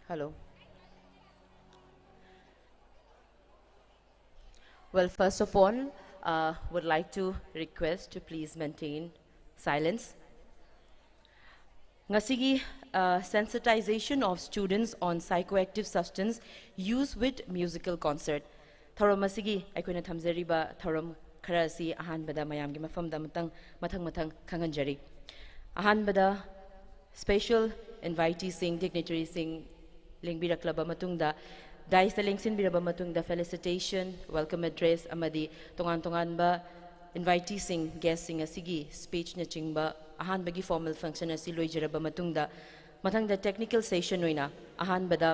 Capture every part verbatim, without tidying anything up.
Hello. Well, first of all, uh, would like to request to please maintain silence. Ngasigi, uh, sensitization of students on psychoactive substance use with musical concert. ꯊꯧꯔꯝ ꯑꯁꯤꯒꯤ ꯑꯩꯈꯣꯏꯅ ꯊꯝꯖꯔꯤꯕ ꯊꯧꯔꯝ ꯈꯔ ꯑꯁꯤ ꯑꯍꯥꯟꯕꯗ ꯃꯌꯥꯝꯒꯤ ꯃꯐꯝꯗ ꯑꯃꯇꯪ ꯃꯊꯪ ꯃꯊꯪ ꯈꯪꯍꯟꯖꯔꯤ꯫ ꯑꯍꯥꯟꯕꯗ special inviteeꯁꯤꯡ, dignitaryꯁꯤꯡ, ꯂꯦꯡꯕꯤꯔꯛꯂꯕ ꯃꯇꯨꯡꯗ, dais ꯂꯦꯡꯁꯤꯟꯕꯤꯔꯕ ꯃꯇꯨꯡꯗ felicitation, welcome address ꯑꯃꯗꯤ ꯇꯣꯉꯥꯟ ꯇꯣꯉꯥꯟꯕ inviteeꯁꯤꯡ, guestꯁꯤꯡ ꯑꯁꯤꯒꯤ speechꯅꯆꯤꯡꯕ ꯑꯍꯥꯟꯕꯒꯤ formal function ꯑꯁꯤ ꯂꯣꯏꯖꯔꯕ ꯃꯇꯨꯡꯗ, ꯃꯊꯪꯗ technical session ꯑꯣꯏꯅ ꯑꯍꯥꯟꯕꯗ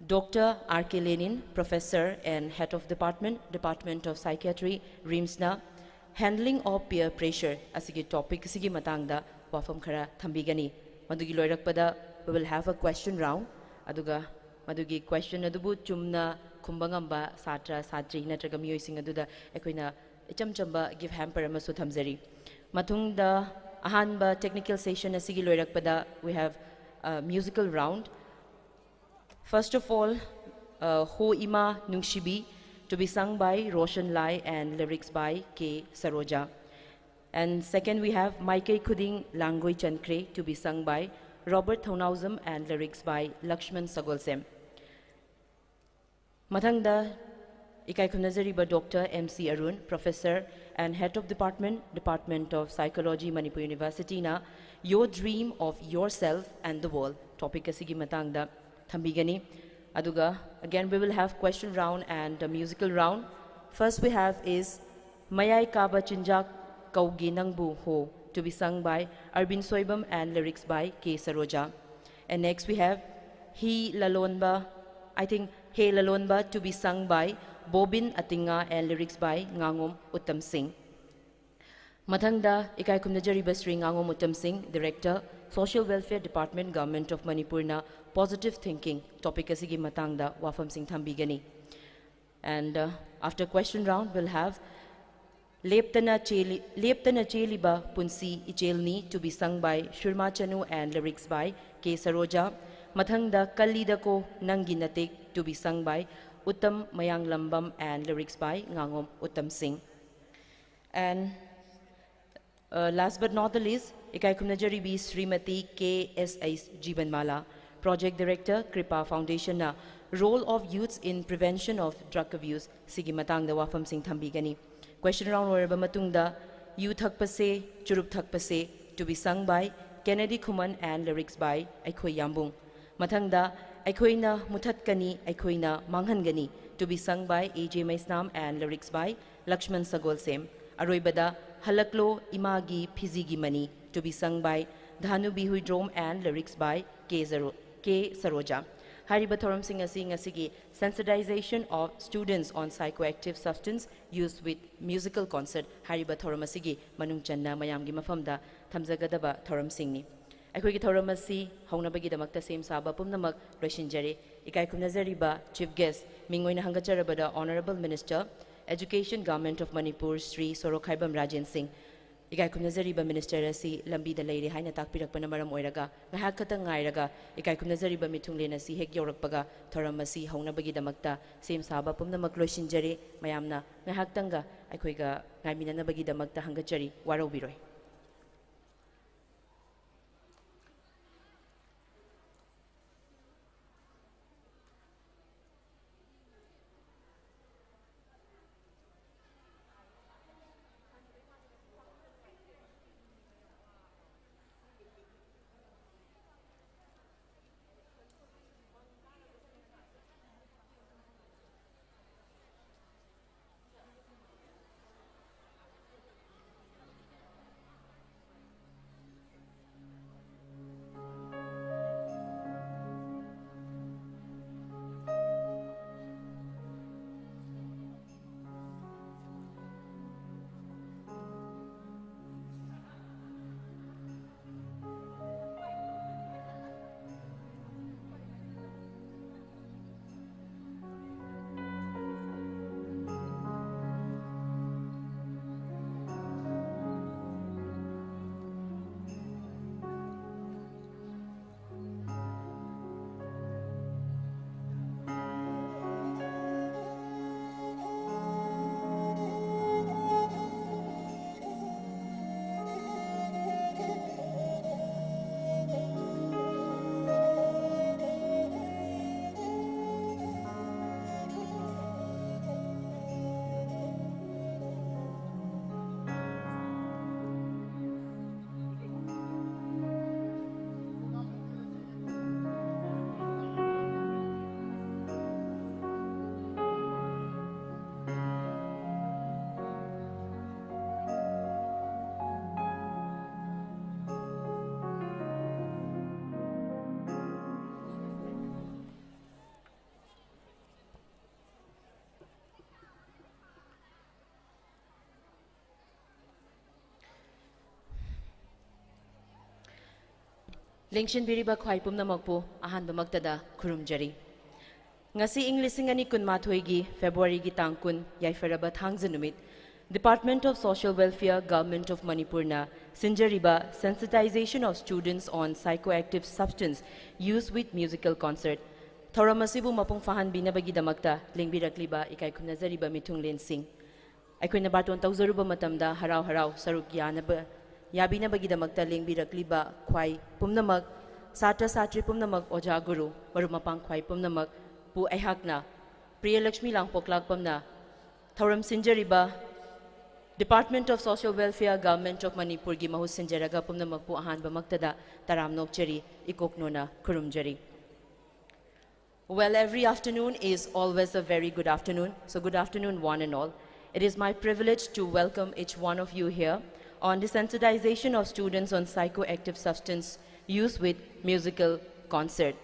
Doctor R K Lenin, Professor and Head of Department, Department of Psychiatry, RIMSꯅ handling of peer pressure ꯑꯁꯤꯒꯤ topic ꯑꯁꯤꯒꯤ ꯃꯇꯥꯡꯗ ꯋꯥꯐꯝ ꯈꯔ ꯊꯝꯕꯤꯒꯅꯤ꯫ ꯃꯗꯨꯒꯤ ꯂꯣꯏꯔꯛꯄꯗ we will have a question round, ꯑꯗꯨꯒ ꯃꯗꯨꯒꯤ question ꯑꯗꯨꯕꯨ ꯆꯨꯝꯅ ꯈꯨꯝꯕ ꯉꯝꯕ ꯁꯥꯇ꯭ꯔ, ꯁꯥꯇ꯭ꯔꯤ ꯅꯠꯇ꯭ꯔꯒ ꯃꯤꯑꯣꯏꯁꯤꯡ ꯑꯗꯨꯗ ꯑꯩꯈꯣꯏꯅ ꯏꯆꯝ ꯆꯝꯕ gift hamper ꯑꯃꯁꯨ ꯊꯝꯖꯔꯤ꯫ ꯃꯊꯪꯗ ꯑꯍꯥꯟꯕ technical session ꯑꯁꯤꯒꯤ ꯂꯣꯏꯔꯛꯄꯗ we have a musical round. First of all, uh, Ho Ima Nungshibi, to be sung by Roshan Lai and lyrics by K Saroja. And second, we have Maikei Khuding Langoi Chankre, to be sung by Robert Thounaojam and lyrics by Lakshman Sagolsem. ꯃꯊꯪꯗ ꯏꯀꯥꯏ ꯈꯨꯝꯅꯖꯔꯤꯕ Doctor M C Arun, Professor and Head of Department, Department of Psychology, Manipur Universityꯅ Your Dream of Yourself and the World topic ꯑꯁꯤꯒꯤ ꯃꯇꯥꯡꯗ ꯊꯝꯕꯤꯒꯅꯤ꯫ ꯑꯗꯨꯒ again we will have question round and a musical round. First we have is ꯃꯌꯥꯏ ꯀꯥꯕ ꯆꯤꯟꯖꯥꯛ ꯀꯧꯒꯦ ꯅꯪꯕꯨ ꯍꯣ, to be sung by Arvind Soibam and lyrics by K Saroja. And next we have Hi Lalonba, I think He Lalonba, to be sung by Bobin Atinga and lyrics by Ngangom Uttam Singh. ꯃꯊꯪꯗ ꯏꯀꯥꯏ ꯈꯨꯝꯅꯖꯔꯤꯕ ꯁ꯭ꯔꯤ ꯉꯥꯉꯣꯝ ꯎꯇꯝ ꯁꯤꯡ, Director, Social Welfare Department, Government of ꯃꯅꯤꯄꯨꯔꯅ positive thinking topic ꯑꯁꯤꯒꯤ ꯃꯇꯥꯡꯗ ꯋꯥꯐꯝꯁꯤꯡ ꯊꯝꯕꯤꯒꯅꯤ꯫ And uh, after question round, we'll have ꯂꯦꯞꯇꯅ ꯆꯦꯜꯂꯤ-, ꯂꯦꯞꯇꯅ ꯆꯦꯜꯂꯤꯕ ꯄꯨꯟꯁꯤ ꯏꯆꯦꯜꯅꯤ, to be sung by Shurma Chanu and lyrics by K Saroja. ꯃꯊꯪꯗ ꯀꯜꯂꯤꯗꯀꯣ ꯅꯪꯒꯤ ꯅꯇꯤꯛ, to be sung by Uttam Mayanglambam and lyrics by Ngangom Uttam Singh. And uh, last but not the least, ꯏꯀꯥꯏ ꯈꯨꯝꯅꯖꯔꯤꯕꯤ ꯁ꯭ꯔꯤꯃꯇꯤ ꯀꯦ ꯑꯦꯁ H ꯖꯤꯕꯟꯃꯥꯂꯥ, Project Director, Kripa Foundation ꯅ Role of Youths in Prevention of Drug Abuse ꯁꯤꯒꯤ ꯃꯇꯥꯡꯗ ꯋꯥꯐꯝꯁꯤꯡ ꯊꯝꯕꯤꯒꯅꯤ꯫ Question round ꯂꯣꯏꯔꯕ ꯃꯇꯨꯡꯗ, U ꯊꯛꯄꯁꯦ, ꯆꯨꯔꯨꯞ ꯊꯛꯄꯁꯦ, to be sung by Kennedy Khuman and lyrics by ꯑꯩꯈꯣꯏ ꯌꯥꯝꯕꯨꯡ꯫ ꯃꯊꯪꯗ, ꯑꯩꯈꯣꯏꯅ ꯃꯨꯊꯠꯀꯅꯤ, ꯑꯩꯈꯣꯏꯅ ꯃꯥꯡꯍꯟꯒꯅꯤ, to be sung by A J Maisnam and lyrics by Lakshman Sagolsem꯫ ꯑꯔꯣꯏꯕꯗ, ꯍꯜꯂꯛꯂꯣ ꯏꯃꯥꯒꯤ ꯐꯤꯖꯤꯒꯤ money, to be sung by Dhanu B Huidrom and lyrics by K Zaro-, K Saroja꯫ ꯍꯥꯏꯔꯤꯕ ꯊꯧꯔꯝꯁꯤꯡ ꯑꯁꯤ ꯉꯁꯤꯒꯤ Sensitization of Students on Psychoactive Substance Use with Musical Concert ꯍꯥꯏꯔꯤꯕ ꯊꯧꯔꯝ ꯑꯁꯤꯒꯤ ꯃꯅꯨꯡ ꯆꯟꯅ ꯃꯌꯥꯝꯒꯤ ꯃꯐꯝꯗ ꯊꯝꯖꯒꯗꯕ ꯊꯧꯔꯝꯁꯤꯡꯅꯤ꯫ ꯑꯩꯈꯣꯏꯒꯤ ꯊꯧꯔꯝ ꯑꯁꯤ ꯍꯧꯅꯕꯒꯤꯗꯃꯛꯇ ꯁꯦꯝ ꯁꯥꯕ ꯄꯨꯝꯅꯃꯛ ꯂꯣꯏꯁꯤꯟꯖꯔꯦ꯫ ꯏꯀꯥꯏ ꯈꯨꯝꯅꯖꯔꯤꯕ Chief Guest, ꯃꯤꯡ ꯑꯣꯏꯅ ꯍꯪꯒꯠꯆꯔꯕꯗ Honourable Minister, Education, Government of Manipur, Shri ꯁꯣꯔꯣꯛꯈꯥꯏꯕꯝ ꯔꯥꯖꯦꯟ ꯁꯤꯡ꯫ ꯏꯀꯥꯏ ꯈꯨꯝꯅꯖꯔꯤꯕ Minister ꯑꯁꯤ ꯂꯝꯕꯤꯗ ꯂꯩꯔꯦ ꯍꯥꯏꯅ ꯇꯥꯛꯄꯤꯔꯛꯄꯅ ꯃꯔꯝ ꯑꯣꯏꯔꯒ ꯉꯥꯏꯍꯥꯛ ꯈꯛꯇꯪ ꯉꯥꯏꯔꯒ ꯏꯀꯥꯏ ꯈꯨꯝꯅꯖꯔꯤꯕ ꯃꯤꯊꯨꯡꯂꯦꯟ ꯑꯁꯤ ꯍꯦꯛ ꯌꯧꯔꯛꯄꯒ ꯊꯧꯔꯝ ꯑꯁꯤ ꯍꯧꯅꯕꯒꯤꯗꯃꯛꯇ ꯁꯦꯝ ꯁꯥꯕ ꯄꯨꯝꯅꯃꯛ ꯂꯣꯏꯁꯤꯟꯖꯔꯦ꯫ ꯃꯌꯥꯝꯅ ꯉꯥꯏꯍꯥꯛꯇꯪꯒ ꯑꯩꯈꯣꯏꯒ ꯉꯥꯏꯃꯤꯟꯅꯅꯕꯒꯤꯗꯃꯛꯇ ꯍꯪꯒꯠꯆꯔꯤ, ꯋꯥꯔꯧꯕꯤꯔꯣꯏ꯫ ꯂꯦꯡꯁꯤꯟꯕꯤꯔꯤꯕ ꯈ꯭ꯋꯥꯏ ꯄꯨꯝꯅꯃꯛꯄꯨ ꯑꯍꯥꯟꯕꯃꯛꯇꯗ ꯈꯨꯔꯨꯝꯖꯔꯤ꯫ ꯉꯁꯤ ꯏꯪ ꯂꯤꯁꯤꯡ ꯑꯅꯤ ꯀꯨꯟꯃꯥꯊꯣꯏꯒꯤ ꯐꯦꯕ꯭ꯔꯨꯋꯥꯔꯤꯒꯤ ꯇꯥꯡ ꯀꯨꯟ, ꯌꯥꯏꯐꯔꯕ ꯊꯥꯡꯖ ꯅꯨꯃꯤꯠ, Department of Social Welfare, Government of Manipurꯅ ꯁꯤꯟꯖꯔꯤꯕ Sensitization of Students on Psychoactive Substance Use with Musical Concert ꯊꯧꯔꯝ ꯑꯁꯤꯕꯨ ꯃꯄꯨꯡ ꯐꯥꯍꯟꯕꯤꯅꯕꯒꯤꯗꯃꯛꯇ ꯂꯦꯡꯕꯤꯔꯛꯂꯤꯕ ꯏꯀꯥꯏ ꯈꯨꯝꯅꯖꯔꯤꯕ ꯃꯤꯊꯨꯡꯂꯦꯟꯁꯤꯡ, ꯑꯩꯈꯣꯏꯅ ꯕꯥꯔꯇꯣꯟ ꯇꯧꯖꯔꯨꯕ ꯃꯇꯝꯗ ꯍꯔꯥꯎ ꯍꯔꯥꯎ ꯁꯔꯨꯛ ꯌꯥꯅꯕ, ꯌꯥꯕꯤꯅꯕꯒꯤꯗꯃꯛꯇ ꯂꯦꯡꯕꯤꯔꯛꯂꯤꯕ ꯈ꯭ꯋꯥꯏ ꯄꯨꯝꯅꯃꯛ, ꯁꯥꯇ꯭ꯔ ꯁꯥꯇ꯭ꯔꯤ ꯄꯨꯝꯅꯃꯛ, ꯑꯣꯖꯥ ꯒꯨꯔꯨ, ꯃꯔꯨꯞ ꯃꯄꯥꯡ ꯈ꯭ꯋꯥꯏ ꯄꯨꯝꯅꯃꯛꯄꯨ ꯑꯩꯍꯥꯛꯅ ꯄ꯭ꯔꯤꯌꯂꯛꯁꯃꯤ ꯂꯥꯡꯄꯣꯛꯂꯥꯛꯄꯝꯅ ꯊꯧꯔꯝ ꯁꯤꯟꯖꯔꯤꯕ Department of Social Welfare, Government of ꯃꯅꯤꯄꯨꯔꯒꯤ ꯃꯍꯨꯠ ꯁꯤꯟꯖꯔꯒ ꯄꯨꯝꯅꯃꯛꯄꯨ ꯑꯍꯥꯟꯕꯃꯛꯇꯗ ꯇꯔꯥꯝꯅ ꯑꯣꯛꯆꯔꯤ, ꯏꯀꯣꯛꯅꯣꯅ ꯈꯨꯔꯨꯝꯖꯔꯤ꯫ Well, every afternoon is always a very good afternoon. So, good afternoon, one and all. It is my privilege to welcome each one of you here on the sensitization of students on psychoactive substance use with musical concert.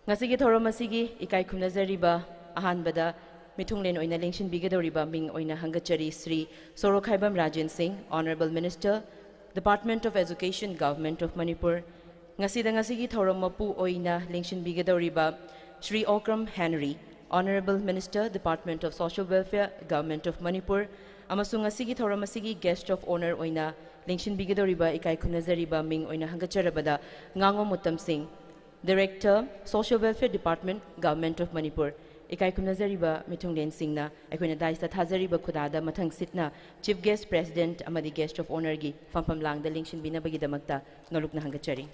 ꯉꯁꯤꯒꯤ ꯊꯧꯔꯝ ꯑꯁꯤꯒꯤ ꯏꯀꯥꯏ ꯈꯨꯝꯅꯖꯔꯤꯕ ꯑꯍꯥꯟꯕꯗ ꯃꯤꯊꯨꯡꯂꯦꯟ ꯑꯣꯏꯅ ꯂꯦꯡꯁꯤꯟꯕꯤꯒꯗꯧꯔꯤꯕ ꯃꯤꯡ ꯑꯣꯏꯅ ꯍꯪꯒꯠꯆꯔꯤ ꯁ꯭ꯔꯤ ꯁꯣꯔꯣꯈꯥꯏꯕꯝ ꯔꯥꯖꯦꯟ ꯁꯤꯡ, Honourable Minister, Department of Education, Government of Manipur꯫ ꯉꯁꯤꯗ ꯉꯁꯤꯒꯤ ꯊꯧꯔꯝ ꯃꯄꯨ ꯑꯣꯏꯅ ꯂꯦꯡꯁꯤꯟꯕꯤꯒꯗꯧꯔꯤꯕ Shri Okram Henry, Honourable Minister, Department of Social Welfare, Government of Manipur, ꯑꯃꯁꯨꯡ ꯉꯁꯤꯒꯤ ꯊꯧꯔꯝ ꯑꯁꯤꯒꯤ Guest of Honour ꯑꯣꯏꯅ ꯂꯦꯡꯁꯤꯟꯕꯤꯒꯗꯧꯔꯤꯕ ꯏꯀꯥꯏ ꯈꯨꯝꯅꯖꯔꯤꯕ ꯃꯤꯡ ꯑꯣꯏꯅ ꯍꯪꯒꯠꯆꯔꯕꯗ ꯉꯥꯉꯣꯝ ꯃꯨꯠꯇꯝ ꯁꯤꯡ, Director, Social Welfare Department, Government of Manipur꯫ ꯏꯀꯥꯏ ꯈꯨꯝꯅꯖꯔꯤꯕ ꯃꯤꯊꯨꯡꯂꯦꯟꯁꯤꯡꯅ ꯑꯩꯈꯣꯏꯅ dais ꯇ ꯊꯥꯖꯔꯤꯕ ꯈꯨꯗꯥꯗ ꯃꯊꯪ ꯁꯤꯠꯅ Chief Guest, President ꯑꯃꯗꯤ Guest of Honour ꯒꯤ ꯐꯝꯐꯝ ꯂꯥꯡꯗ ꯂꯦꯡꯁꯤꯟꯕꯤꯅꯕꯒꯤꯗꯃꯛꯇ ꯉꯥꯂꯨꯛꯅ ꯍꯪꯒꯠꯆꯔꯤ꯫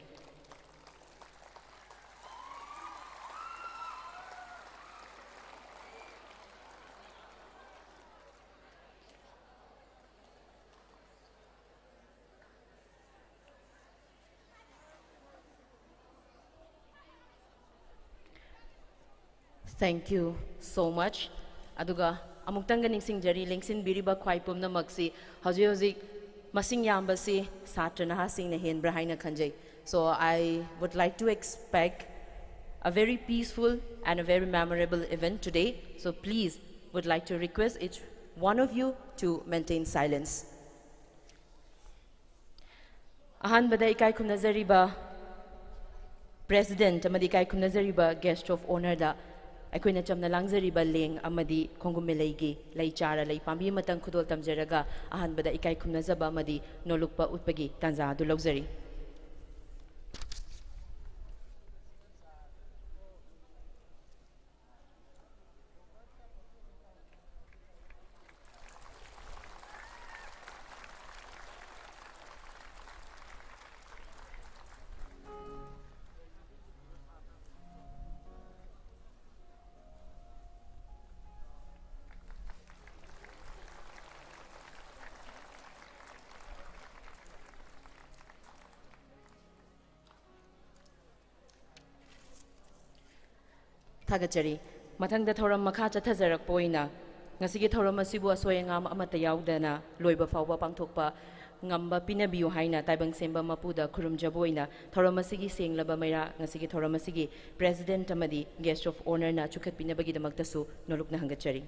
Thank you so much. ꯑꯗꯨꯒ ꯑꯃꯨꯛꯇꯪꯒ ꯅꯤꯡꯁꯤꯡꯖꯔꯤ, ꯂꯦꯡꯁꯤꯟꯕꯤꯔꯤꯕ ꯈ꯭ꯋꯥꯏ ꯄꯨꯝꯅꯃꯛꯁꯤ ꯍꯧꯖꯤꯛ ꯍꯧꯖꯤꯛ ꯃꯁꯤꯡ ꯌꯥꯝꯕꯁꯤ ꯁꯥꯇ꯭ꯔ ꯅꯍꯥꯁꯤꯡꯅ ꯍꯦꯟꯕ꯭ꯔꯥ ꯍꯥꯏꯅ ꯈꯟꯖꯩ꯫ So I would like to expect a very peaceful and a very memorable event today. So please, would like to request each one of you to maintain silence. ꯑꯍꯥꯟꯕꯗ ꯏꯀꯥꯏ ꯈꯨꯝꯅꯖꯔꯤꯕ President ꯑꯃꯗꯤ ꯏꯀꯥꯏ ꯈꯨꯝꯅꯖꯔꯤꯕ Guest of Honourꯗ ꯑꯩꯈꯣꯏꯅ ꯆꯝꯅ ꯂꯥꯡꯖꯔꯤꯕ ꯂꯦꯡ ꯑꯃꯗꯤ ꯈꯣꯡꯒꯨꯝ ꯃꯦꯂꯩꯒꯤ ꯂꯩ ꯆꯥꯔ ꯂꯩ ꯄꯥꯝꯕꯤ ꯑꯃꯇꯪ ꯈꯨꯗꯣꯜ ꯇꯝꯖꯔꯒ ꯑꯍꯥꯟꯕꯗ ꯏꯀꯥꯏ ꯈꯨꯝꯅꯖꯕ ꯑꯃꯗꯤ ꯅꯣꯂꯨꯛꯄ ꯎꯠꯄꯒꯤ ꯇꯥꯟꯖꯥ ꯑꯗꯨ ꯂꯧꯖꯔꯤ꯫ ꯊꯥꯒꯠꯆꯔꯤ꯫ ꯃꯊꯪꯗ ꯊꯧꯔꯝ ꯃꯈꯥ ꯆꯠꯊꯖꯔꯛꯄ ꯑꯣꯏꯅ ꯉꯁꯤꯒꯤ ꯊꯧꯔꯝ ꯑꯁꯤꯕꯨ ꯑꯁꯣꯏ ꯑꯉꯥꯝ ꯑꯃꯠꯇ ꯌꯥꯎꯗꯅ ꯂꯣꯏꯕ ꯐꯥꯎꯕ ꯄꯥꯡꯊꯣꯛꯄ ꯉꯝꯕ ꯄꯤꯅꯕꯤꯌꯨ ꯍꯥꯏꯅ ꯇꯥꯏꯕꯪ ꯁꯦꯝꯕ ꯃꯄꯨꯗ ꯈꯨꯔꯨꯝꯖꯕ ꯑꯣꯏꯅ ꯊꯧꯔꯝ ꯑꯁꯤꯒꯤ ꯁꯦꯡꯂꯕ ꯃꯩꯔꯥ ꯉꯁꯤꯒꯤ ꯊꯧꯔꯝ ꯑꯁꯤꯒꯤ President ꯑꯃꯗꯤ Guest of Honourꯅ ꯆꯨꯈꯠꯄꯤꯅꯕꯒꯤꯗꯃꯛꯇꯁꯨ ꯅꯣꯂꯨꯛꯅ ꯍꯪꯒꯠꯆꯔꯤ꯫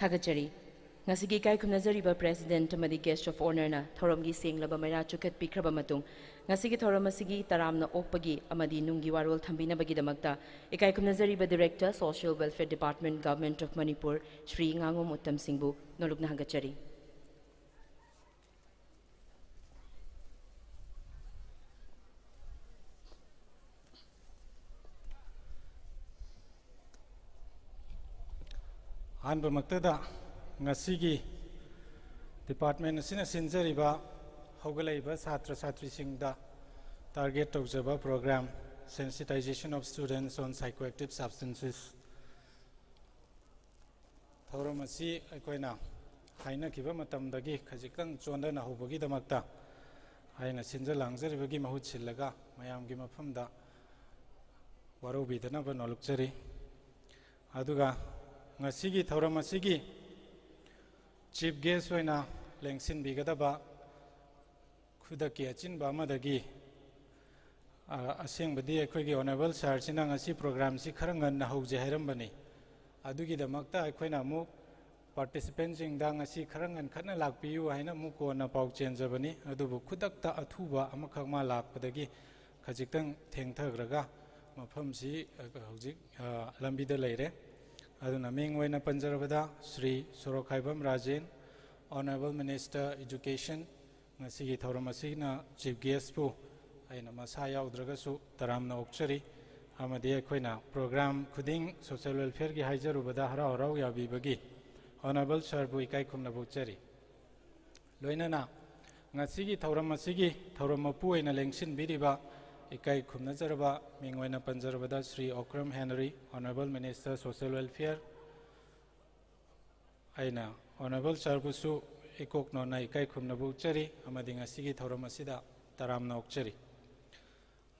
ꯊꯥꯒꯠꯆꯔꯤ꯫ ꯉꯁꯤꯒꯤ ꯏꯀꯥꯏ ꯈꯨꯝꯅꯖꯔꯤꯕ President ꯑꯃꯗꯤ Guest of Honourꯅ ꯊꯧꯔꯝꯒꯤ ꯁꯦꯡꯂꯕ ꯃꯩꯔꯥ ꯆꯨꯈꯠꯄꯤꯈ꯭ꯔꯕ ꯃꯇꯨꯡ, ꯉꯁꯤꯒꯤ ꯊꯧꯔꯝ ꯑꯁꯤꯒꯤ ꯇꯔꯥꯝꯅ ꯑꯣꯛꯄꯒꯤ ꯑꯃꯗꯤ ꯅꯨꯡꯒꯤ ꯋꯥꯔꯣꯜ ꯊꯝꯕꯤꯅꯕꯒꯤꯗꯃꯛꯇ ꯏꯀꯥꯏ ꯈꯨꯝꯅꯖꯔꯤꯕ Director, Social Welfare Department, Government of Manipur, Shri ꯉꯥꯉꯣꯝ Uttam ꯁꯤꯡꯕꯨ ꯅꯣꯂꯨꯛꯅ ꯍꯪꯒꯠꯆꯔꯤ꯫ ꯑꯍꯥꯟꯕꯃꯛꯇꯗ, ꯉꯁꯤꯒꯤ department ꯑꯁꯤꯅ ꯁꯤꯟꯖꯔꯤꯕ ꯍꯧꯒꯠꯂꯛꯏꯕ ꯁꯥꯇ꯭ꯔ ꯁꯥꯇ꯭ꯔꯤꯁꯤꯡꯗ target ꯇꯧꯖꯕ program, Sensitization of Students on Psychoactive Substances, ꯊꯧꯔꯝ ꯑꯁꯤ ꯑꯩꯈꯣꯏꯅ ꯍꯥꯏꯅꯈꯤꯕ ꯃꯇꯝꯗꯒꯤ ꯈꯖꯤꯛꯇꯪ ꯆꯣꯟꯊꯅ ꯍꯧꯕꯒꯤꯗꯃꯛꯇ ꯑꯩꯅ ꯁꯤꯟꯖ ꯂꯥꯡꯖꯔꯤꯕꯒꯤ ꯃꯍꯨꯠ ꯁꯤꯜꯂꯒ ꯃꯌꯥꯝꯒꯤ ꯃꯐꯝꯗ ꯋꯥꯔꯧꯕꯤꯗꯅꯕ ꯅꯣꯜꯂꯨꯛꯆꯔꯤ꯫ ꯑꯗꯨꯒ ꯉꯁꯤꯒꯤ ꯊꯧꯔꯝ ꯑꯁꯤꯒꯤ chief guest ꯑꯣꯏꯅ ꯂꯦꯡꯁꯤꯟꯕꯤꯒꯗꯕ ꯈꯨꯗꯛꯀꯤ ꯑꯆꯤꯟꯕ ꯑꯃꯗꯒꯤ, ꯑ, ꯑꯁꯦꯡꯕꯗꯤ ꯑꯩꯈꯣꯏꯒꯤ Honourable Sirꯁꯤꯅ ꯉꯁꯤ programꯁꯤ ꯈꯔ ꯉꯟꯅ ꯍꯧꯖꯦ ꯍꯥꯏꯔꯝꯕꯅꯤ꯫ ꯑꯗꯨꯒꯤꯗꯃꯛꯇ ꯑꯩꯈꯣꯏꯅ ꯑꯃꯨꯛ participantꯁꯤꯡꯗ ꯉꯁꯤ ꯈꯔ ꯉꯟꯈꯠꯅ ꯂꯥꯛꯄꯤꯌꯨ ꯍꯥꯏꯅ ꯑꯃꯨꯛ ꯀꯣꯟꯅ ꯄꯥꯎ ꯆꯦꯟꯖꯕꯅꯤ꯫ ꯑꯗꯨꯕꯨ ꯈꯨꯗꯛꯇ ꯑꯊꯨꯕ ꯑꯃꯈꯛ ꯃꯥ ꯂꯥꯛꯄꯗꯒꯤ ꯈꯖꯤꯛꯇꯪ ꯊꯦꯡꯊꯈ꯭ꯔꯒ ꯃꯐꯝꯁꯤ, ꯑ, ꯍꯧꯖꯤꯛ, ꯑ, ꯂꯝꯕꯤꯗ ꯂꯩꯔꯦ꯫ ꯑꯗꯨꯅ ꯃꯤꯡ ꯑꯣꯏꯅ ꯄꯟꯖꯔꯕꯗ, ꯁ꯭ꯔꯤ ꯁꯣꯔꯣꯛꯈꯥꯏꯕꯝ ꯔꯥꯖꯦꯟ, Honourable Minister Education, ꯉꯁꯤꯒꯤ ꯊꯧꯔꯝ ꯑꯁꯤꯅ chief guestꯄꯨ ꯑꯩꯅ ꯃꯁꯥ ꯌꯥꯎꯗ꯭ꯔꯒꯁꯨ ꯇꯔꯥꯝꯅ ꯑꯣꯛꯆꯔꯤ꯫ ꯑꯃꯗꯤ ꯑꯩꯈꯣꯏꯅ program ꯈꯨꯗꯤꯡ social welfareꯒꯤ ꯍꯥꯏꯖꯔꯨꯕꯗ ꯍꯔꯥꯎ ꯍꯔꯥꯎ ꯌꯥꯕꯤꯕꯒꯤ Honourable Sirꯕꯨ ꯏꯀꯥꯏ ꯈꯨꯝꯅꯕ ꯎꯠꯆꯔꯤ꯫ ꯂꯣꯏꯅꯅ ꯉꯁꯤꯒꯤ ꯊꯧꯔꯝ ꯑꯁꯤꯒꯤ ꯊꯧꯔꯝ ꯃꯄꯨ ꯑꯣꯏꯅ ꯂꯦꯡꯁꯤꯟꯕꯤꯔꯤꯕ ꯏꯀꯥꯏ ꯈꯨꯝꯅꯖꯔꯕ, ꯃꯤꯡ ꯑꯣꯏꯅ ꯄꯟꯖꯔꯕꯗ, Shri Okram Henry, Honourable Minister Social Welfare, ꯑꯩꯅ Honourable Sirꯕꯨꯁꯨ ꯏꯀꯣꯛ ꯅꯣꯟꯅ ꯏꯀꯥꯏ ꯈꯨꯝꯅꯕ ꯎꯠꯆꯔꯤ ꯑꯃꯗꯤ ꯉꯁꯤꯒꯤ ꯊꯧꯔꯝ ꯑꯁꯤꯗ ꯇꯔꯥꯝꯅ ꯑꯣꯛꯆꯔꯤ꯫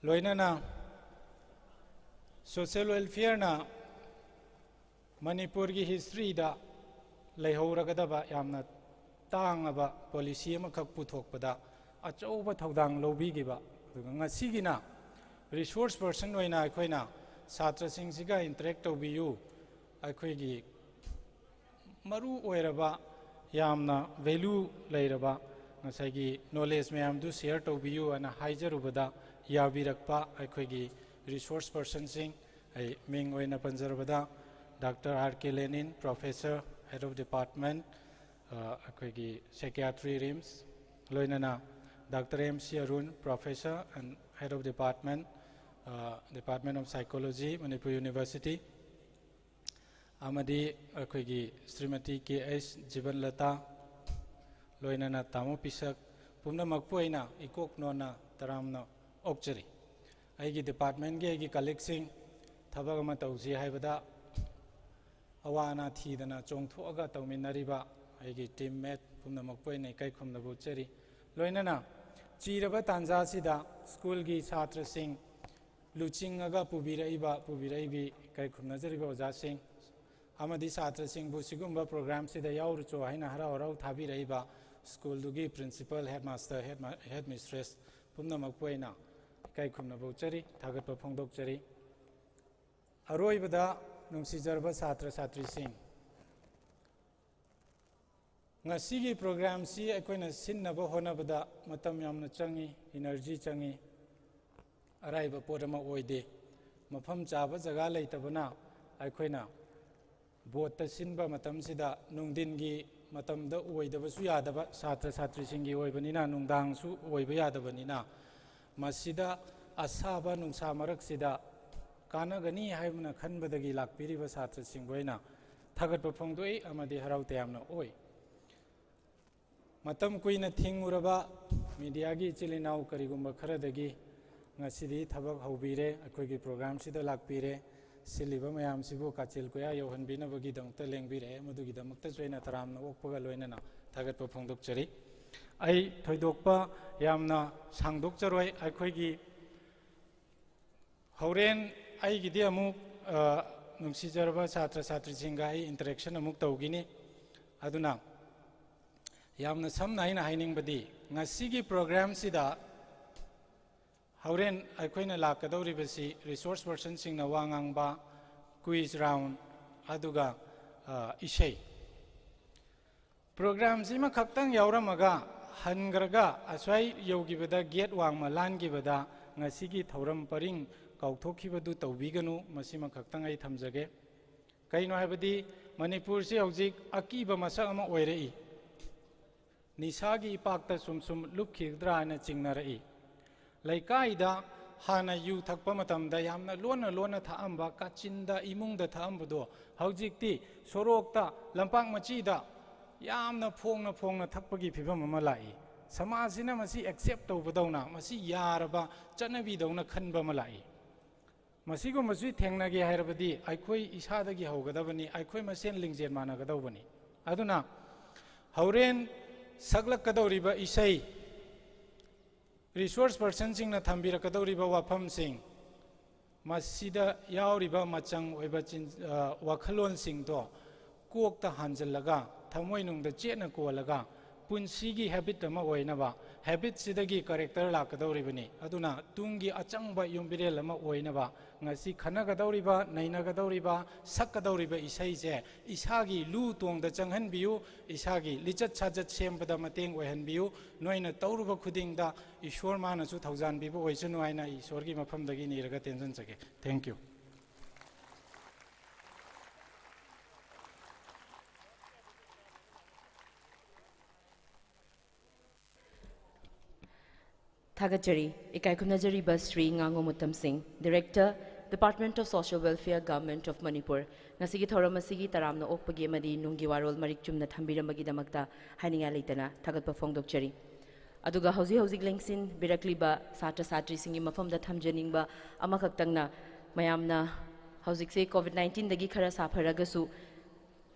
ꯂꯣꯏꯅꯅ social welfareꯅ ꯃꯅꯤꯄꯨꯔꯒꯤ historyꯗ ꯂꯩꯍꯧꯔꯒꯗꯕ ꯌꯥꯝꯅ ꯇꯥꯡꯉꯕ policy ꯑꯃꯈꯛ ꯄꯨꯊꯣꯛꯄꯗ ꯑꯆꯧꯕ ꯊꯧꯗꯥꯡ ꯂꯧꯕꯤꯈꯤꯕ, ꯑꯗꯨꯒ ꯉꯁꯤꯒꯤꯅ resource person ꯑꯣꯏꯅ ꯑꯩꯈꯣꯏꯅ ꯁꯥꯇ꯭ꯔꯁꯤꯡꯁꯤꯒ interact ꯇꯧꯕꯤꯌꯨ, ꯑꯩꯈꯣꯏꯒꯤ ꯃꯔꯨ ꯑꯣꯏꯔꯕ, ꯌꯥꯝꯅ value ꯂꯩꯔꯕ ꯉꯁꯥꯏꯒꯤ knowledge ꯃꯌꯥꯝꯗꯨ share ꯇꯧꯕꯤꯌꯨ ꯍꯥꯏꯅ ꯍꯥꯏꯖꯔꯨꯕꯗ, ꯌꯥꯕꯤꯔꯛꯄ ꯑꯩꯈꯣꯏꯒꯤ resource personꯁꯤꯡ, ꯑꯩ ꯃꯤꯡ ꯑꯣꯏꯅ ꯄꯟꯖꯔꯕꯗ, Doctor R K Lenin, Professor, Head of Department, ꯑ, ꯑꯩꯈꯣꯏꯒꯤ psychiatry, RIMS, ꯂꯣꯏꯅꯅ Doctor M C Arun, Professor and Head of Department, ꯑ, Department of Psychology, Manipur University, ꯑꯃꯗꯤ ꯑꯩꯈꯣꯏꯒꯤ ꯁ꯭ꯔꯤꯃꯇꯤ ꯀꯦ ꯑꯩꯆ ꯖꯤꯕꯟꯂꯇꯥ, ꯂꯣꯏꯅꯅ ꯇꯥꯃꯣ ꯄꯤꯁꯛ, ꯄꯨꯝꯅꯃꯛꯄꯨ ꯑꯩꯅ ꯏꯀꯣꯛ ꯅꯣꯟꯅ ꯇꯔꯥꯝꯅ ꯑꯣꯛꯆꯔꯤ꯫ ꯑꯩꯒꯤ departmentꯀꯤ ꯑꯩꯒꯤ colleagueꯁꯤꯡ, ꯊꯕꯛ ꯑꯃ ꯇꯧꯁꯤ ꯍꯥꯏꯕꯗ ꯑꯋꯥ ꯑꯅꯥ ꯊꯤꯗꯅ ꯆꯣꯡꯊꯣꯛꯑꯒ ꯇꯧꯃꯤꯟꯅꯔꯤꯕ ꯑꯩꯒꯤ teammate ꯄꯨꯝꯅꯃꯛꯄꯨ ꯑꯩꯅ ꯏꯀꯥꯏ ꯈꯨꯝꯅꯕ ꯎꯠꯆꯔꯤ꯫ ꯂꯣꯏꯅꯅ ꯆꯤꯔꯕ ꯇꯥꯟꯖꯥꯁꯤꯗ ꯁ꯭ꯀꯨꯜꯒꯤ ꯁꯥꯇ꯭ꯔꯁꯤꯡ ꯂꯨꯆꯤꯡꯉꯒ ꯄꯨꯕꯤꯔꯛꯏꯕ, ꯄꯨꯕꯤꯔꯛꯏꯕꯤ ꯏꯀꯥꯏ ꯈꯨꯝꯅꯖꯔꯤꯕ ꯑꯣꯖꯥꯁꯤꯡ ꯑꯃꯗꯤ ꯁꯥꯇ꯭ꯔꯁꯤꯡꯕꯨ ꯁꯤꯒꯨꯝꯕ programꯁꯤꯗ ꯌꯥꯎꯔꯨꯆꯣ ꯍꯥꯏꯅ ꯍꯔꯥꯎ ꯍꯔꯥꯎ ꯊꯥꯕꯤꯔꯛꯏꯕ ꯁ꯭ꯀꯨꯜꯗꯨꯒꯤ principal, headmaster, head ma-, headmistress ꯄꯨꯝꯅꯃꯛꯄꯨ ꯑꯩꯅ ꯏꯀꯥꯏ ꯈꯨꯝꯅꯕ ꯎꯠꯆꯔꯤ, ꯊꯥꯒꯠꯄ ꯐꯣꯡꯗꯣꯛꯆꯔꯤ꯫ ꯑꯔꯣꯏꯕꯗ, ꯅꯨꯡꯁꯤꯖꯔꯕ ꯁꯥꯇ꯭ꯔ ꯁꯥꯇ꯭ꯔꯤꯁꯤꯡ, ꯉꯁꯤꯒꯤ programꯁꯤ ꯑꯩꯈꯣꯏꯅ ꯁꯤꯟꯅꯕ ꯍꯣꯠꯅꯕꯗ ꯃꯇꯝ ꯌꯥꯝꯅ ꯆꯪꯏ, energy ꯆꯪꯏ, ꯑꯔꯥꯏꯕ ꯄꯣꯠ ꯑꯃ ꯑꯣꯏꯗꯦ꯫ ꯃꯐꯝ ꯆꯥꯕ ꯖꯒꯥ ꯂꯩꯇꯕꯅ ꯑꯩꯈꯣꯏꯅ ꯕꯣꯠꯇ ꯁꯤꯟꯕ ꯃꯇꯝꯁꯤꯗ ꯅꯨꯡꯊꯤꯟꯒꯤ ꯃꯇꯝꯗ ꯑꯣꯏꯗꯕꯁꯨ ꯌꯥꯗꯕ, ꯁꯥꯇ꯭ꯔ ꯁꯥꯇ꯭ꯔꯤꯁꯤꯡꯒꯤ ꯑꯣꯏꯕꯅꯤꯅ, ꯅꯨꯡꯗꯥꯡꯁꯨ ꯑꯣꯏꯕ ꯌꯥꯗꯕꯅꯤꯅ, ꯃꯁꯤꯗ ꯑꯁꯥꯕ ꯅꯨꯡꯁꯥ ꯃꯔꯛꯁꯤꯗ ꯀꯥꯟꯅꯒꯅꯤ ꯍꯥꯏꯕꯅ ꯈꯟꯕꯗꯒꯤ ꯂꯥꯛꯄꯤꯔꯤꯕ ꯁꯥꯇ꯭ꯔꯁꯤꯡꯕꯨ ꯑꯩꯅ ꯊꯥꯒꯠꯄ ꯐꯣꯡꯗꯣꯛꯏ ꯑꯃꯗꯤ ꯍꯔꯥꯎ ꯇꯌꯥꯝꯅ ꯑꯣꯏ꯫ ꯃꯇꯝ ꯀꯨꯏꯅ ꯊꯤꯡꯉꯨꯔꯕ mediaꯒꯤ ꯏꯆꯤꯜ ꯏꯅꯥꯎ ꯀꯔꯤꯒꯨꯝꯕ ꯈꯔꯗꯒꯤ ꯉꯁꯤꯗꯤ ꯊꯕꯛ ꯍꯧꯕꯤꯔꯦ, ꯑꯩꯈꯣꯏꯒꯤ programꯁꯤꯗ ꯂꯥꯛꯄꯤꯔꯦ, ꯁꯤꯜꯂꯤꯕ ꯃꯌꯥꯝꯁꯤꯕꯨ ꯀꯥꯆꯤꯜ ꯀꯣꯌꯥ ꯌꯧꯍꯟꯕꯤꯅꯕꯒꯤꯗꯃꯛꯇ ꯂꯦꯡꯕꯤꯔꯛꯑꯦ, ꯃꯗꯨꯒꯤꯗꯃꯛꯇꯁꯨ ꯑꯩꯅ ꯇꯔꯥꯝꯅ ꯑꯣꯛꯄꯒ ꯂꯣꯏꯅꯅ ꯊꯥꯒꯠꯄ ꯐꯣꯡꯗꯣꯛꯆꯔꯤ꯫ ꯑꯩ ꯊꯣꯏꯗꯣꯛꯄ ꯌꯥꯝꯅ ꯁꯥꯡꯗꯣꯛꯆꯔꯣꯏ꯫ ꯑꯩꯈꯣꯏꯒꯤ ꯍꯣꯔꯦꯟ ꯑꯩꯒꯤꯗꯤ ꯑꯃꯨꯛ, ꯑ, ꯅꯨꯡꯁꯤꯖꯔꯕ ꯁꯥꯇ꯭ꯔ ꯁꯥꯇ꯭ꯔꯤꯁꯤꯡꯒ ꯑꯩ interaction ꯑꯃꯨꯛ ꯇꯧꯈꯤꯅꯤ꯫ ꯑꯗꯨꯅ ꯌꯥꯝꯅ ꯁꯝꯅ ꯑꯩꯅ ꯍꯥꯏꯅꯤꯡꯕꯗꯤ, ꯉꯁꯤꯒꯤ programꯁꯤꯗ ꯍꯣꯔꯦꯟ ꯑꯩꯈꯣꯏꯅ ꯂꯥꯛꯀꯗꯧꯔꯤꯕꯁꯤ resource personꯁꯤꯡꯅ ꯋꯥ ꯉꯥꯡꯕ, quiz round, ꯑꯗꯨꯒ, ꯑ, ꯏꯁꯩ, ꯄ꯭ꯔꯣꯒ꯭ꯔꯥꯝꯁꯤꯃ ꯈꯛꯇꯪ ꯌꯥꯎꯔꯝꯃꯒ ꯍꯟꯈ꯭ꯔꯒ ꯑꯁ꯭ꯋꯥꯏ ꯌꯧꯈꯤꯕꯗ ꯒꯦꯠ ꯋꯥꯡꯃ ꯂꯥꯟꯈꯤꯕꯗ ꯉꯁꯤꯒꯤ ꯊꯧꯔꯝ ꯄꯔꯤꯡ ꯀꯥꯎꯊꯣꯛꯈꯤꯕꯗꯨ ꯇꯧꯕꯤꯒꯅꯨ꯫ ꯃꯁꯤꯃ ꯈꯛꯇꯪ ꯑꯩ ꯊꯝꯖꯒꯦ꯫ ꯀꯩꯅꯣ ꯍꯥꯏꯕꯗꯤ ꯃꯅꯤꯄꯨꯔꯁꯤ ꯍꯧꯖꯤꯛ ꯑꯀꯤꯕ ꯃꯁꯛ ꯑꯃ ꯑꯣꯏꯔꯛꯏ꯫ ꯅꯤꯁꯥꯒꯤ ꯏꯄꯥꯛꯇ ꯁꯨꯝ ꯁꯨꯝ ꯂꯨꯞꯈꯤꯒꯗ꯭ꯔꯥ ꯍꯥꯏꯅ ꯆꯤꯡꯅꯔꯛꯏ꯫ ꯂꯩꯀꯥꯏꯗ ꯍꯥꯟꯅ ꯌꯨ ꯊꯛꯄ ꯃꯇꯝꯗ ꯌꯥꯝꯅ ꯂꯣꯟꯅ ꯂꯣꯟꯅ ꯊꯛꯑꯝꯕ, ꯀꯥꯆꯤꯟꯗ, ꯏꯃꯨꯡꯗ ꯊꯛꯑꯝꯕꯗꯣ ꯍꯧꯖꯤꯛꯇꯤ ꯁꯣꯔꯣꯛꯇ, ꯂꯝꯄꯥꯛ ꯃꯆꯤꯗ ꯌꯥꯝꯅ ꯐꯣꯡꯅ ꯐꯣꯡꯅ ꯊꯛꯄꯒꯤ ꯐꯤꯕꯝ ꯑꯃ ꯂꯥꯛꯏ꯫ ꯁꯃꯥꯖꯁꯤꯅ ꯃꯁꯤ ꯑꯦꯛꯁꯦꯞ ꯇꯧꯕꯗꯧꯅ, ꯃꯁꯤ ꯌꯥꯔꯕ ꯆꯠꯅꯕꯤꯗꯧꯅ ꯈꯟꯕ ꯑꯃ ꯂꯥꯛꯏ꯫ ꯃꯁꯤꯒꯨꯝꯕꯁꯤ ꯊꯦꯡꯅꯒꯦ ꯍꯥꯏꯔꯕꯗꯤ ꯑꯩꯈꯣꯏ ꯏꯁꯥꯗꯒꯤ ꯍꯧꯒꯗꯕꯅꯤ, ꯑꯩꯈꯣꯏ ꯃꯁꯦꯟ ꯂꯤꯡꯖꯦꯜ ꯃꯥꯟꯅꯒꯗꯧꯕꯅꯤ꯫ ꯑꯗꯨꯅ ꯍꯣꯔꯦꯟ ꯁꯛꯂꯛꯀꯗꯧꯔꯤꯕ ꯏꯁꯩ, ꯔꯤꯁꯣꯔꯁ ꯄꯔꯁꯟꯁꯤꯡꯅ ꯊꯝꯕꯤꯔꯛꯀꯗꯧꯔꯤꯕ ꯋꯥꯐꯝꯁꯤꯡ, ꯃꯁꯤꯗ ꯌꯥꯎꯔꯤꯕ ꯃꯆꯪ ꯑꯣꯏꯕ ꯆꯤꯟ-, ꯑ, ꯋꯥꯈꯜꯂꯣꯟꯁꯤꯡꯗꯣ ꯀꯣꯛꯇ ꯍꯥꯟꯖꯜꯂꯒ, ꯊꯃꯣꯏꯅꯨꯡꯗ ꯆꯦꯠꯅ ꯀꯣꯜꯂꯒ, ꯄꯨꯟꯁꯤꯒꯤ ꯍꯦꯕꯤꯠ ꯑꯃ ꯑꯣꯏꯅꯕ, ꯍꯦꯕꯤꯠꯁꯤꯗꯒꯤ ꯀꯦꯔꯦꯛꯇꯔ ꯂꯥꯛꯀꯗꯧꯔꯤꯕꯅꯤ꯫ ꯑꯗꯨꯅ ꯇꯨꯡꯒꯤ ꯑꯆꯪꯕ ꯌꯨꯝꯕꯤꯔꯦꯜ ꯑꯃ ꯑꯣꯏꯅꯕ ꯉꯁꯤ ꯈꯟꯅꯒꯗꯧꯔꯤꯕ, ꯅꯩꯅꯒꯗꯧꯔꯤꯕ, ꯁꯛꯀꯗꯧꯔꯤꯕ ꯏꯁꯩꯁꯦ ꯏꯁꯥꯒꯤ ꯂꯨ ꯇꯣꯡꯗ ꯆꯪꯍꯟꯕꯤꯌꯨ, ꯏꯁꯥꯒꯤ ꯂꯤꯆꯠ ꯁꯥꯖꯠ ꯁꯦꯝꯕꯗ ꯃꯇꯦꯡ ꯑꯣꯏꯍꯟꯕꯤꯌꯨ꯫ ꯅꯣꯏꯅ ꯇꯧꯔꯨꯕ ꯈꯨꯗꯤꯡꯗ ꯏꯁꯣꯔ ꯃꯥꯅꯁꯨ ꯊꯧꯖꯥꯟꯕꯤꯕ ꯑꯣꯏꯁꯅꯨ ꯍꯥꯏꯅ ꯑꯩ ꯏꯁꯣꯔꯒꯤ ꯃꯐꯝꯗꯒꯤ ꯅꯤꯔꯒ ꯇꯦꯟꯖꯟꯖꯒꯦ꯫ Thank you꯫ ꯊꯥꯒꯠꯆꯔꯤ꯫ ꯏꯀꯥꯏ ꯈꯨꯝꯅꯖꯔꯤꯕ ꯁ꯭ꯔꯤ ꯉꯥꯉꯣ ꯃꯨꯇꯝ ꯁꯤꯡ, Director, Department of Social Welfare, Government of Manipur, ꯉꯁꯤꯒꯤ ꯊꯧꯔꯝ ꯑꯁꯤꯒꯤ ꯇꯔꯥꯝꯅ ꯑꯣꯛꯄꯒꯤ ꯑꯃꯗꯤ ꯅꯨꯡꯒꯤ ꯋꯥꯔꯣꯜ ꯃꯔꯤꯛ ꯆꯨꯝꯅ ꯊꯝꯕꯤꯔꯝꯕꯒꯤꯗꯃꯛꯇ ꯍꯥꯏꯅꯤꯡꯉꯥꯏ ꯂꯩꯇꯅ ꯊꯥꯒꯠꯄ ꯐꯣꯡꯗꯣꯛꯆꯔꯤ꯫ ꯑꯗꯨꯒ ꯍꯧꯖꯤꯛ ꯍꯧꯖꯤꯛ ꯂꯦꯡꯁꯤꯟꯕꯤꯔꯛꯂꯤꯕ ꯁꯥꯇ꯭ꯔ ꯁꯥꯇ꯭ꯔꯤꯁꯤꯡꯒꯤ ꯃꯐꯝꯗ ꯊꯝꯖꯅꯤꯡꯕ ꯑꯃꯈꯛꯇꯪꯅ, ꯃꯌꯥꯝꯅ ꯍꯧꯖꯤꯛꯁꯦ ꯀꯣꯚꯤꯗ ꯅꯥꯏꯟꯇꯤꯟꯗꯒꯤ ꯈꯔ ꯁꯥꯐꯔꯒꯁꯨ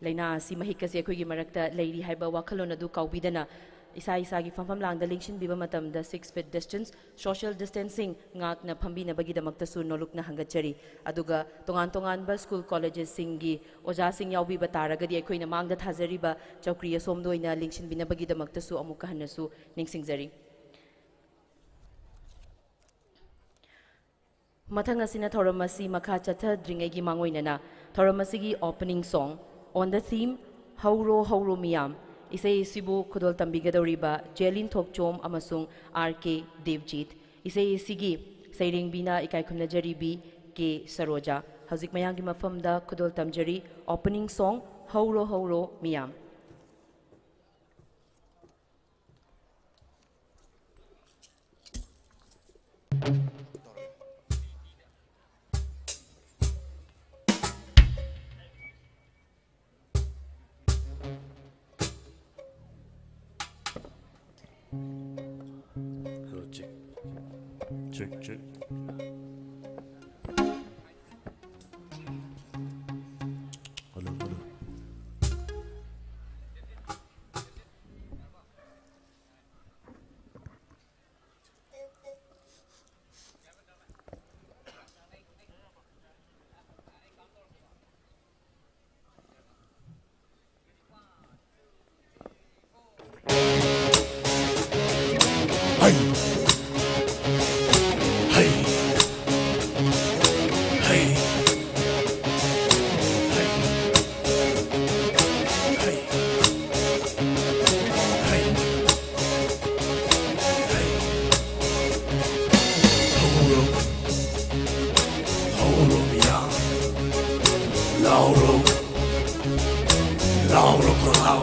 ꯂꯥꯏꯅꯥ ꯑꯁꯤ ꯃꯍꯤꯛ ꯑꯁꯤ ꯑꯩꯈꯣꯏꯒꯤ ꯃꯔꯛꯇ ꯂꯩꯔꯤ ꯍꯥꯏꯕ ꯋꯥꯈꯜꯂꯣꯟ ꯑꯗꯨ ꯀꯥꯎꯕꯤꯗꯅ, ꯏꯁꯥ ꯏꯁꯥꯒꯤ ꯐꯝꯐꯝ ꯂꯥꯡꯗ ꯂꯦꯡꯁꯤꯟꯕꯤꯕ ꯃꯇꯝꯗ six feet distance, social distancing ꯉꯥꯛꯅ ꯐꯝꯕꯤꯅꯕꯒꯤꯗꯃꯛꯇꯁꯨ ꯅꯣꯂꯨꯛꯅ ꯍꯪꯒꯠꯆꯔꯤ꯫ ꯑꯗꯨꯒ ꯇꯣꯉꯥꯟ ꯇꯣꯉꯥꯟꯕ ꯁ꯭ꯀꯨꯜ ꯀꯣꯂꯦꯖꯦꯁꯁꯤꯡꯒꯤ ꯑꯣꯖꯥꯁꯤꯡ ꯌꯥꯎꯕꯤꯕ ꯇꯥꯔꯒꯗꯤ, ꯑꯩꯈꯣꯏꯅ ꯃꯥꯡꯗ ꯊꯥꯖꯔꯤꯕ ꯆꯧꯀ꯭ꯔꯤ ꯑꯁꯣꯝꯗ ꯑꯣꯏꯅ ꯂꯦꯡꯁꯤꯟꯕꯤꯅꯕꯒꯤꯗꯃꯛꯇꯁꯨ ꯑꯃꯨꯛꯀ ꯍꯟꯅꯁꯨ ꯅꯤꯡꯁꯤꯡꯖꯔꯤ꯫ ꯃꯊꯪ ꯑꯁꯤꯅ ꯊꯧꯔꯝ ꯑꯁꯤ ꯃꯈꯥ ꯆꯠꯊꯗ꯭ꯔꯤꯉꯩꯒꯤ ꯃꯥꯡꯑꯣꯏꯅꯅ ꯊꯧꯔꯝ ꯑꯁꯤꯒꯤ opening song, on the theme ꯍꯧꯔꯣ ꯍꯧꯔꯣ ꯃꯤꯌꯥꯝ, ꯏꯁꯩ ꯑꯁꯤꯕꯨ ꯈꯨꯗꯣꯜ ꯇꯝꯕꯤꯒꯗꯧꯔꯤꯕ ꯖꯦꯂꯤꯟ ꯊꯣꯛꯆꯣꯝ ꯑꯃꯁꯨꯡ ꯑꯥꯔ ꯀꯦ ꯗꯦꯕꯖꯤꯠ꯫ ꯏꯁꯩ ꯑꯁꯤꯒꯤ ꯁꯩꯔꯦꯡꯕꯤꯅ ꯏꯀꯥꯏ ꯈꯨꯝꯅꯖꯔꯤꯕꯤ ꯀꯦ ꯁꯔꯣꯖꯥ꯫ ꯍꯧꯖꯤꯛ ꯃꯌꯥꯝꯒꯤ ꯃꯐꯝꯗ ꯈꯨꯗꯣꯜ ꯇꯝꯖꯔꯤ opening song ꯍꯧꯔꯣ ꯍꯧꯔꯣ ꯃꯤꯌꯥꯝ꯫ Hello, check. Check, check. Hello, hello. ꯍꯧꯔꯣ, ꯍꯧꯔꯣ ꯃꯤꯌꯥꯝ, ꯂꯥꯎꯔꯣ, ꯂꯥꯎꯔꯣ ꯈꯣꯜꯂꯥꯎ꯫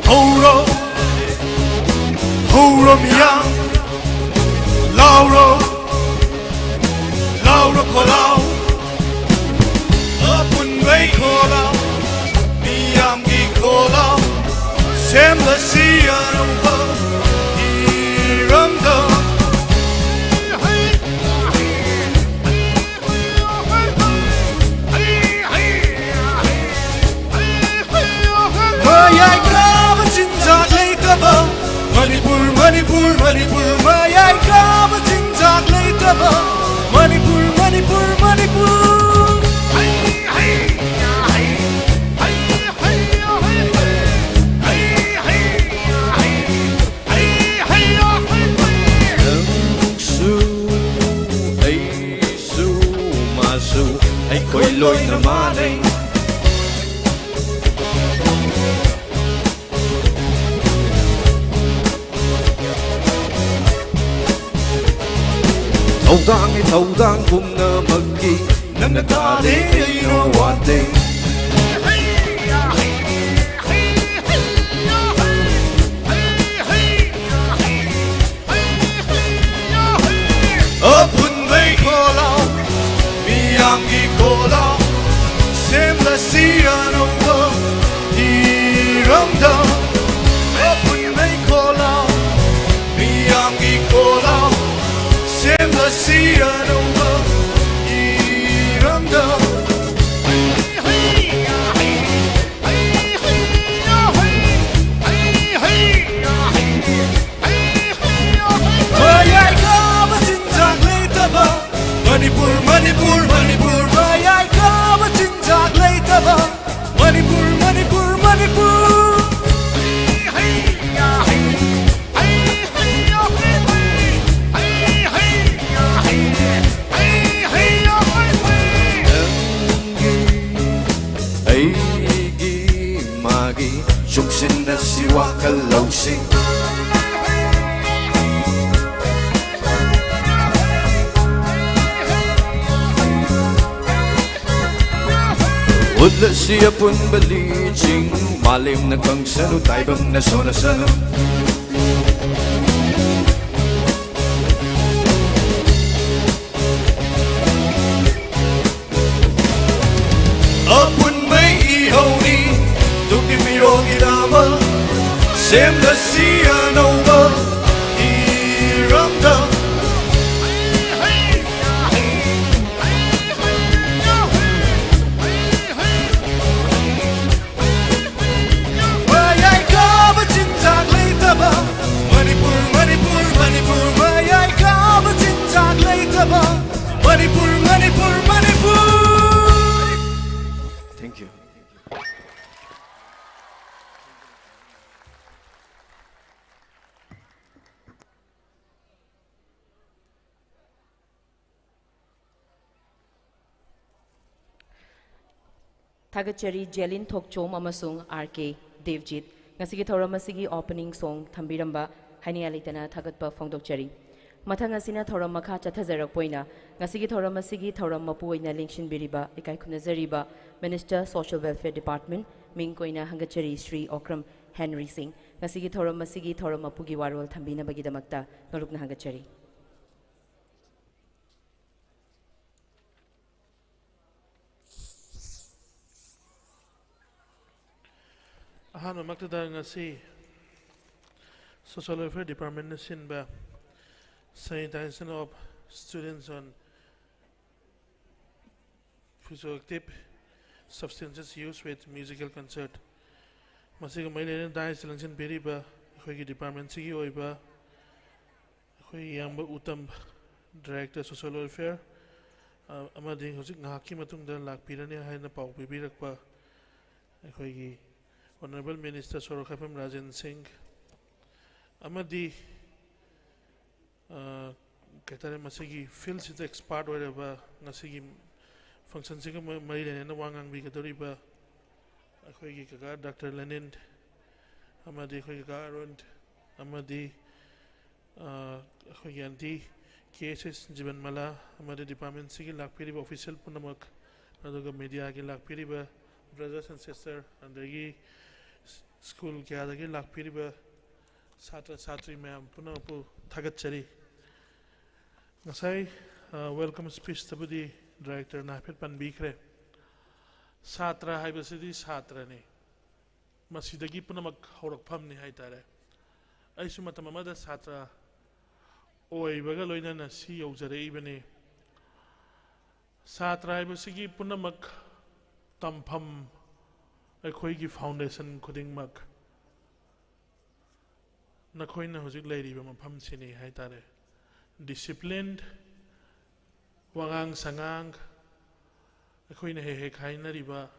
ꯍꯧꯔꯣ, ꯍꯧꯔꯣ ꯃꯤꯌꯥꯝ, ꯂꯥꯎꯔꯣ, ꯂꯥꯎꯔꯣ ꯈꯣꯜꯂꯥꯎ꯫ ꯑꯄꯨꯟꯕꯩ ꯈꯣꯜꯂꯥꯎ, ꯃꯤꯌꯥꯝꯒꯤ ꯈꯣꯜꯂꯥꯎ, ꯁꯦꯝꯂꯁꯤ ꯑꯅꯧꯕ ꯏꯔꯝꯗꯝ꯫ ꯃꯌꯥꯏ ꯀꯥꯕ ꯆꯤꯟꯖꯥꯛ ꯂꯩꯇꯕ ꯃꯅꯤꯄꯨꯔ, ꯃꯅꯤꯄꯨꯔ, ꯃꯅꯤꯄꯨꯔ, ꯃꯌꯥꯏ ꯀꯥꯕ ꯆꯤꯟꯖꯥꯛ ꯂꯩꯇꯕ ꯃꯅꯤꯄꯨꯔ, ꯃꯅꯤꯄꯨꯔ, ꯃꯅꯤꯄꯨꯔ꯫ ꯅꯪꯁꯨ, ꯑꯩꯁꯨ, ꯃꯥꯁꯨ, ꯑꯩꯈꯣꯏ ꯂꯣꯏꯅ ꯃꯥꯟꯅꯩ꯫ ꯊꯧꯗꯥꯡꯅꯤ ꯊꯧꯗꯥꯡ ꯄꯨꯝꯅꯃꯛꯀꯤ, ꯅꯪꯅ ꯇꯥꯗꯦ ꯑꯩꯅ ꯋꯥꯗꯦ꯫ ꯑꯄꯨꯟꯕꯩ ꯈꯣꯜꯂꯥꯎ, ꯃꯤꯌꯥꯝꯒꯤ ꯈꯣꯜꯂꯥꯎ, ꯁꯦꯝꯂꯁꯤ ꯑꯅꯧꯕ ꯏꯔꯝꯗꯝ꯫ ꯑꯄꯨꯟꯕꯩ ꯈꯣꯜꯂꯥꯎ, ꯃꯤꯌꯥꯝꯒꯤ ꯈꯣꯜꯂꯥꯎ, ꯁꯦꯝꯂꯁꯤ ꯑꯅꯧꯕ ꯏꯔꯝꯗꯝ꯫ ꯃꯌꯥꯏ ꯀꯥꯕ ꯆꯤꯟꯖꯥꯛ ꯂꯩꯇꯕ ꯃꯅꯤꯄꯨꯔ, ꯃꯅꯤꯄꯨꯔ, ꯃꯅꯤꯄꯨꯔ꯫ ꯃꯌꯥꯏ ꯀꯥꯕ ꯆꯤꯟꯖꯥꯛ ꯂꯩꯇꯕ ꯃꯅꯤꯄꯨꯔ, ꯃꯅꯤꯄꯨꯔ, ꯃꯅꯤꯄꯨꯔ꯫ ꯅꯪꯒꯤ, ꯑꯩꯒꯤ, ꯃꯥꯒꯤ, ꯆꯨꯡꯁꯤꯟꯅꯁꯤ ꯋꯥꯈꯜ ꯂꯧꯁꯤꯡ꯫ ꯎꯠꯂꯁꯤ ꯑꯄꯨꯟꯕ ꯂꯤꯆꯤꯡ, ꯃꯥꯂꯦꯝꯅ ꯈꯪꯁꯅꯨ, ꯇꯥꯏꯕꯪꯅ ꯁꯣꯟꯅꯁꯅꯨ꯫ ꯑꯄꯨꯟꯕꯩ ꯏꯍꯧꯅꯤ, ꯇꯨꯡꯒꯤ ꯃꯤꯔꯣꯜꯒꯤꯗꯃꯛ ꯁꯦꯝꯂꯁꯤ ꯑꯅꯧꯕ ꯏꯔꯝꯗꯝ꯫ ꯃꯌꯥꯏ ꯀꯥꯕ ꯆꯤꯟꯖꯥꯛ ꯂꯩꯇꯕ ꯃꯅꯤꯄꯨꯔ, ꯃꯅꯤꯄꯨꯔ, ꯃꯅꯤꯄꯨꯔ꯫ ꯃꯌꯥꯏ ꯀꯥꯕ ꯆꯤꯟꯖꯥꯛ ꯂꯩꯇꯕ ꯃꯅꯤꯄꯨꯔ, ꯃꯅꯤꯄꯨꯔ, ꯃꯅꯤꯄꯨꯔ꯫ Thank you. ꯊꯥꯒꯠꯆꯔꯤ ꯖꯦꯂꯤꯟ ꯊꯣꯛꯆꯣꯝ ꯑꯃꯁꯨꯡ ꯑꯥꯔ ꯀꯦ ꯗꯦꯕꯖꯤꯠ, ꯉꯁꯤꯒꯤ ꯊꯧꯔꯝ ꯑꯁꯤꯒꯤ opening song ꯊꯝꯕꯤꯔꯝꯕ ꯍꯥꯏꯅꯤꯡꯉꯥꯏ ꯂꯩꯇꯅ ꯊꯥꯒꯠꯄ ꯐꯣꯡꯗꯣꯛꯆꯔꯤ꯫ ꯃꯊꯪ ꯑꯁꯤꯅ ꯊꯧꯔꯝ ꯃꯈꯥ ꯆꯠꯊꯖꯔꯛꯄ ꯑꯣꯏꯅ ꯉꯁꯤꯒꯤ ꯊꯧꯔꯝ ꯑꯁꯤꯒꯤ ꯊꯧꯔꯝ ꯃꯄꯨ ꯑꯣꯏꯅ ꯂꯦꯡꯁꯤꯟꯕꯤꯔꯤꯕ ꯏꯀꯥꯏ ꯈꯨꯝꯅꯖꯔꯤꯕ Minister Social Welfare Department, ꯃꯤꯡ ꯑꯣꯏꯅ ꯍꯪꯒꯠꯆꯔꯤ ꯁ꯭ꯔꯤ ꯑꯣꯀ꯭ꯔꯝ ꯍꯦꯟꯔꯤ ꯁꯤꯡ꯫ ꯉꯁꯤꯒꯤ ꯊꯧꯔꯝ ꯑꯁꯤꯒꯤ ꯊꯧꯔꯝ ꯃꯄꯨꯒꯤ ꯋꯥꯔꯣꯜ ꯊꯝꯕꯤꯅꯕꯒꯤꯗꯃꯛꯇ ꯅꯣꯂꯨꯛꯅ ꯍꯪꯒꯠꯆꯔꯤ꯫ ꯑꯍꯥꯟꯕꯃꯛꯇꯗ ꯉꯁꯤ Social Welfare Departmentꯅ ꯁꯤꯟꯕ Sensitization of Students on Psychoactive Substances Use with Musical Concert, ꯃꯁꯤꯒ ꯃꯔꯤ ꯂꯩꯅꯅ ꯗꯥꯏꯁꯇ ꯂꯦꯡꯁꯤꯟꯕꯤꯔꯤꯕ ꯑꯩꯈꯣꯏꯒꯤ departmentꯁꯤꯒꯤ ꯑꯣꯏꯕ ꯑꯩꯈꯣꯏ ꯏꯌꯥꯝꯕ ꯎꯇꯝ, Director Social Welfare, ꯑ, ꯑꯃꯗꯤ ꯍꯧꯖꯤꯛ ꯉꯥꯏꯍꯥꯛꯀꯤ ꯃꯇꯨꯡꯗ ꯂꯥꯛꯄꯤꯔꯅꯤ ꯍꯥꯏꯅ ꯄꯥꯎ ꯄꯤꯕꯤꯔꯛꯄ ꯑꯩꯈꯣꯏꯒꯤ Honourable Minister ꯁꯣꯔꯣꯛꯈꯥꯏꯐꯝ ꯔꯥꯖꯦꯟ ꯁꯤꯡ, ꯑꯃꯗꯤ, ꯑ, ꯀꯩ ꯍꯥꯏꯇꯥꯔꯦ, ꯃꯁꯤꯒꯤ fieldꯁꯤꯗ expert ꯑꯣꯏꯔꯕ, ꯉꯁꯤꯒꯤ functionꯁꯤꯒ ꯃ-, ꯃꯔꯤ ꯂꯩꯅꯅ ꯋꯥ ꯉꯥꯡꯕꯤꯒꯗꯧꯔꯤꯕ ꯑꯩꯈꯣꯏꯒꯤ ꯀꯀꯥ Doctor ꯂꯦꯅꯤꯟ, ꯑꯃꯗꯤ ꯑꯩꯈꯣꯏ ꯀꯀꯥ ꯑꯔꯨꯟ, ꯑꯃꯗꯤ, ꯑ, ꯑꯩꯈꯣꯏꯒꯤ aunty ꯀꯦ ꯑꯦꯁ ꯑꯦꯁ ꯖꯤꯕꯟꯃꯂꯥ, ꯑꯃꯗꯤ departmentꯁꯤꯒꯤ ꯂꯥꯛꯄꯤꯔꯤꯕ official ꯄꯨꯝꯅꯃꯛ, ꯑꯗꯨꯒ mediaꯒꯤ ꯂꯥꯛꯄꯤꯔꯤꯕ brothers and sister, ꯑꯗꯒꯤ school ꯀꯌꯥꯗꯒꯤ ꯂꯥꯛꯄꯤꯔꯤꯕ ꯁꯥꯇ꯭ꯔ ꯁꯥꯇ꯭ꯔꯤ ꯃꯌꯥꯝ ꯄꯨꯝꯅꯃꯛꯄꯨ ꯊꯥꯒꯠꯆꯔꯤ꯫ ꯉꯁꯥꯏ, ꯑ, welcome speechꯇꯕꯨꯗꯤ directorꯅ ꯍꯥꯏꯐꯦꯠ ꯄꯟꯕꯤꯈ꯭ꯔꯦ꯫ ꯁꯥꯇ꯭ꯔ ꯍꯥꯏꯕꯁꯤꯗꯤ ꯁꯥꯇ꯭ꯔꯅꯤ꯫ ꯃꯁꯤꯗꯒꯤ ꯄꯨꯝꯅꯃꯛ ꯍꯧꯔꯛꯐꯝꯅꯤ ꯍꯥꯏꯇꯥꯔꯦ꯫ ꯑꯩꯁꯨ ꯃꯇꯝ ꯑꯃꯗ ꯁꯥꯇ꯭ꯔ ꯑꯣꯏꯕꯒ ꯂꯣꯏꯅꯅ ꯁꯤ ꯌꯧꯖꯔꯛꯏꯕꯅꯤ꯫ ꯁꯥꯇ꯭ꯔ ꯍꯥꯏꯕꯁꯤꯒꯤ ꯄꯨꯝꯅꯃꯛ ꯇꯝꯐꯝ, ꯑꯩꯈꯣꯏꯒꯤ foundation ꯈꯨꯗꯤꯡꯃꯛ ꯅꯈꯣꯏꯅ ꯍꯧꯖꯤꯛ ꯂꯩꯔꯤꯕ ꯃꯐꯝꯁꯤꯅꯤ ꯍꯥꯏꯇꯥꯔꯦ꯫ Disciplined, ꯋꯥꯉꯥꯡ ꯁꯉꯥꯡ, ꯑꯩꯈꯣꯏꯅ ꯍꯦꯛ ꯍꯦꯛ ꯍꯥꯏꯅꯔꯤꯕ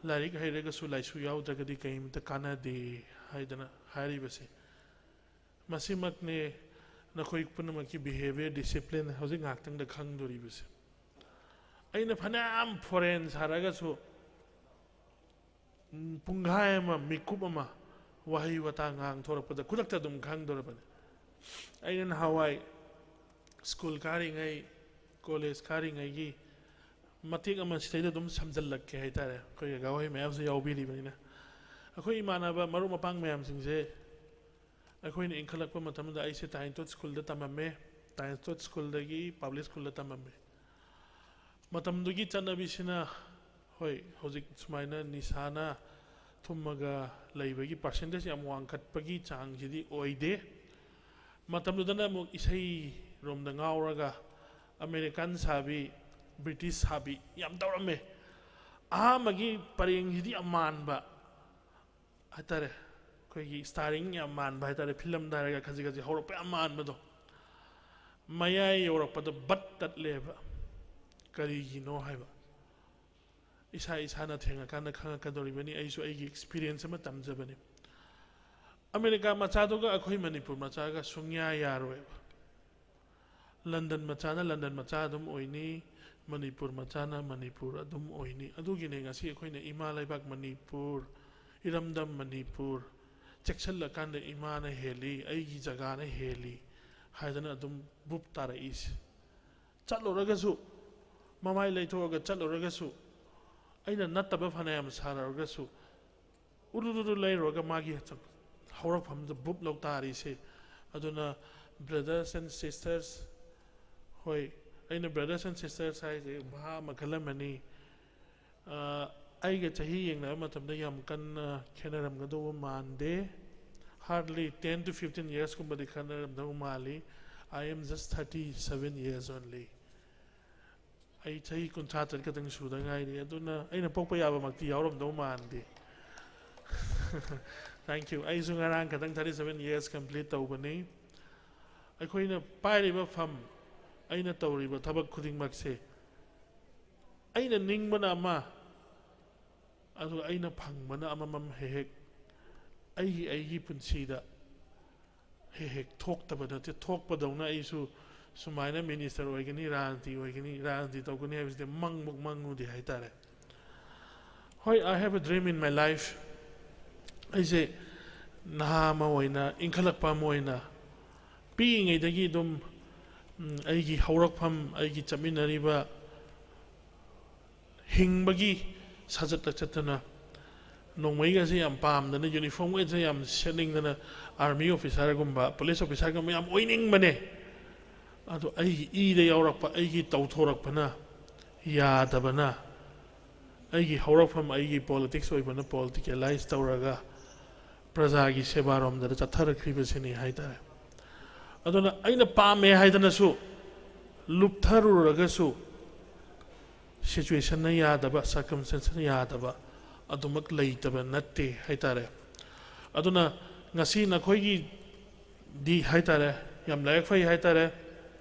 "ꯂꯥꯏꯔꯤꯛ ꯍꯩꯔꯒꯁꯨ ꯂꯥꯏꯁꯨ ꯌꯥꯎꯗ꯭ꯔꯒꯗꯤ ꯀꯔꯤꯝꯇ ꯀꯥꯟꯅꯗꯦ" ꯍꯥꯏꯗꯅ ꯍꯥꯏꯔꯤꯕꯁꯦ, ꯃꯁꯤꯃꯛꯅꯤ ꯅꯈꯣꯏ ꯄꯨꯝꯅꯃꯛꯀꯤ behaviour discipline ꯍꯧꯖꯤꯛ ꯉꯥꯏꯍꯥꯛꯇꯪꯗ ꯈꯪꯗꯣꯔꯤꯕꯁꯦ꯫ ꯑꯩꯅ ꯐꯅꯌꯥꯝ foreign ꯁꯥꯔꯒꯁꯨ, ꯎꯝ, ꯄꯨꯡꯈꯥꯏ ꯑꯃ, ꯃꯤꯀꯨꯞ ꯑꯃ ꯋꯥꯍꯩ ꯋꯥꯇꯥ ꯉꯥꯡꯊꯣꯔꯛꯄꯗ ꯈꯨꯗꯛꯇ ꯑꯗꯨꯝ ꯈꯪꯗꯣꯔꯕꯅꯤ꯫ ꯑꯩꯅ ꯅꯍꯥꯟꯋꯥꯏ ꯁ꯭ꯀꯨꯜ ꯀꯥꯔꯤꯉꯩ, ꯀꯣꯂꯦꯖ ꯀꯥꯔꯤꯉꯩꯒꯤ ꯃꯇꯦꯛ ꯑꯃ ꯁꯤꯗꯩꯗ ꯑꯗꯨꯝ ꯁꯝꯖꯜꯂꯛꯀꯦ ꯍꯥꯏꯇꯥꯔꯦ, ꯑꯩꯈꯣꯏ ꯑꯒꯥ ꯍꯣꯏ ꯃꯌꯥꯝꯁꯨ ꯌꯥꯎꯕꯤꯔꯤꯕꯅꯤꯅ꯫ ꯑꯩꯈꯣꯏ ꯏꯃꯥꯟꯅꯕ ꯃꯔꯨꯞ ꯃꯄꯥꯡ ꯃꯌꯥꯝꯁꯤꯡꯁꯦ ꯑꯩꯈꯣꯏꯅ ꯏꯟꯈꯠꯂꯛꯄ ꯃꯇꯝꯗ ꯑꯩꯁꯦ ꯇꯥꯏꯟꯇꯣꯠ ꯁ꯭ꯀꯨꯜꯗ ꯇꯝꯃꯝꯃꯦ꯫ ꯇꯥꯏꯟꯇꯣꯠ ꯁ꯭ꯀꯨꯜꯗꯒꯤ ꯄꯕ꯭ꯂꯤꯛ ꯁ꯭ꯀꯨꯜꯗ ꯇꯝꯃꯝꯃꯦ꯫ ꯃꯇꯝꯗꯨꯒꯤ ꯆꯠꯅꯕꯤꯁꯤꯅ, ꯍꯣꯏ, ꯍꯧꯖꯤꯛ ꯁꯨꯃꯥꯏꯅ ꯅꯤꯁꯥꯅ ꯊꯨꯝꯃꯒ ꯂꯩꯕꯒꯤ ꯄꯥꯔꯁꯦꯟꯇꯦꯖ ꯌꯥꯝ ꯋꯥꯡꯈꯠꯄꯒꯤ ꯆꯥꯡꯁꯤꯗꯤ ꯑꯣꯏꯗꯦ꯫ ꯃꯇꯝꯗꯨꯗꯅ ꯑꯃꯨꯛ ꯏꯁꯩꯔꯣꯝꯗ ꯉꯥꯎꯔꯒ ꯑꯃꯦꯔꯤꯀꯥꯟ ꯁꯥꯕꯤ, ꯕ꯭ꯔꯤꯇꯤꯁ ꯁꯥꯕꯤ ꯌꯥꯝ ꯇꯧꯔꯝꯃꯦ꯫ ꯑꯍꯥꯟꯕꯒꯤ ꯄꯔꯦꯡꯁꯤꯗꯤ ꯌꯥꯝ ꯃꯥꯟꯕ ꯍꯥꯏꯇꯥꯔꯦ, ꯑꯩꯈꯣꯏꯒꯤ ꯁ꯭ꯇꯥꯔꯤꯡ ꯌꯥꯝ ꯃꯥꯟꯕ ꯍꯥꯏꯇꯥꯔꯦ, ꯐꯤꯂꯝꯗ ꯍꯥꯏꯔꯒ ꯈꯖꯤꯛ ꯈꯖꯤꯛ ꯍꯧꯔꯛꯄ ꯌꯥꯝ ꯃꯥꯟꯕꯗꯣ꯫ ꯃꯌꯥꯏ ꯌꯧꯔꯛꯄꯗ ꯕꯠ ꯇꯠꯂꯦꯕ꯫ ꯀꯔꯤꯒꯤꯅꯣ ꯍꯥꯏꯕ, ꯏꯁꯥ ꯏꯁꯥꯅ ꯊꯦꯡꯉꯀꯥꯟꯗ ꯈꯪꯉꯛꯀꯗꯧꯔꯤꯕꯅꯤ꯫ ꯑꯩꯁꯨ ꯑꯩꯒꯤ ꯑꯦꯛꯁꯄꯤꯔꯤꯌꯦꯟꯁ ꯑꯃ ꯇꯝꯖꯕꯅꯤ꯫ ꯑꯃꯦꯔꯤꯀꯥ ꯃꯆꯥꯗꯨꯒ ꯑꯩꯈꯣꯏ ꯃꯅꯤꯄꯨꯔ ꯃꯆꯥꯒ ꯁꯨꯡꯌꯥ ꯌꯥꯔꯣꯏꯕ꯫ ꯂꯟꯗꯟ ꯃꯆꯥꯅ ꯂꯟꯗꯟ ꯃꯆꯥ ꯑꯗꯨꯝ ꯑꯣꯏꯅꯤ, ꯃꯅꯤꯄꯨꯔ ꯃꯆꯥꯅ ꯃꯅꯤꯄꯨꯔ ꯑꯗꯨꯝ ꯑꯣꯏꯅꯤ꯫ ꯑꯗꯨꯒꯤꯅꯦ ꯉꯁꯤ ꯑꯩꯈꯣꯏꯅ ꯏꯃꯥ ꯂꯩꯕꯥꯛ ꯃꯅꯤꯄꯨꯔ, ꯏꯔꯝꯗꯝ ꯃꯅꯤꯄꯨꯔ, ꯆꯦꯛꯁꯤꯜꯂꯀꯥꯟꯗ ꯏꯃꯥꯅ ꯍꯦꯜꯂꯤ, ꯑꯩꯒꯤ ꯖꯒꯥꯅ ꯍꯦꯜꯂꯤ ꯍꯥꯏꯗꯅ ꯑꯗꯨꯝ ꯕꯨꯞ ꯇꯥꯔꯛꯏꯁꯦ꯫ ꯆꯠꯂꯨꯔꯒꯁꯨ, ꯃꯃꯥꯏ ꯂꯩꯊꯣꯛꯑꯒ ꯆꯠꯂꯨꯔꯒꯁꯨ, ꯑꯩꯅ ꯅꯠꯇꯕ ꯐꯅꯌꯥꯝ ꯁꯥꯔꯨꯔꯒꯁꯨ, ꯎꯔꯨ ꯎꯔꯨ ꯂꯩꯔꯨꯔꯒ ꯃꯥꯒꯤ ꯍꯧꯔꯛꯐꯝꯗ ꯕꯨꯞ ꯂꯧ ꯇꯥꯔꯤꯁꯦ꯫ ꯑꯗꯨꯅ brothers and sisters, ꯍꯣꯏ, ꯑꯩꯅ brothers and sisters ꯍꯥꯏꯁꯦ ꯚꯥꯞ ꯑꯃ ꯈꯜꯂꯝꯃꯅꯤ꯫ ꯑ, ꯑꯩꯒ ꯆꯍꯤ ꯌꯦꯡꯅꯕ ꯃꯇꯝꯗ ꯌꯥꯝ ꯀꯟꯅ ꯈꯦꯠꯅꯔꯝꯒꯗꯧꯕ ꯃꯥꯟꯗꯦ꯫ Hardly ten to fifteen years ꯀꯨꯝꯕꯗꯤ ꯈꯦꯠꯅꯔꯝꯗꯧ ꯃꯥꯜꯂꯤ꯫ I am just thirty seven years only. ꯑꯩ ꯆꯍꯤ ꯀꯨꯟꯊ꯭ꯔꯥ ꯇꯔꯦꯠ ꯈꯛꯇꯪ ꯁꯨꯗ ꯉꯥꯏꯔꯤ, ꯑꯗꯨꯅ ꯑꯩꯅ ꯄꯣꯛꯄ ꯌꯥꯕꯃꯛꯇꯤ ꯌꯥꯎꯔꯝꯗꯧ ꯃꯥꯟꯗꯦ꯫ Thank you. ꯑꯩꯁꯨ ꯉꯔꯥꯡ ꯈꯛꯇꯪ thirty seven years complete ꯇꯧꯕꯅꯤ꯫ ꯑꯩꯈꯣꯏꯅ ꯄꯥꯏꯔꯤꯕ ꯐꯝ, ꯑꯩꯅ ꯇꯧꯔꯤꯕ ꯊꯕꯛ ꯈꯨꯗꯤꯡꯃꯛꯁꯦ, ꯑꯩꯅ ꯅꯤꯡꯕꯅ ꯑꯃ, ꯑꯗꯨꯒ ꯑꯩꯅ ꯐꯪꯕꯅ ꯑꯃꯃꯝ ꯍꯦꯛ ꯍꯦꯛ ꯑꯩꯒꯤ, ꯑꯩꯒꯤ ꯄꯨꯟꯁꯤꯗ ꯍꯦꯛ ꯍꯦꯛ ꯊꯣꯛꯇꯕ ꯅꯠꯇꯦ꯫ ꯊꯣꯛꯄꯗꯧꯅ ꯑꯩꯁꯨ ꯁꯨꯃꯥꯏꯅ ꯃꯤꯅꯤꯁꯇꯔ ꯑꯣꯏꯒꯅꯤ, ꯔꯥꯖꯅꯤꯇꯤ ꯑꯣꯏꯒꯅꯤ, ꯔꯥꯖꯅꯤꯇꯤ ꯇꯧꯒꯅꯤ ꯍꯥꯏꯕꯁꯤꯗꯤ ꯃꯪꯃꯨꯛ ꯃꯪꯉꯨꯗꯦ ꯍꯥꯏꯇꯥꯔꯦ꯫ ꯍꯣꯏ, I have a dream in my life. ꯑꯩꯁꯦ ꯅꯍꯥ ꯑꯃ ꯑꯣꯏꯅ, ꯏꯟꯈꯠꯂꯛꯄ ꯑꯃ ꯑꯣꯏꯅ, ꯄꯤꯛꯏꯉꯩꯗꯒꯤ ꯑꯗꯨꯝ ꯎꯝ, ꯑꯩꯒꯤ ꯍꯧꯔꯛꯐꯝ, ꯑꯩꯒꯤ ꯆꯠꯃꯤꯟꯅꯔꯤꯕ ꯍꯤꯡꯕꯒꯤ ꯁꯥꯖꯠꯇ ꯆꯠꯇꯅ, ꯅꯣꯡꯃꯩꯒꯁꯦ ꯌꯥꯝ ꯄꯥꯝꯗꯅ, ꯌꯨꯅꯤꯐꯣꯔꯝꯒꯁꯦ ꯌꯥꯝ ꯁꯦꯠꯅꯤꯡꯗꯅ, ꯑꯥꯔꯃꯤ ꯑꯣꯐꯤꯁꯥꯔꯒꯨꯝꯕ, ꯄꯨꯂꯤꯁ ꯑꯣꯐꯤꯁꯥꯔꯒꯨꯝꯕ ꯌꯥꯝ ꯑꯣꯏꯅꯤꯡꯕꯅꯦ꯫ ꯑꯗꯣ ꯑꯩꯒꯤ ꯏꯗ ꯌꯥꯎꯔꯛꯄ, ꯑꯩꯒꯤ ꯇꯧꯊꯣꯔꯛꯄꯅ ꯌꯥꯗꯕꯅ, ꯑꯩꯒꯤ ꯍꯧꯔꯛꯐꯝ, ꯑꯩꯒꯤ ꯄꯣꯂꯤꯇꯤꯛꯁ ꯑꯣꯏꯕꯅ ꯄꯣꯂꯤꯇꯤꯀꯦꯂꯥꯏꯁ ꯇꯧꯔꯒ ꯄ꯭ꯔꯖꯥꯒꯤ ꯁꯦꯕꯥꯔꯣꯝꯗ ꯆꯠꯊꯔꯛꯈ꯭ꯔꯤꯕꯁꯤꯅꯤ ꯍꯥꯏꯇꯥꯔꯦ꯫ ꯑꯗꯨꯅ ꯑꯩꯅ ꯄꯥꯝꯃꯦ ꯍꯥꯏꯗꯅꯁꯨ ꯂꯨꯞꯊꯔꯨꯔꯒꯁꯨ, ꯁꯤꯆꯨꯋꯦꯁꯟꯅ ꯌꯥꯗꯕ, ꯁꯔꯀꯝꯁꯇꯦꯟꯁꯅ ꯌꯥꯗꯕ ꯑꯗꯨꯃꯛ ꯂꯩꯇꯕ ꯅꯠꯇꯦ ꯍꯥꯏꯇꯥꯔꯦ꯫ ꯑꯗꯨꯅ ꯉꯁꯤ ꯅꯈꯣꯏꯒꯤꯗꯤ ꯍꯥꯏꯇꯥꯔꯦ, ꯌꯥꯝ ꯂꯥꯏꯕꯛ ꯐꯩ ꯍꯥꯏꯇꯥꯔꯦ꯫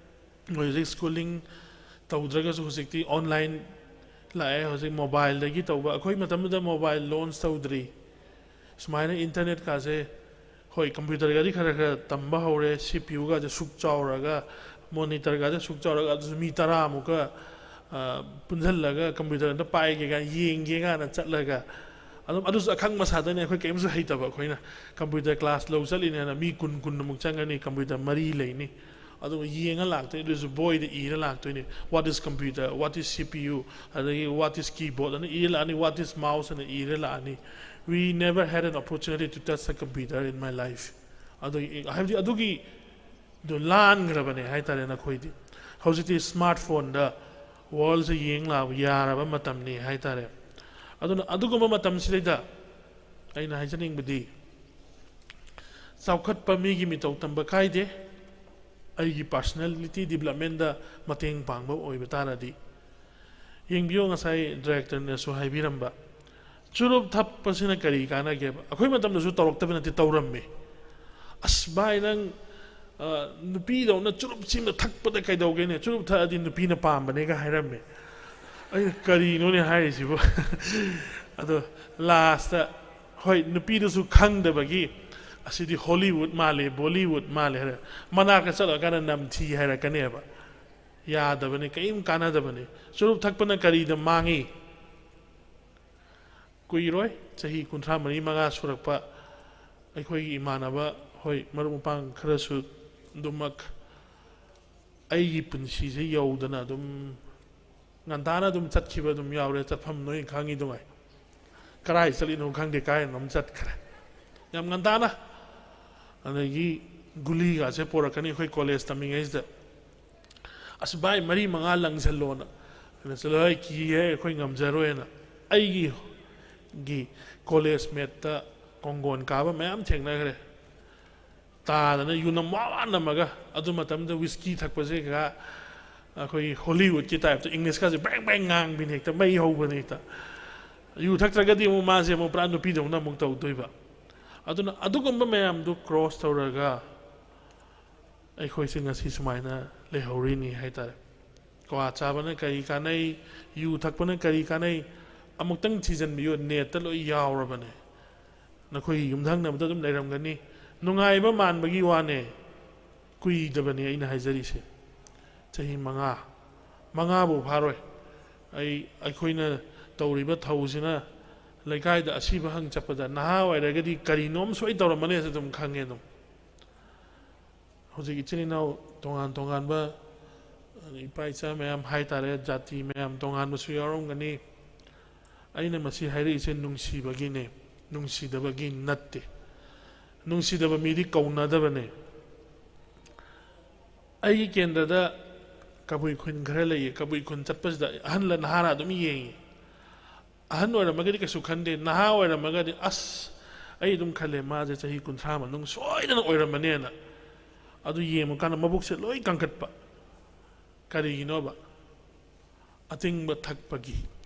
ꯃꯣꯏ ꯍꯧꯖꯤꯛ ꯁ꯭ꯀꯨꯂꯤꯡ ꯇꯧꯗ꯭ꯔꯒꯁꯨ ꯍꯧꯖꯤꯛꯇꯤ ꯑꯣꯟꯂꯥꯏꯟ ꯂꯥꯛꯑꯦ, ꯍꯧꯖꯤꯛ ꯃꯣꯕꯥꯏꯜꯗꯒꯤ ꯇꯧꯕ꯫ ꯑꯩꯈꯣꯏ ꯃꯇꯝꯗꯨꯗ ꯃꯣꯕꯥꯏꯜ ꯂꯣꯟꯁ ꯇꯧꯗ꯭ꯔꯤ꯫ ꯁꯨꯃꯥꯏꯅ ꯏꯟꯇꯔꯅꯦꯠꯀꯥꯁꯦ, ꯍꯣꯏ, ꯀꯝꯄ꯭ꯌꯨꯇꯔꯒꯗꯤ ꯈꯔ ꯈꯔ ꯇꯝꯕ ꯍꯧꯔꯦ, ꯁꯤ ꯄꯤ ꯌꯨꯒꯁꯦ ꯁꯨꯛ ꯆꯥꯎꯔꯒ, ꯃꯣꯅꯤꯇꯔꯒꯁꯦ ꯁꯨꯛ ꯆꯥꯎꯔꯒ, ꯑꯗꯨꯁꯨ ꯃꯤ ꯇꯔꯥꯃꯨꯛꯀ, ꯑ, ꯄꯨꯟꯁꯤꯜꯂꯒ ꯀꯝꯄ꯭ꯌꯨꯇꯔ ꯑꯝꯇ ꯄꯥꯏꯒꯦ ꯀꯥꯏꯅ ꯌꯦꯡꯒꯦ ꯀꯥꯏꯅ ꯆꯠꯂꯒ, ꯑꯗꯨꯝ ꯑꯗꯨꯁꯨ ꯑꯈꯪꯕ ꯁꯥꯗꯣꯏꯅꯦ꯫ ꯑꯩꯈꯣꯏ ꯀꯔꯤꯝꯁꯨ ꯍꯩꯇꯕ, ꯑꯩꯈꯣꯏꯅ ꯀꯝꯄ꯭ꯌꯨꯇꯔ ꯀ꯭ꯂꯥꯁ ꯂꯧ ꯆꯠꯂꯤꯅꯦꯅ ꯃꯤ ꯀꯨꯟ, ꯀꯨꯟꯃꯨꯛ ꯆꯪꯒꯅꯤ, ꯀꯝꯄ꯭ꯌꯨꯇꯔ ꯃꯔꯤ ꯂꯩꯅꯤ꯫ ꯑꯗꯨꯒ ꯌꯦꯡꯉ ꯂꯥꯛꯇꯣꯏꯅꯤ, ꯑꯗꯨꯁꯨ ꯕꯣꯏꯗ ꯏꯔ ꯂꯥꯛꯇꯣꯏꯅꯤ꯫ What is computer? What is C P U? ꯑꯗꯒꯤ what is keyboard ꯑꯅ ꯏꯔ ꯂꯥꯛꯑꯅꯤ, what is mouse ꯑꯅ ꯏꯔ ꯂꯥꯛꯑꯅꯤ꯫ We never had an opportunity to touch a computer in my life. ꯑꯗꯨꯒꯤ, ꯍꯥꯏꯕꯗꯤ ꯑꯗꯨꯒꯤꯗꯣ ꯂꯥꯟꯈ꯭ꯔꯕꯅꯦ ꯍꯥꯏꯇꯥꯔꯦ ꯅꯈꯣꯏꯗꯤ꯫ ꯍꯧꯖꯤꯛꯇꯤ ꯁ꯭ꯃꯥꯔꯠ ꯐꯣꯟꯗ ꯋꯥꯔꯜꯁꯦ ꯌꯦꯡ ꯂꯥꯛ ꯌꯥꯔꯕ ꯃꯇꯝꯅꯤ ꯍꯥꯏꯇꯥꯔꯦ꯫ ꯑꯗꯨꯅ ꯑꯗꯨꯒꯨꯝꯕ ꯃꯇꯝꯁꯤꯗꯩꯗ ꯑꯩꯅ ꯍꯥꯏꯖꯅꯤꯡꯕꯗꯤ, ꯆꯥꯎꯈꯠꯄ ꯃꯤꯒꯤ ꯃꯤꯇꯧ ꯇꯝꯕ ꯀꯥꯏꯗꯦ꯫ ꯑꯩꯒꯤ ꯄꯥꯔꯁꯣꯅꯦꯂꯤꯇꯤ ꯗꯤꯕꯂꯞꯃꯦꯟꯗ ꯃꯇꯦꯡ ꯄꯥꯡꯕ ꯑꯣꯏꯕ ꯇꯥꯔꯗꯤ, ꯌꯦꯡꯕꯤꯌꯨ, ꯉꯁꯥꯏ ꯗꯥꯏꯔꯦꯛꯇꯔꯅꯁꯨ ꯍꯥꯏꯕꯤꯔꯝꯕ, ꯆꯨꯔꯨꯞ ꯊꯛꯄꯁꯤꯅ ꯀꯔꯤ ꯀꯥꯟꯅꯒꯦꯕ? ꯑꯩꯈꯣꯏ ꯃꯇꯝꯗꯁꯨ ꯇꯧꯔꯛꯇꯕ ꯅꯠꯇꯦ, ꯇꯧꯔꯝꯃꯤ꯫ "ꯑꯁ ꯚꯥꯏ, ꯅꯪ, ꯑ, ꯅꯨꯄꯤꯗꯧꯅ ꯆꯨꯔꯨꯞ ꯁꯤꯃ ꯊꯛꯄꯗ ꯀꯩꯗꯧꯒꯦꯅꯦ? ꯆꯨꯔꯨꯞ ꯊꯛꯑꯗꯤ ꯅꯨꯄꯤꯅ ꯄꯥꯝꯕꯅꯦꯒ" ꯍꯥꯏꯔꯝꯃꯦ꯫ ꯑꯩꯅ, "ꯀꯔꯤꯅꯣꯅꯦ ꯍꯥꯏꯔꯤꯁꯤꯕꯨ?" ꯑꯗꯣ ꯂꯥꯁꯇ, ꯍꯣꯏ, ꯅꯨꯄꯤꯗꯨꯁꯨ ꯈꯪꯗꯕꯒꯤ, "ꯑꯁꯤꯗꯤ ꯍꯣꯂꯤꯋꯨꯗ ꯃꯥꯜꯂꯦ, ꯕꯣꯂꯤꯋꯨꯗ ꯃꯥꯜꯂꯦ" ꯍꯥꯏꯔ ꯃꯅꯥꯛꯇ ꯆꯠꯂꯀꯥꯟꯗ ꯅꯝꯊꯤ ꯍꯥꯏꯔꯛꯀꯅꯦꯕ꯫ ꯌꯥꯗꯕꯅꯤ, ꯀꯔꯤꯝ ꯀꯥꯟꯅꯗꯕꯅꯤ꯫ ꯆꯨꯔꯨꯞ ꯊꯛꯄꯅ ꯀꯔꯤꯗ ꯃꯥꯡꯉꯤ? ꯀꯨꯏꯔꯣꯏ, ꯆꯍꯤ ꯀꯨꯟꯊ꯭ꯔꯥ ꯃꯔꯤ ꯃꯉꯥ ꯁꯨꯔꯛꯄ ꯑꯩꯈꯣꯏꯒꯤ ꯏꯃꯥꯟꯅꯕ, ꯍꯣꯏ, ꯃꯔꯨꯞ ꯃꯄꯥꯡ ꯈꯔꯁꯨ ꯑꯗꯨꯃꯛ ꯑꯩꯒꯤ ꯄꯨꯟꯁꯤꯁꯦ ꯌꯧꯗꯅ ꯑꯗꯨꯝ ꯉꯟꯇꯥꯅ ꯑꯗꯨꯝ ꯆꯠꯈꯤꯕ ꯑꯗꯨꯝ ꯌꯥꯎꯔꯦ꯫ ꯆꯠꯐꯝ ꯅꯣꯏ ꯈꯪꯉꯤꯗꯨꯉꯥꯏ꯫ ꯀꯔꯥꯏ ꯆꯠꯂꯤꯅꯣ ꯈꯪꯗꯦ, ꯀꯥꯏꯗꯅꯣꯝ ꯆꯠꯈ꯭ꯔꯦ ꯌꯥꯝ ꯉꯟꯇꯥꯅ꯫ ꯑꯗꯒꯤ ꯒꯨꯂꯤꯒꯁꯦ ꯄꯣꯔꯛꯀꯅꯤ ꯑꯩꯈꯣꯏ ꯀꯣꯂꯦꯖ ꯇꯝꯃꯤꯉꯩꯁꯤꯗ꯫ "ꯑꯁ ꯚꯥꯏ, ꯃꯔꯤ ꯃꯉꯥ ꯂꯪꯁꯜꯂꯣꯅ"꯫ ꯑꯩꯅ "ꯆꯠꯂꯣꯍꯦ, ꯀꯤꯍꯦ, ꯑꯩꯈꯣꯏ ꯉꯝꯖꯔꯣꯏꯅ"꯫ ꯑꯩꯒꯤ ꯒꯤ ꯀꯣꯂꯦꯖ ꯃꯦꯠꯇ ꯀꯣꯡꯒꯣꯟ ꯀꯥꯕ ꯃꯌꯥꯝ ꯊꯦꯡꯅꯈ꯭ꯔꯦ꯫ ꯇꯥꯗꯅ ꯌꯨꯅꯝ ꯋꯥ ꯋꯥ ꯅꯝꯃꯒ꯫ ꯑꯗꯨ ꯃꯇꯝꯗ ꯋꯤꯁꯀꯤ ꯊꯛꯄꯁꯦ ꯀꯩꯀꯥ ꯑꯩꯈꯣꯏ ꯍꯣꯂꯤꯋꯨꯗꯀꯤ ꯇꯥꯏꯞꯇ ꯏꯪꯂꯤꯁꯀꯁꯦ ꯕ꯭ꯔꯦꯡ ꯕ꯭ꯔꯦꯡ ꯉꯥꯡꯕꯤꯅꯤ, ꯍꯦꯛꯇ ꯃꯩ ꯍꯧꯕꯅꯤ ꯍꯦꯛꯇ꯫ ꯌꯨ ꯊꯛꯇ꯭ꯔꯒꯗꯤ ꯑꯃꯨꯛ ꯃꯥꯁꯦ ꯑꯃꯨꯛ ꯄꯨꯔꯥ ꯅꯨꯄꯤꯗꯧꯅ ꯑꯃꯨꯛ ꯇꯧꯗꯣꯏꯕ꯫ ꯑꯗꯨꯅ ꯑꯗꯨꯒꯨꯝꯕ ꯃꯌꯥꯝꯗꯨ ꯀ꯭ꯔꯣꯁ ꯇꯧꯔꯒ ꯑꯩꯈꯣꯏꯁꯦ ꯉꯁꯤ ꯁꯨꯃꯥꯏꯅ ꯂꯩꯍꯧꯔꯤꯅꯤ ꯍꯥꯏꯇꯥꯔꯦ꯫ ꯀ꯭ꯋꯥ ꯆꯥꯕꯅ ꯀꯔꯤ ꯀꯥꯟꯅꯩ? ꯌꯨ ꯊꯛꯄꯅ ꯀꯔꯤ ꯀꯥꯟꯅꯩ? ꯑꯃꯨꯛꯇꯪ ꯊꯤꯖꯤꯟꯕꯤꯌꯨ, ꯅꯦꯠꯇ ꯂꯣꯏ ꯌꯥꯎꯔꯕꯅꯦ꯫ ꯅꯈꯣꯏꯒꯤ ꯌꯨꯝꯊꯪꯅꯕꯗ ꯑꯗꯨꯝ ꯂꯩꯔꯝꯒꯅꯤ꯫ ꯅꯨꯡꯉꯥꯏꯕ ꯃꯥꯟꯕꯒꯤ ꯋꯥꯅꯦ, ꯀꯨꯏꯗꯕꯅꯦ ꯑꯩꯅ ꯍꯥꯏꯖꯔꯤꯁꯦ꯫ ꯆꯍꯤ ꯃꯉꯥ, ꯃꯉꯥꯕꯨ ꯐꯥꯔꯣꯏ꯫ ꯑꯩ, ꯑꯩꯈꯣꯏꯅ ꯇꯧꯔꯤꯕ ꯊꯧꯁꯤꯅ ꯂꯩꯀꯥꯏꯗ ꯑꯁꯤꯕ ꯍꯪ ꯆꯠꯄꯗ ꯅꯍꯥ ꯑꯣꯏꯔꯒꯗꯤ ꯀꯔꯤꯅꯣꯝ ꯁꯣꯏ ꯇꯧꯔꯝꯃꯅꯤ ꯍꯥꯏꯁꯦ ꯑꯗꯨꯝ ꯈꯪꯉꯦ ꯑꯗꯨꯝ꯫ ꯍꯧꯖꯤꯛ ꯏꯆꯤꯟ ꯏꯅꯥꯎ ꯇꯣꯉꯥꯟ ꯇꯣꯉꯥꯟꯕ, ꯏꯄꯥ ꯏꯆꯥ ꯃꯌꯥꯝ ꯍꯥꯏꯇꯥꯔꯦ, ꯖꯥꯇꯤ ꯃꯌꯥꯝ ꯇꯣꯉꯥꯟꯕꯁꯨ ꯌꯥꯎꯔꯝꯒꯅꯤ꯫ ꯑꯩꯅ ꯃꯁꯤ ꯍꯥꯏꯔꯛꯏꯁꯦ ꯅꯨꯡꯁꯤꯕꯒꯤꯅꯦ, ꯅꯨꯡꯁꯤꯗꯕꯒꯤ ꯅꯠꯇꯦ꯫ ꯅꯨꯡꯁꯤꯗꯕ ꯃꯤꯗꯤ ꯀꯧꯅꯗꯕꯅꯦ꯫ ꯑꯩꯒꯤ ꯀꯦꯟꯗ꯭ꯔꯗ ꯀꯕꯨꯏ ꯈꯨꯟ ꯈꯔ ꯂꯩꯌꯦ꯫ ꯀꯕꯨꯏ ꯈꯨꯟ ꯆꯠꯄꯁꯤꯗ ꯑꯍꯜꯂ ꯅꯍꯥꯔ ꯑꯗꯨꯝ ꯌꯦꯡꯉꯤ꯫ ꯑꯍꯟ ꯑꯣꯏꯔꯝꯃꯒꯗꯤ ꯀꯩꯁꯨ ꯈꯟꯗꯦ, ꯅꯍꯥ ꯑꯣꯏꯔꯝꯃꯒꯗꯤ ꯑꯁ, ꯑꯩ ꯑꯗꯨꯝ ꯈꯜꯂꯦ, ꯃꯥꯁꯦ ꯆꯍꯤ ꯀꯨꯟꯊ꯭ꯔꯥ ꯃꯅꯨꯡ ꯁꯣꯏꯗꯅ ꯑꯣꯏꯔꯝꯃꯅꯦꯅ꯫ ꯑꯗꯨ ꯌꯦꯡꯕ ꯀꯥꯟꯗ ꯃꯕꯨꯛꯁꯦ ꯂꯣꯏ ꯀꯟꯈꯠꯄ꯫ ꯀꯔꯤꯒꯤꯅꯣꯕ? ꯑꯇꯤꯡꯕ ꯊꯛꯄꯒꯤ꯫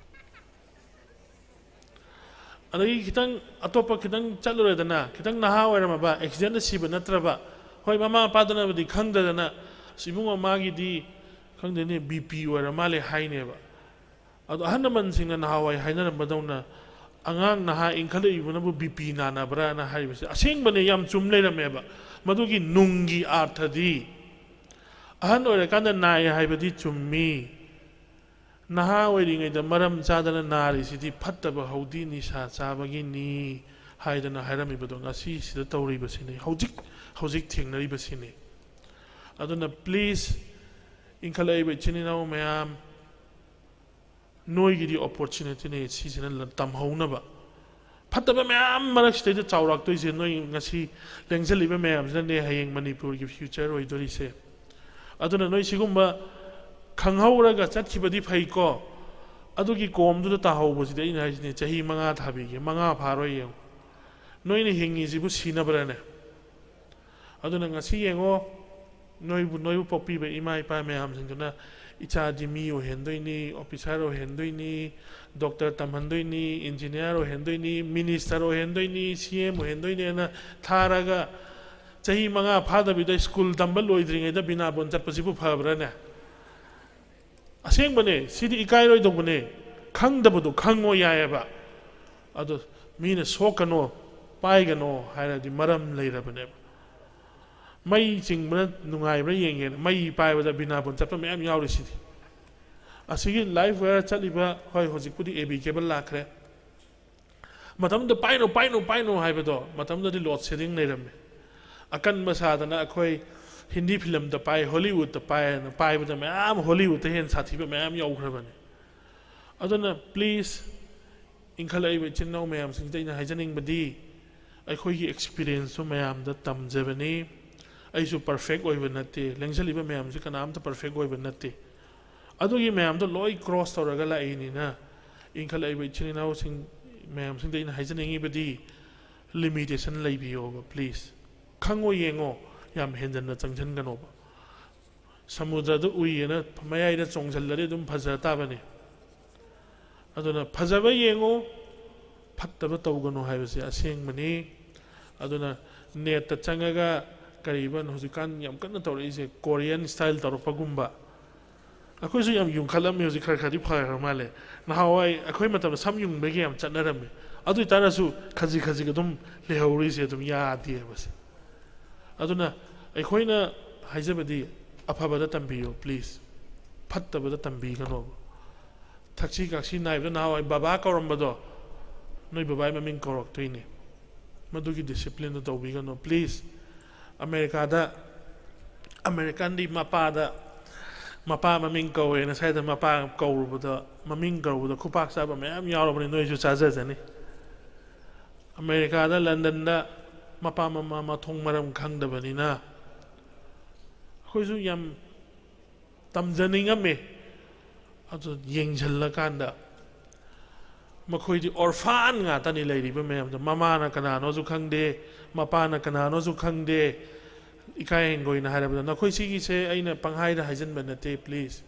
ꯑꯗꯒꯤ ꯈꯤꯇꯪ ꯑꯇꯣꯞꯄ ꯈꯤꯇꯪ ꯆꯠꯂꯨꯔꯦꯗꯅ, ꯈꯤꯇꯪ ꯅꯍꯥ ꯑꯣꯏꯔꯝꯃꯕ, ꯑꯦꯛꯁꯤꯗꯦꯟꯗ ꯁꯤꯕ ꯅꯠꯇ꯭ꯔꯕ, ꯍꯣꯏ, ꯃꯃꯥ ꯃꯄꯥꯗꯨꯅꯕꯨꯗꯤ ꯈꯪꯗꯗꯅ, "ꯑꯁ, ꯏꯕꯨꯡꯉꯣ, ꯃꯥꯒꯤꯗꯤ ꯈꯪꯗꯦꯅꯦ, ꯕꯤ ꯄꯤ ꯑꯣꯏꯔ ꯃꯥꯜꯂꯦ" ꯍꯥꯏꯅꯦꯕ꯫ ꯑꯗꯣ ꯑꯍꯜ ꯂꯃꯟꯁꯤꯡꯅ ꯅꯍꯥꯟꯋꯥꯏ ꯍꯥꯏꯅꯔꯝꯕꯗꯧꯅ, "ꯑꯉꯥꯡ ꯅꯍꯥ ꯏꯟꯈꯠꯂꯛꯏꯕꯅꯕꯨ ꯕꯤ ꯄꯤ ꯅꯥꯅꯕ꯭ꯔꯥꯅ?" ꯍꯥꯏꯔꯤꯕꯁꯦ ꯑꯁꯦꯡꯕꯅꯦ, ꯌꯥꯝ ꯆꯨꯝ ꯂꯩꯔꯝꯃꯦꯕ꯫ ꯃꯗꯨꯒꯤ ꯅꯨꯡꯒꯤ ꯑꯥꯔꯊꯗꯤ, ꯑꯍꯟ ꯑꯣꯏꯔꯀꯥꯟꯗ ꯅꯥꯏ ꯍꯥꯏꯕꯗꯤ ꯆꯨꯝꯃꯤ꯫ ꯅꯍꯥ ꯑꯣꯏꯔꯤꯉꯩꯗ ꯃꯔꯝ ꯆꯥꯗꯅ ꯅꯥꯔꯤꯁꯤꯗꯤ ꯐꯠꯇꯕ ꯍꯧꯗꯤ ꯅꯤꯁꯥ ꯆꯥꯕꯒꯤꯅꯤ ꯍꯥꯏꯗꯅ ꯍꯥꯏꯔꯝꯃꯤꯕꯗꯣ ꯉꯁꯤ ꯁꯤꯗ ꯇꯧꯔꯤꯕꯁꯤꯅꯤ, ꯍꯧꯖꯤꯛ, ꯍꯧꯖꯤꯛ ꯊꯦꯡꯅꯔꯤꯕꯁꯤꯅꯤ꯫ ꯑꯗꯨꯅ please, ꯏꯟꯈꯠꯂꯛꯏꯕ ꯏꯆꯤꯟ ꯏꯅꯥꯎ ꯃꯌꯥꯝ, ꯅꯣꯏꯒꯤꯗꯤ ꯑꯣꯄꯣꯔꯆꯨꯅꯤꯇꯤꯅꯦ ꯁꯤꯁꯤꯅ ꯂ- ꯇꯝꯍꯧꯅꯕ꯫ ꯐꯠꯇꯕ ꯃꯌꯥꯝ ꯃꯔꯛꯁꯤꯗꯩꯗ ꯆꯥꯎꯔꯛꯇꯣꯏꯁꯦ ꯅꯣꯏ ꯉꯁꯤ ꯂꯦꯡꯁꯤꯜꯂꯤꯕ ꯃꯌꯥꯝꯁꯤꯅꯅꯦ ꯍꯌꯦꯡ ꯃꯅꯤꯄꯨꯔꯒꯤ ꯐ꯭ꯌꯨꯆꯔ ꯑꯣꯏꯗꯣꯔꯤꯁꯦ꯫ ꯑꯗꯨꯅ ꯅꯣꯏ ꯁꯤꯒꯨꯝꯕ ꯈꯪꯍꯧꯔꯒ ꯆꯠꯈꯤꯕꯗꯤ ꯐꯩꯀꯣ꯫ ꯑꯗꯨꯒꯤ ꯀꯣꯝꯗꯨꯗ ꯇꯥꯍꯧꯕꯁꯤꯗꯤ ꯑꯩꯅ ꯍꯥꯏꯁꯤꯅꯦ, ꯆꯍꯤ ꯃꯉꯥ ꯊꯥꯕꯤꯒꯦ, ꯃꯉꯥ ꯐꯥꯔꯣꯏ ꯌꯦꯡꯉꯨ꯫ ꯅꯣꯏꯅ ꯍꯤꯡꯉꯤꯁꯤꯕꯨ ꯁꯤꯅꯕ꯭ꯔꯥꯅꯦ? ꯑꯗꯨꯅ ꯉꯁꯤ ꯌꯦꯡꯉꯣ, ꯅꯣꯏꯕꯨ ꯅꯣꯏꯕꯨ ꯄꯣꯛꯄꯤꯕ ꯏꯃꯥ ꯏꯄꯥ ꯃꯌꯥꯝꯁꯤꯡꯗꯨꯅ ꯏꯆꯥꯗꯤ ꯃꯤ ꯑꯣꯏꯍꯟꯗꯣꯏꯅꯤ, ꯑꯣꯐꯤꯁꯥꯔ ꯑꯣꯏꯍꯟꯗꯣꯏꯅꯤ, ꯗꯣꯛꯇꯔ ꯇꯝꯍꯟꯗꯣꯏꯅꯤ, ꯏꯟꯖꯤꯅꯤꯌꯥꯔ ꯑꯣꯏꯍꯟꯗꯣꯏꯅꯤ, ꯃꯤꯅꯤꯁꯇꯔ ꯑꯣꯏꯍꯟꯗꯣꯏꯅꯤ, ꯁꯤ ꯑꯦꯝ ꯑꯣꯏꯍꯟꯗꯣꯏꯅꯦꯅ ꯊꯥꯔꯒ ꯆꯍꯤ ꯃꯉꯥ ꯐꯥꯗꯕꯤꯗ ꯁ꯭ꯀꯨꯜ ꯇꯝꯕ ꯂꯣꯏꯗ꯭ꯔꯤꯉꯩꯗ ꯕꯤꯅꯥꯕꯣꯟ ꯆꯠꯄꯁꯤꯕꯨ ꯐꯕ꯭ꯔꯥꯅꯦ? ꯑꯁꯦꯡꯕꯅꯦ, ꯁꯤꯗꯤ ꯏꯀꯥꯏꯔꯣꯏꯗꯧꯕꯅꯦ꯫ ꯈꯪꯗꯕꯗꯣ ꯈꯪꯉꯣ ꯌꯥꯏꯑꯕ꯫ ꯑꯗꯣ ꯃꯤꯅ ꯁꯣꯛꯀꯅꯣ, ꯄꯥꯏꯒꯅꯣ ꯍꯥꯏꯔꯗꯤ ꯃꯔꯝ ꯂꯩꯔꯕꯅꯦꯕ꯫ ꯃꯩ ꯆꯤꯡꯕꯅ ꯅꯨꯡꯉꯥꯏꯕ꯭ꯔꯥ ꯌꯦꯡꯒꯦꯅ ꯃꯩ ꯄꯥꯏꯕꯗ ꯕꯤꯅꯥꯕꯣꯟ ꯆꯠꯄ ꯃꯌꯥꯝ ꯌꯥꯎꯔꯤꯁꯤꯗꯤ꯫ ꯑꯁꯤꯒꯤ ꯂꯥꯏꯐ ꯋꯦꯌꯔ ꯆꯠꯂꯤꯕ, ꯍꯣꯏ, ꯍꯧꯖꯤꯛꯄꯨꯗꯤ ꯑꯦ ꯕꯤ ꯀꯦꯕꯜ ꯂꯥꯛꯈ꯭ꯔꯦ꯫ ꯃꯇꯝꯗꯨꯗ ꯄꯥꯏꯅꯨ, ꯄꯥꯏꯅꯨ, ꯄꯥꯏꯅꯨ ꯍꯥꯏꯕꯗꯣ, ꯃꯇꯝꯗꯨꯗꯗꯤ ꯂꯣꯗ ꯁꯦꯗꯤꯡ ꯂꯩꯔꯝꯃꯦ꯫ ꯑꯀꯟꯕ ꯁꯥꯗꯅ ꯑꯩꯈꯣꯏ ꯍꯤꯟꯗꯤ ꯐꯤꯂꯝꯗ ꯄꯥꯏ, ꯍꯣꯂꯤꯋꯨꯗꯇ ꯄꯥꯏ ꯍꯥꯏꯅ ꯄꯥꯏꯕꯗ ꯃꯌꯥꯝ, ꯍꯣꯂꯤꯋꯨꯗꯇ ꯍꯦꯟꯅ ꯁꯥꯊꯤꯕ ꯃꯌꯥꯝ ꯌꯧꯈ꯭ꯔꯕꯅꯤ꯫ ꯑꯗꯨꯅ ꯄ꯭ꯂꯤꯖ, ꯏꯟꯈꯠꯂꯛꯏꯕ ꯏꯆꯤꯟ ꯏꯅꯥꯎ ꯃꯌꯥꯝꯁꯤꯡꯁꯤꯗ ꯑꯩꯅ ꯍꯥꯏꯖꯅꯤꯡꯕꯗꯤ, ꯑꯩꯈꯣꯏꯒꯤ ꯑꯦꯛꯁꯄꯤꯔꯤꯌꯦꯟꯁꯁꯨ ꯃꯌꯥꯝꯗ ꯇꯝꯖꯕꯅꯤ꯫ ꯑꯩꯁꯨ ꯄꯔꯐꯦꯛ ꯑꯣꯏꯕ ꯅꯠꯇꯦ, ꯂꯦꯡꯁꯤꯜꯂꯤꯕ ꯃꯌꯥꯝꯁꯤ ꯀꯅꯥꯝꯇ ꯄꯔꯐꯦꯛ ꯑꯣꯏꯕ ꯅꯠꯇꯦ꯫ ꯑꯗꯨꯒꯤ ꯃꯌꯥꯝꯗꯣ ꯂꯣꯏ ꯀ꯭ꯔꯣꯁ ꯇꯧꯔꯒ ꯂꯥꯛꯏꯅꯤꯅ, ꯏꯟꯈꯠꯂꯛꯏꯕ ꯏꯆꯤꯟ ꯏꯅꯥꯎꯁꯤꯡ ꯃꯌꯥꯝꯁꯤꯡꯗ ꯑꯩꯅ ꯍꯥꯏꯖꯅꯤꯡꯉꯤꯕꯗꯤ, ꯂꯤꯃꯤꯇꯦꯁꯟ ꯂꯩꯕꯤꯌꯣꯕ ꯄ꯭ꯂꯤꯖ꯫ ꯈꯪꯉꯣ ꯌꯦꯡꯉꯣ, ꯌꯥꯝ ꯍꯦꯟꯖꯟꯅ ꯆꯪꯁꯤꯟꯒꯅꯣꯕ꯫ ꯁꯃꯨꯗ꯭ꯔꯗ ꯎꯏꯌꯦꯅ ꯃꯌꯥꯏꯗ ꯆꯣꯡꯁꯤꯜꯂꯗꯤ ꯑꯗꯨꯝ ꯐꯖ ꯇꯥꯕꯅꯤ꯫ ꯑꯗꯨꯅ ꯐꯖꯕ ꯌꯦꯡꯉꯨ, ꯐꯠꯇꯕ ꯇꯧꯒꯅꯨ ꯍꯥꯏꯕꯁꯦ ꯑꯁꯦꯡꯕꯅꯤ꯫ ꯑꯗꯨꯅ ꯅꯦꯠꯇ ꯆꯪꯉꯒ ꯀꯔꯤꯕ ꯍꯧꯖꯤꯛꯀꯥꯟ ꯌꯥꯝ ꯀꯟꯅ ꯇꯧꯔꯛꯏꯁꯦ, ꯀꯣꯔꯤꯌꯟ ꯁ꯭ꯇꯥꯏꯜ ꯇꯧꯔꯛꯄꯒꯨꯝꯕ꯫ ꯑꯩꯈꯣꯏꯁꯨ ꯌꯥꯝ ꯌꯨꯡꯈꯠꯂꯝꯃꯤ, ꯍꯧꯖꯤꯛ ꯈꯔ ꯈꯔꯗꯤ ꯐꯈ꯭ꯔ ꯃꯥꯜꯂꯦ꯫ ꯅꯍꯥꯟꯋꯥꯏ ꯑꯩꯈꯣꯏ ꯃꯇꯝꯗ ꯁꯝ ꯌꯨꯡꯕꯒꯤ ꯌꯥꯝ ꯆꯠꯅꯔꯝꯃꯤ꯫ ꯑꯗꯨ ꯑꯣꯏꯇꯥꯔꯁꯨ ꯈꯖꯤꯛ ꯈꯖꯤꯛ ꯑꯗꯨꯝ ꯂꯩꯍꯧꯔꯤꯁꯦ ꯑꯗꯨꯝ ꯌꯥꯗꯦꯕ ꯁꯦ꯫ ꯑꯗꯨꯅ ꯑꯩꯈꯣꯏꯅ ꯍꯥꯏꯖꯕꯗꯤ, ꯑꯐꯕꯗ ꯇꯝꯕꯤꯌꯨ ꯄ꯭ꯂꯤꯖ, ꯐꯠꯇꯕꯗ ꯇꯝꯕꯤꯒꯅꯣꯕ꯫ ꯊꯛꯁꯤ ꯈꯥꯁꯤ ꯅꯥꯏꯕꯗ ꯅꯍꯥꯟꯋꯥꯏ ꯕꯕꯥ ꯀꯧꯔꯝꯕꯗꯣ ꯅꯣꯏ ꯕꯕꯥꯒꯤ ꯃꯃꯤꯡ ꯀꯧꯔꯛꯇꯣꯏꯅꯦ꯫ ꯃꯗꯨꯒꯤ ꯗꯤꯁꯤꯄ꯭ꯂꯤꯟꯗꯣ ꯇꯧꯕꯤꯒꯅꯨ ꯄ꯭ꯂꯤꯖ꯫ ꯑꯃꯦꯔꯤꯀꯥꯗ, ꯑꯃꯦꯔꯤꯀꯥꯟꯗꯤ ꯃꯄꯥꯗ ꯃꯄꯥ ꯃꯃꯤꯡ ꯀꯧꯋꯦꯅ ꯁ꯭ꯋꯥꯏꯗ ꯃꯄꯥ ꯀꯧꯔꯨꯕꯗ, ꯃꯃꯤꯡ ꯀꯧꯔꯨꯕꯗ ꯈꯨꯄꯥꯛ ꯆꯥꯕ ꯃꯌꯥꯝ ꯌꯥꯎꯔꯕꯅꯤ, ꯅꯣꯏꯁꯨ ꯆꯥꯖꯖꯅꯤ꯫ ꯑꯃꯦꯔꯤꯀꯥꯗ, ꯂꯟꯗꯟꯗ ꯃꯄꯥ ꯃꯃꯥ ꯃꯊꯣꯡ ꯃꯔꯝ ꯈꯪꯗꯕꯅꯤꯅ ꯑꯩꯈꯣꯏꯁꯨ ꯌꯥꯝ ꯇꯝꯖꯅꯤꯡꯉꯝꯃꯦ꯫ ꯑꯗꯨ ꯌꯦꯡꯁꯤꯜꯂꯀꯥꯟꯗ ꯃꯈꯣꯏꯗꯤ ꯑꯣꯔꯐꯥꯟ ꯉꯥꯛꯇꯅꯤ ꯂꯩꯔꯤꯕ ꯃꯌꯥꯝꯗꯣ꯫ ꯃꯃꯥꯅ ꯀꯅꯥꯅꯣꯁꯨ ꯈꯪꯗꯦ, ꯃꯄꯥꯅ ꯀꯅꯥꯅꯣꯁꯨ ꯈꯪꯗꯦ꯫ ꯏꯀꯥꯏ ꯍꯦꯟꯒꯣꯏꯅ ꯍꯥꯏꯔꯕꯗ, ꯅꯈꯣꯏ ꯁꯤꯒꯤꯁꯦ ꯑꯩꯅ ꯄꯪꯍꯥꯏꯗ ꯍꯥꯏꯖꯤꯟꯕ ꯅꯠꯇꯦ, please꯫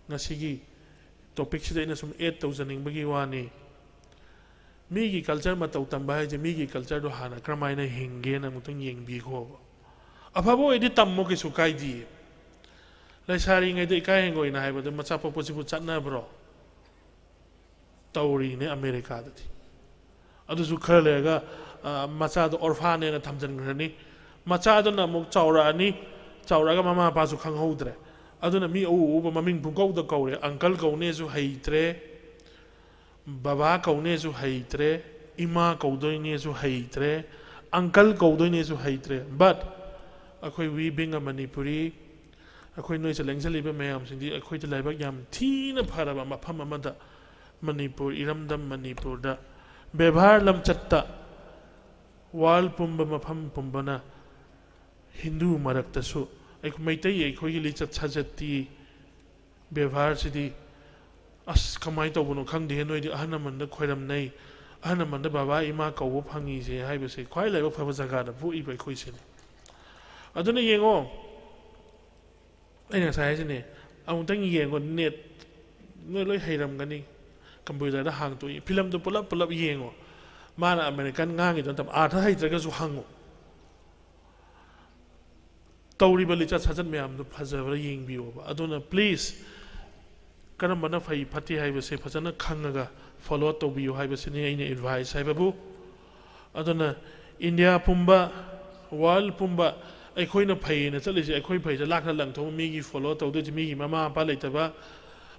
ꯉꯁꯤꯒꯤ ꯇꯣꯄꯤꯛꯁꯤꯗ ꯑꯩꯅ ꯁꯨꯝ ꯑꯦꯗ ꯇꯧꯖꯅꯤꯡꯕꯒꯤ ꯋꯥꯅꯤ꯫ ꯃꯤꯒꯤ ꯀꯜꯆꯔ ꯃꯇꯧ ꯇꯝꯕ ꯍꯥꯏꯁꯦ ꯃꯤꯒꯤ ꯀꯜꯆꯔꯗꯣ ꯍꯥꯟꯅ ꯀꯔꯝꯍꯥꯏꯅ ꯍꯤꯡꯒꯦꯅ ꯑꯃꯨꯛꯇꯪ ꯌꯦꯡꯕꯤꯈꯣꯕ꯫ ꯑꯐꯕ ꯑꯣꯏꯗꯤ ꯇꯝꯃꯣ, ꯀꯩꯁꯨ ꯀꯥꯏꯗꯤꯌꯦ꯫ ꯂꯩꯁꯥꯔꯤꯉꯩꯗ ꯏꯀꯥꯏ ꯍꯦꯟꯒꯣꯏꯅ ꯍꯥꯏꯕꯗꯣ ꯃꯆꯥ ꯄꯣꯛꯄꯁꯤꯕꯨ ꯆꯠꯅꯕ꯭ꯔꯣ? ꯇꯧꯔꯤꯅꯦ ꯑꯃꯦꯔꯤꯀꯥꯗꯗꯤ꯫ ꯑꯗꯨꯁꯨ ꯈꯔ ꯂꯩꯔꯒ, ꯑ, ꯃꯆꯥꯗꯣ ꯑꯣꯔꯐꯥꯟꯅꯦꯅ ꯊꯝꯖꯤꯟꯈ꯭ꯔꯅꯤ꯫ ꯃꯆꯥꯗꯨꯅ ꯑꯃꯨꯛ ꯆꯥꯎꯔꯛꯑꯅꯤ, ꯆꯥꯎꯔꯛꯑꯒ ꯃꯃꯥ ꯃꯄꯥꯁꯨ ꯈꯪꯍꯧꯗ꯭ꯔꯦ꯫ ꯑꯗꯨꯅ ꯃꯤ ꯑꯎ ꯑꯎꯕ ꯃꯃꯤꯡ ꯄꯨꯡꯀꯧꯗ ꯀꯧꯔꯦ, ꯑꯪꯀꯜ ꯀꯧꯅꯦꯁꯨ ꯍꯩꯇ꯭ꯔꯦ, ꯕꯕꯥ ꯀꯧꯅꯦꯁꯨ ꯍꯩꯇ꯭ꯔꯦ, ꯏꯃꯥ ꯀꯧꯗꯣꯏꯅꯦꯁꯨ ꯍꯩꯇ꯭ꯔꯦ, ꯑꯪꯀꯜ ꯀꯧꯗꯣꯏꯅꯦꯁꯨ ꯍꯩꯇ꯭ꯔꯦ꯫ But ꯑꯩꯈꯣꯏ, we being a Manipuri, ꯑꯩꯈꯣꯏ ꯅꯣꯏꯁꯦ ꯂꯦꯡꯁꯤꯜꯂꯤꯕ ꯃꯌꯥꯝꯁꯤꯡꯗꯤ ꯑꯩꯈꯣꯏꯗ ꯂꯥꯏꯕꯛ ꯌꯥꯝ ꯊꯤꯅ ꯐꯔꯕ ꯃꯐꯝ ꯑꯃꯗ, ꯃꯅꯤꯄꯨꯔ, ꯏꯔꯝꯗꯝ ꯃꯅꯤꯄꯨꯔꯗ ꯕꯦꯕꯥꯔ ꯂꯝꯆꯠꯇ ꯋꯥꯔꯜ ꯄꯨꯝꯕ, ꯃꯐꯝ ꯄꯨꯝꯕꯅ ꯍꯤꯟꯗꯨ ꯃꯔꯛꯇꯁꯨ ꯑꯩꯈꯣꯏ ꯃꯩꯇꯩ, ꯑꯩꯈꯣꯏꯒꯤ ꯂꯤꯆꯠ ꯁꯥꯖꯠꯇꯤ, ꯕꯦꯕꯥꯔꯁꯤꯗꯤ ꯑꯁ, ꯀꯃꯥꯏꯅ ꯇꯧꯕꯅꯣ ꯈꯪꯗꯦꯍꯦ꯫ ꯅꯣꯏꯗꯤ ꯑꯍꯜ ꯂꯃꯟꯗ ꯈꯣꯏꯔꯝꯅꯩ, ꯑꯍꯜ ꯂꯃꯟꯗ ꯕꯕꯥ ꯏꯃꯥ ꯀꯧꯕ ꯐꯪꯉꯤꯁꯦ ꯍꯥꯏꯕꯁꯦ ꯈ꯭ꯋꯥꯏ ꯂꯥꯏꯕꯛ ꯐꯕ ꯖꯒꯥꯗ ꯄꯣꯛꯏꯕ ꯑꯩꯈꯣꯏꯁꯤꯅꯦ꯫ ꯑꯗꯨꯅ ꯌꯦꯡꯉꯣ, ꯑꯩꯅ ꯉꯁꯥꯏ ꯍꯥꯏꯁꯤꯅꯦ, ꯑꯃꯨꯛꯇꯪ ꯌꯦꯡꯉꯣ, ꯅꯦꯠ, ꯅꯣꯏ ꯂꯣꯏ ꯍꯩꯔꯝꯒꯅꯤ, ꯀꯝꯄ꯭ꯌꯨꯇꯔꯗ ꯍꯥꯡꯇꯣꯛꯏ, ꯐꯤꯂꯝꯗꯨ ꯄꯨꯂꯞ ꯄꯨꯂꯞ ꯌꯦꯡꯉꯣ꯫ ꯃꯥꯅ ꯑꯃꯦꯔꯤꯀꯥꯟ ꯉꯥꯡꯉꯤꯗꯣ ꯅꯠꯇꯕ, ꯑꯥꯔꯊ ꯍꯩꯇ꯭ꯔꯒꯁꯨ ꯍꯪꯉꯣ꯫ ꯇꯧꯔꯤꯕ ꯂꯤꯆꯠ ꯁꯥꯖꯠ ꯃꯌꯥꯝꯗꯨ ꯐꯖꯕ꯭ꯔꯥ ꯌꯦꯡꯕꯤꯌꯣꯕ꯫ ꯑꯗꯨꯅ please, ꯀꯔꯝꯕꯅ ꯐꯩ ꯐꯠꯇꯦ ꯍꯥꯏꯕꯁꯦ ꯐꯖꯅ ꯈꯪꯉꯒ ꯐꯣꯂꯣ ꯇꯧꯕꯤꯌꯨ ꯍꯥꯏꯕꯁꯤꯅꯤ ꯑꯩꯅ ꯑꯦꯗꯚꯥꯏꯁ ꯍꯥꯏꯕꯕꯨ꯫ ꯑꯗꯨꯅ ꯏꯟꯗꯤꯌꯥ ꯄꯨꯝꯕ, ꯋꯥꯔꯜ ꯄꯨꯝꯕ, ꯑꯩꯈꯣꯏꯅ ꯐꯩꯌꯦꯅ ꯆꯠꯂꯤꯁꯦ, ꯑꯩꯈꯣꯏ ꯐꯩꯗ ꯂꯥꯛꯅ ꯂꯪꯊꯣꯛꯑ ꯃꯤꯒꯤ ꯐꯣꯂꯣ ꯇꯧꯗꯣꯏꯁꯦ, ꯃꯤꯒꯤ ꯃꯃꯥ ꯃꯄꯥ ꯂꯩꯇꯕ,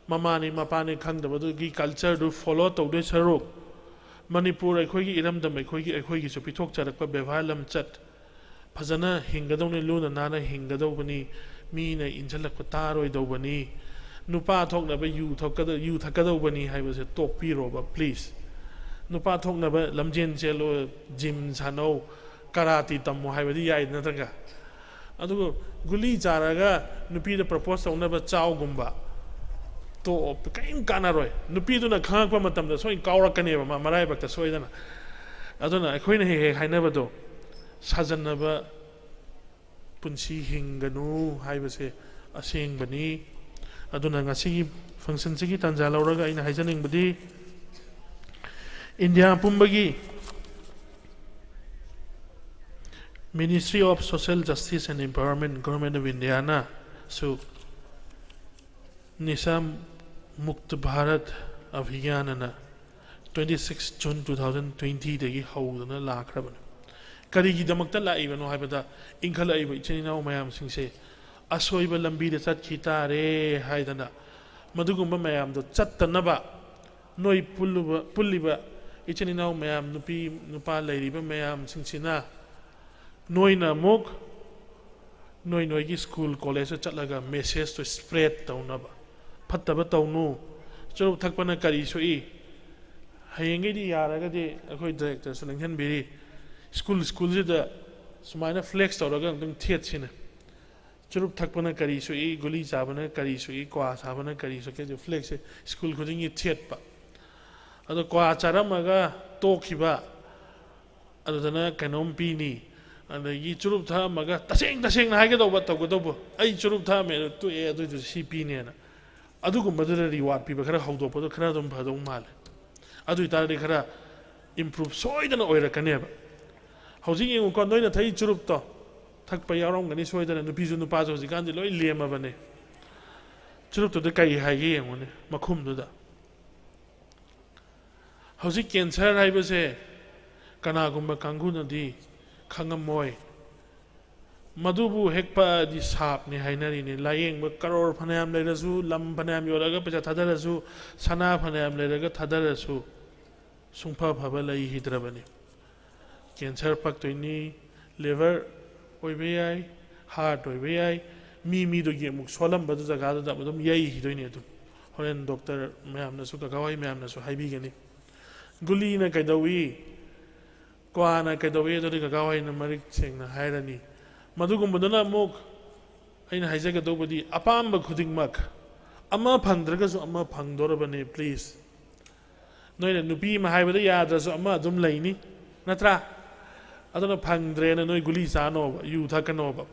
ꯃꯃꯥꯅꯤ ꯃꯄꯥꯅꯤ ꯈꯪꯗꯕꯗꯨꯒꯤ ꯀꯜꯆꯔꯗꯨ ꯐꯣꯂꯣ ꯇꯧꯗꯣꯏ ꯁꯔꯨꯛ, ꯃꯅꯤꯄꯨꯔ ꯑꯩꯈꯣꯏꯒꯤ ꯏꯔꯝꯗꯝ ꯑꯩꯈꯣꯏꯒꯤ, ꯑꯩꯈꯣꯏꯒꯤꯁꯨ ꯄꯤꯊꯣꯛꯆꯔꯛꯄ ꯕꯦꯕꯥꯔ ꯂꯝꯆꯠ ꯐꯖꯅ ꯍꯤꯡꯒꯗꯧꯅꯤ, ꯂꯨꯅ ꯅꯥꯟꯅ ꯍꯤꯡꯒꯗꯧꯕꯅꯤ꯫ ꯃꯤꯅ ꯏꯟꯁꯤꯜꯂꯛꯄ ꯇꯥꯔꯣꯏꯗꯧꯕꯅꯤ꯫ ꯅꯨꯄꯥ ꯊꯣꯛꯅꯕ ꯌꯨ ꯊꯛꯀꯗ-, ꯌꯨ ꯊꯛꯀꯗꯧꯕꯅꯤ ꯍꯥꯏꯕꯁꯦ ꯇꯣꯛꯄꯤꯔꯣꯕ, please꯫ ꯅꯨꯄꯥ ꯊꯣꯛꯅꯕ ꯂꯝꯖꯦꯟ ꯆꯦꯜꯂꯣ, ꯖꯤꯝ ꯁꯥꯟꯅꯧ, ꯀꯔꯥꯇꯤ ꯇꯝꯃꯣ ꯍꯥꯏꯕꯗꯤ ꯌꯥꯏ ꯅꯠꯇ꯭ꯔꯒ? ꯑꯗꯨꯒ ꯒꯨꯂꯤ ꯆꯥꯔꯒ ꯅꯨꯄꯤꯗ ꯄ꯭ꯔꯄꯣꯁ ꯇꯧꯅꯕ ꯆꯥꯎꯒꯨꯝꯕ, ꯇꯣꯛꯑꯣ, ꯀꯔꯤꯝ ꯀꯥꯟꯅꯔꯣꯏ꯫ ꯅꯨꯄꯤꯗꯨꯅ ꯈꯪꯉꯛꯄ ꯃꯇꯝꯗ ꯁꯣꯏꯅ ꯀꯥꯎꯔꯛꯀꯅꯦꯕ ꯃꯥ ꯃꯔꯥꯏꯕꯛꯇ ꯁꯣꯏꯗꯅ꯫ ꯑꯗꯨꯅ ꯑꯩꯈꯣꯏꯅ ꯍꯦꯛ ꯍꯦꯛ ꯍꯥꯏꯅꯕꯗꯣ, ꯁꯥꯖꯟꯅꯕ ꯄꯨꯟꯁꯤ ꯍꯤꯡꯒꯅꯨ ꯍꯥꯏꯕꯁꯦ ꯑꯁꯦꯡꯕꯅꯤ꯫ ꯑꯗꯨꯅ ꯉꯁꯤꯒꯤ ꯐꯪꯁꯟꯁꯤꯒꯤ ꯇꯥꯟꯖꯥ ꯂꯧꯔꯒ ꯑꯩꯅ ꯍꯥꯏꯖꯅꯤꯡꯕꯗꯤ, ꯏꯟꯗꯤꯌꯥ ꯄꯨꯝꯕꯒꯤ Ministry of Social Justice and Empowerment, Government of India ꯅꯁꯨ ꯅꯤꯁꯥ ꯃꯨꯛꯇ ꯚꯥꯔꯠ ꯑꯚꯤꯌꯥꯟ ꯑꯅ twenty six June two thousand twenty ꯗꯒꯤ ꯍꯧꯗꯨꯅ ꯂꯥꯛꯈ꯭ꯔꯕꯅꯤ꯫ ꯀꯔꯤꯒꯤꯗꯃꯛꯇ ꯂꯥꯛꯏꯕꯅꯣ ꯍꯥꯏꯕꯗ, ꯏꯟꯈꯠꯂꯛꯏꯕ ꯏꯆꯤꯟ ꯏꯅꯥꯎ ꯃꯌꯥꯝꯁꯤꯡꯁꯦ ꯑꯁꯣꯏꯕ ꯂꯝꯕꯤꯗ ꯆꯠꯈꯤ ꯇꯥꯔꯦ ꯍꯥꯏꯗꯅ, ꯃꯗꯨꯒꯨꯝꯕ ꯃꯌꯥꯝꯗꯣ ꯆꯠꯇꯅꯕ ꯅꯣꯏ ꯄꯨꯜꯂꯨꯕ, ꯄꯨꯜꯂꯤꯕ ꯏꯆꯤꯟ ꯏꯅꯥꯎ ꯃꯌꯥꯝ, ꯅꯨꯄꯤ ꯅꯨꯄꯥ ꯂꯩꯔꯤꯕ ꯃꯌꯥꯝꯁꯤꯡꯁꯤꯅ, ꯅꯣꯏꯅ ꯑꯃꯨꯛ ꯅꯣꯏ ꯅꯣꯏꯒꯤ ꯁ꯭ꯀꯨꯜ ꯀꯣꯂꯦꯖꯇ ꯆꯠꯂꯒ ꯃꯦꯁꯦꯖꯇꯣ ꯁ꯭ꯄ꯭ꯔꯦꯗ ꯇꯧꯅꯕ꯫ ꯐꯠꯇꯕ ꯇꯧꯅꯨ, ꯆꯨꯔꯨꯞ ꯊꯛꯄꯅ ꯀꯔꯤ ꯁꯣꯛꯏ? ꯍꯌꯦꯡꯈꯩꯗꯤ ꯌꯥꯔꯒꯗꯤ ꯑꯩꯈꯣꯏ ꯗꯥꯏꯔꯦꯛꯇꯔꯁꯨ ꯂꯦꯡꯁꯤꯟꯕꯤꯔꯤ, ꯁ꯭ꯀꯨꯜ ꯁ꯭ꯀꯨꯜꯁꯤꯗ ꯁꯨꯃꯥꯏꯅ ꯐ꯭ꯂꯦꯛꯁ ꯇꯧꯔꯒ ꯑꯃꯨꯛꯇꯪ ꯊꯦꯠꯁꯤꯅꯦ꯫ ꯆꯨꯔꯨꯞ ꯊꯛꯄꯅ ꯀꯔꯤ ꯁꯣꯛꯏ, ꯒꯨꯂꯤ ꯆꯥꯕꯅ ꯀꯔꯤ ꯁꯣꯛꯏ, ꯀ꯭ꯋꯥ ꯆꯥꯕꯅ ꯀꯔꯤ ꯁꯣꯛꯏ, ꯐ꯭ꯂꯦꯛꯁꯦ ꯁ꯭ꯀꯨꯜ ꯈꯨꯗꯤꯡꯒꯤ ꯊꯦꯠꯄ꯫ ꯑꯗꯣ ꯀ꯭ꯋꯥ ꯆꯥꯔꯝꯃꯒ ꯇꯣꯛꯈꯤꯕ, ꯑꯗꯨꯗꯅ ꯀꯩꯅꯣꯝ ꯄꯤꯅꯤ꯫ ꯑꯗꯒꯤ ꯆꯨꯔꯨꯞ ꯊꯛꯑꯝꯃꯒ, ꯇꯁꯦꯡ ꯇꯁꯦꯡꯅ ꯍꯥꯏꯒꯗꯧꯕ, ꯇꯧꯒꯗꯧꯕ, "ꯑꯩ ꯆꯨꯔꯨꯞ ꯊꯛꯑꯝꯃꯦ, ꯑꯗꯨ ꯇꯣꯛꯑꯦ, ꯑꯗꯨꯏꯗꯨ ꯁꯤ ꯄꯤꯅꯦꯅ", ꯑꯗꯨꯒꯨꯝꯕꯗꯨꯗ ꯔꯤꯋꯥꯔꯗ ꯄꯤꯕ ꯈꯔ ꯍꯧꯗꯣꯛꯄꯗꯣ ꯈꯔ ꯑꯗꯨꯝ ꯐꯗꯧ ꯃꯥꯜꯂꯦ꯫ ꯑꯗꯨ ꯑꯣꯏꯇꯥꯔꯗꯤ ꯈꯔ ꯏꯝꯄ꯭ꯔꯨꯞ ꯁꯣꯏꯗꯅ ꯑꯣꯏꯔꯛꯀꯅꯦꯕ꯫ ꯍꯧꯖꯤꯛ ꯌꯦꯡꯉꯨꯀꯣ, ꯅꯣꯏꯅ ꯊꯛꯏ ꯆꯨꯔꯨꯞꯇꯣ ꯊꯛꯄ ꯌꯥꯎꯔꯝꯒꯅꯤ ꯁꯣꯏꯗꯅ, ꯅꯨꯄꯤꯁꯨ ꯅꯨꯄꯥꯁꯨ ꯍꯧꯖꯤꯛꯀꯥꯟꯗꯤ ꯂꯣꯏ ꯂꯦꯝꯃꯕꯅꯦ꯫ ꯆꯨꯔꯨꯞꯇꯨꯗ ꯀꯔꯤ ꯍꯥꯏꯒꯦ ꯌꯦꯡꯉꯨꯅꯦ, ꯃꯈꯨꯝꯗꯨꯗ꯫ ꯍꯧꯖꯤꯛ ꯀꯦꯟꯁꯔ ꯍꯥꯏꯕꯁꯦ ꯀꯅꯥꯒꯨꯝꯕ ꯀꯥꯡꯕꯨꯅꯗꯤ ꯈꯪꯉꯝꯃꯣꯏ꯫ ꯃꯗꯨꯕꯨ ꯍꯦꯛ ꯄꯛꯑꯗꯤ ꯁꯥꯞꯅꯤ ꯍꯥꯏꯅꯔꯤꯅꯤ꯫ ꯂꯥꯌꯦꯡꯕ ꯀꯔꯣꯔ ꯐꯅꯌꯥꯝ ꯂꯩꯔꯁꯨ, ꯂꯝ ꯐꯅꯌꯥꯝ ꯌꯣꯜꯂꯒ ꯄꯩꯁꯥ ꯊꯥꯗꯔꯁꯨ, ꯁꯅꯥ ꯐꯅꯌꯥꯝ ꯂꯩꯔꯒ ꯊꯥꯗꯔꯁꯨ, ꯁꯨꯡꯐ ꯐꯕ ꯂꯩꯈꯤꯗ꯭ꯔꯕꯅꯤ꯫ ꯀꯦꯟꯁꯔ ꯄꯛꯇꯣꯏꯅꯤ, ꯂꯤꯚꯔ ꯑꯣꯏꯕ ꯌꯥꯏ, ꯍꯥꯔꯠ ꯑꯣꯏꯕ ꯌꯥꯏ, ꯃꯤ ꯃꯤꯗꯨꯒꯤ ꯑꯃꯨꯛ ꯁꯣꯜꯂꯝꯕꯗꯨ ꯖꯒꯥꯗꯨꯗ ꯑꯗꯨꯝ ꯌꯩꯈꯤꯗꯣꯏꯅꯦ꯫ ꯑꯗꯨꯝ ꯍꯣꯔꯦꯟ ꯗꯣꯛꯇꯔ ꯃꯌꯥꯝꯅꯁꯨ, ꯀꯀꯥ ꯍꯣꯏ ꯃꯌꯥꯝꯅꯁꯨ ꯍꯥꯏꯕꯤꯒꯅꯤ꯫ ꯒꯨꯂꯤꯅ ꯀꯩꯗꯧꯏ, ꯀ꯭ꯋꯥꯅ ꯀꯩꯗꯧꯏ, ꯑꯗꯨꯗꯤ ꯀꯀꯥ ꯍꯣꯏꯅ ꯃꯔꯤꯛ ꯁꯦꯡꯅ ꯍꯥꯏꯔꯅꯤ꯫ ꯃꯗꯨꯒꯨꯝꯕꯗꯨꯅ ꯑꯃꯨꯛ ꯑꯩꯅ ꯍꯥꯏꯖꯒꯗꯧꯕꯗꯤ, ꯑꯄꯥꯝꯕ ꯈꯨꯗꯤꯡꯃꯛ, ꯑꯃ ꯐꯪꯗ꯭ꯔꯒꯁꯨ ꯑꯃ ꯐꯪꯗꯣꯔꯕꯅꯤ꯫ Please, ꯅꯣꯏꯅ ꯅꯨꯄꯤ ꯑꯃ ꯍꯥꯏꯕꯗ ꯌꯥꯗ꯭ꯔꯁꯨ ꯑꯃ ꯑꯗꯨꯝ ꯂꯩꯅꯤ, ꯅꯠꯇ꯭ꯔꯥ? ꯑꯗꯨꯅ ꯐꯪꯗ꯭ꯔꯦꯅ ꯅꯣꯏ ꯒꯨꯂꯤ ꯆꯥꯅꯣꯕ, ꯌꯨ ꯊꯛꯀꯅꯣꯕ꯫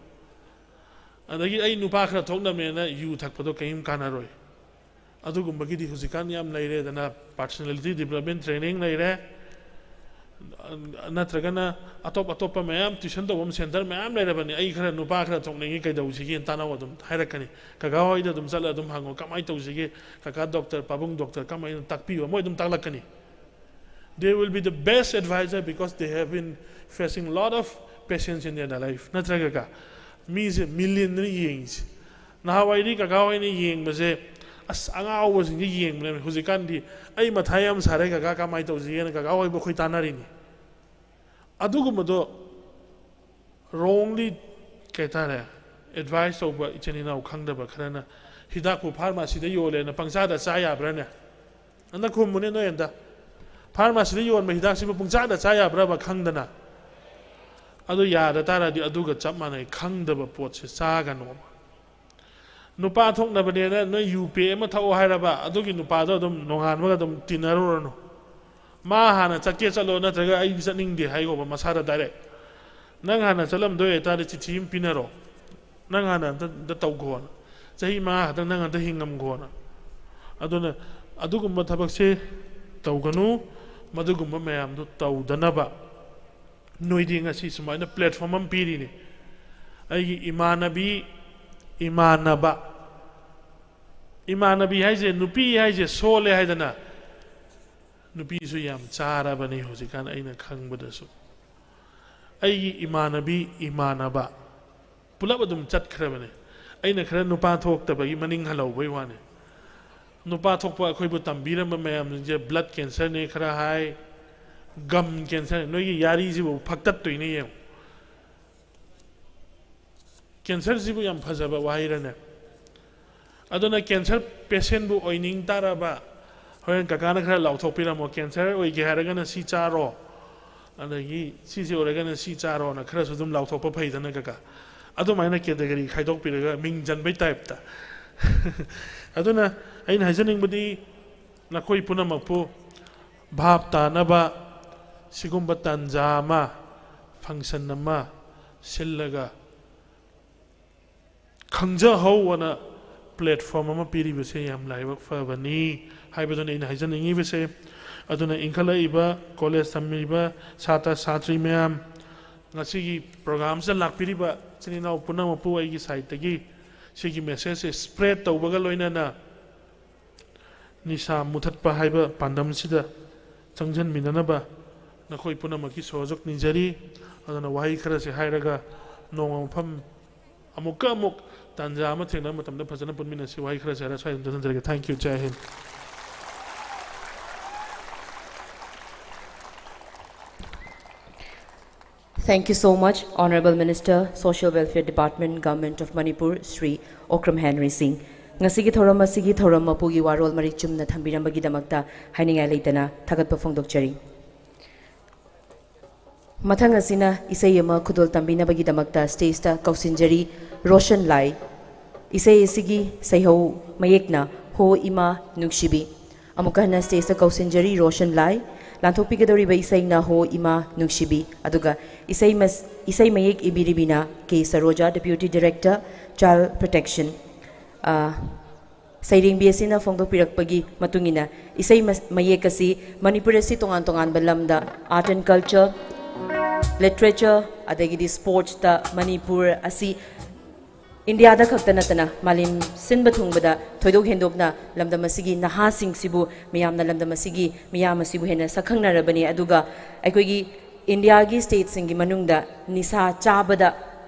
ꯑꯗꯒꯤ ꯑꯩ ꯅꯨꯄꯥ ꯈꯔ ꯊꯣꯛꯅꯕꯅꯦꯅ ꯌꯨ ꯊꯛꯄꯗꯣ ꯀꯔꯤꯝ ꯀꯥꯟꯅꯔꯣꯏ꯫ ꯑꯗꯨꯒꯨꯝꯕꯒꯤꯗꯤ ꯍꯧꯖꯤꯛꯀꯥꯟ ꯌꯥꯝ ꯂꯩꯔꯦꯗꯅ, personality development training ꯂꯩꯔꯦ, ꯅꯠꯇ꯭ꯔꯒꯅ ꯑꯇꯣꯞ ꯑꯇꯣꯞꯄ ꯃꯌꯥꯝ tuition ꯇꯧꯐꯝ center ꯃꯌꯥꯝ ꯂꯩꯔꯕꯅꯤ꯫ "ꯑꯩ ꯈꯔ ꯅꯨꯄꯥ ꯈꯔ ꯊꯣꯛꯅꯤꯡꯉꯤ, ꯀꯩꯗꯧꯁꯤꯒꯦꯅ?" ꯇꯥꯟꯅꯧ, ꯑꯗꯨꯝ ꯍꯥꯏꯔꯛꯀꯅꯤ꯫ "ꯀꯀꯥ ꯍꯣꯏꯗ ꯑꯗꯨꯝ ꯆꯠꯂ ꯑꯗꯨꯝ ꯍꯪꯉꯣ, ꯀꯃꯥꯏꯅ ꯇꯧꯁꯤꯒꯦ, ꯀꯀꯥ ꯗꯣꯛꯇꯔ, ꯄꯥꯕꯨꯡ ꯗꯣꯛꯇꯔ ꯀꯃꯥꯏꯅ ꯇꯥꯛꯄꯤꯌꯣ?" ꯃꯣꯏ ꯑꯗꯨꯝ ꯇꯥꯛꯂꯛꯀꯅꯤ꯫ They will be the best advisor because they have been facing lot of patients in their life, ꯅꯠꯇ꯭ꯔꯒ? ꯃꯤꯁꯦ millionꯅꯤ ꯌꯦꯡꯉꯤꯁꯦ꯫ ꯅꯍꯥꯟꯋꯥꯏꯗꯤ ꯀꯀꯥ ꯍꯣꯏꯅ ꯌꯦꯡꯕꯁꯦ, "ꯑꯁ, ꯑꯉꯥꯎꯕꯁꯤꯡꯁꯦ ꯌꯦꯡꯕꯅꯦ"꯫ ꯍꯧꯖꯤꯛꯀꯥꯟꯗꯤ, "ꯑꯩ ꯃꯊꯥ ꯌꯥꯝ ꯁꯥꯔꯦ ꯀꯀꯥ, ꯀꯃꯥꯏꯅ ꯇꯧꯁꯤꯒꯦꯅ" ꯀꯀꯥ ꯍꯣꯏꯕꯨ ꯑꯩꯈꯣꯏ ꯇꯥꯟꯅꯔꯤꯅꯤ꯫ ꯑꯗꯨꯒꯨꯝꯕꯗꯣ wrongly, ꯀꯩ ꯍꯥꯏꯇꯥꯔꯦ, advice ꯇꯧꯕ ꯏꯆꯤꯟ ꯏꯅꯥꯎ ꯈꯪꯗꯕ ꯈꯔꯅ, "ꯍꯤꯗꯥꯛꯄꯨ pharmacyꯗ ꯌꯣꯜꯂꯦꯅ ꯄꯪꯆꯥꯗ ꯆꯥ ꯌꯥꯕ꯭ꯔꯥꯅꯦ?" ꯑꯝꯇ ꯈꯨꯝꯃꯨꯅꯦ ꯅꯣꯏ ꯑꯝꯇ꯫ Pharmacyꯗ ꯌꯣꯟꯕ ꯍꯤꯗꯥꯛꯁꯤꯕꯨ ꯄꯨꯡꯆꯥꯗ ꯆꯥ ꯌꯥꯕ꯭ꯔꯕ ꯈꯪꯗꯅ? ꯑꯗꯨ ꯌꯥꯗ ꯇꯥꯔꯗꯤ ꯑꯗꯨꯒ ꯆꯞ ꯃꯥꯟꯅꯩ, ꯈꯪꯗꯕ ꯄꯣꯠꯁꯦ ꯆꯥꯒꯅꯣꯕ꯫ ꯅꯨꯄꯥ ꯊꯣꯛꯅꯕꯅꯦꯅ ꯅꯣꯏ ꯌꯨ pack ꯑꯃ ꯊꯛꯑꯣ ꯍꯥꯏꯔꯕ, ꯑꯗꯨꯒꯤ ꯅꯨꯄꯥꯗꯣ ꯑꯗꯨꯝ ꯅꯣꯡꯉꯥꯟꯕꯒ ꯑꯗꯨꯝ ꯇꯤꯟꯅꯔꯨꯔꯅꯨ꯫ "ꯃꯥ ꯍꯥꯟꯅ ꯆꯠꯀꯦ ꯆꯠꯂꯣ, ꯅꯠꯇ꯭ꯔꯒ ꯑꯩ ꯆꯠꯅꯤꯡꯗꯦ" ꯍꯥꯏꯌꯣꯕ ꯃꯁꯥꯗ direct꯫ "ꯅꯪ ꯍꯥꯟꯅ ꯆꯠꯂꯝꯗꯣꯏ ꯑꯣꯏꯇꯥꯔꯗꯤ ꯆꯤꯊꯤ ꯑꯃ ꯄꯤꯅꯔꯣ, ꯅꯪ ꯍꯥꯟꯅ ꯑꯝꯇ, ꯑꯝꯇ ꯇꯧꯈꯣꯅ, ꯆꯍꯤ ꯃꯉꯥ ꯈꯛꯇꯪ ꯅꯪ ꯑꯝꯇ ꯍꯤꯡꯉꯝꯈꯣꯅ"꯫ ꯑꯗꯨꯅ ꯑꯗꯨꯒꯨꯝꯕ ꯊꯕꯛꯁꯦ ꯇꯧꯒꯅꯨ꯫ ꯃꯗꯨꯒꯨꯝꯕ ꯃꯌꯥꯝꯗꯨ ꯇꯧꯗꯅꯕ ꯅꯣꯏꯗꯤ ꯉꯁꯤ ꯁꯨꯃꯥꯏꯅ platform ꯑꯃ ꯄꯤꯔꯤꯅꯤ꯫ ꯑꯩꯒꯤ ꯏꯃꯥꯟꯅꯕꯤ, ꯏꯃꯥꯟꯅꯕ, ꯏꯃꯥꯟꯅꯕꯤ ꯍꯥꯏꯁꯦ, ꯅꯨꯄꯤ ꯍꯥꯏꯁꯦ ꯁꯣꯜꯂꯦ ꯍꯥꯏꯗꯅ, ꯅꯨꯄꯤꯁꯨ ꯌꯥꯝ ꯆꯥꯔꯕꯅꯤ ꯍꯧꯖꯤꯛꯀꯥꯟ ꯑꯩꯅ ꯈꯪꯕꯗꯁꯨ꯫ ꯑꯩꯒꯤ ꯏꯃꯥꯟꯅꯕꯤ, ꯏꯃꯥꯟꯅꯕ ꯄꯨꯂꯞ ꯑꯗꯨꯝ ꯆꯠꯈ꯭ꯔꯕꯅꯦ꯫ ꯑꯩꯅ ꯈꯔ ꯅꯨꯄꯥ ꯊꯣꯛꯇꯕꯒꯤ ꯃꯅꯤꯡ ꯍꯜꯍꯧꯕꯩ ꯋꯥꯅꯤ꯫ ꯅꯨꯄꯥ ꯊꯣꯛꯄ ꯑꯩꯈꯣꯏꯕꯨ ꯇꯝꯕꯤꯔꯝꯕ ꯃꯌꯥꯝꯁꯤꯡꯁꯦ blood cancerꯅꯦ ꯈꯔ ꯍꯥꯏ, gum cancer, ꯅꯣꯏꯒꯤ ꯌꯥꯔꯤꯁꯤꯕꯨ ꯐꯛꯇꯠꯇꯣꯏꯅꯦ ꯌꯦꯡꯉꯨ꯫ ꯀꯦꯟꯁꯔꯁꯤꯕꯨ ꯌꯥꯝ ꯐꯖꯕ ꯋꯥꯍꯩꯔꯅꯦ? ꯑꯗꯨꯅ ꯀꯦꯟꯁꯔ ꯄꯦꯁꯦꯟꯕꯨ ꯑꯣꯏꯅꯤꯡ ꯇꯥꯔꯕ, ꯍꯣꯔꯦꯟ ꯀꯀꯥꯅ ꯈꯔ ꯂꯥꯎꯊꯣꯛꯄꯤꯔꯝꯃꯣ, "ꯀꯦꯟꯁꯔ ꯑꯣꯏꯒꯦ ꯍꯥꯏꯔꯒꯅ ꯁꯤ ꯆꯥꯔꯣ, ꯑꯗꯒꯤ ꯁꯤꯁꯦ ꯑꯣꯏꯔꯒꯅ ꯁꯤ ꯆꯥꯔꯣꯅ" ꯈꯔꯁꯨ ꯑꯗꯨꯝ ꯂꯥꯎꯊꯣꯛꯄ ꯐꯩꯗꯅ, ꯀꯀꯥ? ꯑꯗꯨꯃꯥꯏꯅ ꯀꯦꯇꯒꯣꯔꯤ ꯈꯥꯏꯗꯣꯛꯄꯤꯔꯒ ꯃꯤꯡ ꯆꯟꯕꯩ ꯇꯥꯏꯞꯇ꯫ ꯑꯗꯨꯅ ꯑꯩꯅ ꯍꯥꯏꯖꯅꯤꯡꯕꯗꯤ, ꯅꯈꯣꯏ ꯄꯨꯝꯅꯃꯛꯄꯨ ꯚꯥꯞ ꯇꯥꯅꯕ ꯁꯤꯒꯨꯝꯕ ꯇꯥꯟꯖꯥ ꯑꯃ, ꯐꯪꯁꯟ ꯑꯃ ꯁꯤꯜꯂꯒ ꯈꯪꯖꯍꯧ ꯑꯅ ꯄ꯭ꯂꯦꯠꯐꯣꯝ ꯑꯃ ꯄꯤꯔꯤꯕꯁꯦ ꯌꯥꯝ ꯂꯥꯏꯕꯛ ꯐꯕꯅꯤ ꯍꯥꯏꯕꯗꯨꯅꯤ ꯑꯩꯅ ꯍꯥꯏꯖꯅꯤꯡꯉꯤꯕꯁꯦ꯫ ꯑꯗꯨꯅ ꯏꯟꯈꯠꯂꯛꯏꯕ ꯀꯣꯂꯦꯖ ꯇꯝꯃꯤꯕ ꯁꯥꯇ꯭ꯔ ꯁꯥꯇ꯭ꯔꯤ ꯃꯌꯥꯝ, ꯉꯁꯤꯒꯤ ꯄ꯭ꯔꯣꯒ꯭ꯔꯥꯝꯁꯤꯗ ꯂꯥꯛꯄꯤꯔꯤꯕ ꯏꯆꯤꯟ ꯏꯅꯥꯎ ꯄꯨꯝꯅꯃꯛꯄꯨ ꯑꯩꯒꯤ ꯁꯥꯏꯠꯇꯒꯤ ꯁꯤꯒꯤ ꯃꯦꯁꯦꯖꯁꯦ ꯁ꯭ꯄ꯭ꯔꯦꯗ ꯇꯧꯕꯒ ꯂꯣꯏꯅꯅ ꯅꯤꯁꯥ ꯃꯨꯊꯠꯄ ꯍꯥꯏꯕ ꯄꯥꯟꯗꯝꯁꯤꯗ ꯆꯪꯁꯤꯟꯃꯤꯟꯅꯅꯕ ꯅꯈꯣꯏ ꯄꯨꯝꯅꯃꯛꯀꯤ ꯁꯣꯍꯣꯖꯣꯛ ꯅꯤꯖꯔꯤ꯫ ꯑꯗꯨꯅ ꯋꯥꯍꯩ ꯈꯔꯁꯦ ꯍꯥꯏꯔꯒ ꯅꯣꯡꯃ ꯃꯐꯝ ꯑꯃꯨꯛꯀ ꯑꯃꯨꯛ ꯇꯥꯟꯖꯥ ꯑꯃ ꯊꯦꯡꯅꯕ ꯃꯇꯝꯗ ꯐꯖꯅ ꯄꯨꯟꯃꯤꯟꯅꯁꯤ꯫ ꯋꯥꯍꯩ ꯈꯔꯁꯦ ꯍꯥꯏꯔ ꯁ꯭ꯋꯥꯏꯗ ꯂꯣꯏꯁꯤꯟꯖꯔꯒꯦ꯫ Thank you꯫ Jai Hind. Thank you so much, Honorable Minister, Social Welfare Department, Government of Manipur, Shri Okram Henry Singh. ꯉꯁꯤꯒꯤ ꯊꯧꯔꯝ ꯑꯁꯤꯒꯤ ꯊꯧꯔꯝ ꯃꯄꯨꯒꯤ ꯋꯥꯔꯣꯜ ꯃꯔꯤꯛ ꯆꯨꯝꯅ ꯊꯝꯕꯤꯔꯝꯕꯒꯤꯗꯃꯛꯇ ꯍꯥꯏꯅꯤꯡꯉꯥꯏ ꯂꯩꯇꯅ ꯊꯥꯒꯠꯄ ꯐꯣꯡꯗꯣꯛꯆꯔꯤ꯫ ꯃꯊꯪ ꯑꯁꯤꯅ ꯏꯁꯩ ꯑꯃ ꯈꯨꯗꯣꯜ ꯇꯝꯕꯤꯅꯕꯒꯤꯗꯃꯛꯇ ꯁ꯭ꯇꯦꯖꯇ ꯀꯧꯁꯤꯟꯖꯔꯤ ꯔꯣꯁꯟ ꯂꯥꯏ꯫ ꯏꯁꯩ ꯑꯁꯤꯒꯤ ꯁꯩꯍꯧ ꯃꯌꯦꯛꯅ ꯍꯣ ꯏꯃꯥ ꯅꯨꯡꯁꯤꯕꯤ꯫ ꯑꯃꯨꯛꯀ ꯍꯟꯅ ꯁ꯭ꯇꯦꯖꯇ ꯀꯧꯁꯤꯟꯖꯔꯤ ꯔꯣꯁꯟ ꯂꯥꯏ꯫ ꯂꯥꯟꯊꯣꯛꯄꯤꯒꯗꯧꯔꯤꯕ ꯏꯁꯩꯅ ꯍꯣ ꯏꯃꯥ ꯅꯨꯡꯁꯤꯕꯤ꯫ ꯑꯗꯨꯒ ꯏꯁꯩ ꯃꯁ-, ꯏꯁꯩ ꯃꯌꯦꯛ ꯏꯕꯤꯔꯤꯕꯤꯅ ꯀꯦ ꯁꯔꯣꯖꯥ, Deputy Director, Child Protection꯫ ꯑ, ꯁꯩꯔꯦꯡꯕꯤ ꯑꯁꯤꯅ ꯐꯣꯡꯗꯣꯛꯄꯤꯔꯛꯄꯒꯤ ꯃꯇꯨꯡ ꯏꯟꯅ ꯏꯁꯩ ꯃꯁ-, ꯃꯌꯦꯛ ꯑꯁꯤ ꯃꯅꯤꯄꯨꯔ ꯑꯁꯤ ꯇꯣꯉꯥꯟ ꯇꯣꯉꯥꯟꯕ ꯂꯝꯗ art and culture, literature, ꯑꯗꯒꯤꯗꯤ sportsꯇ ꯃꯅꯤꯄꯨꯔ ꯑꯁꯤ ꯏꯟꯗꯤꯌꯥꯗ ꯈꯛꯇ ꯅꯠꯇꯅ ꯃꯥꯂꯦꯝ ꯁꯤꯟꯕ ꯊꯨꯡꯕꯗ ꯊꯣꯏꯗꯣꯛ ꯍꯦꯟꯗꯣꯛꯅ ꯂꯝꯗꯝ ꯑꯁꯤꯒꯤ ꯅꯍꯥꯁꯤꯡꯁꯤꯕꯨ, ꯃꯤꯌꯥꯝꯅ ꯂꯝꯗꯝ ꯑꯁꯤꯒꯤ ꯃꯤꯌꯥꯝ ꯑꯁꯤꯕꯨ ꯍꯦꯟꯅ ꯁꯛꯈꯪꯅꯔꯕꯅꯤ꯫ ꯑꯗꯨꯒ ꯑꯩꯈꯣꯏꯒꯤ ꯏꯟꯗꯤꯌꯥꯒꯤ stateꯁꯤꯡꯒꯤ ꯃꯅꯨꯡꯗ ꯅꯤꯁꯥ ꯆꯥꯕꯗ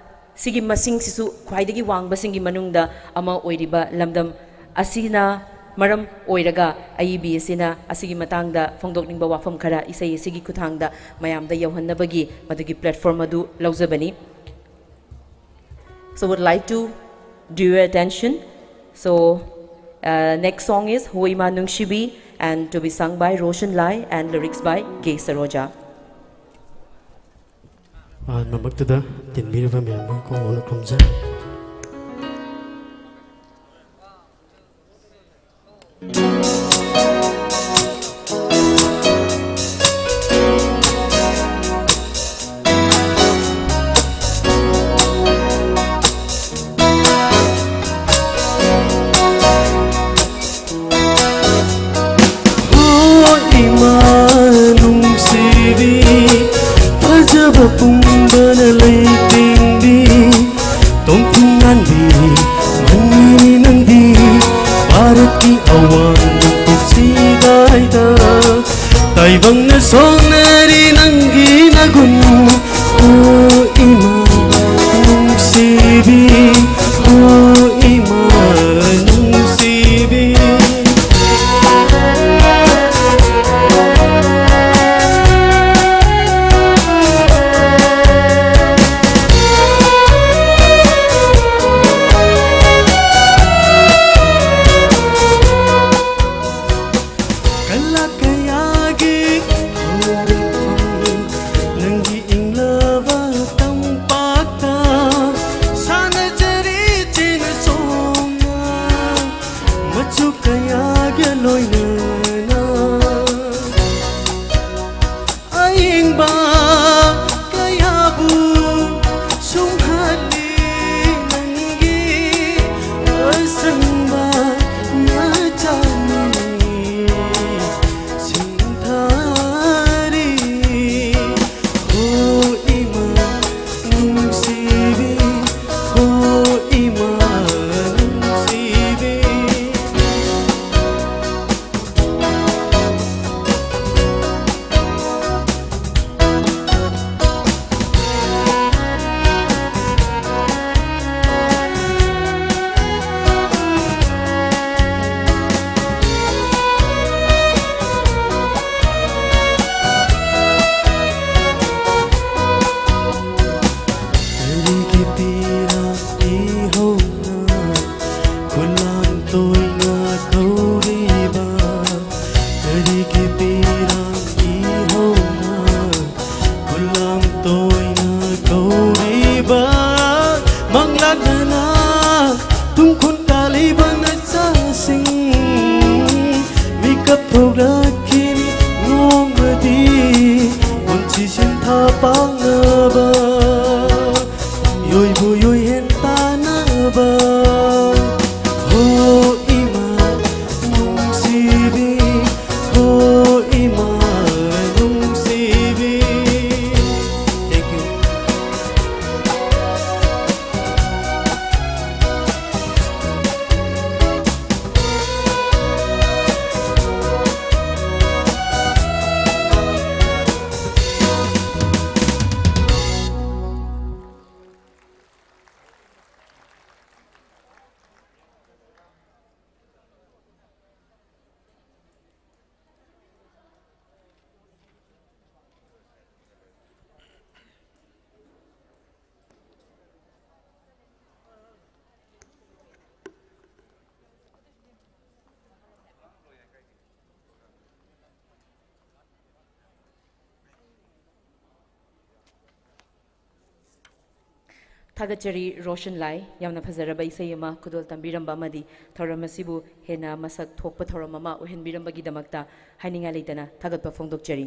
ꯁꯤꯒꯤ ꯃꯁꯤꯡꯁꯤꯁꯨ ꯈ꯭ꯋꯥꯏꯗꯒꯤ ꯋꯥꯡꯕꯁꯤꯡꯒꯤ ꯃꯅꯨꯡꯗ ꯑꯃ ꯑꯣꯏꯔꯤꯕ ꯂꯝꯗꯝ ꯑꯁꯤꯅ ꯃꯔꯝ ꯑꯣꯏꯔꯒ ꯑꯏꯕꯤ ꯑꯁꯤꯅ ꯑꯁꯤꯒꯤ ꯃꯇꯥꯡꯗ ꯐꯣꯡꯗꯣꯛꯅꯤꯡꯕ ꯋꯥꯐꯝ ꯈꯔ ꯏꯁꯩ ꯑꯁꯤꯒꯤ ꯈꯨꯠꯊꯥꯡꯗ ꯃꯌꯥꯝꯗ ꯌꯧꯍꯟꯅꯕꯒꯤ ꯃꯗꯨꯒꯤ platform ꯑꯗꯨ ꯂꯧꯖꯕꯅꯤ꯫ So would like to do your attention. So uh, next song is Hoima Nungshibi and to be sung by Roshan Lai and lyrics by K Saroja. ꯑꯍꯥꯟꯕꯃꯛꯇꯗ ꯇꯤꯟꯕꯤꯔꯤꯕ ꯃꯌꯥꯝꯕꯨ ꯀꯣꯡꯒꯣꯜ ꯈꯨꯔꯨꯝꯖꯔꯤ꯫ ꯍꯣ ꯏꯃꯥ ꯅꯨꯡꯁꯤꯕꯤ, ꯐꯖꯕ ꯄꯨꯝꯕꯅ ꯂꯩꯇꯦꯡꯕꯤ, ꯇꯣꯝꯊꯤꯟ ꯉꯥꯟꯕꯤ, ꯃꯅꯤꯅꯤ ꯅꯪꯗꯤ ꯚꯥꯔꯠꯀꯤ ꯑꯋꯥꯡ ꯅꯣꯡꯄꯣꯛ ꯆꯤꯡꯗꯥꯏꯗ ꯇꯥꯏꯕꯪꯅ ꯁꯣꯛꯅꯔꯤ ꯅꯪꯒꯤ ꯅꯒꯨꯟ꯫ ꯍꯣ ꯏꯃꯥ ꯅꯨꯡꯁꯤꯕꯤ, ꯍꯣ ꯏꯃꯥ ꯅꯨꯡꯁꯤꯕꯤ꯫ ꯀꯂꯥ ꯀꯌꯥꯒꯤ ꯍꯧꯔꯛꯐꯝ ꯅꯪꯒꯤ ꯏꯪꯂꯕ ꯇꯝꯄꯥꯛꯇ ꯁꯥꯟꯅꯖꯔꯤ ꯆꯦꯅ ꯆꯣꯡꯅ ꯃꯆꯨ ꯀꯌꯥꯒ ꯂꯣꯏꯅꯅ꯫ ꯑꯌꯦꯡꯕ ꯀꯌꯥꯕꯨ ꯁꯨꯝꯍꯠꯂꯤ ꯅꯪꯒꯤ ꯑꯁꯪꯕ ꯅꯆꯥꯅꯤ ꯁꯤꯡꯊꯥꯅꯤꯡꯕ꯫ ꯄꯤꯔꯥꯡꯒꯤ ꯍꯧꯅ ꯈꯨꯂꯥꯡ ꯇꯣꯏꯅ ꯀꯧꯔꯤꯕ ꯃꯪꯂꯥꯛꯅꯅ ꯇꯨꯡꯈꯨꯟ ꯇꯥꯜꯂꯤꯕ ꯅꯆꯥꯁꯤꯡ ꯃꯤꯀꯞ ꯊꯣꯛꯂꯛꯈꯤꯅꯤ ꯅꯣꯡꯃꯗꯤ ꯄꯨꯟꯁꯤ ꯁꯤꯟꯊꯥ ꯄꯥꯡꯅꯕ ꯌꯣꯏꯕꯨ ꯌꯣꯏꯍꯦꯟ ꯇꯥꯅꯕ ꯍꯣ ꯏꯃꯥ ꯅꯨꯡꯁꯤꯕꯤ ꯍꯣ ꯏꯃꯥ ꯅꯨꯡꯁꯤꯕꯤ Thank you. ꯊꯥꯒꯠꯆꯔꯤ ꯔꯣꯁꯟ ꯂꯥꯏ, ꯌꯥꯝꯅ ꯐꯖꯔꯕ ꯏꯁꯩ ꯑꯃ ꯈꯨꯗꯣꯜ ꯇꯝꯕꯤꯔꯝꯕ ꯑꯃꯗꯤ ꯊꯧꯔꯝ ꯑꯁꯤꯕꯨ ꯍꯦꯟꯅ ꯃꯁꯛ ꯊꯣꯛꯄ ꯊꯧꯔꯝ ꯑꯃ ꯑꯣꯏꯍꯟꯕꯤꯔꯝꯕꯒꯤꯗꯃꯛꯇ ꯍꯥꯏꯅꯤꯡꯉꯥꯏ ꯂꯩꯇꯅ ꯊꯥꯒꯠꯄ ꯐꯣꯡꯗꯣꯛꯆꯔꯤ꯫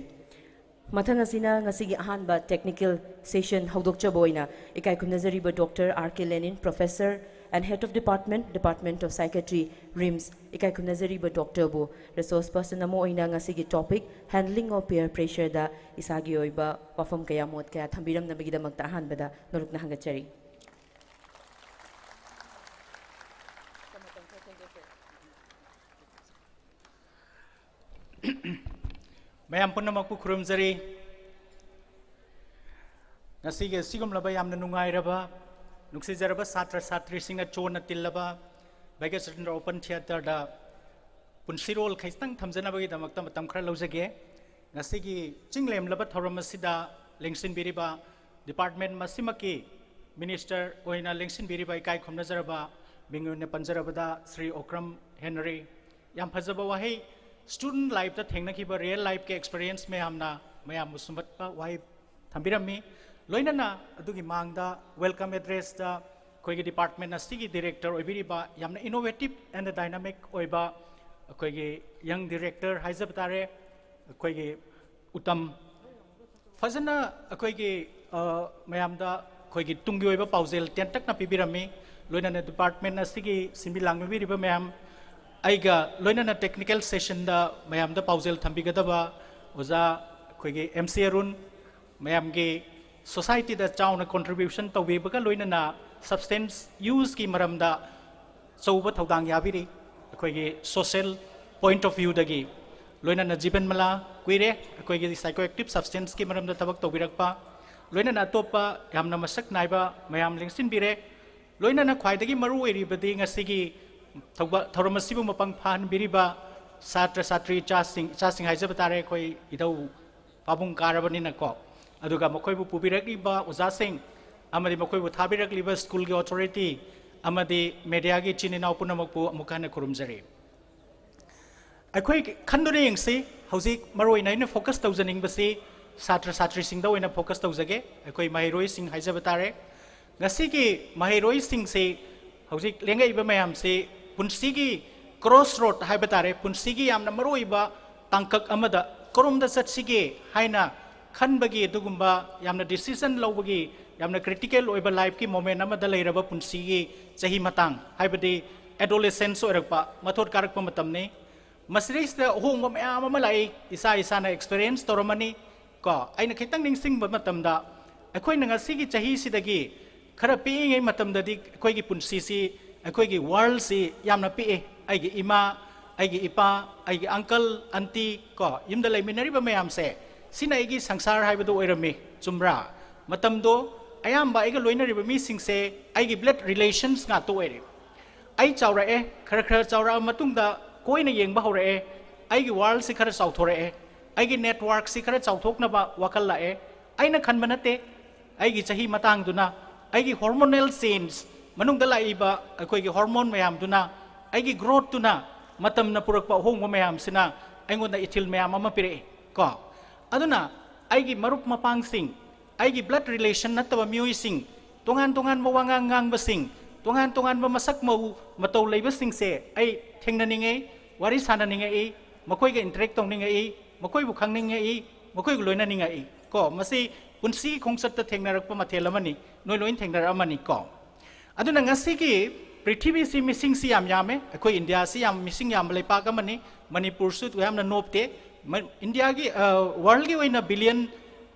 ꯃꯊꯪ ꯑꯁꯤꯅ ꯉꯁꯤꯒꯤ ꯑꯍꯥꯟꯕ technical session ꯍꯧꯗꯣꯛꯆꯕ ꯑꯣꯏꯅ ꯏꯀꯥꯏ ꯈꯨꯝꯅꯖꯔꯤꯕ Doctor R K Lenin, Professor and Head of Department, Department of Psychiatry, RIMS, ꯏꯀꯥꯏ ꯈꯨꯝꯅꯖꯔꯤꯕ doctor ꯕꯨ resource person ꯑꯃ ꯑꯣꯏꯅ ꯉꯁꯤꯒꯤ topic handling of peer pressure ꯗ ꯏꯁꯥꯒꯤ ꯑꯣꯏꯕ ꯋꯥꯐꯝ ꯀꯌꯥ, ꯃꯣꯠ ꯀꯌꯥ ꯊꯝꯕꯤꯔꯝꯅꯕꯒꯤꯗꯃꯛꯇ ꯑꯍꯥꯟꯕꯗ ꯅꯣꯂꯨꯛꯅ ꯍꯪꯒꯠꯆꯔꯤ꯫ ꯃꯌꯥꯝ ꯄꯨꯝꯅꯃꯛꯄꯨ ꯈꯨꯔꯨꯝꯖꯔꯤ꯫ ꯉꯁꯤꯒꯤ ꯑꯁꯤꯒꯨꯝꯂꯕ ꯌꯥꯝꯅ ꯅꯨꯡꯉꯥꯏꯔꯕ, ꯅꯨꯡꯁꯤꯖꯔꯕ ꯁꯥꯇ꯭ꯔ ꯁꯥꯇ꯭ꯔꯤꯁꯤꯡꯅ ꯆꯣꯟꯅ ꯇꯤꯜꯂꯕ ꯚꯥꯒ꯭ꯌꯆꯟꯗ꯭ꯔ Open Theatre ꯗ ꯄꯨꯟꯁꯤꯔꯣꯜ ꯈꯤꯇꯪ ꯊꯝꯖꯅꯕꯒꯤꯗꯃꯛꯇ ꯃꯇꯝ ꯈꯔ ꯂꯧꯖꯒꯦ꯫ ꯉꯁꯤꯒꯤ ꯆꯤꯡꯂꯦꯝꯂꯕ ꯊꯧꯔꯝ ꯑꯁꯤꯗ ꯂꯦꯡꯁꯤꯟꯕꯤꯔꯤꯕ department ꯃꯁꯤꯃꯛꯀꯤ minister ꯑꯣꯏꯅ ꯂꯦꯡꯁꯤꯟꯕꯤꯔꯤꯕ ꯏꯀꯥꯏ ꯈꯨꯝꯅꯖꯔꯕ ꯃꯤꯡ ꯑꯣꯏꯅ ꯄꯟꯖꯔꯕꯗ ꯁ꯭ꯔꯤ ꯑꯣꯀ꯭ꯔꯝ ꯍꯦꯅꯔꯤ꯫ ꯌꯥꯝ ꯐꯖꯕ ꯋꯥꯍꯩ ꯁ꯭ꯇꯨꯗꯦꯟꯠ ꯂꯥꯏꯐꯇ ꯊꯦꯡꯅꯈꯤꯕ ꯔꯤꯌꯦꯜ ꯂꯥꯏꯐꯀꯤ ꯑꯦꯛꯁꯄꯤꯔꯤꯌꯦꯟꯁ ꯃꯌꯥꯝꯅ ꯃꯌꯥꯝꯕꯨ ꯁꯨꯝꯕꯠꯄ ꯋꯥꯍꯩ ꯊꯝꯕꯤꯔꯝꯃꯤ꯫ ꯂꯣꯏꯅꯅ ꯑꯗꯨꯒꯤ ꯃꯥꯡꯗ ꯋꯦꯜꯀꯝ ꯑꯦꯗ꯭ꯔꯦꯁꯇ ꯑꯩꯈꯣꯏꯒꯤ ꯗꯤꯄꯥꯔꯠꯃꯦꯟ ꯑꯁꯤꯒꯤ ꯗꯤꯔꯦꯛꯇꯔ ꯑꯣꯏꯕꯤꯔꯤꯕ ꯌꯥꯝꯅ innovative and dynamic ꯑꯣꯏꯕ ꯑꯩꯈꯣꯏꯒꯤ ꯌꯪ ꯗꯤꯔꯦꯛꯇꯔ ꯍꯥꯏꯖꯕ ꯇꯥꯔꯦ, ꯑꯩꯈꯣꯏꯒꯤ ꯎꯇꯝ, ꯐꯖꯅ ꯑꯩꯈꯣꯏꯒꯤ, ꯑ, ꯃꯌꯥꯝꯗ ꯑꯩꯈꯣꯏꯒꯤ ꯇꯨꯡꯒꯤ ꯑꯣꯏꯕ ꯄꯥꯎꯖꯦꯜ ꯇꯦꯟꯇꯛꯅ ꯄꯤꯕꯤꯔꯝꯃꯤ꯫ ꯂꯣꯏꯅꯅ ꯗꯤꯄꯥꯔꯠꯃꯦꯟ ꯑꯁꯤꯒꯤ ꯁꯤꯟꯕꯤ ꯂꯥꯡꯕꯤꯔꯤꯕ ꯃꯌꯥꯝ, ꯑꯩꯒ ꯂꯣꯏꯅꯅ ꯇꯦꯛꯅꯤꯀꯦꯜ ꯁꯦꯁꯟꯗ ꯃꯌꯥꯝꯗ ꯄꯥꯎꯖꯦꯜ ꯊꯝꯕꯤꯒꯗꯕ ꯑꯣꯖꯥ ꯑꯩꯈꯣꯏꯒꯤ ꯑꯦꯝ ꯁꯤ ꯑꯔꯨꯟ, ꯃꯌꯥꯝꯒꯤ ꯁꯣꯁꯥꯏꯇꯤꯗ ꯆꯥꯎꯅ ꯀꯣꯟꯇ꯭ꯔꯤꯕ꯭ꯌꯨꯁꯟ ꯇꯧꯕꯤꯕꯒ ꯂꯣꯏꯅꯅ ꯁꯕꯁꯇꯦꯟꯁ ꯌꯨꯁꯀꯤ ꯃꯔꯝꯗ ꯑꯆꯧꯕ ꯊꯧꯗꯥꯡ ꯌꯥꯕꯤꯔꯤ꯫ ꯑꯩꯈꯣꯏꯒꯤ ꯁꯣꯁꯦꯜ ꯄꯣꯏꯟꯠ ꯑꯣꯐ ꯚ꯭ꯌꯨꯗꯒꯤ ꯂꯣꯏꯅꯅ ꯖꯤꯕꯟ ꯃꯂꯥ, ꯀꯨꯏꯔꯦ ꯑꯩꯈꯣꯏꯒꯤ ꯁꯥꯏꯀꯣ ꯑꯦꯛꯇꯤꯚ ꯁꯕꯁꯇꯦꯟꯁꯀꯤ ꯃꯔꯝꯗ ꯊꯕꯛ ꯇꯧꯕꯤꯔꯛꯄ, ꯂꯣꯏꯅꯅ ꯑꯇꯣꯞꯄ ꯌꯥꯝꯅ ꯃꯁꯛ ꯅꯥꯏꯕ ꯃꯌꯥꯝ ꯂꯦꯡꯁꯤꯟꯕꯤꯔꯦ꯫ ꯂꯣꯏꯅꯅ ꯈ꯭ꯋꯥꯏꯗꯒꯤ ꯃꯔꯨ ꯑꯣꯏꯔꯤꯕꯗꯤ ꯉꯁꯤꯒꯤ ꯊꯧꯕ-, ꯊꯧꯔꯝ ꯑꯁꯤꯕꯨ ꯃꯄꯨꯡ ꯐꯥꯍꯟꯕꯤꯔꯤꯕ ꯁꯥꯇ꯭ꯔ ꯁꯥꯇ꯭ꯔꯤ ꯏꯆꯥꯁꯤꯡ, ꯏꯆꯥꯁꯤꯡ ꯍꯥꯏꯖꯕ ꯇꯥꯔꯦ, ꯑꯩꯈꯣꯏ ꯏꯙꯧ ꯄꯥꯕꯨꯡ ꯀꯥꯔꯕꯅꯤꯅꯀꯣ꯫ ꯑꯗꯨꯒ ꯃꯈꯣꯏꯕꯨ ꯄꯨꯕꯤꯔꯛꯂꯤꯕ ꯑꯣꯖꯥꯁꯤꯡ ꯑꯃꯗꯤ ꯃꯈꯣꯏꯕꯨ ꯊꯥꯕꯤꯔꯛꯂꯤꯕ ꯁ꯭ꯀꯨꯜꯒꯤ ꯑꯣꯊꯣꯔꯤꯇꯤ ꯑꯃꯗꯤ ꯃꯦꯗꯤꯌꯥꯒꯤ ꯏꯆꯤꯟ ꯏꯅꯥꯎ ꯄꯨꯝꯅꯃꯛꯄꯨ ꯑꯃꯨꯛ ꯍꯟꯅ ꯈꯨꯔꯨꯝꯖꯔꯤ꯫ ꯑꯩꯈꯣꯏ ꯈꯟꯗꯨꯅ ꯌꯦꯡꯁꯤ, ꯍꯧꯖꯤꯛ ꯃꯔꯨꯑꯣꯏꯅ ꯑꯩꯅ ꯐꯣꯀꯁ ꯇꯧꯖꯅꯤꯡꯕꯁꯤ ꯁꯥꯇ꯭ꯔ ꯁꯥꯇ꯭ꯔꯤꯁꯤꯡꯗ ꯑꯣꯏꯅ ꯐꯣꯀꯁ ꯇꯧꯖꯒꯦ, ꯑꯩꯈꯣꯏ ꯃꯍꯩꯔꯣꯏꯁꯤꯡ ꯍꯥꯏꯖꯕ ꯇꯥꯔꯦ꯫ ꯉꯁꯤꯒꯤ ꯃꯍꯩꯔꯣꯏꯁꯤꯡꯁꯤ ꯍꯧꯖꯤꯛ ꯂꯦꯡꯉꯛꯏꯕ ꯃꯌꯥꯝꯁꯤ ꯄꯨꯟꯁꯤꯒꯤ ꯀ꯭ꯔꯣꯁ ꯔꯣꯗ ꯍꯥꯏꯕ ꯇꯥꯔꯦ, ꯄꯨꯟꯁꯤꯒꯤ ꯌꯥꯝꯅ ꯃꯔꯨꯑꯣꯏꯕ ꯇꯥꯡꯀꯛ ꯑꯃꯗ ꯀꯔꯣꯝꯗ ꯆꯠꯁꯤꯒꯦ ꯍꯥꯏꯅ ꯈꯟꯕꯒꯤ ꯑꯗꯨꯒꯨꯝꯕ ꯌꯥꯝꯅ ꯗꯤꯁꯤꯖꯟ ꯂꯧꯕꯒꯤ ꯌꯥꯝꯅ ꯀ꯭ꯔꯤꯇꯤꯀꯦꯜ ꯑꯣꯏꯕ ꯂꯥꯏꯐꯀꯤ ꯃꯣꯃꯦꯟ ꯑꯃꯗ ꯂꯩꯔꯕ ꯄꯨꯟꯁꯤꯒꯤ ꯆꯍꯤ ꯃꯇꯥꯡ, ꯍꯥꯏꯕꯗꯤ ꯑꯦꯗꯣꯂꯦꯁꯦꯟꯁ ꯑꯣꯏꯔꯛꯄ, ꯃꯊꯣꯠ ꯀꯥꯔꯛꯄ ꯃꯇꯝꯅꯤ꯫ ꯃꯁꯤꯗꯩꯁꯤꯗ ꯑꯍꯣꯡꯕ ꯃꯌꯥꯝ ꯑꯃ ꯂꯥꯛꯏ, ꯏꯁꯥ ꯏꯁꯥꯅ ꯑꯦꯛꯁꯄꯤꯔꯤꯌꯦꯟꯁ ꯇꯧꯔꯝꯃꯅꯤ꯫ ꯀꯣ, ꯑꯩꯅ ꯈꯤꯇꯪ ꯅꯤꯡꯁꯤꯡꯕ ꯃꯇꯝꯗ, ꯑꯩꯈꯣꯏꯅ ꯉꯁꯤꯒꯤ ꯆꯍꯤꯁꯤꯗꯒꯤ ꯈꯔ ꯄꯤꯛꯏꯉꯩ ꯃꯇꯝꯗꯗꯤ ꯑꯩꯈꯣꯏꯒꯤ ꯄꯨꯟꯁꯤꯁꯤ, ꯑꯩꯈꯣꯏꯒꯤ ꯋꯥꯔꯜꯁꯤ ꯌꯥꯝꯅ ꯄꯤꯛꯑꯦ꯫ ꯑꯩꯒꯤ ꯏꯃꯥ, ꯑꯩꯒꯤ ꯏꯄꯥ, ꯑꯩꯒꯤ ꯑꯪꯀꯜ, ꯑꯟꯇꯤ, ꯀꯣ, ꯌꯨꯝꯗ ꯂꯩꯃꯤꯟꯅꯔꯤꯕ ꯃꯌꯥꯝꯁꯦ, ꯁꯤꯅ ꯑꯩꯒꯤ ꯁꯪꯁꯥꯔ ꯍꯥꯏꯕꯗꯨ ꯑꯣꯏꯔꯝꯃꯤ, ꯆꯨꯝꯕ꯭ꯔꯥ? ꯃꯇꯝꯗꯣ ꯑꯌꯥꯝꯕ ꯑꯩꯒ ꯂꯣꯏꯅꯔꯤꯕ ꯃꯤꯁꯤꯡꯁꯦ ꯑꯩꯒꯤ ꯕ꯭ꯂꯗ ꯔꯤꯂꯦꯁꯟꯁ ꯉꯥꯛꯇ ꯑꯣꯏꯔꯦ꯫ ꯑꯩ ꯆꯥꯎꯔꯛꯑꯦ, ꯈꯔ ꯈꯔ ꯆꯥꯎꯔꯛꯑ ꯃꯇꯨꯡꯗ ꯀꯣꯏꯅ ꯌꯦꯡꯕ ꯍꯧꯔꯛꯑꯦ, ꯑꯩꯒꯤ ꯋꯥꯔꯜꯁꯤ ꯈꯔ ꯆꯥꯎꯊꯣꯔꯛꯑꯦ, ꯑꯩꯒꯤ ꯅꯦꯠꯋꯥꯔꯛꯁꯤ ꯈꯔ ꯆꯥꯎꯊꯣꯛꯅꯕ ꯋꯥꯈꯜ ꯂꯥꯛꯑꯦ꯫ ꯑꯩꯅ ꯈꯟꯕ ꯅꯠꯇꯦ, ꯑꯩꯒꯤ ꯆꯍꯤ ꯃꯇꯥꯡꯗꯨꯅ, ꯑꯩꯒꯤ ꯍꯣꯔꯃꯣꯅꯦꯜ ꯆꯦꯟꯖ ꯃꯅꯨꯡꯗ ꯂꯥꯛꯏꯕ ꯑꯩꯈꯣꯏꯒꯤ ꯍꯣꯔꯃꯣꯟ ꯃꯌꯥꯝꯗꯨꯅ, ꯑꯩꯒꯤ ꯒ꯭ꯔꯣꯠꯇꯨꯅ ꯃꯇꯝꯅ ꯄꯨꯔꯛꯄ ꯑꯍꯣꯡꯕ ꯃꯌꯥꯝꯁꯤꯅ ꯑꯩꯉꯣꯟꯗ ꯏꯊꯤꯜ ꯃꯌꯥꯝ ꯑꯃ ꯄꯤꯔꯛꯏ ꯀꯣ꯫ ꯑꯗꯨꯅ ꯑꯩꯒꯤ ꯃꯔꯨꯞ ꯃꯄꯥꯡꯁꯤꯡ, ꯑꯩꯒꯤ blood relation ꯅꯠꯇꯕ ꯃꯤꯑꯣꯏꯁꯤꯡ, ꯇꯣꯉꯥꯟ ꯇꯣꯉꯥꯟꯕ ꯋꯥꯉꯥꯡ ꯉꯥꯡꯕꯁꯤꯡ, ꯇꯣꯉꯥꯟ ꯇꯣꯉꯥꯟꯕ ꯃꯁꯛ ꯃꯑꯣꯡ ꯃꯇꯧ ꯂꯩꯕꯁꯤꯡꯁꯦ ꯑꯩ ꯊꯦꯡꯅꯅꯤꯡꯉꯤ, ꯋꯥꯔꯤ ꯁꯥꯟꯅꯅꯤꯡꯉꯛꯏ, ꯃꯈꯣꯏꯒ interact ꯇꯧꯅꯤꯡꯉꯛꯏ, ꯃꯈꯣꯏꯕꯨ ꯈꯪꯅꯤꯡꯉꯛꯏ, ꯃꯈꯣꯏꯒ ꯂꯣꯏꯅꯅꯤꯡꯉꯛꯏ ꯀꯣ꯫ ꯃꯁꯤ ꯄꯨꯟꯁꯤꯒꯤ ꯈꯣꯡꯆꯠꯇ ꯊꯦꯡꯅꯔꯛꯄ ꯃꯊꯦꯜ ꯑꯃꯅꯤ, ꯅꯣꯏ ꯂꯣꯏꯅ ꯊꯦꯡꯅꯔꯛꯑꯃꯅꯤ ꯀꯣ꯫ ꯑꯗꯨꯅ ꯉꯁꯤꯒꯤ ꯄ꯭ꯔꯤꯊꯤꯕꯤꯁꯤ ꯃꯤꯁꯤꯡꯁꯤ ꯌꯥꯝ ꯌꯥꯝꯃꯦ, ꯑꯩꯈꯣꯏ ꯏꯟꯗꯤꯌꯥꯁꯤ ꯌꯥꯝ ꯃꯤꯁꯤꯡ ꯌꯥꯝꯕ ꯂꯩꯄꯥꯛ ꯑꯃꯅꯤ꯫ ꯃꯅꯤꯄꯨꯔꯁꯨ ꯌꯥꯝꯅ ꯅꯣꯞꯇꯦ꯫ ꯃ-, ꯏꯟꯗꯤꯌꯥꯒꯤ, ꯑ, world ꯀꯤ ꯑꯣꯏꯅ billion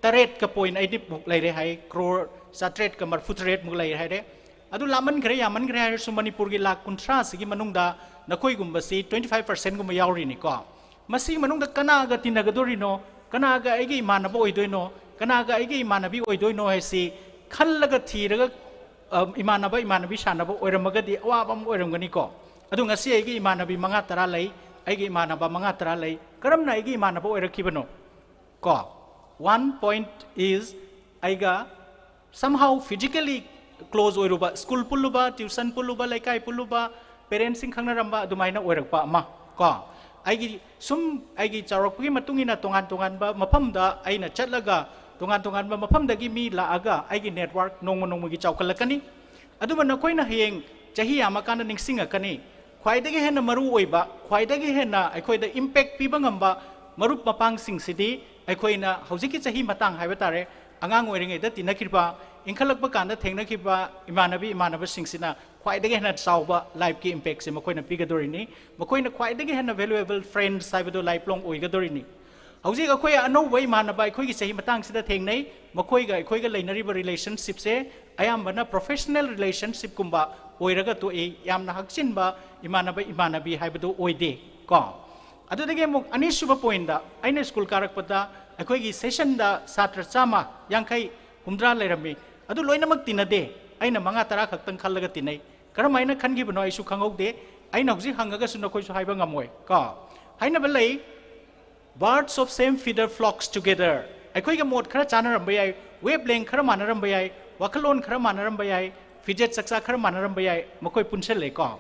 ꯇꯔꯦꯠꯀ point ꯑꯩꯠꯇꯤ ꯃꯨꯛ ꯂꯩꯔꯦ ꯍꯥꯏ, crore ꯆꯥꯇ꯭ꯔꯦꯠꯀ ꯃꯔꯐꯨ ꯇꯔꯦꯠꯃꯨꯛ ꯂꯩꯔꯦ ꯍꯥꯏꯔꯦ꯫ ꯑꯗꯨ ꯂꯥꯞꯃꯟꯈ꯭ꯔꯦ, ꯌꯥꯝꯃꯟꯈ꯭ꯔꯦ ꯍꯥꯏꯔꯁꯨ ꯃꯅꯤꯄꯨꯔꯒꯤ ꯂꯥꯛ ꯀꯨꯟꯊ꯭ꯔꯥꯁꯤꯒꯤ ꯃꯅꯨꯡꯗ ꯅꯈꯣꯏꯒꯨꯝꯕꯁꯤ twenty five percent ꯒꯨꯝꯕ ꯌꯥꯎꯔꯤꯅꯤꯀꯣ꯫ ꯃꯁꯤꯒꯤ ꯃꯅꯨꯡꯗ ꯀꯅꯥꯒ ꯇꯤꯟꯅꯒꯗꯣꯔꯤꯅꯣ, ꯀꯅꯥꯒ ꯑꯩꯒꯤ ꯏꯃꯥꯟꯅꯕ ꯑꯣꯏꯗꯣꯏꯅꯣ, ꯀꯅꯥꯒ ꯑꯩꯒꯤ ꯏꯃꯥꯟꯅꯕꯤ ꯑꯣꯏꯗꯣꯏꯅꯣ ꯍꯥꯏꯁꯤ ꯈꯜꯂꯒ ꯊꯤꯔꯒ, ꯑ, ꯏꯃꯥꯟꯅꯕ ꯏꯃꯥꯟꯅꯕꯤ ꯁꯥꯟꯅꯕ ꯑꯣꯏꯔꯝꯃꯒꯗꯤ ꯑꯋꯥꯕ ꯑꯃ ꯑꯣꯏꯔꯝꯒꯅꯤꯀꯣ꯫ ꯑꯗꯣ ꯉꯁꯤ ꯑꯩꯒꯤ ꯏꯃꯥꯟꯅꯕꯤ ꯃꯉꯥ ꯇꯔꯥ ꯂꯩ, ꯑꯩꯒꯤ ꯏꯃꯥꯟꯅꯕ ꯃꯉꯥ ꯇꯔꯥ ꯂꯩ꯫ ꯀꯔꯝꯅ ꯑꯩꯒꯤ ꯏꯃꯥꯟꯅꯕ ꯑꯣꯏꯔꯛꯈꯤꯕꯅꯣ? ꯀꯣ, one point is, ꯑꯩꯒ somehow physically close ꯑꯣꯏꯔꯨꯕ, school ꯄꯨꯜꯂꯨꯕ, tuition ꯄꯨꯜꯂꯨꯕ, ꯂꯩꯀꯥꯏ ꯄꯨꯜꯂꯨꯕ, parents ꯁꯤꯡ ꯈꯪꯅꯔꯝꯕ, ꯑꯗꯨꯃꯥꯏꯅ ꯑꯣꯏꯔꯛꯄ ꯑꯃ ꯀꯣ꯫ ꯑꯩꯒꯤ ꯁꯨꯝ ꯑꯩꯒꯤ ꯆꯥꯎꯔꯛꯄꯒꯤ ꯃꯇꯨꯡ ꯏꯟꯅ ꯇꯣꯉꯥꯟ ꯇꯣꯉꯥꯟꯕ ꯃꯐꯝꯗ ꯑꯩꯅ ꯆꯠꯂꯒ, ꯇꯣꯉꯥꯟ ꯇꯣꯉꯥꯟꯕ ꯃꯐꯝꯗꯒꯤ ꯃꯤ ꯂꯥꯛꯑꯒ ꯑꯩꯒꯤ network ꯅꯣꯡꯃ ꯅꯣꯡꯃꯒꯤ ꯆꯥꯎꯈꯠꯂꯛꯀꯅꯤ꯫ ꯑꯗꯨꯕꯨ ꯅꯈꯣꯏꯅ ꯍꯌꯦꯡ ꯆꯍꯤ ꯌꯥꯝꯃꯀꯥꯟꯗ ꯅꯤꯡꯁꯤꯡꯉꯛꯀꯅꯤ, ꯈ꯭ꯋꯥꯏꯗꯒꯤ ꯍꯦꯟꯅ ꯃꯔꯨ ꯑꯣꯏꯕ, ꯈ꯭ꯋꯥꯏꯗꯒꯤ ꯍꯦꯟꯅ ꯑꯩꯈꯣꯏꯗ impact ꯄꯤꯕ ꯉꯝꯕ ꯃꯔꯨꯞ ꯃꯄꯥꯡꯁꯤꯡꯁꯤꯗꯤ ꯑꯩꯈꯣꯏꯅ ꯍꯧꯖꯤꯛꯀꯤ ꯆꯍꯤ ꯃꯇꯥꯡ ꯍꯥꯏꯕ ꯇꯥꯔꯦ, ꯑꯉꯥꯡ ꯑꯣꯏꯔꯤꯉꯩꯗ ꯇꯤꯟꯅꯈꯤꯕ, ꯏꯟꯈꯠꯂꯛꯄ ꯀꯥꯟꯗ ꯊꯦꯡꯅꯈꯤꯕ ꯏꯃꯥꯟꯅꯕꯤ ꯏꯃꯥꯟꯅꯕꯁꯤꯡꯁꯤꯅ ꯈ꯭ꯋꯥꯏꯗꯒꯤ ꯍꯦꯟꯅ ꯆꯥꯎꯕ life ꯀꯤ impact ꯁꯦ ꯃꯈꯣꯏꯅ ꯄꯤꯒꯗꯣꯔꯤꯅꯤ꯫ ꯃꯈꯣꯏꯅ ꯈ꯭ꯋꯥꯏꯗꯒꯤ ꯍꯦꯟꯅ valuable friends ꯍꯥꯏꯕꯗꯨ lifelong ꯑꯣꯏꯒꯗꯣꯔꯤꯅꯤ꯫ ꯍꯧꯖꯤꯛ ꯑꯩꯈꯣꯏ ꯑꯅꯧꯕ ꯏꯃꯥꯟꯅꯕ ꯑꯩꯈꯣꯏꯒꯤ ꯆꯍꯤ ꯃꯇꯥꯡꯁꯤꯗ ꯊꯦꯡꯅꯩ, ꯃꯈꯣꯏꯒ ꯑꯩꯈꯣꯏꯒ ꯂꯩꯅꯔꯤꯕ relationship ꯁꯦ ꯑꯌꯥꯝꯕꯅ professional relationship ꯀꯨꯝꯕ ꯑꯣꯏꯔꯒ ꯇꯣꯛꯏ, ꯌꯥꯝꯅ ꯍꯛꯆꯤꯟꯕ ꯏꯃꯥꯟꯅꯕ ꯏꯃꯥꯟꯅꯕꯤ ꯍꯥꯏꯕꯗꯨ ꯑꯣꯏꯗꯦ ꯀꯣ꯫ ꯑꯗꯨꯗꯒꯤ ꯑꯃꯨꯛ ꯑꯅꯤꯁꯨꯕ point ꯇ, ꯑꯩꯅ school ꯀꯥꯔꯛꯄꯗ ꯑꯩꯈꯣꯏꯒꯤ session ꯗ ꯁꯥꯇ꯭ꯔ ꯆꯥꯝꯃ, ꯌꯥꯡꯈꯩ, ꯍꯨꯝꯗ꯭ꯔꯥ ꯂꯩꯔꯝꯃꯤ꯫ ꯑꯗꯨ ꯂꯣꯏꯅꯃꯛ ꯇꯤꯟꯅꯗꯦ, ꯑꯩꯅ ꯃꯉꯥ ꯇꯔꯥ ꯈꯛꯇꯪ ꯈꯜꯂꯒ ꯇꯤꯟꯅꯩ꯫ ꯀꯔꯝꯍꯥꯏꯅ ꯈꯟꯈꯤꯕꯅꯣ ꯑꯩꯁꯨ ꯈꯪꯍꯧꯗꯦ, ꯑꯩꯅ ꯍꯧꯖꯤꯛ ꯍꯪꯉꯒꯁꯨ ꯅꯈꯣꯏꯁꯨ ꯍꯥꯏꯕ ꯉꯝꯃꯣꯏ ꯀꯣ꯫ ꯍꯥꯏꯅꯕ ꯂꯩ, "Birds of same feather flocks together"꯫ ꯑꯩꯈꯣꯏꯒ ꯃꯣꯠ ꯈꯔ ꯆꯥꯟꯅꯔꯝꯕ ꯌꯥꯏ, wavelength ꯈꯔ ꯃꯥꯟꯅꯔꯝꯕ ꯌꯥꯏ, ꯋꯥꯈꯜꯂꯣꯟ ꯈꯔ ꯃꯥꯟꯅꯔꯝꯕ ꯌꯥꯏ, ꯐꯤꯖꯦꯠ ꯆꯛꯆꯥ ꯈꯔ ꯃꯥꯟꯅꯔꯝꯕ ꯌꯥꯏ, ꯃꯈꯣꯏ ꯄꯨꯟꯁꯤꯜꯂꯦ ꯀꯣ꯫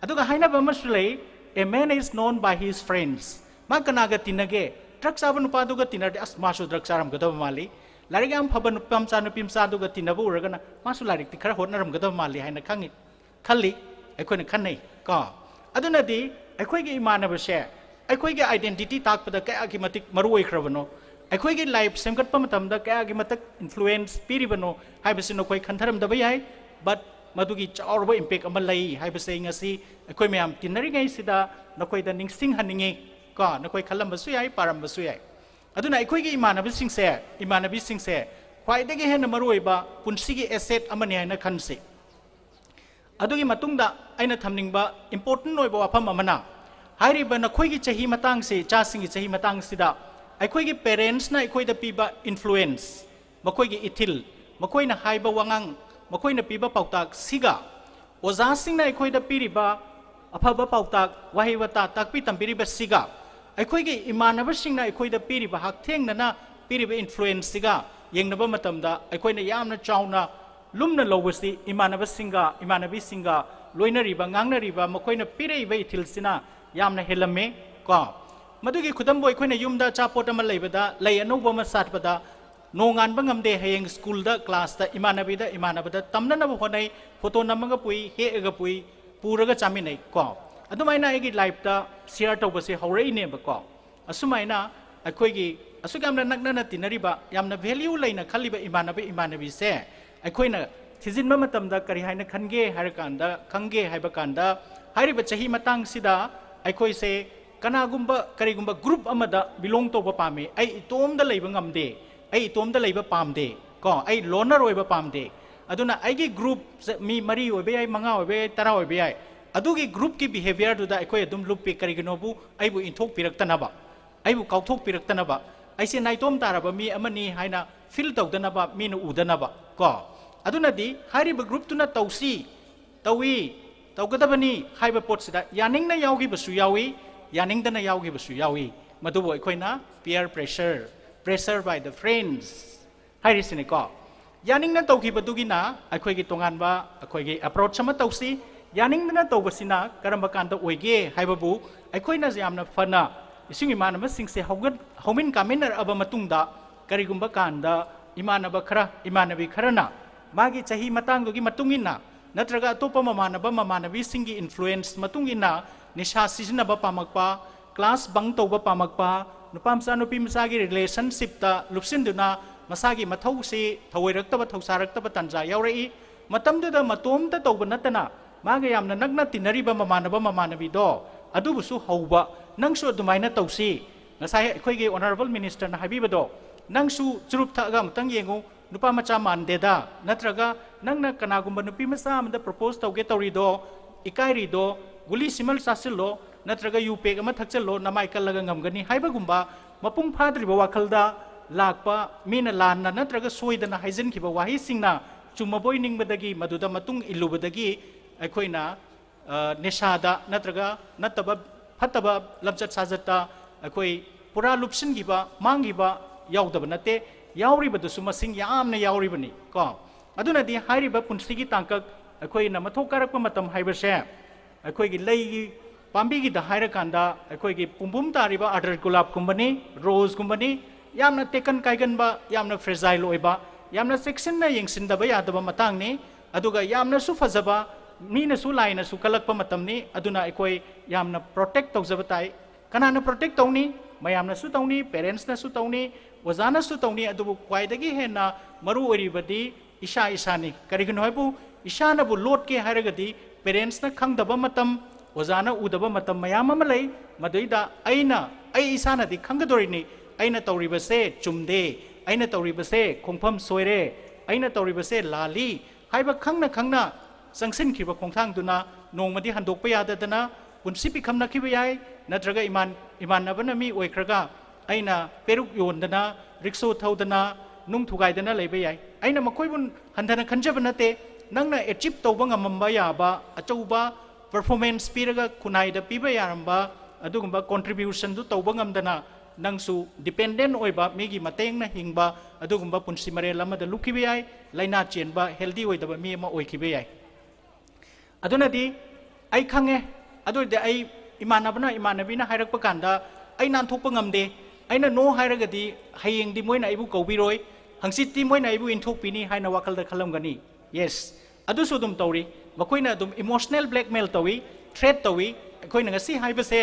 ꯑꯗꯨꯒ ꯍꯥꯏꯅꯕ ꯑꯃꯁꯨ ꯂꯩ, A man is known by his friends. ꯃꯥ ꯀꯅꯥꯒ ꯇꯤꯟꯅꯒꯦ? ꯗ꯭ꯔꯒ ꯆꯥꯕ ꯅꯨꯄꯥꯗꯨꯒ ꯇꯤꯟꯅꯔꯗꯤ, ꯑꯁ, ꯃꯥꯁꯨ ꯗ꯭ꯔꯒ ꯆꯥꯔꯝꯒꯗꯕ ꯃꯥꯜꯂꯤ꯫ ꯂꯥꯏꯔꯤꯛ ꯌꯥꯝ ꯐꯕ ꯅꯨꯄꯥ ꯃꯆꯥ, ꯅꯨꯄꯤ ꯃꯆꯥꯗꯨꯒ ꯇꯤꯟꯅꯕ ꯎꯔꯒꯅ, ꯃꯥꯁꯨ ꯂꯥꯏꯔꯤꯛꯇꯤ ꯈꯔ ꯍꯣꯠꯅꯔꯝꯒꯗꯕ ꯃꯥꯜꯂꯤ ꯍꯥꯏꯅ ꯈꯪꯉꯤ, ꯈꯜꯂꯤ, ꯑꯩꯈꯣꯏꯅ ꯈꯟꯅꯩ ꯀꯣ꯫ ꯑꯗꯨꯅꯗꯤ ꯑꯩꯈꯣꯏꯒꯤ ꯏꯃꯥꯟꯅꯕꯁꯦ ꯑꯩꯈꯣꯏꯒꯤ identity ꯇꯥꯛꯄꯗ ꯀꯌꯥꯒꯤ ꯃꯇꯤꯛ ꯃꯔꯨ ꯑꯣꯏꯈ꯭ꯔꯕꯅꯣ, ꯑꯩꯈꯣꯏꯒꯤ life ꯁꯦꯝꯒꯠꯄ ꯃꯇꯝꯗ ꯀꯌꯥꯒꯤ ꯃꯇꯤꯛ influence ꯄꯤꯔꯤꯕꯅꯣ ꯍꯥꯏꯕꯁꯤ ꯅꯈꯣꯏ ꯈꯟꯊꯔꯝꯗꯕ ꯌꯥꯏ꯫ But ꯃꯗꯨꯒꯤ ꯆꯥꯎꯔꯕ impact ꯑꯃ ꯂꯩ ꯍꯥꯏꯕꯁꯦ ꯑꯩ ꯉꯁꯤ ꯑꯩꯈꯣꯏ ꯃꯌꯥꯝ ꯇꯤꯟꯅꯔꯤꯉꯩꯁꯤꯗ ꯅꯈꯣꯏꯗ ꯅꯤꯡꯁꯤꯡꯍꯟꯅꯤꯡꯉꯤ ꯀꯣ꯫ ꯅꯈꯣꯏ ꯈꯜꯂꯝꯕꯁꯨ ꯌꯥꯏ, ꯄꯥꯔꯝꯕꯁꯨ ꯌꯥꯏ꯫ ꯑꯗꯨꯅ ꯑꯩꯈꯣꯏꯒꯤ ꯏꯃꯥꯟꯅꯕꯁꯤꯡꯁꯦ, ꯏꯃꯥꯟꯅꯕꯤꯁꯤꯡꯁꯦ ꯈ꯭ꯋꯥꯏꯗꯒꯤ ꯍꯦꯟꯅ ꯃꯔꯨꯑꯣꯏꯕ ꯄꯨꯟꯁꯤꯒꯤ asset ꯑꯃꯅꯤ ꯍꯥꯏꯅ ꯈꯟꯁꯤ꯫ ꯑꯗꯨꯒꯤ ꯃꯇꯨꯡꯗ ꯑꯩꯅ ꯊꯝꯅꯤꯡꯕ important ꯑꯣꯏꯕ ꯋꯥꯐꯝ ꯑꯃꯅ, ꯍꯥꯏꯔꯤꯕ ꯅꯈꯣꯏꯒꯤ ꯆꯍꯤ ꯃꯇꯥꯡꯁꯤ, ꯏꯆꯥꯁꯤꯡꯒꯤ ꯆꯍꯤ ꯃꯇꯥꯡꯁꯤꯗ ꯑꯩꯈꯣꯏꯒꯤ parentsꯅ ꯑꯩꯈꯣꯏꯗ ꯄꯤꯕ influence, ꯃꯈꯣꯏꯒꯤ ꯏꯊꯤꯜ, ꯃꯈꯣꯏꯅ ꯍꯥꯏꯕ ꯋꯥꯉꯥꯡ, ꯃꯈꯣꯏꯅ ꯄꯤꯕ ꯄꯥꯎꯇꯥꯛ ꯁꯤꯒ ꯑꯣꯖꯥꯁꯤꯡꯅ ꯑꯩꯈꯣꯏꯗ ꯄꯤꯔꯤꯕ ꯑꯐꯕ ꯄꯥꯎꯇꯥꯛ, ꯋꯥꯍꯩ ꯋꯥꯇꯥ ꯇꯥꯛꯄꯤ ꯇꯝꯕꯤꯔꯤꯕꯁꯤꯒ ꯑꯩꯈꯣꯏꯒꯤ ꯏꯃꯥꯟꯅꯕꯁꯤꯡꯅ ꯑꯩꯈꯣꯏꯗ ꯄꯤꯔꯤꯕ ꯍꯛꯊꯦꯡꯅꯅ ꯄꯤꯔꯤꯕ influenceꯁꯤꯒ ꯌꯦꯡꯅꯕ ꯃꯇꯝꯗ ꯑꯩꯈꯣꯏꯅ ꯌꯥꯝꯅ ꯆꯥꯎꯅ ꯂꯨꯝꯅ ꯂꯧꯕꯁꯤ ꯏꯃꯥꯟꯅꯕꯁꯤꯡꯒ, ꯏꯃꯥꯟꯅꯕꯤꯁꯤꯡꯒ ꯂꯣꯏꯅꯔꯤꯕ, ꯉꯥꯡꯅꯔꯤꯕ, ꯃꯈꯣꯏꯅ ꯄꯤꯔꯛꯏꯕ ꯏꯊꯤꯜꯁꯤꯅ ꯌꯥꯝꯅ ꯍꯦꯜꯂꯝꯃꯦ ꯀꯣ꯫ ꯃꯗꯨꯒꯤ ꯈꯨꯗꯝꯕꯨ ꯑꯩꯈꯣꯏꯅ ꯌꯨꯝꯗ ꯑꯆꯥꯄꯣꯠ ꯑꯃ ꯂꯩꯕꯗ, ꯂꯩ ꯑꯅꯧꯕ ꯑꯃ ꯁꯥꯠꯄꯗ, ꯅꯣꯡꯉꯥꯟꯕ ꯉꯝꯗꯦ, ꯍꯌꯦꯡ schoolꯗ, classꯇ ꯏꯃꯥꯟꯅꯕꯤꯗ, ꯏꯃꯥꯟꯅꯕꯗ ꯇꯝꯅꯅꯕ ꯍꯣꯠꯅꯩ, photo ꯅꯝꯃꯒ ꯄꯨꯏ, ꯍꯦꯛꯑꯒ ꯄꯨꯏ, ꯄꯨꯔꯒ ꯆꯥꯃꯤꯟꯅꯩ ꯀꯣ꯫ ꯑꯗꯨꯃꯥꯏꯅ ꯑꯩꯒꯤ lifeꯇ share ꯇꯧꯕꯁꯦ ꯍꯧꯔꯛꯏꯅꯦꯕꯀꯣ꯫ ꯑꯁꯨꯃꯥꯏꯅ ꯑꯩꯈꯣꯏꯒꯤ ꯑꯁꯨꯛ ꯌꯥꯝꯅ ꯅꯛꯅꯅ ꯇꯤꯟꯅꯔꯤꯕ, ꯌꯥꯝꯅ value ꯂꯩꯅ ꯈꯜꯂꯤꯕ ꯏꯃꯥꯟꯅꯕ ꯏꯃꯥꯟꯅꯕꯤꯁꯦ ꯑꯩꯈꯣꯏꯅ ꯊꯤꯖꯤꯟꯕ ꯃꯇꯝꯗ ꯀꯔꯤ ꯍꯥꯏꯅ ꯈꯟꯒꯦ ꯍꯥꯏꯔꯀꯥꯟꯗ, ꯈꯪꯒꯦ ꯍꯥꯏꯕ ꯀꯥꯟꯗ, ꯍꯥꯏꯔꯤꯕ ꯆꯍꯤ ꯃꯇꯥꯡꯁꯤꯗ ꯑꯩꯈꯣꯏꯁꯦ ꯀꯅꯥꯒꯨꯝꯕ ꯀꯔꯤꯒꯨꯝꯕ group ꯑꯃꯗ belong ꯇꯧꯕ ꯄꯥꯝꯃꯤ꯫ ꯑꯩ ꯏꯇꯣꯝꯗ ꯂꯩꯕ ꯉꯝꯗꯦ, ꯑꯩ ꯏꯇꯣꯝꯗ ꯂꯩꯕ ꯄꯥꯝꯗꯦ ꯀꯣ, ꯑꯩ loner ꯑꯣꯏꯕ ꯄꯥꯝꯗꯦ꯫ ꯑꯗꯨꯅ ꯑꯩꯒꯤ group ꯃꯤ ꯃꯔꯤ ꯑꯣꯏꯕ ꯌꯥꯏ, ꯃꯉꯥ ꯑꯣꯏꯕ ꯌꯥꯏ, ꯇꯔꯥ ꯑꯣꯏꯕ ꯌꯥꯏ, ꯑꯗꯨꯒꯤ groupꯀꯤ behaviourꯗꯨꯗ ꯑꯩꯈꯣꯏ ꯑꯗꯨꯝ ꯂꯨꯞꯄꯤ꯫ ꯀꯔꯤꯒꯤꯅꯣꯕꯨ? ꯑꯩꯕꯨ ꯏꯟꯊꯣꯛꯄꯤꯔꯛꯇꯅꯕ, ꯑꯩꯕꯨ ꯀꯥꯎꯊꯣꯛꯄꯤꯔꯛꯇꯅꯕ, ꯑꯩꯁꯦ ꯅꯥꯏꯇꯣꯝ ꯇꯥꯔꯕ ꯃꯤ ꯑꯃꯅꯤ ꯍꯥꯏꯅ feel ꯇꯧꯗꯅꯕ, ꯃꯤꯅ ꯎꯗꯅꯕ ꯀꯣ꯫ ꯑꯗꯨꯅꯗꯤ ꯍꯥꯏꯔꯤꯕ groupꯇꯨꯅ ꯇꯧꯁꯤ, ꯇꯧꯏ, ꯇꯧꯒꯗꯕꯅꯤ ꯍꯥꯏꯕ ꯄꯣꯠꯁꯤꯗ ꯌꯥꯅꯤꯡꯅ ꯌꯥꯎꯈꯤꯕꯁꯨ ꯌꯥꯎꯏ, ꯌꯥꯅꯤꯡꯗꯅ ꯌꯥꯎꯈꯤꯕꯁꯨ ꯌꯥꯎꯏ꯫ ꯃꯗꯨꯕꯨ ꯑꯩꯈꯣꯏꯅ peer pressure, pressure by the friends ꯍꯥꯏꯔꯤꯁꯤꯅꯤꯀꯣ꯫ ꯌꯥꯅꯤꯡꯅ ꯇꯧꯈꯤꯕꯗꯨꯒꯤꯅ ꯑꯩꯈꯣꯏꯒꯤ ꯇꯣꯉꯥꯟꯕ ꯑꯩꯈꯣꯏꯒꯤ approach ꯑꯃ ꯇꯧꯁꯤ꯫ ꯌꯥꯅꯤꯡꯗꯅ ꯇꯧꯕꯁꯤꯅ ꯀꯔꯝꯕ ꯀꯥꯟꯗ ꯑꯣꯏꯒꯦ ꯍꯥꯏꯕꯕꯨ, ꯑꯩꯈꯣꯏꯅ ꯌꯥꯝꯅ ꯐꯅ ꯏꯁꯨꯡ ꯏꯃꯥꯟꯅꯕꯁꯤꯡꯁꯦ ꯍꯧꯒꯠ-, ꯍꯧꯃꯤꯟ ꯀꯥꯃꯤꯟꯅꯔꯛꯑꯕ ꯃꯇꯨꯡꯗ, ꯀꯔꯤꯒꯨꯝꯕ ꯀꯥꯟꯗ ꯏꯃꯥꯟꯅꯕ ꯈꯔ, ꯏꯃꯥꯟꯅꯕꯤ ꯈꯔꯅ ꯃꯥꯒꯤ ꯆꯍꯤ ꯃꯇꯥꯡꯗꯨꯒꯤ ꯃꯇꯨꯡ ꯏꯟꯅ, ꯅꯠꯇ꯭ꯔꯒ ꯑꯇꯣꯞꯄ ꯃꯃꯥꯟꯅꯕ ꯃꯃꯥꯟꯅꯕꯤꯁꯤꯡꯒꯤ influence ꯃꯇꯨꯡ ꯏꯟꯅ ꯅꯤꯁꯥ ꯁꯤꯖꯤꯟꯅꯕ ꯄꯥꯝꯃꯛꯄ, class bunk ꯇꯧꯕ ꯄꯥꯝꯃꯛꯄ, ꯅꯨꯄꯥ ꯃꯆꯥ ꯅꯨꯄꯤ ꯃꯆꯥꯒꯤ relationshipꯇ ꯂꯨꯞꯁꯤꯟꯗꯨꯅ ꯃꯁꯥꯒꯤ ꯃꯊꯧꯁꯤ ꯊꯧꯑꯣꯏꯔꯛꯇꯕ, ꯊꯧꯁꯥꯔꯛꯇꯕ ꯇꯥꯟꯖꯥ ꯌꯥꯎꯔꯛꯏ꯫ ꯃꯇꯝꯗꯨꯗ ꯃꯇꯣꯝꯇ ꯇꯧꯕ ꯅꯠꯇꯅ ꯃꯥꯒ ꯌꯥꯝꯅ ꯅꯛꯅ ꯇꯤꯟꯅꯔꯤꯕ ꯃꯃꯥꯟꯅꯕ ꯃꯃꯥꯟꯅꯕꯤꯗꯣ ꯑꯗꯨꯕꯨꯁꯨ ꯍꯧꯕ, "ꯅꯪꯁꯨ ꯑꯗꯨꯃꯥꯏꯅ ꯇꯧꯁꯤ"꯫ ꯉꯁꯥꯏ ꯑꯩꯈꯣꯏꯒꯤ honourable ministerꯅ ꯍꯥꯏꯕꯤꯕꯗꯣ, "ꯅꯪꯁꯨ ꯆꯨꯔꯨꯞ ꯊꯛꯑꯒ ꯑꯃꯨꯛꯇꯪ ꯌꯦꯡꯉꯨ, ꯅꯨꯄꯥ ꯃꯆꯥ ꯃꯥꯟꯗꯦꯗ"꯫ ꯅꯠꯇ꯭ꯔꯒ ꯅꯪꯅ ꯀꯅꯥꯒꯨꯝꯕ ꯅꯨꯄꯤ ꯃꯆꯥ ꯑꯃꯗ propose ꯇꯧꯒꯦ ꯇꯧꯔꯤꯗꯣ, ꯏꯀꯥꯏꯔꯤꯗꯣ, ꯒꯨꯂꯤ ꯁꯤꯃꯜ ꯆꯥꯁꯤꯜꯂꯣ, ꯅꯠꯇ꯭ꯔꯒ ꯌꯨ pack ꯑꯃ ꯊꯛꯆꯜꯂꯣ, ꯅꯃꯥꯏ ꯀꯜꯂꯒ ꯉꯝꯒꯅꯤ ꯍꯥꯏꯕꯒꯨꯝꯕ ꯃꯄꯨꯡ ꯐꯥꯗ꯭ꯔꯤꯕ ꯋꯥꯈꯜꯗ ꯂꯥꯛꯄ, ꯃꯤꯅ ꯂꯥꯟꯅ ꯅꯠꯇ꯭ꯔꯒ ꯁꯣꯏꯗꯅ ꯍꯥꯏꯖꯤꯟꯈꯤꯕ ꯋꯥꯍꯩꯁꯤꯡꯅ ꯆꯨꯝꯃꯕꯣꯏ ꯅꯤꯡꯕꯗꯒꯤ, ꯃꯗꯨꯗ ꯃꯇꯨꯡ ꯏꯜꯂꯨꯕꯗꯒꯤ ꯑꯩꯈꯣꯏꯅ, ꯑ, ꯅꯤꯁꯥꯗ ꯅꯠꯇ꯭ꯔꯒ ꯅꯠꯇꯕ ꯐꯠꯇꯕ ꯂꯝꯆꯠ ꯁꯥꯖꯠꯇ ꯑꯩꯈꯣꯏ ꯄꯨꯔꯥ ꯂꯨꯞꯁꯤꯟꯈꯤꯕ, ꯃꯥꯡꯈꯤꯕ ꯌꯥꯎꯗꯕ ꯅꯠꯇꯦ꯫ ꯌꯥꯎꯔꯤꯕꯗꯨꯁꯨ ꯃꯁꯤꯡ ꯌꯥꯝꯅ ꯌꯥꯎꯔꯤꯕꯅꯤ ꯀꯣ꯫ ꯑꯗꯨꯅꯗꯤ ꯍꯥꯏꯔꯤꯕ ꯄꯨꯟꯁꯤꯒꯤ ꯇꯥꯡꯀꯛ ꯑꯩꯈꯣꯏꯅ ꯃꯊꯣꯛ ꯀꯥꯔꯛꯄ ꯃꯇꯝ ꯍꯥꯏꯕꯁꯦ, ꯑꯩꯈꯣꯏꯒꯤ ꯂꯩꯒꯤ ꯄꯥꯝꯕꯤꯒꯤꯗ ꯍꯥꯏꯔꯀꯥꯟꯗ ꯑꯩꯈꯣꯏꯒꯤ ꯄꯨꯝꯕꯨꯝ ꯇꯥꯔꯤꯕ ꯑꯗꯔ ꯒꯨꯂꯥꯞꯀꯨꯝꯕꯅꯤ, ꯔꯣꯁꯀꯨꯝꯕꯅꯤ꯫ ꯌꯥꯝꯅ ꯇꯦꯛꯀꯟ ꯀꯥꯏꯒꯟꯕ, ꯌꯥꯝꯅ fragile ꯑꯣꯏꯕ, ꯌꯥꯝꯅ ꯆꯦꯛꯁꯤꯟꯅ ꯌꯦꯡꯁꯤꯟꯗꯕ ꯌꯥꯗꯕ ꯃꯇꯥꯡꯅꯤ꯫ ꯑꯗꯨꯒ ꯌꯥꯝꯅꯁꯨ ꯐꯖꯕ, ꯃꯤꯅꯁꯨ ꯂꯥꯏꯅꯁꯨ ꯀꯜꯂꯛꯄ ꯃꯇꯝꯅꯤ꯫ ꯑꯗꯨꯅ ꯑꯩꯈꯣꯏ ꯌꯥꯝꯅ protect ꯇꯧꯖꯕ ꯇꯥꯏ꯫ ꯀꯅꯥꯅ protect ꯇꯧꯅꯤ? ꯃꯌꯥꯝꯅꯁꯨ ꯇꯧꯅꯤ, parentsꯅꯁꯨ ꯇꯧꯅꯤ, ꯑꯣꯖꯥꯅꯁꯨ ꯇꯧꯅꯤ꯫ ꯑꯗꯨꯕꯨ ꯈ꯭ꯋꯥꯏꯗꯒꯤ ꯍꯦꯟꯅ ꯃꯔꯨ ꯑꯣꯏꯔꯤꯕꯗꯤ ꯏꯁꯥ ꯏꯁꯥꯅꯤ꯫ ꯀꯔꯤꯒꯤꯅꯣ ꯍꯥꯏꯕꯨ, ꯏꯁꯥꯅꯕꯨ ꯂꯣꯠꯀꯦ ꯍꯥꯏꯔꯒꯗꯤ parentsꯅ ꯈꯪꯗꯕ ꯃꯇꯝ, ꯑꯣꯖꯥꯅ ꯎꯗꯕ ꯃꯇꯝ ꯃꯌꯥꯝ ꯑꯃ ꯂꯩ꯫ ꯃꯗꯨꯗꯩꯗ ꯑꯩꯅ, ꯑꯩ ꯏꯁꯥꯅꯗꯤ ꯈꯪꯒꯗꯣꯔꯤꯅꯤ, ꯑꯩꯅ ꯇꯧꯔꯤꯕꯁꯦ ꯆꯨꯝꯗꯦ, ꯑꯩꯅ ꯇꯧꯔꯤꯕꯁꯦ ꯈꯣꯡꯐꯝ ꯁꯣꯏꯔꯦ, ꯑꯩꯅ ꯇꯧꯔꯤꯕꯁꯦ ꯂꯥꯜꯂꯤ ꯍꯥꯏꯕ ꯈꯪꯅ ꯈꯪꯅ ꯆꯪꯁꯤꯟꯈꯤꯕ ꯈꯣꯡꯊꯥꯡꯗꯨꯅ ꯅꯣꯡꯃꯗꯤ ꯍꯟꯗꯣꯛꯄ ꯌꯥꯗꯗꯅ ꯄꯨꯟꯁꯤ ꯄꯤꯈꯝꯅꯈꯤꯕ ꯌꯥꯏ꯫ ꯅꯠꯇ꯭ꯔꯒ ꯏꯃꯥꯟ-, ꯏꯃꯥꯟꯅꯕꯅ ꯃꯤ ꯑꯣꯏꯈ꯭ꯔꯒ ꯑꯩꯅ ꯄꯦꯔꯨꯛ ꯌꯣꯟꯗꯅ, ꯔꯤꯛꯁꯣ ꯊꯧꯗꯅ, ꯅꯨꯡ ꯊꯨꯒꯥꯏꯗꯅ ꯂꯩꯕ ꯌꯥꯏ꯫ ꯑꯩꯅ ꯃꯈꯣꯏꯕꯨ ꯍꯟꯊꯅ ꯈꯟꯖꯕ ꯅꯠꯇꯦ꯫ ꯅꯪꯅ achieve ꯇꯧꯕ ꯉꯝꯃꯝꯕ ꯌꯥꯕ, ꯑꯆꯧꯕ performance ꯄꯤꯔꯒ ꯈꯨꯟꯅꯥꯏꯗ ꯄꯤꯕ ꯌꯥꯔꯝꯕ ꯑꯗꯨꯒꯨꯝꯕ contributionꯗꯨ ꯇꯧꯕ ꯉꯝꯗꯅ ꯅꯪꯁꯨ dependent ꯑꯣꯏꯕ, ꯃꯤꯒꯤ ꯃꯇꯦꯡꯅ ꯍꯤꯡꯕ ꯑꯗꯨꯒꯨꯝꯕ ꯄꯨꯟꯁꯤ ꯃꯔꯦꯜ ꯑꯃꯗ ꯂꯨꯞꯈꯤꯕ ꯌꯥꯏ꯫ ꯂꯥꯏꯅꯥ ꯆꯦꯟꯕ, healthy ꯑꯣꯏꯗꯕ ꯃꯤ ꯑꯃ ꯑꯣꯏꯈꯤꯕ ꯌꯥꯏ꯫ ꯑꯗꯨꯅꯗꯤ ꯑꯩ ꯈꯪꯉꯦ꯫ ꯑꯗꯨ ꯑꯣꯏꯔꯗꯤ ꯑꯩ, ꯏꯃꯥꯟꯅꯕꯅ, ꯏꯃꯥꯟꯅꯕꯤꯅ ꯍꯥꯏꯔꯛꯄ ꯀꯥꯟꯗ ꯑꯩ ꯅꯥꯟꯊꯣꯛꯄ ꯉꯝꯗꯦ꯫ ꯑꯩꯅ no ꯍꯥꯏꯔꯒꯗꯤ ꯍꯌꯦꯡꯗꯤ ꯃꯣꯏꯅ ꯑꯩꯕꯨ ꯀꯧꯕꯤꯔꯣꯏ, ꯍꯪꯆꯤꯠꯇꯤ ꯃꯣꯏꯅ ꯑꯩꯕꯨ ꯏꯟꯊꯣꯛꯄꯤꯅꯤ ꯍꯥꯏꯅ ꯋꯥꯈꯜꯗ ꯈꯜꯂꯝꯒꯅꯤ꯫ Yes, ꯑꯗꯨꯁꯨ ꯑꯗꯨꯝ ꯇꯧꯔꯤ꯫ ꯃꯈꯣꯏꯅ ꯑꯗꯨꯝ emotional blackmail ꯇꯧꯏ, threat ꯇꯧꯏ꯫ ꯑꯩꯈꯣꯏꯅ ꯉꯁꯤ ꯍꯥꯏꯕꯁꯦ,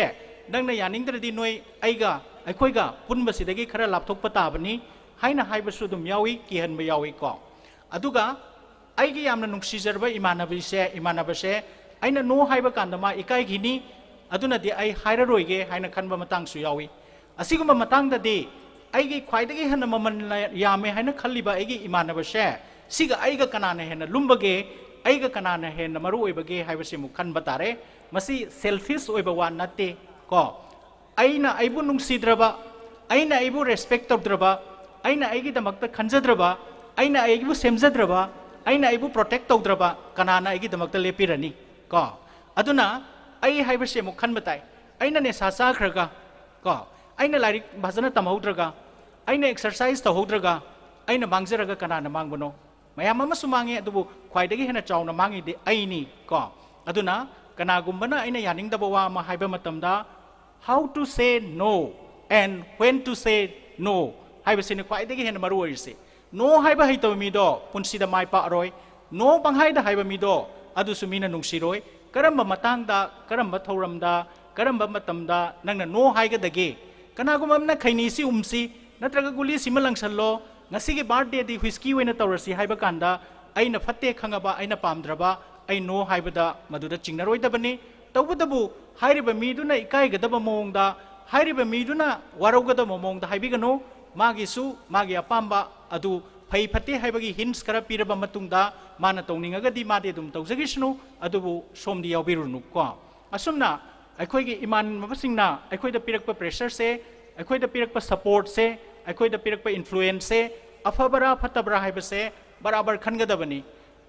ꯅꯪꯅ ꯌꯥꯅꯤꯡꯗ꯭ꯔꯗꯤ ꯅꯣꯏ ꯑꯩꯒ, ꯑꯩꯈꯣꯏꯒ ꯄꯨꯟꯕꯁꯤꯗꯒꯤ ꯈꯔ ꯂꯥꯞꯊꯣꯛꯄ ꯇꯥꯕꯅꯤ ꯍꯥꯏꯅ ꯍꯥꯏꯕꯁꯨ ꯑꯗꯨꯝ ꯌꯥꯎꯏ, ꯀꯤꯍꯟꯕ ꯌꯥꯎꯏ ꯀꯣ꯫ ꯑꯗꯨꯒ ꯑꯩꯒꯤ ꯌꯥꯝꯅ ꯅꯨꯡꯁꯤꯖꯔꯕ ꯏꯃꯥꯟꯅꯕꯤꯁꯦ, ꯏꯃꯥꯟꯅꯕꯁꯦ, ꯑꯩꯅ no ꯍꯥꯏꯕ ꯀꯥꯟꯗ ꯃꯥ ꯏꯀꯥꯏꯈꯤꯅꯤ, ꯑꯗꯨꯅꯗꯤ ꯑꯩ ꯍꯥꯏꯔꯔꯣꯏꯒꯦ ꯍꯥꯏꯅ ꯈꯟꯕ ꯃꯇꯥꯡꯁꯨ ꯌꯥꯎꯏ꯫ ꯑꯁꯤꯒꯨꯝꯕ ꯃꯇꯥꯡꯗꯗꯤ ꯑꯩꯒꯤ ꯈ꯭ꯋꯥꯏꯗꯒꯤ ꯍꯦꯟꯅ ꯃꯃꯜ ꯌꯥꯝꯃꯦ ꯍꯥꯏꯅ ꯈꯜꯂꯤꯕ ꯑꯩꯒꯤ ꯏꯃꯥꯟꯅꯕꯁꯦ, ꯁꯤꯒ ꯑꯩꯒ ꯀꯅꯥꯅ ꯍꯦꯟꯅ ꯂꯨꯝꯕꯒꯦ, ꯑꯩꯒ ꯀꯅꯥꯅ ꯍꯦꯟꯅ ꯃꯔꯨ ꯑꯣꯏꯕꯒꯦ ꯍꯥꯏꯕꯁꯤ ꯑꯃꯨꯛ ꯈꯟꯕ ꯇꯥꯔꯦ꯫ ꯃꯁꯤ selfish ꯑꯣꯏꯕ ꯋꯥ ꯅꯠꯇꯦ ꯀꯣ꯫ ꯑꯩꯅ ꯑꯩꯕꯨ ꯅꯨꯡꯁꯤꯗ꯭ꯔꯕ, ꯑꯩꯅ ꯑꯩꯕꯨ respect ꯇꯧꯗ꯭ꯔꯕ, ꯑꯩꯅ ꯑꯩꯒꯤꯗꯃꯛꯇ ꯈꯟꯖꯗ꯭ꯔꯕ, ꯑꯩꯅ ꯑꯩꯕꯨ ꯁꯦꯝꯖꯗ꯭ꯔꯕ, ꯑꯩꯅ ꯑꯩꯕꯨ protect ꯇꯧꯗ꯭ꯔꯕ ꯀꯅꯥꯅ ꯑꯩꯒꯤꯗꯃꯛꯇ ꯂꯦꯞꯄꯤꯔꯅꯤ ꯀꯣ? ꯑꯗꯨꯅ ꯑꯩ ꯍꯥꯏꯕꯁꯤ ꯑꯃꯨꯛ ꯈꯟꯕ ꯇꯥꯏ꯫ ꯑꯩꯅ ꯅꯤꯁꯥ ꯆꯥꯈ꯭ꯔꯒ ꯀꯣ, ꯑꯩꯅ ꯂꯥꯏꯔꯤꯛ ꯐꯖꯅ ꯇꯝꯍꯧꯗ꯭ꯔꯒ, ꯑꯩꯅ exercise ꯇꯧꯍꯧꯗ꯭ꯔꯒ ꯑꯩꯅ ꯃꯥꯡꯖꯔꯒ ꯀꯅꯥꯅ ꯃꯥꯡꯕꯅꯣ? ꯃꯌꯥꯝ ꯑꯃꯁꯨ ꯃꯥꯡꯉꯤ, ꯑꯗꯨꯕꯨ ꯈ꯭ꯋꯥꯏꯗꯒꯤ ꯍꯦꯟꯅ ꯆꯥꯎꯅ ꯃꯥꯡꯉꯤꯗꯤ ꯑꯩꯅꯤ ꯀꯣ꯫ ꯑꯗꯨꯅ ꯀꯅꯥꯒꯨꯝꯕꯅ ꯑꯩꯅ ꯌꯥꯅꯤꯡꯗꯕ ꯋꯥ ꯑꯃ ꯍꯥꯏꯕ ꯃꯇꯝꯗ, how to say no and when to say no ꯍꯥꯏꯕꯁꯤꯅꯤ ꯈ꯭ꯋꯥꯏꯗꯒꯤ ꯍꯦꯟꯅ ꯃꯔꯨ ꯑꯣꯏꯔꯤꯁꯤ꯫ No ꯍꯥꯏꯕ ꯍꯩꯇꯕ ꯃꯤꯗꯣ ꯄꯨꯟꯁꯤꯗ ꯃꯥꯏ ꯄꯥꯛꯑꯔꯣꯏ꯫ No ꯄꯪꯍꯥꯏꯗ ꯍꯥꯏꯕ ꯃꯤꯗꯣ ꯑꯗꯨꯁꯨ ꯃꯤꯅ ꯅꯨꯡꯁꯤꯔꯣꯏ꯫ ꯀꯔꯝꯕ ꯃꯇꯥꯡꯗ, ꯀꯔꯝꯕ ꯊꯧꯔꯝꯗ, ꯀꯔꯝꯕ ꯃꯇꯝꯗ ꯅꯪꯅ no ꯍꯥꯏꯒꯗꯒꯦ? ꯀꯅꯥꯒꯨꯝꯕ ꯑꯃꯅ ꯈꯩꯅꯤꯁꯤ ꯎꯝꯁꯤ, ꯅꯠꯇ꯭ꯔꯒ ꯒꯨꯂꯤꯁꯤꯃ ꯂꯪꯁꯜꯂꯣ, ꯉꯁꯤꯒꯤ birthdayꯗꯤ whisky ꯑꯣꯏꯅ ꯇꯧꯔꯁꯤ ꯍꯥꯏꯕ ꯀꯥꯟꯗ, ꯑꯩꯅ ꯐꯠꯇꯦ ꯈꯪꯉꯕ, ꯑꯩꯅ ꯄꯥꯝꯗ꯭ꯔꯕ, ꯑꯩ no ꯍꯥꯏꯕꯗ ꯃꯗꯨꯗ ꯆꯤꯡꯅꯔꯣꯏꯗꯕꯅꯤ꯫ ꯇꯧꯕꯇꯕꯨ ꯍꯥꯏꯔꯤꯕ ꯃꯤꯗꯨꯅ ꯏꯀꯥꯏꯒꯗꯕ ꯃꯑꯣꯡꯗ, ꯍꯥꯏꯔꯤꯕ ꯃꯤꯗꯨꯅ ꯋꯥꯔꯧꯒꯗꯕ ꯃꯑꯣꯡꯗ ꯍꯥꯏꯕꯤꯒꯅꯨ꯫ ꯃꯥꯒꯤꯁꯨ ꯃꯥꯒꯤ ꯑꯄꯥꯝꯕ ꯑꯗꯨ ꯐꯩ ꯐꯠꯇꯦ ꯍꯥꯏꯕꯒꯤ hints ꯈꯔ ꯄꯤꯔꯕ ꯃꯇꯨꯡꯗ, ꯃꯥꯅ ꯇꯧꯅꯤꯡꯉꯒꯗꯤ ꯃꯥꯗꯤ ꯑꯗꯨꯝ ꯇꯧꯖꯈꯤꯁꯅꯨ, ꯑꯗꯨꯕꯨ ꯁꯣꯝꯗꯤ ꯌꯥꯎꯕꯤꯔꯨꯅꯨ ꯀꯣ꯫ ꯑꯁꯨꯝꯅ ꯑꯩꯈꯣꯏꯒꯤ ꯏꯃꯥꯟꯅꯕꯁꯤꯡꯅ ꯑꯩꯈꯣꯏꯗ ꯄꯤꯔꯛꯄ pressureꯁꯦ, ꯑꯩꯈꯣꯏꯗ ꯄꯤꯔꯛꯄ supportꯁꯦ, ꯑꯩꯈꯣꯏꯗ ꯄꯤꯔꯛꯄ influenceꯁꯦ, ꯑꯐꯕꯔꯥ ꯐꯠꯇꯕ꯭ꯔꯥ ꯍꯥꯏꯕꯁꯦ ꯕꯔꯥꯕꯔ ꯈꯟꯒꯗꯕꯅꯤ꯫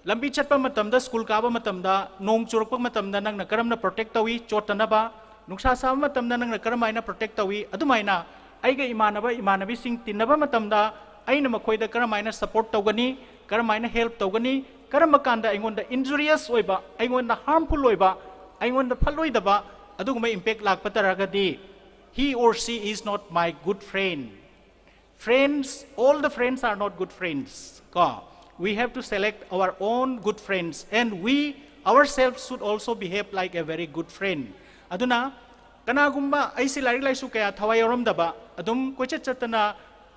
ꯂꯝꯕꯤ ꯆꯠꯄ ꯃꯇꯝꯗ, school ꯀꯥꯕ ꯃꯇꯝꯗ, ꯅꯣꯡ ꯆꯨꯔꯛꯄ ꯃꯇꯝꯗ ꯅꯪꯅ ꯀꯔꯝꯅ protect ꯇꯧꯏ ꯆꯣꯠꯇꯅꯕ? ꯅꯨꯡꯁꯥ ꯁꯥꯕ ꯃꯇꯝꯗ ꯅꯪꯅ ꯀꯔꯝꯍꯥꯏꯅ protect ꯇꯧꯏ? ꯑꯗꯨꯃꯥꯏꯅ ꯑꯩꯒ ꯏꯃꯥꯟꯅꯕ ꯏꯃꯥꯟꯅꯕꯤꯁꯤꯡ ꯇꯤꯟꯅꯕ ꯃꯇꯝꯗ ꯑꯩꯅ ꯃꯈꯣꯏꯗ ꯀꯔꯝꯍꯥꯏꯅ support ꯇꯧꯒꯅꯤ, ꯀꯔꯝꯍꯥꯏꯅ help ꯇꯧꯒꯅꯤ, ꯀꯔꯝꯕ ꯀꯥꯟꯗ ꯑꯩꯉꯣꯟꯗ injurious ꯑꯣꯏꯕ, ꯑꯩꯉꯣꯟꯗ harmful ꯑꯣꯏꯕ, ꯑꯩꯉꯣꯟꯗ ꯐꯠꯂꯣꯏꯗꯕ ꯑꯗꯨꯒꯨꯝꯕ impact ꯂꯥꯛꯄ ꯇꯥꯔꯒꯗꯤ, he or she is not my good friend. Friends, all the friends are not good friends. ꯀꯣ, we have to select our own good friends, and we ourselves should also behave like a very good friend. ꯑꯗꯨꯅ ꯀꯅꯥꯒꯨꯝꯕ ꯑꯩꯁꯤ ꯂꯥꯏꯔꯤꯛ ꯂꯥꯏꯁꯨ ꯀꯌꯥ ꯊꯋꯥꯏ ꯌꯥꯎꯔꯝꯗꯕ, ꯑꯗꯨꯝ ꯀꯣꯏꯆꯠ ꯆꯠꯇꯅ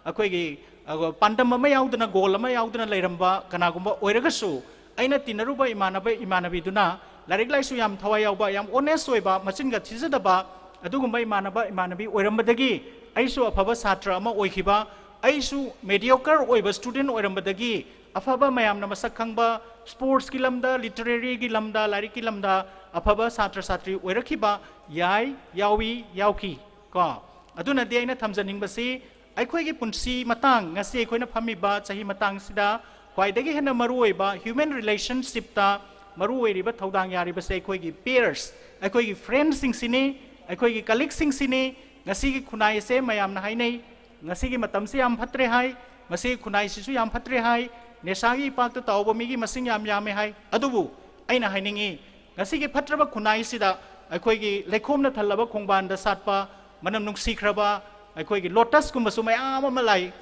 ꯑꯩꯈꯣꯏꯒꯤ, ꯑ, ꯄꯥꯟꯗꯝ ꯑꯃ ꯌꯥꯎꯗꯅ, goal ꯑꯃ ꯌꯥꯎꯗꯅ ꯂꯩꯔꯝꯕ ꯀꯅꯥꯒꯨꯝꯕ ꯑꯣꯏꯔꯒꯁꯨ, ꯑꯩꯅ ꯇꯤꯟꯅꯔꯨꯕ ꯏꯃꯥꯟꯅꯕ ꯏꯃꯥꯟꯅꯕꯤꯗꯨꯅ ꯂꯥꯏꯔꯤꯛ ꯂꯥꯏꯁꯨ ꯌꯥꯝ ꯊꯋꯥꯏ ꯌꯥꯎꯕ, ꯌꯥꯝ honest ꯑꯣꯏꯕ, ꯃꯆꯤꯟꯒ ꯊꯤꯖꯗꯕ ꯑꯗꯨꯒꯨꯝꯕ ꯏꯃꯥꯟꯅꯕ ꯏꯃꯥꯟꯅꯕꯤ ꯑꯣꯏꯔꯝꯕꯗꯒꯤ ꯑꯩꯁꯨ ꯑꯐꯕ ꯁꯥꯇ꯭ꯔ ꯑꯃ ꯑꯣꯏꯈꯤꯕ, ꯑꯩꯁꯨ mediocre ꯑꯣꯏꯕ student ꯑꯣꯏꯔꯝꯕꯗꯒꯤ ꯑꯐꯕ, ꯃꯌꯥꯝꯅ ꯃꯁꯛ ꯈꯪꯕ, sportsꯀꯤ ꯂꯝꯗ, literaryꯒꯤ ꯂꯝꯗ, ꯂꯥꯏꯔꯤꯛꯀꯤ ꯂꯝꯗ ꯑꯐꯕ ꯁꯥꯇ꯭ꯔ ꯁꯥꯇ꯭ꯔꯤ ꯑꯣꯏꯔꯛꯈꯤꯕ ꯌꯥꯏ, ꯌꯥꯎꯏ, ꯌꯥꯎꯈꯤ꯫ ꯀꯣ, ꯑꯗꯨꯅꯗꯤ ꯑꯩꯅ ꯊꯝꯖꯅꯤꯡꯕꯁꯤ, ꯑꯩꯈꯣꯏꯒꯤ ꯄꯨꯟꯁꯤ ꯃꯇꯥꯡ, ꯉꯁꯤ ꯑꯩꯈꯣꯏꯅ ꯐꯝꯃꯤꯕ ꯆꯍꯤ ꯃꯇꯥꯡꯁꯤꯗ ꯈ꯭ꯋꯥꯏꯗꯒꯤ ꯍꯦꯟꯅ ꯃꯔꯨꯑꯣꯏꯕ human relationshipꯇ ꯃꯔꯨꯑꯣꯏꯔꯤꯕ ꯊꯧꯗꯥꯡ ꯌꯥꯔꯤꯕꯁꯦ ꯑꯩꯈꯣꯏꯒꯤ peers, ꯑꯩꯈꯣꯏꯒꯤ friendꯁꯤꯡꯁꯤꯅꯤ, ꯑꯩꯈꯣꯏꯒꯤ colleagueꯁꯤꯡꯁꯤꯅꯤ꯫ ꯉꯁꯤꯒꯤ ꯈꯨꯟꯅꯥꯏ ꯑꯁꯦ ꯃꯌꯥꯝꯅ ꯍꯥꯏꯅꯩ, ꯉꯁꯤꯒꯤ ꯃꯇꯝꯁꯤ ꯌꯥꯝ ꯐꯠꯇ꯭ꯔꯦ ꯍꯥꯏ, ꯃꯁꯤꯒꯤ ꯈꯨꯟꯅꯥꯏꯁꯤꯁꯨ ꯌꯥꯝ ꯐꯠꯇ꯭ꯔꯦ ꯍꯥꯏ, ꯅꯤꯁꯥꯒꯤ ꯏꯄꯥꯛꯇ ꯇꯥꯎꯕ ꯃꯤꯒꯤ ꯃꯁꯤꯡ ꯌꯥꯝ ꯌꯥꯝꯃꯦ ꯍꯥꯏ꯫ ꯑꯗꯨꯕꯨ ꯑꯩꯅ ꯍꯥꯏꯅꯤꯡꯉꯤ, ꯉꯁꯤꯒꯤ ꯐꯠꯇ꯭ꯔꯕ ꯈꯨꯟꯅꯥꯏꯁꯤꯗ ꯑꯩꯈꯣꯏꯒꯤ ꯂꯩꯈꯣꯝꯅ ꯊꯜꯂꯕ ꯈꯣꯡꯕꯥꯟꯗ ꯁꯥꯠꯄ ꯃꯅꯝ ꯅꯨꯡꯁꯤꯈ꯭ꯔꯕ ꯑꯩꯈꯣꯏꯒꯤ lotusꯀꯨꯝꯕꯁꯨ ꯃꯌꯥꯝ ꯑꯃ ꯂꯩ꯫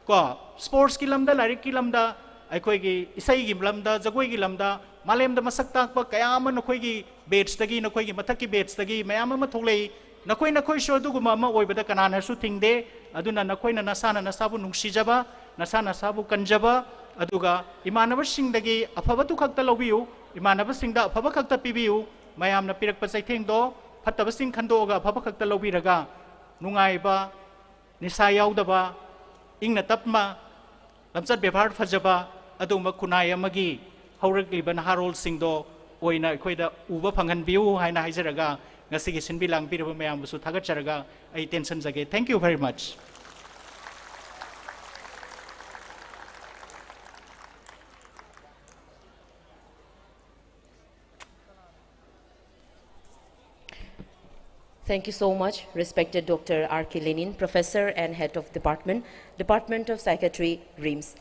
ꯀꯣ, sportsꯀꯤ ꯂꯝꯗ, ꯂꯥꯏꯔꯤꯛꯀꯤ ꯂꯝꯗ, ꯑꯩꯈꯣꯏꯒꯤ ꯏꯁꯩꯒꯤ ꯂꯝꯗ, ꯖꯒꯣꯏꯒꯤ ꯂꯝꯗ, ꯃꯥꯂꯦꯝꯗ ꯃꯁꯛ ꯇꯥꯛꯄ ꯀꯌꯥ ꯑꯃ ꯅꯈꯣꯏꯒꯤ batchꯇꯒꯤ, ꯅꯈꯣꯏꯒꯤ ꯃꯊꯛꯀꯤ batchꯇꯒꯤ ꯃꯌꯥꯝ ꯑꯃ ꯊꯣꯛꯂꯛꯏ꯫ ꯅꯈꯣꯏ, ꯅꯈꯣꯏꯁꯨ ꯑꯗꯨꯒꯨꯝꯕ ꯑꯃ ꯑꯣꯏꯕꯗ ꯀꯅꯥꯅꯁꯨ ꯊꯤꯡꯗꯦ꯫ ꯑꯗꯨꯅ ꯅꯈꯣꯏꯅ ꯅꯁꯥꯅ ꯅꯁꯥꯕꯨ ꯅꯨꯡꯁꯤꯖꯕ, ꯅꯁꯥ ꯅꯁꯥꯕꯨ ꯀꯟꯖꯕ, ꯑꯗꯨꯒ ꯏꯃꯥꯟꯅꯕꯁꯤꯡꯗꯒꯤ ꯑꯐꯕꯗꯨ ꯈꯛꯇ ꯂꯧꯕꯤꯌꯨ, ꯏꯃꯥꯟꯅꯕꯁꯤꯡꯗ ꯑꯐꯕ ꯈꯛꯇ ꯄꯤꯕꯤꯌꯨ꯫ ꯃꯌꯥꯝꯅ ꯄꯤꯔꯛꯄ ꯆꯩꯊꯦꯡꯗꯣ, ꯐꯠꯇꯕꯁꯤꯡ ꯈꯟꯗꯣꯛꯑꯒ ꯑꯐꯕ ꯈꯛꯇ ꯂꯧꯕꯤꯔꯒ, ꯅꯨꯡꯉꯥꯏꯕ, ꯅꯤꯁꯥ ꯌꯥꯎꯗꯕ, ꯏꯪꯅ ꯇꯞꯅ, ꯂꯝꯆꯠ ꯕꯦꯕꯥꯔ ꯐꯖꯕ, ꯑꯗꯨꯒꯨꯝꯕ ꯈꯨꯟꯅꯥꯏ ꯑꯃꯒꯤ ꯍꯧꯔꯛꯂꯤꯕ ꯅꯍꯥꯔꯣꯜꯁꯤꯡꯗꯣ ꯑꯣꯏꯅ ꯑꯩꯈꯣꯏꯗ ꯎꯕ ꯐꯪꯍꯟꯕꯤꯌꯨ ꯍꯥꯏꯅ ꯍꯥꯏꯖꯔꯒ, ꯉꯁꯤꯒꯤ ꯁꯤꯟꯕꯤ ꯂꯥꯡꯕꯤꯔꯕ ꯃꯌꯥꯝꯕꯨꯁꯨ ꯊꯥꯒꯠꯆꯔꯒ ꯑꯩ ꯇꯦꯟꯁꯤꯟꯖꯒꯦ꯫ Thank you very much. Thank you so much, respected Doctor R K Lenin, Professor and Head of Department, Department of Psychiatry, RIMS.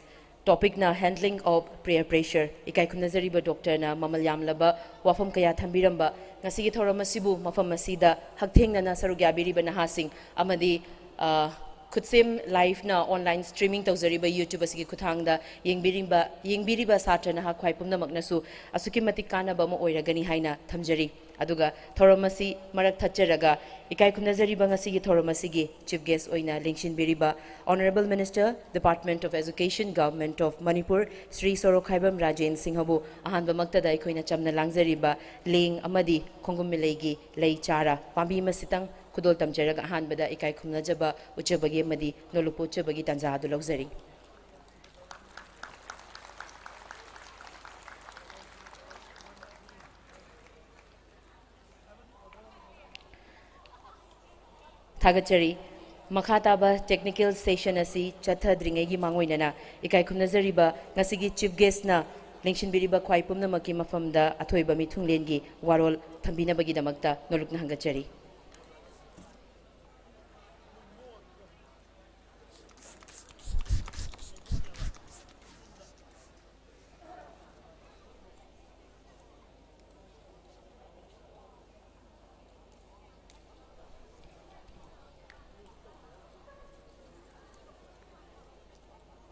Topicꯅ Handling of Peer Pressure꯫ ꯏꯀꯥꯏ ꯈꯨꯝꯅꯖꯔꯤꯕ ꯗꯣꯛꯇꯔꯅ ꯃꯃꯜ ꯌꯥꯝꯂꯕ ꯋꯥꯐꯝ ꯀꯌꯥ ꯊꯝꯕꯤꯔꯝꯕ ꯉꯁꯤꯒꯤ ꯊꯧꯔꯝ ꯑꯁꯤꯕꯨ ꯃꯐꯝ ꯑꯁꯤꯗ ꯍꯛꯊꯦꯡꯅꯅ ꯁꯔꯨꯛ ꯌꯥꯕꯤꯔꯤꯕ ꯅꯍꯥꯁꯤꯡ ꯑꯃꯗꯤ, ꯑ, ꯈꯨꯠꯁꯦꯝ Liveꯅ online streaming ꯇꯧꯖꯔꯤꯕ YouTube ꯑꯁꯤꯒꯤ ꯈꯨꯠꯊꯥꯡꯗ ꯌꯦꯡꯕꯤꯔꯤꯕ, ꯌꯦꯡꯕꯤꯔꯤꯕ ꯁꯥꯇ꯭ꯔ ꯅꯍꯥ ꯈ꯭ꯋꯥꯏ ꯄꯨꯝꯅꯃꯛꯅꯁꯨ ꯑꯁꯨꯛꯀꯤ ꯃꯇꯤꯛ ꯀꯥꯟꯅꯕ ꯑꯃ ꯑꯣꯏꯔꯒꯅꯤ ꯍꯥꯏꯅ ꯊꯝꯖꯔꯤ꯫ ꯑꯗꯨꯒ ꯊꯧꯔꯝ ꯑꯁꯤ ꯃꯔꯛ ꯊꯠꯆꯔꯒ ꯏꯀꯥꯏ ꯈꯨꯝꯅꯖꯔꯤꯕ ꯉꯁꯤꯒꯤ ꯊꯧꯔꯝ ꯑꯁꯤꯒꯤ Chief Guest ꯑꯣꯏꯅ ꯂꯦꯡꯁꯤꯟꯕꯤꯔꯤꯕ Honourable Minister, Department of Education, Government of Manipur, Shri ꯁꯣꯔꯣꯛꯈꯥꯏꯕꯝ ꯔꯥꯖꯦꯟ ꯁꯤꯡꯍꯕꯨ ꯑꯍꯥꯟꯕꯃꯛꯇꯗ ꯑꯩꯈꯣꯏꯅ ꯆꯝꯅ ꯂꯥꯡꯖꯔꯤꯕ ꯂꯦꯡ ꯑꯃꯗꯤ ꯈꯣꯡꯒꯨꯝ ꯃꯤꯂꯩꯒꯤ ꯂꯩ ꯆꯥꯔꯥ ꯄꯥꯝꯕꯤ ꯑꯃꯁꯤꯇꯪ ꯈꯨꯗꯣꯜ ꯇꯝꯖꯔꯒ ꯑꯍꯥꯟꯕꯗ ꯏꯀꯥꯏ ꯈꯨꯝꯅꯖꯕ ꯎꯠꯆꯕꯒꯤ ꯑꯃꯗꯤ ꯅꯣꯂꯨꯛꯄ ꯎꯠꯆꯕꯒꯤ ꯇꯥꯟꯖꯥ ꯑꯗꯨ ꯂꯧꯖꯔꯤ꯫ ꯊꯥꯒꯠꯆꯔꯤ꯫ ꯃꯈꯥ ꯇꯥꯕ technical session ꯑꯁꯤ ꯆꯠꯊꯗ꯭ꯔꯤꯉꯩꯒꯤ ꯃꯥꯡꯑꯣꯏꯅꯅ ꯏꯀꯥꯏ ꯈꯨꯝꯅꯖꯔꯤꯕ ꯉꯁꯤꯒꯤ Chief Guestꯅ ꯂꯦꯡꯁꯤꯟꯕꯤꯔꯤꯕ ꯈ꯭ꯋꯥꯏ ꯄꯨꯝꯅꯃꯛꯀꯤ ꯃꯐꯝꯗ ꯑꯊꯣꯏꯕ ꯃꯤꯊꯨꯡꯂꯦꯟꯒꯤ ꯋꯥꯔꯣꯜ ꯊꯝꯕꯤꯅꯕꯒꯤꯗꯃꯛꯇ ꯅꯣꯂꯨꯛꯅ ꯍꯪꯒꯠꯆꯔꯤ꯫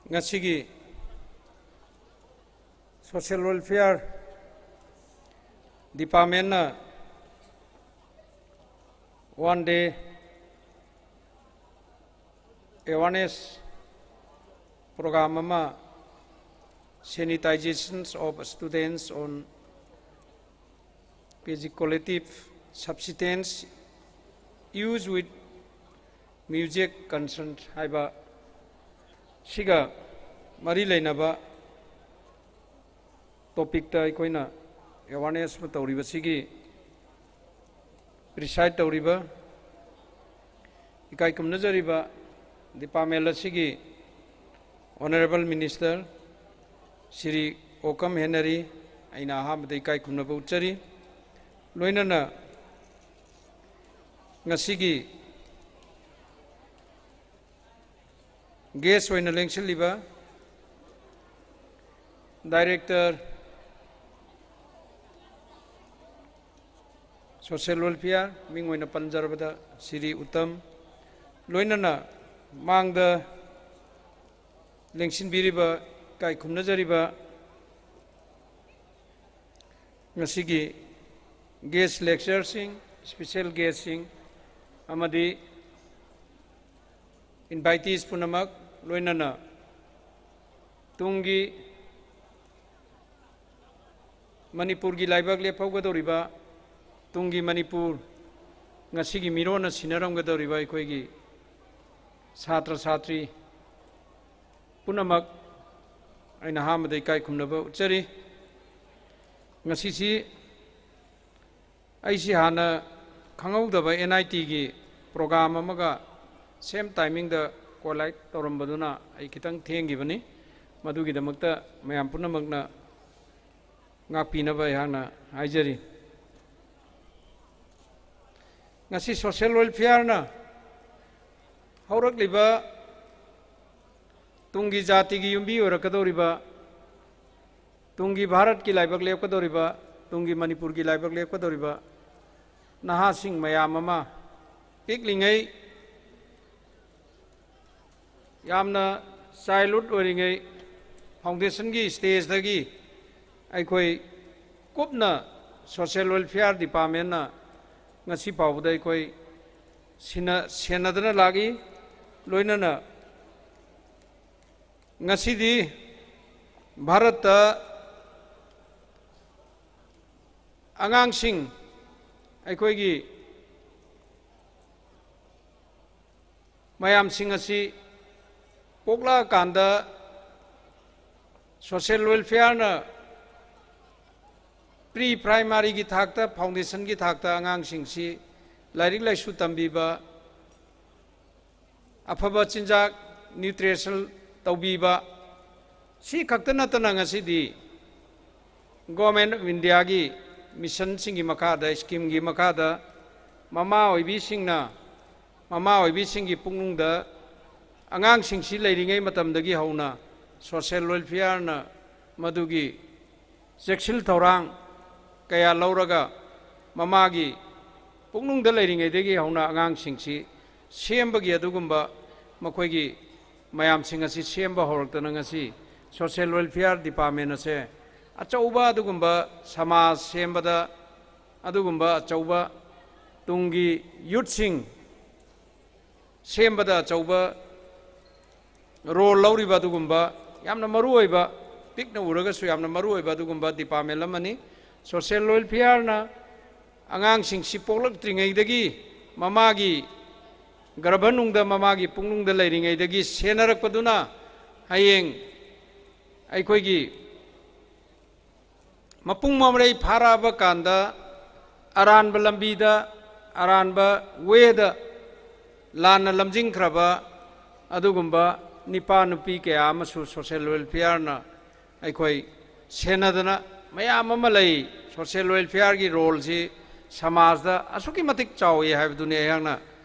ꯉꯁꯤꯒꯤ Social Welfare Departmentꯅ one day awareness program ꯑꯃ, Sanitizations of Students on Physicoactive Substance Use with Music Concern ꯍꯥꯏꯕ ꯁꯤꯒ ꯃꯔꯤ ꯂꯩꯅꯕ topicꯇ ꯑꯩꯈꯣꯏꯅ awareness ꯑꯃ ꯇꯧꯔꯤꯕꯁꯤꯒꯤ preside ꯇꯧꯔꯤꯕ ꯏꯀꯥꯏ ꯈꯨꯝꯅꯖꯔꯤꯕ department ꯑꯁꯤꯒꯤ Honourable Minister ꯁ꯭ꯔꯤ ꯑꯣꯀꯝ ꯍꯦꯅꯔꯤ, ꯑꯩꯅ ꯑꯍꯥꯟꯕꯗ ꯏꯀꯥꯏ ꯈꯨꯝꯅꯕ ꯎꯠꯆꯔꯤ꯫ ꯂꯣꯏꯅꯅ ꯉꯁꯤꯒꯤ guest ꯑꯣꯏꯅ ꯂꯦꯡꯁꯤꯜꯂꯤꯕ Director, Social Welfare, ꯃꯤꯡ ꯑꯣꯏꯅ ꯄꯟꯖꯔꯕꯗ ꯁꯤꯔꯤ ꯎꯇꯝ, ꯂꯣꯏꯅꯅ ꯃꯥꯡꯗ ꯂꯦꯡꯁꯤꯟꯕꯤꯔꯤꯕ, ꯏꯀꯥꯏ ꯈꯨꯝꯅꯖꯔꯤꯕ ꯉꯁꯤꯒꯤ guest lecturerꯁꯤꯡ, special guestꯁꯤꯡ ꯑꯃꯗꯤ invitees ꯄꯨꯝꯅꯃꯛ, ꯂꯣꯏꯅꯅ ꯇꯨꯡꯒꯤ ꯃꯅꯤꯄꯨꯔꯒꯤ ꯂꯩꯕꯥꯛ ꯂꯦꯞꯍꯧꯒꯗꯧꯔꯤꯕ, ꯇꯨꯡꯒꯤ ꯃꯅꯤꯄꯨꯔ, ꯉꯁꯤꯒꯤ ꯃꯤꯔꯣꯟꯅ ꯁꯤꯟꯅꯔꯝꯒꯗꯧꯔꯤꯕ ꯑꯩꯈꯣꯏꯒꯤ ꯁꯥꯇ꯭ꯔ ꯁꯥꯇ꯭ꯔꯤ ꯄꯨꯝꯅꯃꯛ ꯑꯩꯅ ꯑꯍꯥꯟꯕꯗ ꯏꯀꯥꯏ ꯈꯨꯝꯅꯕ ꯎꯠꯆꯔꯤ꯫ ꯉꯁꯤꯁꯤ ꯑꯩꯁꯤ ꯍꯥꯟꯅ ꯈꯪꯍꯧꯗꯕ NITꯒꯤ program ꯑꯃꯒ same timingꯗ collide ꯇꯧꯔꯝꯕꯗꯨꯅ ꯑꯩ ꯈꯤꯇꯪ ꯊꯦꯡꯈꯤꯕꯅꯤ꯫ ꯃꯗꯨꯒꯤꯗꯃꯛꯇ ꯃꯌꯥꯝ ꯄꯨꯝꯅꯃꯛꯅ ꯉꯥꯛꯄꯤꯅꯕ ꯑꯩꯍꯥꯛꯅ ꯍꯥꯏꯖꯔꯤ꯫ ꯉꯁꯤ Social Welfareꯅ ꯍꯧꯔꯛꯂꯤꯕ ꯇꯨꯡꯒꯤ ꯖꯥꯇꯤꯒꯤ ꯌꯨꯝꯕꯤ ꯑꯣꯏꯔꯛꯀꯗꯧꯔꯤꯕ, ꯇꯨꯡꯒꯤ ꯚꯥꯔꯠꯀꯤ ꯂꯥꯏꯕꯛ ꯂꯦꯞꯀꯗꯧꯔꯤꯕ, ꯇꯨꯡꯒꯤ ꯃꯅꯤꯄꯨꯔꯒꯤ ꯂꯥꯏꯕꯛ ꯂꯦꯞꯀꯗꯧꯔꯤꯕ ꯅꯍꯥꯁꯤꯡ ꯃꯌꯥꯝ ꯑꯃ ꯄꯤꯛꯂꯤꯉꯩ, ꯌꯥꯝꯅ childhood ꯑꯣꯏꯔꯤꯉꯩ, foundationꯒꯤ stageꯗꯒꯤ ꯑꯩꯈꯣꯏ ꯀꯨꯞꯅ Social Welfare Departmentꯅ ꯉꯁꯤ ꯐꯥꯎꯕꯗ ꯑꯩꯈꯣꯏ ꯁꯤꯟꯅ-, ꯁꯦꯟꯅꯗꯨꯅ ꯂꯥꯛꯏ꯫ ꯂꯣꯏꯅꯅ ꯉꯁꯤꯗꯤ ꯚꯥꯔꯠꯇ ꯑꯉꯥꯡꯁꯤꯡ, ꯑꯩꯈꯣꯏꯒꯤ ꯃꯌꯥꯝꯁꯤꯡ ꯑꯁꯤ ꯄꯣꯛꯂꯛꯑꯀꯥꯟꯗ Social Welfareꯅ pre primaryꯒꯤ ꯊꯥꯛꯇ, foundationꯒꯤ ꯊꯥꯛꯇ ꯑꯉꯥꯡꯁꯤꯡꯁꯤ ꯂꯥꯏꯔꯤꯛ ꯂꯥꯏꯁꯨ ꯇꯝꯕꯤꯕ, ꯑꯐꯕ ꯆꯤꯟꯖꯥꯛ, nutrition ꯇꯧꯕꯤꯕ, ꯁꯤ ꯈꯛꯇ ꯅꯠꯇꯅ ꯉꯁꯤꯗꯤ Government of Indiaꯒꯤ missionꯁꯤꯡꯒꯤ ꯃꯈꯥꯗ, schemeꯒꯤ ꯃꯈꯥꯗ ꯃꯃꯥ ꯑꯣꯏꯕꯤꯁꯤꯡꯅ, ꯃꯃꯥ ꯑꯣꯏꯕꯤꯁꯤꯡꯒꯤ ꯄꯨꯛꯅꯨꯡꯗ ꯑꯉꯥꯡꯁꯤꯡꯁꯤ ꯂꯩꯔꯤꯉꯩ ꯃꯇꯝꯗꯒꯤ ꯍꯧꯅ Social Welfareꯅ ꯃꯗꯨꯒꯤ ꯆꯦꯛꯁꯤꯜ ꯊꯧꯔꯥꯡ ꯀꯌꯥ ꯂꯧꯔꯒ ꯃꯃꯥꯒꯤ ꯄꯨꯛꯅꯨꯡꯗ ꯂꯩꯔꯤꯉꯩꯗꯒꯤ ꯍꯧꯅ ꯑꯉꯥꯡꯁꯤꯡꯁꯤ ꯁꯦꯝꯕꯒꯤ ꯑꯗꯨꯒꯨꯝꯕ ꯃꯈꯣꯏꯒꯤ ꯃꯌꯥꯝꯁꯤꯡ ꯑꯁꯤ ꯁꯦꯝꯕ ꯍꯧꯔꯛꯇꯅ ꯉꯁꯤ social welfare department ꯑꯁꯦ ꯑꯆꯧꯕ ꯑꯗꯨꯒꯨꯝꯕ ꯁꯃꯥꯖ ꯁꯦꯝꯕꯗ ꯑꯗꯨꯒꯨꯝꯕ ꯑꯆꯧꯕ ꯇꯨꯡꯒꯤ youthꯁꯤꯡ ꯁꯦꯝꯕꯗ ꯑꯆꯧꯕ role ꯂꯧꯔꯤꯕ ꯑꯗꯨꯒꯨꯝꯕ ꯌꯥꯝꯅ ꯃꯔꯨ ꯑꯣꯏꯕ, ꯄꯤꯛꯅ ꯎꯔꯒꯁꯨ ꯌꯥꯝꯅ ꯃꯔꯨ ꯑꯣꯏꯕ ꯑꯗꯨꯒꯨꯝꯕ department ꯑꯃꯅꯤ꯫ Social welfareꯅ ꯑꯉꯥꯡꯁꯤꯡꯁꯤ ꯄꯣꯛꯂꯛꯇ꯭ꯔꯤꯉꯩꯗꯒꯤ ꯃꯃꯥꯒꯤ ꯒꯔꯚꯅꯨꯡꯗ, ꯃꯃꯥꯒꯤ ꯄꯨꯛꯅꯨꯡꯗ ꯂꯩꯔꯤꯉꯩꯗꯒꯤ ꯁꯦꯟꯅꯔꯛꯄꯗꯨꯅ ꯍꯌꯦꯡ ꯑꯩꯈꯣꯏꯒꯤ ꯃꯄꯨꯡ ꯃꯔꯩ ꯐꯥꯔꯛꯑꯕ ꯀꯥꯟꯗ ꯑꯔꯥꯟꯕ ꯂꯝꯕꯤꯗ, ꯑꯔꯥꯟꯕ wayꯗ ꯂꯥꯟꯅ ꯂꯝꯖꯤꯡꯈ꯭ꯔꯕ ꯑꯗꯨꯒꯨꯝꯕ ꯅꯤꯄꯥ ꯅꯨꯄꯤ ꯀꯌꯥ ꯑꯃꯁꯨ social welfareꯅ ꯑꯩꯈꯣꯏ ꯁꯦꯟꯅꯗꯅ ꯃꯌꯥꯝ ꯑꯃ ꯂꯩ꯫ Social welfareꯒꯤ roleꯁꯤ ꯁꯃꯥꯖꯗ ꯑꯁꯨꯛꯀꯤ ꯃꯇꯤꯛ ꯆꯥꯎꯏ ꯍꯥꯏꯕꯗꯨꯅꯤ ꯑꯩꯍꯥꯛꯅ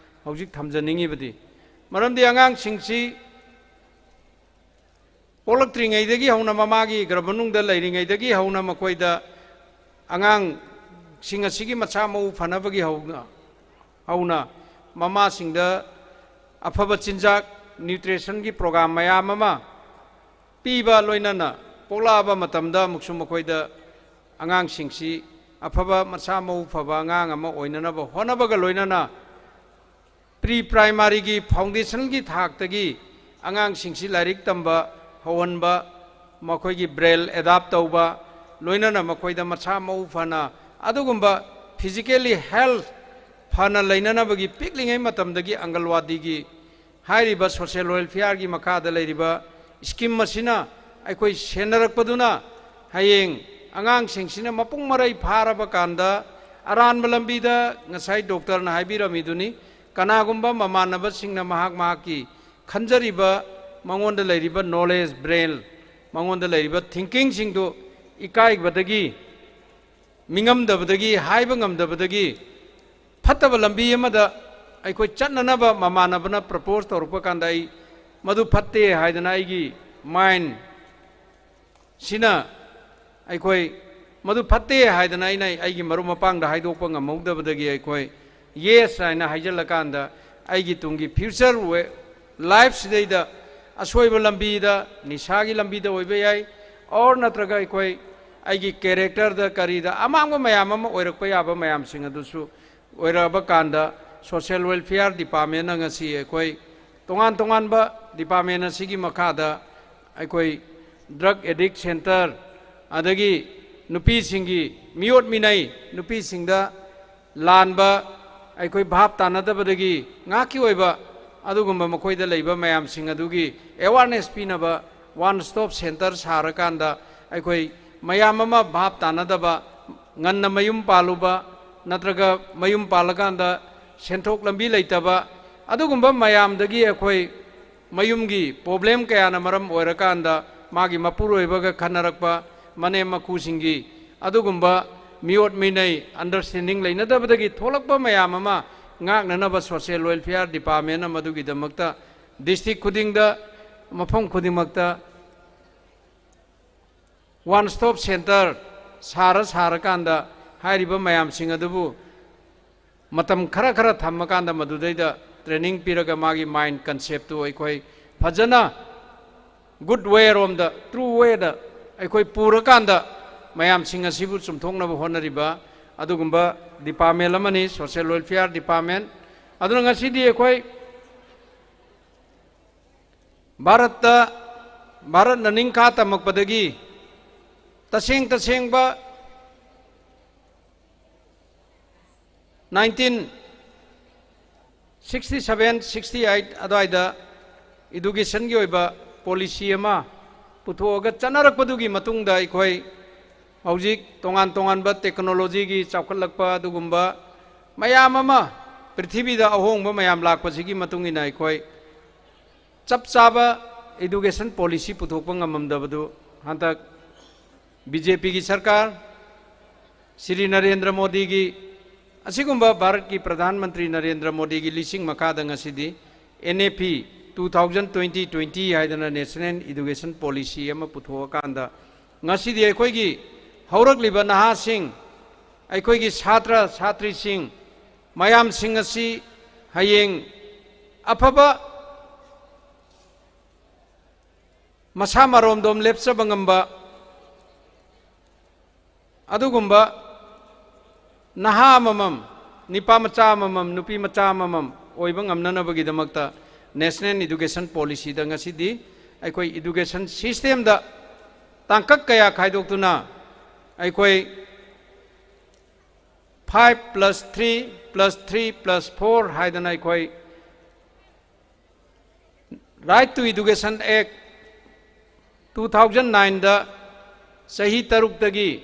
ꯍꯧꯖꯤꯛ ꯊꯝꯖꯅꯤꯡꯉꯤꯕꯗꯤ꯫ ꯃꯔꯝꯗꯤ ꯑꯉꯥꯡꯁꯤꯡꯁꯤ ꯄꯣꯛꯂꯛꯇ꯭ꯔꯤꯉꯩꯗꯒꯤ ꯍꯧꯅ, ꯃꯃꯥꯒꯤ ꯒꯔꯚꯅꯨꯡꯗ ꯂꯩꯔꯤꯉꯩꯗꯒꯤ ꯍꯧꯅ ꯃꯈꯣꯏꯗ, ꯑꯉꯥꯡꯁꯤꯡ ꯑꯁꯤꯒꯤ ꯃꯁꯥ ꯃꯎ ꯐꯅꯕꯒꯤ ꯍꯧꯅ, ꯍꯧꯅ ꯃꯃꯥꯁꯤꯡꯗ ꯑꯐꯕ ꯆꯤꯟꯖꯥꯛ, nutritionꯒꯤ program ꯃꯌꯥꯝ ꯑꯃ ꯄꯤꯕ ꯂꯣꯏꯅꯅ ꯄꯣꯛꯂꯛꯑꯕ ꯃꯇꯝꯗ ꯑꯃꯨꯛꯁꯨ ꯃꯈꯣꯏꯗ ꯑꯉꯥꯡꯁꯤꯡꯁꯤ ꯑꯐꯕ ꯃꯁꯥ ꯃꯎ ꯐꯕ ꯑꯉꯥꯡ ꯑꯃ ꯑꯣꯏꯅꯅꯕ ꯍꯣꯠꯅꯕꯒ ꯂꯣꯏꯅꯅ pre primaryꯒꯤ foundationꯒꯤ ꯊꯥꯛꯇꯒꯤ ꯑꯉꯥꯡꯁꯤꯡꯁꯤ ꯂꯥꯏꯔꯤꯛ ꯇꯝꯕ ꯍꯧꯍꯟꯕ, ꯃꯈꯣꯏꯒꯤ brain adapt ꯇꯧꯕ, ꯂꯣꯏꯅꯅ ꯃꯈꯣꯏꯗ ꯃꯁꯥ ꯃꯎ ꯐꯅ ꯑꯗꯨꯒꯨꯝꯕ physically health ꯐꯅ ꯂꯩꯅꯅꯕꯒꯤ ꯄꯤꯛꯂꯤꯉꯩ ꯃꯇꯝꯗꯒꯤ ꯑꯪꯒꯜꯋꯥꯗꯤꯒꯤ ꯍꯥꯏꯔꯤꯕ social welfareꯒꯤ ꯃꯈꯥꯗ ꯂꯩꯔꯤꯕ scheme ꯑꯁꯤꯅ ꯑꯩꯈꯣꯏ ꯁꯦꯟꯅꯔꯛꯄꯗꯨꯅ ꯍꯌꯦꯡ ꯑꯉꯥꯡꯁꯤꯡꯁꯤꯅ ꯃꯄꯨꯡ ꯃꯔꯩ ꯐꯥꯔꯕ ꯀꯥꯟꯗ ꯑꯔꯥꯟꯕ ꯂꯝꯕꯤꯗ, ꯉꯁꯥꯏ doctorꯅ ꯍꯥꯏꯕꯤꯔꯝꯃꯤꯗꯨꯅꯤ, ꯀꯅꯥꯒꯨꯝꯕ ꯃꯃꯥꯟꯅꯕꯁꯤꯡꯅ ꯃꯍꯥꯛ ꯃꯍꯥꯛꯀꯤ ꯈꯟꯖꯔꯤꯕ, ꯃꯉꯣꯟꯗ ꯂꯩꯔꯤꯕ knowledge, brain, ꯃꯉꯣꯟꯗ ꯂꯩꯔꯤꯕ thinkingꯁꯤꯡꯗꯨ ꯏꯀꯥꯏꯕꯗꯒꯤ, ꯃꯤꯉꯝꯗꯕꯗꯒꯤ, ꯍꯥꯏꯕ ꯉꯝꯗꯕꯗꯒꯤ ꯐꯠꯇꯕ ꯂꯝꯕꯤ ꯑꯃꯗ ꯑꯩꯈꯣꯏ ꯆꯠꯅꯅꯕ ꯃꯃꯥꯟꯅꯕꯅ propose ꯇꯧꯔꯛꯄ ꯀꯥꯟꯗ ꯑꯩ ꯃꯗꯨ ꯐꯠꯇꯦ ꯍꯥꯏꯗꯅ ꯑꯩꯒꯤ mind ꯁꯤꯅ ꯑꯩꯈꯣꯏ ꯃꯗꯨ ꯐꯠꯇꯦ ꯍꯥꯏꯗꯅ ꯑꯩꯅ ꯑꯩꯒꯤ ꯃꯔꯨꯞ ꯃꯄꯥꯡꯗ ꯍꯥꯏꯗꯣꯛꯄ ꯉꯝꯍꯧꯗꯕꯗꯒꯤ ꯑꯩꯈꯣꯏ ꯌꯦꯁ ꯍꯥꯏꯅ ꯍꯥꯏꯖꯤꯜꯂꯀꯥꯟꯗ ꯑꯩꯒꯤ ꯇꯨꯡꯒꯤ ꯐ꯭ꯌꯨꯆꯔ ꯂꯥꯏꯐꯁꯤꯗꯩꯗ ꯑꯁꯣꯏꯕ ꯂꯝꯕꯤꯗ, ꯅꯤꯁꯥꯒꯤ ꯂꯝꯕꯤꯗ ꯑꯣꯏꯕ ꯌꯥꯏ, ꯑꯣꯔ ꯅꯠꯇ꯭ꯔꯒ ꯑꯩꯈꯣꯏ ꯑꯩꯒꯤ ꯀꯦꯔꯦꯛꯇꯔꯗ ꯀꯔꯤꯗ ꯑꯃꯥꯡꯕ ꯃꯌꯥꯝ ꯑꯃ ꯑꯣꯏꯔꯛꯄ ꯌꯥꯕ ꯃꯌꯥꯝꯁꯤꯡ ꯑꯗꯨꯁꯨ ꯑꯣꯏꯔꯛꯑꯕ ꯀꯥꯟꯗ social welfare departmentꯅ ꯉꯁꯤ ꯑꯩꯈꯣꯏ ꯇꯣꯉꯥꯟ ꯇꯣꯉꯥꯟꯕ department ꯑꯁꯤꯒꯤ ꯃꯈꯥꯗ ꯑꯩꯈꯣꯏ drug addict center, ꯑꯗꯒꯤ ꯅꯨꯄꯤꯁꯤꯡꯒꯤ ꯃꯤꯑꯣꯠ ꯃꯤꯅꯩ, ꯅꯨꯄꯤꯁꯤꯡꯗ ꯂꯥꯟꯕ, ꯑꯩꯈꯣꯏ ꯚꯥꯞ ꯇꯥꯅꯗꯕꯗꯒꯤ ꯉꯥꯛꯀꯤ ꯑꯣꯏꯕ ꯑꯗꯨꯒꯨꯝꯕ ꯃꯈꯣꯏꯗ ꯂꯩꯕ ꯃꯌꯥꯝꯁꯤꯡ ꯑꯗꯨꯒꯤ awareness ꯄꯤꯅꯕ one stop center ꯁꯥꯔꯀꯥꯟꯗ ꯑꯩꯈꯣꯏ ꯃꯌꯥꯝ ꯑꯃ ꯚꯥꯞ ꯇꯥꯅꯗꯕ, ꯉꯟꯅ ꯃꯌꯨꯝ ꯄꯥꯜꯂꯨꯕ ꯅꯠꯇ꯭ꯔꯒ ꯃꯌꯨꯝ ꯄꯥꯜꯂꯀꯥꯟꯗ ꯁꯦꯟꯊꯣꯛ ꯂꯝꯕꯤ ꯂꯩꯇꯕ, ꯑꯗꯨꯒꯨꯝꯕ ꯃꯌꯥꯝꯗꯒꯤ ꯑꯩꯈꯣꯏ ꯃꯌꯨꯝꯒꯤ problem ꯀꯌꯥꯅ ꯃꯔꯝ ꯑꯣꯏꯔꯀꯥꯟꯗ ꯃꯥꯒꯤ ꯃꯄꯨꯔꯣꯏꯕꯒ ꯈꯟꯅꯔꯛꯄ, ꯃꯅꯦꯝ ꯃꯀꯨꯁꯤꯡꯒꯤ ꯑꯗꯨꯒꯨꯝꯕ ꯃꯤꯑꯣꯠ ꯃꯤꯅꯩ, understanding ꯂꯩꯅꯗꯕꯗꯒꯤ ꯊꯣꯛꯂꯛꯄ ꯃꯌꯥꯝ ꯑꯃ ꯉꯥꯛꯅꯅꯕ social welfare departmentꯅ ꯃꯗꯨꯒꯤꯗꯃꯛꯇ district ꯈꯨꯗꯤꯡꯗ, ꯃꯐꯝ ꯈꯨꯗꯤꯡꯃꯛꯇ one stop center ꯁꯥꯔ ꯁꯥꯔꯀꯥꯟꯗ ꯍꯥꯏꯔꯤꯕ ꯃꯌꯥꯝꯁꯤꯡ ꯑꯗꯨꯕꯨ ꯃꯇꯝ ꯈꯔ ꯈꯔ ꯊꯝꯃꯀꯥꯟꯗ ꯃꯗꯨꯗꯩꯗ training ꯄꯤꯔꯒ ꯃꯥꯒꯤ mind conceptꯇꯨ ꯑꯩꯈꯣꯏ ꯐꯖꯅ good way ꯔꯣꯝꯗ, true wayꯗ ꯑꯩꯈꯣꯏ ꯄꯨꯔꯀꯥꯟꯗ ꯃꯌꯥꯝꯁꯤꯡ ꯑꯁꯤꯕꯨ ꯆꯨꯝꯊꯣꯛꯅꯕ ꯍꯣꯠꯅꯔꯤꯕ ꯑꯗꯨꯒꯨꯝꯕ department ꯑꯃꯅꯤ social welfare department꯫ ꯑꯗꯨꯅ ꯉꯁꯤꯗꯤ ꯑꯩꯈꯣꯏ ꯚꯥꯔꯠꯇ, ꯚꯥꯔꯠꯅ ꯅꯤꯡꯈꯥ ꯇꯝꯃꯛꯄꯗꯒꯤ ꯇꯁꯦꯡ ꯇꯁꯦꯡꯕ nineteen sixty seven sixty eight ꯑꯗꯨꯋꯥꯏꯗ educationꯒꯤ ꯑꯣꯏꯕ policy ꯑꯃ ꯄꯨꯊꯣꯛꯑꯒ ꯆꯠꯅꯔꯛꯄꯗꯨꯒꯤ ꯃꯇꯨꯡꯗ ꯑꯩꯈꯣꯏ ꯍꯧꯖꯤꯛ ꯇꯣꯉꯥꯟ ꯇꯣꯉꯥꯟꯕ technologyꯒꯤ ꯆꯥꯎꯈꯠꯂꯛꯄ ꯑꯗꯨꯒꯨꯝꯕ ꯃꯌꯥꯝ ꯑꯃ, ꯄ꯭ꯔꯤꯊꯤꯕꯤꯗ ꯑꯍꯣꯡꯕ ꯃꯌꯥꯝ ꯂꯥꯛꯄꯁꯤꯒꯤ ꯃꯇꯨꯡ ꯏꯟꯅ ꯑꯩꯈꯣꯏ ꯆꯞ ꯆꯥꯕ education policy ꯄꯨꯊꯣꯛꯄ ꯉꯝꯃꯝꯗꯕꯗꯨ ꯍꯟꯗꯛ BJPꯒꯤ ꯁꯔꯀꯥꯔ, ꯁ꯭ꯔꯤ ꯅꯔꯦꯟꯗ꯭ꯔ ꯃꯣꯗꯤꯒꯤ, ꯑꯁꯤꯒꯨꯝꯕ ꯚꯥꯔꯠꯀꯤ ꯄ꯭ꯔꯙꯥꯟ ꯃꯟꯇ꯭ꯔꯤ ꯅꯔꯦꯟꯗ꯭ꯔ ꯃꯣꯗꯤꯒꯤ ꯂꯤꯁꯤꯡ ꯃꯈꯥꯗ ꯉꯁꯤꯗꯤ NAP two thousand twenty twenty ꯍꯥꯏꯗꯅ National Education Policy ꯑꯃ ꯄꯨꯊꯣꯛꯑꯀꯥꯟꯗ, ꯉꯁꯤꯗꯤ ꯑꯩꯈꯣꯏꯒꯤ ꯍꯧꯔꯛꯂꯤꯕ ꯅꯍꯥꯁꯤꯡ, ꯑꯩꯈꯣꯏꯒꯤ ꯁꯥꯇ꯭ꯔ ꯁꯥꯇ꯭ꯔꯤꯁꯤꯡ ꯃꯌꯥꯝꯁꯤꯡ ꯑꯁꯤ ꯍꯌꯦꯡ ꯑꯐꯕ, ꯃꯁꯥ ꯃꯔꯣꯝꯗꯣꯝ ꯂꯦꯞꯆꯕ ꯉꯝꯕ ꯑꯗꯨꯒꯨꯝꯕ ꯅꯍꯥ ꯑꯃꯃꯝ, ꯅꯤꯄꯥ ꯃꯆꯥ ꯑꯃꯃꯝ, ꯅꯨꯄꯤ ꯃꯆꯥ ꯑꯃꯃꯝ ꯑꯣꯏꯕ ꯉꯝꯅꯅꯕꯒꯤꯗꯃꯛꯇ National Education Policyꯗ ꯉꯁꯤꯗꯤ ꯑꯩꯈꯣꯏ education systemꯗ ꯇꯥꯡꯀꯛ ꯀꯌꯥ ꯈꯥꯏꯗꯣꯛꯇꯨꯅ, ꯑꯩꯈꯣꯏ five plus three plus three plus four ꯍꯥꯏꯗꯅ ꯑꯩꯈꯣꯏ Right to Education Act two thousand nineꯗ ꯆꯍꯤ ꯇꯔꯨꯛꯇꯒꯤ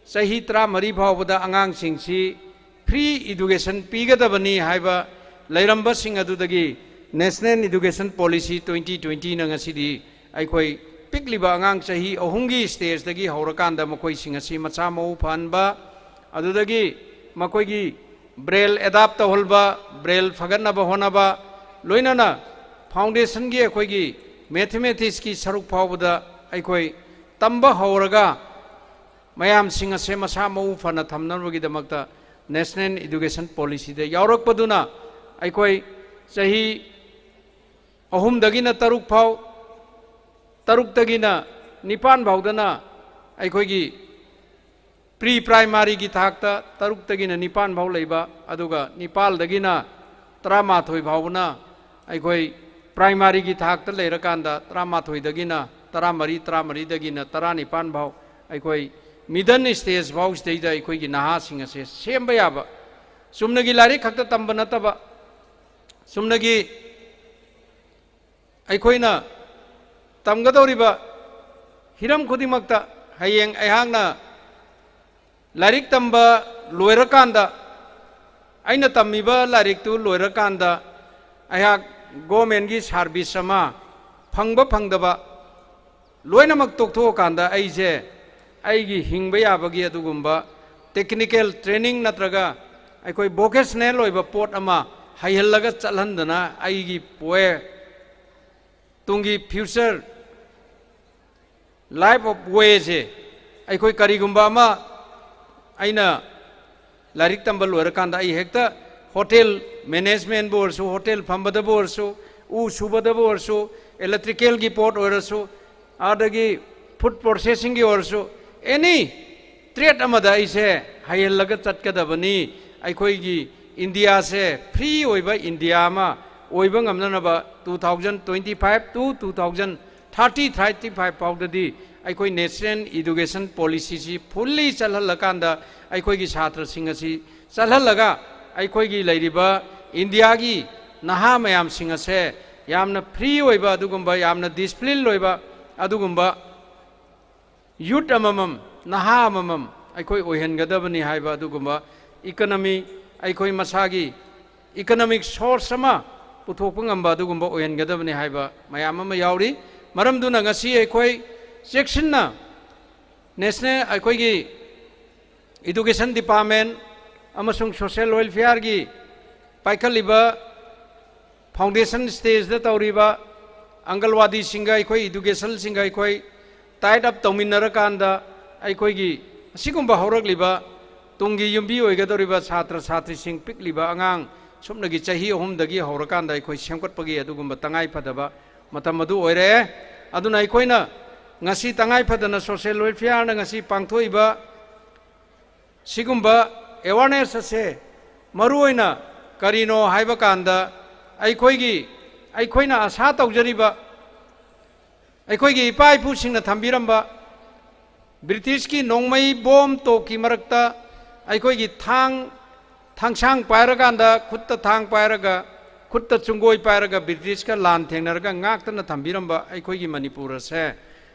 ꯆꯍꯤ ꯇꯔꯥꯃꯔꯤ ꯐꯥꯎꯕꯗ ꯑꯉꯥꯡꯁꯤꯡꯁꯤ free education ꯄꯤꯒꯗꯕꯅꯤ ꯍꯥꯏꯕ ꯂꯩꯔꯝꯕꯁꯤꯡ ꯑꯗꯨꯗꯒꯤ National Education Policy twenty twentyꯅ ꯉꯁꯤꯗꯤ ꯑꯩꯈꯣꯏ ꯄꯤꯛꯂꯤꯕ ꯑꯉꯥꯡ ꯆꯍꯤ ꯑꯍꯨꯝꯒꯤ stageꯗꯒꯤ ꯍꯧꯔꯀꯥꯟꯗ ꯃꯈꯣꯏꯁꯤꯡ ꯑꯁꯤ ꯃꯁꯥ ꯃꯎ ꯐꯍꯟꯕ, ꯑꯗꯨꯗꯒꯤ ꯃꯈꯣꯏꯒꯤ brain adapt ꯇꯧꯍꯟꯕ, brain ꯐꯒꯠꯅꯕ ꯍꯣꯠꯅꯕ, ꯂꯣꯏꯅꯅ foundationꯒꯤ ꯑꯩꯈꯣꯏꯒꯤ mathematicsꯀꯤ ꯁꯔꯨꯛ ꯐꯥꯎꯕꯗ ꯑꯩꯈꯣꯏ ꯇꯝꯕ ꯍꯧꯔꯒ ꯃꯌꯥꯝꯁꯤꯡ ꯑꯁꯦ ꯃꯁꯥ ꯃꯎ ꯐꯅ ꯊꯝꯅꯕꯒꯤꯗꯃꯛꯇ National Education Policyꯗ ꯌꯥꯎꯔꯛꯄꯗꯨꯅ ꯑꯩꯈꯣꯏ ꯆꯍꯤ ꯑꯍꯨꯝꯗꯒꯤꯅ ꯇꯔꯨꯛ ꯐꯥꯎ, ꯇꯔꯨꯛꯇꯒꯤꯅ ꯅꯤꯄꯥꯟ ꯐꯥꯎꯗꯅ ꯑꯩꯈꯣꯏꯒꯤ pre primaryꯒꯤ ꯊꯥꯛꯇ ꯇꯔꯨꯛꯇꯒꯤꯅ ꯅꯤꯄꯥꯟ ꯐꯥꯎ ꯂꯩꯕ, ꯑꯗꯨꯒ ꯅꯤꯄꯥꯜꯗꯒꯤꯅ ꯇꯔꯥꯃꯥꯊꯣꯏ ꯐꯥꯎꯕꯅ ꯑꯩꯈꯣꯏ primaryꯒꯤ ꯊꯥꯛꯇ ꯂꯩꯔꯀꯥꯟꯗ ꯇꯔꯥꯃꯥꯊꯣꯏꯗꯒꯤꯅ ꯇꯔꯥꯃꯔꯤ, ꯇꯔꯥꯃꯔꯤꯗꯒꯤꯅ ꯇꯔꯥꯅꯤꯄꯥꯟ ꯐꯥꯎ ꯑꯩꯈꯣꯏ middle stage ꯐꯥꯎ ꯁꯤꯗꯩꯗ ꯑꯩꯈꯣꯏꯒꯤ ꯅꯍꯥꯁꯤꯡ ꯑꯁꯦ ꯁꯦꯝꯕ ꯌꯥꯕ, ꯆꯨꯝꯅꯒꯤ ꯂꯥꯏꯔꯤꯛ ꯈꯛꯇ ꯇꯝꯕ ꯅꯠꯇꯕ, ꯆꯨꯝꯅꯒꯤ ꯑꯩꯈꯣꯏꯅ ꯇꯝꯒꯗꯧꯔꯤꯕ ꯍꯤꯔꯝ ꯈꯨꯗꯤꯡꯃꯛꯇ ꯍꯌꯦꯡ ꯑꯩꯍꯥꯛꯅ ꯂꯥꯏꯔꯤꯛ ꯇꯝꯕ ꯂꯣꯏꯔꯀꯥꯟꯗ, ꯑꯩꯅ ꯇꯝꯃꯤꯕ ꯂꯥꯏꯔꯤꯛꯇꯨ ꯂꯣꯏꯔꯀꯥꯟꯗ ꯑꯩꯍꯥꯛ governmentꯀꯤ service ꯑꯃ ꯐꯪꯕ ꯐꯪꯗꯕ ꯂꯣꯏꯅꯃꯛ ꯇꯣꯛꯊꯣꯛꯑꯀꯥꯟꯗ ꯑꯩꯁꯦ ꯑꯩꯒꯤ ꯍꯤꯡꯕ ꯌꯥꯕꯒꯤ ꯑꯗꯨꯒꯨꯝꯕ technical training ꯅꯠꯇ꯭ꯔꯒ ꯑꯩꯈꯣꯏ vocational ꯑꯣꯏꯕ ꯄꯣꯠ ꯑꯃ ꯍꯩꯍꯜꯂꯒ ꯆꯠꯍꯟꯗꯅ ꯑꯩꯒꯤ ꯄꯣꯛꯑꯦ꯫ ꯇꯨꯡꯒꯤ future life of way ꯁꯦ ꯑꯩꯈꯣꯏ ꯀꯔꯤꯒꯨꯝꯕ ꯑꯃ ꯑꯩꯅ ꯂꯥꯏꯔꯤꯛ ꯇꯝꯕ ꯂꯣꯏꯔꯀꯥꯟꯗ ꯑꯩ ꯍꯦꯛꯇ hotel management ꯕꯨ ꯑꯣꯏꯔꯁꯨ, hotel ꯐꯝꯕꯗꯕꯨ ꯑꯣꯏꯔꯁꯨ, ꯎ ꯁꯨꯕꯗꯕꯨ ꯑꯣꯏꯔꯁꯨ, electrical ꯒꯤ ꯄꯣꯠ ꯑꯣꯏꯔꯁꯨ, ꯑꯗꯒꯤ food processing ꯒꯤ ꯑꯣꯏꯔꯁꯨ, any trade ꯑꯃꯗ ꯑꯩꯁꯦ ꯍꯩꯍꯜꯂꯒ ꯆꯠꯀꯗꯕꯅꯤ꯫ ꯑꯩꯈꯣꯏꯒꯤ ꯏꯟꯗꯤꯌꯥꯁꯦ free ꯑꯣꯏꯕ ꯏꯟꯗꯤꯌꯥ ꯑꯃ ꯑꯣꯏꯕ ꯉꯝꯅꯅꯕ two thousand twenty five to two thousand thirty, thirty five ꯐꯥꯎꯗꯗꯤ ꯑꯩꯈꯣꯏ national education policy ꯁꯤ fully ꯆꯠꯍꯜꯂꯀꯥꯟꯗ ꯑꯩꯈꯣꯏꯒꯤ ꯁꯥꯇ꯭ꯔꯁꯤꯡ ꯑꯁꯤ ꯆꯠꯍꯜꯂꯒ ꯑꯩꯈꯣꯏꯒꯤ ꯂꯩꯔꯤꯕ ꯏꯟꯗꯤꯌꯥꯒꯤ ꯅꯍꯥ ꯃꯌꯥꯝꯁꯤꯡ ꯑꯁꯦ ꯌꯥꯝꯅ free ꯑꯣꯏꯕ ꯑꯗꯨꯒꯨꯝꯕ, ꯌꯥꯝꯅ discipline ꯑꯣꯏꯕ ꯑꯗꯨꯒꯨꯝꯕ youth ꯑꯃꯃꯝ, ꯅꯍꯥ ꯑꯃꯃꯝ ꯑꯩꯈꯣꯏ ꯑꯣꯏꯍꯟꯒꯗꯕꯅꯤ ꯍꯥꯏꯕ ꯑꯗꯨꯒꯨꯝꯕ economy, ꯑꯩꯈꯣꯏ ꯃꯁꯥꯒꯤ economic source ꯑꯃ ꯄꯨꯊꯣꯛꯄ ꯉꯝꯕ ꯑꯗꯨꯒꯨꯝꯕ ꯑꯣꯏꯍꯟꯒꯗꯕꯅꯤ ꯍꯥꯏꯕ ꯃꯌꯥꯝ ꯑꯃ ꯌꯥꯎꯔꯤ꯫ ꯃꯔꯝꯗꯨꯅ ꯉꯁꯤ ꯑꯩꯈꯣꯏ ꯆꯦꯛꯁꯤꯟꯅ national, ꯑꯩꯈꯣꯏꯒꯤ education department ꯑꯃꯁꯨꯡ social welfare ꯒꯤ ꯄꯥꯏꯈꯠꯂꯤꯕ foundation stage ꯇ ꯇꯧꯔꯤꯕ ꯑꯪꯒꯜꯋꯥꯗꯤꯁꯤꯡꯒ ꯑꯩꯈꯣꯏ education ꯁꯤꯡꯒ ꯑꯩꯈꯣꯏ tied up ꯇꯧꯃꯤꯟꯅꯔꯀꯥꯟꯗ ꯑꯩꯈꯣꯏꯒꯤ ꯑꯁꯤꯒꯨꯝꯕ ꯍꯧꯔꯛꯂꯤꯕ ꯇꯨꯡꯒꯤ ꯌꯨꯝꯕꯤ ꯑꯣꯏꯒꯗꯧꯔꯤꯕ ꯁꯥꯇ꯭ꯔ ꯁꯥꯇ꯭ꯔꯤꯁꯤꯡ, ꯄꯤꯛꯂꯤꯕ ꯑꯉꯥꯡ ꯁꯨꯞꯅꯒꯤ ꯆꯍꯤ ꯑꯍꯨꯝꯗꯒꯤ ꯍꯧꯔꯀꯥꯟꯗ ꯑꯩꯈꯣꯏ ꯁꯦꯝꯒꯠꯄꯒꯤ ꯑꯗꯨꯒꯨꯝꯕ ꯇꯉꯥꯏ ꯐꯗꯕ ꯃꯇꯝ ꯑꯗꯨ ꯑꯣꯏꯔꯛꯑꯦ꯫ ꯑꯗꯨꯅ ꯑꯩꯈꯣꯏꯅ ꯉꯁꯤ ꯇꯉꯥꯏ ꯐꯗꯅ social welfare ꯅ ꯉꯁꯤ ꯄꯥꯡꯊꯣꯛꯏꯕ ꯁꯤꯒꯨꯝꯕ awareness ꯑꯁꯦ ꯃꯔꯨ ꯑꯣꯏꯅ ꯀꯔꯤꯅꯣ ꯍꯥꯏꯕ ꯀꯥꯟꯗ, ꯑꯩꯈꯣꯏꯒꯤ, ꯑꯩꯈꯣꯏꯅ ꯑꯁꯥ ꯇꯧꯖꯔꯤꯕ, ꯑꯩꯈꯣꯏꯒꯤ ꯏꯄꯥ ꯏꯄꯨꯁꯤꯡꯅ ꯊꯝꯕꯤꯔꯝꯕ British ꯀꯤ ꯅꯣꯡꯃꯩ ꯕꯣꯝ ꯇꯣꯛꯀꯤ ꯃꯔꯛꯇ ꯑꯩꯈꯣꯏꯒꯤ ꯊꯥꯡ, ꯊꯥꯡꯁꯥꯡ ꯄꯥꯏꯔꯀꯥꯟꯗ, ꯈꯨꯠꯇ ꯊꯥꯡ ꯄꯥꯏꯔꯒ, ꯈꯨꯠꯇ ꯆꯨꯡꯒꯣꯏ ꯄꯥꯏꯔꯒ British ꯀ ꯂꯥꯟ ꯊꯦꯡꯅꯔꯒ ꯉꯥꯛꯇꯅ ꯊꯝꯕꯤꯔꯝꯕ ꯑꯩꯈꯣꯏꯒꯤ ꯃꯅꯤꯄꯨꯔ ꯑꯁꯦ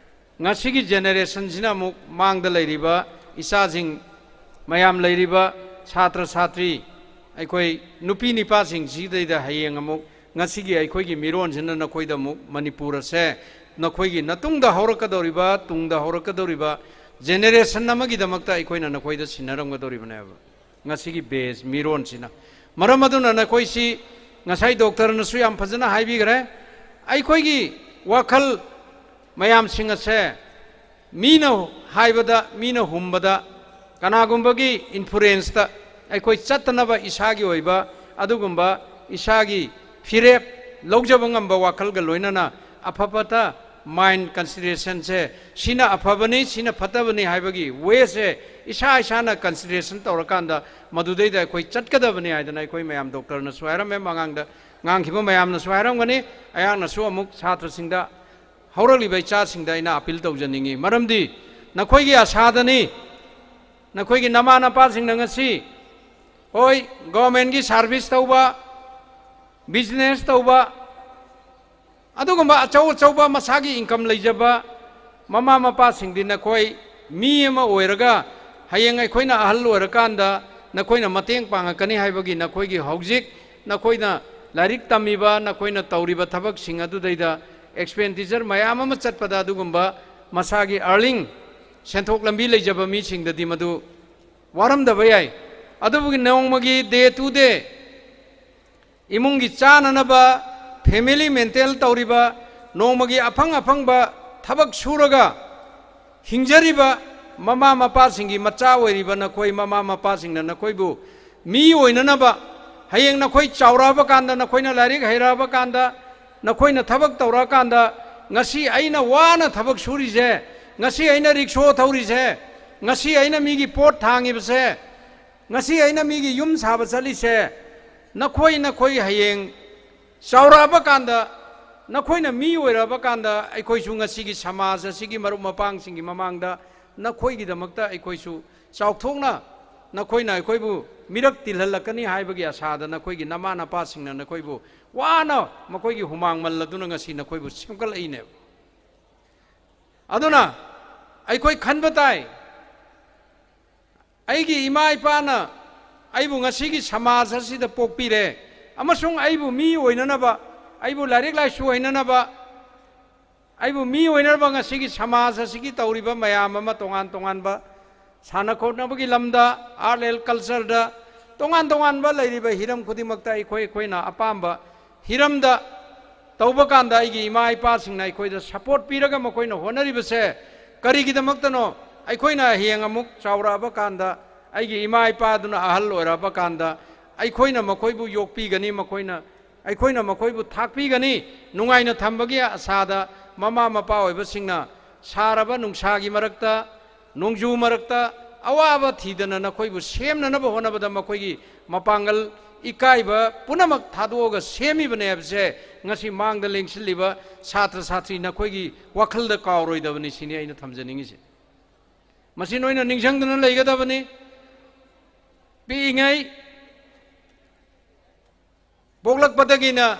ꯉꯁꯤꯒꯤ generation ꯁꯤꯅ ꯑꯃꯨꯛ ꯃꯥꯡꯗ ꯂꯩꯔꯤꯕ ꯏꯆꯥꯁꯤꯡ ꯃꯌꯥꯝ ꯂꯩꯔꯤꯕ ꯁꯥꯇ꯭ꯔ ꯁꯥꯇ꯭ꯔꯤ ꯑꯩꯈꯣꯏ ꯅꯨꯄꯤ ꯅꯤꯄꯥꯁꯤꯡꯁꯤꯗꯩꯗ ꯍꯌꯦꯡ ꯑꯃꯨꯛ ꯉꯁꯤꯒꯤ ꯑꯩꯈꯣꯏꯒꯤ ꯃꯤꯔꯣꯟꯁꯤꯅ ꯅꯈꯣꯏꯗ ꯑꯃꯨꯛ ꯃꯅꯤꯄꯨꯔ ꯑꯁꯦ ꯅꯈꯣꯏꯒꯤ ꯅꯇꯨꯡꯗ ꯍꯧꯔꯛꯀꯗꯧꯔꯤꯕ, ꯇꯨꯡꯗ ꯍꯧꯔꯛꯀꯗꯧꯔꯤꯕ generation ꯑꯃꯒꯤꯗꯃꯛꯇ ꯑꯩꯈꯣꯏꯅ ꯅꯈꯣꯏꯗ ꯁꯤꯟꯅꯔꯝꯒꯗꯧꯔꯤꯕꯅꯦꯕ ꯉꯁꯤꯒꯤ batch ꯃꯤꯔꯣꯟꯁꯤꯅ꯫ ꯃꯔꯝ ꯑꯗꯨꯅ ꯅꯈꯣꯏꯁꯤ ꯉꯁꯥꯏ doctor ꯅꯁꯨ ꯌꯥꯝ ꯐꯖꯅ ꯍꯥꯏꯕꯤꯈ꯭ꯔꯦ꯫ ꯑꯩꯈꯣꯏꯒꯤ ꯋꯥꯈꯜ ꯃꯌꯥꯝꯁꯤꯡ ꯑꯁꯦ ꯃꯤꯅ ꯍꯥꯏꯕꯗ, ꯃꯤꯅ ꯍꯨꯝꯕꯗ, ꯀꯅꯥꯒꯨꯝꯕꯒꯤ ꯏꯟꯐ꯭ꯂꯨꯌꯦꯟꯁꯇ ꯑꯩꯈꯣꯏ ꯆꯠꯇꯅꯕ, ꯏꯁꯥꯒꯤ ꯑꯣꯏꯕ ꯑꯗꯨꯒꯨꯝꯕ ꯏꯁꯥꯒꯤ ꯐꯤꯔꯦꯞ ꯂꯧꯖꯕ ꯉꯝꯕ ꯋꯥꯈꯜꯒ ꯂꯣꯏꯅꯅ ꯑꯐ ꯐꯠꯇ ꯃꯥꯏꯟ ꯀꯟꯁꯤꯗꯔꯦꯁꯟꯁꯦ, ꯁꯤꯅ ꯑꯐꯕꯅꯤ, ꯁꯤꯅ ꯐꯠꯇꯕꯅꯤ ꯍꯥꯏꯕꯒꯤ ꯋꯦꯁꯦ ꯏꯁꯥ ꯏꯁꯥꯅ ꯀꯟꯁꯤꯗꯔꯦꯁꯟ ꯇꯧꯔꯀꯥꯟꯗ ꯃꯗꯨꯗꯩꯗ ꯑꯩꯈꯣꯏ ꯆꯠꯀꯗꯕꯅꯤ ꯍꯥꯏꯗꯅ ꯑꯩꯈꯣꯏ ꯃꯌꯥꯝ, ꯗꯣꯛꯇꯔꯅꯁꯨ ꯍꯥꯏꯔꯝꯃꯦ, ꯃꯃꯥꯡꯗ ꯉꯥꯡꯈꯤꯕ ꯃꯌꯥꯝꯅꯁꯨ ꯍꯥꯏꯔꯝꯒꯅꯤ꯫ ꯑꯩꯍꯥꯛꯅꯁꯨ ꯑꯃꯨꯛ ꯁꯥꯇ꯭ꯔꯁꯤꯡꯗ, ꯍꯧꯔꯛꯂꯤꯕ ꯏꯆꯥꯁꯤꯡꯗ ꯑꯩꯅ ꯑꯄꯤꯜ ꯇꯧꯖꯅꯤꯡꯏ꯫ ꯃꯔꯝꯗꯤ ꯅꯈꯣꯏꯒꯤ ꯑꯁꯥꯗꯅꯤ, ꯅꯈꯣꯏꯒꯤ ꯅꯃꯥ ꯅꯄꯥꯁꯤꯡꯅ ꯉꯁꯤ, ꯍꯣꯏ, ꯒꯣꯔꯃꯦꯟꯒꯤ ꯁꯥꯔꯚꯤꯁ ꯇꯧꯕ, ꯕꯤꯖꯤꯅꯦꯁ ꯇꯧꯕ, ꯑꯗꯨꯒꯨꯝꯕ ꯑꯆꯧ ꯑꯆꯧꯕ ꯃꯁꯥꯒꯤ ꯏꯟꯀꯝ ꯂꯩꯖꯕ ꯃꯃꯥ ꯃꯄꯥꯁꯤꯡꯗꯤ ꯅꯈꯣꯏ ꯃꯤ ꯑꯃ ꯑꯣꯏꯔꯒ ꯍꯌꯦꯡ ꯑꯩꯈꯣꯏꯅ ꯑꯍꯜ ꯑꯣꯏꯔꯀꯥꯟꯗ ꯅꯈꯣꯏꯅ ꯃꯇꯦꯡ ꯄꯥꯡꯉꯛꯀꯅꯤ ꯍꯥꯏꯕꯒꯤ ꯅꯈꯣꯏꯒꯤ ꯍꯧꯖꯤꯛ ꯅꯈꯣꯏꯅ ꯂꯥꯏꯔꯤꯛ ꯇꯝꯃꯤꯕ, ꯅꯈꯣꯏꯅ ꯇꯧꯔꯤꯕ ꯊꯕꯛꯁꯤꯡ ꯑꯗꯨꯗꯩꯗ ꯑꯦꯛꯁꯄꯦꯟꯗꯤꯆꯔ ꯃꯌꯥꯝ ꯑꯃ ꯆꯠꯄꯗ ꯑꯗꯨꯒꯨꯝꯕ ꯃꯁꯥꯒꯤ ꯑꯥꯔꯅꯤꯡ, ꯁꯦꯟꯊꯣꯛ ꯂꯝꯕꯤ ꯂꯩꯖꯕ ꯃꯤꯁꯤꯡꯗꯗꯤ ꯃꯗꯨ ꯋꯥꯔꯝꯗꯕ ꯌꯥꯏ꯫ ꯑꯗꯨꯕꯨ ꯅꯣꯡꯃꯒꯤ ꯗꯦ ꯇꯨ ꯗꯦ ꯏꯃꯨꯡꯒꯤ ꯆꯥꯅꯅꯕ, ꯐꯦꯃꯤꯂꯤ ꯃꯦꯟꯇꯦꯟ ꯇꯧꯔꯤꯕ, ꯅꯣꯡꯃꯒꯤ ꯑꯐꯪ ꯑꯐꯪꯕ ꯊꯕꯛ ꯁꯨꯔꯒ ꯍꯤꯡꯖꯔꯤꯕ ꯃꯃꯥ ꯃꯄꯥꯁꯤꯡꯒꯤ ꯃꯆꯥ ꯑꯣꯏꯔꯤꯕ ꯅꯈꯣꯏ ꯃꯃꯥ ꯃꯄꯥꯁꯤꯡꯅ ꯅꯈꯣꯏꯕꯨ ꯃꯤ ꯑꯣꯏꯅꯅꯕ, ꯍꯌꯦꯡ ꯅꯈꯣꯏ ꯆꯥꯎꯔꯛꯑꯕ ꯀꯥꯟꯗ, ꯅꯈꯣꯏꯅ ꯂꯥꯏꯔꯤꯛ ꯍꯩꯔꯛꯑꯕ ꯀꯥꯟꯗ, ꯅꯈꯣꯏꯅ ꯊꯕꯛ ꯇꯧꯔꯛꯑꯀꯥꯟꯗ, ꯉꯁꯤ ꯑꯩꯅ ꯋꯥꯅ ꯊꯕꯛ ꯁꯨꯔꯤꯁꯦ, ꯉꯁꯤ ꯑꯩꯅ ꯔꯤꯛꯁꯣ ꯊꯧꯔꯤꯁꯦ, ꯉꯁꯤ ꯑꯩꯅ ꯃꯤꯒꯤ ꯄꯣꯠ ꯊꯥꯡꯉꯤꯕꯁꯦ, ꯉꯁꯤ ꯑꯩꯅ ꯃꯤꯒꯤ ꯌꯨꯝ ꯁꯥꯕ ꯆꯠꯂꯤꯁꯦ, ꯅꯈꯣꯏ, ꯅꯈꯣꯏ ꯍꯌꯦꯡ ꯆꯥꯎꯔꯛꯑꯕ ꯀꯥꯟꯗ, ꯅꯈꯣꯏꯅ ꯃꯤ ꯑꯣꯏꯔꯛꯑꯕ ꯀꯥꯟꯗ, ꯑꯩꯈꯣꯏꯁꯨ ꯉꯁꯤꯒꯤ ꯁꯃꯥꯖ ꯑꯁꯤꯒꯤ ꯃꯔꯨꯞ ꯃꯄꯥꯡꯁꯤꯡꯒꯤ ꯃꯃꯥꯡꯗ ꯅꯈꯣꯏꯒꯤꯗꯃꯛꯇ ꯑꯩꯈꯣꯏꯁꯨ ꯆꯥꯎꯊꯣꯛꯅ ꯅꯈꯣꯏꯅ ꯑꯩꯈꯣꯏꯕꯨ ꯃꯤꯔꯛ ꯇꯤꯜꯍꯜꯂꯛꯀꯅꯤ ꯍꯥꯏꯕꯒꯤ ꯑꯁꯥꯗ ꯅꯈꯣꯏꯒꯤ ꯅꯃꯥ ꯅꯄꯥꯁꯤꯡꯅ ꯅꯈꯣꯏꯕꯨ ꯋꯥꯅ ꯃꯈꯣꯏꯒꯤ ꯍꯨꯃꯥꯡ ꯃꯜꯂꯗꯨꯅ ꯉꯁꯤ ꯅꯈꯣꯏꯕꯨ ꯁꯦꯝꯒꯠꯂꯛꯏꯅꯦꯕ꯫ ꯑꯗꯨꯅ ꯑꯩꯈꯣꯏ ꯈꯟꯕ ꯇꯥꯏ, ꯑꯩꯒꯤ ꯏꯃꯥ ꯏꯄꯥꯅ ꯑꯩꯕꯨ ꯉꯁꯤꯒꯤ ꯁꯃꯥꯖ ꯑꯁꯤꯗ ꯄꯣꯛꯄꯤꯔꯦ ꯑꯃꯁꯨꯡ ꯑꯩꯕꯨ ꯃꯤ ꯑꯣꯏꯅꯅꯕ, ꯑꯩꯕꯨ ꯂꯥꯏꯔꯤꯛ ꯂꯥꯏꯁꯨ ꯍꯩꯅꯅꯕ, ꯑꯩꯕꯨ ꯃꯤ ꯑꯣꯏꯅꯅꯕ ꯉꯁꯤꯒꯤ ꯁꯃꯥꯖ ꯑꯁꯤꯒꯤ ꯇꯧꯔꯤꯕ ꯃꯌꯥꯝ ꯑꯃ, ꯇꯣꯉꯥꯟ ꯇꯣꯉꯥꯟꯕ ꯁꯥꯟꯅ ꯈꯣꯠꯅꯕꯒꯤ ꯂꯝꯗ, ꯑꯥꯔꯠ ꯑꯦꯟ ꯀꯜꯆꯔꯗ, ꯇꯣꯉꯥꯟ ꯇꯣꯉꯥꯟꯕ ꯂꯩꯔꯤꯕ ꯍꯤꯔꯝ ꯈꯨꯗꯤꯡꯃꯛꯇ ꯑꯩꯈꯣꯏ ꯑꯩꯈꯣꯏꯅ ꯑꯄꯥꯝꯕ ꯍꯤꯔꯝꯗ ꯇꯧꯕ ꯀꯥꯟꯗ ꯑꯩꯒꯤ ꯏꯃꯥ ꯏꯄꯥꯁꯤꯡꯅ ꯑꯩꯈꯣꯏꯗ ꯁꯄꯣꯔꯠ ꯄꯤꯔꯒ ꯃꯈꯣꯏꯅ ꯍꯣꯠꯅꯔꯤꯕꯁꯦ ꯀꯔꯤꯒꯤꯗꯃꯛꯇꯅꯣ? ꯑꯩꯈꯣꯏꯅ ꯍꯌꯦꯡ ꯑꯃꯨꯛ ꯆꯥꯎꯔꯛꯑꯕ ꯀꯥꯟꯗ, ꯑꯩꯒꯤ ꯏꯃꯥ ꯏꯄꯥꯗꯨꯅ ꯑꯍꯜ ꯑꯣꯏꯔꯛꯑꯕ ꯀꯥꯟꯗ, ꯑꯩꯈꯣꯏꯅ ꯃꯈꯣꯏꯕꯨ ꯌꯣꯛꯄꯤꯒꯅꯤ, ꯃꯈꯣꯏꯅ, ꯑꯩꯈꯣꯏꯅ ꯃꯈꯣꯏꯕꯨ ꯊꯥꯛꯄꯤꯒꯅꯤ, ꯅꯨꯡꯉꯥꯏꯅ ꯊꯝꯕꯒꯤ ꯑꯁꯥꯗ ꯃꯃꯥ ꯃꯄꯥ ꯑꯣꯏꯕꯁꯤꯡꯅ ꯁꯥꯔꯕ ꯅꯨꯡꯁꯥꯒꯤ ꯃꯔꯛꯇ, ꯅꯣꯡꯖꯨ ꯃꯔꯛꯇ ꯑꯋꯥꯕ ꯊꯤꯗꯅ ꯅꯈꯣꯏꯕꯨ ꯁꯦꯝꯅꯅꯕ ꯍꯣꯠꯅꯕꯗ ꯃꯈꯣꯏꯒꯤ ꯃꯄꯥꯡꯒꯜ, ꯏꯀꯥꯏꯕ ꯄꯨꯝꯅꯃꯛ ꯊꯥꯗꯣꯛꯑꯒ ꯁꯦꯝꯃꯤꯕꯅꯦ ꯍꯥꯏꯕꯁꯦ ꯉꯁꯤ ꯃꯥꯡꯗ ꯂꯦꯡꯁꯤꯜꯂꯤꯕ ꯁꯥꯇ꯭ꯔ ꯁꯥꯇ꯭ꯔꯤ ꯅꯈꯣꯏꯒꯤ ꯋꯥꯈꯜꯗ ꯀꯥꯎꯔꯣꯏꯗꯕꯅꯤ, ꯁꯤꯅꯤ ꯑꯩꯅ ꯊꯝꯖꯅꯤꯡꯉꯤꯁꯦ꯫ ꯃꯁꯤ ꯅꯣꯏꯅ ꯅꯤꯡꯁꯤꯡꯗꯨꯅ ꯂꯩꯒꯗꯕꯅꯤ꯫ ꯄꯤꯛꯏꯉꯩ ꯄꯣꯛꯂꯛꯄꯗꯒꯤꯅ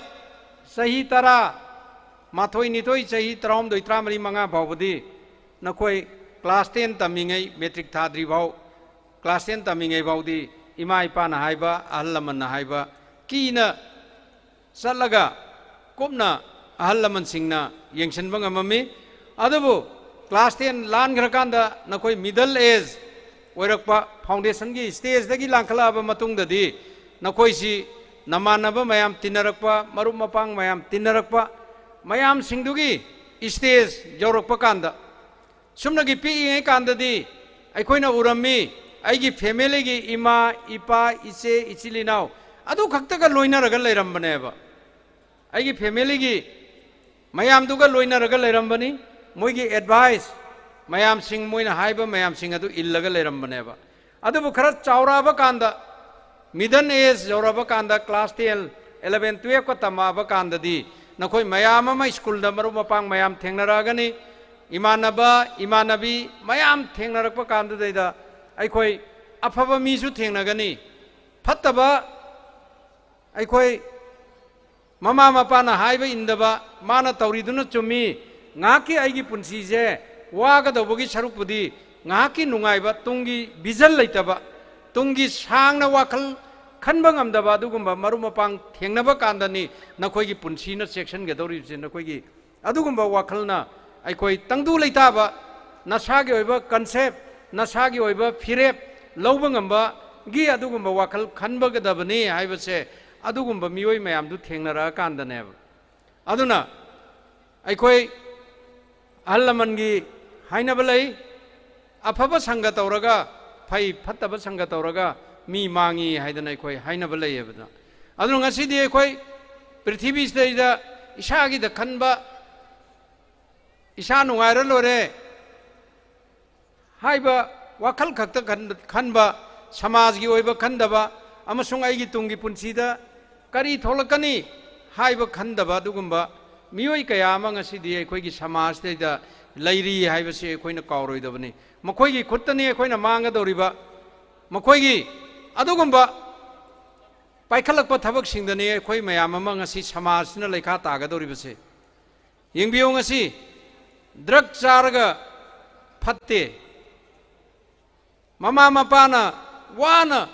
ꯆꯍꯤ ꯇꯔꯥ ꯃꯥꯊꯣꯏ, ꯅꯤꯊꯣꯏ, ꯆꯍꯤ ꯇꯔꯥꯍꯨꯝꯗꯣꯏ, ꯇꯔꯥꯃꯔꯤ, ꯃꯉꯥ ꯐꯥꯎꯕꯗꯤ ꯅꯈꯣꯏ class ten ꯇꯝꯃꯤꯉꯩ, ꯃꯦꯇ꯭ꯔꯤꯛ ꯊꯥꯗ꯭ꯔꯤ ꯐꯥꯎ, class ten ꯇꯝꯃꯤꯉꯩ ꯐꯥꯎꯗꯤ ꯏꯃꯥ ꯏꯄꯥꯅ ꯍꯥꯏꯕ, ꯑꯍꯜ ꯂꯃꯟꯅ ꯍꯥꯏꯕ ꯀꯤꯅ ꯆꯠꯂꯒ ꯀꯨꯞꯅ ꯑꯍꯜ ꯂꯃꯟꯁꯤꯡꯅ ꯌꯦꯡꯁꯤꯟꯕ ꯉꯝꯃꯝꯃꯤ꯫ ꯑꯗꯨꯕꯨ class ten ꯂꯥꯟꯈ꯭ꯔꯀꯥꯟꯗ ꯅꯈꯣꯏ middle age ꯑꯣꯏꯔꯛꯄ, foundationꯒꯤ stageꯗꯒꯤ ꯂꯥꯟꯈꯠꯂꯛꯑꯕ ꯃꯇꯨꯡꯗꯗꯤ ꯅꯈꯣꯏꯁꯤ ꯅꯃꯥꯟꯅꯕ ꯃꯌꯥꯝ ꯇꯤꯟꯅꯔꯛꯄ, ꯃꯔꯨꯞ ꯃꯄꯥꯡ ꯃꯌꯥꯝ ꯇꯤꯟꯅꯔꯛꯄ, ꯃꯌꯥꯝꯁꯤꯡꯗꯨꯒꯤ stage ꯌꯧꯔꯛꯄ ꯀꯥꯟꯗ, ꯁꯨꯝꯅꯒꯤ ꯄꯤꯛꯏꯉꯩ ꯀꯥꯟꯗꯗꯤ ꯑꯩꯈꯣꯏꯅ ꯎꯔꯝꯃꯤ, ꯑꯩꯒꯤ familyꯒꯤ ꯏꯃꯥ, ꯏꯄꯥ, ꯏꯆꯦ, ꯏꯆꯤꯜ ꯏꯅꯥꯎ ꯑꯗꯨ ꯈꯛꯇꯒ ꯂꯣꯏꯅꯔꯒ ꯂꯩꯔꯝꯕꯅꯦꯕ꯫ ꯑꯩꯒꯤ familyꯒꯤ ꯃꯌꯥꯝꯗꯨꯒ ꯂꯣꯏꯅꯔꯒ ꯂꯩꯔꯝꯕꯅꯤ꯫ ꯃꯣꯏꯒꯤ advice ꯃꯌꯥꯝꯁꯤꯡ, ꯃꯣꯏꯅ ꯍꯥꯏꯕ ꯃꯌꯥꯝꯁꯤꯡ ꯑꯗꯨ ꯏꯜꯂꯒ ꯂꯩꯔꯝꯕꯅꯦꯕ꯫ ꯑꯗꯨꯕꯨ ꯈꯔ ꯆꯥꯎꯔꯛꯑꯕ ꯀꯥꯟꯗ, middle age ꯌꯧꯔꯛꯑꯕ ꯀꯥꯟꯗ, class ten, eleven, twelveꯀ ꯇꯝꯃꯛꯑꯕ ꯀꯥꯟꯗꯗꯤ ꯅꯈꯣꯏ ꯃꯌꯥꯝ ꯑꯃ schoolꯗ ꯃꯔꯨꯞ ꯃꯄꯥꯡ ꯃꯌꯥꯝ ꯊꯦꯡꯅꯔꯛꯑꯒꯅꯤ, ꯏꯃꯥꯟꯅꯕ, ꯏꯃꯥꯟꯅꯕꯤ ꯃꯌꯥꯝ ꯊꯦꯡꯅꯔꯛꯄ ꯀꯥꯟꯗꯨꯗꯩꯗ ꯑꯩꯈꯣꯏ ꯑꯐꯕ ꯃꯤꯁꯨ ꯊꯦꯡꯅꯒꯅꯤ, ꯐꯠꯇꯕ, ꯑꯩꯈꯣꯏ ꯃꯃꯥ ꯃꯄꯥꯅ ꯍꯥꯏꯕ ꯏꯟꯗꯕ, ꯃꯥꯅ ꯇꯧꯔꯤꯗꯨꯅ ꯆꯨꯝꯃꯤ, ꯉꯥꯏꯍꯥꯛꯀꯤ ꯑꯩꯒꯤ ꯄꯨꯟꯁꯤꯁꯦ ꯋꯥꯒꯗꯧꯕꯒꯤ ꯁꯔꯨꯛꯄꯨꯗꯤ ꯉꯥꯏꯍꯥꯛꯀꯤ ꯅꯨꯡꯉꯥꯏꯕ, ꯇꯨꯡꯒꯤ vision ꯂꯩꯇꯕ, ꯇꯨꯡꯒꯤ ꯁꯥꯡꯅ ꯋꯥꯈꯜ ꯈꯟꯕ ꯉꯝꯗꯕ ꯑꯗꯨꯒꯨꯝꯕ ꯃꯔꯨꯞ ꯃꯄꯥꯡ ꯊꯦꯡꯅꯕ ꯀꯥꯟꯗꯅꯤ ꯅꯈꯣꯏꯒꯤ ꯄꯨꯟꯁꯤꯅ ꯆꯦꯛꯁꯤꯟꯒꯗꯧꯔꯤꯕꯁꯦ꯫ ꯅꯈꯣꯏꯒꯤ ꯑꯗꯨꯒꯨꯝꯕ ꯋꯥꯈꯜꯅ ꯑꯩꯈꯣꯏ ꯇꯪꯗꯨ ꯂꯩꯇꯥꯕ, ꯅꯁꯥꯒꯤ ꯑꯣꯏꯕ concept, ꯅꯁꯥꯒꯤ ꯑꯣꯏꯕ ꯐꯤꯔꯦꯞ ꯂꯧꯕ ꯉꯝꯕꯒꯤ ꯑꯗꯨꯒꯨꯝꯕ ꯋꯥꯈꯜ ꯈꯟꯕꯒꯗꯕꯅꯤ ꯍꯥꯏꯕꯁꯦ ꯑꯗꯨꯒꯨꯝꯕ ꯃꯤꯑꯣꯏ ꯃꯌꯥꯝꯗꯨ ꯊꯦꯡꯅꯔꯛꯑꯀꯥꯟꯗꯅꯦꯕ꯫ ꯑꯗꯨꯅ ꯑꯩꯈꯣꯏ ꯑꯍꯜ ꯂꯃꯟꯒꯤ ꯍꯥꯏꯅꯕ ꯂꯩ, "ꯑꯐꯕ ꯁꯪꯒ ꯇꯧꯔꯒ ꯐꯩ, ꯐꯠꯇꯕ ꯁꯪꯒ ꯇꯧꯔꯒ ꯃꯤ ꯃꯥꯡꯉꯤ" ꯍꯥꯏꯗꯅ ꯑꯩꯈꯣꯏ ꯍꯥꯏꯅꯕ ꯂꯩꯌꯦꯕ꯫ ꯑꯗꯨꯅ ꯉꯁꯤꯗꯤ ꯑꯩꯈꯣꯏ ꯄ꯭ꯔꯤꯊꯤꯕꯤꯁꯤꯗꯩꯗ ꯏꯁꯥꯒꯤꯗ ꯈꯟꯕ, ꯏꯁꯥ ꯅꯨꯡꯉꯥꯏꯔ ꯂꯣꯏꯔꯦ ꯍꯥꯏꯕ ꯋꯥꯈꯜ ꯈꯛꯇ ꯈꯟ-, ꯈꯟꯕ, ꯁꯃꯥꯖꯒꯤ ꯑꯣꯏꯕ ꯈꯟꯗꯕ, ꯑꯃꯁꯨꯡ ꯑꯩꯒꯤ ꯇꯨꯡꯒꯤ ꯄꯨꯟꯁꯤꯗ ꯀꯔꯤ ꯊꯣꯛꯂꯛꯀꯅꯤ ꯍꯥꯏꯕ ꯈꯟꯗꯕ ꯑꯗꯨꯒꯨꯝꯕ ꯃꯤꯑꯣꯏ ꯀꯌꯥ ꯑꯃ ꯉꯁꯤꯗꯤ ꯑꯩꯈꯣꯏꯒꯤ ꯁꯃꯥꯖꯇꯩꯗ ꯂꯩꯔꯤ ꯍꯥꯏꯕꯁꯤ ꯑꯩꯈꯣꯏꯅ ꯀꯥꯎꯔꯣꯏꯗꯕꯅꯤ꯫ ꯃꯈꯣꯏꯒꯤ ꯈꯨꯠꯇꯅꯤ ꯑꯩꯈꯣꯏꯅ ꯃꯥꯡꯒꯗꯧꯔꯤꯕ꯫ ꯃꯈꯣꯏꯒꯤ ꯑꯗꯨꯒꯨꯝꯕ ꯄꯥꯏꯈꯠꯂꯛꯄ ꯊꯕꯛꯁꯤꯡꯗꯅꯤ ꯑꯩꯈꯣꯏ ꯃꯌꯥꯝ ꯑꯃ ꯉꯁꯤ ꯁꯃꯥꯖꯁꯤꯅ ꯂꯩꯈꯥ ꯇꯥꯒꯗꯧꯔꯤꯕꯁꯦ꯫ ꯌꯦꯡꯕꯤꯌꯨ, ꯉꯁꯤ ꯗ꯭ꯔꯒ ꯆꯥꯔꯒ ꯐꯠꯇꯦ, ꯃꯃꯥ ꯃꯄꯥꯅ ꯋꯥꯅ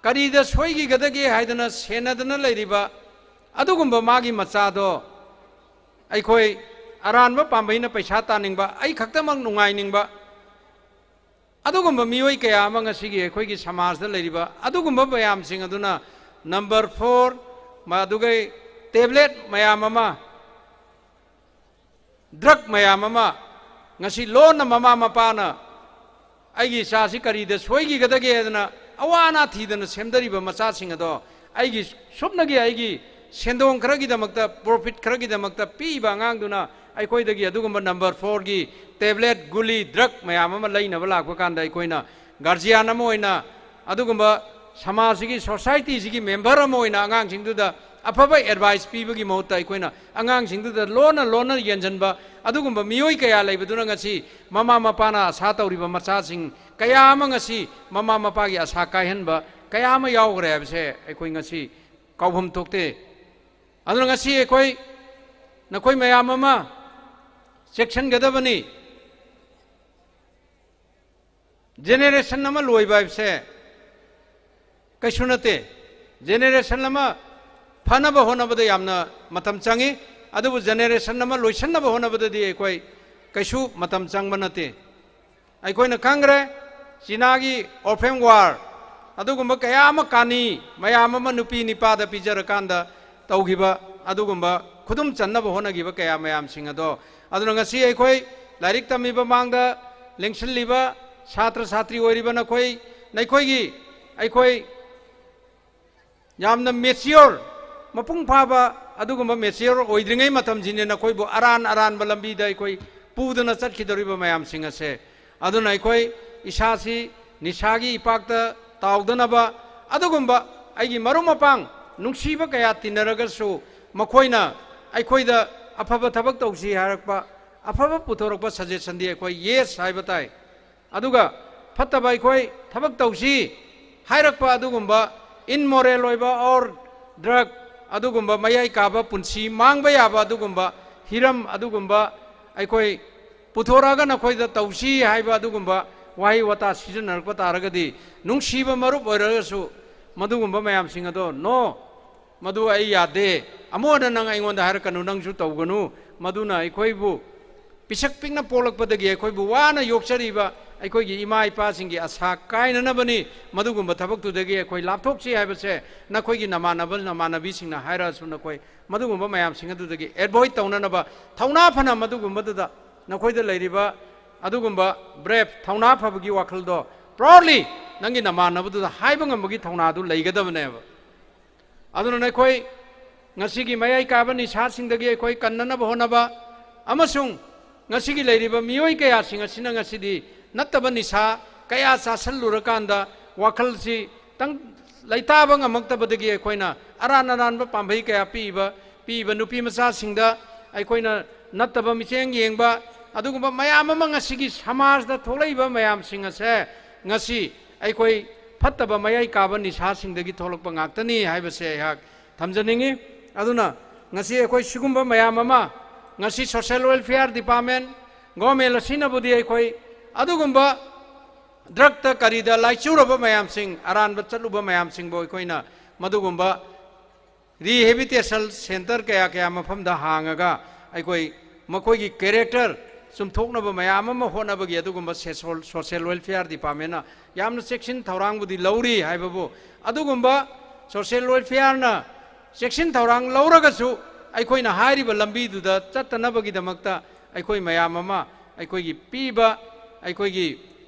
ꯀꯔꯤꯗ ꯁꯣꯏꯈꯤꯒꯗꯒꯦ ꯍꯥꯏꯗꯅ ꯁꯦꯟꯅꯗꯅ ꯂꯩꯔꯤꯕ ꯑꯗꯨꯒꯨꯝꯕ ꯃꯥꯒꯤ ꯃꯆꯥꯗꯣ ꯑꯩꯈꯣꯏ ꯑꯔꯥꯟꯕ ꯄꯥꯝꯕꯩꯅ ꯄꯩꯁꯥ ꯇꯥꯅꯤꯡꯕ, ꯑꯩ ꯈꯛꯇꯃꯛ ꯅꯨꯡꯉꯥꯏꯅꯤꯡꯕ, ꯑꯗꯨꯒꯨꯝꯕ ꯃꯤꯑꯣꯏ ꯀꯌꯥ ꯑꯃ ꯉꯁꯤꯒꯤ ꯑꯩꯈꯣꯏꯒꯤ ꯁꯃꯥꯖꯗ ꯂꯩꯔꯤꯕ ꯑꯗꯨꯒꯨꯝꯕ ꯃꯌꯥꯝꯁꯤꯡ ꯑꯗꯨꯅ number four, ꯃꯗꯨꯒ tablet ꯃꯌꯥꯝ ꯑꯃ, ꯗ꯭ꯔꯒ ꯃꯌꯥꯝ ꯑꯃ ꯉꯁꯤ ꯂꯣꯟꯅ ꯃꯃꯥ ꯃꯄꯥꯅ ꯑꯩꯒꯤ ꯏꯆꯥꯁꯤ ꯀꯔꯤꯗ ꯁꯣꯏꯈꯤꯒꯗꯒꯦ ꯍꯥꯏꯗꯅ ꯑꯋꯥ ꯑꯅꯥ ꯊꯤꯗꯅ ꯁꯦꯝꯗꯔꯤꯕ ꯃꯆꯥꯁꯤꯡ ꯑꯗꯣ ꯑꯩꯒꯤ ꯁꯨꯞꯅꯒꯤ ꯑꯩꯒꯤ ꯁꯦꯟꯗꯣꯡ ꯈꯔꯒꯤꯗꯃꯛꯇ, profit ꯈꯔꯒꯤꯗꯃꯛꯇ ꯄꯤꯕ ꯑꯉꯥꯡꯗꯨꯅ ꯑꯩꯈꯣꯏꯗꯒꯤ ꯑꯗꯨꯒꯨꯝꯕ number fourꯒꯤ tablet, ꯒꯨꯂꯤ, ꯗ꯭ꯔꯒ ꯃꯌꯥꯝ ꯑꯃ ꯂꯩꯅꯕ ꯂꯥꯛꯄ ꯀꯥꯟꯗ ꯑꯩꯈꯣꯏꯅ guardian ꯑꯃ ꯑꯣꯏꯅ ꯑꯗꯨꯒꯨꯝꯕ ꯁꯃꯥꯖꯁꯤꯒꯤ, societyꯁꯤꯒꯤ member ꯑꯃ ꯑꯣꯏꯅ ꯑꯉꯥꯡꯁꯤꯡꯗꯨꯗ ꯑꯐꯕ advice ꯄꯤꯕꯒꯤ ꯃꯍꯨꯠꯇ ꯑꯩꯈꯣꯏꯅ ꯑꯉꯥꯡꯁꯤꯡꯗꯨꯗ ꯂꯣꯟꯅ ꯂꯣꯟꯅ ꯌꯦꯟꯁꯤꯟꯕ ꯑꯗꯨꯒꯨꯝꯕ ꯃꯤꯑꯣꯏ ꯀꯌꯥ ꯂꯩꯕꯗꯨꯅ ꯉꯁꯤ ꯃꯃꯥ ꯃꯄꯥꯅ ꯑꯁꯥ ꯇꯧꯔꯤꯕ ꯃꯆꯥꯁꯤꯡ ꯀꯌꯥ ꯑꯃ ꯉꯁꯤ ꯃꯃꯥ ꯃꯄꯥꯒꯤ ꯑꯁꯥ ꯀꯥꯏꯍꯟꯕ ꯀꯌꯥ ꯑꯃ ꯌꯥꯎꯈ꯭ꯔꯦ ꯍꯥꯏꯕꯁꯦ ꯑꯩꯈꯣꯏ ꯉꯁꯤ ꯀꯥꯎꯐꯝ ꯊꯣꯛꯇꯦ꯫ ꯑꯗꯨꯅ ꯉꯁꯤ ꯑꯩꯈꯣꯏ ꯅꯈꯣꯏ ꯃꯌꯥꯝ ꯑꯃ ꯆꯦꯛꯁꯤꯟꯒꯗꯕꯅꯤ꯫ Generation ꯑꯃ ꯂꯣꯏꯕ ꯍꯥꯏꯕꯁꯦ ꯀꯩꯁꯨ ꯅꯠꯇꯦ꯫ Generation ꯑꯃ ꯐꯅꯕ ꯍꯣꯠꯅꯕꯗ ꯌꯥꯝꯅ ꯃꯇꯝ ꯆꯪꯏ, ꯑꯗꯨꯕꯨ generation ꯑꯃ ꯂꯣꯏꯁꯤꯟꯅꯕ ꯍꯣꯠꯅꯕꯗꯗꯤ ꯑꯩꯈꯣꯏ ꯀꯩꯁꯨ ꯃꯇꯝ ꯆꯪꯕ ꯅꯠꯇꯦ꯫ ꯑꯩꯈꯣꯏꯅ ꯈꯪꯈ꯭ꯔꯦ, ꯆꯤꯅꯥꯒꯤ Opium War, ꯑꯗꯨꯒꯨꯝꯕ ꯀꯌꯥ ꯑꯃ ꯀꯥꯅꯤ ꯃꯌꯥꯝ ꯑꯃ ꯅꯨꯄꯤ ꯅꯤꯄꯥꯗ ꯄꯤꯖꯔꯀꯥꯟꯗ ꯇꯧꯈꯤꯕ ꯑꯗꯨꯒꯨꯝꯕ ꯈꯨꯗꯨꯝ ꯆꯟꯅꯕ ꯍꯣꯠꯅꯈꯤꯕ ꯀꯌꯥ ꯃꯌꯥꯝꯁꯤꯡ ꯑꯗꯣ, ꯑꯗꯨꯅ ꯉꯁꯤ ꯑꯩꯈꯣꯏ ꯂꯥꯏꯔꯤꯛ ꯇꯝꯃꯤꯕ ꯃꯥꯡꯗ ꯂꯦꯡꯁꯤꯜꯂꯤꯕ ꯁꯥꯇ꯭ꯔ ꯁꯥꯇ꯭ꯔꯤ ꯑꯣꯏꯔꯤꯕ ꯅꯈꯣꯏ, ꯅꯈꯣꯏꯒꯤ ꯑꯩꯈꯣꯏ ꯌꯥꯝꯅ mature, ꯃꯄꯨꯡ ꯐꯥꯕ ꯑꯗꯨꯒꯨꯝꯕ mature ꯑꯣꯏꯗ꯭ꯔꯤꯉꯩ ꯃꯇꯝꯁꯤꯅꯤ ꯅꯈꯣꯏꯕꯨ ꯑꯔꯥꯟ ꯑꯔꯥꯟꯕ ꯂꯝꯕꯤꯗ ꯑꯩꯈꯣꯏ ꯄꯨꯗꯨꯅ ꯆꯠꯈꯤꯗꯧꯔꯤꯕ ꯃꯌꯥꯝꯁꯤꯡ ꯑꯁꯦ꯫ ꯑꯗꯨꯅ ꯑꯩꯈꯣꯏ ꯏꯁꯥꯁꯤ ꯅꯤꯁꯥꯒꯤ ꯏꯄꯥꯛꯇ ꯇꯥꯎꯗꯅꯕ, ꯑꯗꯨꯒꯨꯝꯕ ꯑꯩꯒꯤ ꯃꯔꯨꯞ ꯃꯄꯥꯡ ꯅꯨꯡꯁꯤꯕ ꯀꯌꯥ ꯇꯤꯟꯅꯔꯒꯁꯨ ꯃꯈꯣꯏꯅ ꯑꯩꯈꯣꯏꯗ ꯑꯐꯕ ꯊꯕꯛ ꯇꯧꯁꯤ ꯍꯥꯏꯔꯛꯄ, ꯑꯐꯕ ꯄꯨꯊꯣꯔꯛꯄ suggestionꯗꯤ ꯑꯩꯈꯣꯏ yes ꯍꯥꯏꯕ ꯇꯥꯏ꯫ ꯑꯗꯨꯒ ꯐꯠꯇꯕ ꯑꯩꯈꯣꯏ ꯊꯕꯛ ꯇꯧꯁꯤ ꯍꯥꯏꯔꯛꯄ ꯑꯗꯨꯒꯨꯝꯕ immoral ꯑꯣꯏꯕ or drug, ꯑꯗꯨꯒꯨꯝꯕ ꯃꯌꯥꯏ ꯀꯥꯕ ꯄꯨꯟꯁꯤ ꯃꯥꯡꯕ ꯌꯥꯕ ꯑꯗꯨꯒꯨꯝꯕ ꯍꯤꯔꯝ ꯑꯗꯨꯒꯨꯝꯕ ꯑꯩꯈꯣꯏ ꯄꯨꯊꯣꯔꯛꯑꯒ ꯅꯈꯣꯏꯗ ꯇꯧꯁꯤ ꯍꯥꯏꯕ ꯑꯗꯨꯒꯨꯝꯕ ꯋꯥꯍꯩ ꯋꯥꯇꯥ ꯁꯤꯖꯤꯟꯅꯔꯛꯄ ꯇꯥꯔꯒꯗꯤ, ꯅꯨꯡꯁꯤꯕ ꯃꯔꯨꯞ ꯑꯣꯏꯔꯒꯁꯨ ꯃꯗꯨꯒꯨꯝꯕ ꯃꯌꯥꯝꯁꯤꯡ ꯑꯗꯣ no, ꯃꯗꯨ ꯑꯩ ꯌꯥꯗꯦ, ꯑꯃꯨꯛ ꯍꯟꯅ ꯅꯪ ꯑꯩꯉꯣꯟꯗ ꯍꯥꯏꯔꯛꯀꯅꯨ, ꯅꯪꯁꯨ ꯇꯧꯒꯅꯨ, ꯃꯗꯨꯅ ꯑꯩꯈꯣꯏꯕꯨ ꯄꯤꯁꯛ ꯄꯤꯛꯅ ꯄꯣꯛꯂꯛꯄꯗꯒꯤ ꯑꯩꯈꯣꯏꯕꯨ ꯋꯥꯅ ꯌꯣꯛꯆꯔꯤꯕ ꯑꯩꯈꯣꯏꯒꯤ ꯏꯃꯥ ꯏꯄꯥꯁꯤꯡꯒꯤ ꯑꯁꯥ ꯀꯥꯏꯅꯅꯕꯅꯤ꯫ ꯃꯗꯨꯒꯨꯝꯕ ꯊꯕꯛꯇꯨꯗꯒꯤ ꯑꯩꯈꯣꯏ ꯂꯥꯞꯊꯣꯛꯁꯤ ꯍꯥꯏꯕꯁꯦ ꯅꯈꯣꯏꯒꯤ ꯅꯃꯥꯟꯅꯕ ꯅꯃꯥꯟꯅꯕꯤꯁꯤꯡꯅ ꯍꯥꯏꯔꯛꯑꯁꯨ, ꯅꯈꯣꯏ ꯃꯗꯨꯒꯨꯝꯕ ꯃꯌꯥꯝꯁꯤꯡ ꯑꯗꯨꯗꯒꯤ avoid ꯇꯧꯅꯅꯕ ꯊꯧꯅꯥ ꯐꯅ ꯃꯗꯨꯒꯨꯝꯕꯗꯨꯗ ꯅꯈꯣꯏꯗ ꯂꯩꯔꯤꯕ ꯑꯗꯨꯒꯨꯝꯕ brave, ꯊꯧꯅꯥ ꯐꯕꯒꯤ ꯋꯥꯈꯜꯗꯣ proudly ꯅꯪꯒꯤ ꯅꯃꯥꯟꯅꯕꯗꯨꯗ ꯍꯥꯏꯕ ꯉꯝꯕꯒꯤ ꯊꯧꯅꯥꯗꯨ ꯂꯩꯒꯗꯕꯅꯦꯕ꯫ ꯑꯗꯨꯅ ꯅꯈꯣꯏ ꯉꯁꯤꯒꯤ ꯃꯌꯥꯏ ꯀꯥꯕ ꯅꯤꯁꯥꯁꯤꯡꯗꯒꯤ ꯑꯩꯈꯣꯏ ꯀꯟꯅꯅꯕ ꯍꯣꯠꯅꯕ ꯑꯃꯁꯨꯡ ꯉꯁꯤꯒꯤ ꯂꯩꯔꯤꯕ ꯃꯤꯑꯣꯏ ꯀꯌꯥꯁꯤꯡ ꯑꯁꯤꯅ ꯉꯁꯤꯗꯤ ꯅꯠꯇꯕ ꯅꯤꯁꯥ ꯀꯌꯥ ꯆꯥꯁꯤꯜꯂꯨꯔꯀꯥꯟꯗ ꯋꯥꯈꯜꯁꯤ ꯇꯪ-, ꯂꯩꯇꯥꯕ ꯉꯝꯃꯛꯇꯕꯗꯒꯤ ꯑꯩꯈꯣꯏꯅ ꯑꯔꯥꯟ ꯑꯔꯥꯟꯕ ꯄꯥꯝꯕꯩ ꯀꯌꯥ ꯄꯤꯕ, ꯄꯤꯕ ꯅꯨꯄꯤ ꯃꯆꯥꯁꯤꯡꯗ ꯑꯩꯈꯣꯏꯅ ꯅꯠꯇꯕ ꯃꯤꯠꯌꯦꯡ ꯌꯦꯡꯕ, ꯑꯗꯨꯒꯨꯝꯕ ꯃꯌꯥꯝ ꯑꯃ ꯉꯁꯤꯒꯤ ꯁꯃꯥꯖꯗ ꯊꯣꯛꯂꯛꯏꯕ ꯃꯌꯥꯝꯁꯤꯡ ꯑꯁꯦ ꯉꯁꯤ ꯑꯩꯈꯣꯏ ꯐꯠꯇꯕ ꯃꯌꯥꯏ ꯀꯥꯕ ꯅꯤꯁꯥꯁꯤꯡꯗꯒꯤ ꯊꯣꯛꯂꯛꯄ ꯉꯥꯛꯇꯅꯤ ꯍꯥꯏꯕꯁꯦ ꯑꯩꯍꯥꯛ ꯊꯝꯖꯅꯤꯡꯏ꯫ ꯑꯗꯨꯅ ꯉꯁꯤ ꯑꯩꯈꯣꯏ ꯁꯤꯒꯨꯝꯕ ꯃꯌꯥꯝ ꯑꯃ ꯉꯁꯤ social welfare department, government ꯑꯁꯤꯅꯕꯨꯗꯤ ꯑꯩꯈꯣꯏ ꯑꯗꯨꯒꯨꯝꯕ drugꯇ ꯀꯔꯤꯗ ꯂꯥꯏꯆꯨꯔꯕ ꯃꯌꯥꯝꯁꯤꯡ, ꯑꯔꯥꯟꯕ ꯆꯠꯂꯨꯕ ꯃꯌꯥꯝꯁꯤꯡꯕꯨ ꯑꯩꯈꯣꯏꯅ ꯃꯗꯨꯒꯨꯝꯕ rehabilitation centre ꯀꯌꯥ ꯀꯌꯥ ꯃꯐꯝꯗ ꯍꯥꯡꯉꯒ ꯑꯩꯈꯣꯏ ꯃꯈꯣꯏꯒꯤ character ꯆꯨꯝꯊꯣꯛꯅꯕ ꯃꯌꯥꯝ ꯑꯃ ꯍꯣꯠꯅꯕꯒꯤ ꯑꯗꯨꯒꯨꯝꯕ social, social welfare departmentꯅ ꯌꯥꯝꯅ ꯆꯦꯛꯁꯤꯟ ꯊꯧꯔꯥꯡꯕꯨꯗꯤ ꯂꯧꯔꯤ ꯍꯥꯏꯕꯕꯨ, ꯑꯗꯨꯒꯨꯝꯕ social welfareꯅ ꯆꯦꯛꯁꯤꯟ ꯊꯧꯔꯥꯡ ꯂꯧꯔꯒꯁꯨ ꯑꯩꯈꯣꯏꯅ ꯍꯥꯏꯔꯤꯕ ꯂꯝꯕꯤꯗꯨꯗ ꯆꯠꯇꯅꯕꯒꯤꯗꯃꯛꯇ ꯑꯩꯈꯣꯏ ꯃꯌꯥꯝ ꯑꯃ, ꯑꯩꯈꯣꯏꯒꯤ ꯄꯤꯕ, ꯑꯩꯈꯣꯏꯒꯤ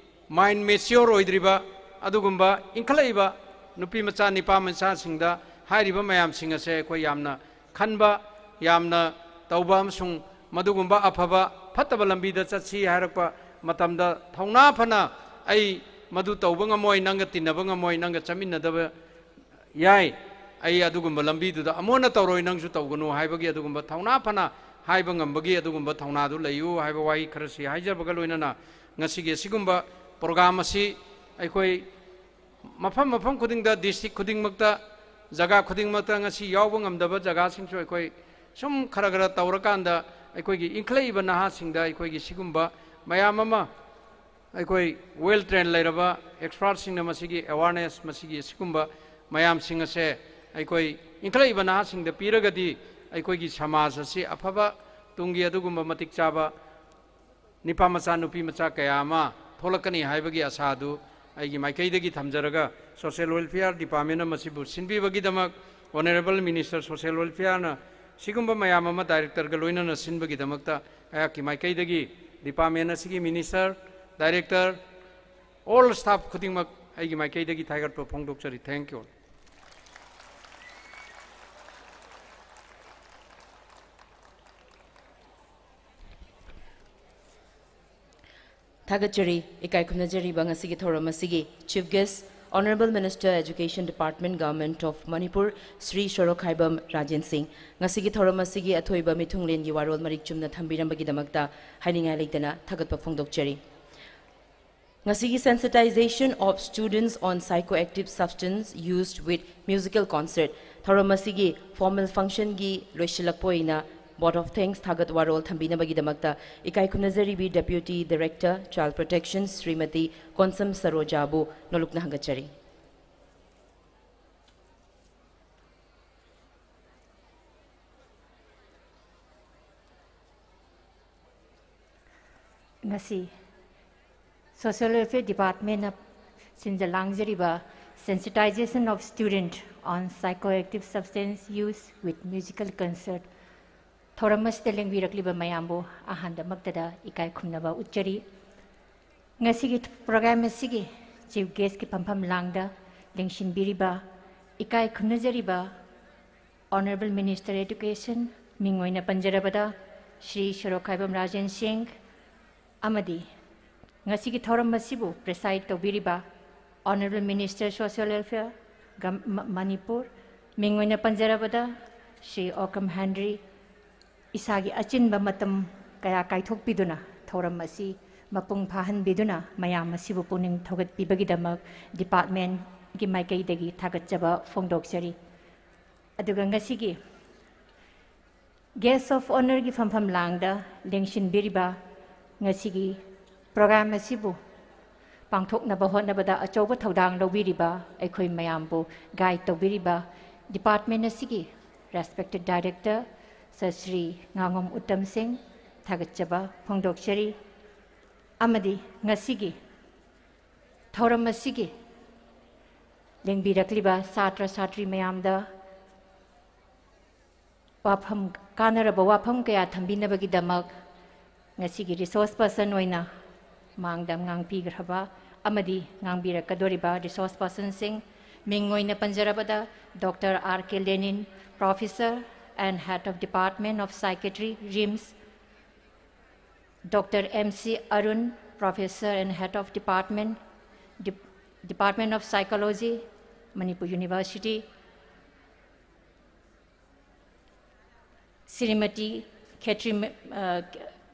ꯃꯥꯏꯟ ꯃꯦꯆꯤꯌꯣꯔ ꯑꯣꯏꯗ꯭ꯔꯤꯕ ꯑꯗꯨꯒꯨꯝꯕ ꯏꯟꯈꯠꯂꯛꯏꯕ ꯅꯨꯄꯤ ꯃꯆꯥ ꯅꯤꯄꯥ ꯃꯆꯥꯁꯤꯡꯗ ꯍꯥꯏꯔꯤꯕ ꯃꯌꯥꯝꯁꯤꯡ ꯑꯁꯦ ꯑꯩꯈꯣꯏ ꯌꯥꯝꯅ ꯈꯟꯕ, ꯌꯥꯝꯅ ꯇꯧꯕ ꯑꯃꯁꯨꯡ ꯃꯗꯨꯒꯨꯝꯕ ꯑꯐꯕ ꯐꯠꯇꯕ ꯂꯝꯕꯤꯗ ꯆꯠꯁꯤ ꯍꯥꯏꯔꯛꯄ ꯃꯇꯝꯗ ꯊꯧꯅꯥ ꯐꯅ ꯑꯩ ꯃꯗꯨ ꯇꯧꯕ ꯉꯝꯃꯣꯏ, ꯅꯪꯒ ꯇꯤꯟꯅꯕ ꯉꯝꯃꯣꯏ, ꯅꯪꯒ ꯆꯠꯃꯤꯟꯅꯗꯕ ꯌꯥꯏ, ꯑꯩ ꯑꯗꯨꯒꯨꯝꯕ ꯂꯝꯕꯤꯗꯨꯗ ꯑꯃꯨꯛ ꯍꯟꯅ ꯇꯧꯔꯣꯏ, ꯅꯪꯁꯨ ꯇꯧꯒꯅꯨ ꯍꯥꯏꯕꯒꯤ ꯑꯗꯨꯒꯨꯝꯕ ꯊꯧꯅꯥ ꯐꯅ ꯍꯥꯏꯕ ꯉꯝꯕꯒꯤ ꯑꯗꯨꯒꯨꯝꯕ ꯊꯧꯅꯥꯗꯨ ꯂꯩꯌꯨ ꯍꯥꯏꯕ ꯋꯥꯍꯩ ꯈꯔꯁꯤ ꯍꯥꯏꯖꯕꯒ ꯂꯣꯏꯅꯅ ꯉꯁꯤꯒꯤ ꯑꯁꯤꯒꯨꯝꯕ ꯄ꯭ꯔꯣꯒ꯭ꯔꯥꯝ ꯑꯁꯤ ꯑꯩꯈꯣꯏ ꯃꯐꯝ ꯃꯐꯝ ꯈꯨꯗꯤꯡꯗ, ꯗꯤꯁꯇ꯭ꯔꯤꯛ ꯈꯨꯗꯤꯡꯃꯛꯇ, ꯖꯒꯥ ꯈꯨꯗꯤꯡꯃꯛꯇ ꯉꯁꯤ ꯌꯥꯎꯕ ꯉꯝꯗꯕ ꯖꯒꯥꯁꯤꯡꯁꯨ ꯑꯩꯈꯣꯏ ꯁꯨꯝ ꯈꯔ ꯈꯔ ꯇꯧꯔꯀꯥꯟꯗ ꯑꯩꯈꯣꯏꯒꯤ ꯏꯟꯈꯠꯂꯛꯏꯕ ꯅꯍꯥꯁꯤꯡꯗ ꯑꯩꯈꯣꯏꯒꯤ ꯁꯤꯒꯨꯝꯕ ꯃꯌꯥꯝ ꯑꯃ ꯑꯩꯈꯣꯏ ꯋꯦꯜ ꯇ꯭ꯔꯦꯟ ꯂꯩꯔꯕ ꯑꯦꯛꯁꯄꯥꯔꯠꯁꯤꯡꯅ ꯃꯁꯤꯒꯤ ꯑꯦꯋꯥꯔꯅꯦꯁ, ꯃꯁꯤꯒꯤ ꯑꯁꯤꯒꯨꯝꯕ ꯃꯌꯥꯝꯁꯤꯡ ꯑꯁꯦ ꯑꯩꯈꯣꯏ ꯏꯟꯈꯠꯂꯛꯏꯕ ꯅꯍꯥꯁꯤꯡꯗ ꯄꯤꯔꯒꯗꯤ ꯑꯩꯈꯣꯏꯒꯤ ꯁꯃꯥꯖ ꯑꯁꯤ ꯑꯐꯕ ꯇꯨꯡꯒꯤ ꯑꯗꯨꯒꯨꯝꯕ ꯃꯇꯤꯛ ꯆꯥꯕ ꯅꯤꯄꯥ ꯃꯆꯥ, ꯅꯨꯄꯤ ꯃꯆꯥ ꯀꯌꯥ ꯑꯃ ꯊꯣꯛꯂꯛꯀꯅꯤ ꯍꯥꯏꯕꯒꯤ ꯑꯁꯥꯗꯨ ꯑꯩꯒꯤ ꯃꯥꯏꯀꯩꯗꯒꯤ ꯊꯝꯖꯔꯒ, ꯁꯣꯁꯤꯌꯦꯜ ꯋꯦꯜꯐꯤꯌꯔ ꯗꯤꯄꯥꯔꯠꯃꯦꯟꯅ ꯃꯁꯤꯕꯨ ꯁꯤꯟꯕꯤꯕꯒꯤꯗꯃꯛ, ꯑꯣꯅꯔꯦꯕꯜ ꯃꯤꯅꯤꯁꯇꯔ ꯁꯣꯁꯤꯌꯦꯜ ꯋꯦꯜꯐꯤꯌꯔꯅ ꯁꯤꯒꯨꯝꯕ ꯃꯌꯥꯝ ꯑꯃ ꯗꯥꯏꯔꯦꯛꯇꯔꯒ ꯂꯣꯏꯅꯅ ꯁꯤꯟꯕꯒꯤꯗꯃꯛꯇ ꯑꯩꯍꯥꯛꯀꯤ ꯃꯥꯏꯀꯩꯗꯒꯤ ꯗꯤꯄꯥꯔꯠꯃꯦꯟ ꯑꯁꯤꯒꯤ ꯃꯤꯅꯤꯁꯇꯔ, ꯗꯥꯏꯔꯦꯛꯇꯔ, ꯑꯣꯜ ꯁ꯭ꯇꯥꯐ ꯈꯨꯗꯤꯡꯃꯛ ꯑꯩꯒꯤ ꯃꯥꯏꯀꯩꯗꯒꯤ ꯊꯥꯒꯠꯄ ꯐꯣꯡꯗꯣꯛꯆꯔꯤ꯫ Thank you. ꯊꯥꯒꯠꯆꯔꯤ꯫ ꯏꯀꯥꯏ ꯈꯨꯝꯅꯖꯔꯤꯕ ꯉꯁꯤꯒꯤ ꯊꯧꯔꯝ ꯑꯁꯤꯒꯤ Chief Guest, Honourable Minister, Education Department, Government of Manipur, Shri ꯁꯣꯔꯣꯛꯈꯥꯏꯕꯝ ꯔꯥꯖꯦꯟ ꯁꯤꯡ꯫ ꯉꯁꯤꯒꯤ ꯊꯧꯔꯝ ꯑꯁꯤꯒꯤ ꯑꯊꯣꯏꯕ ꯃꯤꯊꯨꯡꯂꯦꯟꯒꯤ ꯋꯥꯔꯣꯜ ꯃꯔꯤꯛ ꯆꯨꯝꯅ ꯊꯝꯕꯤꯔꯝꯕꯒꯤꯗꯃꯛꯇ ꯍꯥꯏꯅꯤꯡꯉꯥꯏ ꯂꯩꯇꯅ ꯊꯥꯒꯠꯄ ꯐꯣꯡꯗꯣꯛꯆꯔꯤ꯫ ꯉꯁꯤꯒꯤ Sensitization of Students on Psychoactive Substance Used with Musical Concert ꯊꯧꯔꯝ ꯑꯁꯤꯒꯤ formal function ꯒꯤ ꯂꯣꯏꯁꯤꯜꯂꯛꯄ ꯑꯣꯏꯅ Vote of Thanks ꯊꯥꯒꯠ ꯋꯥꯔꯣꯜ ꯊꯝꯕꯤꯅꯕꯒꯤꯗꯃꯛꯇ ꯏꯀꯥꯏ ꯈꯨꯝꯅꯖꯔꯤꯕꯤ Deputy Director Child Protection Shrimati Konsam ꯁꯔꯣꯖꯥꯕꯨ ꯅꯣꯂꯨꯛꯅ ꯍꯪꯒꯠꯆꯔꯤ꯫ ꯉꯁꯤ Social Welfare Department ꯅ ꯁꯤꯟꯖ ꯂꯥꯡꯖꯔꯤꯕ Sensitization of Student on Psychoactive Substance Use with Musical Concert ꯊꯧꯔꯝ ꯑꯁꯤꯗ ꯂꯦꯡꯕꯤꯔꯛꯂꯤꯕ ꯃꯌꯥꯝꯕꯨ ꯑꯍꯥꯟꯕꯃꯛꯇꯗ ꯏꯀꯥꯏ ꯈꯨꯝꯅꯕ ꯎꯠꯆꯔꯤ꯫ ꯉꯁꯤꯒꯤ program ꯑꯁꯤꯒꯤ chief guestꯀꯤ ꯐꯝꯐꯝ ꯂꯥꯡꯗ ꯂꯦꯡꯁꯤꯟꯕꯤꯔꯤꯕ, ꯏꯀꯥꯏ ꯈꯨꯝꯅꯖꯔꯤꯕ Honourable Minister Education, ꯃꯤꯡ ꯑꯣꯏꯅ ꯄꯟꯖꯔꯕꯗ ꯁ꯭ꯔꯤ ꯁꯣꯔꯣꯛꯈꯥꯏꯕꯝ ꯔꯥꯖꯦꯟ ꯁꯤꯡ, ꯑꯃꯗꯤ ꯉꯁꯤꯒꯤ ꯊꯧꯔꯝ ꯑꯁꯤꯕꯨ preside ꯇꯧꯕꯤꯔꯤꯕ Honourable Minister Social Welfare, gum-, ꯃ-, ꯃꯅꯤꯄꯨꯔ, ꯃꯤꯡ ꯑꯣꯏꯅ ꯄꯟꯖꯔꯕꯗ ꯁ꯭ꯔꯤ ꯑꯣꯀꯝ ꯍꯦꯟꯔꯤ, ꯏꯁꯥꯒꯤ ꯑꯆꯤꯟꯕ ꯃꯇꯝ ꯀꯌꯥ ꯀꯥꯏꯊꯣꯛꯄꯤꯗꯨꯅ ꯊꯧꯔꯝ ꯑꯁꯤ ꯃꯄꯨꯡ ꯐꯥꯍꯟꯕꯤꯗꯨꯅ ꯃꯌꯥꯝ ꯑꯁꯤꯕꯨ ꯄꯨꯛꯅꯤꯡ ꯊꯧꯒꯠꯄꯤꯕꯒꯤꯗꯃꯛ departmentꯀꯤ ꯃꯥꯏꯀꯩꯗꯒꯤ ꯊꯥꯒꯠꯆꯕ ꯐꯣꯡꯗꯣꯛꯆꯔꯤ꯫ ꯑꯗꯨꯒ ꯉꯁꯤꯒꯤ guest of honourꯒꯤ ꯐꯝꯐꯝ ꯂꯥꯡꯗ ꯂꯦꯡꯁꯤꯟꯕꯤꯔꯤꯕ, ꯉꯁꯤꯒꯤ program ꯑꯁꯤꯕꯨ ꯄꯥꯡꯊꯣꯛꯅꯕ ꯍꯣꯠꯅꯕꯗ ꯑꯆꯧꯕ ꯊꯧꯗꯥꯡ ꯂꯧꯕꯤꯔꯤꯕ, ꯑꯩꯈꯣꯏ ꯃꯌꯥꯝꯕꯨ guide ꯇꯧꯕꯤꯔꯤꯕ department ꯑꯁꯤꯒꯤ respected director sir Shri ꯉꯥꯉꯣꯝ Uttam ꯁꯤꯡ ꯊꯥꯒꯠꯆꯕ ꯐꯣꯡꯗꯣꯛꯆꯔꯤ꯫ ꯑꯃꯗꯤ ꯉꯁꯤꯒꯤ ꯊꯧꯔꯝ ꯑꯁꯤꯒꯤ ꯂꯦꯡꯕꯤꯔꯛꯂꯤꯕ ꯁꯥꯇ꯭ꯔ ꯁꯥꯇ꯭ꯔꯤ ꯃꯌꯥꯝꯗ ꯋꯥꯐꯝ, ꯀꯥꯟꯅꯔꯕ ꯋꯥꯐꯝ ꯀꯌꯥ ꯊꯝꯕꯤꯅꯕꯒꯤꯗꯃꯛ ꯉꯁꯤꯒꯤ resource person ꯑꯣꯏꯅ ꯃꯥꯡꯗ ꯉꯥꯡꯕꯤꯈ꯭ꯔꯕ ꯑꯃꯗꯤ ꯉꯥꯡꯕꯤꯔꯛꯀꯗꯧꯔꯤꯕ resource personꯁꯤꯡ, ꯃꯤꯡ ꯑꯣꯏꯅ ꯄꯟꯖꯔꯕꯗ Doctor R K Lenin, Professor and Head of Department of Psychiatry, RIMS, Doctor M C Arun, Professor and Head of Department, Dep-, Department of Psychology, Manipur University, Srimati Khetri, uh,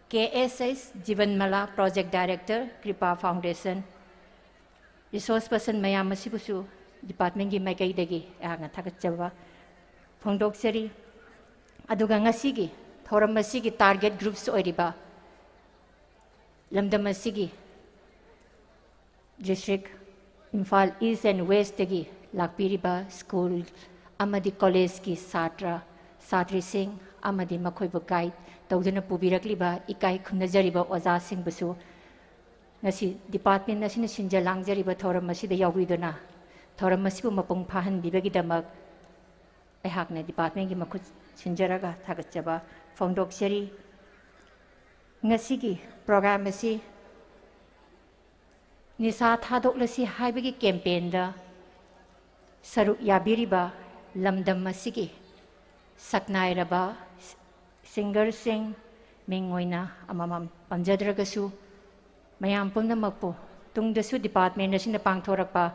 K S S Jivanmala, Project Director, Kripa Foundation, resource person ꯃꯌꯥꯝ ꯑꯁꯤꯕꯨꯁꯨ departmentꯀꯤ ꯃꯥꯏꯀꯩꯗꯒꯤ ꯑꯩꯍꯥꯛꯅ ꯊꯥꯒꯠꯆꯕ ꯐꯣꯡꯗꯣꯛꯆꯔꯤ꯫ ꯑꯗꯨꯒ ꯉꯁꯤꯒꯤ ꯊꯧꯔꯝ ꯑꯁꯤꯒꯤ target groups ꯑꯣꯏꯔꯤꯕ ꯂꯝꯗꯝ ꯑꯁꯤꯒꯤ district Imphal East and Westꯇꯒꯤ ꯂꯥꯛꯄꯤꯔꯤꯕ school ꯑꯃꯗꯤ collegeꯀꯤ ꯁꯥꯇ꯭ꯔ ꯁꯥꯇ꯭ꯔꯤꯁꯤꯡ ꯑꯃꯗꯤ ꯃꯈꯣꯏꯕꯨ guide ꯇꯧꯗꯨꯅ ꯄꯨꯕꯤꯔꯛꯂꯤꯕ ꯏꯀꯥꯏ ꯈꯨꯝꯅꯖꯔꯤꯕ ꯑꯣꯖꯥꯁꯤꯡꯕꯨꯁꯨ ꯉꯁꯤ department ꯑꯁꯤꯅ ꯁꯤꯟꯖ ꯂꯥꯡꯖꯔꯤꯕ ꯊꯧꯔꯝ ꯑꯁꯤꯗ ꯌꯥꯎꯕꯤꯗꯨꯅ ꯊꯧꯔꯝ ꯑꯁꯤꯕꯨ ꯃꯄꯨꯡ ꯐꯥꯍꯟꯕꯤꯕꯒꯤꯗꯃꯛ ꯑꯩꯍꯥꯛꯅ departmentꯀꯤ ꯃꯈꯨꯠ ꯁꯤꯟꯖꯔꯒ ꯊꯥꯒꯠꯆꯕ ꯐꯣꯡꯗꯣꯛꯆꯔꯤ꯫ ꯉꯁꯤꯒꯤ ꯄ꯭ꯔꯣꯒ꯭ꯔꯥꯝ ꯑꯁꯤ ꯅꯤꯁꯥ ꯊꯥꯗꯣꯛꯂꯁꯤ ꯍꯥꯏꯕꯒꯤ ꯀꯦꯝꯄꯦꯟꯗ ꯁꯔꯨꯛ ꯌꯥꯕꯤꯔꯤꯕ ꯂꯝꯗꯝ ꯑꯁꯤꯒꯤ ꯁꯛꯅꯥꯏꯔꯕ ꯁꯤꯡꯒꯔꯁꯤꯡ, ꯃꯤꯡ ꯑꯣꯏꯅ ꯑꯃꯃꯝ ꯄꯟꯖꯗ꯭ꯔꯒꯁꯨ, ꯃꯌꯥꯝ ꯄꯨꯝꯅꯃꯛꯄꯨ ꯇꯨꯡꯗꯁꯨ ꯗꯤꯄꯥꯔꯠꯃꯦꯟ ꯑꯁꯤꯅ ꯄꯥꯡꯊꯣꯔꯛꯄ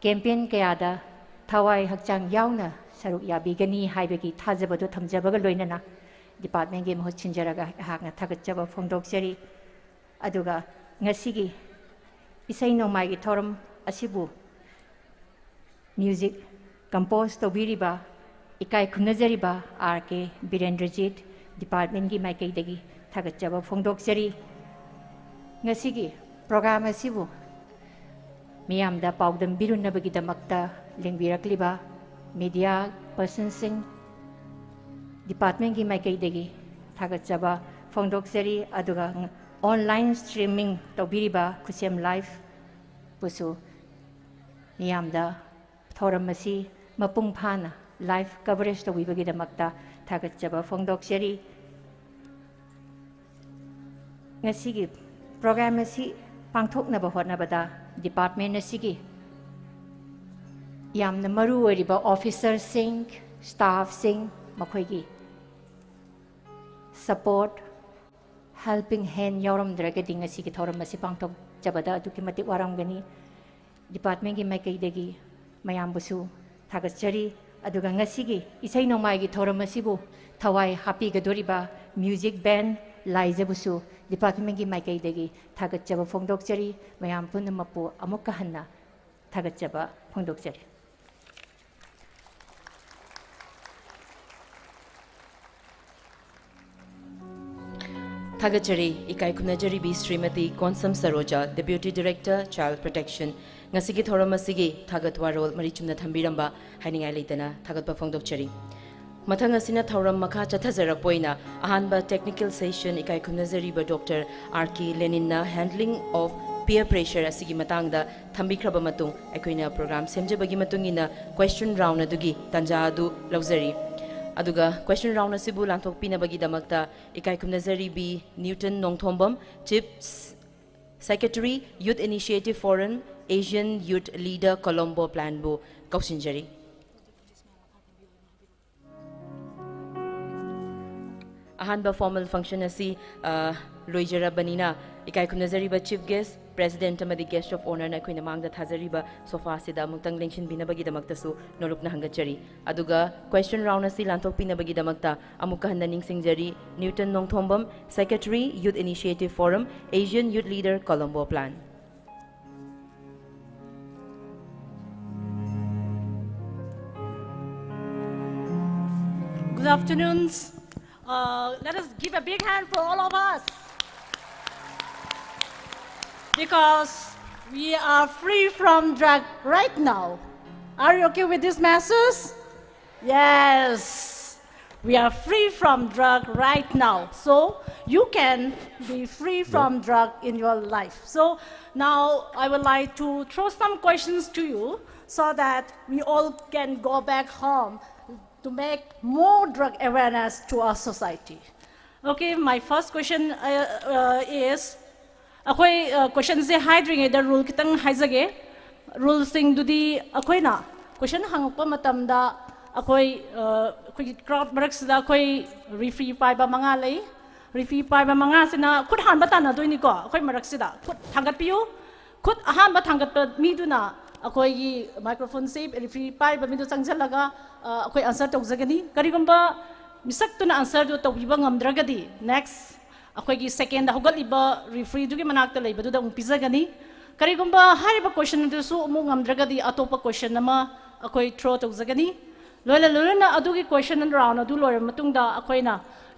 ꯀꯦꯝꯄꯦꯟ ꯀꯌꯥꯗ ꯊꯋꯥꯏ ꯍꯛꯆꯥꯡ ꯌꯥꯎꯅ ꯁꯔꯨꯛ ꯌꯥꯕꯤꯒꯅꯤ ꯍꯥꯏꯕꯒꯤ ꯊꯥꯖꯕꯗꯨ ꯊꯝꯖꯕꯒ ꯂꯣꯏꯅꯅ ꯗꯤꯄꯥꯔꯠꯃꯦꯟꯒꯤ ꯃꯍꯨꯠ ꯁꯤꯟꯖꯔꯒ ꯑꯩꯍꯥꯛꯅ ꯊꯥꯒꯠꯆꯕ ꯐꯣꯡꯗꯣꯛꯆꯔꯤ꯫ ꯑꯗꯨꯒ ꯉꯁꯤꯒꯤ ꯏꯁꯩ ꯅꯣꯡꯃꯥꯏꯒꯤ ꯊꯧꯔꯝ ꯑꯁꯤꯕꯨ ꯃ꯭ꯌꯨꯖꯤꯛ ꯀꯝꯄꯣꯖ ꯇꯧꯕꯤꯔꯤꯕ ꯏꯀꯥꯏ ꯈꯨꯝꯅꯖꯔꯤꯕ ꯑꯥꯔ ꯀꯦ ꯕꯤꯔꯦꯟꯗ꯭ꯔꯖꯤꯠ ꯗꯤꯄꯥꯔꯠꯃꯦꯟꯒꯤ ꯃꯥꯏꯀꯩꯗꯒꯤ ꯊꯥꯒꯠꯆꯕ ꯐꯣꯡꯗꯣꯛꯆꯔꯤ꯫ ꯉꯁꯤꯒꯤ ꯄ꯭ꯔꯣꯒ꯭ꯔꯥꯝ ꯑꯁꯤꯕꯨ ꯃꯤꯌꯥꯝꯗ ꯄꯥꯎꯗꯝꯕꯤꯔꯨꯅꯕꯒꯤꯗꯃꯛꯇ ꯂꯦꯡꯕꯤꯔꯛꯂꯤꯕ ꯃꯤꯗꯤꯌꯥ ꯄꯔꯁꯟꯁꯤꯡ ꯗꯤꯄꯥꯔꯠꯃꯦꯟꯒꯤ ꯃꯥꯏꯀꯩꯗꯒꯤ ꯊꯥꯒꯠꯆꯕ ꯐꯣꯡꯗꯣꯛꯆꯔꯤ꯫ ꯑꯗꯨꯒ ꯑꯣꯟꯂꯥꯏꯟ ꯁ꯭ꯇ꯭ꯔꯤꯃꯤꯡ ꯇꯧꯕꯤꯔꯤꯕ ꯈꯨꯠꯁꯦꯝ ꯂꯥꯏꯐ ꯕꯨꯁꯨ ꯃꯤꯌꯥꯝꯗ ꯊꯧꯔꯝ ꯑꯁꯤ ꯃꯄꯨꯡ ꯐꯥꯅ ꯂꯥꯏꯚ ꯀꯚꯔꯦꯖ ꯇꯧꯕꯤꯕꯒꯤꯗꯃꯛꯇ ꯊꯥꯒꯠꯆꯕ ꯐꯣꯡꯗꯣꯛꯆꯔꯤ꯫ ꯉꯁꯤꯒꯤ ꯄ꯭ꯔꯣꯒ꯭ꯔꯥꯝ ꯑꯁꯤ ꯄꯥꯡꯊꯣꯛꯅꯕ ꯍꯣꯠꯅꯕꯗ ꯗꯤꯄꯥꯔꯠꯃꯦꯟ ꯑꯁꯤꯒꯤ ꯌꯥꯝꯅ ꯃꯔꯨ ꯑꯣꯏꯔꯤꯕ ꯑꯣꯐꯤꯁꯔꯁꯤꯡ, ꯁ꯭ꯇꯥꯐꯁꯤꯡ, ꯃꯈꯣꯏꯒꯤ ꯁꯄꯣꯔꯠ, ꯍꯦꯜꯄꯤꯡ ꯍꯦꯟ ꯌꯥꯎꯔꯝꯗ꯭ꯔꯒꯗꯤ ꯉꯁꯤꯒꯤ ꯊꯧꯔꯝ ꯑꯁꯤ ꯄꯥꯡꯊꯣꯛꯆꯕꯗ ꯑꯗꯨꯛꯀꯤ ꯃꯇꯤꯛ ꯋꯥꯔꯝꯒꯅꯤ꯫ ꯗꯤꯄꯥꯔꯠꯃꯦꯟꯒꯤ ꯃꯥꯏꯀꯩꯗꯒꯤ ꯃꯌꯥꯝꯕꯨꯁꯨ ꯊꯥꯒꯠꯆꯔꯤ꯫ ꯑꯗꯨꯒ ꯉꯁꯤꯒꯤ ꯏꯁꯩ ꯅꯣꯡꯃꯥꯏꯒꯤ ꯊꯧꯔꯝ ꯑꯁꯤꯕꯨ ꯊꯋꯥꯏ ꯍꯥꯞꯄꯤꯒꯗꯣꯔꯤꯕ ꯃ꯭ꯌꯨꯖꯤꯛ ꯕꯦꯟ ꯂꯥꯏꯖꯕꯨꯁꯨ ꯗꯤꯄꯥꯔꯠꯃꯦꯟꯒꯤ ꯃꯥꯏꯀꯩꯗꯒꯤ ꯊꯥꯒꯠꯆꯕ ꯐꯣꯡꯗꯣꯛꯆꯔꯤ꯫ ꯃꯌꯥꯝ ꯄꯨꯝꯅꯃꯛꯄꯨ ꯑꯃꯨꯛꯀ ꯍꯟꯅ ꯊꯥꯒꯠꯆꯕ ꯐꯣꯡꯗꯣꯛꯆꯔꯤ꯫ ꯊꯥꯒꯠꯆꯔꯤ, ꯏꯀꯥꯏ ꯈꯨꯝꯅꯖꯔꯤꯕꯤ Shrimati Konsam ꯁꯔꯣꯖꯥ, Deputy Director, Child Protection, ꯉꯁꯤꯒꯤ ꯊꯧꯔꯝ ꯑꯁꯤꯒꯤ ꯊꯥꯒꯠ ꯋꯥꯔꯣꯜ ꯃꯔꯤ ꯆꯨꯝꯅ ꯊꯝꯕꯤꯔꯝꯕ ꯍꯥꯏꯅꯤꯡꯉꯥꯏ ꯂꯩꯇꯅ ꯊꯥꯒꯠꯄ ꯐꯣꯡꯗꯣꯛꯆꯔꯤ꯫ ꯃꯊꯪ ꯑꯁꯤꯅ ꯊꯧꯔꯝ ꯃꯈꯥ ꯆꯠꯊꯖꯔꯛꯄ ꯑꯣꯏꯅ ꯑꯍꯥꯟꯕ technical session ꯏꯀꯥꯏ ꯈꯨꯝꯅꯖꯔꯤꯕ ꯗꯣꯛꯇꯔ ꯑꯥꯔ ꯀꯦ ꯂꯦꯅꯤꯟꯅ Handling of Peer Pressure ꯑꯁꯤꯒꯤ ꯃꯇꯥꯡꯗ ꯊꯝꯕꯤꯈ꯭ꯔꯕ ꯃꯇꯨꯡ, ꯑꯩꯈꯣꯏꯅ ꯄ꯭ꯔꯣꯒ꯭ꯔꯥꯝ ꯁꯦꯝꯖꯕꯒꯤ ꯃꯇꯨꯡ ꯏꯟꯅ question round ꯑꯗꯨꯒꯤ ꯇꯥꯟꯖꯥ ꯑꯗꯨ ꯂꯧꯖꯔꯤ꯫ ꯑꯗꯨꯒ question round ꯑꯁꯤꯕꯨ ꯂꯥꯟꯊꯣꯛꯄꯤꯅꯕꯒꯤꯗꯃꯛꯇ ꯏꯀꯥꯏ ꯈꯨꯝꯅꯖꯔꯤ ꯕꯤ Newton Nongthombam, Chief Secretary, Youth Initiative Forum, Asian Youth Leader Colombo Plan ꯕꯨ ꯀꯧꯁꯤꯟꯖꯔꯤ꯫ ꯑꯍꯥꯟꯕ formal function ꯑꯁꯤ, ꯑ, ꯂꯣꯏꯖꯔꯕꯅꯤꯅ, ꯏꯀꯥꯏ ꯈꯨꯝꯅꯖꯔꯤꯕ Chief Guest, President ꯑꯃꯗꯤ Guest of Honour ꯅ ꯑꯩꯈꯣꯏꯅ ꯃꯥꯡꯗ ꯊꯥꯖꯔꯤꯕ sofa ꯑꯁꯤꯗ ꯑꯃꯨꯛꯇꯪ ꯂꯦꯡꯁꯤꯟꯕꯤꯅꯕꯒꯤꯗꯃꯛꯇꯁꯨ ꯅꯣꯂꯨꯛꯅ ꯍꯪꯒꯠꯆꯔꯤ꯫ ꯑꯗꯨꯒ question round ꯑꯁꯤ ꯂꯥꯟꯊꯣꯛꯄꯤꯅꯕꯒꯤꯗꯃꯛꯇ ꯑꯃꯨꯛꯀ ꯍꯟꯅ ꯅꯤꯡꯁꯤꯡꯖꯔꯤ, ꯅ꯭ꯌꯨꯇꯟ Nongthombam, Secretary, Youth Initiative Forum, Asian Youth Leader, Colombo Plan. Good afternoon. Uh, let us give a big hand for all of us. Because we are free from drug right now. Are you okay with this message? Yes. We are free from drug right now. So you can be free from drug in your life. So now I would like to throw some questions to you so that we all can go back home to make more drug awareness to our society. Okay, my first question, uh, uh, is, ꯑꯩꯈꯣꯏ, ꯑ, question ꯁꯦ ꯍꯥꯏꯗ꯭ꯔꯤꯉꯩꯗ rule ꯈꯤꯇꯪ ꯍꯥꯏꯖꯒꯦ꯫ Rule ꯁꯤꯡꯗꯨꯗꯤ ꯑꯩꯈꯣꯏꯅ question ꯍꯪꯉꯛꯄ ꯃꯇꯝꯗ ꯑꯩꯈꯣꯏ, ꯑ, ꯑꯩꯈꯣꯏꯒꯤ crowd ꯃꯔꯛꯁꯤꯗ ꯑꯩꯈꯣꯏ referee ꯄꯥꯏꯕ ꯃꯉꯥ ꯂꯩ꯫ Referee ꯄꯥꯏꯕ ꯃꯉꯥꯁꯤꯅ ꯈꯨꯠ ꯍꯥꯟꯕ ꯇꯥꯟꯅꯗꯣꯏꯅꯤꯀꯣ꯫ ꯑꯩꯈꯣꯏ ꯃꯔꯛꯁꯤꯗ ꯈꯨꯠ ꯊꯥꯡꯒꯠꯄꯤꯌꯨ꯫ ꯈꯨꯠ ꯑꯍꯥꯟꯕ ꯊꯥꯡꯒꯠꯄ ꯃꯤꯗꯨꯅ ꯑꯩꯈꯣꯏꯒꯤ microphone ꯁꯦ referee ꯄꯥꯏꯔꯤꯕ ꯃꯤꯗꯨ ꯆꯪꯁꯤꯜꯂꯒ, ꯑ, ꯑꯩꯈꯣꯏ answer ꯇꯧꯖꯒꯅꯤ꯫ ꯀꯔꯤꯒꯨꯝꯕ ꯃꯤꯁꯛꯇꯨꯅ answer ꯗꯨ ꯇꯧꯕꯤꯕ ꯉꯝꯗ꯭ꯔꯒꯗꯤ next ꯑꯩꯈꯣꯏꯒꯤ second ꯍꯧꯒꯠꯂꯤꯕ referee ꯗꯨꯒꯤ ꯃꯅꯥꯛꯇ ꯂꯩꯕꯗꯨꯗ ꯑꯃꯨꯛ ꯄꯤꯖꯒꯅꯤ꯫ ꯀꯔꯤꯒꯨꯝꯕ ꯍꯥꯏꯔꯤꯕ question ꯑꯗꯨꯁꯨ ꯑꯃꯨꯛ ꯉꯝꯗ꯭ꯔꯒꯗꯤ ꯑꯇꯣꯞꯄ question ꯑꯃ ꯑꯩꯈꯣꯏ throw ꯇꯧꯖꯒꯅꯤ꯫ ꯂꯣꯏꯅ ꯂꯣꯏꯅꯅ ꯑꯗꯨꯒꯤ question round ꯑꯗꯨ ꯂꯣꯏꯔꯕ ꯃꯇꯨꯡꯗ ꯑꯩꯈꯣꯏꯅ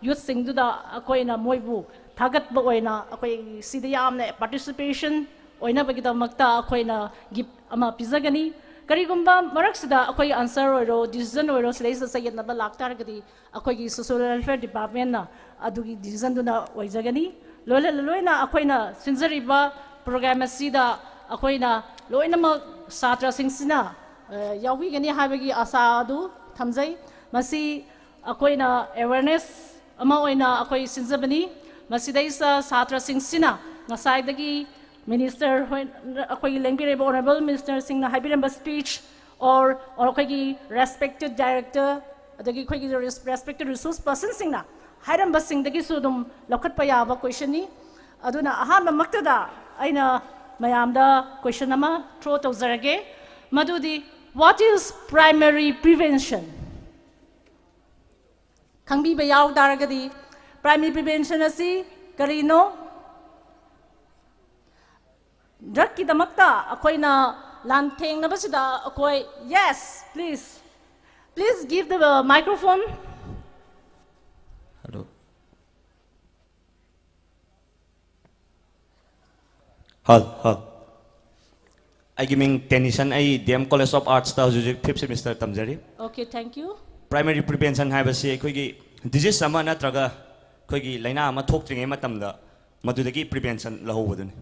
youth ꯁꯤꯡꯗꯨꯗ ꯑꯩꯈꯣꯏꯅ ꯃꯣꯏꯕꯨ ꯊꯥꯒꯠꯄ ꯑꯣꯏꯅ ꯑꯩꯈꯣꯏ ꯁꯤꯗ ꯌꯥꯝꯅ participation ꯑꯣꯏꯅꯕꯒꯤꯗꯃꯛꯇ ꯑꯩꯈꯣꯏꯅ gift ꯑꯃ ꯄꯤꯖꯒꯅꯤ꯫ ꯀꯔꯤꯒꯨꯝꯕ ꯃꯔꯛꯁꯤꯗ ꯑꯩꯈꯣꯏ answer ꯑꯣꯏꯔꯣ, decision ꯑꯣꯏꯔꯣ, ꯁꯤꯗꯩꯁꯤꯗ ꯆꯌꯦꯠꯅꯕ ꯂꯥꯛꯇꯥꯔꯒꯗꯤ ꯑꯩꯈꯣꯏꯒꯤ social welfare department ꯅ ꯑꯗꯨꯒꯤ decision ꯗꯨꯅ ꯑꯣꯏꯖꯒꯅꯤ꯫ ꯂꯣꯏꯅ ꯂꯣꯏꯅ ꯑꯩꯈꯣꯏꯅ ꯁꯤꯟꯖꯔꯤꯕ program ꯑꯁꯤꯗ ꯑꯩꯈꯣꯏꯅ ꯂꯣꯏꯅꯃꯛ ꯁꯥꯇ꯭ꯔꯁꯤꯡꯁꯤꯅ, ꯑ, ꯌꯥꯎꯕꯤꯒꯅꯤ ꯍꯥꯏꯕꯒꯤ ꯑꯥꯁꯥ ꯑꯗꯨ ꯊꯝꯖꯩ꯫ ꯃꯁꯤ ꯑꯩꯈꯣꯏꯅ ꯑꯦꯋꯦꯔꯅꯦꯁ ꯑꯃ ꯑꯣꯏꯅ ꯑꯩꯈꯣꯏ ꯁꯤꯟꯖꯕꯅꯤ꯫ ꯃꯁꯤꯗꯩꯁꯤꯗ ꯁꯥꯇ꯭ꯔꯁꯤꯡꯁꯤꯅ ꯉꯁꯥꯏꯗꯒꯤ ꯃꯤꯅꯤꯁꯇꯔ ꯍꯣꯏ, ꯑꯩꯈꯣꯏꯒꯤ ꯂꯦꯡꯕꯤꯔꯤꯕ ꯑꯣꯅꯔꯦꯕꯜ ꯃꯤꯅꯤꯁꯇꯔꯁꯤꯡꯅ ꯍꯥꯏꯕꯤꯔꯝꯕ ꯁ꯭ꯄꯤꯆ ꯑꯣꯔ ꯑꯩꯈꯣꯏꯒꯤ ꯔꯦꯁꯄꯦꯛꯇꯦꯠ ꯗꯥꯏꯔꯦꯛꯇꯔ ꯑꯗꯒꯤ ꯑꯩꯈꯣꯏꯒꯤ ꯔꯦꯁꯄꯦꯛꯇꯦꯠ ꯔꯤꯁꯣꯔꯁ ꯄꯔꯁꯟꯁꯤꯡꯅ ꯍꯥꯏꯔꯝꯕꯁꯤꯡꯗꯒꯤꯁꯨ ꯑꯗꯨꯝ ꯂꯧꯈꯠꯄ ꯌꯥꯕ ꯀꯣꯏꯁꯟꯅꯤ꯫ ꯑꯗꯨꯅ ꯑꯍꯥꯟꯕꯃꯛꯇꯗ ꯑꯩꯅ ꯃꯌꯥꯝꯗ ꯀꯣꯏꯁꯟ ꯑꯃ ꯊ꯭ꯔꯣ ꯇꯧꯖꯔꯒꯦ꯫ ꯃꯗꯨꯗꯤ, what is primary prevention? ꯈꯪꯕꯤꯕ ꯌꯥꯎ ꯇꯥꯔꯒꯗꯤ, ꯄ꯭ꯔꯥꯏꯃꯔꯤ ꯄ꯭ꯔꯤꯚꯦꯟꯁꯟ ꯑꯁꯤ ꯀꯔꯤꯅꯣ? ꯗ꯭ꯔꯛꯀꯤꯗꯃꯛꯇ ꯑꯩꯈꯣꯏꯅ ꯂꯥꯟꯊꯦꯡꯅꯕꯁꯤꯗ ꯑꯩꯈꯣꯏ, yes, please, please give the microphone. Hello. Hello, hello. ꯑꯩꯒꯤ ꯃꯤꯡ ꯇꯦꯅꯤꯁꯟ, ꯑꯩ D M College of Artsꯇ ꯍꯧꯖꯤꯛ ꯍꯧꯖꯤꯛ fifth semester ꯇꯝꯖꯔꯤ꯫ Okay, thank you. Primary prevention ꯍꯥꯏꯕꯁꯤ ꯑꯩꯈꯣꯏꯒꯤ ꯗꯤꯖꯤꯁ ꯑꯃ ꯅꯠꯇ꯭ꯔꯒ ꯑꯩꯈꯣꯏꯒꯤ ꯂꯥꯏꯅꯥ ꯑꯃ ꯊꯣꯛꯇ꯭ꯔꯤꯉꯩ ꯃꯇꯝꯗ ꯃꯗꯨꯗꯒꯤ prevention ꯂꯧꯍꯧꯕꯗꯨꯅꯤ꯫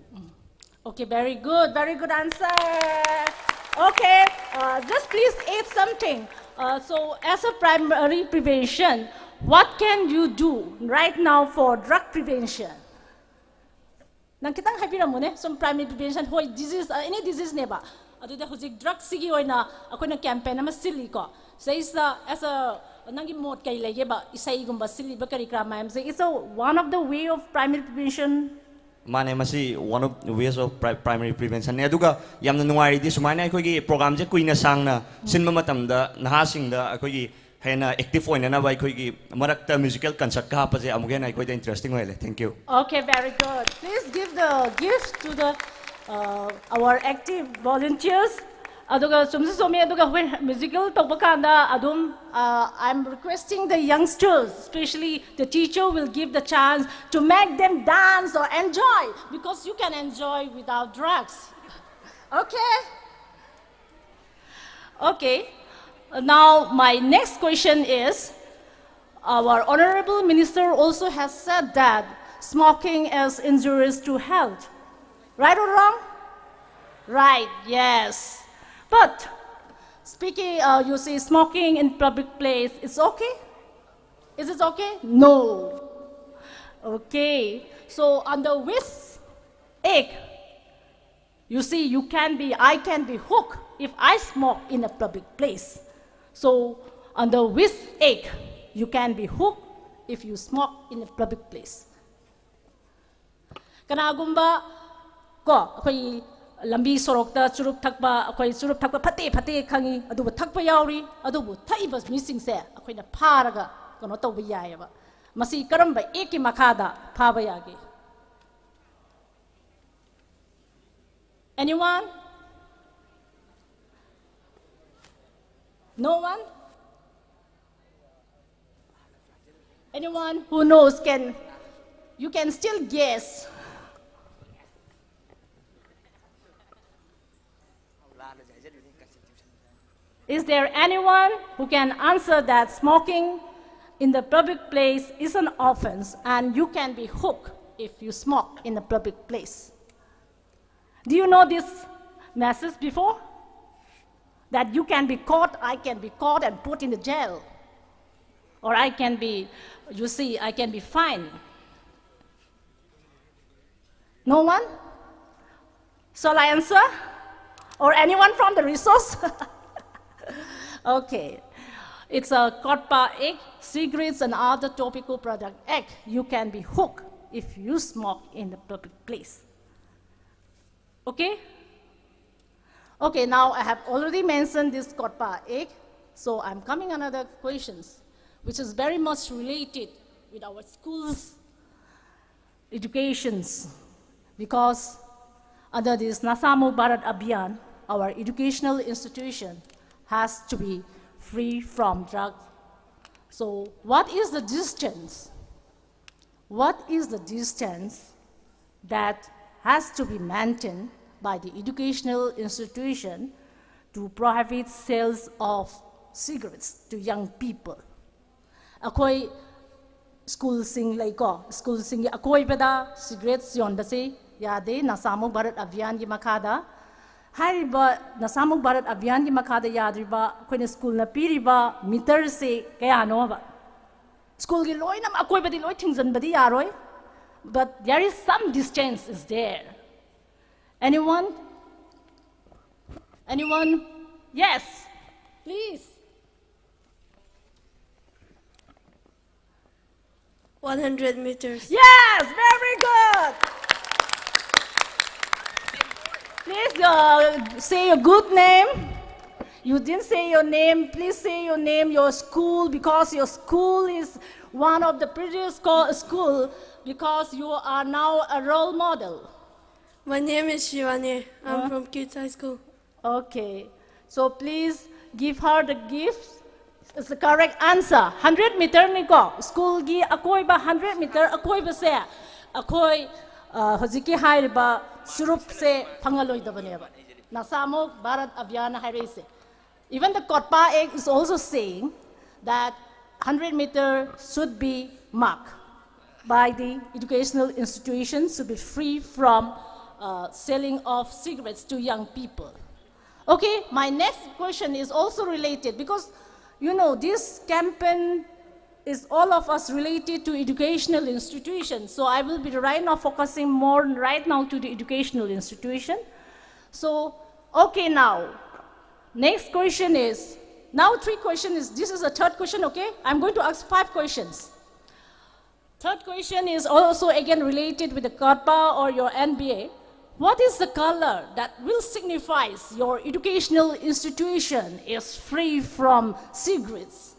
Okay, very good, very good answer. Okay, uh, just please add something. Uh, so, as a primary prevention, what can you do right now for drug prevention? ꯅꯪ ꯈꯤꯇꯪ ꯍꯥꯏꯕꯤꯔꯝꯃꯨꯅꯦ꯫ ꯁꯨꯝ ꯄ꯭ꯔꯥꯏꯃꯔꯤ ꯄ꯭ꯔꯤꯚꯦꯟꯁꯟ, ꯍꯣꯏ, ꯗꯤꯖꯤꯁ, ꯑꯦꯅꯤ ꯗꯤꯖꯤꯁꯅꯦꯕ꯫ ꯑꯗꯨꯗ ꯍꯧꯖꯤꯛ ꯗ꯭ꯔꯛꯁꯤꯒꯤ ꯑꯣꯏꯅ ꯑꯩꯈꯣꯏꯅ campaign ꯑꯃ ꯁꯤꯜꯂꯤꯀꯣ꯫ ꯁꯤꯗꯩꯁꯤꯗ, ꯑꯦꯁ ꯑ, ꯅꯪꯒꯤ ꯃꯣꯠ ꯀꯔꯤ ꯂꯩꯒꯦꯕ? ꯏꯁꯩꯒꯨꯝꯕ ꯁꯤꯜꯂꯤꯕ ꯀꯔꯤ ꯀꯔꯥ ꯃꯌꯥꯝꯁꯦ, it's a one of the way of primary prevention. ꯃꯥꯅꯦ, ꯃꯁꯤ one of ways of pri- primary preventionꯅꯦ꯫ ꯑꯗꯨꯒ ꯌꯥꯝꯅ ꯅꯨꯡꯉꯥꯏꯔꯤꯗꯤ, ꯁꯨꯃꯥꯏꯅ ꯑꯩꯈꯣꯏꯒꯤ ꯄ꯭ꯔꯣꯒ꯭ꯔꯥꯝꯁꯦ ꯀꯨꯏꯅ ꯁꯥꯡꯅ ꯁꯤꯟꯕ ꯃꯇꯝꯗ ꯅꯍꯥꯁꯤꯡꯗ ꯑꯩꯈꯣꯏꯒꯤ ꯍꯦꯟꯅ ꯑꯦꯛꯇꯤꯚ ꯑꯣꯏꯅꯅꯕ ꯑꯩꯈꯣꯏꯒꯤ ꯃꯔꯛꯇ ꯃ꯭ꯌꯨꯖꯤꯀꯦꯜ ꯀꯟꯁꯔꯠꯀ ꯍꯥꯞꯄꯁꯦ ꯑꯃꯨꯛꯀ ꯍꯦꯟꯅ ꯑꯩꯈꯣꯏꯗ ꯏꯟꯇꯔꯦꯁꯇꯤꯡ ꯑꯣꯏꯍꯜꯂꯦ꯫ Thank you. Okay, very good. Please give the gift to the, uh, our active volunteers. ꯑꯗꯨꯒ ꯆꯨꯝꯁꯨ ꯆꯨꯝꯃꯤ, ꯑꯗꯨꯒ ꯑꯩꯈꯣꯏ ꯃ꯭ꯌꯨꯖꯤꯀꯦꯜ ꯇꯧꯕ ꯀꯥꯟꯗ ꯑꯗꯨꯝ, uh, I'm requesting the youngsters, especially the teacher, will give the chance to make them dance or enjoy, because you can enjoy without drugs. Okay? Okay. Now, my next question is, our Honorable Minister also has said that smoking is injurious to health. Right or wrong? Right, yes. But speaking, uh, you see, smoking in public place, it's okay? Is it okay? No. Okay. So under which act, you see, you can be, I can be hooked if I smoke in a public place. So under which act you can be hooked if you smoke in a public place? ꯀꯅꯥꯒꯨꯝꯕ ꯀꯣ ꯑꯩꯈꯣꯏ ꯂꯝꯕꯤ ꯁꯣꯔꯣꯛꯇ ꯆꯨꯔꯨꯞ ꯊꯛꯄ, ꯑꯩꯈꯣꯏ ꯆꯨꯔꯨꯞ ꯊꯛꯄ ꯐꯠꯇꯦ ꯐꯠꯇꯦ ꯈꯪꯉꯤ, ꯑꯗꯨꯕꯨ ꯊꯛꯄ ꯌꯥꯎꯔꯤ꯫ ꯑꯗꯨꯕꯨ ꯊꯛꯏꯕ ꯃꯤꯁꯤꯡꯁꯦ ꯑꯩꯈꯣꯏꯅ ꯐꯥꯔꯒ ꯀꯩꯅꯣ ꯇꯧꯕ ꯌꯥꯏꯑꯕ꯫ ꯃꯁꯤ ꯀꯔꯝꯕ ꯑꯦꯛꯀꯤ ꯃꯈꯥꯗ ꯐꯥꯕ ꯌꯥꯒꯦ? Anyone? No one? Anyone who knows can, you can still guess. Is there anyone who can answer that smoking in the public place is an offense and you can be hooked if you smoke in a public place? Do you know this message before? That you can be caught, I can be caught and put in the jail. Or I can be, you see, I can be fined. No one? Shall I answer? Or anyone from the resource? Okay. It's a COTPA Act, Cigarettes and Other Tobacco Product Act. You can be hooked if you smoke in the public place. Okay? Okay, now I have already mentioned this COTPA Act, so I'm coming another questions, which is very much related with our schools educations, because under this Nasha Mukt Bharat Abhiyan, our educational institution has to be free from drugs. So what is the distance? What is the distance that has to be maintained by the educational institution to prohibit sales of cigarettes to young people? ꯑꯩꯈꯣꯏ ꯁ꯭ꯀꯨꯜꯁꯤꯡ ꯂꯩꯀꯣ, ꯁ꯭ꯀꯨꯜꯁꯤꯡꯒꯤ ꯑꯀꯣꯏꯕꯗ ꯁꯤꯒꯔꯦꯠꯁ ꯌꯣꯟꯕꯁꯤ ꯌꯥꯗꯦ, ꯅꯁꯥꯃꯨꯛ ꯚꯥꯔꯠ ꯑꯚꯤꯌꯥꯟꯒꯤ ꯃꯈꯥꯗ꯫ ꯍꯥꯏꯔꯤꯕ ꯅꯁꯥꯃꯨꯛ ꯚꯥꯔꯠ ꯑꯚꯤꯌꯥꯟꯒꯤ ꯃꯈꯥꯗ ꯌꯥꯗ꯭ꯔꯤꯕ ꯑꯩꯈꯣꯏꯅ ꯁ꯭ꯀꯨꯜꯅ ꯄꯤꯔꯤꯕ ꯃꯤꯇꯔꯁꯤ ꯀꯌꯥꯅꯣꯕ? Schoolꯒꯤ ꯂꯣꯏꯅꯃꯛ ꯑꯀꯣꯏꯕꯗꯤ ꯂꯣꯏ ꯊꯤꯡꯖꯤꯟꯕꯗꯤ ꯌꯥꯔꯣꯏ, but there is some distance is there. Anyone? Anyone? Yes, please. One hundred meters. Yes, very good. Please uh, say your good name. You didn't say your name. Please say your name, your school, because your school is one of the prettiest scho- school, because you are now a role model. My name is Shivani. I'm Huh? From Kids High School. Okay. So please give her the gift. It's the correct answer. Hundred meter ꯅꯤꯀꯣ, schoolꯒꯤ ꯑꯀꯣꯏꯕ hundred meter ꯑꯀꯣꯏꯕꯁꯦ ꯑꯩꯈꯣꯏ ꯑ, ꯍꯧꯖꯤꯛꯀꯤ ꯍꯥꯏꯔꯤꯕ ꯁꯨꯔꯨꯞꯁꯦ ꯐꯪꯍꯜꯂꯣꯏꯗꯕꯅꯦꯕ꯫ ꯅꯁꯥꯃꯛ Bharat ꯑꯚꯤꯌꯥꯟꯅ ꯍꯥꯏꯔꯛꯏꯁꯦ꯫ Even the COTPA Act is also saying that hundred meter should be marked by the educational institutions to be free from uh, selling of cigarettes to young people. Okay, my next question is also related because, you know, this campaign is all of us related to educational institutions. So I will be right now focusing more right now to the educational institution. So, okay, now, next question is, now three questions, this is a third question, okay? I'm going to ask five questions. Third question is also again related with the COTPA or your N B A. What is the color that will signifies your educational institution is free from cigarettes?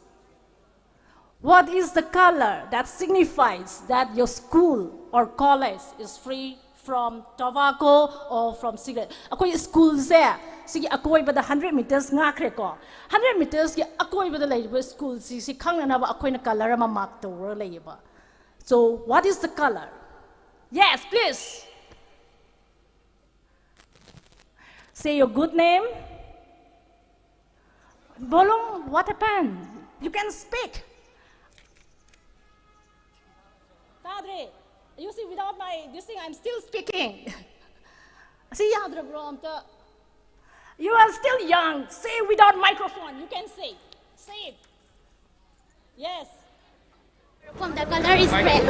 What is the color that signifies that your school or college is free from tobacco or from cigarette? ꯑꯩꯈꯣꯏ schoolꯁꯦ ꯁꯤꯒꯤ ꯑꯀꯣꯏꯕꯗ hundred meters ꯉꯥꯛꯈ꯭ꯔꯦꯀꯣ꯫ Hundred metersꯀꯤ ꯑꯀꯣꯏꯕꯗ ꯂꯩꯔꯤꯕ schoolꯁꯤ ꯁꯤ ꯈꯪꯅꯅꯕ ꯑꯩꯈꯣꯏꯅ color ꯑꯃ mark ꯇꯧꯔꯒ ꯂꯩꯌꯦꯕ꯫ So what is the color? Yes, please. Say your good name. Bolong, what happened? You can speak. ꯇꯥꯗ꯭ꯔꯦ꯫ You see, without my this thing, I'm still speaking. ꯁꯤ ꯌꯥꯗ꯭ꯔꯕ꯭ꯔꯣ ꯑꯝꯇ? You are still young. Say without microphone. You can say. Say it. Yes. From the color is red.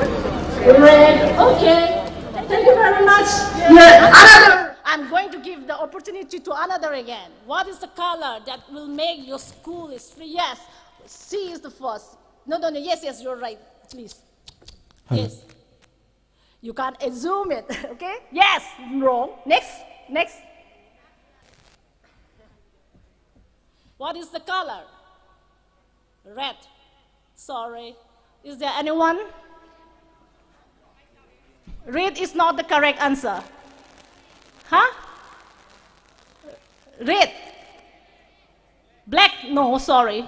Red. Okay. Thank you very much. Yeah, another. I'm going to give the opportunity to another again. What is the color that will make your school is free? Yes, C is the first. No, no, no. Yes, yes, you're right. Please. Yes. You can assume it. Okay? Yes. Wrong. Next. Next. What is the color? Red. Sorry. Is there anyone? Red is not the correct answer. Huh? Red. Black? No, sorry.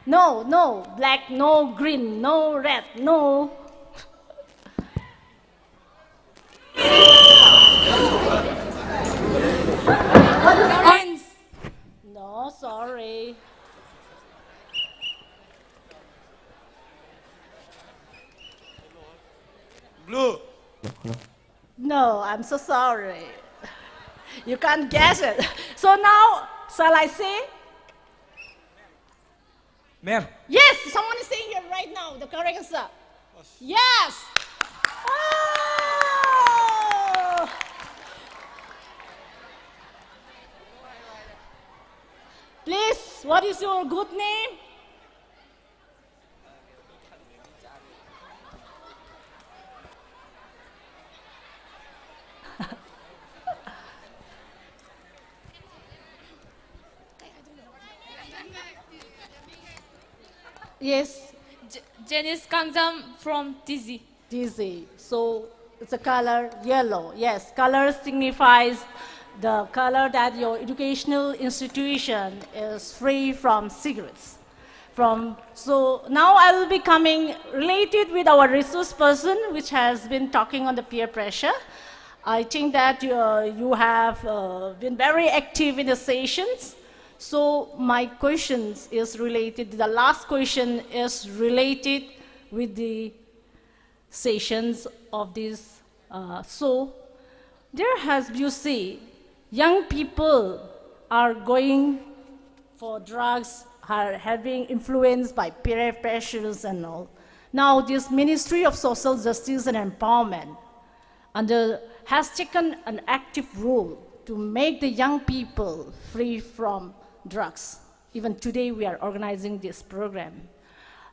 No, no. Black, no. Green, no. Red, no. Orange. No, sorry. Blue. No, I'm so sorry. You can't guess it. So now, shall I say? Ma'am. Yes, someone is saying here right now the correct answer. Yes. Oh. Please, what is your good name? Yes, J- Janice Kangjam from T Z. T Z. So it's a color yellow. Yes, color signifies the color that your educational institution is free from cigarettes. From so now I will be coming related with our resource person, which has been talking on the peer pressure. I think that uh, you have uh, been very active in the sessions. So my questions is related. The last question is related with the sessions of this. Uh, so there has, you see, young people are going for drugs are having influence by peer pressures and all. Now, this Ministry of Social Justice and Empowerment under, has taken an active role to make the young people free from drugs. Even today, we are organizing this program.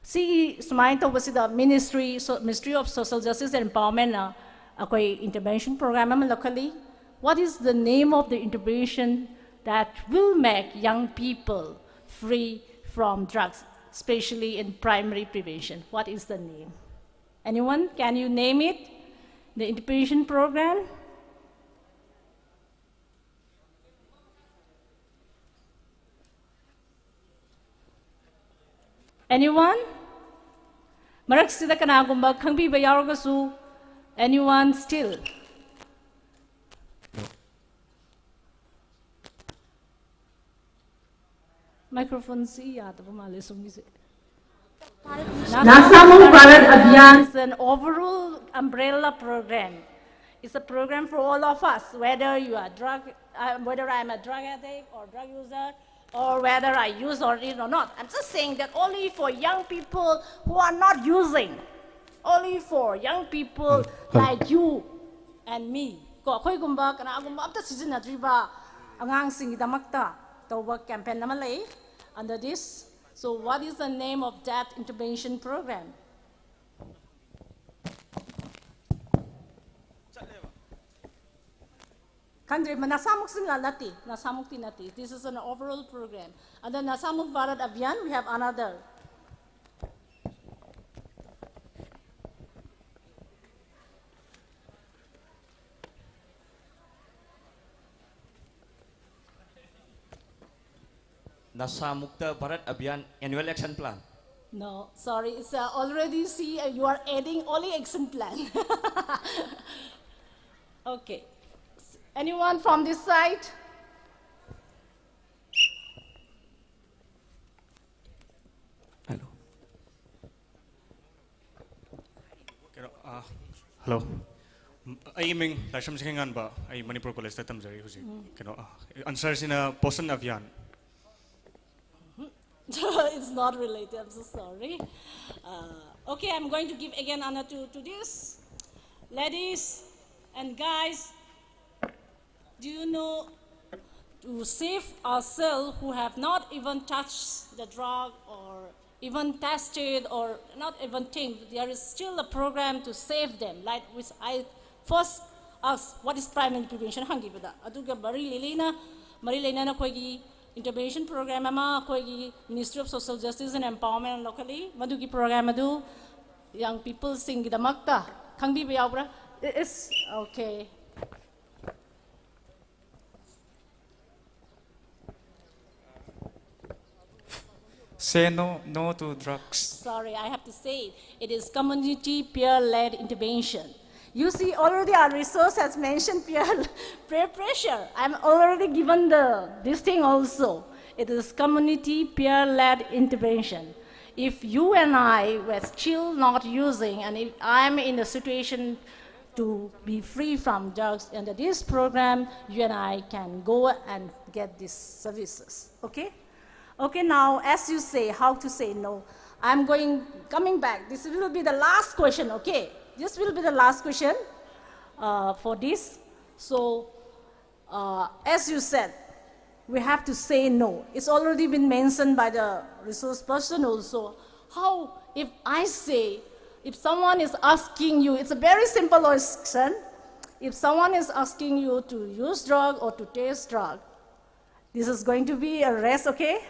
ꯁꯤ ꯁꯨꯃꯥꯏꯅ ꯇꯧꯕꯁꯤꯗ Ministry, so, Ministry of Social Justice and Empowerment ꯅ ꯑꯩꯈꯣꯏ intervention program ꯑꯃ ꯂꯧꯈꯠꯂꯤ꯫ What is the name of the intervention that will make young people free from drugs, especially in primary prevention? What is the name? Anyone? Can you name it? The intervention program? Anyone? ꯃꯔꯛꯁꯤꯗ ꯀꯅꯥꯒꯨꯝꯕ ꯈꯪꯕꯤꯕ ꯌꯥꯎꯔꯒꯁꯨ, anyone still? Microphone ꯁꯤ ꯌꯥꯗꯕ ꯃꯥꯜꯂꯦ ꯁꯣꯝꯒꯤꯁꯦ꯫ Nashamukh Bharat Abhiyan is an overall umbrella program. It's a program for all of us, whether you are drug, uh, whether I'm a drug addict or drug user, or whether I use or use or not. I'm just saying that only for young people who are not using, only for young people like you and me. ꯀꯣ, ꯑꯩꯈꯣꯏꯒꯨꯝꯕ ꯀꯅꯥꯒꯨꯝꯕ ꯑꯝꯇ ꯁꯤꯖꯤꯟꯅꯗ꯭ꯔꯤꯕ ꯑꯉꯥꯡꯁꯤꯡꯒꯤꯗꯃꯛꯇ ꯇꯧꯕ campaign ꯑꯃ ꯂꯩ under this. So what is the name of that intervention program? ꯈꯪꯗ꯭ꯔꯦ, ꯃ-, ꯅꯁꯥꯃꯨꯛꯁꯤꯅ ꯅꯠꯇꯦ, ꯅꯁꯥꯃꯨꯛꯇꯤ ꯅꯠꯇꯦ꯫ This is an overall program. Under Nashamukh Bharat Abhiyan, we have another. Nashamukta Bharat Abhiyan Annual Action Plan. No, sorry, it's, uh, already, see, uh, you are adding only action plan. Okay. Anyone from this side? Hello. ꯀꯩꯅꯣ, ꯑꯥ, hello. ꯎꯝ, ꯑꯩꯒꯤ ꯃꯤꯡ ꯂꯥꯏꯁ꯭ꯔꯝ ꯁꯤꯡꯍꯦꯟꯉꯥꯟꯕ, ꯑꯩ ꯃꯅꯤꯄꯨꯔ ꯀꯣꯂꯦꯖꯇ ꯇꯝꯖꯔꯤ ꯍꯧꯖꯤꯛ꯫ ꯎꯝ꯫ ꯀꯩꯅꯣ, ꯑꯥ, answer ꯁꯤꯅ Poshan Abhiyan꯫ It's not related, I'm so sorry. Uh, okay, I'm going to give again honor to, to this. Ladies and guys, do you know, to save ourselves who have not even touched the drug or even tested or not even think, there is still a program to save them. Like with I first ask, what is primary prevention? ꯍꯪꯈꯤꯕꯗ, ꯑꯗꯨꯒ ꯃꯔꯤ ꯂꯩꯅꯅ, ꯃꯔꯤ ꯂꯩꯅꯅ ꯑꯩꯈꯣꯏꯒꯤ intervention program ꯑꯃ ꯑꯩꯈꯣꯏꯒꯤ Ministry of Social Justice and Empowerment ꯂꯧꯈꯠꯂꯤ꯫ ꯃꯗꯨꯒꯤ program ꯑꯗꯨ young peopleꯁꯤꯡꯒꯤꯗꯃꯛꯇ ꯈꯪꯕꯤꯕ ꯌꯥꯎꯕ꯭ꯔꯥ? It's okay. Say no, no to drugs. Sorry, I have to say it. It is community peer-led intervention. You see, already our resource has mentioned peer, peer pressure. I'm already given the this thing also. It is community peer-led intervention. If you and I were still not using, and if I'm in a situation to be free from drugs under this program, you and I can go and get these services. Okay? Okay, now as you say, how to say no. I'm going, coming back. This will be the last question, okay? This will be the last question uh, for this. So, uh, as you said, we have to say no. It's already been mentioned by the resource person also. How, if I say, if someone is asking you, it's a very simple question. If someone is asking you to use drug or to taste drug, this is going to be a rest, okay?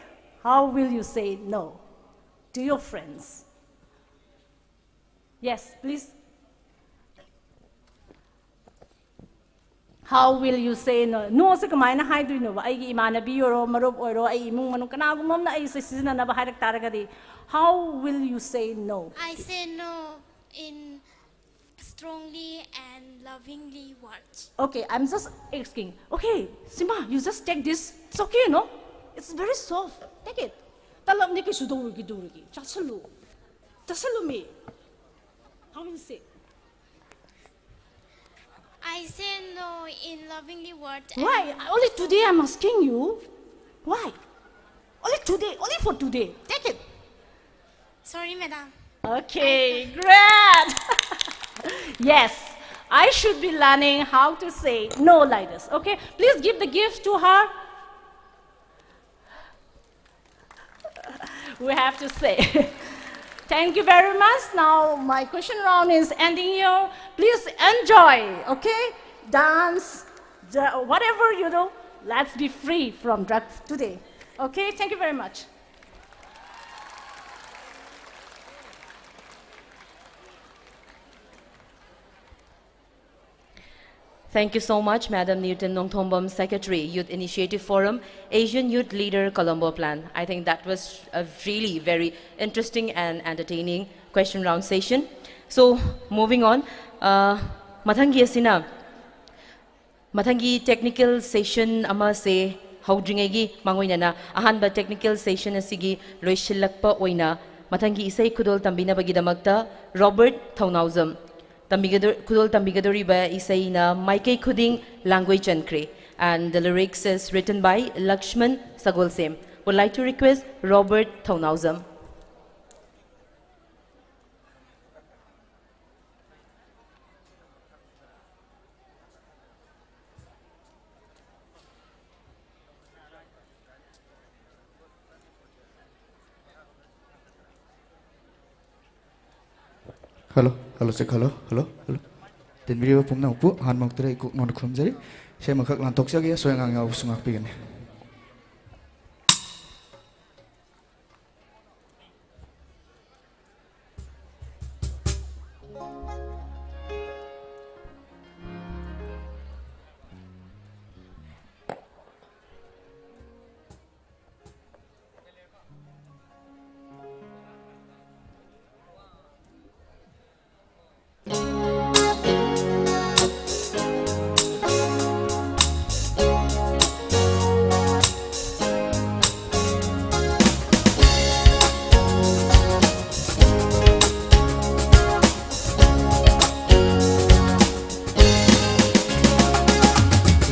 How will you say no to your friends? Yes, please. How will you say no? Noꯁꯦ ꯀꯃꯥꯏꯅ ꯍꯥꯏꯗꯣꯏꯅꯣꯕ? ꯑꯩꯒꯤ ꯏꯃꯥꯟꯅꯕꯤ ꯑꯣꯏꯔꯣ, ꯃꯔꯨꯞ ꯑꯣꯏꯔꯣ, ꯑꯩ ꯏꯃꯨꯡ ꯃꯅꯨꯡ ꯀꯅꯥꯒꯨꯝꯕ ꯑꯃꯅ ꯑꯩꯁꯦ ꯁꯤꯖꯤꯟꯅꯅꯕ ꯍꯥꯏꯔꯛ ꯇꯥꯔꯒꯗꯤ, how will you say no? I say no in strongly and lovingly words. Okay, I'm just asking. Okay, Sima, you just take this. It's okay, no? It's very soft. Take it. ꯇꯂꯞꯅꯤ, ꯀꯩꯁꯨ ꯇꯧꯔꯣꯏꯒꯦ, ꯇꯧꯔꯣꯏꯒꯦ. ꯆꯥꯁꯜꯂꯨ. ꯆꯥꯁꯜꯂꯨ, ꯃꯤ. How will you say? I say no in lovingly words. Why? Only today I'm asking you. Why? Only today, only for today. Take it. Sorry, madam. Okay, great. Yes, I should be learning how to say no like this. Okay, please give the gift to her. We have to say. Thank you very much. Now my question round is ending here. Please enjoy, okay? Dance, the, whatever you do, let's be free from drugs today. Okay, thank you very much. Thank you so much, Madam Newton Nongthombam, Secretary, Youth Initiative Forum, Asian Youth Leader, Colombo Plan. I think that was a really very interesting and entertaining question round session. So, moving on, uh, ꯃꯊꯪꯒꯤ ꯑꯁꯤꯅ ꯃꯊꯪꯒꯤ technical session ꯑꯃꯁꯦ ꯍꯧꯗ꯭ꯔꯤꯉꯩꯒꯤ ꯃꯥꯡꯑꯣꯏꯅꯅ ꯑꯍꯥꯟꯕ technical session ꯑꯁꯤꯒꯤ ꯂꯣꯏꯁꯤꯜꯂꯛꯄ ꯑꯣꯏꯅ ꯃꯊꯪꯒꯤ ꯏꯁꯩ ꯈꯨꯗꯣꯜ ꯇꯝꯕꯤꯅꯕꯒꯤꯗꯃꯛꯇ ꯔꯣꯕꯔꯠ ꯊꯧꯅꯥꯎꯖꯝ ꯇꯝꯕꯤꯒꯗꯧ- ꯈꯨꯗꯣꯜ ꯇꯝꯕꯤꯒꯗꯧꯔꯤꯕ ꯏꯁꯩꯅ ꯃꯥꯏꯀꯩ ꯈꯨꯗꯤꯡ ꯂꯥꯡꯒꯣꯏ ꯆꯟꯈ꯭ꯔꯦ, and the lyrics is written by Lakshman Sagolsem. Would like to request Robert Thounaojam. Hello, hello, check, hello, hello, hello. ꯇꯤꯟꯕꯤꯔꯤꯕ ꯄꯨꯝꯅꯃꯛꯄꯨ ꯑꯍꯥꯟꯕꯃꯛꯇꯗ ꯑꯩ ꯀꯣꯛ ꯅꯧꯅ ꯈꯨꯔꯨꯝꯖꯔꯤ꯫ ꯏꯁꯩ ꯑꯃꯈꯛ ꯂꯥꯟꯊꯣꯛꯆꯒꯦ, ꯑꯁꯣꯏ ꯑꯉꯥꯡ ꯌꯥꯎꯕꯁꯨ ꯉꯥꯛꯄꯤꯒꯅꯤ꯫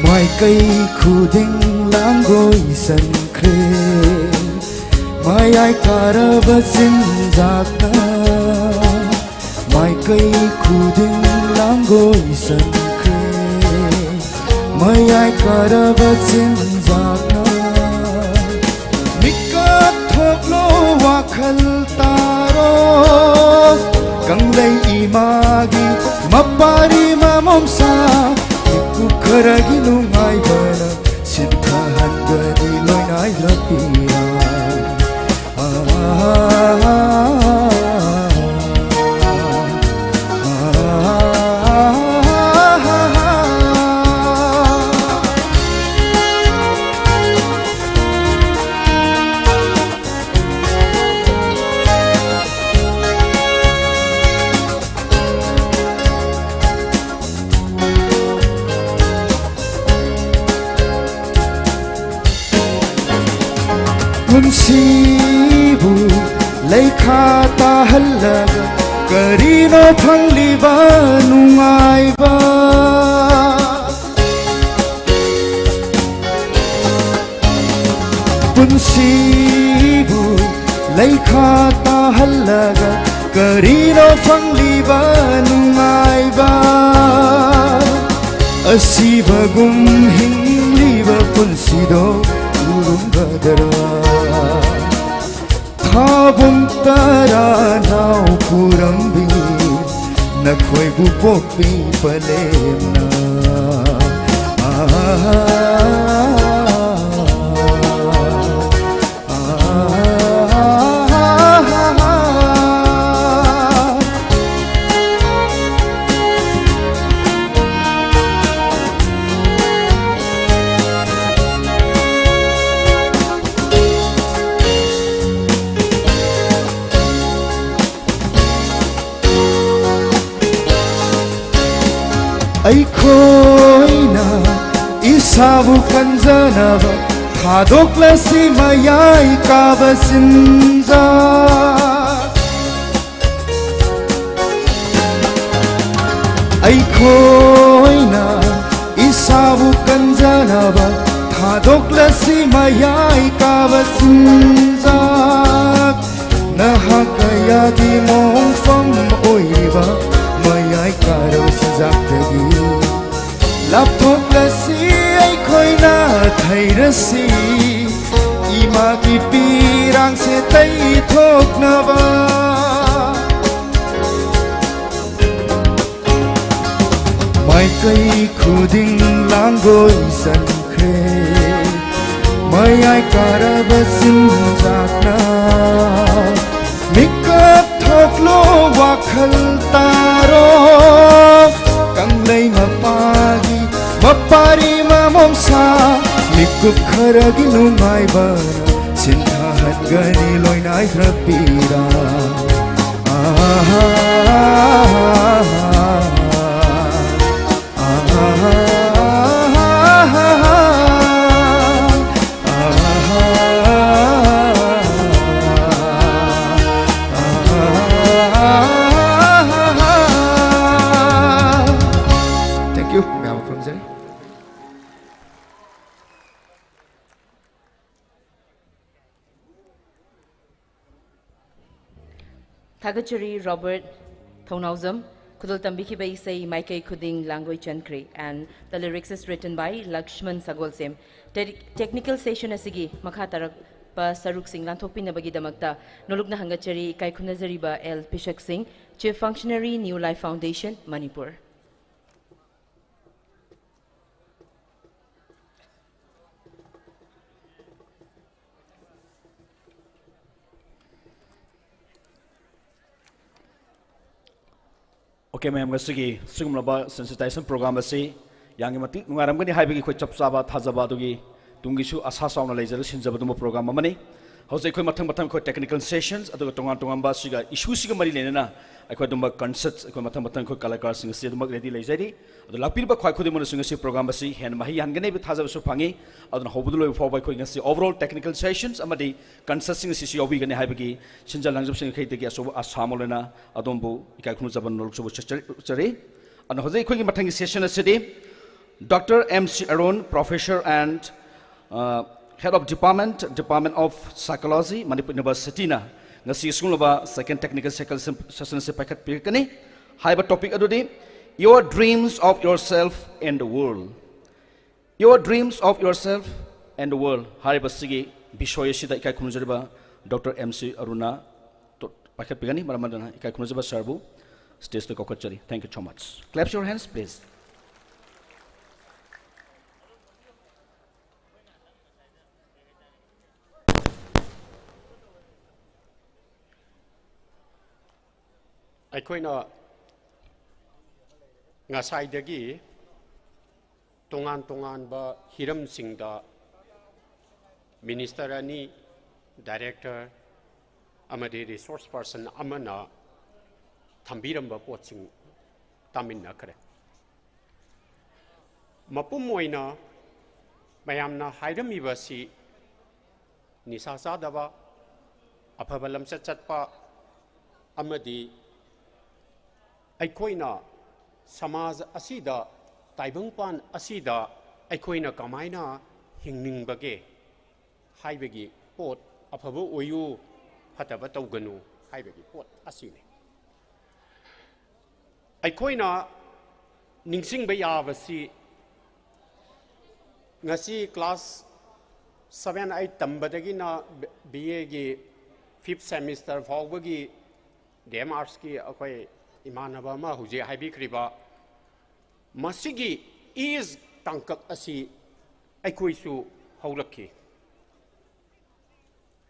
ꯃꯥꯏꯀꯩ ꯈꯨꯗꯤꯡ ꯂꯥꯡꯒꯣꯏ ꯆꯟꯈ꯭ꯔꯦ꯫ ꯃꯌꯥꯏ ꯀꯥꯔꯕ ꯆꯤꯟꯖꯥꯛꯅ ꯃꯥꯏꯀꯩ ꯈꯨꯗꯤꯡ ꯂꯥꯡꯒꯣꯏ ꯆꯟꯈ꯭ꯔꯦ꯫ ꯃꯌꯥꯏ ꯀꯥꯔꯕ ꯆꯤꯟꯖꯥꯛꯅ ꯃꯤꯀꯞ ꯊꯣꯛꯂꯣ, ꯋꯥꯈꯜ ꯇꯥꯔꯣ꯫ ꯀꯪꯂꯩ ꯏꯃꯥꯒꯤ ꯃꯄꯥꯔꯤ ꯃꯃꯣꯝꯁꯥ, ꯃꯤꯀꯨꯞ ꯈꯔꯒꯤ ꯅꯨꯡꯉꯥꯏꯕꯅ ꯁꯤꯟꯊꯍꯟꯒꯅꯤ ꯂꯣꯏꯅꯥꯏ ꯂꯝꯕꯤꯔ꯫ ꯄꯨꯟꯁꯤꯕꯨ ꯂꯩꯈꯥ ꯇꯥꯍꯜꯂꯒ ꯀꯔꯤꯅꯣ ꯐꯪꯂꯤꯕ ꯅꯨꯡꯉꯥꯏꯕ? ꯄꯨꯟꯁꯤꯕꯨ ꯂꯩꯈꯥ ꯇꯥꯍꯜꯂꯒ ꯀꯔꯤꯅꯣ ꯐꯪꯂꯤꯕ ꯅꯨꯡꯉꯥꯏꯕ? ꯑꯁꯤꯕꯒꯨꯝ ꯍꯤꯡꯂꯤꯕ ꯄꯨꯟꯁꯤꯗꯣ ꯎꯔꯨꯝꯒꯗ꯭ꯔꯥ? ꯊꯥꯕꯨꯡ ꯇꯔꯥ ꯅꯥꯎ ꯄꯨꯔꯝꯕꯤ ꯅꯈꯣꯏꯕꯨ ꯄꯣꯛꯄꯤ ꯄꯂꯦꯝꯅ꯫ ꯑꯩꯈꯣꯏꯅ ꯏꯁꯥꯕꯨ ꯀꯟꯖꯅꯕ ꯊꯥꯗꯣꯛꯂꯁꯤ ꯃꯌꯥꯏ ꯀꯥꯕ ꯆꯤꯟꯖꯥꯛ꯫ ꯑꯩꯈꯣꯏꯅ ꯏꯁꯥꯕꯨ ꯀꯟꯖꯅꯕ ꯊꯥꯗꯣꯛꯂꯁꯤ ꯃꯌꯥꯏ ꯀꯥꯕ ꯆꯤꯟꯖꯥꯛ, ꯅꯍꯥ ꯀꯌꯥꯒꯤ ꯃꯣꯡꯐꯝ ꯑꯣꯏꯔꯤꯕ ꯃꯌꯥꯏ ꯀꯥꯔꯕ ꯆꯤꯟꯖꯥꯛꯇꯒꯤ꯫ ꯂꯥꯞꯊꯣꯛꯂꯁꯤ ꯑꯩꯈꯣꯏꯅ ꯊꯩꯔꯁꯤ ꯏꯃꯥꯒꯤ ꯄꯤꯔꯥꯡꯁꯦ ꯇꯩꯊꯣꯛꯅꯕ꯫ ꯃꯥꯏꯀꯩ ꯈꯨꯗꯤꯡ ꯂꯥꯡꯒꯣꯏ ꯆꯟꯈ꯭ꯔꯦ ꯃꯌꯥꯏ ꯀꯥꯔꯕ ꯆꯤꯟꯖꯥꯛꯅ꯫ ꯃꯤꯀꯞ ꯊꯣꯛꯂꯣ ꯋꯥꯈꯜ ꯇꯥꯔꯣ, ꯀꯪꯂꯩ ꯃꯄꯥꯒꯤ ꯃꯄꯥꯔꯤ ꯃꯃꯣꯝꯁꯥ꯫ ꯃꯤꯀꯨꯞ ꯈꯔꯒꯤ ꯅꯨꯡꯉꯥꯏꯕꯅ ꯁꯤꯟꯊꯥꯍꯟꯒꯅꯤ ꯂꯣꯏꯅꯥꯏ ꯍꯛꯄꯤꯔꯥ꯫ Thank you. ꯃꯌꯥꯝ ꯈꯨꯔꯨꯝꯖꯔꯤ꯫ ꯊꯥꯒꯠꯆꯔꯤ ꯔꯣꯕꯔꯠ ꯊꯧꯅꯥꯎꯖꯝ꯫ ꯈꯨꯗꯣꯜ ꯇꯝꯕꯤꯈꯤꯕ ꯏꯁꯩ ꯃꯥꯏꯀꯩ ꯈꯨꯗꯤꯡ ꯂꯥꯡꯒꯣꯏ ꯆꯟꯈ꯭ꯔꯦ, and the lyrics is written by Lakshman ꯁꯒꯣꯜꯁꯦꯝ꯫ ꯇꯦ-, technical session ꯑꯁꯤꯒꯤ ꯃꯈꯥ ꯇꯥꯔꯛꯄ ꯁꯔꯨꯛꯁꯤꯡ ꯂꯥꯟꯊꯣꯛꯄꯤꯅꯕꯒꯤꯗꯃꯛꯇ ꯅꯣꯂꯨꯛꯅ ꯍꯪꯒꯠꯆꯔꯤ ꯏꯀꯥꯏ ꯈꯨꯝꯅꯖꯔꯤꯕ ꯑꯦꯜ ꯄꯤꯁꯛ ꯁꯤꯡ, Chief Functionary, New Life Foundation, Manipur. Okay, ꯃꯌꯥꯝ, ꯉꯁꯤꯒꯤ ꯁꯤꯒꯨꯝꯂꯕ sensitization program ꯑꯁꯤ ꯌꯥꯝꯅ ꯃꯇꯤꯛ ꯅꯨꯡꯉꯥꯏꯔꯝꯒꯅꯤ ꯍꯥꯏꯕꯒꯤ ꯑꯩꯈꯣꯏ ꯆꯞ ꯆꯥꯕ ꯊꯥꯖꯕ ꯑꯗꯨꯒꯤ ꯇꯨꯡꯒꯤꯁꯨ ꯑꯁꯥ ꯆꯥꯎꯅ ꯂꯩꯖꯔꯒ ꯁꯤꯟꯖꯕ ꯑꯗꯨꯒꯨꯝꯕ program ꯑꯃꯅꯤ꯫ ꯍꯧꯖꯤꯛ ꯑꯩꯈꯣꯏ ꯃꯊꯪ ꯃꯊꯪ ꯑꯩꯈꯣꯏ technical sessions ꯑꯗꯨꯒ ꯇꯣꯉꯥꯟ ꯇꯣꯉꯥꯟꯕ ꯁꯤꯒ issue ꯁꯤꯒ ꯃꯔꯤ ꯂꯩꯅꯅ ꯑꯩꯈꯣꯏ ꯑꯗꯨꯝꯕ concerts ꯑꯩꯈꯣꯏ ꯃꯊꯪ ꯃꯊꯪ ꯑꯩꯈꯣꯏ ꯀꯂꯥꯀꯥꯔꯁꯤꯡ ꯑꯁꯤ ꯑꯗꯨꯃꯛ ready ꯂꯩꯖꯔꯤ꯫ ꯑꯗꯣ ꯂꯥꯛꯄꯤꯔꯤꯕ ꯈ꯭ꯋꯥꯏ ꯈꯨꯗꯤꯡꯃꯛꯅꯁꯨ ꯉꯁꯤ program ꯑꯁꯤ ꯍꯦꯟꯅ ꯃꯍꯩ ꯌꯥꯍꯟꯒꯅꯤ ꯍꯥꯏꯕ ꯊꯥꯖꯕꯁꯨ ꯐꯪꯉꯤ꯫ ꯑꯗꯨꯅ ꯍꯧꯕꯗ ꯂꯣꯏꯕ ꯐꯥꯎꯕ ꯑꯩꯈꯣꯏ ꯉꯁꯤ overall technical sessions ꯑꯃꯗꯤ concertsꯁꯤꯡ ꯑꯁꯤꯁꯨ ꯌꯥꯎꯕꯤꯒꯅꯤ ꯍꯥꯏꯕꯒꯤ ꯁꯤꯟꯖ ꯂꯥꯡꯖꯕꯁꯤꯡ ꯑꯩꯈꯣꯏꯗꯒꯤ ꯑꯆꯧꯕ ꯑꯁꯥ ꯑꯃ ꯂꯣꯏꯅ ꯑꯗꯣꯝꯕꯨ ꯏꯀꯥꯏ ꯈꯨꯝꯅꯖꯕ ꯅꯣꯂꯨꯛꯆꯕ ꯆꯠꯆ-, ꯆꯔꯤ꯫ ꯑꯗꯨꯅ ꯍꯧꯖꯤꯛ ꯑꯩꯈꯣꯏꯒꯤ ꯃꯊꯪꯒꯤ session ꯑꯁꯤꯗꯤ Doctor M C Arun, Professor and Head of Department, Department of Psychology, Manipur University ꯅ ꯉꯁꯤ ꯁꯤꯒꯨꯝꯂꯕ second technical session ꯑꯁꯤ ꯄꯥꯏꯈꯠꯄꯤꯔꯛꯀꯅꯤ꯫ ꯍꯥꯏꯕ topic ꯑꯗꯨꯗꯤ Your Dreams of Yourself and the World꯫ Your Dreams of Yourself and the World ꯍꯥꯏꯔꯤꯕꯁꯤꯒꯤ ꯕꯤꯁꯣꯏ ꯑꯁꯤꯗ ꯏꯀꯥꯏ ꯈꯨꯝꯅꯖꯔꯤꯕ doctor M C ꯑꯔꯨꯅꯥ ꯄꯥꯏꯈꯠꯄꯤꯒꯅꯤ꯫ ꯃꯔꯝ ꯑꯗꯨꯅ ꯏꯀꯥꯏ ꯈꯨꯝꯅꯖꯕ ꯁꯥꯔꯕꯨ stageꯇ ꯀꯧꯈꯠꯆꯔꯤ꯫ Thank you so much. Clap your hands, please. ꯑꯩꯈꯣꯏꯅ ꯉꯁꯥꯏꯗꯒꯤ ꯇꯣꯉꯥꯟ ꯇꯣꯉꯥꯟꯕ ꯍꯤꯔꯝꯁꯤꯡꯗ ꯃꯤꯅꯤꯁꯇꯔ ꯑꯅꯤ, ꯗꯥꯏꯔꯦꯛꯇꯔ ꯑꯃꯗꯤ ꯔꯤꯁꯣꯔꯁ ꯄꯔꯁꯟ ꯑꯃꯅ ꯊꯝꯕꯤꯔꯝꯕ ꯄꯣꯠꯁꯤꯡ ꯇꯥꯃꯤꯟꯅꯈ꯭ꯔꯦ꯫ ꯃꯄꯨꯝ ꯑꯣꯏꯅ ꯃꯌꯥꯝꯅ ꯍꯥꯏꯔꯝꯃꯤꯕꯁꯤ ꯅꯤꯁꯥ ꯆꯥꯗꯕ, ꯑꯐꯕ ꯂꯝꯆꯠ ꯆꯠꯄ ꯑꯃꯗꯤ ꯑꯩꯈꯣꯏꯅ ꯁꯃꯥꯖ ꯑꯁꯤꯗ, ꯇꯥꯏꯕꯪꯄꯥꯟ ꯑꯁꯤꯗ ꯑꯩꯈꯣꯏꯅ ꯀꯃꯥꯏꯅ ꯍꯤꯡꯅꯤꯡꯕꯒꯦ ꯍꯥꯏꯕꯒꯤ ꯄꯣꯠ, ꯑꯐꯕ ꯑꯣꯏꯌꯨ, ꯐꯠꯇꯕ ꯇꯧꯒꯅꯨ ꯍꯥꯏꯕꯒꯤ ꯄꯣꯠ ꯑꯁꯤꯅꯤ꯫ ꯑꯩꯈꯣꯏꯅ ꯅꯤꯡꯁꯤꯡꯕ ꯌꯥꯕꯁꯤ, ꯉꯁꯤ class seven eight ꯇꯝꯕꯗꯒꯤꯅ B A ꯒꯤ fifth semester ꯐꯥꯎꯕꯒꯤ D M Arts ꯀꯤ ꯑꯩꯈꯣꯏ ꯏꯃꯥꯟꯅꯕ ꯑꯃ ꯍꯧꯖꯤꯛ ꯍꯥꯏꯕꯤꯈ꯭ꯔꯤꯕ ꯃꯁꯤꯒꯤ age ꯇꯥꯡꯀꯛ ꯑꯁꯤ ꯑꯩꯈꯣꯏꯁꯨ ꯍꯧꯔꯛꯈꯤ꯫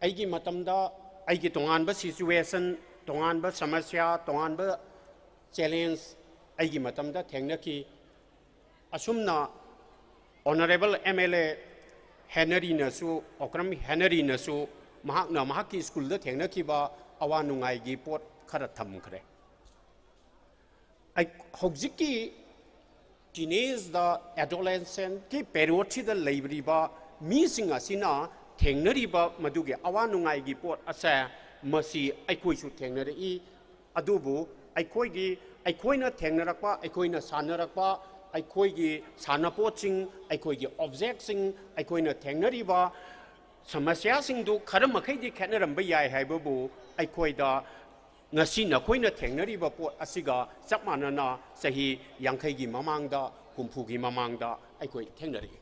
ꯑꯩꯒꯤ ꯃꯇꯝꯗ ꯑꯩꯒꯤ ꯇꯣꯉꯥꯟꯕ situation, ꯇꯣꯉꯥꯟꯕ ꯁꯃꯁ꯭ꯌꯥ, ꯇꯣꯉꯥꯟꯕ challenge ꯑꯩꯒꯤ ꯃꯇꯝꯗ ꯊꯦꯡꯅꯈꯤ꯫ ꯑꯁꯨꯝꯅ Honourable M L A ꯍꯦꯅꯔꯤꯅꯁꯨ, Okram ꯍꯦꯅꯔꯤꯅꯁꯨ ꯃꯍꯥꯛꯅ ꯃꯍꯥꯛꯀꯤ ꯁ꯭ꯀꯨꯜꯗ ꯊꯦꯡꯅꯈꯤꯕ ꯑꯋꯥ ꯅꯨꯡꯉꯥꯏꯒꯤ ꯄꯣꯠ ꯈꯔ ꯊꯝꯈ꯭ꯔꯦ꯫ ꯑꯩ-, ꯍꯧꯖꯤꯛꯀꯤ teenage ꯗ, adolescent ꯀꯤ period ꯁꯤꯗ ꯂꯩꯔꯤꯕ ꯃꯤꯁꯤꯡ ꯑꯁꯤꯅ ꯊꯦꯡꯅꯔꯤꯕ ꯃꯗꯨꯒꯤ ꯑꯋꯥ ꯅꯨꯡꯉꯥꯏꯒꯤ ꯄꯣꯠ ꯑꯁꯦ, ꯃꯁꯤ ꯑꯩꯈꯣꯏꯁꯨ ꯊꯦꯡꯅꯔꯛꯏ꯫ ꯑꯗꯨꯕꯨ ꯑꯩꯈꯣꯏꯒꯤ, ꯑꯩꯈꯣꯏꯅ ꯊꯦꯡꯅꯔꯛꯄ, ꯑꯩꯈꯣꯏꯅ ꯁꯥꯟꯅꯔꯛꯄ, ꯑꯩꯈꯣꯏꯒꯤ ꯁꯥꯟꯅꯄꯣꯠꯁꯤꯡ, ꯑꯩꯈꯣꯏꯒꯤ ꯑꯣꯕꯖꯦꯛꯁꯤꯡ, ꯑꯩꯈꯣꯏꯅ ꯊꯦꯡꯅꯔꯤꯕ ꯁꯃꯁ꯭ꯌꯥꯁꯤꯡꯗꯨ ꯈꯔ ꯃꯈꯩꯗꯤ ꯈꯦꯠꯅꯔꯝꯕ ꯌꯥꯏ ꯍꯥꯏꯕꯕꯨ, ꯑꯩꯈꯣꯏꯗ ꯉꯁꯤ ꯅꯈꯣꯏꯅ ꯊꯦꯡꯅꯔꯤꯕ ꯄꯣꯠ ꯑꯁꯤꯒ ꯆꯞ ꯃꯥꯟꯅꯅ ꯆꯍꯤ ꯌꯥꯡꯈꯩꯒꯤ ꯃꯃꯥꯡꯗ, ꯍꯨꯝꯐꯨꯒꯤ ꯃꯃꯥꯡꯗ ꯑꯩꯈꯣꯏ ꯊꯦꯡꯅꯔꯛꯏ꯫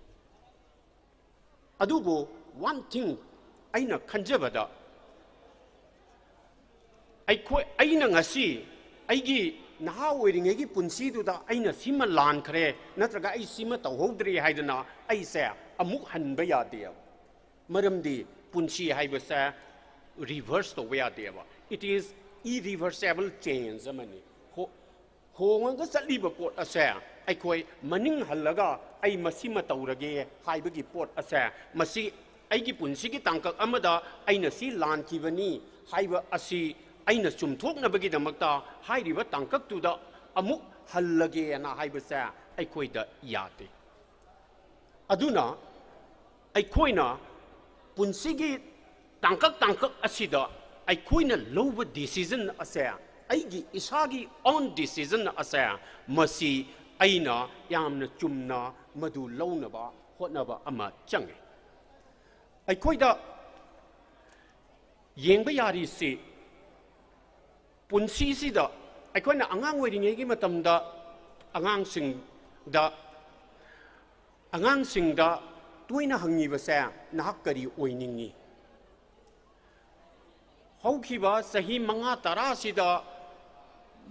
ꯑꯗꯨꯕꯨ one thing ꯑꯩꯅ ꯈꯟꯖꯕꯗ, ꯑꯩꯈꯣꯏ, ꯑꯩꯅ ꯉꯁꯤ ꯑꯩꯒꯤ ꯅꯍꯥ ꯑꯣꯏꯔꯤꯉꯩꯒꯤ ꯄꯨꯟꯁꯤꯗꯨꯗ ꯑꯩꯅ ꯁꯤꯃ ꯂꯥꯟꯈ꯭ꯔꯦ ꯅꯠꯇ꯭ꯔꯒ ꯑꯩ ꯁꯤꯃ ꯇꯧꯍꯧꯗ꯭ꯔꯦ ꯍꯥꯏꯗꯅ ꯑꯩꯁꯦ ꯑꯃꯨꯛ ꯍꯟꯕ ꯌꯥꯗꯦꯕ꯫ ꯃꯔꯝꯗꯤ ꯄꯨꯟꯁꯤ ꯍꯥꯏꯕꯁꯦ ꯔꯤꯚꯔꯁ ꯇꯧꯕ ꯌꯥꯗꯦꯕ꯫ It is irreversible change ꯑꯃꯅꯤ꯫ ꯍꯣ-, ꯍꯣꯡꯉꯒ ꯆꯠꯂꯤꯕ ꯄꯣꯠ ꯑꯁꯦ ꯑꯩꯈꯣꯏ ꯃꯅꯤꯡ ꯍꯜꯂꯒ ꯑꯩ ꯃꯁꯤꯃ ꯇꯧꯔꯒꯦ ꯍꯥꯏꯕꯒꯤ ꯄꯣꯠ ꯑꯁꯦ, ꯃꯁꯤ ꯑꯩꯒꯤ ꯄꯨꯟꯁꯤꯒꯤ ꯇꯥꯡꯀꯛ ꯑꯃꯗ ꯑꯩꯅ ꯁꯤ ꯂꯥꯟꯈꯤꯕꯅꯤ ꯍꯥꯏꯕ ꯑꯁꯤ ꯑꯩꯅ ꯆꯨꯝꯊꯣꯛꯅꯕꯒꯤꯗꯃꯛꯇ ꯍꯥꯏꯔꯤꯕ ꯇꯥꯡꯀꯛꯇꯨꯗ ꯑꯃꯨꯛ ꯍꯜꯂꯒꯦꯅ ꯍꯥꯏꯕꯁꯦ ꯑꯩꯈꯣꯏꯗ ꯌꯥꯗꯦ꯫ ꯑꯗꯨꯅ ꯑꯩꯈꯣꯏꯅ ꯄꯨꯟꯁꯤꯒꯤ ꯇꯥꯡꯀꯛ ꯇꯥꯡꯀꯛ ꯑꯁꯤꯗ ꯑꯩꯈꯣꯏꯅ ꯂꯧꯕ decision ꯑꯁꯦ, ꯑꯩꯒꯤ ꯏꯁꯥꯒꯤ own decision ꯑꯁꯦ, ꯃꯁꯤ ꯑꯩꯅ ꯌꯥꯝꯅ ꯆꯨꯝꯅ ꯃꯗꯨ ꯂꯧꯅꯕ ꯍꯣꯠꯅꯕ ꯑꯃ ꯆꯪꯉꯤ꯫ ꯑꯩꯈꯣꯏꯗ ꯌꯦꯡꯕ ꯌꯥꯔꯤꯁꯤ, ꯄꯨꯟꯁꯤꯁꯤꯗ ꯑꯩꯈꯣꯏꯅ ꯑꯉꯥꯡ ꯑꯣꯏꯔꯤꯉꯩꯒꯤ ꯃꯇꯝꯗ ꯑꯉꯥꯡꯁꯤꯡꯗ, ꯑꯉꯥꯡꯁꯤꯡꯗ ꯇꯣꯏꯅ ꯍꯪꯉꯤꯕꯁꯦ, "ꯅꯍꯥꯛ ꯀꯔꯤ ꯑꯣꯏꯅꯤꯡꯉꯤ?" ꯍꯧꯈꯤꯕ ꯆꯍꯤ ꯃꯉꯥ ꯇꯔꯥꯁꯤꯗ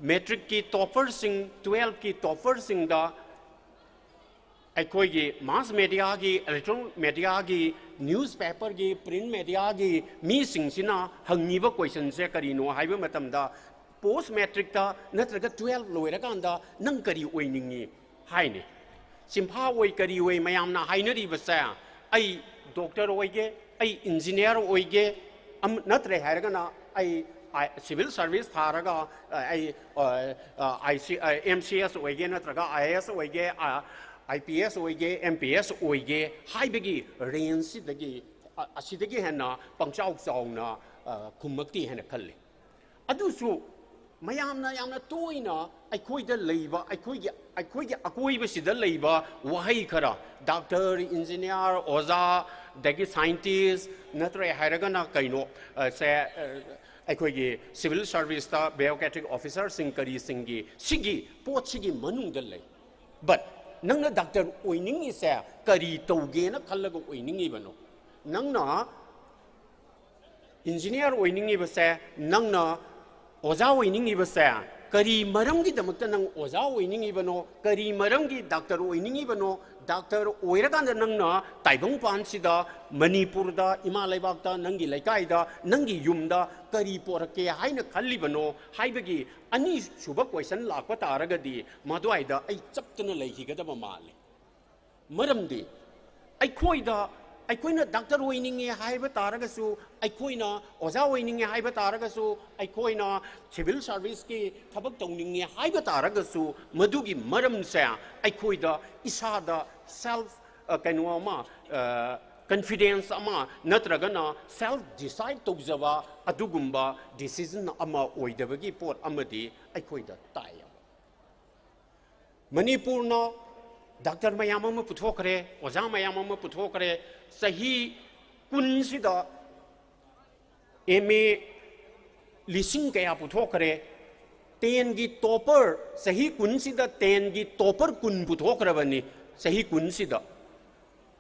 ꯃꯦꯇ꯭ꯔꯤꯛꯀꯤ ꯇꯣꯄꯔꯁꯤꯡ, ꯇꯨꯋꯦꯜꯐꯀꯤ ꯇꯣꯄꯔꯁꯤꯡꯗ ꯑꯩꯈꯣꯏꯒꯤ ꯃꯥꯁ ꯃꯦꯗꯤꯌꯥꯒꯤ, ꯏꯂꯦꯛꯇ꯭ꯔꯣꯅꯤꯛ ꯃꯦꯗꯤꯌꯥꯒꯤ, ꯅ꯭ꯌꯨꯁꯄꯦꯄꯔꯒꯤ, ꯄ꯭ꯔꯤꯟ ꯃꯦꯗꯤꯌꯥꯒꯤ ꯃꯤꯁꯤꯡꯁꯤꯅ ꯍꯪꯉꯤꯕ ꯀꯣꯏꯁꯟꯁꯦ ꯀꯔꯤꯅꯣ ꯍꯥꯏꯕ ꯃꯇꯝꯗ, "ꯄꯣꯁ ꯃꯦꯇ꯭ꯔꯤꯛꯇ ꯅꯠꯇ꯭ꯔꯒ ꯇꯨꯋꯦꯜꯐ ꯂꯣꯏꯔꯀꯥꯟꯗ ꯅꯪ ꯀꯔꯤ ꯑꯣꯏꯅꯤꯡꯉꯤ?" ꯍꯥꯏꯅꯤ꯫ ꯆꯤꯝꯐꯥ ꯑꯣꯏ ꯀꯔꯤ ꯑꯣꯏ ꯃꯌꯥꯝꯅ ꯍꯥꯏꯅꯔꯤꯕꯁꯦ, "ꯑꯩ ꯗꯣꯛꯇꯔ ꯑꯣꯏꯒꯦ, ꯑꯩ ꯏꯟꯖꯤꯅꯤꯌꯥꯔ ꯑꯣꯏꯒꯦ, ꯑꯝ-, ꯅꯠꯇ꯭ꯔꯦ ꯍꯥꯏꯔꯒꯅ ꯑꯩ ꯑꯥꯏ-, ꯁꯤꯚꯤꯜ ꯁꯥꯔꯚꯤꯁ ꯊꯥꯔꯒ, ꯑ, ꯑꯩ, ꯑ, ꯑ, ꯑꯥꯏ ꯁꯤ, ꯑ, ꯑꯦꯝ ꯁꯤ ꯑꯦꯁ ꯑꯣꯏꯒꯦ, ꯅꯠꯇ꯭ꯔꯒ ꯑꯥꯏ ꯑꯦ ꯑꯦꯁ ꯑꯣꯏꯒꯦ, ꯑ, ꯑꯥꯏ ꯄꯤ ꯑꯦꯁ ꯑꯣꯏꯒꯦ, ꯑꯦꯝ ꯄꯤ ꯑꯦꯁ ꯑꯣꯏꯒꯦ" ꯍꯥꯏꯕꯒꯤ ꯔꯦꯟꯖꯁꯤꯗꯒꯤ, ꯑ, ꯑꯁꯤꯗꯒꯤ ꯍꯦꯟꯅ ꯄꯪꯆꯥꯎ ꯆꯥꯎꯅ, ꯑ, ꯈꯨꯝꯃꯛꯇꯦ ꯍꯥꯏꯅ ꯈꯜꯂꯤ꯫ ꯑꯗꯨꯁꯨ ꯃꯌꯥꯝꯅ ꯌꯥꯝꯅ ꯇꯣꯏꯅ ꯑꯩꯈꯣꯏꯗ ꯂꯩꯕ, ꯑꯩꯈꯣꯏꯒꯤ, ꯑꯩꯈꯣꯏꯒꯤ ꯑꯀꯣꯏꯕꯁꯤꯗ ꯂꯩꯕ ꯋꯥꯍꯩ ꯈꯔ, ꯗꯥꯛꯇꯔ, ꯏꯟꯖꯤꯅꯤꯌꯥꯔ, ꯑꯣꯖꯥ, ꯑꯗꯒꯤ ꯁꯥꯏꯟꯇꯤꯁ, ꯅꯠꯇ꯭ꯔꯦ ꯍꯥꯏꯔꯒꯅ ꯀꯩꯅꯣ, ꯑ, ꯁꯦ, ꯑ, ꯑꯩꯈꯣꯏꯒꯤ ꯁꯤꯚꯤꯜ ꯁꯥꯔꯚꯤꯁꯇ ꯕ꯭ꯌꯨꯔꯣꯀ꯭ꯔꯦꯇꯤꯛ ꯑꯣꯐꯤꯁꯥꯔꯁꯤꯡ ꯀꯔꯤꯁꯤꯡꯒꯤ ꯁꯤꯒꯤ ꯄꯣꯠꯁꯤꯒꯤ ꯃꯅꯨꯡꯗ ꯂꯩ꯫ But ꯅꯪꯅ ꯗꯥꯛꯇꯔ ꯑꯣꯏꯅꯤꯡꯉꯤꯁꯦ ꯀꯔꯤ ꯇꯧꯒꯦꯅ ꯈꯜꯂꯒ ꯑꯣꯏꯅꯤꯡꯉꯤꯕꯅꯣ? ꯅꯪꯅ ꯏꯟꯖꯤꯅꯤꯌꯥꯔ ꯑꯣꯏꯅꯤꯡꯉꯤꯕꯁꯦ, ꯅꯪꯅ ꯑꯣꯖꯥ ꯑꯣꯏꯅꯤꯡꯉꯤꯕꯁꯦ, ꯀꯔꯤ ꯃꯔꯝꯒꯤꯗꯃꯛꯇ ꯅꯪ ꯑꯣꯖꯥ ꯑꯣꯏꯅꯤꯡꯉꯤꯕꯅꯣ? ꯀꯔꯤ ꯃꯔꯝꯒꯤ ꯗꯥꯛꯇꯔ ꯑꯣꯏꯅꯤꯡꯉꯤꯕꯅꯣ? ꯗꯥꯛꯇꯔ ꯑꯣꯏꯔꯀꯥꯟꯗ ꯅꯪꯅ ꯇꯥꯏꯕꯪꯄꯥꯟꯁꯤꯗ, ꯃꯅꯤꯄꯨꯔꯗ, ꯏꯃꯥ ꯂꯩꯕꯥꯛꯇ, ꯅꯪꯒꯤ ꯂꯩꯀꯥꯏꯗ, ꯅꯪꯒꯤ ꯌꯨꯝꯗ ꯀꯔꯤ ꯄꯣꯔꯛꯀꯦ ꯍꯥꯏꯅ ꯈꯜꯂꯤꯕꯅꯣ ꯍꯥꯏꯕꯒꯤ ꯑꯅꯤꯁꯨꯕ question ꯂꯥꯛꯄ ꯇꯥꯔꯒꯗꯤ, ꯃꯗꯨꯋꯥꯏꯗ ꯑꯩ ꯆꯞꯇꯅ ꯂꯩꯈꯤꯒꯗꯕ ꯃꯥꯜꯂꯤ꯫ ꯃꯔꯝꯗꯤ ꯑꯩꯈꯣꯏꯗ, ꯑꯩꯈꯣꯏꯅ ꯗꯥꯛꯇꯔ ꯑꯣꯏꯅꯤꯡꯉꯦ ꯍꯥꯏꯕ ꯇꯥꯔꯒꯁꯨ, ꯑꯩꯈꯣꯏꯅ ꯑꯣꯖꯥ ꯑꯣꯏꯅꯤꯡꯉꯦ ꯍꯥꯏꯕ ꯇꯥꯔꯒꯁꯨ, ꯑꯩꯈꯣꯏꯅ ꯁꯤꯚꯤꯜ ꯁꯥꯔꯚꯤꯁꯀꯤ ꯊꯕꯛ ꯇꯧꯅꯤꯡꯉꯦ ꯍꯥꯏꯕ ꯇꯥꯔꯒꯁꯨ, ꯃꯗꯨꯒꯤ ꯃꯔꯝꯁꯦ ꯑꯩꯈꯣꯏꯗ ꯏꯁꯥꯗ ꯁꯦꯜꯐ, ꯑ, ꯀꯩꯅꯣ ꯑꯃ, ꯑ, ꯀꯟꯐꯤꯗꯦꯟꯁ ꯑꯃ ꯅꯠꯇ꯭ꯔꯒꯅ ꯁꯦꯜꯐ ꯗꯤꯁꯥꯏꯠ ꯇꯧꯖꯕ ꯑꯗꯨꯒꯨꯝꯕ ꯗꯤꯁꯤꯖꯟ ꯑꯃ ꯑꯣꯏꯗꯕꯒꯤ ꯄꯣꯠ ꯑꯃꯗꯤ ꯑꯩꯈꯣꯏꯗ ꯇꯥꯏ꯫ ꯃꯅꯤꯄꯨꯔꯅ ꯗꯥꯛꯇꯔ ꯃꯌꯥꯝ ꯑꯃ ꯄꯨꯊꯣꯛꯈ꯭ꯔꯦ, ꯑꯣꯖꯥ ꯃꯌꯥꯝ ꯑꯃ ꯄꯨꯊꯣꯛꯈ꯭ꯔꯦ꯫ ꯆꯍꯤ ꯀꯨꯟꯁꯤꯗ ꯑꯦꯝ ꯑꯦ ꯂꯤꯁꯤꯡ ꯀꯌꯥ ꯄꯨꯊꯣꯛꯈ꯭ꯔꯦ꯫ ꯇꯦꯟꯒꯤ ꯇꯣꯄꯔ, ꯆꯍꯤ ꯀꯨꯟꯁꯤꯗ ꯇꯦꯟꯒꯤ ꯇꯣꯄꯔ ꯀꯨꯟ ꯄꯨꯊꯣꯛꯈ꯭ꯔꯕꯅꯤ ꯆꯍꯤ ꯀꯨꯟꯁꯤꯗ꯫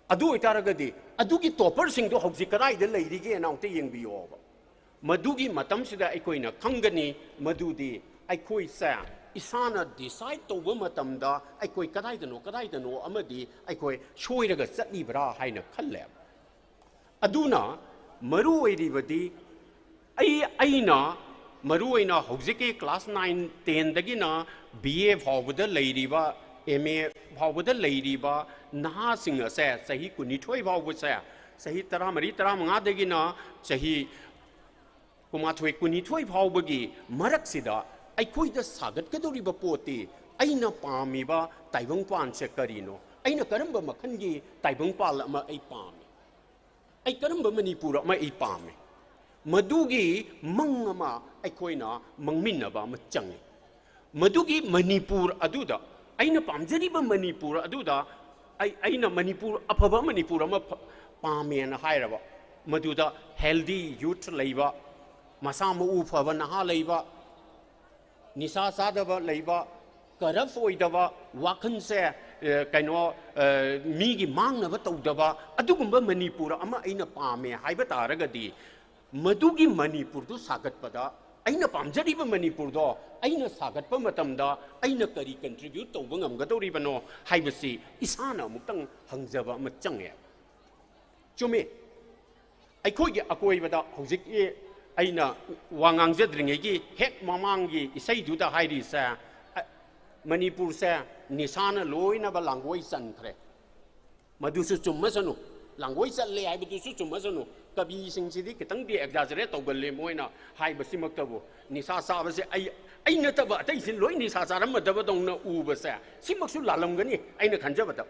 ꯑꯗꯨ ꯑꯣꯏꯇꯥꯔꯒꯗꯤ ꯑꯗꯨꯒꯤ ꯇꯣꯄꯔꯁꯤꯡꯗꯣ ꯍꯧꯖꯤꯛ ꯀꯗꯥꯏꯗ ꯂꯩꯔꯤꯒꯦꯅ ꯑꯃꯨꯛꯇ ꯌꯦꯡꯕꯤꯌꯣꯕ꯫ ꯃꯗꯨꯒꯤ ꯃꯇꯝꯁꯤꯗ ꯑꯩꯈꯣꯏꯅ ꯈꯪꯒꯅꯤ ꯃꯗꯨꯗꯤ ꯑꯩꯈꯣꯏꯁꯦ ꯏꯁꯥꯅ ꯗꯤꯁꯥꯏꯠ ꯇꯧꯕ ꯃꯇꯝꯗ ꯑꯩꯈꯣꯏ ꯀꯗꯥꯏꯗꯅꯣ, ꯀꯗꯥꯏꯗꯅꯣ ꯑꯃꯗꯤ ꯑꯩꯈꯣꯏ ꯁꯣꯏꯔꯒ ꯆꯠꯂꯤꯕ꯭ꯔꯥ ꯍꯥꯏꯅ ꯈꯜꯂꯦ꯫ ꯑꯗꯨꯅ ꯃꯔꯨ ꯑꯣꯏꯔꯤꯕꯗꯤ ꯑꯩ, ꯑꯩꯅ ꯃꯔꯨ ꯑꯣꯏꯅ ꯍꯧꯖꯤꯛꯀꯤ ꯀ꯭ꯂꯥꯁ ꯅꯥꯏꯟ, ꯇꯦꯟꯗꯒꯤꯅ ꯕꯤ ꯑꯦ ꯐꯥꯎꯕꯗ ꯂꯩꯔꯤꯕ, ꯑꯦꯝ ꯑꯦ ꯐꯥꯎꯕꯗ ꯂꯩꯔꯤꯕ ꯅꯍꯥꯁꯤꯡ ꯑꯁꯦ, ꯆꯍꯤ ꯀꯨꯟꯅꯤꯊꯣꯏ ꯐꯥꯎꯕꯁꯦ, ꯆꯍꯤ ꯇꯔꯥꯃꯔꯤ, ꯇꯔꯥꯃꯉꯥꯗꯒꯤꯅ ꯆꯍꯤ ꯀꯨꯟꯃꯥꯊꯣꯏ, ꯀꯨꯟꯅꯤꯊꯣꯏ ꯐꯥꯎꯕꯒꯤ ꯃꯔꯛꯁꯤꯗ ꯑꯩꯈꯣꯏꯗ ꯁꯥꯒꯠꯀꯗꯧꯔꯤꯕ ꯄꯣꯠꯇꯤ ꯑꯩꯅ ꯄꯥꯝꯃꯤꯕ ꯇꯥꯏꯕꯪꯄꯥꯟꯁꯦ ꯀꯔꯤꯅꯣ? ꯑꯩꯅ ꯀꯔꯝꯕ ꯃꯈꯜꯒꯤ ꯇꯥꯏꯕꯪꯄꯥꯜ ꯑꯃ ꯑꯩ ꯄꯥꯝꯃꯤ? ꯑꯩ ꯀꯔꯝꯕ ꯃꯅꯤꯄꯨꯔ ꯑꯃ ꯑꯩ ꯄꯥꯝꯃꯤ? ꯃꯗꯨꯒꯤ ꯃꯪ ꯑꯃ ꯑꯩꯈꯣꯏꯅ ꯃꯪꯃꯤꯟꯅꯕ ꯑꯃ ꯆꯪꯉꯤ꯫ ꯃꯗꯨꯒꯤ ꯃꯅꯤꯄꯨꯔ ꯑꯗꯨꯗ, ꯑꯩꯅ ꯄꯥꯝꯖꯔꯤꯕ ꯃꯅꯤꯄꯨꯔ ꯑꯗꯨꯗ, ꯑꯩ, ꯑꯩꯅ ꯃꯅꯤꯄꯨꯔ, ꯑꯐꯕ ꯃꯅꯤꯄꯨꯔ ꯑꯃ ꯐ-, ꯄꯥꯝꯃꯦꯅ ꯍꯥꯏꯔꯕ, ꯃꯗꯨꯗ healthy youth ꯂꯩꯕ, ꯃꯁꯥ ꯃꯎ ꯐꯕ ꯅꯍꯥ ꯂꯩꯕ, ꯅꯤꯁꯥ ꯆꯥꯗꯕ ꯂꯩꯕ, corrupt ꯑꯣꯏꯗꯕ, ꯋꯥꯈꯜꯁꯦ, ꯑꯦ, ꯀꯩꯅꯣ, ꯑꯦ, ꯃꯤꯒꯤ ꯃꯥꯡꯅꯕ ꯇꯧꯗꯕ, ꯑꯗꯨꯒꯨꯝꯕ ꯃꯅꯤꯄꯨꯔ ꯑꯃ ꯑꯩꯅ ꯄꯥꯝꯃꯦ ꯍꯥꯏꯕ ꯇꯥꯔꯒꯗꯤ, ꯃꯗꯨꯒꯤ ꯃꯅꯤꯄꯨꯔꯗꯨ ꯁꯥꯒꯠꯄꯗ, ꯑꯩꯅ ꯄꯥꯝꯖꯔꯤꯕ ꯃꯅꯤꯄꯨꯔꯗꯣ ꯑꯩꯅ ꯁꯥꯒꯠꯄ ꯃꯇꯝꯗ ꯑꯩꯅ ꯀꯔꯤ contribute ꯇꯧꯕ ꯉꯝꯒꯗꯧꯔꯤꯕꯅꯣ ꯍꯥꯏꯕꯁꯤ ꯏꯁꯥꯅ ꯑꯃꯨꯛꯇꯪ ꯍꯪꯖꯕ ꯑꯃ ꯆꯪꯉꯦ꯫ ꯆꯨꯝꯃꯤ, ꯑꯩꯈꯣꯏꯒꯤ ꯑꯀꯣꯏꯕꯗ ꯍꯧꯖꯤꯛꯀꯤ ꯑꯩꯅ ꯋꯥ ꯉꯥꯡꯖꯗ꯭ꯔꯤꯉꯩꯒꯤ ꯍꯦꯛ ꯃꯃꯥꯡꯒꯤ ꯏꯁꯩꯗꯨꯗ ꯍꯥꯏꯔꯤꯁꯦ, ꯑ, ꯃꯅꯤꯄꯨꯔꯁꯦ ꯅꯤꯁꯥꯅ ꯂꯣꯏꯅꯕ ꯂꯥꯡꯒꯣꯏ ꯆꯟꯈ꯭ꯔꯦ꯫ ꯃꯗꯨꯁꯨ ꯆꯨꯝꯃꯁꯅꯨ, ꯂꯥꯡꯒꯣꯏ ꯆꯜꯂꯦ ꯍꯥꯏꯕꯗꯨꯁꯨ ꯆꯨꯝꯃꯁꯅꯨ꯫ ꯀꯕꯤꯁꯤꯡꯁꯤꯗꯤ ꯈꯤꯇꯪꯗꯤ exaggerate ꯇꯧꯒꯜꯂꯦ, ꯃꯣꯏꯅ ꯍꯥꯏꯕꯁꯤꯃꯛꯇꯕꯨ꯫ ꯅꯤꯁꯥ ꯆꯥꯕꯁꯦ ꯑꯩ, ꯑꯩ ꯅꯠꯇꯕ ꯑꯇꯩꯁꯤ ꯂꯣꯏ ꯅꯤꯁꯥ ꯆꯥꯔꯝꯃꯗꯕꯗꯧꯅ ꯎꯕꯁꯦ, ꯁꯤꯃꯛꯁꯨ ꯂꯥꯜꯂꯝꯒꯅꯤ ꯑꯩꯅ ꯈꯟꯖꯕꯗ꯫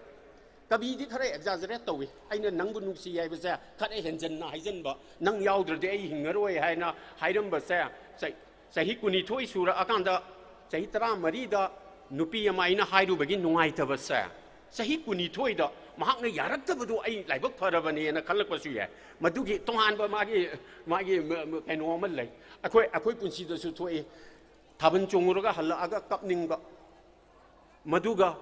ꯀꯕꯤꯗꯤ ꯈꯔ exaggerate ꯇꯧꯏ꯫ "ꯑꯩꯅ ꯅꯪꯕꯨ ꯅꯨꯡꯁꯤ" ꯍꯥꯏꯕꯁꯦ ꯈꯔ ꯍꯦꯟꯖꯟꯅ ꯍꯥꯏꯖꯟꯕ, "ꯅꯪ ꯌꯥꯎꯗ꯭ꯔꯗꯤ ꯑꯩ ꯍꯤꯡꯉꯔꯣꯏ" ꯍꯥꯏꯅ ꯍꯥꯏꯔꯝꯕꯁꯦ, ꯆꯍꯤ, ꯆꯍꯤ ꯀꯨꯟꯅꯤꯊꯣꯏ ꯁꯨꯔꯛꯑꯀꯥꯟꯗ, ꯆꯍꯤ ꯇꯔꯥꯃꯔꯤꯗ ꯅꯨꯄꯤ ꯑꯃ ꯑꯩꯅ ꯍꯥꯏꯔꯨꯕꯒꯤ ꯅꯨꯡꯉꯥꯏꯇꯕꯁꯦ, ꯆꯍꯤ ꯀꯨꯟꯅꯤꯊꯣꯏꯗ ꯃꯍꯥꯛꯅ ꯌꯥꯔꯛꯇꯕꯗꯨ ꯑꯩ ꯂꯥꯏꯕꯛ ꯐꯔꯕꯅꯦꯅ ꯈꯜꯂꯛꯄꯁꯨ ꯌꯥꯏ꯫ ꯃꯗꯨꯒꯤ ꯇꯣꯉꯥꯟꯕ ꯃꯥꯒꯤ, ꯃꯥꯒꯤ ꯃ-, ꯃ-, ꯀꯩꯅꯣ ꯑꯃ ꯂꯩ꯫ ꯑꯩꯈꯣꯏ, ꯑꯩꯈꯣꯏ ꯄꯨꯟꯁꯤꯗꯁꯨ ꯊꯣꯛꯏ꯫ ꯊꯥꯕꯜ ꯆꯣꯡꯉꯨꯔꯒ ꯍꯜꯂꯛꯑꯒ ꯀꯞꯅꯤꯡꯕ꯫ ꯃꯗꯨꯒ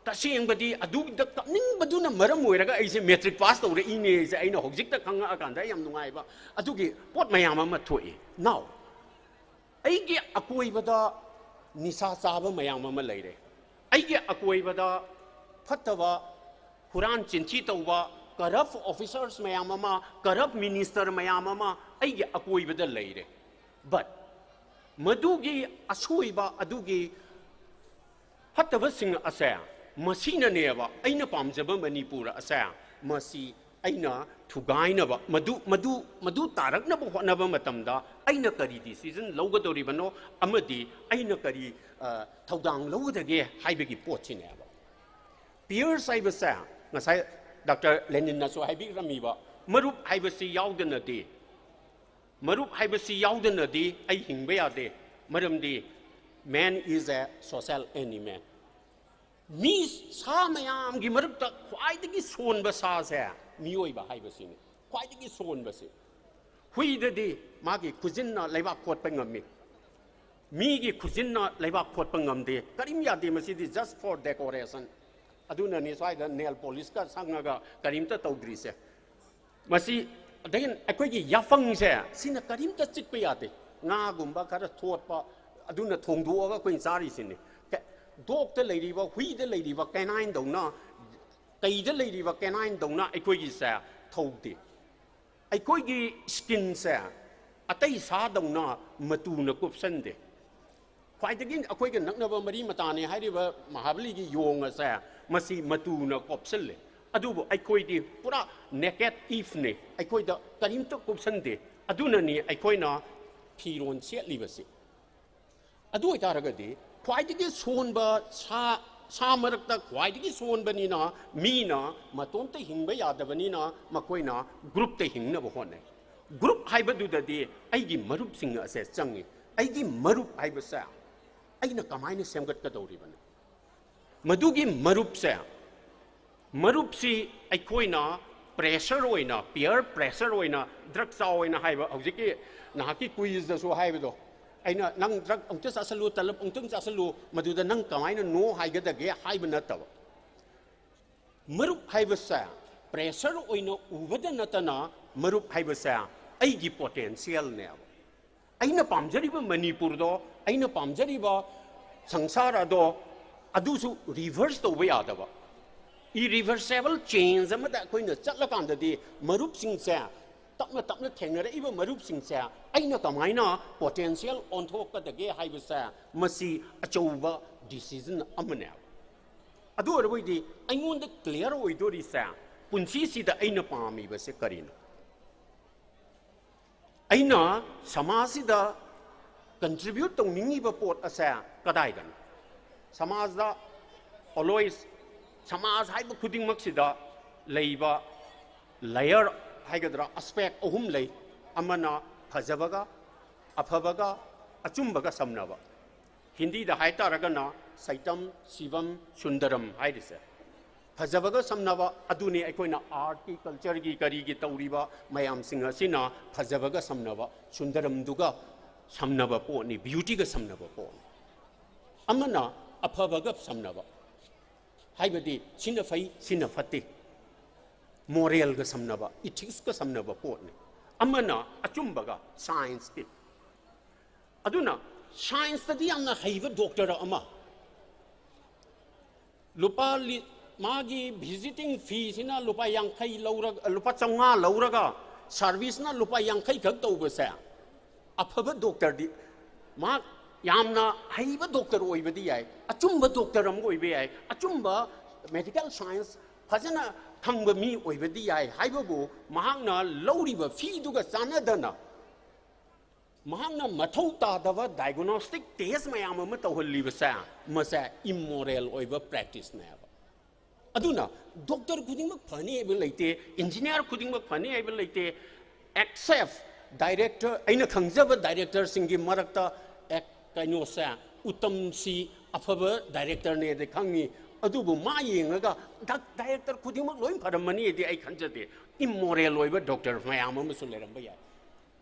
ꯇꯁꯦꯡꯕꯗꯤ ꯑꯗꯨꯗ ꯀꯞꯅꯤꯡꯕꯗꯨꯅ ꯃꯔꯝ ꯑꯣꯏꯔꯒ ꯑꯩꯁꯦ matric pass ꯇꯧꯔꯛꯏꯅꯦꯁꯦ ꯑꯩꯅ ꯍꯧꯖꯤꯛꯇ ꯈꯪꯉꯛꯑꯀꯥꯟꯗ ꯌꯥꯝ ꯅꯨꯡꯉꯥꯏꯕ꯫ ꯑꯗꯨꯒꯤ ꯄꯣꯠ ꯃꯌꯥꯝ ꯑꯃ ꯊꯣꯛꯏ꯫ Now, ꯑꯩꯒꯤ ꯑꯀꯣꯏꯕꯗ ꯅꯤꯁꯥ ꯆꯥꯕ ꯃꯌꯥꯝ ꯑꯃ ꯂꯩꯔꯦ꯫ ꯑꯩꯒꯤ ꯑꯀꯣꯏꯕꯗ ꯐꯠꯇꯕ, ꯍꯨꯔꯥꯟ ꯆꯤꯟꯊꯤ ꯇꯧꯕ, corrupt officers ꯃꯌꯥꯝ ꯑꯃ, corrupt minister ꯃꯌꯥꯝ ꯑꯃ ꯑꯩꯒꯤ ꯑꯀꯣꯏꯕꯗ ꯂꯩꯔꯦ꯫ But ꯃꯗꯨꯒꯤ ꯑꯁꯣꯏꯕ, ꯑꯗꯨꯒꯤ ꯐꯠꯇꯕꯁꯤꯡ ꯑꯁꯦ, ꯃꯁꯤꯅꯅꯦꯕ ꯑꯩꯅ ꯄꯥꯝꯖꯕ ꯃꯅꯤꯄꯨꯔ ꯑꯁꯦ, ꯃꯁꯤ ꯑꯩꯅ ꯊꯨꯒꯥꯏꯅꯕ, ꯃꯗꯨ, ꯃꯗꯨ, ꯃꯗꯨ ꯇꯥꯔꯛꯅꯕ ꯍꯣꯠꯅꯕ ꯃꯇꯝꯗ ꯑꯩꯅ ꯀꯔꯤ decision ꯂꯧꯒꯗꯧꯔꯤꯕꯅꯣ ꯑꯃꯗꯤ ꯑꯩꯅ ꯀꯔꯤ, ꯑ, ꯊꯧꯗꯥꯡ ꯂꯧꯒꯗꯒꯦ ꯍꯥꯏꯕꯒꯤ ꯄꯣꯠꯁꯤꯅꯦꯕ꯫ Peers ꯍꯥꯏꯕꯁꯦ, ꯉꯁꯥꯏ ꯗꯥꯛꯇꯔ ꯂꯦꯅꯤꯟꯅꯁꯨ ꯍꯥꯏꯕꯤꯔꯝꯃꯤꯕ, ꯃꯔꯨꯞ ꯍꯥꯏꯕꯁꯤ ꯌꯥꯎꯗꯅꯗꯤ ꯃꯔꯨꯞ ꯍꯥꯏꯕꯁꯤ ꯌꯥꯎꯗꯅꯗꯤ ꯑꯩ ꯍꯤꯡꯕ ꯌꯥꯗꯦ꯫ ꯃꯔꯝꯗꯤ man is a social animal꯫ ꯃꯤ, ꯁꯥ ꯃꯌꯥꯝꯒꯤ ꯃꯔꯛꯇ ꯈ꯭ꯋꯥꯏꯗꯒꯤ ꯁꯣꯟꯕ ꯁꯥꯁꯦ ꯃꯤꯑꯣꯏꯕ ꯍꯥꯏꯕꯁꯤꯅꯤ꯫ ꯈ꯭ꯋꯥꯏꯗꯒꯤ ꯁꯣꯟꯕꯁꯤ꯫ ꯍꯨꯏꯗꯗꯤ ꯃꯥꯒꯤ ꯈꯨꯖꯤꯟꯅ ꯂꯩꯕꯥꯛ ꯈꯣꯠꯄ ꯉꯝꯃꯤ꯫ ꯃꯤꯒꯤ ꯈꯨꯖꯤꯟꯅ ꯂꯩꯕꯥꯛ ꯈꯣꯠꯄ ꯉꯝꯗꯦ꯫ ꯀꯔꯤꯝ ꯌꯥꯗꯦ꯫ ꯃꯁꯤꯗꯤ just for decoration꯫ ꯑꯗꯨꯅꯅꯤ ꯁ꯭ꯋꯥꯏꯗ nail polish ꯀ ꯁꯪꯉꯒ ꯀꯔꯤꯝꯇ ꯇꯧꯗ꯭ꯔꯤꯁꯦ꯫ ꯃꯁꯤ ꯑꯗꯒꯤ ꯑꯩꯈꯣꯏꯒꯤ ꯌꯥꯐꯪꯁꯦ, ꯁꯤꯅ ꯀꯔꯤꯝꯇ ꯆꯤꯛꯄ ꯌꯥꯗꯦ꯫ ꯉꯥꯒꯨꯝꯕ ꯈꯔ ꯊꯣꯠꯄ, ꯑꯗꯨꯅ ꯊꯣꯡꯗꯣꯛꯑꯒ ꯑꯩꯈꯣꯏꯅ ꯆꯥꯔꯤꯁꯤꯅꯤ꯫ ꯀ-, dog ꯇ ꯂꯩꯔꯤꯕ, ꯍꯨꯏꯗ ꯂꯩꯔꯤꯕ canine ꯗꯧꯅ, ꯀꯩꯗ ꯂꯩꯔꯤꯕ canine ꯗꯧꯅ ꯑꯩꯈꯣꯏꯒꯤꯁꯦ ꯊꯧꯗꯦ꯫ ꯑꯩꯈꯣꯏꯒꯤ skin ꯁꯦ ꯑꯇꯩ ꯁꯥꯗꯧꯅ ꯃꯇꯨꯅ ꯀꯨꯞꯁꯟꯗꯦ꯫ ꯈ꯭ꯋꯥꯏꯗꯒꯤ ꯑꯩꯈꯣꯏꯒ ꯅꯛꯅꯕ ꯃꯔꯤ ꯃꯇꯥꯅꯤ ꯍꯥꯏꯔꯤꯕ ꯃꯍꯥꯕꯂꯤꯒꯤ ꯌꯣꯡ ꯑꯁꯦ, ꯃꯁꯤ ꯃꯇꯨꯅ ꯀꯨꯞꯁꯜꯂꯦ꯫ ꯑꯗꯨꯕꯨ ꯑꯩꯈꯣꯏꯗꯤ ꯄꯨꯔꯥ naked ꯏꯐꯅꯤ꯫ ꯑꯩꯈꯣꯏꯗ ꯀꯔꯤꯝꯇ ꯀꯨꯞꯁꯟꯗꯦ꯫ ꯑꯗꯨꯅꯅꯤ ꯑꯩꯈꯣꯏꯅ ꯐꯤꯔꯣꯟ ꯁꯦꯠꯂꯤꯕꯁꯤ꯫ ꯑꯗꯨ ꯑꯣꯏꯇꯥꯔꯒꯗꯤ ꯈ꯭ꯋꯥꯏꯗꯒꯤ ꯁꯣꯟꯕ ꯁꯥ, ꯁꯥ ꯃꯔꯛꯇ ꯈ꯭ꯋꯥꯏꯗꯒꯤ ꯁꯣꯟꯕꯅꯤꯅ, ꯃꯤꯅ ꯃꯇꯣꯝꯇ ꯍꯤꯡꯕ ꯌꯥꯗꯕꯅꯤꯅ, ꯃꯈꯣꯏꯅ group ꯇ ꯍꯤꯡꯅꯕ ꯍꯣꯠꯅꯩ꯫ Group ꯍꯥꯏꯕꯗꯨꯗꯗꯤ ꯑꯩꯒꯤ ꯃꯔꯨꯞꯁꯤꯡ ꯑꯁꯦ ꯆꯪꯉꯤ꯫ ꯑꯩꯒꯤ ꯃꯔꯨꯞ ꯍꯥꯏꯕꯁꯦ ꯑꯩꯅ ꯀꯃꯥꯏꯅ ꯁꯦꯝꯒꯠꯀꯗꯧꯔꯤꯕꯅꯣ? ꯃꯗꯨꯒꯤ ꯃꯔꯨꯞꯁꯦ, ꯃꯔꯨꯞꯁꯤ ꯑꯩꯈꯣꯏꯅ pressure ꯑꯣꯏꯅ, peer pressure ꯑꯣꯏꯅ, drug ꯆꯥꯎ ꯑꯣꯏꯅ ꯍꯥꯏꯕ, ꯍꯧꯖꯤꯛꯀꯤ ꯅꯍꯥꯛꯀꯤ quiz ꯇꯁꯨ ꯍꯥꯏꯕꯗꯣ, ꯑꯩꯅ "ꯅꯪ drug ꯑꯃꯨꯛꯇ ꯆꯥꯁꯤꯜꯂꯨ, ꯇꯂꯞ ꯑꯃꯨꯛꯇꯪ ꯆꯥꯁꯤꯜꯂꯨ", ꯃꯗꯨꯗ ꯅꯪ ꯀꯃꯥꯏꯅ no ꯍꯥꯏꯒꯗꯒꯦ ꯍꯥꯏꯕ ꯅꯠꯇꯕ꯫ ꯃꯔꯨꯞ ꯍꯥꯏꯕꯁꯦ pressure ꯑꯣꯏꯅ ꯎꯕꯗ ꯅꯠꯇꯅ, ꯃꯔꯨꯞ ꯍꯥꯏꯕꯁꯦ ꯑꯩꯒꯤ potential ꯅꯦꯕ꯫ ꯑꯩꯅ ꯄꯥꯝꯖꯔꯤꯕ ꯃꯅꯤꯄꯨꯔꯗꯣ, ꯑꯩꯅ ꯄꯥꯝꯖꯔꯤꯕ ꯁꯪꯁꯥꯔ ꯑꯗꯣ, ꯑꯗꯨꯁꯨ reverse ꯇꯧꯕ ꯌꯥꯗꯕ, irreversible change ꯑꯃꯗ ꯑꯩꯈꯣꯏꯅ ꯆꯠꯂꯀꯥꯟꯗꯗꯤ, ꯃꯔꯨꯞꯁꯤꯡꯁꯦ, ꯇꯞꯅ ꯇꯞꯅ ꯊꯦꯡꯅꯔꯛꯏꯕ ꯃꯔꯨꯞꯁꯤꯡꯁꯦ ꯑꯩꯅ ꯀꯃꯥꯏꯅ potential ꯑꯣꯟꯊꯣꯛꯀꯗꯒꯦ ꯍꯥꯏꯕꯁꯦ, ꯃꯁꯤ ꯑꯆꯧꯕ decision ꯑꯃꯅꯦꯕ꯫ ꯑꯗꯨ ꯑꯣꯏꯔꯕꯗꯤ ꯑꯩꯉꯣꯟꯗ clear ꯑꯣꯏꯗꯣꯔꯤꯁꯦ, ꯄꯨꯟꯁꯤꯁꯤꯗ ꯑꯩꯅ ꯄꯥꯝꯃꯤꯕꯁꯦ ꯀꯔꯤꯅꯣ? ꯑꯩꯅ ꯁꯃꯥꯖꯁꯤꯗ contribute ꯇꯧꯅꯤꯡꯉꯤꯕ ꯄꯣꯠ ꯑꯁꯦ ꯀꯗꯥꯏꯗꯅꯣ? ꯁꯃꯥꯖꯗ always, ꯁꯃꯥꯖ ꯍꯥꯏꯕ ꯈꯨꯗꯤꯡꯃꯛꯁꯤꯗ ꯂꯩꯕ layer ꯍꯥꯏꯒꯗ꯭ꯔꯥ, aspect ꯑꯍꯨꯝ ꯂꯩ꯫ ꯑꯃꯅ ꯐꯖꯕꯒ, ꯑꯐꯕꯒ, ꯑꯆꯨꯝꯕꯒ ꯁꯝꯅꯕ꯫ ꯍꯤꯟꯗꯤꯗ ꯍꯥꯏꯇꯥꯔꯒꯅ ꯁꯩꯇꯝ, ꯁꯤꯕꯝ, ꯁꯨꯟꯗꯔꯝ ꯍꯥꯏꯔꯤꯁꯦ꯫ ꯐꯖꯕꯒ ꯁꯝꯅꯕ ꯑꯗꯨꯅꯤ ꯑꯩꯈꯣꯏꯅ ꯑꯥꯔꯠꯀꯤ, ꯀꯜꯆꯔꯒꯤ, ꯀꯔꯤꯒꯤ ꯇꯧꯔꯤꯕ ꯃꯌꯥꯝꯁꯤꯡ ꯑꯁꯤꯅ ꯐꯖꯕꯒ ꯁꯝꯅꯕ, ꯁꯨꯟꯗꯔꯝꯗꯨꯒ ꯁꯝꯅꯕ ꯄꯣꯠꯅꯤ, ꯕ꯭ꯌꯨꯇꯤꯒ ꯁꯝꯅꯕ ꯄꯣꯠꯅꯤ꯫ ꯑꯃꯅ ꯑꯐꯕꯒ ꯁꯝꯅꯕ, ꯍꯥꯏꯕꯗꯤ ꯁꯤꯅ ꯐꯩ, ꯁꯤꯅ ꯐꯠꯇꯦ, ꯃꯣꯔꯦꯜꯒ ꯁꯝꯅꯕ, ꯏꯊꯤꯛꯁꯀ ꯁꯝꯅꯕ ꯄꯣꯠꯅꯤ꯫ ꯑꯃꯅ ꯑꯆꯨꯝꯕꯒ, ꯁꯥꯏꯟꯁꯀꯤ꯫ ꯑꯗꯨꯅ ꯁꯥꯏꯟꯁꯇꯗꯤ ꯌꯥꯝꯅ ꯍꯩꯕ ꯗꯣꯛꯇꯔ ꯑꯃ ꯂꯨꯄꯥ ꯂꯤ-, ꯃꯥꯒꯤ ꯚꯤꯖꯤꯇꯤꯡ ꯐꯤꯁꯤꯅ ꯂꯨꯄꯥ ꯌꯥꯡꯈꯩ ꯂꯧꯔꯒ, ꯂꯨꯄꯥ ꯆꯥꯝꯃꯉꯥ ꯂꯧꯔꯒ, ꯁꯥꯔꯚꯤꯁꯅ ꯂꯨꯄꯥ ꯌꯥꯡꯈꯩ ꯈꯛ ꯇꯧꯕꯁꯦ, ꯑꯐꯕ ꯗꯣꯛꯇꯔꯗꯤ, ꯃꯥ ꯌꯥꯝꯅ ꯍꯩꯕ ꯗꯣꯛꯇꯔ ꯑꯣꯏꯕꯗꯤ ꯌꯥꯏ, ꯑꯆꯨꯝꯕ ꯗꯣꯛꯇꯔ ꯑꯃ ꯑꯣꯏꯕ ꯌꯥꯏ, ꯑꯆꯨꯝꯕ ꯃꯦꯗꯤꯀꯦꯜ ꯁꯥꯏꯟꯁ ꯐꯖꯅ ꯈꯪꯕ ꯃꯤ ꯑꯣꯏꯕꯗꯤ ꯌꯥꯏ ꯍꯥꯏꯕꯕꯨ, ꯃꯍꯥꯛꯅ ꯂꯧꯔꯤꯕ ꯐꯤꯗꯨꯒ ꯆꯥꯟꯅꯗꯅ ꯃꯍꯥꯛꯅ ꯃꯊꯧ ꯇꯥꯗꯕ ꯗꯥꯏꯒꯅꯣꯁꯇꯤꯛ ꯇꯦꯁ ꯃꯌꯥꯝ ꯑꯃ ꯇꯧꯍꯜꯂꯤꯕꯁꯦ, ꯃꯁꯦ ꯏꯝꯃꯣꯔꯦꯜ ꯑꯣꯏꯕ ꯄ꯭ꯔꯦꯛꯇꯤꯁꯅꯦꯕ꯫ ꯑꯗꯨꯅ ꯗꯣꯛꯇꯔ ꯈꯨꯗꯤꯡꯃꯛ ꯐꯅꯤ ꯍꯥꯏꯕ ꯂꯩꯇꯦ, ꯏꯟꯖꯤꯅꯤꯌꯥꯔ ꯈꯨꯗꯤꯡꯃꯛ ꯐꯅꯤ ꯍꯥꯏꯕ ꯂꯩꯇꯦ꯫ ꯑꯦꯛꯁꯦꯞ ꯗꯥꯏꯔꯦꯛꯇꯔ, ꯑꯩꯅ ꯈꯪꯖꯕ ꯗꯥꯏꯔꯦꯛꯇꯔꯁꯤꯡꯒꯤ ꯃꯔꯛꯇ ꯑꯦꯛ-, ꯀꯩꯅꯣꯁꯦ, ꯎꯇꯝꯁꯤ ꯑꯐꯕ ꯗꯥꯏꯔꯦꯛꯇꯔꯅꯦꯗꯤ ꯈꯪꯉꯤ, ꯑꯗꯨꯕꯨ ꯃꯥ ꯌꯦꯡꯉꯒ ꯗꯥꯛ-, ꯗꯥꯏꯔꯦꯛꯇꯔ ꯈꯨꯗꯤꯡꯃꯛ ꯂꯣꯏ ꯐꯔꯝꯃꯅꯤꯗꯤ ꯑꯩ ꯈꯟꯖꯗꯦ꯫ ꯏꯝꯃꯣꯔꯦꯜ ꯑꯣꯏꯕ ꯗꯣꯛꯇꯔ ꯃꯌꯥꯝ ꯑꯃꯁꯨ ꯂꯩꯔꯝꯕ ꯌꯥꯏ꯫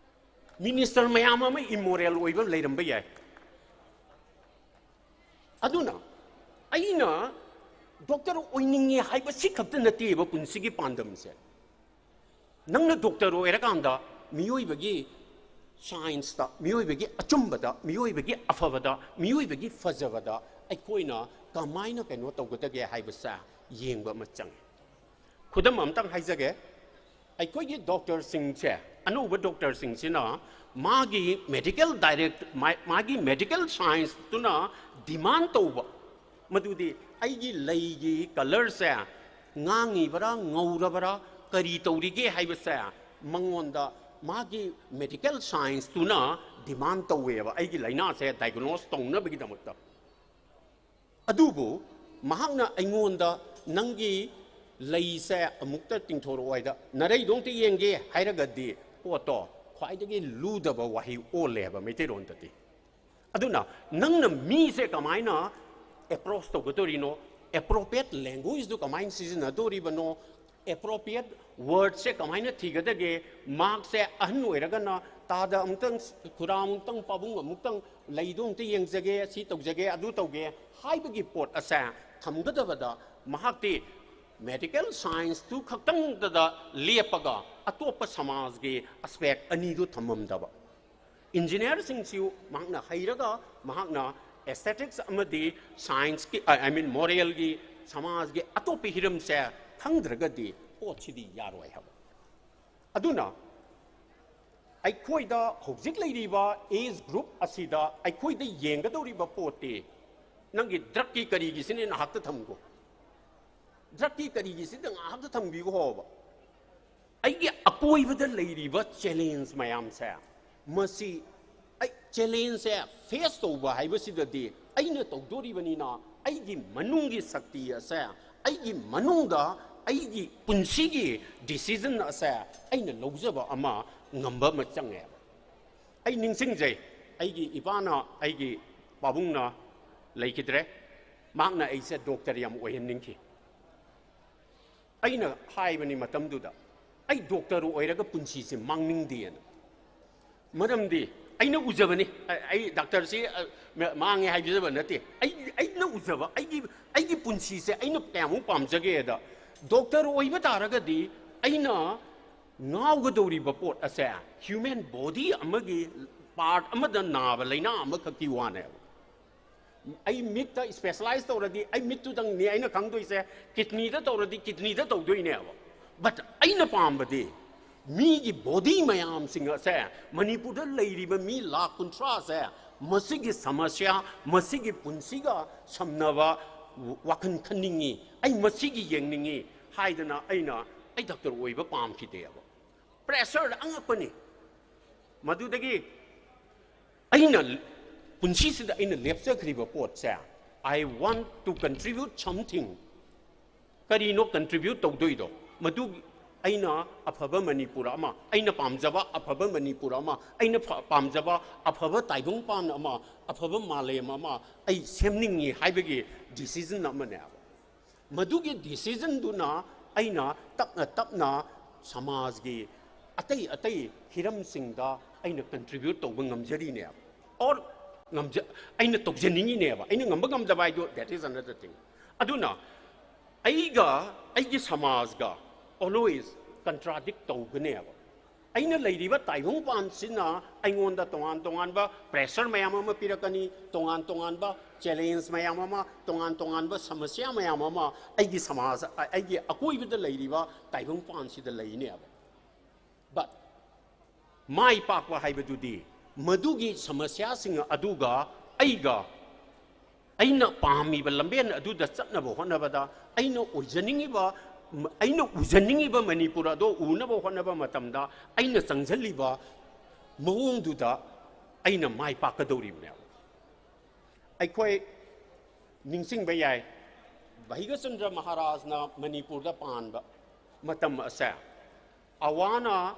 ꯃꯤꯅꯤꯁꯇꯔ ꯃꯌꯥꯝ ꯑꯃ ꯏꯝꯃꯣꯔꯦꯜ ꯑꯣꯏꯕ ꯂꯩꯔꯝꯕ ꯌꯥꯏ꯫ ꯑꯗꯨꯅ ꯑꯩꯅ ꯗꯣꯛꯇꯔ ꯑꯣꯏꯅꯤꯡꯉꯦ ꯍꯥꯏꯕ ꯁꯤ ꯈꯛꯇ ꯅꯠꯇꯦꯕ ꯄꯨꯟꯁꯤꯒꯤ ꯄꯥꯟꯗꯝꯁꯦ꯫ ꯅꯪꯅ ꯗꯣꯛꯇꯔ ꯑꯣꯏꯔꯀꯥꯟꯗ ꯃꯤꯑꯣꯏꯕꯒꯤ ꯁꯥꯏꯟꯁꯇ, ꯃꯤꯑꯣꯏꯕꯒꯤ ꯑꯆꯨꯝꯕꯗ, ꯃꯤꯑꯣꯏꯕꯒꯤ ꯑꯐꯕꯗ, ꯃꯤꯑꯣꯏꯕꯒꯤ ꯐꯖꯕꯗ ꯑꯩꯈꯣꯏꯅ ꯀꯃꯥꯏꯅ ꯀꯩꯅꯣ ꯇꯧꯒꯗꯒꯦ ꯍꯥꯏꯕꯁꯦ ꯌꯦꯡꯕ ꯑꯃ ꯆꯪꯉꯤ꯫ ꯈꯨꯗꯝ ꯑꯝꯇꯪ ꯍꯥꯏꯖꯒꯦ꯫ ꯑꯩꯈꯣꯏꯒꯤ ꯗꯣꯛꯇꯔꯁꯤꯡꯁꯦ, ꯑꯅꯧꯕ ꯗꯣꯛꯇꯔꯁꯤꯡꯁꯤꯅ ꯃꯥꯒꯤ ꯃꯦꯗꯤꯀꯦꯜ ꯗꯥꯏꯔꯦꯛ-, ꯃꯥ-, ꯃꯥꯒꯤ ꯃꯦꯗꯤꯀꯦꯜ ꯁꯥꯏꯟꯁꯇꯨꯅ ꯗꯤꯃꯥꯟ ꯇꯧꯕ, ꯃꯗꯨꯗꯤ ꯑꯩꯒꯤ ꯂꯩꯒꯤ ꯀꯂꯔꯁꯦ ꯉꯥꯡꯉꯤꯕꯔꯥ, ꯉꯧꯔꯕꯔꯥ, ꯀꯔꯤ ꯇꯧꯔꯤꯒꯦ ꯍꯥꯏꯕꯁꯦ ꯃꯉꯣꯟꯗ ꯃꯥꯒꯤ ꯃꯦꯗꯤꯀꯦꯜ ꯁꯥꯏꯟꯁꯇꯨꯅ ꯗꯤꯃꯥꯟ ꯇꯧꯋꯦꯕ, ꯑꯩꯒꯤ ꯂꯥꯏꯅꯥꯁꯦ ꯗꯥꯏꯒꯅꯣꯁ ꯇꯧꯅꯕꯒꯤꯗꯃꯛꯇ꯫ ꯑꯗꯨꯕꯨ ꯃꯍꯥꯛꯅ ꯑꯩꯉꯣꯟꯗ "ꯅꯪꯒꯤ ꯂꯩꯁꯦ ꯑꯃꯨꯛꯇ ꯇꯤꯡꯊꯣꯔꯛꯑꯣ" ꯍꯥꯏꯗ, "ꯅꯔꯩꯗꯣ ꯑꯝꯇ ꯌꯦꯡꯒꯦ" ꯍꯥꯏꯔꯒꯗꯤ ꯄꯣꯠꯇꯣ ꯈ꯭ꯋꯥꯏꯗꯒꯤ ꯂꯨꯗꯕ ꯋꯥꯍꯩ ꯑꯣꯜꯂꯦ ꯍꯥꯏꯕ ꯃꯩꯇꯩꯂꯣꯟꯗꯗꯤ꯫ ꯑꯗꯨꯅ ꯅꯪꯅ ꯃꯤꯁꯦ ꯀꯃꯥꯏꯅ ꯑꯦꯄ꯭ꯔꯣꯆ ꯇꯧꯒꯗꯧꯔꯤꯅꯣ, ꯑꯦꯄ꯭ꯔꯣꯄ꯭ꯔꯤꯌꯦꯠ ꯂꯦꯡꯒ꯭ꯋꯦꯖꯇꯨ ꯀꯃꯥꯏꯅ ꯁꯤꯖꯤꯟꯅꯗꯧꯔꯤꯕꯅꯣ, ꯑꯦꯄ꯭ꯔꯣꯄ꯭ꯔꯤꯌꯦꯠ ꯋꯥꯔꯗꯁꯦ ꯀꯃꯥꯏꯅ ꯊꯤꯒꯗꯒꯦ, ꯃꯍꯥꯛꯁꯦ ꯑꯍꯟ ꯑꯣꯏꯔꯒꯅ ꯇꯥꯗ ꯑꯃꯨꯛꯇꯪ, ꯈꯨꯔꯥ ꯑꯃꯨꯛꯇꯪ, ꯄꯥꯕꯨꯡ ꯑꯃꯨꯛꯇꯪ, ꯂꯩꯗꯣ ꯑꯃꯨꯛꯇ ꯌꯦꯡꯖꯒꯦ, ꯁꯤ ꯇꯧꯖꯒꯦ, ꯑꯗꯨ ꯇꯧꯒꯦ ꯍꯥꯏꯕꯒꯤ ꯄꯣꯠ ꯑꯁꯦ ꯊꯝꯒꯗꯕꯗ ꯃꯍꯥꯛꯇꯤ ꯃꯦꯗꯤꯀꯦꯜ ꯁꯥꯏꯟꯁꯇꯨ ꯈꯛꯇꯪꯗꯗ ꯂꯦꯞꯄꯒ ꯑꯇꯣꯞꯄ ꯁꯃꯥꯖꯒꯤ ꯑꯦꯁꯄꯦꯛ ꯑꯅꯤꯗꯨ ꯊꯝꯃꯝꯗꯕ꯫ ꯏꯟꯖꯤꯅꯤꯌꯥꯔꯁꯤꯡꯁꯨ ꯃꯍꯥꯛꯅ ꯍꯩꯔꯒ ꯃꯍꯥꯛꯅ ꯑꯦꯁꯊꯦꯇꯤꯛꯁ ꯑꯃꯗꯤ ꯁꯥꯏꯟꯁꯀꯤ, I mean, ꯃꯣꯔꯦꯜꯒꯤ, ꯁꯃꯥꯖꯒꯤ ꯑꯇꯣꯞꯄ ꯍꯤꯔꯝꯁꯦ ꯈꯪꯗ꯭ꯔꯒꯗꯤ ꯄꯣꯠꯁꯤꯗꯤ ꯌꯥꯔꯣꯏ ꯍꯥꯏꯕ꯫ ꯑꯗꯨꯅ ꯑꯩꯈꯣꯏꯗ ꯍꯧꯖꯤꯛ ꯂꯩꯔꯤꯕ ꯑꯦꯖ ꯒ꯭ꯔꯨꯞ ꯑꯁꯤꯗ ꯑꯩꯈꯣꯏꯗ ꯌꯦꯡꯒꯗꯧꯔꯤꯕ ꯄꯣꯠꯇꯤ ꯅꯪꯒꯤ ꯗ꯭ꯔꯛꯀꯤ ꯀꯔꯤꯒꯤꯁꯤꯅ ꯉꯥꯏꯍꯥꯛꯇ ꯊꯝꯈꯣ, ꯗ꯭ꯔꯛꯀꯤ ꯀꯔꯤꯒꯤꯁꯤꯗ ꯉꯥꯏꯍꯥꯛꯇ ꯊꯝꯕꯤꯈꯣ ꯍꯥꯏꯕ꯫ ꯑꯩꯒꯤ ꯑꯀꯣꯏꯕꯗ ꯂꯩꯔꯤꯕ ꯆꯦꯂꯦꯟꯖ ꯃꯌꯥꯝꯁꯦ, ꯃꯁꯤ ꯑꯩ ꯆꯦꯂꯦꯟꯖꯁꯦ ꯐꯦꯁ ꯇꯧꯕ ꯍꯥꯏꯕꯁꯤꯗꯗꯤ ꯑꯩꯅ ꯇꯧꯗꯣꯔꯤꯕꯅꯤꯅ, ꯑꯩꯒꯤ ꯃꯅꯨꯡꯒꯤ ꯁꯛꯇꯤ ꯑꯁꯦ, ꯑꯩꯒꯤ ꯃꯅꯨꯡꯗ ꯑꯩꯒꯤ ꯄꯨꯟꯁꯤꯒꯤ ꯗꯤꯁꯤꯖꯟ ꯑꯁꯦ ꯑꯩꯅ ꯂꯧꯖꯕ ꯑꯃ ꯉꯝꯕ ꯑꯃ ꯆꯪꯉꯦꯕ꯫ ꯑꯩ ꯅꯤꯡꯁꯤꯡꯖꯩ, ꯑꯩꯒꯤ ꯏꯄꯥꯅ, ꯑꯩꯒꯤ ꯄꯥꯕꯨꯡꯅ ꯂꯩꯈꯤꯗ꯭ꯔꯦ, ꯃꯍꯥꯛꯅ ꯑꯩꯁꯦ ꯗꯣꯛꯇꯔ ꯌꯥꯝ ꯑꯣꯏꯍꯟꯅꯤꯡꯈꯤ꯫ ꯑꯩꯅ ꯍꯥꯏꯕꯅꯤ ꯃꯇꯝꯗꯨꯗ, "ꯑꯩ ꯗꯣꯛꯇꯔ ꯑꯣꯏꯔꯒ ꯄꯨꯟꯁꯤꯁꯦ ꯃꯥꯡꯅꯤꯡꯗꯦꯅ"꯫ ꯃꯔꯝꯗꯤ ꯑꯩꯅ ꯎꯖꯕꯅꯤ, ꯑ-, ꯑꯩ ꯗꯥꯛꯇꯔꯁꯤ, ꯑ, ꯃ-, ꯃꯥꯡꯉꯦ ꯍꯥꯏꯖꯕ ꯅꯠꯇꯦ꯫ ꯑꯩ, ꯑꯩꯅ ꯎꯖꯕ, ꯑꯩꯒꯤ, ꯑꯩꯒꯤ ꯄꯨꯟꯁꯤꯁꯦ ꯑꯩꯅ ꯀꯌꯥꯃꯨꯛ ꯄꯥꯝꯖꯒꯦꯗ, ꯗꯣꯛꯇꯔ ꯑꯣꯏꯕ ꯇꯥꯔꯒꯗꯤ ꯑꯩꯅ ꯉꯥꯎꯒꯗꯧꯔꯤꯕ ꯄꯣꯠ ꯑꯁꯦ ꯍ꯭ꯌꯨꯃꯦꯟ ꯕꯣꯗꯤ ꯑꯃꯒꯤ ꯄꯥꯔꯠ ꯑꯃꯗ ꯅꯥꯕ ꯂꯥꯏꯅꯥ ꯑꯃꯈꯛꯀꯤ ꯋꯥꯅꯦꯕ꯫ ꯑꯩ ꯃꯤꯠꯇ ꯁ꯭ꯄꯦꯁꯦꯂꯥꯏꯖ ꯇꯧꯔꯗꯤ ꯑꯩ ꯃꯤꯠꯇꯨꯗꯪꯅꯤ ꯑꯩꯅ ꯈꯪꯗꯣꯏꯁꯦ, ꯀꯤꯗꯅꯤꯗ ꯇꯧꯔꯗꯤ ꯀꯤꯗꯅꯤꯗ ꯇꯧꯗꯣꯏꯅꯦꯕ꯫ ꯕꯠ ꯑꯩꯅ ꯄꯥꯝꯕꯗꯤ ꯃꯤꯒꯤ ꯕꯣꯗꯤ ꯃꯌꯥꯝꯁꯤꯡ ꯑꯁꯦ, ꯃꯅꯤꯄꯨꯔꯗ ꯂꯩꯔꯤꯕ ꯃꯤ ꯂꯥꯈ ꯀꯨꯟꯊ꯭ꯔꯥꯁꯦ, ꯃꯁꯤꯒꯤ ꯁꯃꯁ꯭ꯌꯥ, ꯃꯁꯤꯒꯤ ꯄꯨꯟꯁꯤꯒ ꯁꯝꯅꯕ ꯋꯥꯈꯜ ꯈꯟꯅꯤꯡꯉꯤ, ꯑꯩ ꯃꯁꯤꯒꯤ ꯌꯦꯡꯅꯤꯡꯉꯤ ꯍꯥꯏꯗꯅ ꯑꯩꯅ, ꯑꯩ ꯗꯥꯛꯇꯔ ꯑꯣꯏꯕ ꯄꯥꯝꯈꯤꯗꯦꯕ꯫ ꯄ꯭ꯔꯦꯁꯔꯗ ꯑꯉꯛꯄꯅꯤ꯫ ꯃꯗꯨꯗꯒꯤ ꯑꯩꯅ ꯄꯨꯟꯁꯤꯁꯤꯗ ꯑꯩꯅ ꯂꯦꯞꯆꯈ꯭ꯔꯤꯕ ꯄꯣꯠꯁꯦ, "I want to contribute something"꯫ ꯀꯔꯤꯅꯣ ꯀꯟꯇ꯭ꯔꯤꯕ꯭ꯌꯨꯠ ꯇꯧꯗꯣꯏꯗꯣ? ꯃꯗꯨ, ꯑꯩꯅ ꯑꯐꯕ ꯃꯅꯤꯄꯨꯔ ꯑꯃ, ꯑꯩꯅ ꯄꯥꯝꯖꯕ ꯑꯐꯕ ꯃꯅꯤꯄꯨꯔ ꯑꯃ, ꯑꯩꯅ ꯐ- ꯄꯥꯝꯖꯕ ꯑꯐꯕ ꯇꯥꯏꯕꯪꯄꯥꯟ ꯑꯃ, ꯑꯐꯕ ꯃꯥꯂꯦꯝ ꯑꯃ ꯑꯩ ꯁꯦꯝꯅꯤꯡꯉꯤ ꯍꯥꯏꯕꯒꯤ decision ꯑꯃꯅꯦꯕ꯫ ꯃꯗꯨꯒꯤ decisionꯗꯨꯅ ꯑꯩꯅ ꯇꯞꯅ ꯇꯞꯅ ꯁꯃꯥꯖꯒꯤ ꯑꯇꯩ ꯑꯇꯩ ꯍꯤꯔꯝꯁꯤꯡꯗ ꯑꯩꯅ contribute ꯇꯧꯕ ꯉꯝꯖꯔꯤꯅꯦꯕ꯫ Or ꯉꯝꯖ ꯑꯩꯅ ꯇꯧꯖꯅꯤꯡꯉꯤꯅꯦꯕ꯫ ꯑꯩꯅ ꯉꯝꯕ ꯉꯝꯗꯕ ꯍꯥꯏꯗꯣ, that is another thing. ꯑꯗꯨꯅ ꯑꯩꯒ ꯑꯩꯒꯤ ꯁꯃꯥꯖꯒ always contradict ꯇꯧꯒꯅꯦꯕ꯫ ꯑꯩꯅ ꯂꯩꯔꯤꯕ ꯇꯥꯏꯕꯪꯄꯥꯟꯁꯤꯅ ꯑꯩꯉꯣꯟꯗ ꯇꯣꯉꯥꯟ ꯇꯣꯉꯥꯟꯕ pressure ꯃꯌꯥꯝ ꯑꯃ ꯄꯤꯔꯛꯀꯅꯤ, ꯇꯣꯉꯥꯟ ꯇꯣꯉꯥꯟꯕ challenge ꯃꯌꯥꯝ ꯑꯃ, ꯇꯣꯉꯥꯟ ꯇꯣꯉꯥꯟꯕ ꯁꯃꯁ꯭ꯌꯥ ꯃꯌꯥꯝ ꯑꯃ ꯑꯩꯒꯤ ꯁꯃꯥꯖ, ꯑꯩꯒꯤ ꯑꯀꯣꯏꯕꯗ ꯂꯩꯔꯤꯕ ꯇꯥꯏꯕꯪꯄꯥꯟꯁꯤꯗ ꯂꯩꯅꯦꯕ꯫ But ꯃꯥꯏ ꯄꯥꯛꯄ ꯍꯥꯏꯕꯗꯨꯗꯤ ꯃꯗꯨꯒꯤ ꯁꯃꯁ꯭ꯌꯥꯁꯤꯡ ꯑꯗꯨꯒ ꯑꯩꯒ, ꯑꯩꯅ ꯄꯥꯝꯃꯤꯕ ꯂꯝꯕꯦꯟ ꯑꯗꯨꯗ ꯆꯠꯅꯕ ꯍꯣꯠꯅꯕꯗ, ꯑꯩꯅ ꯑꯣꯏꯖꯅꯤꯡꯉꯤꯕ, ꯑꯩꯅ ꯎꯖꯅꯤꯡꯉꯤꯕ ꯃꯅꯤꯄꯨꯔ ꯑꯗꯣ ꯎꯅꯕ ꯍꯣꯠꯅꯕ ꯃꯇꯝꯗ ꯑꯩꯅ ꯆꯪꯁꯤꯜꯂꯤꯕ ꯃꯑꯣꯡꯗꯨꯗ ꯑꯩꯅ ꯃꯥꯏ ꯄꯥꯛꯀꯗꯧꯔꯤꯕꯅꯦꯕ꯫ ꯑꯩꯈꯣꯏ ꯅꯤꯡꯁꯤꯡꯕ ꯌꯥꯏ, ꯚꯩꯒꯆꯟꯗ꯭ꯔ ꯃꯍꯥꯔꯥꯖꯅ ꯃꯅꯤꯄꯨꯔꯗ ꯄꯥꯟꯕ ꯃꯇꯝ ꯑꯁꯦ, ꯑꯋꯥꯅ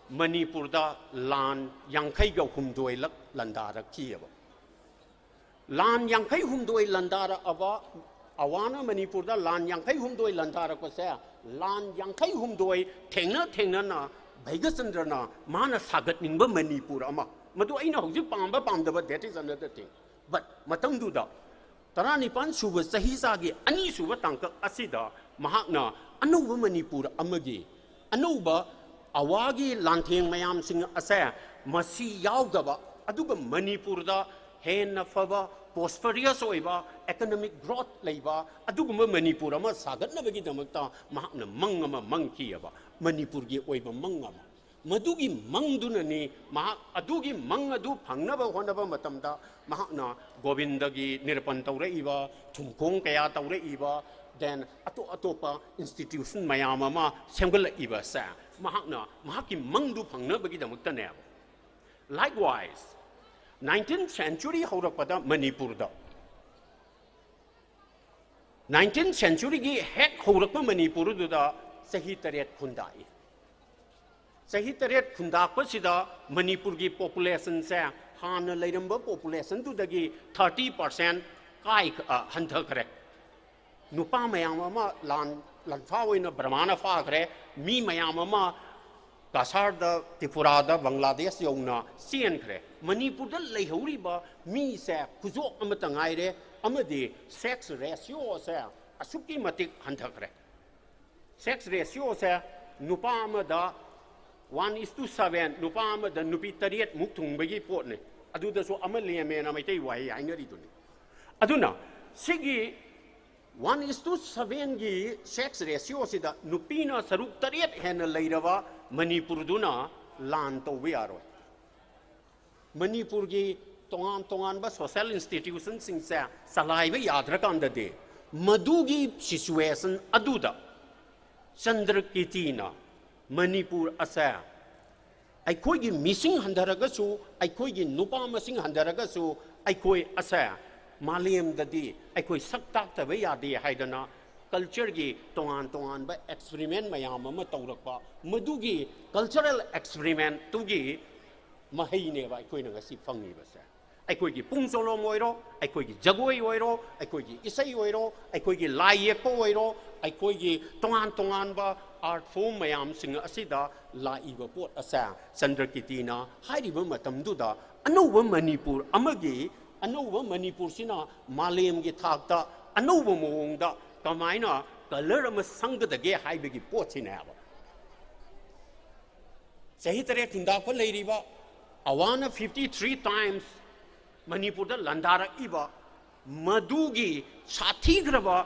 ꯃꯅꯤꯄꯨꯔꯗ ꯂꯥꯟ ꯌꯥꯡꯈꯩꯒ ꯍꯨꯝꯗꯣꯏꯂꯛ ꯂꯥꯟꯗꯥꯔꯛꯈꯤꯑꯕ꯫ ꯂꯥꯟ ꯌꯥꯡꯈꯩ ꯍꯨꯝꯗꯣꯏ ꯂꯥꯟꯗꯥꯔꯛꯑꯕ, ꯑꯋꯥꯅ ꯃꯅꯤꯄꯨꯔꯗ ꯂꯥꯟ ꯌꯥꯡꯈꯩ ꯍꯨꯝꯗꯣꯏ ꯂꯥꯟꯗꯥꯔꯛꯄꯁꯦ, ꯂꯥꯟ ꯌꯥꯡꯈꯩ ꯍꯨꯝꯗꯣꯏ ꯊꯦꯡꯅ ꯊꯦꯡꯅꯅ ꯚꯩꯒꯆꯟꯗ꯭ꯔꯅ ꯃꯥꯅ ꯁꯥꯒꯠꯅꯤꯡꯕ ꯃꯅꯤꯄꯨꯔ ꯑꯃ, ꯃꯗꯨ ꯑꯩꯅ ꯍꯧꯖꯤꯛ ꯄꯥꯝꯕ ꯄꯥꯝꯗꯕ, that is another thing, but ꯃꯇꯝꯗꯨꯗ ꯇꯔꯥꯅꯤꯄꯥꯟ ꯁꯨꯕ ꯆꯍꯤꯆꯥꯒꯤ ꯑꯅꯤꯁꯨꯕ ꯇꯥꯡꯀꯛ ꯑꯁꯤꯗ ꯃꯍꯥꯛꯅ ꯑꯅꯧꯕ ꯃꯅꯤꯄꯨꯔ ꯑꯃꯒꯤ, ꯑꯅꯧꯕ ꯑꯋꯥꯒꯤ ꯂꯥꯟꯊꯦꯡ ꯃꯌꯥꯝꯁꯤꯡ ꯑꯁꯦ ꯃꯁꯤ ꯌꯥꯎꯗꯕ, ꯑꯗꯨꯒ ꯃꯅꯤꯄꯨꯔꯗ ꯍꯦꯟꯅ ꯐꯕ, prosperous ꯑꯣꯏꯕ, economic growth ꯂꯩꯕ ꯑꯗꯨꯒꯨꯝꯕ ꯃꯅꯤꯄꯨꯔ ꯑꯃ ꯁꯥꯒꯠꯅꯕꯒꯤꯗꯃꯛꯇ ꯃꯍꯥꯛꯅ ꯃꯪ ꯑꯃ ꯃꯪꯈꯤꯑꯕ, ꯃꯅꯤꯄꯨꯔꯒꯤ ꯑꯣꯏꯕ ꯃꯪ ꯑꯃ꯫ ꯃꯗꯨꯒꯤ ꯃꯪꯗꯨꯅꯅꯤ ꯃꯍꯥꯛ ꯑꯗꯨꯒꯤ ꯃꯪ ꯑꯗꯨ ꯐꯪꯅꯕ ꯍꯣꯠꯅꯕ ꯃꯇꯝꯗ ꯃꯍꯥꯛꯅ ꯒꯣꯕꯤꯟꯗꯒꯤ ꯅꯤꯔꯄꯟ ꯇꯧꯔꯛꯏꯕ, ꯊꯨꯝꯈꯣꯡ ꯀꯌꯥ ꯇꯧꯔꯛꯏꯕ, then ꯑꯇꯣꯞ ꯑꯇꯣꯞꯄ institution ꯃꯌꯥꯝ ꯑꯃ ꯁꯦꯝꯒꯠꯂꯛꯏꯕꯁꯦ ꯃꯍꯥꯛꯅ ꯃꯍꯥꯛꯀꯤ ꯃꯪꯗꯨ ꯐꯪꯅꯕꯒꯤꯗꯃꯛꯇꯅꯦꯕ꯫ Likewise, nineteenth century ꯍꯧꯔꯛꯄꯗ ꯃꯅꯤꯄꯨꯔꯗ, nineteenth centuryꯒꯤ ꯍꯦꯛ ꯍꯧꯔꯛꯄ ꯃꯅꯤꯄꯨꯔꯗꯨꯗ ꯆꯍꯤ ꯇꯔꯦꯠ ꯈꯨꯟꯗꯥꯛꯏ꯫ ꯆꯍꯤ ꯇꯔꯦꯠ ꯈꯨꯟꯗꯥꯛꯄꯁꯤꯗ ꯃꯅꯤꯄꯨꯔꯒꯤ ꯄꯣꯄꯨꯂꯦꯁꯟꯁꯦ ꯍꯥꯟꯅ ꯂꯩꯔꯝꯕ ꯄꯣꯄꯨꯂꯦꯁꯟꯗꯨꯗꯒꯤ ꯊꯥꯔꯇꯤ ꯄꯥꯔꯁꯦꯟ ꯀꯥꯏ ꯑ, ꯍꯟꯊꯈ꯭ꯔꯦ꯫ ꯅꯨꯄꯥ ꯃꯌꯥꯝ ꯑꯃ ꯂꯥꯟ ꯂꯥꯟꯐꯥ ꯑꯣꯏꯅ ꯕꯔꯃꯥꯅ ꯐꯥꯈ꯭ꯔꯦ꯫ ꯃꯤ ꯃꯌꯥꯝ ꯑꯃ ꯀꯁꯥꯔꯗ, ꯇ꯭ꯔꯤꯄꯨꯔꯥꯗ, ꯕꯪꯒ꯭ꯂꯥꯗꯦꯁ ꯌꯧꯅ ꯆꯦꯟꯈ꯭ꯔꯦ꯫ ꯃꯅꯤꯄꯨꯔꯗ ꯂꯩꯍꯧꯔꯤꯕ ꯃꯤꯁꯦ ꯈꯨꯖꯣꯞ ꯑꯃꯇ ꯉꯥꯏꯔꯦ, ꯑꯃꯗꯤ ꯁꯦꯛꯁ ꯔꯦꯁꯤꯌꯣꯁꯦ ꯑꯁꯨꯛꯀꯤ ꯃꯇꯤꯛ ꯍꯟꯊꯈ꯭ꯔꯦ꯫ ꯁꯦꯛꯁ ꯔꯦꯁꯤꯌꯣꯁꯦ ꯅꯨꯄꯥ ꯑꯃꯗ ꯋꯥꯟ ꯏꯁ ꯇꯨ ꯁꯚꯦꯟ, ꯅꯨꯄꯥ ꯑꯃꯗ ꯅꯨꯄꯤ ꯇꯔꯦꯠꯃꯨꯛ ꯊꯨꯡꯕꯒꯤ ꯄꯣꯠꯅꯤ꯫ ꯑꯗꯨꯗꯁꯨ ꯑꯃ ꯂꯦꯝꯃꯦꯅ ꯃꯩꯇꯩ ꯋꯥꯍꯩ ꯍꯥꯏꯅꯔꯤꯗꯨꯅꯤ꯫ ꯑꯗꯨꯅ ꯁꯤꯒꯤ ꯋꯥꯟ ꯏꯁ ꯇꯨ ꯁꯚꯦꯟꯒꯤ ꯁꯦꯛꯁ ꯔꯦꯁꯤꯌꯣꯁꯤꯗ ꯅꯨꯄꯤꯅ ꯁꯔꯨꯛ ꯇꯔꯦꯠ ꯍꯦꯟꯅ ꯂꯩꯔꯕ ꯃꯅꯤꯄꯨꯔꯗꯨꯅ ꯂꯥꯟ ꯇꯧꯕ ꯌꯥꯔꯣꯏ꯫ ꯃꯅꯤꯄꯨꯔꯒꯤ ꯇꯣꯉꯥꯟ ꯇꯣꯉꯥꯟꯕ ꯁꯣꯁꯦꯜ ꯏꯟꯁꯇꯤꯇ꯭ꯌꯨꯁꯟꯁꯤꯡꯁꯦ ꯆꯂꯥꯏꯕ ꯌꯥꯗ꯭ꯔꯀꯥꯟꯗꯗꯤ, ꯃꯗꯨꯒꯤ ꯁꯤꯆꯨꯋꯦꯁꯟ ꯑꯗꯨꯗ ꯆꯟꯗ꯭ꯔꯀꯤꯇꯤꯅ ꯃꯅꯤꯄꯨꯔ ꯑꯁꯦ ꯑꯩꯈꯣꯏꯒꯤ ꯃꯤꯁꯤꯡ ꯍꯟꯊꯔꯒꯁꯨ, ꯑꯩꯈꯣꯏꯒꯤ ꯅꯨꯄꯥ ꯃꯁꯤꯡ ꯍꯟꯊꯔꯒꯁꯨ, ꯑꯩꯈꯣꯏ ꯑꯁꯦ ꯃꯥꯂꯦꯝꯗꯗꯤ ꯑꯩꯈꯣꯏ ꯁꯛ ꯇꯥꯛꯇꯕ ꯌꯥꯗꯦ ꯍꯥꯏꯗꯅ ꯀꯜꯆꯔꯒꯤ ꯇꯣꯉꯥꯟ ꯇꯣꯉꯥꯟꯕ ꯑꯦꯛꯁꯄꯔꯤꯃꯦꯟ ꯃꯌꯥꯝ ꯑꯃ ꯇꯧꯔꯛꯄ, ꯃꯗꯨꯒꯤ ꯀꯜꯆꯔꯦꯜ ꯑꯦꯛꯁꯄꯔꯤꯃꯦꯟꯇꯨꯒꯤ ꯃꯍꯩꯅꯦꯕ ꯑꯩꯈꯣꯏꯅ ꯉꯁꯤ ꯐꯪꯉꯤꯕꯁꯦ꯫ ꯑꯩꯈꯣꯏꯒꯤ ꯄꯨꯡ ꯆꯣꯂꯣꯝ ꯑꯣꯏꯔꯣ, ꯑꯩꯈꯣꯏꯒꯤ ꯖꯒꯣꯏ ꯑꯣꯏꯔꯣ, ꯑꯩꯈꯣꯏꯒꯤ ꯏꯁꯩ ꯑꯣꯏꯔꯣ, ꯑꯩꯈꯣꯏꯒꯤ ꯂꯥꯏ ꯌꯦꯛꯄ ꯑꯣꯏꯔꯣ, ꯑꯩꯈꯣꯏꯒꯤ ꯇꯣꯉꯥꯟ ꯇꯣꯉꯥꯟꯕ ꯑꯥꯔꯠ ꯐꯣꯝ ꯃꯌꯥꯝꯁꯤꯡ ꯑꯁꯤꯗ ꯂꯥꯛꯏꯕ ꯄꯣꯠ ꯑꯁꯦ ꯆꯟꯗ꯭ꯔꯀꯤꯇꯤꯅ ꯍꯥꯏꯔꯤꯕ ꯃꯇꯝꯗꯨꯗ ꯑꯅꯧꯕ ꯃꯅꯤꯄꯨꯔ ꯑꯃꯒꯤ, ꯑꯅꯧꯕ ꯃꯅꯤꯄꯨꯔꯁꯤꯅ ꯃꯥꯂꯦꯝꯒꯤ ꯊꯥꯛꯇ ꯑꯅꯧꯕ ꯃꯑꯣꯡꯗ ꯀꯃꯥꯏꯅ ꯀꯂꯔ ꯑꯃ ꯁꯪꯒꯗꯒꯦ ꯍꯥꯏꯕꯒꯤ ꯄꯣꯠꯁꯤꯅꯦꯕ꯫ ꯆꯍꯤ ꯇꯔꯦꯠ ꯈꯨꯟꯗꯥꯛꯄ ꯂꯩꯔꯤꯕ ꯑꯋꯥꯅ ꯐꯤꯐꯇꯤ ꯊ꯭ꯔꯤ ꯇꯥꯏꯝꯁ ꯃꯅꯤꯄꯨꯔꯗ ꯂꯥꯟꯗꯥꯔꯛꯏꯕ ꯃꯗꯨꯒꯤ ꯁꯥꯊꯤꯈ꯭ꯔꯕ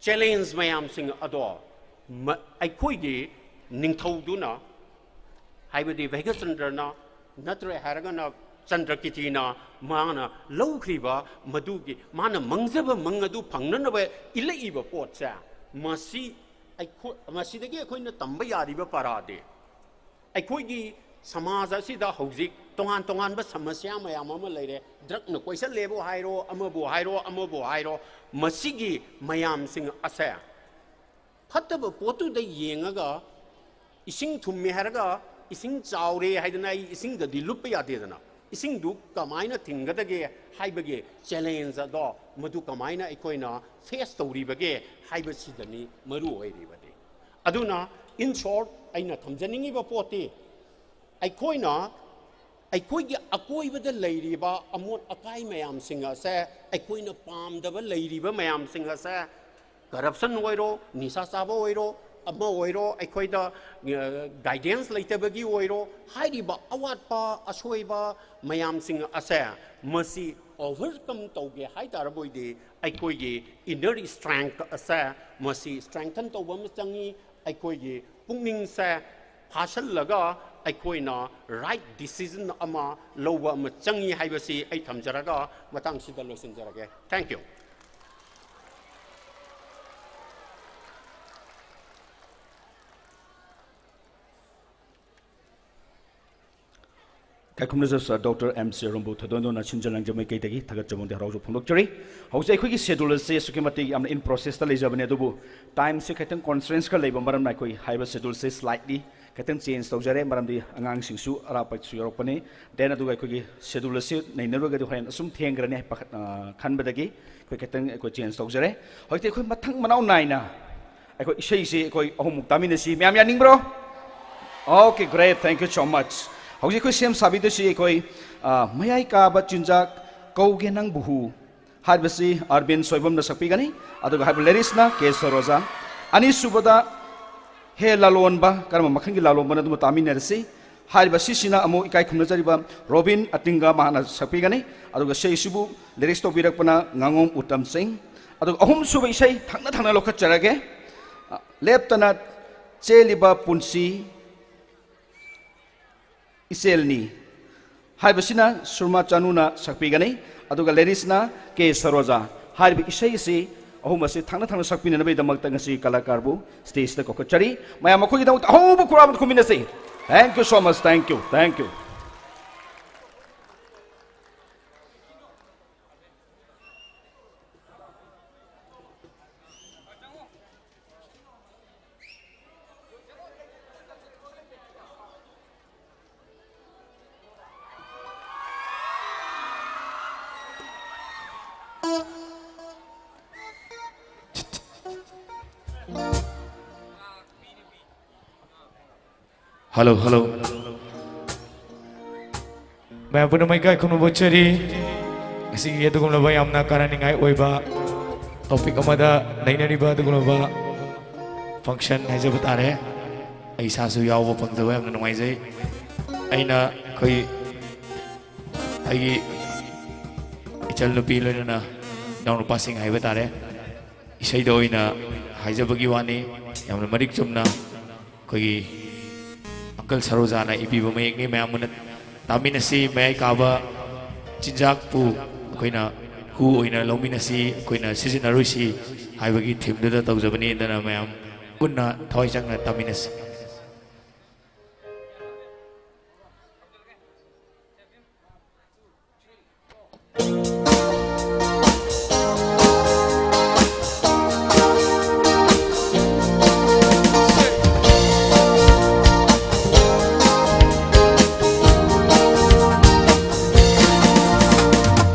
ꯆꯦꯂꯦꯟꯖ ꯃꯌꯥꯝꯁꯤꯡ ꯑꯗꯣ ꯃ-, ꯑꯩꯈꯣꯏꯒꯤ ꯅꯤꯡꯊꯧꯗꯨꯅ, ꯍꯥꯏꯕꯗꯤ ꯚꯩꯒꯆꯟꯗ꯭ꯔꯅ ꯅꯠꯇ꯭ꯔꯦ ꯍꯥꯏꯔꯒꯅ ꯆꯟꯗ꯭ꯔꯀꯤꯇꯤꯅ ꯃꯥꯅ ꯂꯧꯈ꯭ꯔꯤꯕ ꯃꯗꯨꯒꯤ ꯃꯥꯅ ꯃꯪꯖꯕ ꯃꯪ ꯑꯗꯨ ꯐꯪꯅꯅꯕ ꯏꯜꯂꯛꯏꯕ ꯄꯣꯠꯁꯦ, ꯃꯁꯤ ꯑꯩꯈꯣꯏ, ꯃꯁꯤꯗꯒꯤ ꯑꯩꯈꯣꯏꯅ ꯇꯝꯕ ꯌꯥꯔꯤꯕ ꯄꯔꯥꯗꯤ, ꯑꯩꯈꯣꯏꯒꯤ ꯁꯃꯥꯖ ꯑꯁꯤꯗ ꯍꯧꯖꯤꯛ ꯇꯣꯉꯥꯟ ꯇꯣꯉꯥꯟꯕ ꯁꯃꯁ꯭ꯌꯥ ꯃꯌꯥꯝ ꯑꯃ ꯂꯩꯔꯦ꯫ ꯗ꯭ꯔꯒꯅ ꯀꯣꯏꯁꯜꯂꯦꯕꯨ ꯍꯥꯏꯔꯣ, ꯑꯃꯕꯨ ꯍꯥꯏꯔꯣ, ꯑꯃꯕꯨ ꯍꯥꯏꯔꯣ, ꯃꯁꯤꯒꯤ ꯃꯌꯥꯝꯁꯤꯡ ꯑꯁꯦ ꯐꯠꯇꯕ ꯄꯣꯠꯇꯨꯗ ꯌꯦꯡꯉꯒ, ꯏꯁꯤꯡ ꯊꯨꯝꯃꯦ ꯍꯥꯏꯔꯒ ꯏꯁꯤꯡ ꯆꯥꯎꯔꯦ ꯍꯥꯏꯗꯅ ꯑꯩ ꯏꯁꯤꯡꯗꯗꯤ ꯂꯨꯞꯄ ꯌꯥꯗꯦꯗꯅ꯫ ꯏꯁꯤꯡꯗꯨ ꯀꯃꯥꯏꯅ ꯊꯤꯡꯒꯗꯒꯦ ꯍꯥꯏꯕꯒꯤ ꯆꯦꯂꯦꯟꯖ ꯑꯗꯣ, ꯃꯗꯨ ꯀꯃꯥꯏꯅ ꯑꯩꯈꯣꯏꯅ ꯐꯦꯁ ꯇꯧꯔꯤꯕꯒꯦ ꯍꯥꯏꯕꯁꯤꯗꯅꯤ ꯃꯔꯨ ꯑꯣꯏꯔꯤꯕꯗꯤ꯫ ꯑꯗꯨꯅ, in short, ꯑꯩꯅ ꯊꯝꯖꯅꯤꯡꯉꯤꯕ ꯄꯣꯠꯇꯤ, ꯑꯩꯈꯣꯏꯅ ꯑꯩꯈꯣꯏꯒꯤ ꯑꯀꯣꯏꯕꯗ ꯂꯩꯔꯤꯕ ꯑꯃꯣꯠ ꯑꯀꯥꯏ ꯃꯌꯥꯝꯁꯤꯡ ꯑꯁꯦ, ꯑꯩꯈꯣꯏꯅ ꯄꯥꯝꯗꯕ ꯂꯩꯔꯤꯕ ꯃꯌꯥꯝꯁꯤꯡ ꯑꯁꯦ, ꯀꯔꯞꯁꯟ ꯑꯣꯏꯔꯣ, ꯅꯤꯁꯥ ꯆꯥꯕ ꯑꯣꯏꯔꯣ, ꯑꯃ ꯑꯣꯏꯔꯣ, ꯑꯩꯈꯣꯏꯗ, ꯑ, ꯒꯥꯏꯗꯦꯟꯁ ꯂꯩꯇꯕꯒꯤ ꯑꯣꯏꯔꯣ, ꯍꯥꯏꯔꯤꯕ ꯑꯋꯥꯠꯄ ꯑꯁꯣꯏꯕ ꯃꯌꯥꯝꯁꯤꯡ ꯑꯁꯦ, ꯃꯁꯤ ꯑꯣꯚꯔꯀꯝ ꯇꯧꯒꯦ ꯍꯥꯏ ꯇꯥꯔꯕ ꯑꯣꯏꯗꯤ, ꯑꯩꯈꯣꯏꯒꯤ ꯏꯟꯅꯔ ꯁ꯭ꯇ꯭ꯔꯦꯡꯊ ꯑꯁꯦ, ꯃꯁꯤ ꯁ꯭ꯇ꯭ꯔꯦꯡꯊꯟ ꯇꯧꯕ ꯑꯃ ꯆꯪꯉꯤ꯫ ꯑꯩꯈꯣꯏꯒꯤ ꯄꯨꯛꯅꯤꯡꯁꯦ ꯐꯥꯁꯜꯂꯒ ꯑꯩꯈꯣꯏꯅ ꯔꯥꯏꯠ ꯗꯤꯁꯤꯖꯟ ꯑꯃ ꯂꯧꯕ ꯑꯃ ꯆꯪꯉꯤ ꯍꯥꯏꯕꯁꯤ ꯑꯩ ꯊꯝꯖꯔꯒ ꯃꯇꯥꯡꯁꯤꯗ ꯂꯣꯏꯁꯤꯟꯖꯔꯒꯦ꯫ Thank you꯫ ꯏꯀꯥꯏ ꯈꯨꯝꯅꯖꯕ ꯁꯥꯔ ꯗꯣꯛꯇꯔ ꯑꯦꯝ ꯁꯤ ꯑꯔꯨꯝꯕꯨ ꯊꯣꯏꯗꯣꯛ ꯍꯦꯟꯗꯣꯛꯅ ꯁꯤꯟꯖ ꯂꯥꯡꯖ ꯃꯥꯏꯀꯩꯗꯒꯤ ꯊꯥꯒꯠꯆꯕ ꯑꯃꯗꯤ ꯍꯔꯥꯎꯖꯕ ꯐꯣꯡꯗꯣꯛꯆꯔꯤ꯫ ꯍꯧꯖꯤꯛ ꯑꯩꯈꯣꯏꯒꯤ ꯁꯦꯗꯨꯜ ꯑꯁꯤ ꯑꯁꯨꯛꯀꯤ ꯃꯇꯤꯛ ꯌꯥꯝꯅ in process ꯇ ꯂꯩꯖꯕꯅꯤ, ꯑꯗꯨꯕꯨ ꯇꯥꯏꯝꯁꯦ ꯈꯤꯇꯪ ꯀꯣꯟꯁꯇ꯭ꯔꯦꯟꯁ ꯈꯔ ꯂꯩꯕ ꯃꯔꯝꯅ ꯑꯩꯈꯣꯏ ꯍꯥꯏꯔꯤꯕ ꯁꯦꯗꯨꯜꯁꯦ ꯁ꯭ꯂꯥꯏꯠꯂꯤ ꯈꯤꯇꯪ ꯆꯦꯟꯖ ꯇꯧꯖꯔꯦ, ꯃꯔꯝꯗꯤ ꯑꯉꯥꯡꯁꯤꯡꯁꯨ ꯑꯔꯥꯞꯄꯁꯨ ꯌꯧꯔꯛꯄꯅꯤ꯫ ꯗꯦꯟ ꯑꯗꯨꯒ ꯑꯩꯈꯣꯏꯒꯤ ꯁꯦꯗꯨꯜ ꯑꯁꯤ ꯅꯩꯅꯔꯨꯔꯒꯗꯤ ꯍꯣꯔꯦꯟ ꯑꯁꯨꯝ ꯊꯦꯡꯈ꯭ꯔꯅꯤ ꯄꯥꯈꯠ-, ꯑ, ꯈꯟꯕꯗꯒꯤ ꯑꯩꯈꯣꯏ ꯈꯤꯇꯪ ꯑꯩꯈꯣꯏ ꯆꯦꯟꯖ ꯇꯧꯖꯔꯦ꯫ ꯍꯧꯖꯤꯛꯇꯤ ꯑꯩꯈꯣꯏ ꯃꯊꯪ ꯃꯅꯥꯎ ꯅꯥꯏꯅ ꯑꯩꯈꯣꯏ ꯏꯁꯩꯁꯤ ꯑꯩꯈꯣꯏ ꯑꯍꯨꯝꯃꯨꯛ ꯇꯥꯃꯤꯟꯅꯁꯤ꯫ ꯃꯌꯥꯝ ꯌꯥꯅꯤꯡꯕ꯭ꯔꯣ? Okay, great, thank you so much꯫ ꯍꯧꯖꯤꯛ ꯑꯩꯈꯣꯏ ꯁꯦꯝ ꯁꯥꯕꯤꯗꯣꯏꯁꯤ ꯑꯩꯈꯣꯏ, ꯑ, ꯃꯌꯥꯏ ꯀꯥꯕ ꯆꯤꯟꯖꯥꯛ ꯀꯧꯒꯦ ꯅꯪꯕꯨ ꯍꯨ ꯍꯥꯏꯔꯤꯕꯁꯤ ꯑꯔꯕꯤꯟ ꯁꯣꯏꯕꯝꯅ ꯁꯛꯄꯤꯒꯅꯤ, ꯑꯗꯨꯒ ꯍꯥꯏꯔꯤꯕ ꯂꯤꯔꯤꯛꯁꯅ ꯀꯦ ꯁꯔꯣꯖꯥ꯫ ꯑꯅꯤꯁꯨꯕꯗ ꯍꯦ ꯂꯥꯂꯣꯟꯕ, ꯀꯔꯝꯕ ꯃꯈꯜꯒꯤ ꯂꯥꯂꯣꯟꯕꯅꯣ ꯑꯗꯨꯃ ꯇꯥꯃꯤꯟꯅꯔꯁꯤ꯫ ꯍꯥꯏꯔꯤꯕ ꯁꯤꯁꯤꯅ ꯑꯃꯨꯛ ꯏꯀꯥꯏ ꯈꯨꯝꯅꯖꯔꯤꯕ ꯔꯣꯕꯤꯟ ꯑꯇꯤꯡꯒ ꯃꯍꯥꯛꯅ ꯁꯛꯄꯤꯒꯅꯤ, ꯑꯗꯨꯒ ꯏꯁꯩꯁꯤꯕꯨ ꯂꯤꯔꯤꯛꯁ ꯇꯧꯕꯤꯔꯛꯄꯅ ꯉꯥꯉꯣꯝ ꯎꯇꯝ ꯁꯤꯡ꯫ ꯑꯗꯨꯒ ꯑꯍꯨꯝꯁꯨꯕ ꯏꯁꯩ ꯊꯪꯅ ꯊꯪꯅ ꯂꯧꯈꯠꯆꯔꯒꯦ꯫ ꯂꯦꯞꯇꯅ ꯆꯦꯜꯂꯤꯕ ꯄꯨꯟꯁꯤ ꯏꯆꯦꯜꯅꯤ ꯍꯥꯏꯕꯁꯤꯅ ꯁꯨꯔꯃꯥ ꯆꯥꯅꯨꯅ ꯁꯛꯄꯤꯒꯅꯤ, ꯑꯗꯨꯒ ꯂꯤꯔꯤꯛꯁꯅ ꯀꯦ ꯁꯔꯣꯖꯥ꯫ ꯍꯥꯏꯔꯤꯕ ꯏꯁꯩ ꯑꯁꯤ ꯑꯍꯨꯝ ꯑꯁꯤ ꯊꯪꯅ ꯊꯪꯅ ꯁꯛꯄꯤꯅꯅꯕꯒꯤꯗꯃꯛꯇ ꯉꯁꯤ ꯀꯂꯥꯀꯥꯔꯕꯨ ꯁ꯭ꯇꯦꯖꯇ ꯀꯧꯈꯠꯆꯔꯤ꯫ ꯃꯌꯥꯝ ꯃꯈꯣꯏꯒꯤꯗꯃꯛꯇ ꯑꯍꯧꯕ ꯈꯨꯔꯥꯝ ꯑꯃ ꯈꯨꯝꯃꯤꯟꯅꯁꯤ꯫ Thank you so much, thank you, thank you꯫ Hello, hello. ꯃꯌꯥꯝ ꯄꯨꯝꯅꯃꯛ ꯏꯀꯥꯏ ꯈꯨꯝꯅꯕ ꯎꯠꯆꯔꯤ꯫ ꯉꯁꯤꯒꯤ ꯑꯗꯨꯒꯨꯝꯂꯕ ꯌꯥꯝꯅ ꯀꯥꯟꯅꯅꯤꯡꯉꯥꯏ ꯑꯣꯏꯕ topic ꯑꯃꯗ ꯅꯩꯅꯔꯤꯕ ꯑꯗꯨꯒꯨꯝꯂꯕ function ꯍꯥꯏꯖꯕ ꯇꯥꯔꯦ꯫ ꯑꯩ ꯏꯁꯥꯁꯨ ꯌꯥꯎꯕ ꯐꯪꯖꯕ ꯌꯥꯝꯅ ꯅꯨꯡꯉꯥꯏꯖꯩ꯫ ꯑꯩꯅ ꯑꯩꯈꯣꯏ, ꯑꯩꯒꯤ ꯏꯆꯜ ꯅꯨꯄꯤ ꯂꯣꯏꯅꯅ ꯏꯅꯥꯎꯅꯨꯄꯥꯁꯤꯡ ꯍꯥꯏꯕ ꯇꯥꯔꯦ, ꯏꯁꯩꯗ ꯑꯣꯏꯅ ꯍꯥꯏꯖꯕꯒꯤ ꯋꯥꯅꯤ꯫ ꯌꯥꯝꯅ ꯃꯔꯤꯛ ꯆꯨꯝꯅ ꯑꯩꯈꯣꯏꯒꯤ uncle ꯁꯔꯣꯖꯥꯅ ꯏꯕꯤꯕ ꯃꯌꯦꯛꯅꯤ꯫ ꯃꯌꯥꯝ ꯃꯨꯟꯅ ꯇꯥꯃꯤꯟꯅꯁꯤ꯫ ꯃꯌꯥꯏ ꯀꯥꯕ ꯆꯤꯟꯖꯥꯛꯄꯨ ꯑꯩꯈꯣꯏꯅ ꯍꯨ ꯑꯣꯏꯅ ꯂꯧꯃꯤꯟꯅꯁꯤ, ꯑꯩꯈꯣꯏꯅ ꯁꯤꯖꯤꯟꯅꯔꯣꯏꯁꯤ ꯍꯥꯏꯕꯒꯤ themeꯗꯨꯗ ꯇꯧꯖꯕꯅꯤ꯫ ꯑꯗꯨꯅ ꯃꯌꯥꯝ ꯄꯨꯟꯅ ꯊꯋꯥꯏ ꯆꯪꯅ ꯇꯥꯃꯤꯟꯅꯁꯤ꯫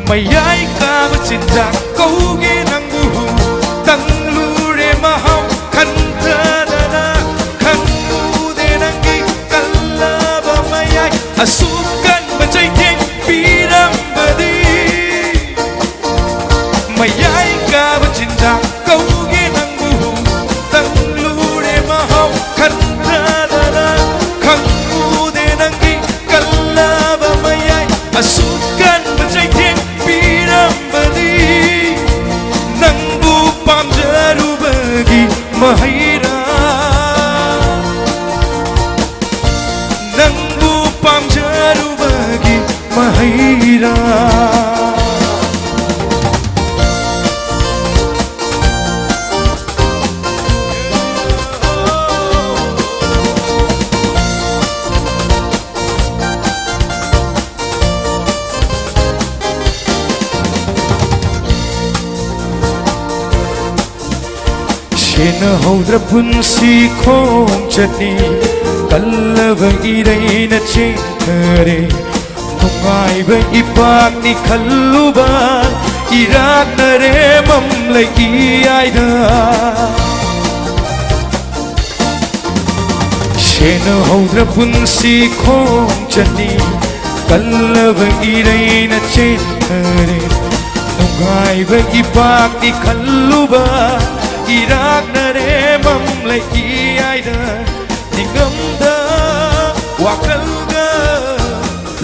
ꯃꯌꯥꯏ ꯀꯥꯕ ꯆꯤꯟꯖꯥꯛ ꯀꯧꯒꯦ ꯅꯪꯕꯨ, ꯇꯪꯂꯨꯔꯦ ꯃꯍꯥꯎ ꯈꯟꯊꯗꯅ, ꯈꯪꯂꯨꯗꯦ ꯅꯪꯒꯤ ꯀꯜꯂꯕ ꯃꯌꯥꯏ, ꯑꯁꯨꯛ ꯀꯟꯕ ꯆꯩꯊꯦꯡ ꯄꯤꯔꯝꯕꯗꯤ꯫ ꯃꯌꯥꯏ ꯀꯥꯕ ꯆꯤꯟꯖꯥꯛ ꯀꯧꯒꯦ ꯅꯪꯕꯨ, ꯇꯪꯂꯨꯔꯦ ꯃꯍꯥꯎ ꯈꯟꯊꯗꯅ, ꯈꯪꯂꯨꯗꯦ ꯅꯪꯒꯤ ꯀꯜꯂꯕ ꯃꯌꯥꯏ, ꯑꯁꯨꯛ ꯀꯟꯕ ꯆꯩꯊꯦꯡ ꯄꯤꯔꯝꯕꯗꯤ꯫ ꯅꯪꯕꯨ ꯄꯥꯝꯖꯔꯨꯕꯒꯤ ꯃꯍꯩꯔꯥ, ꯅꯪꯕꯨ ꯄꯥꯝꯖꯔꯨꯕꯒꯤ ꯃꯍꯩꯔꯥ꯫ ꯁꯦꯟꯅꯍꯧꯗ꯭ꯔ ꯄꯨꯟꯁꯤ ꯈꯣꯡꯆꯠꯅꯤ, ꯀꯜꯂꯕ ꯏꯔꯩꯅ ꯆꯦꯟꯊꯔꯦ꯫ ꯅꯨꯡꯉꯥꯏꯕ ꯏꯄꯥꯛꯅꯤ ꯈꯜꯂꯨꯕ, ꯏꯔꯥꯛꯅꯔꯦ ꯃꯝꯂꯩ ꯏꯌꯥꯏꯗ꯫ ꯄꯦꯟꯅꯍꯧꯗ꯭ꯔ ꯄꯨꯟꯁꯤ ꯈꯣꯡꯆꯠꯅꯤ, ꯀꯜꯂꯕ ꯏꯔꯩꯅ ꯆꯦꯟꯈꯔꯦ꯫ ꯅꯨꯡꯉꯥꯏꯕ ꯏꯄꯥꯛꯅꯤ ꯈꯜꯂꯨꯕ, ꯏꯔꯥꯛꯅꯔꯦ ꯃꯝꯂꯩ ꯏꯌꯥꯏꯗ꯫ ꯅꯤꯡꯉꯝꯗ ꯋꯥꯈꯜꯒ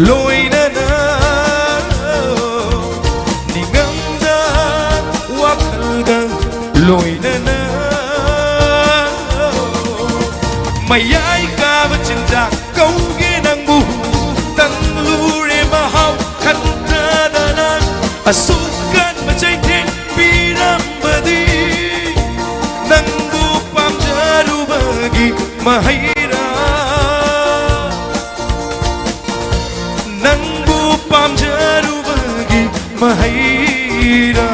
ꯂꯣꯏꯅꯅ, ꯅꯤꯡꯉꯝꯗ ꯋꯥꯈꯜꯒ ꯂꯣꯏꯅꯅ꯫ ꯃꯌꯥꯏ ꯀꯥꯕ ꯆꯤꯟꯖꯥꯛ ꯀꯧꯒꯦ ꯅꯪꯕꯨ, ꯇꯪꯂꯨꯔꯦ ꯃꯍꯥꯎ ꯈꯟꯊꯗꯅ꯫ ꯑꯁꯨꯛ ꯀꯟꯕ ꯆꯩꯊꯦꯡ ꯄꯤꯔꯝꯕꯗꯤ, ꯅꯪꯕꯨ ꯄꯥꯝꯖꯔꯨꯕꯒꯤ ꯃꯍꯩꯔꯥ? ꯅꯪꯕꯨ ꯄꯥꯝꯖꯔꯨꯕꯒꯤ ꯃꯍꯩꯔꯥ?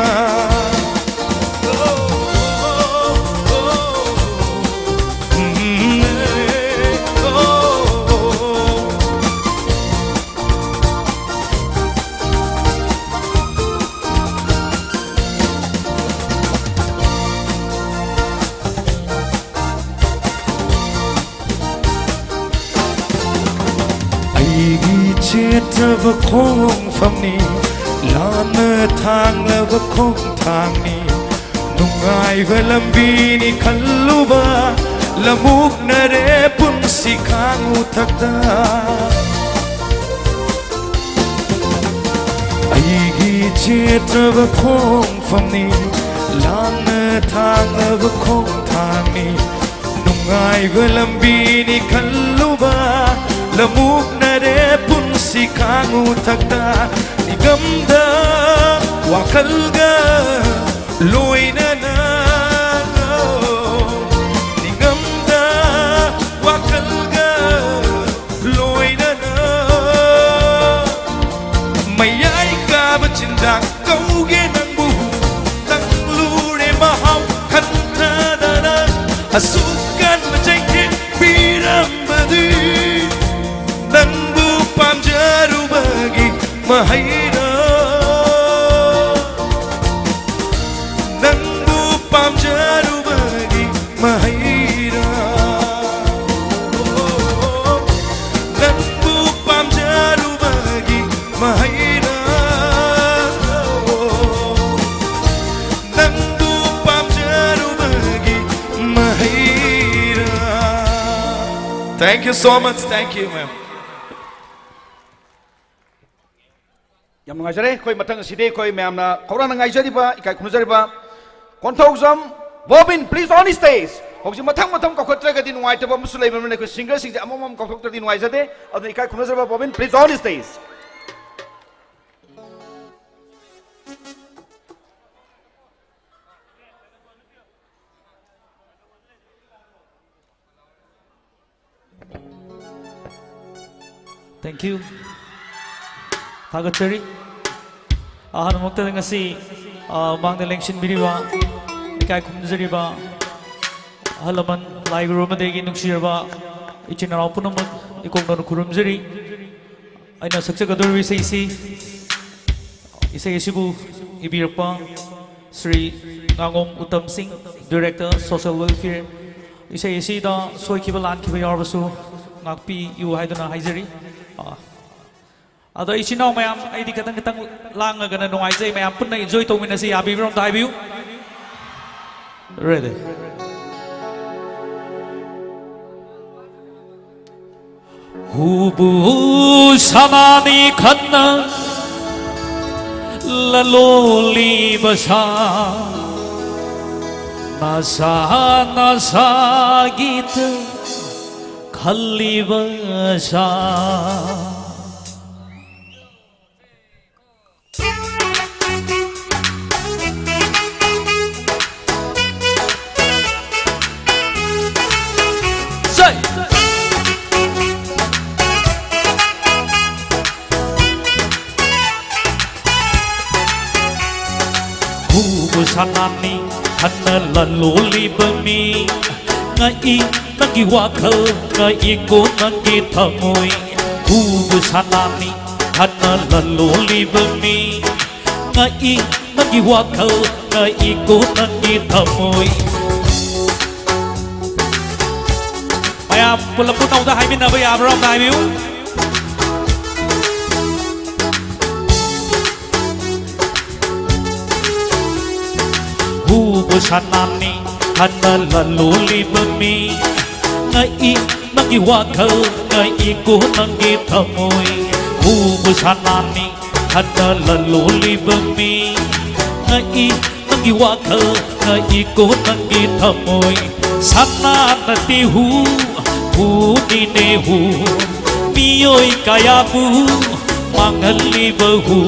ꯑꯩꯒꯤ ꯆꯦꯠꯇꯕ ꯈꯣꯡꯐꯝꯅꯤ, ꯂꯥꯟꯅ ꯊꯥꯡꯂꯕ ꯈꯣꯡꯊꯥꯡꯅꯤ꯫ ꯅꯨꯡꯉꯥꯏꯕ ꯂꯝꯕꯤꯅꯤ ꯈꯜꯂꯨꯕ, ꯂꯃꯨꯛꯅꯔꯦ ꯄꯨꯟꯁꯤ ꯈꯥꯡꯎ ꯊꯛꯇ꯫ ꯑꯩꯒꯤ ꯆꯦꯠꯇꯕ ꯈꯣꯡꯐꯝꯅꯤ, ꯂꯥꯟꯅ ꯊꯥꯡꯂꯕ ꯈꯣꯡꯊꯥꯡꯅꯤ꯫ ꯅꯨꯡꯉꯥꯏꯕ ꯂꯝꯕꯤꯅꯤ ꯈꯜꯂꯨꯕ, ꯂꯃꯨꯛꯅꯔꯦ ꯄꯨꯟꯁꯤ ꯈꯥꯡꯎ ꯊꯛꯇ꯫ ꯅꯤꯡꯉꯝꯗ ꯋꯥꯈꯜꯒ ꯂꯣꯏꯅꯅ, ꯅꯤꯡꯉꯝꯗ ꯋꯥꯈꯜꯒ ꯂꯣꯏꯅꯅ꯫ ꯃꯌꯥꯏ ꯀꯥꯕ ꯆꯤꯟꯖꯥꯛ ꯀꯧꯒꯦ ꯅꯪꯕꯨ, ꯇꯪꯂꯨꯔꯦ ꯃꯍꯥꯎ ꯈꯟꯊꯗꯅ꯫ ꯑꯁꯨꯛ ꯀꯟꯕ ꯆꯩꯊꯦꯡ ꯄꯤꯔꯝꯕꯗꯤ, ꯅꯪꯕꯨ ꯄꯥꯝꯖꯔꯨꯕꯒꯤ ꯃꯍꯩꯔꯥ? ꯅꯪꯕꯨ ꯄꯥꯝꯖꯔꯨꯕꯒꯤ ꯃꯍꯩꯔꯥ? Thank you so much. Thank you, ma'am. ꯌꯥꯝ ꯅꯨꯡꯉꯥꯏꯖꯔꯦ꯫ ꯑꯩꯈꯣꯏ ꯃꯊꯪ ꯑꯁꯤꯗꯤ ꯑꯩꯈꯣꯏ ꯃꯌꯥꯝꯅ ꯈꯧꯔꯥꯡꯅ ꯉꯥꯏꯖꯔꯤꯕ, ꯏꯀꯥꯏ ꯈꯨꯝꯅꯖꯔꯤꯕ Konthoujam bobbin, please on stage. ꯍꯧꯖꯤꯛ ꯃꯊꯪ ꯃꯊꯪ ꯀꯧꯈꯠꯇ꯭ꯔꯒꯗꯤ ꯅꯨꯡꯉꯥꯏꯇꯕ ꯑꯃꯁꯨ ꯂꯩꯕꯅꯤꯅ ꯑꯩꯈꯣꯏ ꯁꯤꯡꯒꯔꯁꯤꯡꯁꯦ ꯑꯃꯃꯝ ꯀꯧꯊꯣꯛꯇ꯭ꯔꯗꯤ ꯅꯨꯡꯉꯥꯏꯖꯗꯦ꯫ ꯑꯗꯨꯅ ꯏꯀꯥꯏ ꯈꯨꯝꯅꯖꯔꯕ bobbin, please on stage. Thank you. ꯊꯥꯒꯠꯆꯔꯤ꯫ ꯑꯍꯥꯟꯕꯃꯛꯇꯗ ꯉꯁꯤ, ꯑ, ꯃꯥꯡꯗ ꯂꯦꯡꯁꯤꯟꯕꯤꯔꯤꯕ, ꯏꯀꯥꯏ ꯈꯨꯝꯅꯖꯔꯤꯕ ꯑꯍꯜ ꯂꯃꯟ, ꯂꯥꯏ ꯒꯨꯔꯨ ꯑꯃꯗꯤ ꯑꯩꯒꯤ ꯅꯨꯡꯁꯤꯔꯕ ꯏꯆꯤꯟ ꯏꯅꯥꯎ ꯄꯨꯝꯅꯃꯛ ꯏꯀꯣꯛꯅꯅ ꯈꯨꯔꯨꯝꯖꯔꯤ꯫ ꯑꯩꯅ ꯁꯛꯆꯒꯗꯧꯔꯤꯕ ꯏꯁꯩꯁꯤ, ꯏꯁꯩ ꯑꯁꯤꯕꯨ ꯏꯕꯤꯔꯛꯄ ꯁ꯭ꯔꯤ ꯉꯥꯉꯣꯝ ꯎꯇꯝ ꯁꯤꯡ, Director, Social Welfare, ꯏꯁꯩ ꯑꯁꯤꯗ ꯁꯣꯏꯈꯤꯕ ꯂꯥꯟꯈꯤꯕ ꯌꯥꯎꯔꯕꯁꯨ ꯉꯥꯛꯄꯤꯌꯨ ꯍꯥꯏꯗꯨꯅ ꯍꯥꯏꯖꯔꯤ꯫ ꯑ, ꯑꯗꯣ ꯏꯆꯤꯟ ꯏꯅꯥꯎ ꯃꯌꯥꯝ, ꯑꯩꯗꯤ ꯈꯤꯇꯪ ꯈꯤꯇꯪ ꯂꯥꯡꯉꯒꯅ ꯅꯨꯡꯉꯥꯏꯖꯩ, ꯃꯌꯥꯝ ꯄꯨꯟꯅ enjoy ꯇꯧꯃꯤꯟꯅꯁꯤ, ꯌꯥꯕꯤꯕ꯭ꯔꯥ ꯑꯝꯇ ꯍꯥꯏꯕꯤꯌꯨ꯫ Ready. ꯍꯨꯕꯨ ꯁꯅꯥꯅꯤ ꯈꯟꯅ ꯂꯂꯣꯜꯂꯤꯕ ꯁꯥ, ꯅꯁꯥ ꯅꯁꯥꯒꯤꯇ ꯈꯜꯂꯤꯕ ꯁꯥ꯫ ꯁꯩ! ꯍꯨꯕꯨ ꯁꯅꯥꯅꯤ ꯈꯟꯅ ꯂꯂꯣꯜꯂꯤꯕ ꯃꯤ, ꯉꯛꯏ ꯅꯪꯒꯤ ꯋꯥꯈꯜ, ꯉꯛꯏꯀꯣ ꯅꯪꯒꯤ ꯊꯃꯣꯏ꯫ ꯍꯨꯕꯨ ꯁꯅꯥꯅꯤ ꯈꯟꯅ ꯂꯂꯣꯜꯂꯤꯕ ꯃꯤ, ꯉꯛꯏ ꯅꯪꯒꯤ ꯋꯥꯈꯜ, ꯉꯛꯏꯀꯣ ꯅꯪꯒꯤ ꯊꯃꯣꯏ꯫ ꯃꯌꯥꯝ ꯄꯨꯂꯞ ꯄꯨꯝꯅꯃꯛꯇ ꯍꯥꯏꯃꯤꯟꯅꯕ ꯌꯥꯕ꯭ꯔꯥ? ꯑꯝꯇ ꯍꯥꯏꯕꯤꯌꯨ꯫ ꯍꯨꯕꯨ ꯁꯅꯥꯅꯤ ꯈꯟꯅ ꯂꯂꯣꯜꯂꯤꯕ ꯃꯤ, ꯉꯛꯏ ꯅꯪꯒꯤ ꯋꯥꯈꯜ ꯉꯛꯏꯀꯣ ꯅꯪꯒꯤ ꯊꯃꯣꯏ꯫ ꯍꯨꯕꯨ ꯁꯥꯟꯅꯅꯤ ꯈꯟꯅ ꯂꯂꯣꯜꯂꯤꯕ ꯃꯤ꯫ ꯉꯛꯏ ꯅꯪꯒꯤ ꯋꯥꯈꯜ ꯉꯛꯏꯀꯣ ꯅꯪꯒꯤ ꯊꯃꯣꯏ꯫ ꯁꯅꯥ ꯅꯠꯇꯦ ꯍꯨ, ꯍꯨꯅꯤꯅꯦ ꯍꯨ꯫ ꯃꯤꯑꯣꯏ ꯀꯌꯥꯕꯨ ꯃꯥꯡꯍꯜꯂꯤꯕ ꯍꯨ꯫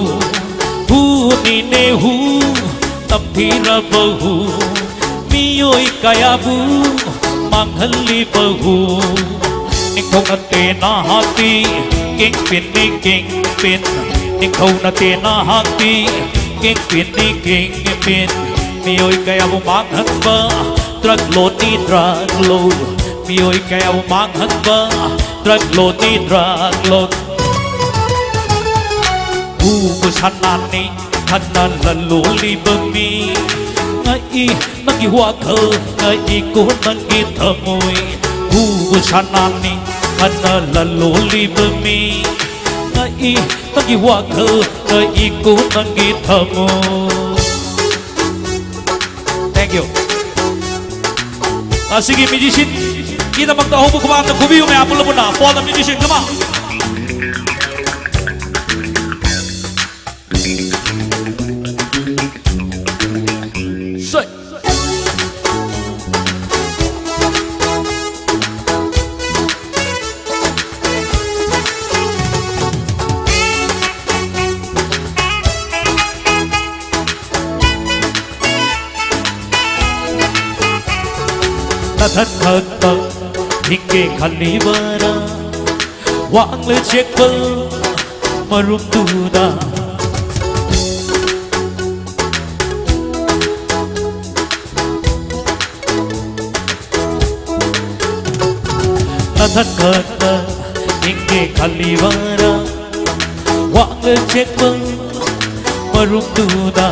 ꯍꯨꯅꯤꯅꯦ ꯍꯨ, ꯇꯝꯊꯤꯔꯕ ꯍꯨ꯫ ꯃꯤꯑꯣꯏ ꯀꯌꯥꯕꯨ ꯃꯥꯡꯍꯜꯂꯤꯕ ꯍꯨ꯫ ꯅꯤꯡꯊꯧ ꯅꯠꯇꯦ ꯅꯍꯥꯛꯇꯤ ꯀꯤꯡꯄꯤꯟꯅꯤ ꯀꯤꯡꯄꯤꯟ꯫ ꯅꯤꯡꯊꯧ ꯅꯠꯇꯦ ꯅꯍꯥꯛꯇꯤ ꯀꯤꯡꯄꯤꯟꯅꯤ ꯀꯤꯡꯄꯤꯟ꯫ ꯃꯤꯑꯣꯏ ꯀꯌꯥꯕꯨ ꯃꯥꯡꯍꯟꯕ ꯗ꯭ꯔꯒ ꯂꯣꯠꯅꯤ ꯗ꯭ꯔꯒ ꯂꯣꯠ꯫ ꯃꯤꯑꯣꯏ ꯀꯌꯥꯕꯨ ꯃꯥꯡꯍꯟꯕ ꯗ꯭ꯔꯒ ꯂꯣꯠꯅꯤ ꯗ꯭ꯔꯒ ꯂꯣꯠ꯫ ꯍꯨꯕꯨ ꯁꯅꯥꯅꯤ ꯈꯟꯅ ꯂꯂꯣꯜꯂꯤꯕ ꯃꯤ꯫ ꯉꯛꯏ ꯅꯪꯒꯤ ꯋꯥꯈꯜ ꯉꯛꯏꯀꯣ ꯅꯪꯒꯤ ꯊꯃꯣꯏ꯫ ꯍꯨꯕꯨ ꯁꯅꯥꯅꯤ ꯈꯟꯅ ꯂꯂꯣꯜꯂꯤꯕ ꯃꯤ꯫ ꯉꯛꯏ ꯅꯪꯒꯤ ꯋꯥꯈꯜ ꯉꯛꯏꯀꯣ ꯅꯪꯒꯤ ꯊꯃꯣꯏ꯫ Thank you. ꯑꯁꯤꯒꯤ musician ꯒꯤꯗꯃꯛꯇ ꯑꯍꯧꯕ ꯈꯨꯕꯥꯛ ꯑꯝꯇ ꯈꯨꯕꯤꯌꯨ ꯃꯌꯥꯝ ꯄꯨꯜꯂ ꯄꯨꯟꯅ꯫ For the musician, come on. ꯁꯣꯏ꯫ ꯅꯊꯟ ꯈꯛꯇ ꯍꯤꯡꯒꯦ ꯈꯜꯂꯤꯕꯔꯥ? ꯋꯥꯡꯂꯦ ꯆꯦꯛꯄꯜ ꯃꯔꯨꯝꯗꯨꯗ꯫ ꯅꯊꯟ ꯈꯛꯇ ꯍꯤꯡꯒꯦ ꯈꯜꯂꯤꯕꯔꯥ? ꯋꯥꯡꯂꯦ ꯆꯦꯛꯄꯜ ꯃꯔꯨꯝꯗꯨꯗ꯫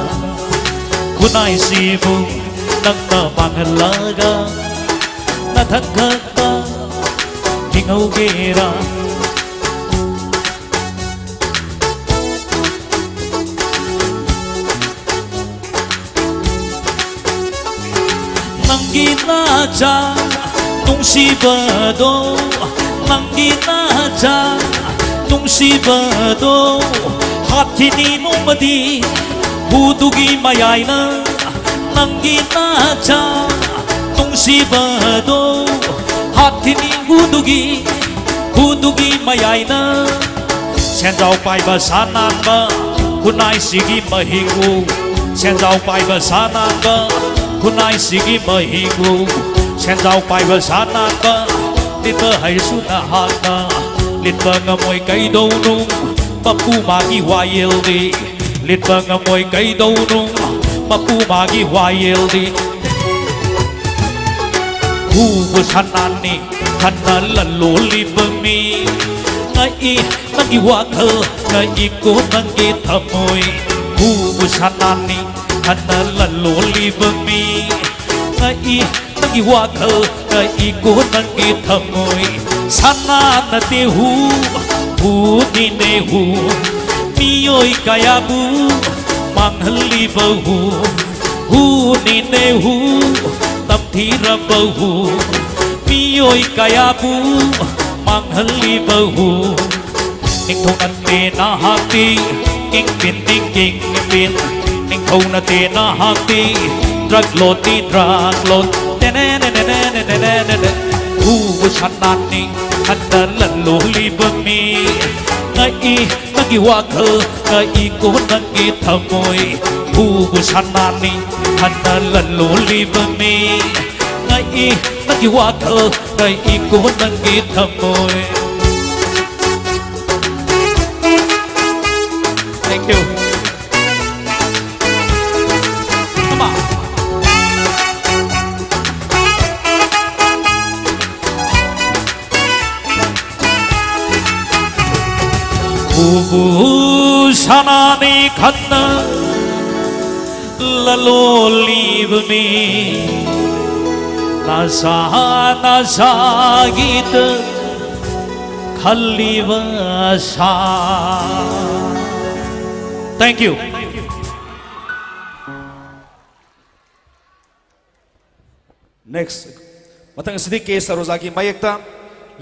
ꯈꯨꯟꯅꯥꯏꯁꯤꯕꯨ ꯅꯪꯅ ꯃꯥꯡꯍꯜꯂꯒ ꯅꯊꯟ ꯈꯛꯇ ꯍꯤꯡꯍꯧꯒꯦꯔꯥ? ꯅꯪꯒꯤ ꯅꯆꯥ ꯅꯨꯡꯁꯤꯕꯗꯣ ꯅꯪꯒꯤ ꯅꯆꯥ ꯅꯨꯡꯁꯤꯕꯗꯣ ꯍꯥꯠꯈꯤꯅꯤ ꯅꯣꯡꯃꯗꯤ ꯍꯨꯗꯨꯒꯤ ꯃꯌꯥꯏꯅ ꯅꯪꯒꯤ ꯅꯆꯥ ꯅꯨꯡꯁꯤꯕꯗꯣ ꯍꯥꯠꯈꯤꯅꯤ ꯍꯨꯗꯨꯒꯤ ꯍꯨꯗꯨꯒꯤ ꯃꯌꯥꯏꯅ ꯁꯦꯟꯖꯥꯎ ꯄꯥꯏꯕ ꯁꯥ ꯅꯥꯟꯕ ꯈꯨꯟꯅꯥꯏꯁꯤꯒꯤ ꯃꯍꯤꯡꯕꯨ ꯁꯦꯟꯖꯥꯎ ꯄꯥꯏꯕ ꯁꯥ ꯅꯥꯟꯕ ꯈꯨꯟꯅꯥꯏꯁꯤꯒꯤ ꯃꯍꯤꯡꯕꯨ ꯁꯦꯟꯖꯥꯎ ꯄꯥꯏꯕ ꯁꯥ ꯅꯥꯟꯕ ꯂꯤꯠꯄ ꯍꯩꯁꯨ ꯅꯍꯥꯛꯅ ꯂꯤꯠꯄ ꯉꯝꯃꯣꯏ ꯀꯩꯗꯧꯅꯨꯡ ꯃꯄꯨ ꯃꯥꯒꯤ ꯋꯥꯌꯦꯜꯗꯤ ꯂꯤꯠꯄ ꯉꯝꯃꯣꯏ ꯀꯩꯗꯧꯅꯨꯡ ꯃꯄꯨ ꯃꯥꯒꯤ ꯋꯥꯌꯦꯜꯗꯤ ꯍꯨꯕꯨ ꯁꯅꯥꯅꯤ ꯈꯟꯅ ꯂꯂꯣꯜꯂꯤꯕ ꯃꯤ ꯉꯛꯏ ꯅꯪꯒꯤ ꯋꯥꯈꯜ ꯉꯛꯏꯀꯣ ꯅꯪꯒꯤ ꯊꯃꯣꯏ ꯍꯨꯕꯨ ꯁꯅꯥꯅꯤ ꯈꯟꯅ ꯂꯂꯣꯜꯂꯤꯕ ꯃꯤ ꯉꯛꯏ ꯅꯪꯒꯤ ꯋꯥꯈꯜ ꯉꯛꯏꯀꯣ ꯅꯪꯒꯤ ꯊꯃꯣꯏ ꯁꯅꯥ ꯅꯠꯇꯦ ꯍꯨ ꯍꯨꯅꯤꯅꯦ ꯍꯨ ꯃꯤꯑꯣꯏ ꯀꯌꯥꯕꯨ ꯃꯥꯡꯍꯜꯂꯤꯕ ꯍꯨ ꯍꯨꯅꯤꯅꯦ ꯍꯨ ꯇꯝꯊꯤꯔꯕ ꯍꯨ ꯃꯤꯑꯣꯏ ꯀꯌꯥꯕꯨ ꯃꯥꯡꯍꯜꯂꯤꯕ ꯍꯨ ꯅꯤꯡꯊꯧ ꯅꯠꯇꯦ ꯅꯍꯥꯛꯇꯤ ꯀꯤꯡꯄꯤꯟꯅꯤ ꯀꯤꯡꯄꯤꯟ ꯅꯤꯡꯊꯧ ꯅꯠꯇꯦ ꯅꯍꯥꯛꯇꯤ ꯗ꯭ꯔꯒ ꯂꯣꯠꯇꯤ ꯗ꯭ꯔꯒ ꯂꯣꯠ ꯇꯦꯅꯦꯅꯦꯅꯦꯅꯦꯅꯦꯅꯦꯅꯦ ꯍꯨꯕꯨ ꯁꯅꯥꯅꯤ ꯈꯟꯅ ꯂꯂꯣꯜꯂꯤꯕ ꯃꯤ ꯉꯛꯏ ꯅꯪꯒꯤ ꯋꯥꯈꯜ ꯉꯛꯏꯀꯣ ꯅꯪꯒꯤ ꯊꯃꯣꯏ ꯍꯨꯕꯨ ꯁꯅꯥꯅꯤ ꯈꯟꯅ ꯂꯂꯣꯜꯂꯤꯕ ꯃꯤ ꯉꯛꯏ ꯅꯪꯒꯤ ꯋꯥꯈꯜ ꯉꯛꯏꯀꯣ ꯅꯪꯒꯤ ꯊꯃꯣꯏ Thank you. Come on. ꯍꯨꯕꯨ ꯁꯅꯥꯅꯤ ꯈꯟꯅ ꯂꯂꯣꯜꯂꯤꯕ ꯃꯤ ꯅꯁꯥ ꯅꯁꯥꯒꯤꯗ ꯈꯜꯂꯤꯕ ꯁꯥ Thank you. Next, ꯃꯊꯪ ꯑꯁꯤꯗꯤ ꯀꯦ ꯁꯔꯣꯖꯥꯒꯤ ꯃꯥꯌꯦꯛꯇ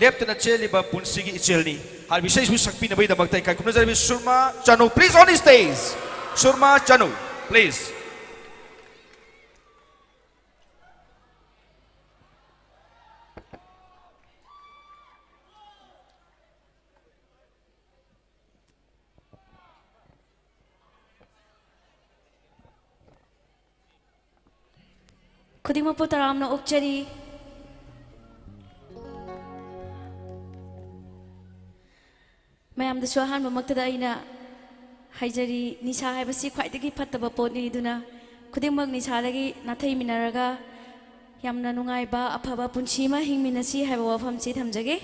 ꯂꯦꯞꯇꯅ ꯆꯦꯜꯂꯤꯕ ꯄꯨꯟꯁꯤꯒꯤ ꯏꯆꯦꯜꯅꯤ ꯍꯥꯏꯔꯤꯕ ꯏꯁꯩꯁꯤꯕꯨ ꯁꯛꯄꯤꯅꯕꯒꯤꯗꯃꯛꯇ ꯏꯀꯥꯏ ꯈꯨꯝꯅꯖꯔꯕꯤ ꯁꯨꯔꯃꯥ ꯆꯅꯨ, please on the stage. Surma Chanu, please. ꯈꯨꯗꯤꯡꯃꯛꯄꯨ ꯇꯔꯥꯝꯅ ꯑꯣꯛꯆꯔꯤ꯫ ꯃꯌꯥꯝꯗꯁꯨ ꯑꯍꯥꯟꯕꯃꯛꯇꯗ ꯑꯩꯅ ꯍꯥꯏꯖꯔꯤ, ꯅꯤꯁꯥ ꯍꯥꯏꯕꯁꯤ ꯈ꯭ꯋꯥꯏꯗꯒꯤ ꯐꯠꯇꯕ ꯄꯣꯠꯅꯤ꯫ ꯑꯗꯨꯅ ꯈꯨꯗꯤꯡꯃꯛ ꯅꯤꯁꯥꯗꯒꯤ ꯅꯥꯊꯩꯃꯤꯟꯅꯔꯒ ꯌꯥꯝꯅ ꯅꯨꯡꯉꯥꯏꯕ, ꯑꯐꯕ ꯄꯨꯟꯁꯤ ꯑꯃ ꯍꯤꯡꯃꯤꯟꯅꯁꯤ ꯍꯥꯏꯕ ꯋꯥꯐꯝꯁꯤ ꯊꯝꯖꯒꯦ꯫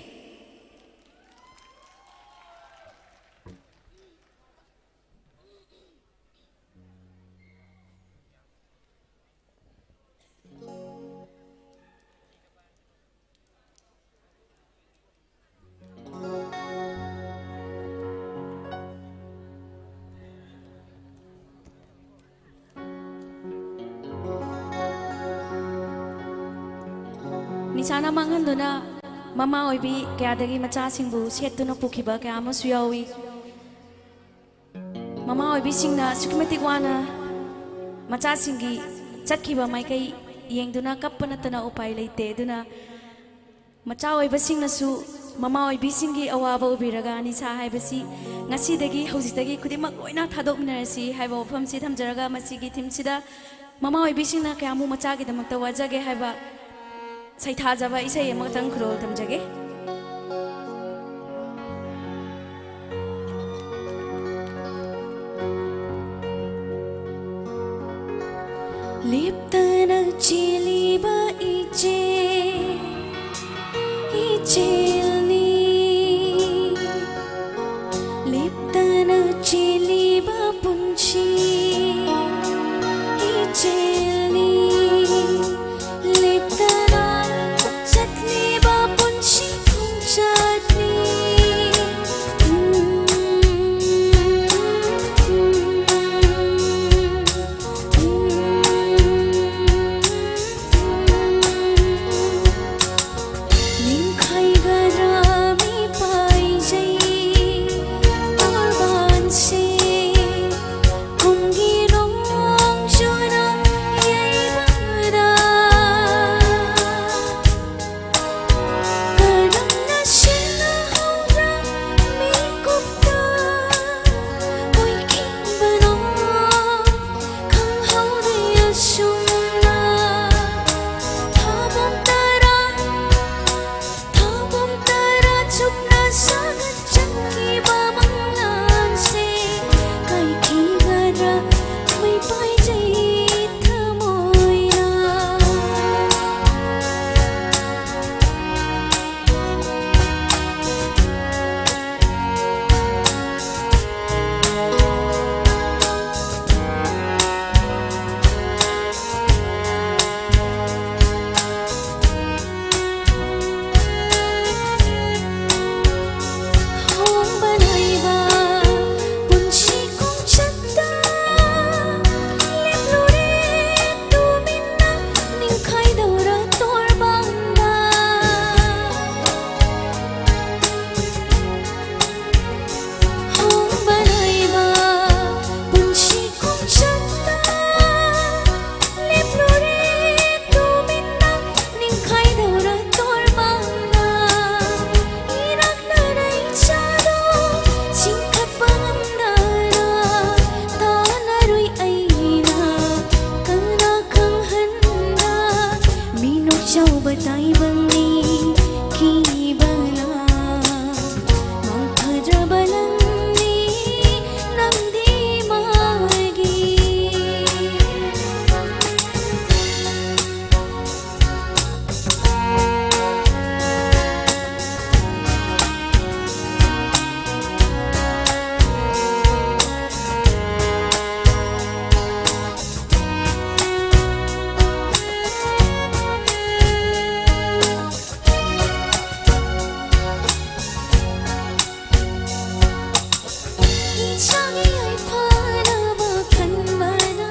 ꯅꯤꯁꯥꯅ ꯃꯥꯡꯍꯟꯗꯨꯅ ꯃꯃꯥ ꯑꯣꯏꯕꯤ ꯀꯌꯥꯗꯒꯤ ꯃꯆꯥꯁꯤꯡꯕꯨ ꯁꯦꯠꯇꯨꯅ ꯄꯨꯈꯤꯕ ꯀꯌꯥ ꯑꯃꯁꯨ ꯌꯥꯎꯏ꯫ ꯃꯃꯥ ꯑꯣꯏꯕꯤꯁꯤꯡꯅ ꯑꯁꯨꯛꯀꯤ ꯃꯇꯤꯛ ꯋꯥꯅ ꯃꯆꯥꯁꯤꯡꯒꯤ ꯆꯠꯈꯤꯕ ꯃꯥꯏꯀꯩ ꯌꯦꯡꯗꯨꯅ ꯀꯞꯄ ꯅꯠꯇꯅ ꯎꯄꯥꯏ ꯂꯩꯇꯦ꯫ ꯑꯗꯨꯅ ꯃꯆꯥ ꯑꯣꯏꯕꯁꯤꯡꯅꯁꯨ ꯃꯃꯥ ꯑꯣꯏꯕꯤꯁꯤꯡꯒꯤ ꯑꯋꯥꯕ ꯎꯕꯤꯔꯒ ꯅꯤꯁꯥ ꯍꯥꯏꯕꯁꯤ ꯉꯁꯤꯗꯒꯤ, ꯍꯧꯖꯤꯛꯇꯒꯤ ꯈꯨꯗꯤꯡꯃꯛ ꯂꯣꯏꯅ ꯊꯥꯗꯣꯛꯃꯤꯟꯅꯔꯁꯤ ꯍꯥꯏꯕ ꯋꯥꯐꯝꯁꯤ ꯊꯝꯖꯔꯒ, ꯃꯁꯤꯒꯤ ꯊꯤꯝꯁꯤꯗ ꯃꯃꯥ ꯑꯣꯏꯕꯤꯁꯤꯡꯅ ꯀꯌꯥꯃꯨꯛ ꯃꯆꯥꯒꯤꯗꯃꯛꯇ ꯋꯥꯖꯒꯦ ꯍꯥꯏꯕ ꯁꯩꯊꯥꯖꯕ ꯏꯁꯩ ꯑꯃꯈꯛꯇꯪ ꯈꯨꯗꯣꯜ ꯇꯝꯖꯒꯦ꯫ ꯂꯦꯞꯇꯅ ꯆꯦꯜꯂꯤꯕ ꯏꯆꯦ, ꯏꯆꯦꯜꯅꯤ꯫ ꯂꯦꯞꯇꯅ ꯆꯦꯜꯂꯤꯕ ꯄꯨꯟꯁꯤ ꯏꯆꯦꯜꯅꯤ꯫ ꯂꯦꯞꯇꯅ ꯆꯠꯂꯤꯕ ꯄꯨꯟꯁꯤ ꯆꯥꯎꯕ ꯇꯥꯏꯕꯪꯅꯤ ꯈꯤꯕꯅ ꯃꯪ ꯐꯗ꯭ꯔꯕ ꯅꯪꯅꯤ ꯅꯪꯗꯤ ꯃꯥꯒꯤ꯫ ꯏꯆꯥꯒꯤ ꯌꯥꯏꯐꯅꯕ ꯈꯟꯕꯅ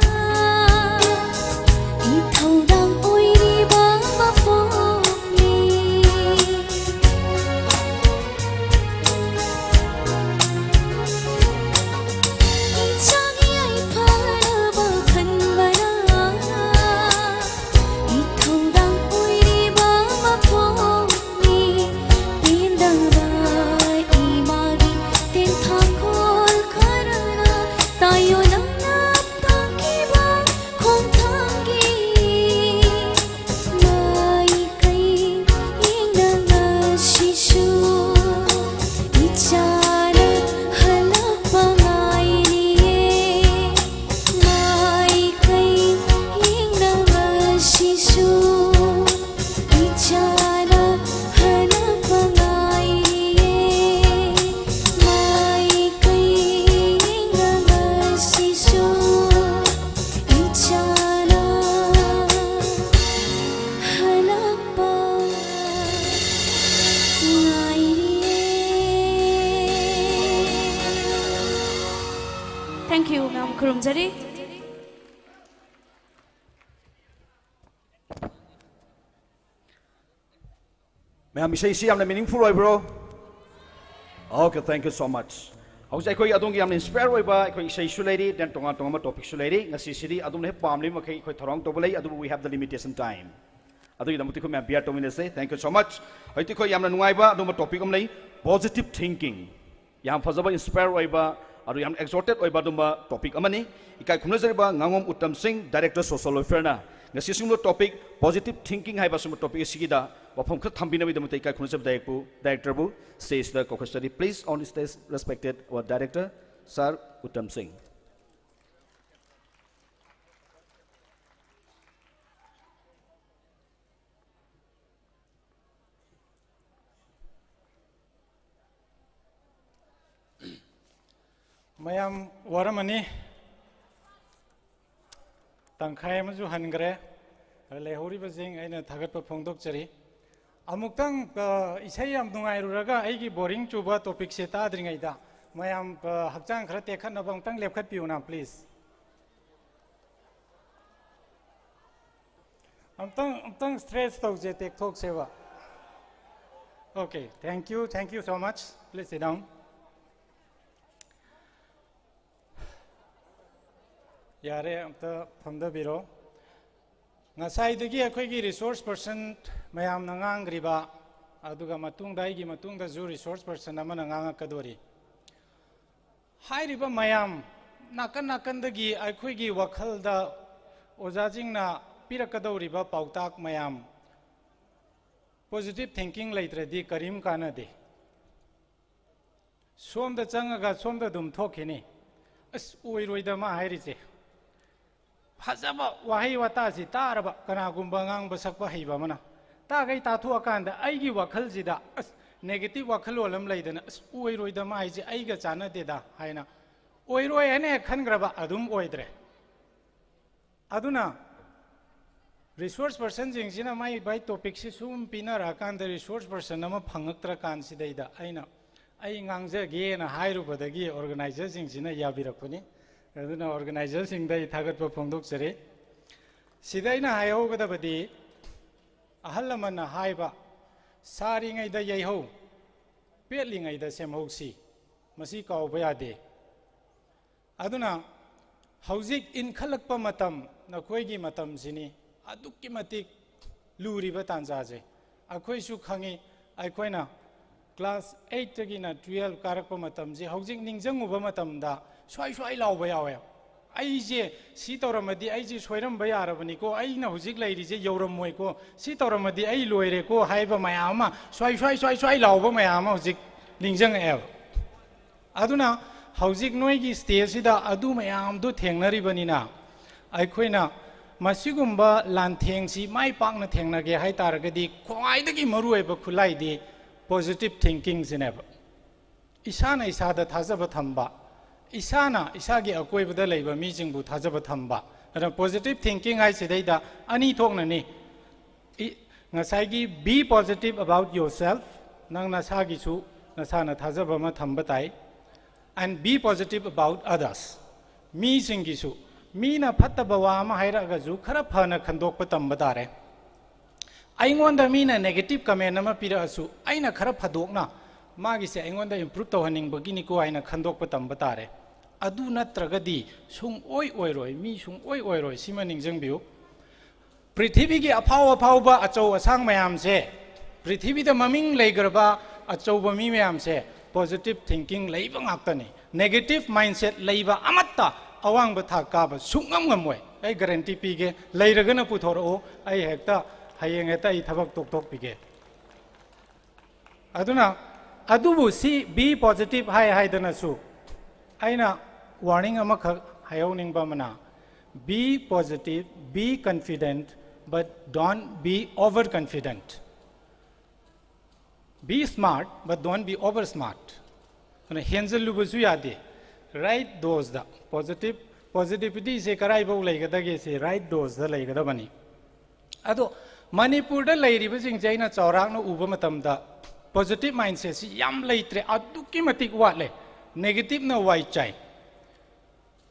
ꯏꯊꯧꯗꯥꯡ ꯑꯣꯏꯔꯤꯕ ꯃꯄꯣꯛꯅꯤ꯫ ꯏꯆꯥꯒꯤ ꯌꯥꯏꯐꯅꯕ ꯈꯟꯕꯅ ꯏꯊꯧꯗꯥꯡ ꯑꯣꯏꯔꯤꯕ ꯃꯄꯣꯛꯅꯤ꯫ ꯄꯦꯟꯗꯕ ꯏꯃꯥꯒꯤ ꯇꯦꯟꯊꯥꯈꯣꯜ ꯈꯔꯅ ꯇꯥꯏꯌꯣꯟꯅꯅ ꯇꯥꯛꯈꯤꯕ ꯈꯣꯡꯊꯥꯡꯒꯤ ꯃꯥꯏꯀꯩ ꯌꯦꯡꯅ ꯉꯁꯤꯁꯨ ꯏꯆꯥꯅ ꯍꯜꯂꯛꯄ ꯉꯥꯏꯔꯤꯌꯦ꯫ ꯃꯥꯏꯀꯩ ꯌꯦꯡꯅ ꯉꯁꯤꯁꯨ ꯏꯆꯥꯅ ꯍꯜꯂꯛꯄ ꯉꯥꯏꯔꯤꯌꯦ꯫ ꯃꯥꯏꯀꯩ ꯌꯦꯡꯅ ꯉꯁꯤꯁꯨ ꯏꯆꯥꯅ ꯍꯜꯂꯛꯄ ꯉꯥꯏꯔꯤꯌꯦ꯫ Thank you, ꯃꯌꯥꯝ ꯈꯨꯔꯨꯝꯖꯔꯤ꯫ ꯃꯌꯥꯝ, ꯏꯁꯩꯁꯤ ꯌꯥꯝꯅ meaningful ꯑꯣꯏꯕ꯭ꯔꯣ? Okay, thank you so much. ꯍꯧꯖꯤꯛ ꯑꯩꯈꯣꯏ ꯑꯗꯣꯝꯒꯤ ꯌꯥꯝꯅ inspire ꯑꯣꯏꯕ ꯑꯩꯈꯣꯏ ꯏꯁꯩꯁꯨ ꯂꯩꯔꯤ, then ꯇꯣꯉꯥꯟ ꯇꯣꯉꯥꯟꯕ topicꯁꯨ ꯂꯩꯔꯤ꯫ ꯉꯁꯤꯁꯤꯗꯤ ꯑꯗꯣꯝꯅ ꯍꯦꯛ ꯄꯥꯝꯂꯤꯕ ꯃꯈꯩ ꯑꯩꯈꯣꯏ ꯊꯧꯔꯥꯡ ꯇꯧꯕ ꯂꯩ, ꯑꯗꯨꯕꯨ we have the limitation time꯫ ꯑꯗꯨꯒꯤꯗꯃꯛꯇ ꯑꯩꯈꯣꯏ ꯃꯌꯥꯝ bear ꯇꯧꯃꯤꯟꯅꯁꯦ꯫ Thank you so much. ꯍꯧꯖꯤꯛꯇꯤ ꯑꯩꯈꯣꯏ ꯌꯥꯝꯅ ꯅꯨꯡꯉꯥꯏꯕ ꯑꯗꯨꯒꯨꯝꯕ topic ꯑꯃ ꯂꯩ, positive thinking꯫ ꯌꯥꯝ ꯐꯖꯕ, inspire ꯑꯣꯏꯕ, ꯑꯗꯨ ꯌꯥꯝ exalted ꯑꯣꯏꯕ ꯑꯗꯨꯒꯨꯝꯕ topic ꯑꯃꯅꯤ꯫ ꯏꯀꯥꯏ ꯈꯨꯝꯅꯖꯔꯤꯕ ꯉꯥꯉꯣꯝ ꯎꯠꯇꯝ ꯁꯤꯡ, Director Social Welfareꯅ ꯉꯁꯤ ꯑꯁꯤꯒꯨꯝꯕ topic, positive thinking ꯍꯥꯏꯕ ꯑꯁꯨꯝꯕ topic ꯑꯁꯤꯒꯤꯗ ꯋꯥꯐꯝ ꯈꯔ ꯊꯝꯕꯤꯅꯕꯒꯤꯗꯃꯛꯇ ꯏꯀꯥꯏ ꯈꯨꯝꯅꯖꯕ directorꯕꯨ, directorꯕꯨ stageꯇ ꯀꯧꯈꯠꯆꯔꯤ. Please on stage, respected our director, Sir Uttam Singh. ꯃꯌꯥꯝ ꯋꯥꯔꯝꯃꯅꯤ꯫ ꯇꯪꯈꯥꯏ ꯑꯃꯁꯨ ꯍꯟꯈ꯭ꯔꯦ꯫ ꯂꯩꯍꯧꯔꯤꯕꯁꯤꯡ ꯑꯩꯅ ꯊꯥꯒꯠꯄ ꯐꯣꯡꯗꯣꯛꯆꯔꯤ꯫ ꯑꯃꯨꯛꯇꯪ, ꯑ, ꯏꯁꯩ ꯌꯥꯝ ꯅꯨꯡꯉꯥꯏꯔꯨꯔꯒ ꯑꯩꯒꯤ boring ꯆꯨꯕ topicꯁꯦ ꯇꯥꯗ꯭ꯔꯤꯉꯩꯗ ꯃꯌꯥꯝ, ꯑ, ꯍꯛꯆꯥꯡ ꯈꯔ ꯇꯦꯛꯈꯠꯅꯕ ꯑꯃꯨꯛꯇꯪ ꯂꯦꯞꯈꯠꯄꯤꯌꯨꯅ, please꯫ ꯑꯝꯇꯪ, ꯑꯝꯇꯪ stretch ꯇꯧꯁꯦ, ꯇꯦꯛꯊꯣꯛꯁꯦꯕ꯫ Okay, thank you, thank you so much. Please sit down. ꯌꯥꯔꯦ, ꯑꯝꯇ ꯐꯝꯊꯕꯤꯔꯣ꯫ ꯉꯁꯥꯏꯗꯒꯤ ꯑꯩꯈꯣꯏꯒꯤ resource person ꯃꯌꯥꯝꯅ ꯉꯥꯡꯈ꯭ꯔꯤꯕ, ꯑꯗꯨꯒ ꯃꯇꯨꯡꯗ, ꯑꯩꯒꯤ ꯃꯇꯨꯡꯗꯁꯨ resource person ꯑꯃꯅ ꯉꯥꯡꯉꯛꯀꯗꯣꯔꯤ꯫ ꯍꯥꯏꯔꯤꯕ ꯃꯌꯥꯝ ꯅꯥꯀꯟ ꯅꯥꯀꯟꯗꯒꯤ ꯑꯩꯈꯣꯏꯒꯤ ꯋꯥꯈꯜꯗ ꯑꯣꯖꯥꯁꯤꯡꯅ ꯄꯤꯔꯛꯀꯗꯧꯔꯤꯕ ꯄꯥꯎꯇꯥꯛ ꯃꯌꯥꯝ, positive thinking ꯂꯩꯇ꯭ꯔꯗꯤ ꯀꯔꯤꯝ ꯀꯥꯟꯅꯗꯦ꯫ ꯁꯣꯝꯗ ꯆꯪꯉꯒ ꯁꯣꯝꯗ ꯑꯗꯨꯝ ꯊꯣꯛꯈꯤꯅꯤ꯫ ꯑꯁ, ꯑꯣꯏꯔꯣꯏꯗ ꯃꯥ ꯍꯥꯏꯔꯤꯁꯦ꯫ ꯐꯖꯕ ꯋꯥꯍꯩ ꯋꯥꯇꯥꯁꯤ ꯇꯥꯔꯕ ꯀꯅꯥꯒꯨꯝꯕ ꯉꯥꯡꯕ ꯁꯛꯄ ꯍꯩꯕ ꯑꯃꯅ, ꯇꯥꯈꯩ ꯇꯥꯊꯣꯛꯑꯀꯥꯟꯗ ꯑꯩꯒꯤ ꯋꯥꯈꯜꯁꯤꯗ, ꯑꯁ, negative ꯋꯥꯈꯜꯂꯣꯟ ꯑꯃ ꯂꯩꯗꯅ, "ꯑꯁ, ꯑꯣꯏꯔꯣꯏꯗ ꯃꯥ ꯍꯥꯏꯁꯦ, ꯑꯩꯒ ꯆꯥꯟꯅꯗꯦꯗ" ꯍꯥꯏꯅ, ꯑꯣꯏꯔꯣꯏ ꯍꯥꯏꯅ ꯍꯦꯛ ꯈꯟꯈ꯭ꯔꯕ, ꯑꯗꯨꯝ ꯑꯣꯏꯗ꯭ꯔꯦ꯫ ꯑꯗꯨꯅ resource personꯁꯤꯡꯁꯤꯅ ꯃꯥꯏ ꯃꯥꯏ topicꯁꯤ ꯁꯨꯝ ꯄꯤꯅꯔꯛꯑꯀꯥꯟꯗ resource person ꯑꯃ ꯐꯪꯉꯛꯇ꯭ꯔꯀꯥꯟꯁꯤꯗꯩꯗ ꯑꯩꯅ ꯑꯩ ꯉꯥꯡꯖꯒꯦꯅ ꯍꯥꯏꯔꯨꯕꯗꯒꯤ organizerꯁꯤꯡꯁꯤꯅ ꯌꯥꯕꯤꯔꯛꯄꯅꯤ꯫ ꯑꯗꯨꯅ organizerꯁꯤꯡꯗ ꯑꯩ ꯊꯥꯒꯠꯄ ꯐꯣꯡꯗꯣꯛꯆꯔꯤ꯫ ꯁꯤꯗ ꯑꯩꯅ ꯍꯥꯏꯍꯧꯒꯗꯕꯗꯤ, ꯑꯍꯜ ꯂꯃꯟꯅ ꯍꯥꯏꯕ, "ꯁꯥꯔꯤꯉꯩꯗ ꯌꯩꯍꯧ, ꯄꯦꯠꯂꯤꯉꯩꯗ ꯁꯦꯝꯍꯧꯁꯤ", ꯃꯁꯤ ꯀꯥꯎꯕ ꯌꯥꯗꯦ꯫ ꯑꯗꯨꯅ ꯍꯧꯖꯤꯛ ꯏꯟꯈꯠꯂꯛꯄ ꯃꯇꯝ, ꯅꯈꯣꯏꯒꯤ ꯃꯇꯝꯁꯤꯅꯤ ꯑꯗꯨꯛꯀꯤ ꯃꯇꯤꯛ ꯂꯨꯔꯤꯕ ꯇꯥꯟꯖꯥꯁꯦ꯫ ꯑꯩꯈꯣꯏꯁꯨ ꯈꯪꯉꯤ, ꯑꯩꯈꯣꯏꯅ class eightꯇꯒꯤꯅ twelve ꯀꯥꯔꯛꯄ ꯃꯇꯝꯁꯦ ꯍꯧꯖꯤꯛ ꯅꯤꯡꯁꯤꯡꯉꯨꯕ ꯃꯇꯝꯗ ꯁ꯭ꯋꯥꯏ ꯁ꯭ꯋꯥꯏ ꯂꯥꯎꯕ ꯌꯥꯎꯋꯦ꯫ ꯑꯩꯁꯦ ꯁꯤ ꯇꯧꯔꯝꯃꯗꯤ ꯑꯩꯁꯦ ꯁꯣꯏꯔꯝꯕ ꯌꯥꯔꯕꯅꯤꯀꯣ, ꯑꯩꯅ ꯍꯧꯖꯤꯛ ꯂꯩꯔꯤꯁꯦ ꯌꯧꯔꯝꯃꯣꯏꯀꯣ, ꯁꯤ ꯇꯧꯔꯝꯃꯗꯤ ꯑꯩ ꯂꯣꯏꯔꯦꯀꯣ ꯍꯥꯏꯕ ꯃꯌꯥꯝ ꯑꯃ, ꯁ꯭ꯋꯥꯏ ꯁ꯭ꯋꯥꯏ ꯁ꯭ꯋꯥꯏ ꯁ꯭ꯋꯥꯏ ꯂꯥꯎꯕ ꯃꯌꯥꯝ ꯑꯃ ꯍꯧꯖꯤꯛ ꯅꯤꯡꯁꯤꯡꯉꯛꯑꯦꯕ꯫ ꯑꯗꯨꯅ ꯍꯧꯖꯤꯛ ꯅꯣꯏꯒꯤ ꯁ꯭ꯇꯦꯖꯁꯤꯗ ꯑꯗꯨ ꯃꯌꯥꯝꯗꯨ ꯊꯦꯡꯅꯔꯤꯕꯅꯤꯅ, ꯑꯩꯈꯣꯏꯅ ꯃꯁꯤꯒꯨꯝꯕ ꯂꯥꯟꯊꯦꯡꯁꯤ ꯃꯥꯏ ꯄꯥꯛꯅ ꯊꯦꯡꯅꯒꯦ ꯍꯥꯏ ꯇꯥꯔꯒꯗꯤ, ꯈ꯭ꯋꯥꯏꯗꯒꯤ ꯃꯔꯨꯑꯣꯏꯕ ꯈꯨꯠꯂꯥꯏꯗꯤ positive thinking ꯁꯤꯅꯦꯕ꯫ ꯏꯁꯥꯅ ꯏꯁꯥꯗ ꯊꯥꯖꯕ ꯊꯝꯕ, ꯏꯁꯥꯅ ꯏꯁꯥꯒꯤ ꯑꯀꯣꯏꯕꯗ ꯂꯩꯕ ꯃꯤꯁꯤꯡꯕꯨ ꯊꯥꯖꯕ ꯊꯝꯕ꯫ ꯑꯗꯨꯅ positive thinking ꯍꯥꯏꯁꯤꯗꯩꯗ ꯑꯅꯤ ꯊꯣꯛꯅꯅꯤ꯫ ꯏ-, ꯉꯁꯥꯏꯒꯤ be positive about yourself, ꯅꯪ ꯅꯁꯥꯒꯤꯁꯨ ꯅꯁꯥꯅ ꯊꯥꯖꯕ ꯑꯃ ꯊꯝꯕ ꯇꯥꯏ, and be positive about others, ꯃꯤꯁꯤꯡꯒꯤꯁꯨ꯫ ꯃꯤꯅ ꯐꯠꯇꯕ ꯋꯥ ꯑꯃ ꯍꯥꯏꯔꯛꯑꯒꯁꯨ ꯈꯔ ꯐꯅ ꯈꯟꯗꯣꯛꯄ ꯇꯝꯕ ꯇꯥꯔꯦ꯫ ꯑꯩꯉꯣꯟꯗ ꯃꯤꯅ negative comment ꯑꯃ ꯄꯤꯔꯛꯑꯁꯨ ꯑꯩꯅ ꯈꯔ ꯐꯗꯣꯛꯅ ꯃꯥꯒꯤꯁꯦ ꯑꯩꯉꯣꯟꯗ improve ꯇꯧꯍꯟꯅꯤꯡꯕꯒꯤꯅꯤꯀꯣ ꯍꯥꯏꯅ ꯈꯟꯗꯣꯛꯄ ꯇꯝꯕ ꯇꯥꯔꯦ꯫ ꯑꯗꯨ ꯅꯠꯇ꯭ꯔꯒꯗꯤ ꯁꯨꯡꯑꯣꯏ ꯑꯣꯏꯔꯣꯏ, ꯃꯤ ꯁꯨꯡꯑꯣꯏ ꯑꯣꯏꯔꯣꯏ꯫ ꯁꯤꯃ ꯅꯤꯡꯁꯤꯡꯕꯤꯌꯨ꯫ ꯄ꯭ꯔꯤꯊꯤꯕꯤꯒꯤ ꯑꯐꯥꯎ ꯑꯐꯥꯎꯕ ꯑꯆꯧ ꯑꯁꯥꯡ ꯃꯌꯥꯝꯁꯦ, ꯄ꯭ꯔꯤꯊꯤꯕꯤꯗ ꯃꯃꯤꯡ ꯂꯩꯈ꯭ꯔꯕ ꯑꯆꯧꯕ ꯃꯤ ꯃꯌꯥꯝꯁꯦ positive thinking ꯂꯩꯕ ꯉꯥꯛꯇꯅꯤ꯫ Negative mindset ꯂꯩꯕ ꯑꯃꯠꯇ ꯑꯋꯥꯡꯕ ꯊꯥꯛ ꯀꯥꯕ ꯁꯨꯡꯉꯝ ꯉꯝꯃꯣꯏ꯫ ꯑꯩ guarantee ꯄꯤꯒꯦ, ꯂꯩꯔꯒꯅ ꯄꯨꯊꯣꯔꯛꯎ, ꯑꯩ ꯍꯦꯛꯇ ꯍꯌꯦꯡ ꯍꯦꯛꯇ ꯑꯩ ꯊꯕꯛ ꯇꯣꯛꯊꯣꯛꯄꯤꯒꯦ꯫ ꯑꯗꯨꯅ ꯑꯗꯨꯕꯨ ꯁꯤ be positive ꯍꯥꯏ ꯍꯥꯏꯗꯅꯁꯨ ꯑꯩꯅ warning ꯑꯃꯈꯛ ꯍꯥꯏꯍꯧꯅꯤꯡꯕ ꯑꯃꯅ, be positive, be confident, but don't be overconfident. Be smart, but don't be over smart. ꯑꯗꯨꯅ ꯍꯦꯟꯖꯜꯂꯨꯕꯁꯨ ꯌꯥꯗꯦ꯫ Right dose ꯗ positive, positivity ꯁꯦ ꯀꯔꯥꯏꯐꯥꯎ ꯂꯩꯒꯗꯒꯦ? ꯁꯦ right dose ꯗ ꯂꯩꯒꯗꯕꯅꯤ꯫ ꯑꯗꯣ ꯃꯅꯤꯄꯨꯔꯗ ꯂꯩꯔꯤꯕꯁꯤꯡꯁꯦ ꯑꯩꯅ ꯆꯥꯎꯔꯥꯛꯅ ꯎꯕ ꯃꯇꯝꯗ positive mindset ꯁꯤ ꯌꯥꯝ ꯂꯩꯇ꯭ꯔꯦ, ꯑꯗꯨꯛꯀꯤ ꯃꯇꯤꯛ ꯋꯥꯠꯂꯦ꯫ Negative ꯅ ꯋꯥꯏ ꯆꯥꯏ꯫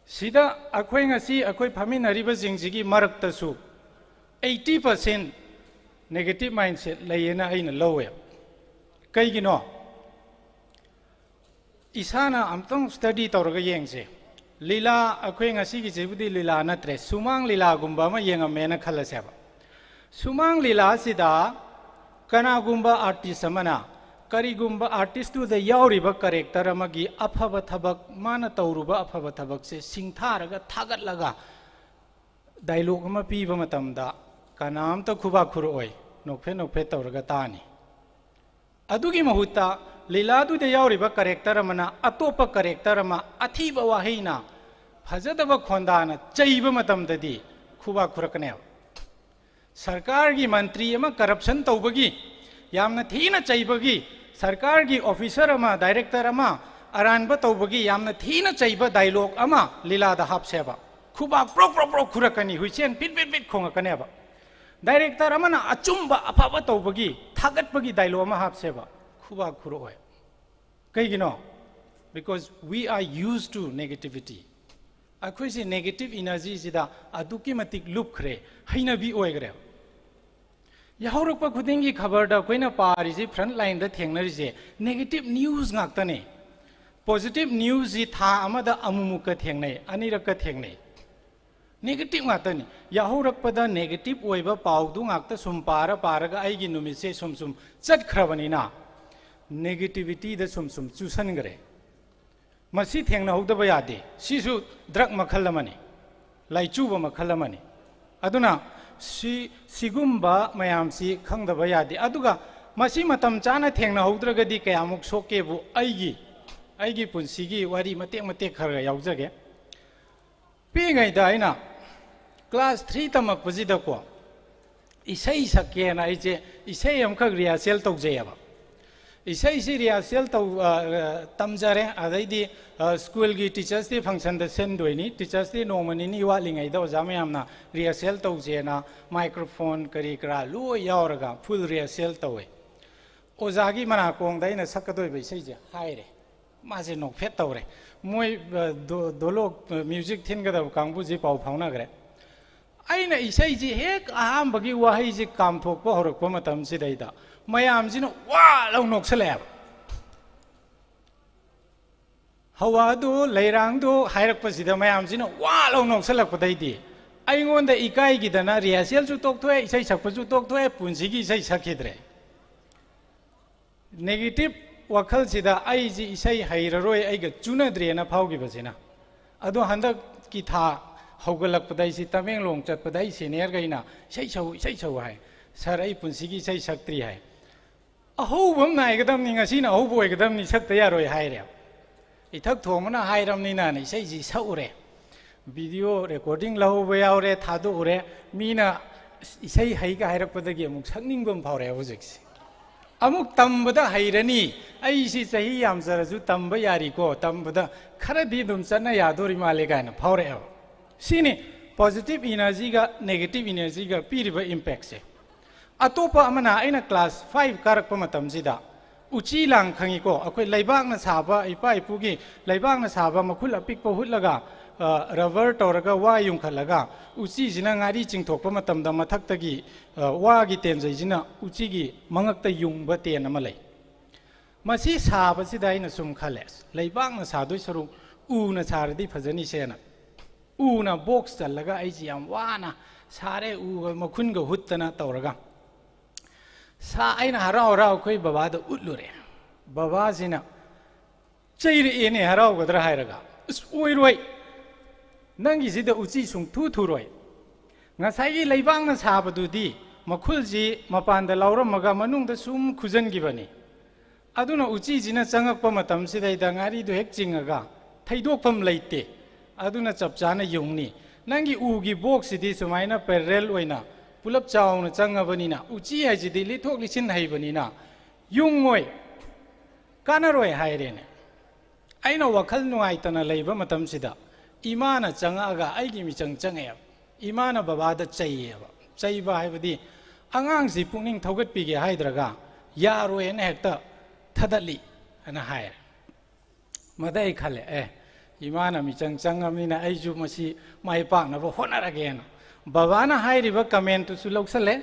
ꯁꯤꯗ ꯑꯩꯈꯣꯏ ꯉꯁꯤ ꯑꯩꯈꯣꯏ ꯐꯝꯃꯤꯟꯅꯔꯤꯕꯁꯤꯡꯁꯤꯒꯤ ꯃꯔꯛꯇꯁꯨ eighty percent negative mindset ꯂꯩꯌꯦꯅ ꯑꯩꯅ ꯂꯧꯋꯦ꯫ ꯀꯩꯒꯤꯅꯣ? ꯏꯁꯥꯅ ꯑꯝꯇꯪ study ꯇꯧꯔꯒ ꯌꯦꯡꯁꯦ꯫ ꯂꯤꯂꯥ, ꯑꯩꯈꯣꯏ ꯉꯁꯤꯒꯤꯁꯤꯕꯨꯗꯤ ꯂꯤꯂꯥ ꯅꯠꯇ꯭ꯔꯦ, ꯁꯨꯃꯥꯡ ꯂꯤꯂꯥꯒꯨꯝꯕ ꯑꯃ ꯌꯦꯡꯉꯝꯃꯦꯅ ꯈꯜꯂꯁꯦꯕ꯫ ꯁꯨꯃꯥꯡ ꯂꯤꯂꯥꯁꯤꯗ ꯀꯅꯥꯒꯨꯝꯕ artist ꯑꯃꯅ ꯀꯔꯤꯒꯨꯝꯕ ꯑꯥꯔꯇꯤꯁꯇꯨꯗ ꯌꯥꯎꯔꯤꯕ ꯀꯦꯔꯦꯛꯇꯔ ꯑꯃꯒꯤ ꯑꯐꯕ ꯊꯕꯛ, ꯃꯥꯅ ꯇꯧꯔꯨꯕ ꯑꯐꯕ ꯊꯕꯛꯁꯦ ꯁꯤꯡꯊꯥꯔꯒ ꯊꯥꯒꯠꯂꯒ ꯗꯥꯏꯂꯣꯛ ꯑꯃ ꯄꯤꯕ ꯃꯇꯝꯗ ꯀꯅꯥꯝꯇ ꯈꯨꯕꯥꯛ ꯈꯨꯔꯛꯑꯣꯏ, ꯅꯣꯛꯐꯦꯠ ꯅꯣꯛꯐꯦꯠ ꯇꯧꯔꯒ ꯇꯥꯅꯤ꯫ ꯑꯗꯨꯒꯤ ꯃꯍꯨꯠꯇ ꯂꯤꯂꯥꯗꯨꯗ ꯌꯥꯎꯔꯤꯕ ꯀꯦꯔꯦꯛꯇꯔ ꯑꯃꯅ ꯑꯇꯣꯞꯄ ꯀꯦꯔꯦꯛꯇꯔ ꯑꯃ ꯑꯊꯤꯕ ꯋꯥꯍꯩꯅ, ꯐꯖꯗꯕ ꯈꯣꯟꯗꯥꯅ ꯆꯩꯕ ꯃꯇꯝꯗꯗꯤ ꯈꯨꯕꯥꯛ ꯈꯨꯔꯛꯀꯅꯦꯕ꯫ ꯁꯔꯀꯥꯔꯒꯤ ꯃꯟꯇ꯭ꯔꯤ ꯑꯃ ꯀꯔꯞꯁꯟ ꯇꯧꯕꯒꯤ ꯌꯥꯝꯅ ꯊꯤꯅ ꯆꯩꯕꯒꯤ, ꯁꯔꯀꯥꯔꯒꯤ ꯑꯣꯐꯤꯁꯔ ꯑꯃ, ꯗꯥꯏꯔꯦꯛꯇꯔ ꯑꯃ ꯑꯔꯥꯟꯕ ꯇꯧꯕꯒꯤ ꯌꯥꯝꯅ ꯊꯤꯅ ꯆꯩꯕ ꯗꯥꯏꯂꯣꯛ ꯑꯃ ꯂꯤꯂꯥꯗ ꯍꯥꯞꯁꯦꯕ꯫ ꯈꯨꯕꯥꯛ ꯄ꯭ꯔꯣꯛ ꯄ꯭ꯔꯣꯛ ꯄ꯭ꯔꯣꯛ ꯈꯨꯔꯛꯀꯅꯤ, ꯍꯨꯏꯆꯦꯟ ꯄꯤꯠ ꯄꯤꯠ ꯄꯤꯠ ꯈꯣꯡꯉꯛꯀꯅꯦꯕ꯫ ꯗꯥꯏꯔꯦꯛꯇꯔ ꯑꯃꯅ ꯑꯆꯨꯝꯕ ꯑꯐꯕ ꯇꯧꯕꯒꯤ ꯊꯥꯒꯠꯄꯒꯤ ꯗꯥꯏꯂꯣꯛ ꯑꯃ ꯍꯥꯞꯁꯦꯕ, ꯈꯨꯕꯥꯛ ꯈꯨꯔꯛꯑꯣꯏ꯫ ꯀꯩꯒꯤꯅꯣ? Because we are used to negativity. ꯑꯩꯈꯣꯏꯁꯦ ꯅꯦꯒꯦꯇꯤꯞ ꯏꯅꯔꯖꯤꯁꯤꯗ ꯑꯗꯨꯛꯀꯤ ꯃꯇꯤꯛ ꯂꯨꯞꯈ꯭ꯔꯦ, ꯍꯩꯅꯕꯤ ꯑꯣꯏꯈ꯭ꯔꯦ꯫ ꯌꯥꯍꯧꯔꯛꯄ ꯈꯨꯗꯤꯡꯒꯤ ꯈꯕꯔꯗ ꯑꯩꯈꯣꯏꯅ ꯄꯥꯔꯤꯁꯤ, ꯐ꯭ꯔꯟꯠ ꯂꯥꯏꯟꯗ ꯊꯦꯡꯅꯔꯤꯁꯦ ꯅꯦꯒꯦꯇꯤꯞ ꯅ꯭ꯌꯨꯁ ꯉꯥꯛꯇꯅꯦ꯫ ꯄꯣꯖꯤꯇꯤꯞ ꯅ꯭ꯌꯨꯁꯁꯤ ꯊꯥ ꯑꯃꯗ ꯑꯃꯨꯛꯃꯨꯛꯀ ꯊꯦꯡꯅꯩ, ꯑꯅꯤꯔꯛꯀ ꯊꯦꯡꯅꯩ꯫ ꯅꯦꯒꯦꯇꯤꯞ ꯉꯥꯛꯇꯅꯤ꯫ ꯌꯥꯍꯧꯔꯛꯄꯗ ꯅꯦꯒꯦꯇꯤꯞ ꯑꯣꯏꯕ ꯄꯥꯎꯗꯨ ꯉꯥꯛꯇ ꯁꯨꯝ ꯄꯥꯔ ꯄꯥꯔꯒ ꯑꯩꯒꯤ ꯅꯨꯃꯤꯠꯁꯦ ꯁꯨꯝ ꯁꯨꯝ ꯆꯠꯈ꯭ꯔꯕꯅꯤꯅ, ꯅꯦꯒꯦꯇꯤꯚꯤꯇꯤꯗ ꯁꯨꯝ ꯁꯨꯝ ꯆꯨꯁꯟꯈ꯭ꯔꯦ꯫ ꯃꯁꯤ ꯊꯦꯡꯅꯍꯧꯗꯕ ꯌꯥꯗꯦ꯫ ꯁꯤꯁꯨ ꯗ꯭ꯔꯒ ꯃꯈꯜ ꯑꯃꯅꯤ, ꯂꯥꯏꯆꯨꯕ ꯃꯈꯜ ꯑꯃꯅꯤ꯫ ꯑꯗꯨꯅ ꯁꯤ, ꯁꯤꯒꯨꯝꯕ ꯃꯌꯥꯝꯁꯤ ꯈꯪꯗꯕ ꯌꯥꯗꯦ꯫ ꯑꯗꯨꯒ ꯃꯁꯤ ꯃꯇꯝ ꯆꯥꯅ ꯊꯦꯡꯅꯍꯧꯗ꯭ꯔꯒꯗꯤ ꯀꯌꯥꯃꯨꯛ ꯁꯣꯛꯀꯦꯕꯨ ꯑꯩꯒꯤ, ꯑꯩꯒꯤ ꯄꯨꯟꯁꯤꯒꯤ ꯋꯥꯔꯤ ꯃꯇꯦꯛ ꯃꯇꯦꯛ ꯈꯔ ꯈꯔ ꯌꯥꯎꯖꯒꯦ꯫ ꯄꯤꯛꯏꯉꯩꯗ ꯑꯩꯅ ꯀ꯭ꯂꯥꯁ ꯊ꯭ꯔꯤ ꯇꯝꯃꯛꯄꯁꯤꯗꯀꯣ, ꯏꯁꯩ ꯁꯛꯀꯦꯅ ꯑꯩꯁꯦ ꯏꯁꯩ ꯑꯃꯈꯛ ꯔꯤꯍꯔꯁꯦꯜ ꯇꯧꯖꯩꯑꯕ꯫ ꯏꯁꯩꯁꯤ ꯔꯤꯍꯔꯁꯦꯜ ꯇꯧ-, ꯑ, ꯑ, ꯇꯝꯖꯔꯦ꯫ ꯑꯗꯩꯗꯤ, ꯑ, ꯁ꯭ꯀꯨꯜꯒꯤ ꯇꯤꯆꯔꯁ ꯗꯦ ꯐꯪꯁꯟꯗ ꯁꯤꯟꯗꯣꯏꯅꯤ꯫ ꯇꯤꯆꯔꯁ ꯗꯦ ꯅꯣꯡꯃ ꯅꯤꯅꯤ ꯋꯥꯠꯂꯤꯉꯩꯗ ꯑꯣꯖꯥ ꯃꯌꯥꯝꯅ ꯔꯤꯍꯔꯁꯦꯜ ꯇꯧꯁꯦꯅ ꯃꯥꯏꯀ꯭ꯔꯣꯐꯣꯟ ꯀꯔꯤ ꯀꯔꯥ ꯂꯣꯏ ꯌꯥꯎꯔꯒ ꯐꯨꯜ ꯔꯤꯍꯔꯁꯦꯜ ꯇꯧꯋꯦ꯫ ꯑꯣꯖꯥꯒꯤ ꯃꯅꯥꯀꯣꯡꯗ ꯑꯩꯅ ꯁꯛꯀꯗꯣꯏꯕ ꯏꯁꯩꯁꯦ ꯍꯥꯏꯔꯦ꯫ ꯃꯥꯁꯦ ꯅꯣꯛꯐꯦꯠ ꯇꯧꯔꯦ꯫ ꯃꯣꯏ, ꯑ, ꯗꯣ-, ꯗꯣꯂꯣꯛ, ꯑ, ꯃ꯭ꯌꯨꯖꯤꯛ ꯊꯤꯟꯒꯗꯕ ꯀꯥꯡꯕꯨꯁꯤ ꯄꯥꯎ ꯐꯥꯎꯅꯈ꯭ꯔꯦ꯫ ꯑꯩꯅ ꯏꯁꯩꯁꯤ ꯍꯦꯛ ꯑꯍꯥꯟꯕꯒꯤ ꯋꯥꯍꯩꯁꯤ ꯀꯥꯝꯊꯣꯛꯄ ꯍꯧꯔꯛꯄ ꯃꯇꯝꯁꯤꯗꯩꯗ ꯃꯌꯥꯝꯁꯤꯅ ꯋꯥ ꯂꯥꯎ ꯅꯣꯛꯁꯜꯂꯛꯑꯦꯕ꯫ ꯍꯋꯥꯗꯨ, ꯂꯩꯔꯥꯡꯗꯨ ꯍꯥꯏꯔꯛꯄꯁꯤꯗ ꯃꯌꯥꯝꯁꯤꯅ ꯋꯥ ꯂꯥꯎ ꯅꯣꯛꯁꯜꯂꯛꯄꯗꯩꯗꯤ ꯑꯩꯉꯣꯟꯗ ꯏꯀꯥꯏꯒꯤꯗꯅ ꯔꯤꯍꯔꯁꯦꯜꯁꯨ ꯇꯣꯛꯊꯣꯛꯑꯦ, ꯏꯁꯩ ꯁꯛꯄꯁꯨ ꯇꯣꯛꯊꯣꯛꯑꯦ, ꯄꯨꯟꯁꯤꯒꯤ ꯏꯁꯩ ꯁꯛꯈꯤꯗ꯭ꯔꯦ꯫ ꯅꯦꯒꯦꯇꯤꯚ ꯋꯥꯈꯜꯁꯤꯗ ꯑꯩꯁꯤ ꯏꯁꯩ ꯍꯩꯔꯔꯣꯏ, ꯑꯩꯒ ꯆꯨꯅꯗ꯭ꯔꯦꯅ ꯐꯥꯎꯈꯤꯕꯁꯤꯅ꯫ ꯑꯗꯣ ꯍꯟꯗꯛꯀꯤ ꯊꯥ ꯍꯧꯒꯠꯂꯛꯄꯗ ꯑꯩꯁꯤ ꯇꯃꯦꯡꯂꯣꯡ ꯆꯠꯄꯗ ꯑꯩ ꯁꯦꯅꯤꯌꯔꯈꯩꯅ "ꯏꯁꯩ ꯁꯛꯎ, ꯏꯁꯩ ꯁꯛꯎ" ꯍꯥꯏ꯫ "ꯁꯥꯔ, ꯑꯩ ꯄꯨꯟꯁꯤꯒꯤ ꯏꯁꯩ ꯁꯛꯇ꯭ꯔꯤ" ꯍꯥꯏ꯫ "ꯑꯍꯧꯕ ꯑꯃ ꯅꯥꯏꯒꯗꯕꯅꯤ, ꯉꯁꯤꯅ ꯑꯍꯧꯕ ꯑꯣꯏꯒꯗꯕꯅꯤ, ꯁꯛꯇ ꯌꯥꯔꯣꯏ" ꯍꯥꯏꯔꯦ꯫ ꯏꯊꯛ ꯊꯣꯡꯕꯅ ꯍꯥꯏꯔꯕꯅꯤꯅꯅ ꯏꯁꯩꯁꯤ ꯁꯛꯎꯔꯦ꯫ ꯚꯤꯗꯤꯑꯣ ꯔꯦꯀꯣꯔꯗꯤꯡ ꯂꯧꯍꯧꯕ ꯌꯥꯎꯔꯦ, ꯊꯥꯗꯣꯛꯎꯔꯦ꯫ ꯃꯤꯅ ꯏꯁꯩ ꯍꯩꯒ ꯍꯥꯏꯔꯛꯄꯗꯒꯤ ꯑꯃꯨꯛ ꯁꯛꯅꯤꯡꯕ ꯑꯃ ꯐꯥꯎꯔꯛꯑꯦ ꯍꯧꯖꯤꯛꯁꯦ꯫ ꯑꯃꯨꯛ ꯇꯝꯕꯗ ꯍꯩꯔꯅꯤ꯫ "ꯑꯩꯁꯤ ꯆꯍꯤ ꯌꯥꯝꯖꯔꯁꯨ ꯇꯝꯕ ꯌꯥꯔꯤꯀꯣ, ꯇꯝꯕꯗ ꯈꯔꯗꯤ ꯑꯗꯨꯝ ꯆꯠꯅ ꯌꯥꯗꯣꯔꯤ ꯃꯥꯜꯂꯦ" ꯀꯥꯏꯅ ꯐꯥꯎꯔꯛꯑꯦꯕ꯫ ꯁꯤꯅꯤ ꯄꯣꯖꯤꯇꯤꯚ ꯏꯅꯔꯖꯤꯒ ꯅꯦꯒꯦꯇꯤꯚ ꯏꯅꯔꯖꯤꯒ ꯄꯤꯔꯤꯕ ꯏꯝꯄꯦꯛꯁꯦ꯫ ꯑꯇꯣꯞꯄ ꯑꯃꯅ, ꯑꯩꯅ ꯀ꯭ꯂꯥꯁ ꯐꯥꯏꯚ ꯀꯥꯔꯛꯄ ꯃꯇꯝꯁꯤꯗ ꯎꯆꯤ ꯂꯥꯡ ꯈꯪꯉꯤꯀꯣ, ꯑꯩꯈꯣꯏ ꯂꯩꯕꯥꯛꯅ ꯁꯥꯕ, ꯏꯄꯥ ꯏꯄꯨꯒꯤ ꯂꯩꯕꯥꯛꯅ ꯁꯥꯕ ꯃꯈꯨꯜ ꯑꯄꯤꯛꯄ ꯍꯨꯠꯂꯒ, ꯑ, ꯔꯕꯔ ꯇꯧꯔꯒ ꯋꯥ ꯌꯨꯡꯈꯠꯂꯒ ꯎꯆꯤꯁꯤꯅ ꯉꯥꯔꯤ ꯆꯤꯡꯊꯣꯛꯄ ꯃꯇꯝꯗ ꯃꯊꯛꯇꯒꯤ, ꯑ, ꯋꯥꯒꯤ ꯇꯦꯟꯖꯩꯁꯤꯅ ꯎꯆꯤꯒꯤ ꯃꯉꯛꯇ ꯌꯨꯡꯕ ꯇꯦꯟ ꯑꯃ ꯂꯩ꯫ ꯃꯁꯤ ꯁꯥꯕꯁꯤꯗ ꯑꯩꯅ ꯁꯨꯝ ꯈꯜꯂꯦ, "ꯑꯁ, ꯂꯩꯕꯥꯛꯅ ꯁꯥꯗꯣꯏ ꯁꯔꯨꯛ ꯎꯅ ꯁꯥꯔꯗꯤ ꯐꯖꯅꯤꯁꯦꯅ"꯫ ꯎꯅ ꯕꯣꯛꯁ ꯆꯜꯂꯒ ꯑꯩꯁꯤ ꯌꯥꯝ ꯋꯥꯅ ꯁꯥꯔꯦ, ꯎꯒ ꯃꯈꯨꯟꯒ ꯍꯨꯠꯇꯅ ꯇꯧꯔꯒ꯫ ꯁꯥ-, ꯑꯩꯅ ꯍꯔꯥꯎ ꯍꯔꯥꯎ ꯑꯩꯈꯣꯏ ꯕꯕꯥꯗ ꯎꯠꯂꯨꯔꯦ꯫ ꯕꯕꯥꯁꯤꯅ ꯆꯩꯔꯛꯑꯦꯅꯦ, ꯍꯔꯥꯎꯒꯗ꯭ꯔꯥ ꯍꯥꯏꯔꯒ, "ꯑꯁ, ꯑꯣꯏꯔꯣꯏ, ꯅꯪꯒꯤꯁꯤꯗ ꯎꯆꯤ ꯁꯨꯡꯊꯨ ꯊꯨꯔꯣꯏ꯫ ꯉꯁꯥꯏꯒꯤ ꯂꯩꯕꯥꯛꯅ ꯁꯥꯕꯗꯨꯗꯤ ꯃꯈꯨꯜꯁꯤ ꯃꯄꯥꯟꯗ ꯂꯥꯎꯔꯝꯃꯒ ꯃꯅꯨꯡꯗ ꯁꯨꯝ ꯈꯨꯖꯟꯈꯤꯕꯅꯤ꯫ ꯑꯗꯨꯅ ꯎꯆꯤꯁꯤꯅ ꯆꯪꯉꯛꯄ ꯃꯇꯝꯁꯤꯗꯩꯗ ꯉꯥꯔꯤꯗꯨ ꯍꯦꯛ ꯆꯤꯡꯉꯒ ꯊꯩꯗꯣꯛꯐꯝ ꯂꯩꯇꯦ꯫ ꯑꯗꯨꯅ ꯆꯞ ꯆꯥꯅ ꯌꯨꯡꯅꯤ꯫ ꯅꯪꯒꯤ ꯎꯒꯤ ꯕꯣꯛꯁꯁꯤꯗꯤ ꯁꯨꯃꯥꯏꯅ ꯄꯦꯔꯦꯔꯦꯜ ꯑꯣꯏꯅ ꯄꯨꯂꯞ ꯆꯥꯎꯅ ꯆꯪꯉꯕꯅꯤꯅ, ꯎꯆꯤ ꯍꯥꯏꯁꯤꯗꯤ ꯂꯤꯊꯣꯛ ꯂꯤꯁꯤꯟ ꯍꯩꯕꯅꯤꯅ ꯌꯨꯡꯉꯣꯏ, ꯀꯥꯟꯅꯔꯣꯏ" ꯍꯥꯏꯔꯦꯅꯦ꯫ ꯑꯩꯅ ꯋꯥꯈꯜ ꯅꯨꯡꯉꯥꯏꯇꯅ ꯂꯩꯕ ꯃꯇꯝꯁꯤꯗ ꯏꯃꯥꯅ ꯆꯪꯉꯛꯑꯒ ꯑꯩꯒꯤ ꯃꯤꯆꯪ ꯆꯪꯉꯛꯑꯦꯕ꯫ ꯏꯃꯥꯅ ꯕꯕꯥꯗ ꯆꯩꯌꯦꯕ꯫ ꯆꯩꯕ ꯍꯥꯏꯕꯗꯤ ꯑꯉꯥꯡꯁꯤ ꯄꯨꯛꯅꯤꯡ ꯊꯧꯒꯠꯄꯤꯒꯦ ꯍꯥꯏꯗ꯭ꯔꯒ ꯌꯥꯔꯣꯏꯅ ꯍꯦꯛꯇ ꯊꯗꯠꯂꯤ ꯍꯥꯏꯅ ꯍꯥꯏꯔꯦ꯫ ꯃꯗꯩ ꯑꯩ ꯈꯜꯂꯦ, "ꯑꯦ, ꯏꯃꯥꯅ ꯃꯤꯆꯪ ꯆꯪꯉꯕꯅꯤꯅ ꯑꯩꯁꯨ ꯃꯁꯤ ꯃꯥꯏ ꯄꯥꯛꯅꯕ ꯍꯣꯠꯅꯔꯒꯦꯅ"꯫ ꯕꯕꯥꯅ ꯍꯥꯏꯔꯤꯕ ꯀꯃꯦꯟꯇꯨꯁꯨ ꯂꯧꯁꯜꯂꯦ,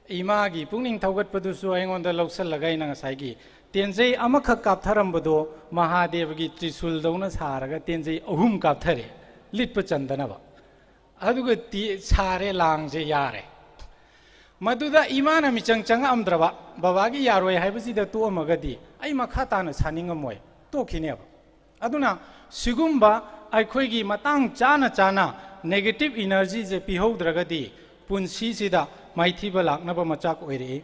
ꯏꯃꯥꯒꯤ ꯄꯨꯛꯅꯤꯡ ꯊꯧꯒꯠꯄꯗꯨꯁꯨ ꯑꯩꯉꯣꯟꯗ ꯂꯧꯁꯜꯂꯒ ꯑꯩꯅ ꯉꯁꯥꯏꯒꯤ ꯇꯦꯟꯖꯩ ꯑꯃꯈꯛ ꯀꯥꯞꯊꯔꯝꯕꯗꯣ ꯃꯍꯥꯗꯦꯕꯒꯤ ꯇ꯭ꯔꯤꯁꯨꯜꯗꯧꯅ ꯁꯥꯔꯒ ꯇꯦꯟꯖꯩ ꯑꯍꯨꯝ ꯀꯥꯞꯊꯔꯦ, ꯂꯤꯠꯄ ꯆꯟꯗꯅꯕ꯫ ꯑꯗꯨꯒ ꯇꯤ-, ꯁꯥꯔꯦ, ꯂꯥꯡꯁꯦ ꯌꯥꯔꯦ꯫ ꯃꯗꯨꯗ ꯏꯃꯥꯅ ꯃꯤꯆꯪ ꯆꯪꯉꯛꯑꯝꯗ꯭ꯔꯕ, ꯕꯕꯥꯒꯤ ꯌꯥꯔꯣꯏ ꯍꯥꯏꯕꯁꯤꯗ ꯇꯣꯛꯑꯝꯃꯒꯗꯤ ꯑꯩ ꯃꯈꯥ ꯇꯥꯅ ꯁꯥꯅꯤꯡꯉꯝꯃꯣꯏ, ꯇꯣꯛꯈꯤꯅꯦꯕ꯫ ꯑꯗꯨꯅ ꯁꯤꯒꯨꯝꯕ ꯑꯩꯈꯣꯏꯒꯤ ꯃꯇꯥꯡ ꯆꯥꯅ ꯆꯥꯅ negative energyꯁꯦ ꯄꯤꯍꯧꯗ꯭ꯔꯒꯗꯤ ꯄꯨꯟꯁꯤꯁꯤꯗ ꯃꯥꯏꯊꯤꯕ ꯂꯥꯛꯅꯕ ꯃꯆꯥꯛ ꯑꯣꯏꯔꯛꯏ꯫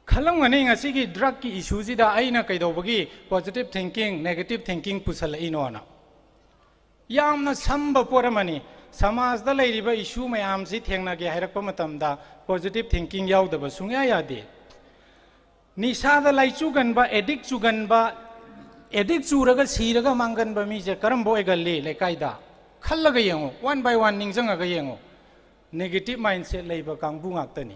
ꯈꯜꯂꯝꯒꯅꯤ ꯉꯁꯤꯒꯤ drugꯀꯤ issueꯁꯤꯗ ꯑꯩꯅ ꯀꯩꯗꯧꯕꯒꯤ positive thinking, negative thinking ꯄꯨꯁꯜꯂꯛꯏꯅꯣꯅ꯫ ꯌꯥꯝꯅ ꯁꯝꯕ ꯄꯣꯠ ꯑꯃꯅꯤ꯫ ꯁꯃꯥꯖꯗ ꯂꯩꯔꯤꯕ issue ꯃꯌꯥꯝꯁꯤ ꯊꯦꯡꯅꯒꯦ ꯍꯥꯏꯔꯛꯄ ꯃꯇꯝꯗ positive thinking ꯌꯥꯎꯗꯕ ꯁꯨꯡꯌꯥ ꯌꯥꯗꯦ꯫ ꯅꯤꯁꯥꯗ ꯂꯥꯏꯆꯨꯒꯟꯕ, addict ꯆꯨꯒꯟꯕ, addict ꯆꯨꯔꯒ ꯁꯤꯔꯒ ꯃꯥꯡꯒꯟꯕ ꯃꯤꯁꯦ ꯀꯔꯝꯕ ꯑꯣꯏꯒꯜꯂꯤ ꯂꯩꯀꯥꯏꯗ? ꯈꯜꯂꯒ ꯌꯦꯡꯉꯨ, one by one ꯅꯤꯡꯁꯤꯡꯉꯒ ꯌꯦꯡꯉꯨ꯫ Negative mindset ꯂꯩꯕ ꯀꯥꯡꯕꯨ ꯉꯥꯛꯇꯅꯤ꯫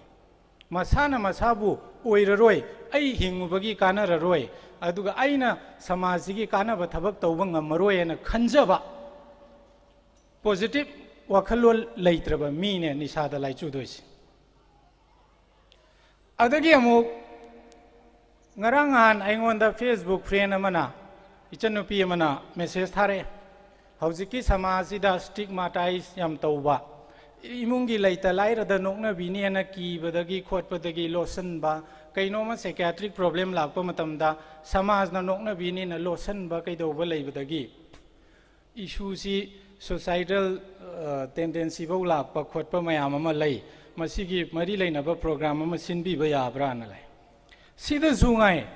ꯃꯁꯥꯅ ꯃꯁꯥꯕꯨ ꯑꯣꯏꯔꯔꯣꯏ, ꯑꯩ ꯍꯤꯡꯉꯨꯕꯒꯤ ꯀꯥꯟꯅꯔꯔꯣꯏ, ꯑꯗꯨꯒ ꯑꯩꯅ ꯁꯃꯥꯖꯁꯤꯒꯤ ꯀꯥꯟꯅꯕ ꯊꯕꯛ ꯇꯧꯕ ꯉꯝꯃꯔꯣꯏ ꯍꯥꯏꯅ ꯈꯟꯖꯕ positive ꯋꯥꯈꯜꯂꯣꯟ ꯂꯩꯇ꯭ꯔꯕ ꯃꯤꯅꯦ ꯅꯤꯁꯥꯗ ꯂꯥꯏꯆꯨꯗꯣꯏꯁꯦ꯫ ꯑꯗꯒꯤ ꯑꯃꯨꯛ ꯉꯔꯥꯡ ꯅꯍꯥꯟ ꯑꯩꯉꯣꯟꯗ Facebook friend ꯑꯃꯅ, ꯏꯆꯟꯅꯨꯄꯤ ꯑꯃꯅ message ꯊꯥꯔꯛꯑꯦ, "ꯍꯧꯖꯤꯛꯀꯤ ꯁꯃꯥꯖꯁꯤꯗ stigmatize ꯌꯥꯝ ꯇꯧꯕ, ꯏꯃꯨꯡꯒꯤ ꯂꯩꯇ ꯂꯥꯏꯔꯗ ꯅꯣꯛꯅꯕꯤꯅꯦꯅ ꯀꯤꯕꯗꯒꯤ ꯈꯣꯠꯄꯗꯒꯤ ꯂꯣꯠꯁꯤꯟꯕ, ꯀꯩꯅꯣꯝꯃ psychiatric problem ꯂꯥꯛꯄ ꯃꯇꯝꯗ ꯁꯃꯥꯖꯅ ꯅꯣꯛꯅꯕꯤꯅꯦꯅ ꯂꯣꯠꯁꯤꯟꯕ ꯀꯩꯗꯧꯕ ꯂꯩꯕꯗꯒꯤ issueꯁꯤ societal tendencyꯐꯧ ꯂꯥꯛꯄ ꯈꯣꯠꯄ ꯃꯌꯥꯝ ꯑꯃ ꯂꯩ꯫ ꯃꯁꯤꯒꯤ ꯃꯔꯤ ꯂꯩꯅꯕ program ꯑꯃ ꯁꯤꯟꯕꯤꯕ ꯌꯥꯕ꯭ꯔꯥꯅ ꯂꯩ꯫" ꯁꯤꯗꯁꯨ ꯉꯥꯏ,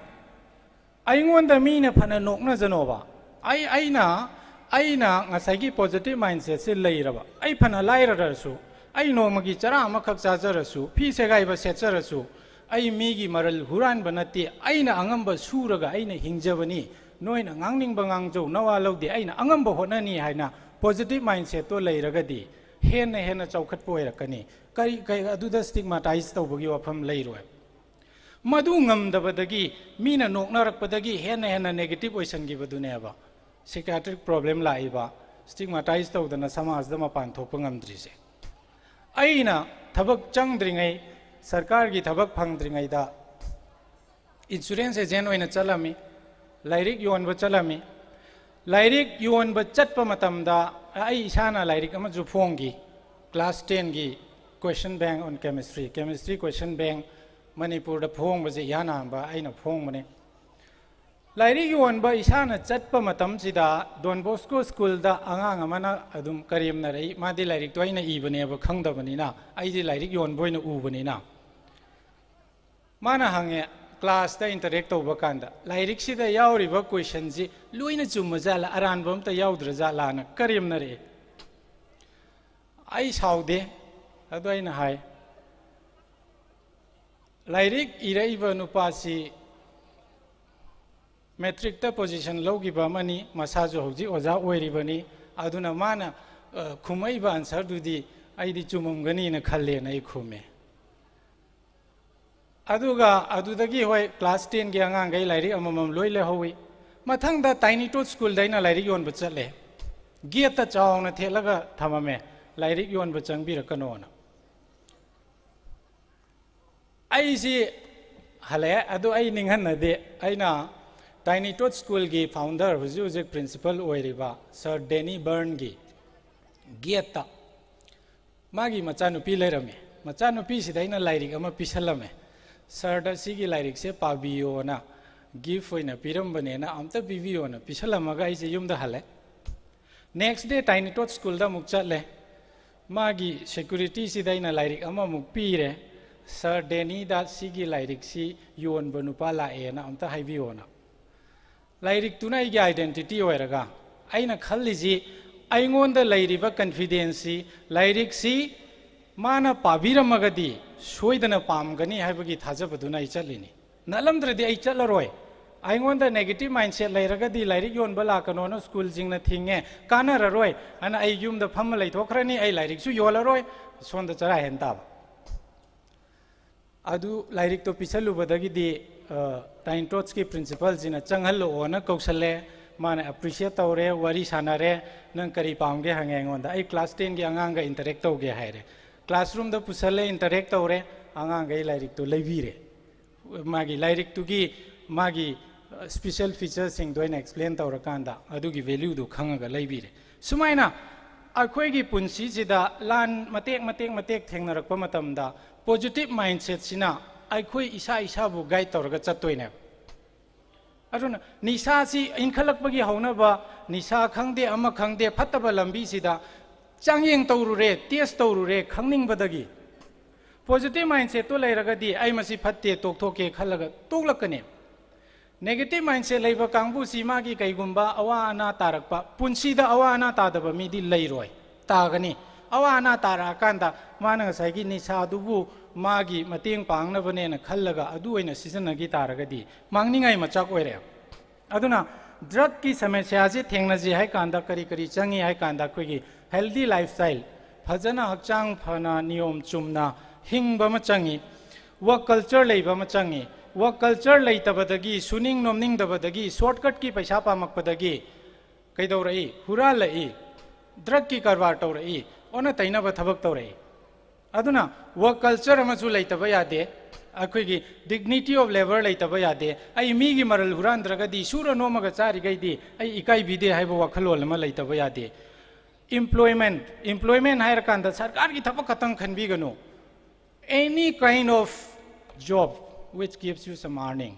ꯑꯩꯉꯣꯟꯗ ꯃꯤꯅ ꯐꯅ ꯅꯣꯛꯅꯖꯅꯣꯕ, ꯑꯩ, ꯑꯩꯅ, ꯑꯩꯅ ꯉꯁꯥꯏꯒꯤ positive mindsetꯁꯦ ꯂꯩꯔꯕ, ꯑꯩ ꯐꯅ ꯂꯥꯏꯔꯔꯁꯨ, ꯑꯩ ꯅꯣꯡꯃꯒꯤ ꯆꯔꯥ ꯑꯃꯈꯛ ꯆꯥꯖꯔꯁꯨ, ꯐꯤ ꯁꯦꯒꯥꯏꯕ ꯁꯦꯠꯆꯔꯁꯨ, ꯑꯩ ꯃꯤꯒꯤ ꯃꯔꯜ ꯍꯨꯔꯥꯟꯕ ꯅꯠꯇꯦ, ꯑꯩꯅ ꯑꯉꯝꯕ ꯁꯨꯔꯒ ꯑꯩꯅ ꯍꯤꯡꯖꯕꯅꯤ, ꯅꯣꯏꯅ ꯉꯥꯡꯅꯤꯡꯕ ꯉꯥꯡꯖꯧ, ꯅꯋꯥ ꯂꯧꯗꯦ, ꯑꯩꯅ ꯑꯉꯝꯕ ꯍꯣꯠꯅꯅꯤ ꯍꯥꯏꯅ positive mindsetꯇꯣ ꯂꯩꯔꯒꯗꯤ ꯍꯦꯟꯅ ꯍꯦꯟꯅ ꯆꯥꯎꯈꯠꯄ ꯑꯣꯏꯔꯛꯀꯅꯤ꯫ ꯀꯔꯤ, ꯀꯔꯤ ꯑꯗꯨꯗ stigmatize ꯇꯧꯕꯒꯤ ꯋꯥꯐꯝ ꯂꯩꯔꯣꯏ꯫ ꯃꯗꯨ ꯉꯝꯗꯕꯗꯒꯤ, ꯃꯤꯅ ꯅꯣꯛꯅꯔꯛꯄꯗꯒꯤ ꯍꯦꯟꯅ ꯍꯦꯟꯅ negative ꯑꯣꯏꯁꯟꯈꯤꯕꯗꯨꯅꯦꯕ psychiatric problem ꯂꯥꯛꯏꯕ, stigmatize ꯇꯧꯗꯅ ꯁꯃꯥꯖꯗ ꯃꯄꯥꯟ ꯊꯣꯛꯄ ꯉꯝꯗ꯭ꯔꯤꯁꯦ꯫ ꯑꯩꯅ ꯊꯕꯛ ꯆꯪꯗ꯭ꯔꯤꯉꯩ, ꯁꯔꯀꯥꯔꯒꯤ ꯊꯕꯛ ꯐꯪꯗ꯭ꯔꯤꯉꯩꯗ insurance agent ꯑꯣꯏꯅ ꯆꯠꯂꯝꯃꯤ, ꯂꯥꯏꯔꯤꯛ ꯌꯣꯟꯕ ꯆꯠꯂꯝꯃꯤ꯫ ꯂꯥꯏꯔꯤꯛ ꯌꯣꯟꯕ ꯆꯠꯄ ꯃꯇꯝꯗ ꯑꯩ ꯏꯁꯥꯅ ꯂꯥꯏꯔꯤꯛ ꯑꯃꯁꯨ ꯐꯣꯡꯈꯤ, class tenꯒꯤ Question Bank on Chemistry, Chemistry Question Bank ꯃꯅꯤꯄꯨꯔꯗ ꯐꯣꯡꯕꯁꯦ ꯏꯍꯥꯟ ꯍꯥꯟꯕ ꯑꯩꯅ ꯐꯣꯡꯕꯅꯤ꯫ ꯂꯥꯏꯔꯤꯛ ꯌꯣꯟꯕ ꯏꯁꯥꯅ ꯆꯠꯄ ꯃꯇꯝꯁꯤꯗ ꯗꯣꯟ ꯕꯣꯁꯀꯣ ꯁ꯭ꯀꯨꯜꯗ ꯑꯉꯥꯡ ꯑꯃꯅ ꯑꯗꯨꯝ ꯀꯔꯦꯝꯅꯔꯛꯏ꯫ ꯃꯥꯗꯤ ꯂꯥꯏꯔꯤꯛꯇꯣ ꯑꯩꯅ ꯏꯕꯅꯦꯕ ꯈꯪꯗꯕꯅꯤꯅ, ꯑꯩꯗꯤ ꯂꯥꯏꯔꯤꯛ ꯌꯣꯟꯕ ꯑꯣꯏꯅ ꯎꯕꯅꯤꯅ꯫ ꯃꯥꯅ ꯍꯪꯉꯦ, ꯀ꯭ꯂꯥꯁꯇ ꯏꯟꯇꯔꯦꯛ ꯇꯧꯕ ꯀꯥꯟꯗ, "ꯂꯥꯏꯔꯤꯛꯁꯤꯗ ꯌꯥꯎꯔꯤꯕ ꯀꯣꯏꯁꯟꯁꯤ ꯂꯣꯏꯅ ꯆꯨꯝꯃ ꯖꯥꯠꯂ, ꯑꯔꯥꯟꯕ ꯑꯝꯇ ꯌꯥꯎꯗ꯭ꯔ ꯖꯥꯠꯂꯥꯅ?" ꯀꯔꯦꯝꯅꯔꯛꯑꯦ꯫ ꯑꯩ ꯁꯥꯎꯗꯦ, ꯑꯗꯣ ꯑꯩꯅ ꯍꯥꯏ, "ꯂꯥꯏꯔꯤꯛ ꯏꯔꯛꯏꯕ ꯅꯨꯄꯥꯁꯤ ꯃꯦꯇ꯭ꯔꯤꯛꯇ ꯄꯣꯖꯤꯁꯟ ꯂꯧꯈꯤꯕ ꯑꯃꯅꯤ, ꯃꯁꯥꯁꯨ ꯍꯧꯖꯤꯛ ꯑꯣꯖꯥ ꯑꯣꯏꯔꯤꯕꯅꯤ, ꯑꯗꯨꯅ ꯃꯥꯅ, ꯑ, ꯈꯨꯝꯃꯛꯏꯕ ꯑꯟꯁꯔꯗꯨꯗꯤ ꯑꯩꯗꯤ ꯆꯨꯝꯃꯝꯒꯅꯤꯅ ꯈꯜꯂꯦꯅ" ꯑꯩ ꯈꯨꯝꯃꯦ꯫ ꯑꯗꯨꯒ ꯑꯗꯨꯗꯒꯤ, ꯍꯣꯏ, ꯀ꯭ꯂꯥꯁ ꯇꯦꯟꯒꯤ ꯑꯉꯥꯡꯈꯩ ꯂꯥꯏꯔꯤꯛ ꯑꯃꯃꯝ ꯂꯣꯏ ꯂꯩꯍꯧꯋꯤ꯫ ꯃꯊꯪꯗ ꯇꯥꯏꯅꯤ ꯇꯣꯠ ꯁ꯭ꯀꯨꯜꯗ ꯑꯩꯅ ꯂꯥꯏꯔꯤꯛ ꯌꯣꯟꯕ ꯆꯠꯂꯦ꯫ ꯒꯦꯠꯇ ꯆꯥꯎꯅ ꯊꯦꯠꯂꯒ ꯊꯝꯃꯝꯃꯦ, "ꯂꯥꯏꯔꯤꯛ ꯌꯣꯟꯕ ꯆꯪꯕꯤꯔꯛꯀꯅꯣꯅ"꯫ ꯑꯩꯁꯤ ꯍꯜꯂꯛꯑꯦ, ꯑꯗꯨ ꯑꯩ ꯅꯤꯡꯍꯟꯅꯗꯦ꯫ ꯑꯩꯅ ꯇꯥꯏꯅꯤ ꯇꯣꯠ ꯁ꯭ꯀꯨꯜꯒꯤ ꯐꯥꯎꯟꯗꯔ, ꯍꯧꯖꯤꯛ ꯍꯧꯖꯤꯛ ꯄ꯭ꯔꯤꯟꯁꯤꯄꯜ ꯑꯣꯏꯔꯤꯕ ꯁꯥꯔ ꯗꯦꯅꯤ ꯕꯔꯟꯒꯤ ꯒꯦꯠꯇ ꯃꯥꯒꯤ ꯃꯆꯥꯅꯨꯄꯤ ꯂꯩꯔꯝꯃꯤ꯫ ꯃꯆꯥꯅꯨꯄꯤꯁꯤꯗ ꯑꯩꯅ ꯂꯥꯏꯔꯤꯛ ꯑꯃ ꯄꯤꯁꯜꯂꯝꯃꯦ꯫ "ꯁꯥꯔꯗ ꯁꯤꯒꯤ ꯂꯥꯏꯔꯤꯛꯁꯦ ꯄꯥꯕꯤꯌꯣꯅ ꯒꯤꯐ ꯑꯣꯏꯅ ꯄꯤꯔꯝꯕꯅꯦꯅ, ꯑꯝꯇ ꯄꯤꯕꯤꯌꯣꯅ" ꯄꯤꯁꯜꯂꯝꯃꯒ ꯑꯩꯁꯦ ꯌꯨꯝꯗ ꯍꯜꯂꯦ꯫ ꯅꯦꯛꯁ ꯗꯦ ꯇꯥꯏꯅꯤ ꯇꯣꯠ ꯁ꯭ꯀꯨꯜꯗ ꯑꯃꯨꯛ ꯆꯠꯂꯦ꯫ ꯃꯥꯒꯤ ꯁꯦꯀ꯭ꯌꯨꯔꯤꯇꯤꯁꯤꯗ ꯑꯩꯅ ꯂꯥꯏꯔꯤꯛ ꯑꯃꯃꯨꯛ ꯄꯤꯔꯦ, "ꯁꯥꯔ ꯗꯦꯅꯤꯗ ꯁꯤꯒꯤ ꯂꯥꯏꯔꯤꯛꯁꯤ ꯌꯣꯟꯕ ꯅꯨꯄꯥ ꯂꯥꯛꯑꯦꯅ ꯑꯝꯇ ꯍꯥꯏꯕꯤꯌꯣꯅ"꯫ ꯂꯥꯏꯔꯤꯛꯇꯨꯅ ꯑꯩꯒꯤ ꯑꯥꯏꯗꯦꯟꯇꯤꯇꯤ ꯑꯣꯏꯔꯒ, ꯑꯩꯅ ꯈꯜꯂꯤꯁꯤ, ꯑꯩꯉꯣꯟꯗ ꯂꯩꯔꯤꯕ ꯀꯟꯐꯤꯗꯦꯟꯁꯁꯤ, ꯂꯥꯏꯔꯤꯛꯁꯤ ꯃꯥꯅ ꯄꯥꯕꯤꯔꯝꯃꯒꯗꯤ ꯁꯣꯏꯗꯅ ꯄꯥꯝꯒꯅꯤ ꯍꯥꯏꯕꯒꯤ ꯊꯥꯖꯕꯗꯨꯅ ꯑꯩ ꯆꯠꯂꯤꯅꯤ꯫ ꯅꯠꯂꯝꯗ꯭ꯔꯗꯤ ꯑꯩ ꯆꯠꯂꯔꯣꯏ꯫ ꯑꯩꯉꯣꯟꯗ ꯅꯦꯒꯦꯇꯤꯚ ꯃꯥꯏꯟꯁꯦꯠ ꯂꯩꯔꯒꯗꯤ, "ꯂꯥꯏꯔꯤꯛ ꯌꯣꯟꯕ ꯂꯥꯛꯀꯅꯣꯅ ꯁ꯭ꯀꯨꯜꯁꯤꯡꯅ ꯊꯤꯡꯉꯦ, ꯀꯥꯟꯅꯔꯔꯣꯏ" ꯍꯥꯏꯅ ꯑꯩ ꯌꯨꯝꯗ ꯐꯝꯃ ꯂꯩꯊꯣꯛꯈ꯭ꯔꯅꯤ, ꯑꯩ ꯂꯥꯏꯔꯤꯛꯁꯨ ꯌꯣꯜꯂꯔꯣꯏ, ꯁꯣꯝꯗ ꯆꯔꯥ ꯍꯦꯟ ꯇꯥꯕ꯫ ꯑꯗꯨ ꯂꯥꯏꯔꯤꯛꯇꯣ ꯄꯤꯁꯜꯂꯨꯕꯗꯒꯤꯗꯤ, ꯑ, ꯇꯥꯏꯅꯤ ꯇꯣꯠꯁꯀꯤ ꯄ꯭ꯔꯤꯟꯁꯤꯄꯜꯁꯤꯅ ꯆꯪꯍꯜꯂꯛꯑꯣꯅ ꯀꯧꯁꯜꯂꯦ꯫ ꯃꯥꯅ ꯑꯦꯄ꯭ꯔꯤꯁꯤꯌꯦꯠ ꯇꯧꯔꯦ, ꯋꯥꯔꯤ ꯁꯥꯟꯅꯔꯦ, "ꯅꯪ ꯀꯔꯤ ꯄꯥꯝꯒꯦ?" ꯍꯪꯉꯦ ꯑꯩꯉꯣꯟꯗ꯫ "ꯑꯩ ꯀ꯭ꯂꯥꯁ ꯇꯦꯟꯒꯤ ꯑꯉꯥꯡꯒ ꯏꯟꯇꯔꯦꯛ ꯇꯧꯒꯦ" ꯍꯥꯏꯔꯦ꯫ ꯀ꯭ꯂꯥꯁꯔꯨꯝꯗ ꯄꯨꯁꯜꯂꯦ, ꯏꯟꯇꯔꯦꯛ ꯇꯧꯔꯦ, ꯑꯉꯥꯡꯈꯩ ꯂꯥꯏꯔꯤꯛꯇꯨ ꯂꯩꯕꯤꯔꯦ꯫ ꯃꯥꯒꯤ ꯂꯥꯏꯔꯤꯛꯇꯨꯒꯤ ꯃꯥꯒꯤ, ꯑ, ꯁ꯭ꯄꯤꯁꯦꯜ ꯐꯤꯆꯔꯁꯤꯡꯗꯣ ꯑꯩꯅ ꯑꯦꯛꯁꯄ꯭ꯂꯦꯟ ꯇꯧꯔꯀꯥꯟꯗ ꯑꯗꯨꯒꯤ ꯚꯦꯂ꯭ꯌꯨꯗꯨ ꯈꯪꯉꯒ ꯂꯩꯕꯤꯔꯦ꯫ ꯁꯨꯃꯥꯏꯅ ꯑꯩꯈꯣꯏꯒꯤ ꯄꯨꯟꯁꯤꯁꯤꯗ ꯂꯥꯟ ꯃꯇꯦꯛ ꯃꯇꯦꯛ ꯃꯇꯦꯛ ꯊꯦꯡꯅꯔꯛꯄ ꯃꯇꯝꯗ positive mindsetꯁꯤꯅ ꯑꯩꯈꯣꯏ ꯏꯁꯥ ꯏꯁꯥꯕꯨ guide ꯇꯧꯔꯒ ꯆꯠꯇꯣꯏꯅꯦꯕ꯫ ꯑꯗꯨꯅ ꯅꯤꯁꯥꯁꯤ ꯏꯟꯈꯠꯂꯛꯄꯒꯤ ꯍꯧꯅꯕ, ꯅꯤꯁꯥ ꯈꯪꯗꯦ ꯑꯃ ꯈꯪꯗꯦ ꯐꯠꯇꯕ ꯂꯝꯕꯤꯁꯤꯗ ꯆꯥꯡꯌꯦꯡ ꯇꯧꯔꯨꯔꯦ, test ꯇꯧꯔꯨꯔꯦ ꯈꯪꯅꯤꯡꯕꯗꯒꯤ꯫ Positive mindsetꯇꯨ ꯂꯩꯔꯒꯗꯤ ꯑꯩ ꯃꯁꯤ ꯐꯠꯇꯦ ꯇꯣꯛꯊꯣꯛꯀꯦ ꯈꯜꯂꯒ ꯇꯣꯛꯂꯛꯀꯅꯤ꯫ Negative mindset ꯂꯩꯕ ꯀꯥꯡꯕꯨꯁꯤ ꯃꯥꯒꯤ ꯀꯩꯒꯨꯝꯕ ꯑꯋꯥ ꯑꯅꯥ ꯇꯥꯔꯛꯄ, ꯄꯨꯟꯁꯤꯗ ꯑꯋꯥ ꯑꯅꯥ ꯇꯥꯗꯕ ꯃꯤꯗꯤ ꯂꯩꯔꯣꯏ, ꯇꯥꯒꯅꯤ꯫ ꯑꯋꯥ ꯑꯅꯥ ꯇꯥꯔꯛꯑꯀꯥꯟꯗ ꯃꯥꯅ ꯉꯁꯥꯏꯒꯤ ꯅꯤꯁꯥꯗꯨꯕꯨ ꯃꯥꯒꯤ ꯃꯇꯦꯡ ꯄꯥꯡꯅꯕꯅꯦꯅ ꯈꯜꯂꯒ ꯑꯗꯨ ꯑꯣꯏꯅ ꯁꯤꯖꯤꯟꯅꯈꯤ ꯇꯥꯔꯒꯗꯤ ꯃꯥꯡꯅꯤꯡꯉꯥꯏ ꯃꯆꯥꯛ ꯑꯣꯏꯔꯦ꯫ ꯑꯗꯨꯅ drugꯀꯤ ꯁꯃꯁ꯭ꯌꯥꯁꯤ ꯊꯦꯡꯅꯁꯤ ꯍꯥꯏ ꯀꯥꯟꯗ ꯀꯔꯤ ꯀꯔꯤ ꯆꯪꯉꯤ ꯍꯥꯏ ꯀꯥꯟꯗ ꯑꯩꯈꯣꯏꯒꯤ healthy lifestyle, ꯐꯖꯅ ꯍꯛꯆꯥꯡ ꯐꯅ ꯅꯤꯌꯣꯝ ꯆꯨꯝꯅ ꯍꯤꯡꯕ ꯑꯃ ꯆꯪꯉꯤ꯫ Work culture ꯂꯩꯕ ꯑꯃ ꯆꯪꯉꯤ꯫ Work culture ꯂꯩꯇꯕꯗꯒꯤ, ꯁꯨꯅꯤꯡ ꯅꯣꯝꯅꯤꯡꯗꯕꯗꯒꯤ, shortcutꯀꯤ ꯄꯩꯁꯥ ꯄꯥꯝꯃꯛꯄꯗꯒꯤ ꯀꯩꯗꯧꯔꯛꯏ? ꯍꯨꯔꯥꯜꯂꯛꯏ, drugꯀꯤ ꯀꯔꯕꯥꯔ ꯇꯧꯔꯛꯏ, ꯑꯣꯟꯅ ꯇꯩꯅꯕ ꯊꯕꯛ ꯇꯧꯔꯛꯏ꯫ ꯑꯗꯨꯅ work culture ꯑꯃꯁꯨ ꯂꯩꯇꯕ ꯌꯥꯗꯦ꯫ ꯑꯩꯈꯣꯏꯒꯤ dignity of labour ꯂꯩꯇꯕ ꯌꯥꯗꯦ꯫ ꯑꯩ ꯃꯤꯒꯤ ꯃꯔꯜ ꯍꯨꯔꯥꯟꯗ꯭ꯔꯒꯗꯤ, ꯁꯨꯔ ꯅꯣꯝꯃꯒ ꯆꯥꯔꯤꯈꯩꯗꯤ ꯑꯩ ꯏꯀꯥꯏꯕꯤꯗꯦ ꯍꯥꯏꯕ ꯋꯥꯈꯜꯂꯣꯟ ꯑꯃ ꯂꯩꯇꯕ ꯌꯥꯗꯦ꯫ Employment, employment ꯍꯥꯏꯔꯀꯥꯟꯗ ꯁꯔꯀꯥꯔꯒꯤ ꯊꯕꯛ ꯈꯛꯇꯪ ꯈꯟꯕꯤꯒꯅꯨ꯫ Any kind of job which gives you some earning.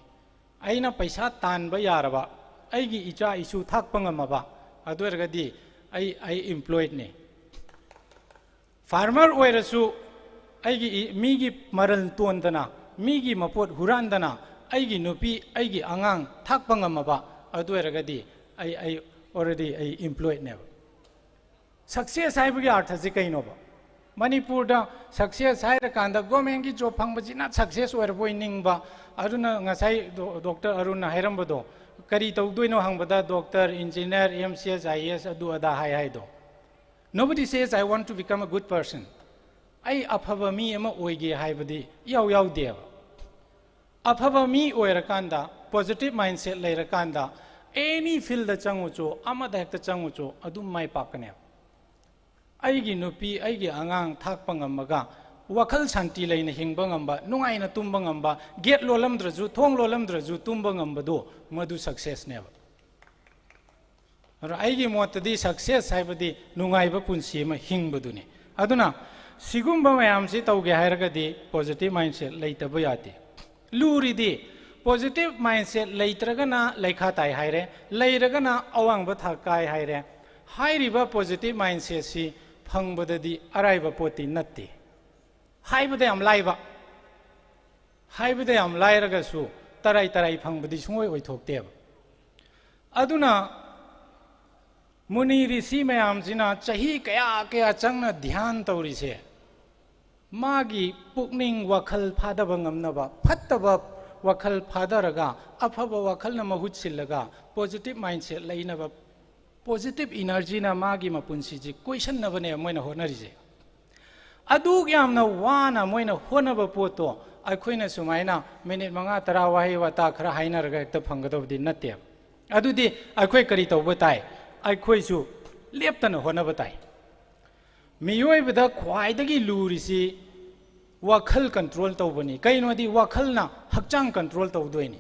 ꯑꯩꯅ ꯄꯩꯁꯥ ꯇꯥꯟꯕ ꯌꯥꯔꯕ, ꯑꯩꯒꯤ ꯏꯆꯥ ꯏꯁꯨ ꯊꯥꯛꯄ ꯉꯝꯃꯕ, ꯑꯗꯨ ꯑꯣꯏꯔꯒꯗꯤ ꯑꯩ, ꯑꯩ employedꯅꯤ꯫ Farmer ꯑꯣꯏꯔꯁꯨ ꯑꯩꯒꯤ ꯏ-, ꯃꯤꯒꯤ ꯃꯔꯜ ꯇꯣꯟꯗꯅ, ꯃꯤꯒꯤ ꯃꯄꯣꯠ ꯍꯨꯔꯥꯟꯗꯅ ꯑꯩꯒꯤ ꯅꯨꯄꯤ, ꯑꯩꯒꯤ ꯑꯉꯥꯡ ꯊꯥꯛꯄ ꯉꯝꯃꯕ, ꯑꯗꯨ ꯑꯣꯏꯔꯒꯗꯤ ꯑꯩ, ꯑꯩ already ꯑꯩ employedꯅꯦꯕ꯫ Success ꯍꯥꯏꯕꯒꯤ ꯑꯥꯔꯊꯁꯤ ꯀꯩꯅꯣꯕ? ꯃꯅꯤꯄꯨꯔꯗ success ꯍꯥꯏꯔꯀꯥꯟꯗ governmentꯀꯤ job ꯐꯪꯕꯁꯤꯅ success ꯑꯣꯏꯔꯕꯣꯏ ꯅꯤꯡꯕ꯫ ꯑꯗꯨꯅ ꯉꯁꯥꯏ ꯗꯣ-, Doctor ꯑꯔꯨꯟꯅ ꯍꯥꯏꯔꯝꯕꯗꯣ, ꯀꯔꯤ ꯇꯧꯗꯣꯏꯅꯣ ꯍꯪꯕꯗ doctor, engineer, M C S, I A S ꯑꯗꯨ ꯑꯗꯥ ꯍꯥꯏ ꯍꯥꯏꯗꯣ꯫ Nobody says, "I want to become a good person." ꯑꯩ ꯑꯐꯕ ꯃꯤ ꯑꯃ ꯑꯣꯏꯒꯦ ꯍꯥꯏꯕꯗꯤ ꯏꯌꯥꯎ ꯌꯥꯎꯗꯦꯕ꯫ ꯑꯐꯕ ꯃꯤ ꯑꯣꯏꯔꯀꯥꯟꯗ, positive mindset ꯂꯩꯔꯀꯥꯟꯗ, any fieldꯇ ꯆꯪꯉꯨꯆꯣ, ꯑꯃꯗ ꯍꯦꯛꯇ ꯆꯪꯉꯨꯆꯣ, ꯑꯗꯨꯝ ꯃꯥꯏ ꯄꯥꯛꯀꯅꯦꯕ꯫ ꯑꯩꯒꯤ ꯅꯨꯄꯤ, ꯑꯩꯒꯤ ꯑꯉꯥꯡ ꯊꯥꯛꯄ ꯉꯝꯃꯒ, ꯋꯥꯈꯜ ꯁꯥꯟꯇꯤ ꯂꯩꯅ ꯍꯤꯡꯕ ꯉꯝꯕ, ꯅꯨꯡꯉꯥꯏꯅ ꯇꯨꯝꯕ ꯉꯝꯕ, gate ꯂꯣꯜꯂꯝꯗ꯭ꯔꯁꯨ, ꯊꯣꯡ ꯂꯣꯜꯂꯝꯗ꯭ꯔꯁꯨ ꯇꯨꯝꯕ ꯉꯝꯕꯗꯣ, ꯃꯗꯨ successꯅꯦꯕ꯫ ꯑꯩꯒꯤ ꯃꯣꯠꯇꯗꯤ success ꯍꯥꯏꯕꯗꯤ ꯅꯨꯡꯉꯥꯏꯕ ꯄꯨꯟꯁꯤ ꯑꯃ ꯍꯤꯡꯕꯗꯨꯅꯤ꯫ ꯑꯗꯨꯅ ꯁꯤꯒꯨꯝꯕ ꯃꯌꯥꯝꯁꯤ ꯇꯧꯒꯦ ꯍꯥꯏꯔꯒꯗꯤ positive mindset ꯂꯩꯇꯕ ꯌꯥꯗꯦ꯫ ꯂꯨꯔꯤꯗꯤ positive mindset ꯂꯩꯇ꯭ꯔꯒꯅ ꯂꯩꯈꯥ ꯇꯥꯏ ꯍꯥꯏꯔꯦ, ꯂꯩꯔꯒꯅ ꯑꯋꯥꯡꯕ ꯊꯥꯛ ꯀꯥꯏ ꯍꯥꯏꯔꯦ꯫ ꯍꯥꯏꯔꯤꯕ positive mindsetꯁꯤ ꯐꯪꯕꯗꯗꯤ ꯑꯔꯥꯏꯕ ꯄꯣꯠꯇꯤ ꯅꯠꯇꯦ꯫ ꯍꯥꯏꯕꯗ ꯌꯥꯝ ꯂꯥꯏꯕ, ꯍꯥꯏꯕꯗ ꯌꯥꯝ ꯂꯥꯏꯔꯒꯁꯨ ꯇꯔꯥꯏ ꯇꯔꯥꯏ ꯐꯪꯕꯗꯤ ꯁꯨꯡꯑꯣꯏ ꯑꯣꯏꯊꯣꯛꯇꯦꯕ꯫ ꯑꯗꯨꯅ ꯃꯨꯅꯤ ꯔꯤꯁꯤ ꯃꯌꯥꯝꯁꯤꯅ ꯆꯍꯤ ꯀꯌꯥ ꯀꯌꯥ ꯆꯪꯅ ꯙ꯭ꯌꯥꯟ ꯇꯧꯔꯤꯁꯦ, ꯃꯥꯒꯤ ꯄꯨꯛꯅꯤꯡ ꯋꯥꯈꯜ ꯐꯥꯗꯕ ꯉꯝꯅꯕ, ꯐꯠꯇꯕ ꯋꯥꯈꯜ ꯐꯥꯗꯔꯒ ꯑꯐꯕ ꯋꯥꯈꯜꯅ ꯃꯍꯨꯠ ꯁꯤꯜꯂꯒ positive mindset ꯂꯩꯅꯕ, positive energyꯅ ꯃꯥꯒꯤ ꯃꯄꯨꯟꯁꯤꯁꯤ ꯀꯣꯏꯁꯟꯅꯕꯅꯦꯕ ꯃꯣꯏꯅ ꯍꯣꯠꯅꯔꯤꯁꯦ꯫ ꯑꯗꯨꯛ ꯌꯥꯝꯅ ꯋꯥꯅ ꯃꯣꯏꯅ ꯍꯣꯠꯅꯕ ꯄꯣꯠꯇꯣ ꯑꯩꯈꯣꯏꯅ ꯁꯨꯃꯥꯏꯅ ꯃꯤꯅꯤꯠ ꯃꯉꯥ ꯇꯔꯥ ꯋꯥꯍꯩ ꯋꯥꯇꯥ ꯈꯔ ꯍꯥꯏꯅꯔꯒ ꯍꯦꯛꯇ ꯐꯪꯒꯗꯕꯗꯤ ꯅꯠꯇꯦꯕ꯫ ꯑꯗꯨꯗꯤ ꯑꯩꯈꯣꯏ ꯀꯔꯤ ꯇꯧꯕ ꯇꯥꯏ? ꯑꯩꯈꯣꯏꯁꯨ ꯂꯦꯞꯇꯅ ꯍꯣꯠꯅꯕ ꯇꯥꯏ꯫ ꯃꯤꯑꯣꯏꯕꯗ ꯈ꯭ꯋꯥꯏꯗꯒꯤ ꯂꯨꯔꯤꯁꯤ ꯋꯥꯈꯜ control ꯇꯧꯕꯅꯤ꯫ ꯀꯩꯅꯣꯗꯤ ꯋꯥꯈꯜꯅ ꯍꯛꯆꯥꯡ control ꯇꯧꯗꯣꯏꯅꯤ꯫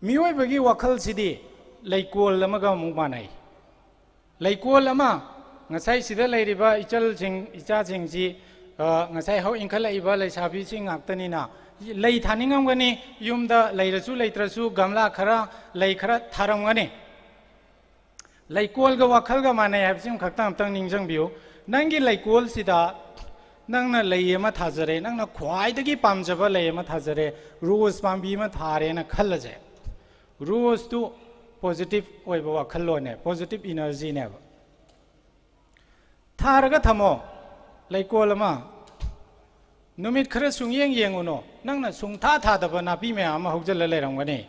ꯃꯤꯑꯣꯏꯕꯒꯤ ꯋꯥꯈꯜꯁꯤꯗꯤ ꯂꯩꯀꯣꯜ ꯑꯃꯒ ꯑꯃꯨꯛ ꯃꯥꯟꯅꯩ꯫ ꯂꯩꯀꯣꯜ ꯑꯃ, ꯉꯁꯥꯏ ꯁꯤꯗ ꯂꯩꯔꯤꯕ ꯏꯆꯜꯁꯤꯡ, ꯏꯆꯥꯁꯤꯡꯁꯤ, ꯑ, ꯉꯁꯥꯏ ꯍꯧ ꯏꯟꯈꯠꯂꯛꯏꯕ ꯂꯩꯁꯥꯕꯤꯁꯤꯡ ꯉꯥꯛꯇꯅꯤꯅ, ꯂꯩ ꯊꯥꯅꯤꯡꯉꯝꯒꯅꯤ, ꯌꯨꯝꯗ ꯂꯩꯔꯁꯨ ꯂꯩꯇ꯭ꯔꯁꯨ ꯒꯝꯂꯥ ꯈꯔ, ꯂꯩ ꯈꯔ ꯊꯥꯔꯝꯒꯅꯤ꯫ ꯂꯩꯀꯣꯜꯒ ꯋꯥꯈꯜꯒ ꯃꯥꯟꯅꯩ ꯍꯥꯏꯕꯁꯤ ꯑꯃꯈꯛꯇꯪ ꯑꯝꯇꯪ ꯅꯤꯡꯁꯤꯡꯕꯤꯌꯨ꯫ ꯅꯪꯒꯤ ꯂꯩꯀꯣꯜꯁꯤꯗ ꯅꯪꯅ ꯂꯩ ꯑꯃ ꯊꯥꯖꯔꯦ, ꯅꯪꯅ ꯈ꯭ꯋꯥꯏꯗꯒꯤ ꯄꯥꯝꯖꯕ ꯂꯩ ꯑꯃ ꯊꯥꯖꯔꯦ, ꯔꯣꯁ ꯄꯥꯝꯕꯤ ꯑꯃ ꯊꯥꯔꯦꯅ ꯈꯜꯂꯁꯦ꯫ ꯔꯣꯁꯇꯨ positive ꯑꯣꯏꯕ ꯋꯥꯈꯜꯂꯣꯟꯅꯦ, positive energyꯅꯦꯕ꯫ ꯊꯥꯔꯒ ꯊꯝꯃꯣ ꯂꯩꯀꯣꯜ ꯑꯃ꯫ ꯅꯨꯃꯤꯠ ꯈꯔ ꯁꯨꯡꯌꯦꯡ ꯌꯦꯡꯉꯨꯅꯣ, ꯅꯪꯅ ꯁꯨꯡꯊꯥ ꯊꯥꯗꯕ ꯅꯥꯄꯤ ꯃꯌꯥꯝ ꯑꯃ ꯍꯧꯖꯤꯜꯂ ꯂꯩꯔꯝꯒꯅꯤ꯫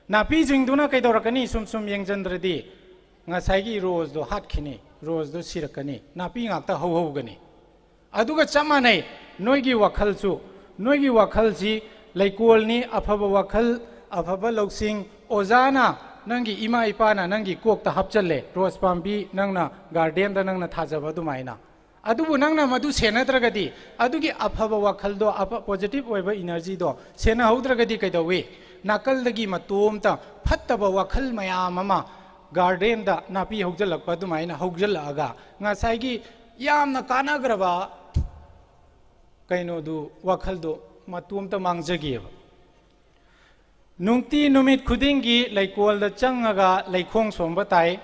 ꯅꯥꯄꯤꯁꯤꯡꯗꯨꯅ ꯀꯩꯗꯧꯔꯛꯀꯅꯤ? ꯁꯨꯝ ꯁꯨꯝ ꯌꯦꯡꯁꯤꯟꯗ꯭ꯔꯗꯤ ꯉꯁꯥꯏꯒꯤ ꯔꯣꯁꯗꯣ ꯍꯥꯠꯈꯤꯅꯤ, ꯔꯣꯁꯗꯣ ꯁꯤꯔꯛꯀꯅꯤ, ꯅꯥꯄꯤ ꯉꯥꯛꯇ ꯍꯧꯍꯧꯒꯅꯤ꯫ ꯑꯗꯨꯒ ꯆꯞ ꯃꯥꯟꯅꯩ ꯅꯣꯏꯒꯤ ꯋꯥꯈꯜꯁꯨ꯫ ꯅꯣꯏꯒꯤ ꯋꯥꯈꯜꯁꯤ ꯂꯩꯀꯣꯜꯅꯤ, ꯑꯐꯕ ꯋꯥꯈꯜ, ꯑꯐꯕ ꯂꯧꯁꯤꯡ꯫ ꯑꯣꯖꯥꯅ, ꯅꯪꯒꯤ ꯏꯃꯥ ꯏꯄꯥꯅ ꯅꯪꯒꯤ ꯀꯣꯛꯇ ꯍꯥꯞꯆꯜꯂꯦ, ꯔꯣꯁ ꯄꯥꯝꯕꯤ ꯅꯪꯅ ꯒꯥꯔꯗꯦꯟꯗ ꯅꯪꯅ ꯊꯥꯖꯕ ꯑꯗꯨꯃꯥꯏꯅ꯫ ꯑꯗꯨꯕꯨ ꯅꯪꯅ ꯃꯗꯨ ꯁꯦꯟꯅꯗ꯭ꯔꯒꯗꯤ, ꯑꯗꯨꯒꯤ ꯑꯐꯕ ꯋꯥꯈꯜꯗꯣ, ꯑꯐ-, positive ꯑꯣꯏꯕ energyꯗꯣ ꯁꯦꯟꯅꯍꯧꯗ꯭ꯔꯒꯗꯤ ꯀꯩꯗꯧꯏ? ꯅꯥꯀꯜꯗꯒꯤ ꯃꯇꯣꯝꯇ ꯐꯠꯇꯕ ꯋꯥꯈꯜ ꯃꯌꯥꯝ ꯑꯃ ꯒꯥꯔꯗꯦꯟꯗ ꯅꯥꯄꯤ ꯍꯧꯖꯤꯜꯂꯛꯄ ꯑꯗꯨꯃꯥꯏꯅ ꯍꯧꯖꯤꯜꯂꯛꯑꯒ ꯉꯁꯥꯏꯒꯤ ꯌꯥꯝꯅ ꯀꯥꯟꯅꯈ꯭ꯔꯕ ꯀꯩꯅꯣꯗꯨ, ꯋꯥꯈꯜꯗꯣ ꯃꯇꯣꯝꯇ ꯃꯥꯡꯖꯈꯤꯑꯕ꯫ ꯅꯨꯡꯇꯤ ꯅꯨꯃꯤꯠ ꯈꯨꯗꯤꯡꯒꯤ ꯂꯩꯀꯣꯜꯗ ꯆꯪꯉꯒ ꯂꯩꯈꯣꯡ ꯁꯣꯝꯕ ꯇꯥꯏ,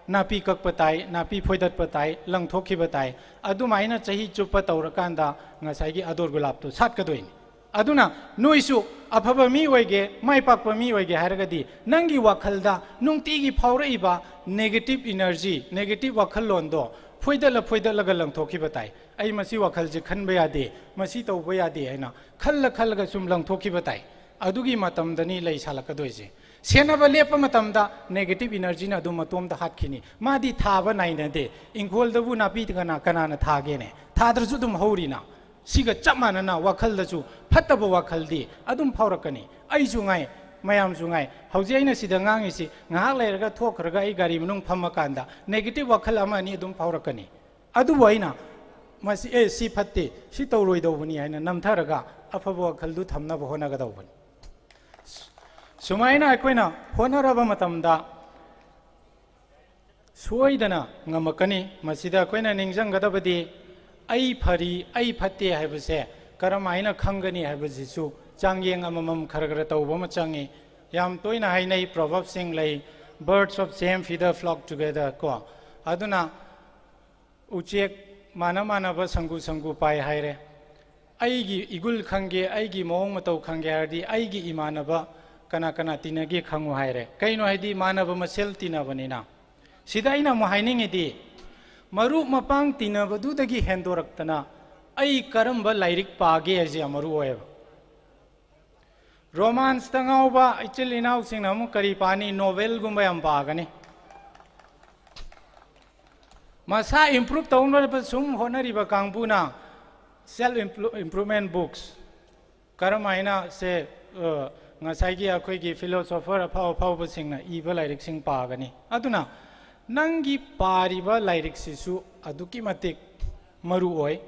ꯅꯥꯄꯤ ꯀꯛꯄ ꯇꯥꯏ, ꯅꯥꯄꯤ ꯐꯣꯏꯗꯠꯄ ꯇꯥꯏ, ꯂꯪꯊꯣꯛꯈꯤꯕ ꯇꯥꯏ꯫ ꯑꯗꯨꯃꯥꯏꯅ ꯆꯍꯤ ꯆꯨꯞꯄ ꯇꯧꯔꯀꯥꯟꯗ ꯉꯁꯥꯏꯒꯤ ꯑꯗꯣꯔ ꯒꯨꯂꯥꯞꯇꯨ ꯁꯥꯠꯀꯗꯣꯏꯅꯤ꯫ ꯑꯗꯨꯅ ꯅꯣꯏꯁꯨ ꯑꯐꯕ ꯃꯤ ꯑꯣꯏꯒꯦ, ꯃꯥꯏ ꯄꯥꯛꯄ ꯃꯤ ꯑꯣꯏꯒꯦ ꯍꯥꯏꯔꯒꯗꯤ ꯅꯪꯒꯤ ꯋꯥꯈꯜꯗ ꯅꯨꯡꯇꯤꯒꯤ ꯐꯥꯎꯔꯛꯏꯕ negative energy, negative ꯋꯥꯈꯜꯂꯣꯟꯗꯣ ꯐꯣꯏꯗꯠꯂ ꯐꯣꯏꯗꯠꯂꯒ ꯂꯪꯊꯣꯛꯈꯤꯕ ꯇꯥꯏ꯫ "ꯑꯩ ꯃꯁꯤ ꯋꯥꯈꯜꯁꯦ ꯈꯟꯕ ꯌꯥꯗꯦ, ꯃꯁꯤ ꯇꯧꯕ ꯌꯥꯗꯦ" ꯍꯥꯏꯅ ꯈꯜꯂ ꯈꯜꯂꯒ ꯁꯨꯝ ꯂꯪꯊꯣꯛꯈꯤꯕ ꯇꯥꯏ꯫ ꯑꯗꯨꯒꯤ ꯃꯇꯝꯗꯅꯤ ꯂꯩ ꯁꯥꯠꯂꯛꯀꯗꯣꯏꯁꯦ꯫ ꯁꯦꯟꯅꯕ ꯂꯦꯞꯄ ꯃꯇꯝꯗ negative energyꯅ ꯑꯗꯨꯝ ꯃꯇꯣꯝꯇ ꯍꯥꯠꯈꯤꯅꯤ꯫ ꯃꯥꯗꯤ ꯊꯥꯕ ꯅꯥꯏꯅꯗꯦ꯫ ꯏꯪꯈꯣꯜꯗꯕꯨ ꯅꯥꯄꯤ ꯀꯅꯥ, ꯀꯅꯥꯅ ꯊꯥꯒꯦꯅꯦ? ꯊꯥꯗ꯭ꯔꯁꯨ ꯑꯗꯨꯝ ꯍꯧꯔꯤꯅ꯫ ꯁꯤꯒ ꯆꯞ ꯃꯥꯟꯅꯅ ꯋꯥꯈꯜꯗꯁꯨ ꯐꯠꯇꯕ ꯋꯥꯈꯜꯗꯤ ꯑꯗꯨꯝ ꯐꯥꯎꯔꯛꯀꯅꯤ꯫ ꯑꯩꯁꯨ ꯉꯥꯏ, ꯃꯌꯥꯝꯁꯨ ꯉꯥꯏ꯫ ꯍꯧꯖꯤꯛ ꯑꯩꯅ ꯁꯤꯗ ꯉꯥꯡꯉꯤꯁꯤ ꯉꯥꯏꯍꯥꯛ ꯂꯩꯔꯒ ꯊꯣꯛꯈ꯭ꯔꯒ ꯑꯩ ꯒꯥꯔꯤ ꯃꯅꯨꯡ ꯐꯝꯃꯀꯥꯟꯗ negative ꯋꯥꯈꯜ ꯑꯃ ꯑꯅꯤ ꯑꯗꯨꯝ ꯐꯥꯎꯔꯛꯀꯅꯤ꯫ ꯑꯗꯨꯕꯨ ꯑꯩꯅ ꯃꯁꯤ, "ꯑꯦ, ꯁꯤ ꯐꯠꯇꯦ, ꯁꯤ ꯇꯧꯔꯣꯏꯗꯧꯕꯅꯤ" ꯍꯥꯏꯅ ꯅꯝꯊꯔꯒ ꯑꯐꯕ ꯋꯥꯈꯜꯗꯨ ꯊꯝꯅꯕ ꯍꯣꯠꯅꯒꯗꯧꯕꯅꯤ꯫ ꯁꯨꯃꯥꯏꯅ ꯑꯩꯈꯣꯏꯅ ꯍꯣꯠꯅꯔꯕ ꯃꯇꯝꯗ ꯁꯣꯏꯗꯅ ꯉꯝꯃꯛꯀꯅꯤ꯫ ꯃꯁꯤꯗ ꯑꯩꯈꯣꯏꯅ ꯅꯤꯡꯁꯤꯡꯒꯗꯕꯗꯤ, "ꯑꯩ ꯐꯔꯤ, ꯑꯩ ꯐꯠꯇꯦ" ꯍꯥꯏꯕꯁꯦ ꯀꯔꯝ ꯍꯥꯏꯅ ꯈꯪꯒꯅꯤ ꯍꯥꯏꯕꯁꯤꯁꯨ ꯆꯥꯡꯌꯦꯡ ꯑꯃꯃꯝ ꯈꯔ ꯈꯔ ꯇꯧꯕ ꯑꯃ ꯆꯪꯉꯤ꯫ ꯌꯥꯝ ꯇꯣꯏꯅ ꯍꯥꯏꯅꯩ, proverbꯁꯤꯡ ꯂꯩ, "Birds of same feather flock together" ꯀꯣ꯫ ꯑꯗꯨꯅ ꯎꯆꯦꯛ ꯃꯥꯟꯅ ꯃꯥꯟꯅꯕ ꯁꯪꯒꯨ ꯁꯪꯒꯨ ꯄꯥꯏ ꯍꯥꯏꯔꯦ꯫ ꯑꯩꯒꯤ ꯏꯒꯨꯜ ꯈꯪꯒꯦ, ꯑꯩꯒꯤ ꯃꯑꯣꯡ ꯃꯇꯧ ꯈꯪꯒꯦ ꯍꯥꯏꯔꯗꯤ ꯑꯩꯒꯤ ꯏꯃꯥꯟꯅꯕ ꯀꯅꯥ ꯀꯅꯥ ꯇꯤꯟꯅꯒꯦ ꯈꯪꯉꯨ ꯍꯥꯏꯔꯦ꯫ ꯀꯩꯅꯣ ꯍꯥꯏꯗꯤ ꯃꯥꯟꯅꯕ ꯃꯁꯦꯜ ꯇꯤꯟꯅꯕꯅꯤꯅ꯫ ꯁꯤꯗ ꯑꯩꯅ ꯑꯃꯨꯛ ꯍꯥꯏꯅꯤꯡꯉꯤꯗꯤ, ꯃꯔꯨꯞ ꯃꯄꯥꯡ ꯇꯤꯟꯅꯕꯗꯨꯗꯒꯤ ꯍꯦꯟꯗꯣꯔꯛꯇꯅ ꯑꯩ ꯀꯔꯝꯕ ꯂꯥꯏꯔꯤꯛ ꯄꯥꯒꯦ ꯍꯥꯏꯁꯦ ꯌꯥꯝ ꯃꯔꯨ ꯑꯣꯏꯌꯦꯕ꯫ Romanceꯇ ꯉꯥꯎꯕ ꯏꯆꯤꯜ ꯏꯅꯥꯎꯁꯤꯡꯅ ꯑꯃꯨꯛ ꯀꯔꯤ ꯄꯥꯅꯤ? Novelꯒꯨꯝꯕ ꯌꯥꯝ ꯄꯥꯒꯅꯤ꯫ ꯃꯁꯥ improve ꯇꯧꯅꯕ ꯁꯨꯝ ꯍꯣꯠꯅꯔꯤꯕ ꯀꯥꯡꯕꯨꯅ self improvement books, ꯀꯔꯝ ꯍꯥꯏꯅ ꯁꯦ, ꯑ, ꯉꯁꯥꯏꯒꯤ ꯑꯩꯈꯣꯏꯒꯤ philosopher ꯑꯐꯥꯎ ꯑꯐꯥꯎꯕꯁꯤꯡꯅ ꯏꯕ ꯂꯥꯏꯔꯤꯛꯁꯤꯡ ꯄꯥꯒꯅꯤ꯫ ꯑꯗꯨꯅ ꯅꯪꯒꯤ ꯄꯥꯔꯤꯕ ꯂꯥꯏꯔꯤꯛꯁꯤꯁꯨ ꯑꯗꯨꯛꯀꯤ ꯃꯇꯤꯛ ꯃꯔꯨ ꯑꯣꯏ꯫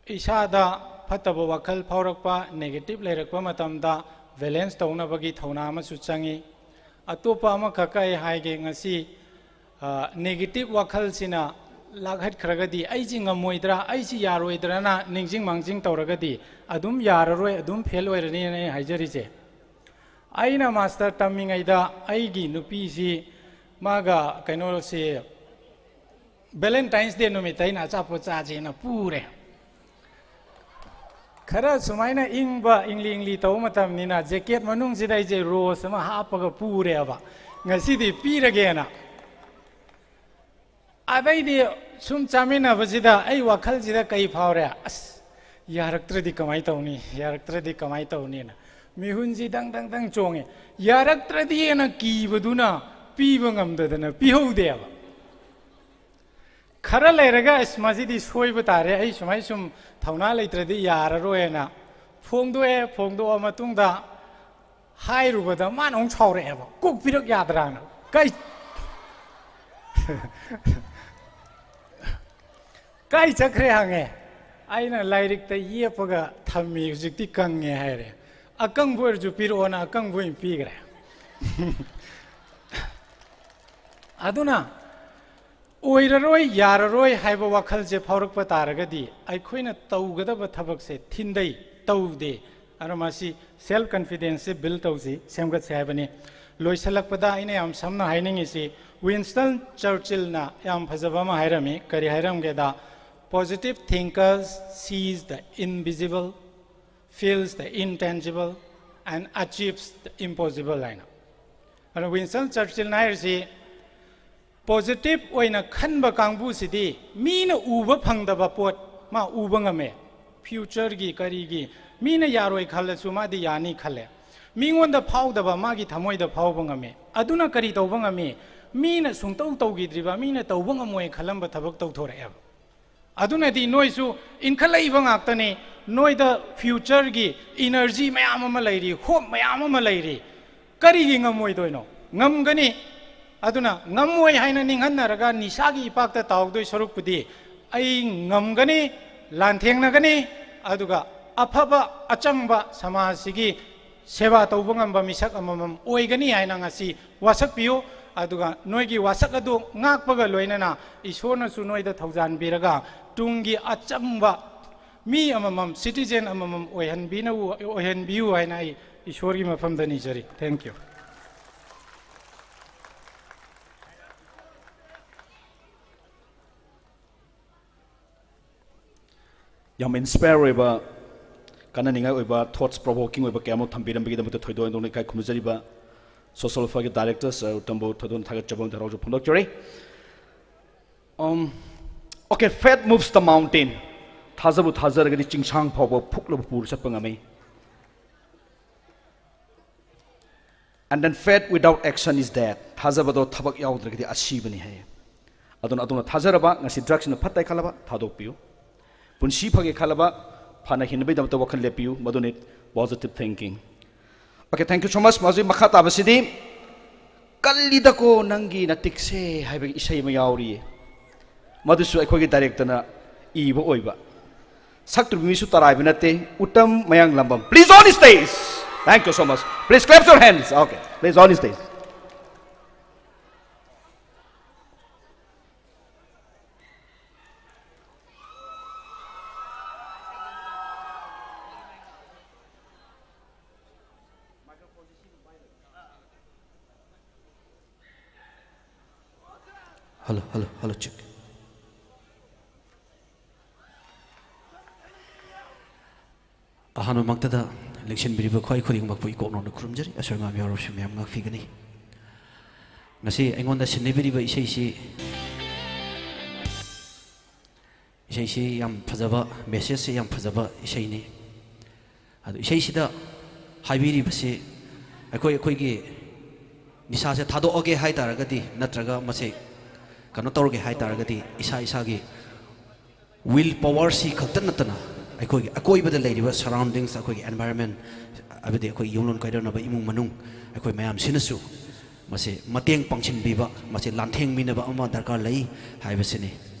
ꯏꯁꯥꯗ ꯐꯠꯇꯕ ꯋꯥꯈꯜ ꯐꯥꯎꯔꯛꯄ, negative ꯂꯩꯔꯛꯄ ꯃꯇꯝꯗ balance ꯇꯧꯅꯕꯒꯤ ꯊꯧꯅꯥ ꯑꯃꯁꯨ ꯆꯪꯉꯤ꯫ ꯑꯇꯣꯞꯄ ꯑꯃꯈꯛꯀ ꯑꯩ ꯍꯥꯏꯒꯦ꯫ ꯉꯁꯤ ꯅꯦꯒꯦꯇꯤꯚ ꯋꯥꯈꯜꯁꯤꯅ ꯂꯥꯛꯍꯠꯈ꯭ꯔꯒꯗꯤ, ꯑꯩꯁꯤ ꯉꯝꯃꯣꯏꯗ꯭ꯔꯥ, ꯑꯩꯁꯤ ꯌꯥꯔꯣꯏꯗ꯭ꯔꯅ ꯅꯤꯡꯁꯤꯡ ꯃꯥꯡꯖꯤꯡ ꯇꯧꯔꯒꯗꯤ ꯑꯗꯨꯝ ꯌꯥꯔꯔꯣꯏ, ꯑꯗꯨꯝ ꯐꯦꯜ ꯑꯣꯏꯔꯅꯤꯅ ꯑꯩ ꯍꯥꯏꯖꯔꯤꯁꯦ꯫ ꯑꯩꯅ ꯃꯥꯁꯇꯔ ꯇꯝꯃꯤꯉꯩꯗ ꯑꯩꯒꯤ ꯅꯨꯄꯤꯁꯤ ꯃꯥꯒ ꯀꯩꯅꯣꯁꯤ ꯚꯦꯂꯦꯟꯇꯥꯏꯟꯁ ꯗꯦ ꯅꯨꯃꯤꯠꯇ ꯑꯩꯅ ꯑꯆꯥꯄꯣꯠ ꯆꯥꯁꯦꯅ ꯄꯨꯔꯦ꯫ ꯈꯔ ꯁꯨꯃꯥꯏꯅ ꯏꯪꯕ, ꯏꯪꯂꯤ ꯏꯪꯂꯤ ꯇꯧꯕ ꯃꯇꯝꯅꯤꯅ ꯖꯦꯀꯦꯠ ꯃꯅꯨꯡꯁꯤꯗ ꯑꯩꯁꯦ ꯔꯣꯁ ꯑꯃ ꯍꯥꯞꯄꯒ ꯄꯨꯔꯦꯕ, ꯉꯁꯤꯗꯤ ꯄꯤꯔꯒꯦꯅ꯫ ꯑꯗꯩꯗꯤ ꯁꯨꯝ ꯆꯥꯃꯤꯟꯅꯕꯁꯤꯗ ꯑꯩ ꯋꯥꯈꯜꯁꯤꯗ ꯀꯩ ꯐꯥꯎꯔꯦ? ꯑꯁ, ꯌꯥꯔꯛꯇ꯭ꯔꯗꯤ ꯀꯃꯥꯏꯅ ꯇꯧꯅꯤ? ꯌꯥꯔꯛꯇ꯭ꯔꯗꯤ ꯀꯃꯥꯏꯅ ꯇꯧꯅꯤꯅ ꯃꯤꯍꯨꯟꯁꯤ ꯗꯪ ꯗꯪ ꯗꯪ ꯆꯣꯡꯉꯦ꯫ ꯌꯥꯔꯛꯇ꯭ꯔꯗꯤꯅ ꯀꯤꯕꯗꯨꯅ ꯄꯤꯕ ꯉꯝꯗꯗꯅ ꯄꯤꯍꯧꯗꯦꯕ꯫ ꯈꯔ ꯂꯩꯔꯒ, "ꯑꯁ, ꯃꯁꯤꯗꯤ ꯁꯣꯏꯕ ꯇꯥꯔꯦ, ꯑꯩ ꯁꯨꯃꯥꯏ ꯁꯨꯝ ꯊꯧꯅꯥ ꯂꯩꯇ꯭ꯔꯗꯤ ꯌꯥꯔꯔꯣꯏꯅ" ꯐꯣꯡꯗꯣꯛꯑꯦ꯫ ꯐꯣꯡꯗꯣꯛꯑ ꯃꯇꯨꯡꯗ ꯍꯥꯏꯔꯨꯕꯗ ꯃꯥꯅ ꯑꯃꯨꯛ ꯁꯥꯎꯔꯛꯑꯦꯕ, "ꯀꯣꯛ ꯄꯤꯔꯛ ꯌꯥꯗ꯭ꯔꯥꯅ?" "ꯀꯥꯏ, ꯀꯥꯏ ꯆꯠꯈ꯭ꯔꯦ?" ꯍꯪꯉꯦ꯫ ꯑꯩꯅ, "ꯂꯥꯏꯔꯤꯛꯇ ꯌꯦꯞꯄꯒ ꯊꯝꯃꯤ, ꯍꯧꯖꯤꯛꯇꯤ ꯀꯪꯉꯦ" ꯍꯥꯏꯔꯦ꯫ "ꯑꯀꯪꯕ ꯑꯣꯏꯔꯁꯨ ꯄꯤꯔꯛꯑꯣꯅ" ꯑꯀꯪꯕ ꯑꯣꯏꯅ ꯄꯤꯈ꯭ꯔꯦ꯫ ꯑꯗꯨꯅ ꯑꯣꯏꯔꯔꯣꯏ, ꯌꯥꯔꯔꯣꯏ ꯍꯥꯏꯕ ꯋꯥꯈꯜꯁꯦ ꯐꯥꯎꯔꯛꯄ ꯇꯥꯔꯒꯗꯤ ꯑꯩꯈꯣꯏꯅ ꯇꯧꯒꯗꯕ ꯊꯕꯛꯁꯦ ꯊꯤꯟꯗꯩ, ꯇꯧꯗꯦ꯫ ꯑꯗꯨꯅ ꯃꯁꯤ ꯁꯦꯜꯐ ꯀꯟꯐꯤꯗꯦꯟꯁꯁꯦ ꯕꯤꯜ ꯇꯧꯁꯤ, ꯁꯦꯝꯒꯠꯁꯤ ꯍꯥꯏꯕꯅꯤ꯫ ꯂꯣꯏꯁꯤꯜꯂꯛꯄꯗ ꯑꯩꯅ ꯌꯥꯝ ꯁꯝꯅ ꯍꯥꯏꯅꯤꯡꯉꯤꯁꯤ, ꯋꯤꯟꯁꯇꯟ ꯆꯔꯆꯤꯜꯅ ꯌꯥꯝ ꯐꯖꯕ ꯑꯃ ꯍꯥꯏꯔꯝꯃꯤ꯫ ꯀꯔꯤ ꯍꯥꯏꯔꯝꯒꯦꯗ? "Positive thinkers sees the invisible, feels the intangible and achieves the impossible" ꯍꯥꯏꯅ꯫ ꯑꯗꯨꯅ ꯋꯤꯟꯁꯇꯟ ꯆꯔꯆꯤꯜꯅ ꯍꯥꯏꯔꯤꯁꯤ, ꯄꯣꯖꯤꯇꯤꯚ ꯑꯣꯏꯅ ꯈꯟꯕ ꯀꯥꯡꯕꯨꯁꯤꯗꯤ ꯃꯤꯅ ꯎꯕ ꯐꯪꯗꯕ ꯄꯣꯠ ꯃꯥ ꯎꯕ ꯉꯝꯃꯦ꯫ ꯐ꯭ꯌꯨꯆꯔꯒꯤ ꯀꯔꯤꯒꯤ ꯃꯤꯅ ꯌꯥꯔꯣꯏ ꯈꯜꯂꯁꯨ ꯃꯥꯗꯤ ꯌꯥꯅꯤ ꯈꯜꯂꯦ꯫ ꯃꯤꯉꯣꯟꯗ ꯐꯥꯎꯗꯕ ꯃꯥꯒꯤ ꯊꯃꯣꯏꯗ ꯐꯥꯎꯕ ꯉꯝꯃꯤ꯫ ꯑꯗꯨꯅ ꯀꯔꯤ ꯇꯧꯕ ꯉꯝꯃꯤ? ꯃꯤꯅ ꯁꯨꯡꯇꯧ ꯇꯧꯈꯤꯗ꯭ꯔꯤꯕ, ꯃꯤꯅ ꯇꯧꯕ ꯉꯝꯃꯣꯏ ꯈꯜꯂꯝꯕ ꯊꯕꯛ ꯇꯧꯊꯣꯔꯛꯑꯦꯕ꯫ ꯑꯗꯨꯅꯗꯤ ꯅꯣꯏꯁꯨ ꯏꯟꯈꯠꯂꯛꯏꯕ ꯉꯥꯛꯇꯅꯤ꯫ ꯅꯣꯏꯗ ꯐ꯭ꯌꯨꯆꯔꯒꯤ ꯏꯅꯔꯖꯤ ꯃꯌꯥꯝ ꯑꯃ ꯂꯩꯔꯤ, ꯍꯣꯞ ꯃꯌꯥꯝ ꯑꯃ ꯂꯩꯔꯤ꯫ ꯀꯔꯤꯒꯤ ꯉꯝꯃꯣꯏꯗꯣꯏꯅꯣ? ꯉꯝꯒꯅꯤ꯫ ꯑꯗꯨꯅ ꯉꯝꯃꯣꯏ ꯍꯥꯏꯅ ꯅꯤꯡꯍꯟꯅꯔꯒ ꯅꯤꯁꯥꯒꯤ ꯏꯄꯥꯛꯇ ꯇꯥꯎꯗꯣꯏ ꯁꯔꯨꯛꯄꯨꯗꯤ, "ꯑꯩ ꯉꯝꯒꯅꯤ, ꯂꯥꯟꯊꯦꯡꯅꯒꯅꯤ, ꯑꯗꯨꯒ ꯑꯐꯕ ꯑꯆꯪꯕ ꯁꯃꯥꯖꯁꯤꯒꯤ ꯁꯦꯕꯥ ꯇꯧꯕ ꯉꯝꯕ ꯃꯤꯁꯛ ꯑꯃꯃꯝ ꯑꯣꯏꯒꯅꯤ ꯍꯥꯏꯅ ꯉꯁꯤ ꯋꯥꯁꯛꯄꯤꯌꯨ꯫ ꯑꯗꯨꯒ ꯅꯣꯏꯒꯤ ꯋꯥꯁꯛ ꯑꯗꯨ ꯉꯥꯛꯄꯒ ꯂꯣꯏꯅꯅ ꯏꯁꯣꯔꯅꯁꯨ ꯅꯣꯏꯗ ꯊꯧꯖꯥꯟꯕꯤꯔꯒ ꯇꯨꯡꯒꯤ ꯑꯆꯝꯕ ꯃꯤ ꯑꯃꯃꯝ, citizen ꯑꯃꯃꯝ ꯑꯣꯏꯍꯟꯕꯤꯅ-, ꯑꯣꯏꯍꯟꯕꯤꯌꯨ ꯍꯥꯏꯅ ꯑꯩ ꯏꯁꯣꯔꯒꯤ ꯃꯐꯝꯗ ꯅꯤꯖꯔꯤ꯫ Thank you꯫ ꯌꯥꯝ inspire ꯑꯣꯏꯕ, ꯀꯥꯟꯅꯅꯤꯡꯉꯥꯏ ꯑꯣꯏꯕ, thoughts provoking ꯑꯣꯏꯕ ꯀꯌꯥ ꯑꯃ ꯊꯝꯕꯤꯔꯝꯕꯒꯤꯗꯃꯛꯇ ꯊꯣꯏꯗꯣꯛ ꯍꯦꯟꯗꯣꯛꯅ ꯏꯀꯥꯏ ꯈꯨꯝꯅꯖꯔꯤꯕ Social Welfare ꯒꯤ Director Sir ꯎꯇꯝꯕꯨ ꯊꯣꯏꯗꯣꯛꯅ ꯊꯥꯒꯠꯆꯕ ꯑꯃꯗꯤ ꯍꯔꯥꯎꯖꯕ ꯐꯣꯡꯗꯣꯛꯆꯔꯤ꯫ Um, okay, faith moves the mountain. ꯊꯥꯖꯕꯨ ꯊꯥꯖꯔꯒꯗꯤ ꯆꯤꯡꯁꯥꯡ ꯐꯥꯎꯕ ꯐꯨꯛꯂꯕ ꯄꯨꯔ ꯆꯠꯄ ꯉꯝꯃꯤ꯫ And then faith without action is dead. ꯊꯥꯖꯕꯗꯣ ꯊꯕꯛ ꯌꯥꯎꯗ꯭ꯔꯒꯗꯤ ꯑꯁꯤꯕꯅꯤ ꯍꯥꯏꯌꯦ꯫ ꯑꯗꯨꯅ ꯑꯗꯣꯝꯅ ꯊꯥꯖꯔꯕ, ꯉꯁꯤ drugs ꯅ ꯐꯠꯇꯦ ꯈꯜꯂꯕ, ꯊꯥꯗꯣꯛꯄꯤꯌꯨ꯫ ꯄꯨꯟꯁꯤ ꯐꯒꯦ ꯈꯜꯂꯕ, ꯐꯅ ꯍꯤꯡꯅꯕꯒꯤꯗꯃꯛꯇ ꯋꯥꯈꯜ ꯂꯦꯞꯄꯤꯌꯨ꯫ ꯃꯗꯨꯅꯤ positive thinking. Okay, thank you so much. ꯍꯧꯖꯤꯛ ꯃꯈꯥ ꯇꯥꯕꯁꯤꯗꯤ "ꯀꯜꯂꯤꯗꯀꯣ ꯅꯪꯒꯤ ꯅꯇꯤꯛꯁꯦ" ꯍꯥꯏꯕꯒꯤ ꯏꯁꯩ ꯑꯃ ꯌꯥꯎꯔꯤꯌꯦ꯫ ꯃꯗꯨꯁꯨ ꯑꯩꯈꯣꯏꯒꯤ director ꯅ ꯏꯕ ꯑꯣꯏꯕ꯫ ꯁꯛꯇꯨꯔꯤꯕ ꯃꯤꯁꯨ ꯇꯔꯥꯏꯕ ꯅꯠꯇꯦ, ꯎꯇꯝ ꯃꯌꯥꯡꯂꯝꯕꯝ꯫ Please on stage. Thank you so much. Please clap your hands. Okay, please on stage. Hello, hello, hello, check. ꯑꯍꯥꯟꯕꯃꯛꯇꯗ ꯂꯦꯡꯁꯤꯟꯕꯤꯔꯤꯕ ꯈ꯭ꯋꯥꯏ ꯈꯨꯗꯤꯡꯃꯛꯄꯨ ꯏꯀꯣꯛꯅꯧꯅ ꯈꯨꯔꯨꯝꯖꯔꯤ꯫ ꯑꯁꯣꯏ ꯑꯉꯥꯝ ꯌꯥꯎꯔꯕꯁꯨ ꯃꯌꯥꯝ ꯉꯥꯛꯄꯤꯒꯅꯤ꯫ ꯉꯁꯤ ꯑꯩꯉꯣꯟꯗ ꯁꯤꯟꯅꯕꯤꯔꯤꯕ ꯏꯁꯩꯁꯤ, ꯏꯁꯩꯁꯤ ꯌꯥꯝ ꯐꯖꯕ, message ꯁꯤ ꯌꯥꯝ ꯐꯖꯕ ꯏꯁꯩꯅꯤ꯫ ꯑꯗꯨ ꯏꯁꯩꯁꯤꯗ ꯍꯥꯏꯕꯤꯔꯤꯕꯁꯤ, ꯑꯩꯈꯣꯏ ꯑꯩꯈꯣꯏꯒꯤ ꯅꯤꯁꯥꯁꯦ ꯊꯥꯗꯣꯛꯑꯒꯦ ꯍꯥꯏ ꯇꯥꯔꯒꯗꯤ, ꯅꯠꯇ꯭ꯔꯒ ꯃꯁꯦ ꯀꯩꯅꯣ ꯇꯧꯔꯒꯦ ꯍꯥꯏ ꯇꯥꯔꯒꯗꯤ, ꯏꯁꯥ ꯏꯁꯥꯒꯤ will power ꯁꯤ ꯈꯛꯇ ꯅꯠꯇꯅ, ꯑꯩꯈꯣꯏꯒꯤ ꯑꯀꯣꯏꯕꯗ ꯂꯩꯔꯤꯕ surroundings, ꯑꯩꯈꯣꯏꯒꯤ environment, ꯍꯥꯏꯕꯗꯤ ꯑꯩꯈꯣꯏ ꯌꯨꯝꯂꯣꯟ ꯀꯩꯔꯣꯟꯅꯕ, ꯏꯃꯨꯡ ꯃꯅꯨꯡ, ꯑꯩꯈꯣꯏ ꯃꯌꯥꯝꯁꯤꯅꯁꯨ ꯃꯁꯤ ꯃꯇꯦꯡ ꯄꯥꯡꯁꯤꯟꯕꯤꯕ, ꯃꯁꯤ ꯂꯥꯟꯊꯦꯡꯃꯤꯟꯅꯕ ꯑꯃ ꯗꯔꯀꯥꯔ ꯂꯩ ꯍꯥꯏꯕꯁꯤꯅꯤ,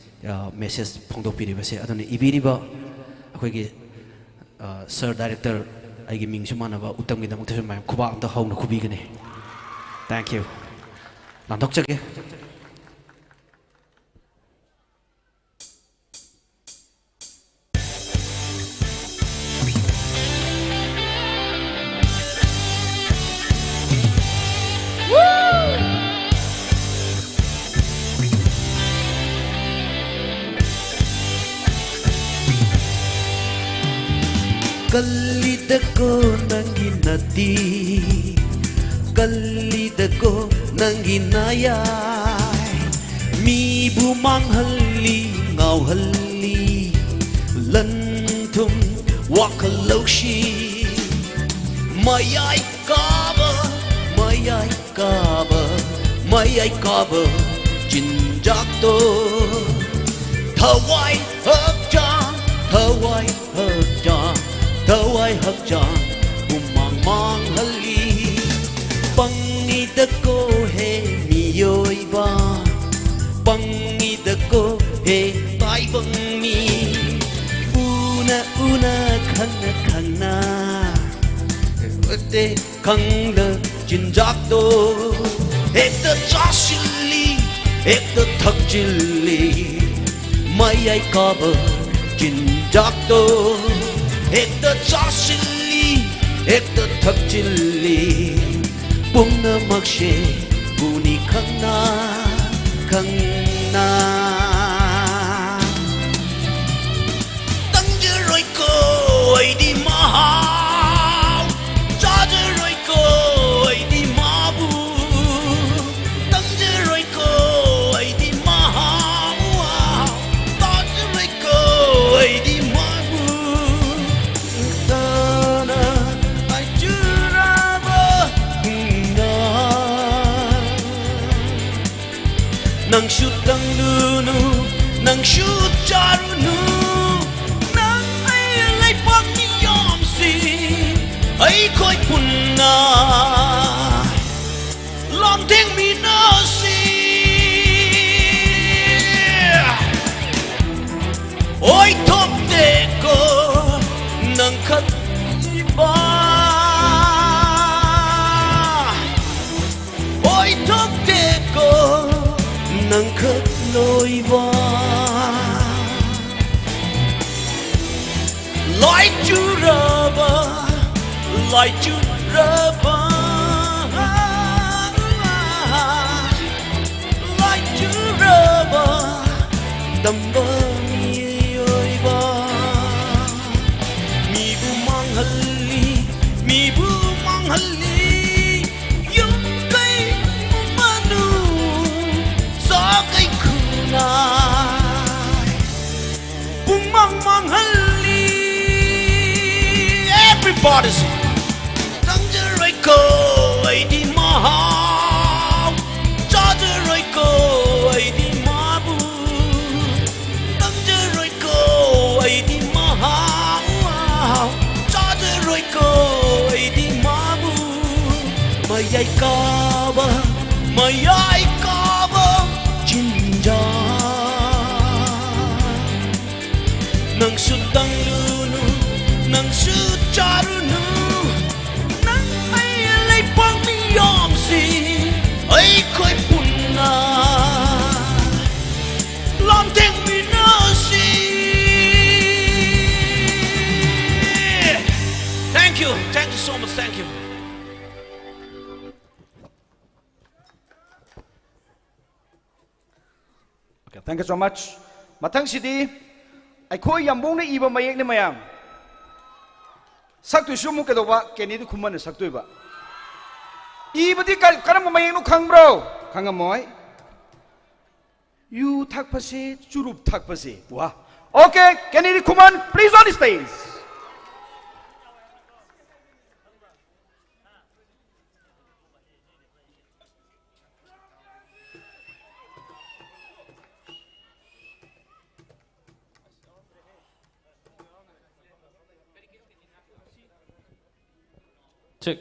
ꯑ, message ꯐꯣꯡꯗꯣꯛꯄꯤꯔꯤꯕꯁꯦ꯫ ꯑꯗꯨꯅ ꯏꯕꯤꯔꯤꯕ ꯑꯩꯈꯣꯏꯒꯤ, ꯑ, sir director ꯑꯩꯒꯤ ꯃꯤꯡꯁꯨ ꯃꯥꯟꯅꯕ ꯎꯇꯝꯒꯤꯗꯃꯛꯇꯁꯨ ꯃꯌꯥꯝ ꯈꯨꯕꯥꯛ ꯑꯝꯇ ꯍꯧꯅ ꯈꯨꯕꯤꯒꯅꯤ꯫ Thank you꯫ ꯂꯥꯟꯊꯣꯛꯆꯒꯦ꯫ ꯀꯜꯂꯤꯗꯀꯣ ꯅꯪꯒꯤ ꯅꯥꯇꯤ, ꯀꯜꯂꯤꯗꯀꯣ ꯅꯪꯒꯤ ꯅꯌꯥꯏ꯫ ꯃꯤꯕꯨ ꯃꯥꯡꯍꯜꯂꯤ, ꯉꯥꯎꯍꯜꯂꯤ, ꯂꯟ ꯊꯨꯝ ꯋꯥꯈꯜ ꯂꯧꯁꯤ꯫ ꯃꯌꯥꯏ ꯀꯥꯕ, ꯃꯌꯥꯏ ꯀꯥꯕ, ꯃꯌꯥꯏ ꯀꯥꯕ ꯆꯤꯟꯖꯥꯛꯇꯣ꯫ ꯊꯋꯥꯏ ꯍꯛꯆꯥꯡ, ꯊꯋꯥꯏ ꯍꯛꯆꯥꯡ, ꯊꯋꯥꯏ ꯍꯛꯆꯥꯡ ꯍꯨꯃꯥꯡ ꯃꯥꯡꯍꯜꯂꯤ꯫ ꯄꯪꯉꯤꯗꯀꯣ ꯍꯦ ꯃꯤꯑꯣꯏꯕ, ꯄꯪꯉꯤꯗꯀꯣ ꯍꯦ ꯇꯥꯏꯕꯪ ꯃꯤ꯫ ꯎꯅ ꯎꯅ ꯈꯪꯅ ꯈꯪꯅ ꯎꯠꯇꯦ ꯈꯪꯗ ꯆꯤꯟꯖꯥꯛꯇꯣ꯫ ꯍꯦꯛꯇ ꯆꯥꯁꯤꯜꯂꯤ, ꯍꯦꯛꯇ ꯊꯛꯆꯤꯜꯂꯤ, ꯃꯌꯥꯏ ꯀꯥꯕ ꯆꯤꯟꯖꯥꯛꯇꯣ꯫ ꯍꯦꯛꯇ ꯆꯥꯁꯤꯜꯂꯤ, ꯍꯦꯛꯇ ꯊꯛꯆꯤꯜꯂꯤ, ꯄꯨꯝꯅꯃꯛꯁꯦ ꯎꯅꯤ ꯈꯪꯅ ꯈꯪꯅ꯫ ꯇꯪꯖꯔꯣꯏꯀꯣ ꯑꯩꯗꯤ ꯃꯍꯥꯎ, ꯆꯥꯖꯔꯣꯏꯀꯣ ꯑꯩꯗꯤ ꯃꯥꯕꯨ꯫ ꯇꯪꯖꯔꯣꯏꯀꯣ ꯑꯩꯗꯤ ꯃꯍꯥꯎ, ꯆꯥꯖꯔꯣꯏꯀꯣ ꯑꯩꯗꯤ ꯃꯥꯕꯨ꯫ ꯇꯅ ꯑꯩ ꯆꯨꯔꯕ ꯅꯪꯁꯨ ꯇꯪꯂꯨꯅꯨ, ꯅꯪꯁꯨ ꯆꯥꯔꯨꯅꯨ꯫ ꯅꯪ ꯑꯩ ꯂꯩꯄꯥꯛ ꯃꯤꯌꯥꯝ ꯈꯛ ꯂꯣꯏꯕ꯫ ꯂꯥꯏꯆꯨꯔꯕ, ꯂꯥꯏꯆꯨꯔꯕ, ꯂꯥꯏꯆꯨꯔꯕ ꯇꯝꯕ ꯃꯤꯑꯣꯏꯕ꯫ ꯃꯤꯕꯨ ꯃꯥꯡꯍꯜꯂꯤ, ꯃꯤꯕꯨ ꯃꯥꯡꯍꯜꯂꯤ꯫ ꯌꯨꯝ ꯀꯩ ꯃꯃꯥꯅꯨ ꯁꯥ ꯀꯩ ꯈꯨꯟꯅꯥꯏ ꯄꯨꯡꯃꯥꯡ ꯃꯥꯡꯍꯜꯂꯤ꯫ Everybody sing. ꯇꯝꯖꯔꯣꯏꯀꯣ ꯑꯩꯗꯤ ꯃꯍꯥꯎ, ꯆꯥꯖꯔꯣꯏꯀꯣ ꯑꯩꯗꯤ ꯃꯥꯕꯨ꯫ ꯇꯝꯖꯔꯣꯏꯀꯣ ꯑꯩꯗꯤ ꯃꯍꯥꯎ, ꯆꯥꯖꯔꯣꯏꯀꯣ ꯑꯩꯗꯤ ꯃꯥꯕꯨ꯫ ꯃꯌꯥꯏ ꯀꯥꯕ, ꯃꯌꯥꯏ ꯀꯥꯕ ꯆꯤꯟꯖꯥꯛ꯫ ꯅꯪꯁꯨ ꯇꯪꯂꯨꯅꯨ, ꯅꯪꯁꯨ ꯆꯥꯔꯨꯅꯨ꯫ ꯅꯪ ꯑꯩ ꯂꯩꯄꯥꯛ ꯃꯤꯌꯥꯝꯁꯤ ꯑꯩꯈꯣꯏ ꯄꯨꯟꯅ ꯂꯥꯟꯊꯦꯡꯃꯤꯟꯅꯁꯤ꯫ Thank you, thank you so much, thank you. Okay, thank you so much. ꯃꯊꯪꯁꯤꯗꯤ ꯑꯩꯈꯣꯏ ꯌꯥꯝꯕꯨꯡꯅ ꯏꯕ ꯃꯌꯦꯛꯅꯤ ꯃꯌꯥꯝ꯫ ꯁꯛꯇꯣꯏꯁꯨ ꯑꯃꯨꯛ ꯀꯩꯗꯧꯕ? ꯀꯦꯅꯤꯗꯤ ꯈꯨꯃꯟꯅ ꯁꯛꯇꯣꯏꯕ꯫ ꯏꯕꯗꯤ ꯀꯔ-, ꯀꯔꯝꯕ ꯃꯌꯦꯛꯅꯣ ꯈꯪꯕ꯭ꯔꯣ? ꯈꯪꯉꯝꯃꯣꯏ꯫ ꯌꯨ ꯊꯛꯄꯁꯦ, ꯆꯨꯔꯨꯞ ꯊꯛꯄꯁꯦ꯫ ꯋꯥ꯫ Okay, Kennedy Khuman, please on the stage. Check.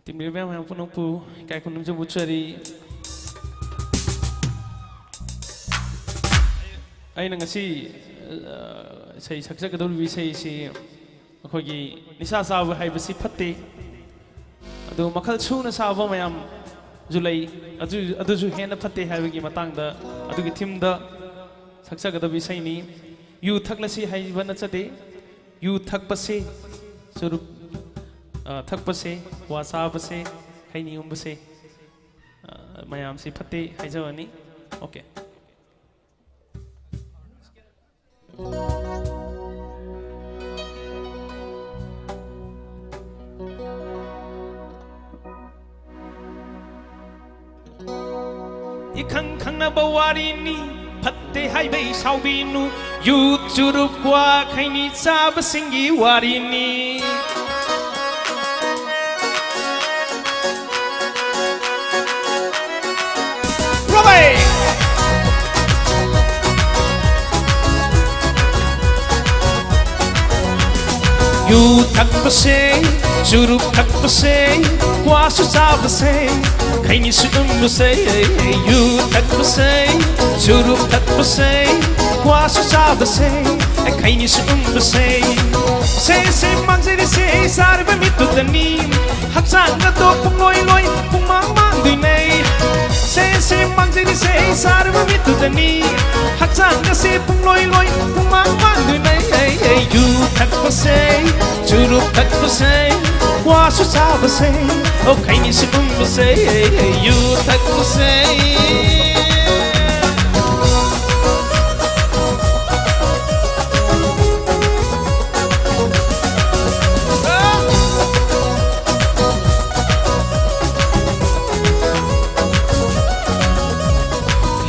Team leader ꯃꯌꯥꯝ ꯄꯨꯝꯅꯃꯛꯄꯨ ꯏꯀꯥꯏ ꯈꯨꯝꯅꯖꯕ ꯎꯠꯆꯔꯤ꯫ ꯑꯩꯅ ꯉꯁꯤ, ꯑ, ꯏꯁꯩ ꯁꯛꯆꯒꯗꯧꯔꯤꯕ ꯏꯁꯩꯁꯤ ꯑꯩꯈꯣꯏꯒꯤ ꯅꯤꯁꯥ ꯆꯥꯕ ꯍꯥꯏꯕꯁꯤ ꯐꯠꯇꯦ꯫ ꯑꯗꯨ ꯃꯈꯜ ꯁꯨꯅ ꯆꯥꯕ ꯃꯌꯥꯝ ꯁꯨ ꯂꯩ꯫ ꯑꯗꯨ, ꯑꯗꯨꯁꯨ ꯍꯦꯟꯅ ꯐꯠꯇꯦ ꯍꯥꯏꯕꯒꯤ ꯃꯇꯥꯡꯗ ꯑꯗꯨꯒꯤ ꯊꯤꯝꯗ ꯁꯛꯆꯒꯗꯕ ꯏꯁꯩꯅꯤ꯫ ꯌꯨ ꯊꯛꯂꯁꯤ ꯍꯥꯏꯕ ꯅꯠꯆꯗꯦ꯫ ꯌꯨ ꯊꯛꯄꯁꯦ, ꯆꯨꯔꯨꯞ, ꯑ, ꯊꯛꯄꯁꯦ, ꯀ꯭ꯋꯥ ꯆꯥꯕꯁꯦ, ꯈꯩꯅꯤ ꯍꯨꯝꯕꯁꯦ, ꯑ, ꯃꯌꯥꯝꯁꯤ ꯐꯠꯇꯦ ꯍꯥꯏꯖꯕꯅꯤ꯫ ꯑꯣꯀꯦ꯫ ꯏꯈꯪ ꯈꯪꯅꯕ ꯋꯥꯔꯤꯅꯤ, ꯐꯠꯇꯦ ꯍꯥꯏꯕꯩ ꯁꯥꯎꯕꯤꯅꯨ, ꯌꯨ ꯆꯨꯔꯨꯞ ꯀ꯭ꯋꯥ ꯈꯩꯅꯤ ꯆꯥꯕꯁꯤꯡꯒꯤ ꯋꯥꯔꯤꯅꯤ꯫ ꯔꯣꯕꯦ! ꯌꯨ ꯊꯛꯄꯁꯦ, ꯆꯨꯔꯨꯞ ꯊꯛꯄꯁꯦ, ꯀ꯭ꯋꯥꯁꯨ ꯆꯥꯕꯁꯦ, ꯈꯩꯅꯤꯁꯨ ꯎꯝꯕꯁꯦ, ꯌꯨ ꯊꯛꯄꯁꯦ, ꯆꯨꯔꯨꯞ ꯊꯛꯄꯁꯦ, ꯀ꯭ꯋꯥꯁꯨ ꯆꯥꯕꯁꯦ, ꯈꯩꯅꯤꯁꯨ ꯎꯝꯕꯁꯦ꯫ ꯁꯦ, ꯁꯦ, ꯃꯥꯡꯖꯔꯤꯁꯦ, ꯆꯥꯔꯕ ꯃꯤꯠꯇꯨꯗꯅꯤ꯫ ꯍꯛꯆꯥꯡ ꯑꯗꯣ ꯄꯨꯡꯂꯣꯏ ꯂꯣꯏ, ꯄꯨꯡꯃꯥꯡ ꯃꯥꯡꯗꯣꯏꯅꯦ꯫ ꯁꯦ, ꯁꯦ, ꯃꯥꯡꯖꯔꯤꯁꯦ, ꯆꯥꯔꯕ ꯃꯤꯠꯇꯨꯗꯅꯤ꯫ ꯍꯛꯆꯥꯡ ꯑꯁꯦ ꯄꯨꯡꯂꯣꯏ ꯂꯣꯏ, ꯄꯨꯡꯃꯥꯡ ꯃꯥꯡꯗꯣꯏꯅꯦ꯫ ꯌꯨ ꯊꯛꯄꯁꯦ, ꯆꯨꯔꯨꯞ ꯊꯛꯄꯁꯦ, ꯀ꯭ꯋꯥꯁꯨ ꯆꯥꯕꯁꯦ, ꯑꯣ, ꯈꯩꯅꯤꯁꯨ ꯎꯝꯕꯁꯦ, ꯌꯨ ꯊꯛꯄꯁꯦ꯫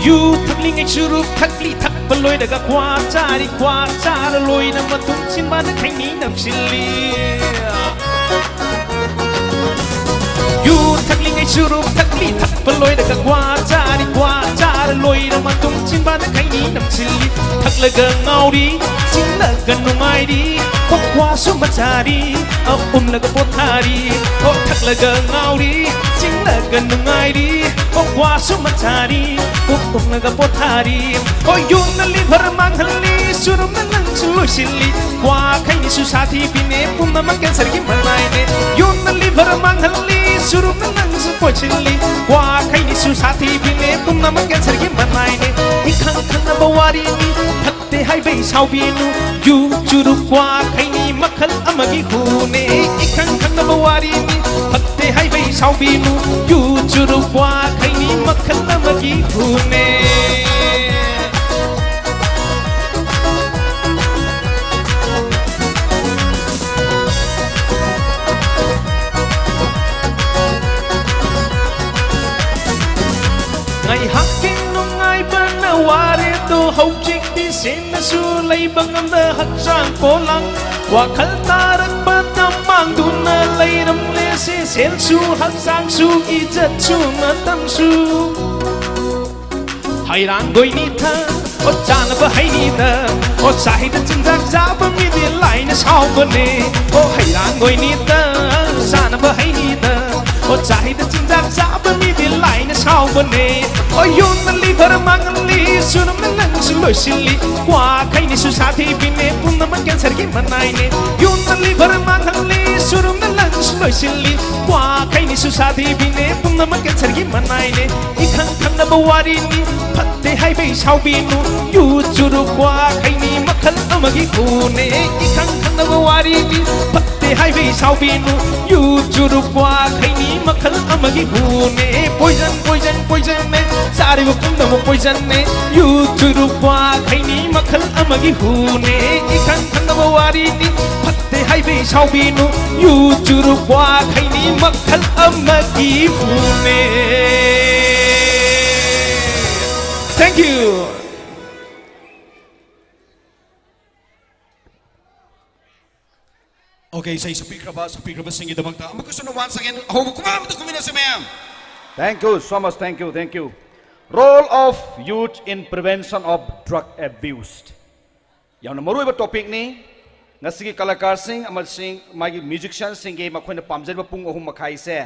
ꯌꯨ ꯊꯛꯂꯤꯉꯩ ꯆꯨꯔꯨꯞ ꯊꯛꯂꯤ, ꯊꯛꯄ ꯂꯣꯏꯔꯒ ꯀ꯭ꯋꯥ ꯆꯥꯔꯤ, ꯀ꯭ꯋꯥ ꯆꯥꯔ ꯂꯣꯏꯅ ꯃꯇꯨꯡ ꯆꯤꯟꯕꯥꯟꯗ ꯈꯩꯅꯤ ꯅꯝꯁꯤꯜꯂꯤ꯫ ꯌꯨ ꯊꯛꯂꯤꯉꯩ ꯆꯨꯔꯨꯞ ꯊꯛꯂꯤ, ꯊꯛꯄ ꯂꯣꯏꯔꯒ ꯀ꯭ꯋꯥ ꯆꯥꯔꯤ, ꯀ꯭ꯋꯥ ꯆꯥꯔ ꯂꯣꯏꯔ ꯃꯇꯨꯡ ꯆꯤꯟꯕꯥꯟꯗ ꯈꯩꯅꯤ ꯅꯝꯁꯤꯜꯂꯤ꯫ ꯊꯛꯂꯒ ꯉꯥꯎꯔꯤ, ꯆꯤꯡꯂꯒ ꯅꯨꯡꯉꯥꯏꯔꯤ, ꯀ꯭ꯋꯥꯁꯨ ꯃꯆꯥꯔꯤ, ꯑ, ꯎꯝꯂꯒ ꯄꯣꯊꯥꯔꯤ꯫ ꯑꯣ, ꯊꯛꯂꯒ ꯉꯥꯎꯔꯤ, ꯆꯤꯡꯂꯒ ꯅꯨꯡꯉꯥꯏꯔꯤ, ꯑꯣ, ꯀ꯭ꯋꯥꯁꯨ ꯃꯆꯥꯔꯤ, ꯎꯝ, ꯎꯝꯂꯒ ꯄꯣꯊꯥꯔꯤ꯫ ꯑꯣ, ꯌꯨꯅ ꯂꯤꯚꯔ ꯃꯥꯡꯍꯜꯂꯤ, ꯆꯨꯔꯨꯞꯅ ꯅꯪꯁꯨ ꯂꯣꯏꯁꯤꯜꯂꯤ꯫ ꯀ꯭ꯋꯥ ꯈꯩꯅꯤꯁꯨ ꯁꯥꯊꯤꯕꯤꯅꯦ, ꯄꯨꯝꯅꯃꯛ ꯀꯦꯟꯁꯔꯒꯤ ꯃꯅꯥꯏꯅꯦ꯫ ꯌꯨꯝꯅ ꯂꯤꯚꯔ ꯃꯥꯡꯍꯜꯂꯤ, ꯆꯨꯔꯨꯞꯅ ꯅꯪꯁꯨ ꯄꯣꯏꯁꯤꯜꯂꯤ꯫ ꯀ꯭ꯋꯥ ꯈꯩꯅꯤꯁꯨ ꯁꯥꯊꯤꯕꯤꯅꯦ, ꯄꯨꯝꯅꯃꯛ ꯀꯦꯟꯁꯔꯒꯤ ꯃꯅꯥꯏꯅꯦ꯫ ꯏꯈꯪ ꯈꯪꯅꯕ ꯋꯥꯔꯤꯅꯤ, ꯐꯠꯇꯦ ꯍꯥꯏꯕꯩ ꯁꯥꯎꯕꯤꯅꯨ꯫ ꯌꯨ ꯆꯨꯔꯨꯞ ꯀ꯭ꯋꯥ ꯈꯩꯅꯤ ꯃꯈꯜ ꯑꯃꯒꯤ ꯍꯨꯅꯦ꯫ ꯏꯈꯪ ꯈꯪꯅꯕ ꯋꯥꯔꯤꯅꯤ, ꯐꯠꯇꯦ ꯍꯥꯏꯕꯩ ꯁꯥꯎꯕꯤꯅꯨ꯫ ꯌꯨ ꯆꯨꯔꯨꯞ ꯀ꯭ꯋꯥ ꯈꯩꯅꯤ ꯃꯈꯜ ꯑꯃꯒꯤ ꯍꯨꯅꯦ꯫ ꯉꯥꯏꯍꯥꯛꯀꯤ ꯅꯨꯡꯉꯥꯏꯕꯅ ꯋꯥꯔꯦꯗꯣ, ꯍꯧꯖꯤꯛꯇꯤ ꯁꯦꯡꯅꯁꯨ ꯂꯩꯕ ꯉꯝꯗ ꯍꯛꯆꯥꯡ ꯄꯣꯂꯥꯡ꯫ ꯋꯥꯈꯜ ꯇꯥꯔꯛꯄꯗ ꯃꯥꯡꯗꯨꯅ ꯂꯩꯔꯝꯂꯦꯁꯦ, ꯁꯦꯜꯁꯨ ꯍꯛꯆꯥꯡꯁꯨ ꯏꯖꯠꯁꯨ ꯃꯇꯝꯁꯨ꯫ ꯍꯩꯔꯥꯡꯒꯣꯏꯅꯤꯗ, ꯑꯣ ꯆꯥꯅꯕ ꯍꯩꯅꯤꯗ, ꯑꯣ ꯆꯥꯍꯩꯗ ꯆꯤꯟꯖꯥꯛ ꯆꯥꯕ ꯃꯤꯗꯤ ꯂꯥꯏꯅ ꯁꯥꯎꯕꯅꯦ꯫ ꯑꯣ ꯍꯩꯔꯥꯡꯒꯣꯏꯅꯤꯗ, ꯆꯥꯅꯕ ꯍꯩꯅꯤꯗ, ꯑꯣ ꯆꯥꯍꯩꯗ ꯆꯤꯟꯖꯥꯛ ꯆꯥꯕ ꯃꯤꯗꯤ ꯂꯥꯏꯅ ꯁꯥꯎꯕꯅꯦ꯫ ꯑꯣ ꯌꯨꯝꯅ ꯂꯤꯚꯔ ꯃꯥꯡꯍꯜꯂꯤ, ꯆꯨꯔꯨꯞꯅ ꯅꯪꯁꯨ ꯂꯣꯏꯁꯤꯜꯂꯤ꯫ ꯀ꯭ꯋꯥ ꯈꯩꯅꯤꯁꯨ ꯁꯥꯊꯤꯕꯤꯅꯦ, ꯄꯨꯝꯅꯃꯛ ꯀꯦꯟꯁꯔꯒꯤ ꯃꯅꯥꯏꯅꯦ꯫ ꯌꯨꯝꯅ ꯂꯤꯚꯔ ꯃꯥꯡꯍꯜꯂꯤ, ꯆꯨꯔꯨꯞꯅ ꯅꯪꯁꯨ ꯂꯣꯏꯁꯤꯜꯂꯤ꯫ ꯀ꯭ꯋꯥ ꯈꯩꯅꯤꯁꯨ ꯁꯥꯊꯤꯕꯤꯅꯦ, ꯄꯨꯝꯅꯃꯛ ꯀꯦꯟꯁꯔꯒꯤ ꯃꯅꯥꯏꯅꯦ꯫ ꯏꯈꯪ ꯈꯪꯅꯕ ꯋꯥꯔꯤꯅꯤ, ꯐꯠꯇꯦ ꯍꯥꯏꯕꯩ ꯁꯥꯎꯕꯤꯅꯨ꯫ ꯌꯨ ꯆꯨꯔꯨꯞ ꯀ꯭ꯋꯥ ꯈꯩꯅꯤ ꯃꯈꯜ ꯑꯃꯒꯤ ꯍꯨꯅꯦ꯫ ꯏꯈꯪ ꯈꯪꯅꯕ ꯋꯥꯔꯤꯅꯤ, ꯐꯠꯇꯦ ꯍꯥꯏꯕꯩ ꯁꯥꯎꯕꯤꯅꯨ꯫ ꯌꯨ ꯆꯨꯔꯨꯞ ꯀ꯭ꯋꯥ ꯈꯩꯅꯤ ꯃꯈꯜ ꯑꯃꯒꯤ ꯍꯨꯅꯦ꯫ ꯄꯣꯏꯖꯟ, ꯄꯣꯏꯖꯟ, ꯄꯣꯏꯖꯟꯅꯦ, ꯆꯥꯔꯤꯕ ꯄꯨꯝꯅꯃꯛ ꯄꯣꯏꯖꯟꯅꯦ꯫ ꯌꯨ ꯆꯨꯔꯨꯞ ꯀ꯭ꯋꯥ ꯈꯩꯅꯤ ꯃꯈꯜ ꯑꯃꯒꯤ ꯍꯨꯅꯦ꯫ ꯏꯈꯪ ꯈꯪꯅꯕ ꯋꯥꯔꯤꯅꯤ, ꯐꯠꯇꯦ ꯍꯥꯏꯕꯩ ꯁꯥꯎꯕꯤꯅꯨ꯫ ꯌꯨ ꯆꯨꯔꯨꯞ ꯀ꯭ꯋꯥ ꯈꯩꯅꯤ ꯃꯈꯜ ꯑꯃꯒꯤ ꯍꯨꯅꯦ꯫ Thank you. Okay, ꯏꯁꯩ ꯁꯛꯄꯤꯈ꯭ꯔꯕ, ꯁꯛꯄꯤꯈ꯭ꯔꯕꯁꯤꯡꯒꯤꯗꯃꯛꯇ ꯑꯃꯨꯛꯀꯁꯨ once again ꯑꯍꯧꯕ ꯈꯨꯕꯥꯛ ꯑꯃꯇ ꯈꯨꯝꯃꯤꯟꯅꯁꯤ, ꯃꯌꯥꯝ꯫ Thank you so much, thank you, thank you. Role of youth in prevention of drug abuse. ꯌꯥꯝꯅ ꯃꯔꯨꯑꯣꯏꯕ topicꯅꯤ꯫ ꯉꯁꯤꯒꯤ ꯀꯂꯥꯀꯥꯔꯁꯤꯡ ꯑꯃꯁꯨꯡ ꯃꯥꯒꯤ musicianꯁꯤꯡꯒꯤ ꯃꯈꯣꯏꯅ ꯄꯥꯝꯖꯔꯤꯕ ꯄꯨꯡ ꯑꯍꯨꯝ ꯃꯈꯥꯏꯁꯦ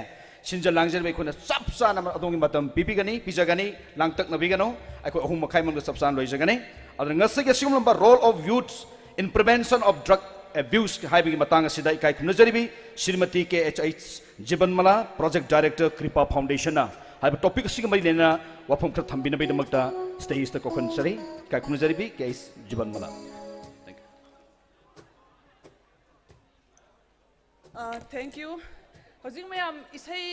ꯁꯤꯟꯖ ꯂꯥꯡꯖꯔꯤꯕ ꯑꯩꯈꯣꯏꯅ ꯆꯞ ꯆꯥꯅ ꯑꯗꯣꯝꯒꯤ ꯃꯇꯝ ꯄꯤꯕꯤꯒꯅꯤ, ꯄꯤꯖꯒꯅꯤ, ꯂꯥꯡꯇꯛꯅꯕꯤꯒꯅꯨ꯫ ꯑꯩꯈꯣꯏ ꯑꯍꯨꯝ ꯃꯈꯥꯏ ꯃꯅꯨꯡꯗ ꯆꯞ ꯆꯥꯅ ꯂꯣꯏꯖꯒꯅꯤ꯫ ꯑꯗꯨꯅ ꯉꯁꯤꯒꯤ ꯑꯁꯤꯒꯨꯝꯂꯕ Role of Youth in Prevention of Drug Abuse ꯍꯥꯏꯕꯒꯤ ꯃꯇꯥꯡ ꯑꯁꯤꯗ ꯏꯀꯥꯏ ꯈꯨꯝꯅꯖꯔꯤꯕꯤ ꯁ꯭ꯔꯤꯃꯇꯤ ꯀꯦ ꯑꯩꯆ ꯑꯩꯆ ꯖꯤꯕꯟꯃꯂꯥ, Project Director, ꯀ꯭ꯔꯤꯄꯥ Foundationꯅ ꯍꯥꯏꯕ topic ꯑꯁꯤꯒ ꯃꯔꯤ ꯂꯩꯅꯅ ꯋꯥꯐꯝ ꯈꯔ ꯊꯝꯕꯤꯅꯕꯒꯤꯗꯃꯛꯇ stageꯇ ꯀꯧꯈꯟꯖꯔꯤ꯫ ꯏꯀꯥꯏ ꯈꯨꯝꯅꯖꯔꯤꯕꯤ K H Jibanmala. Thank you. Thank you. ꯍꯧꯖꯤꯛ ꯃꯌꯥꯝ ꯏꯁꯩ,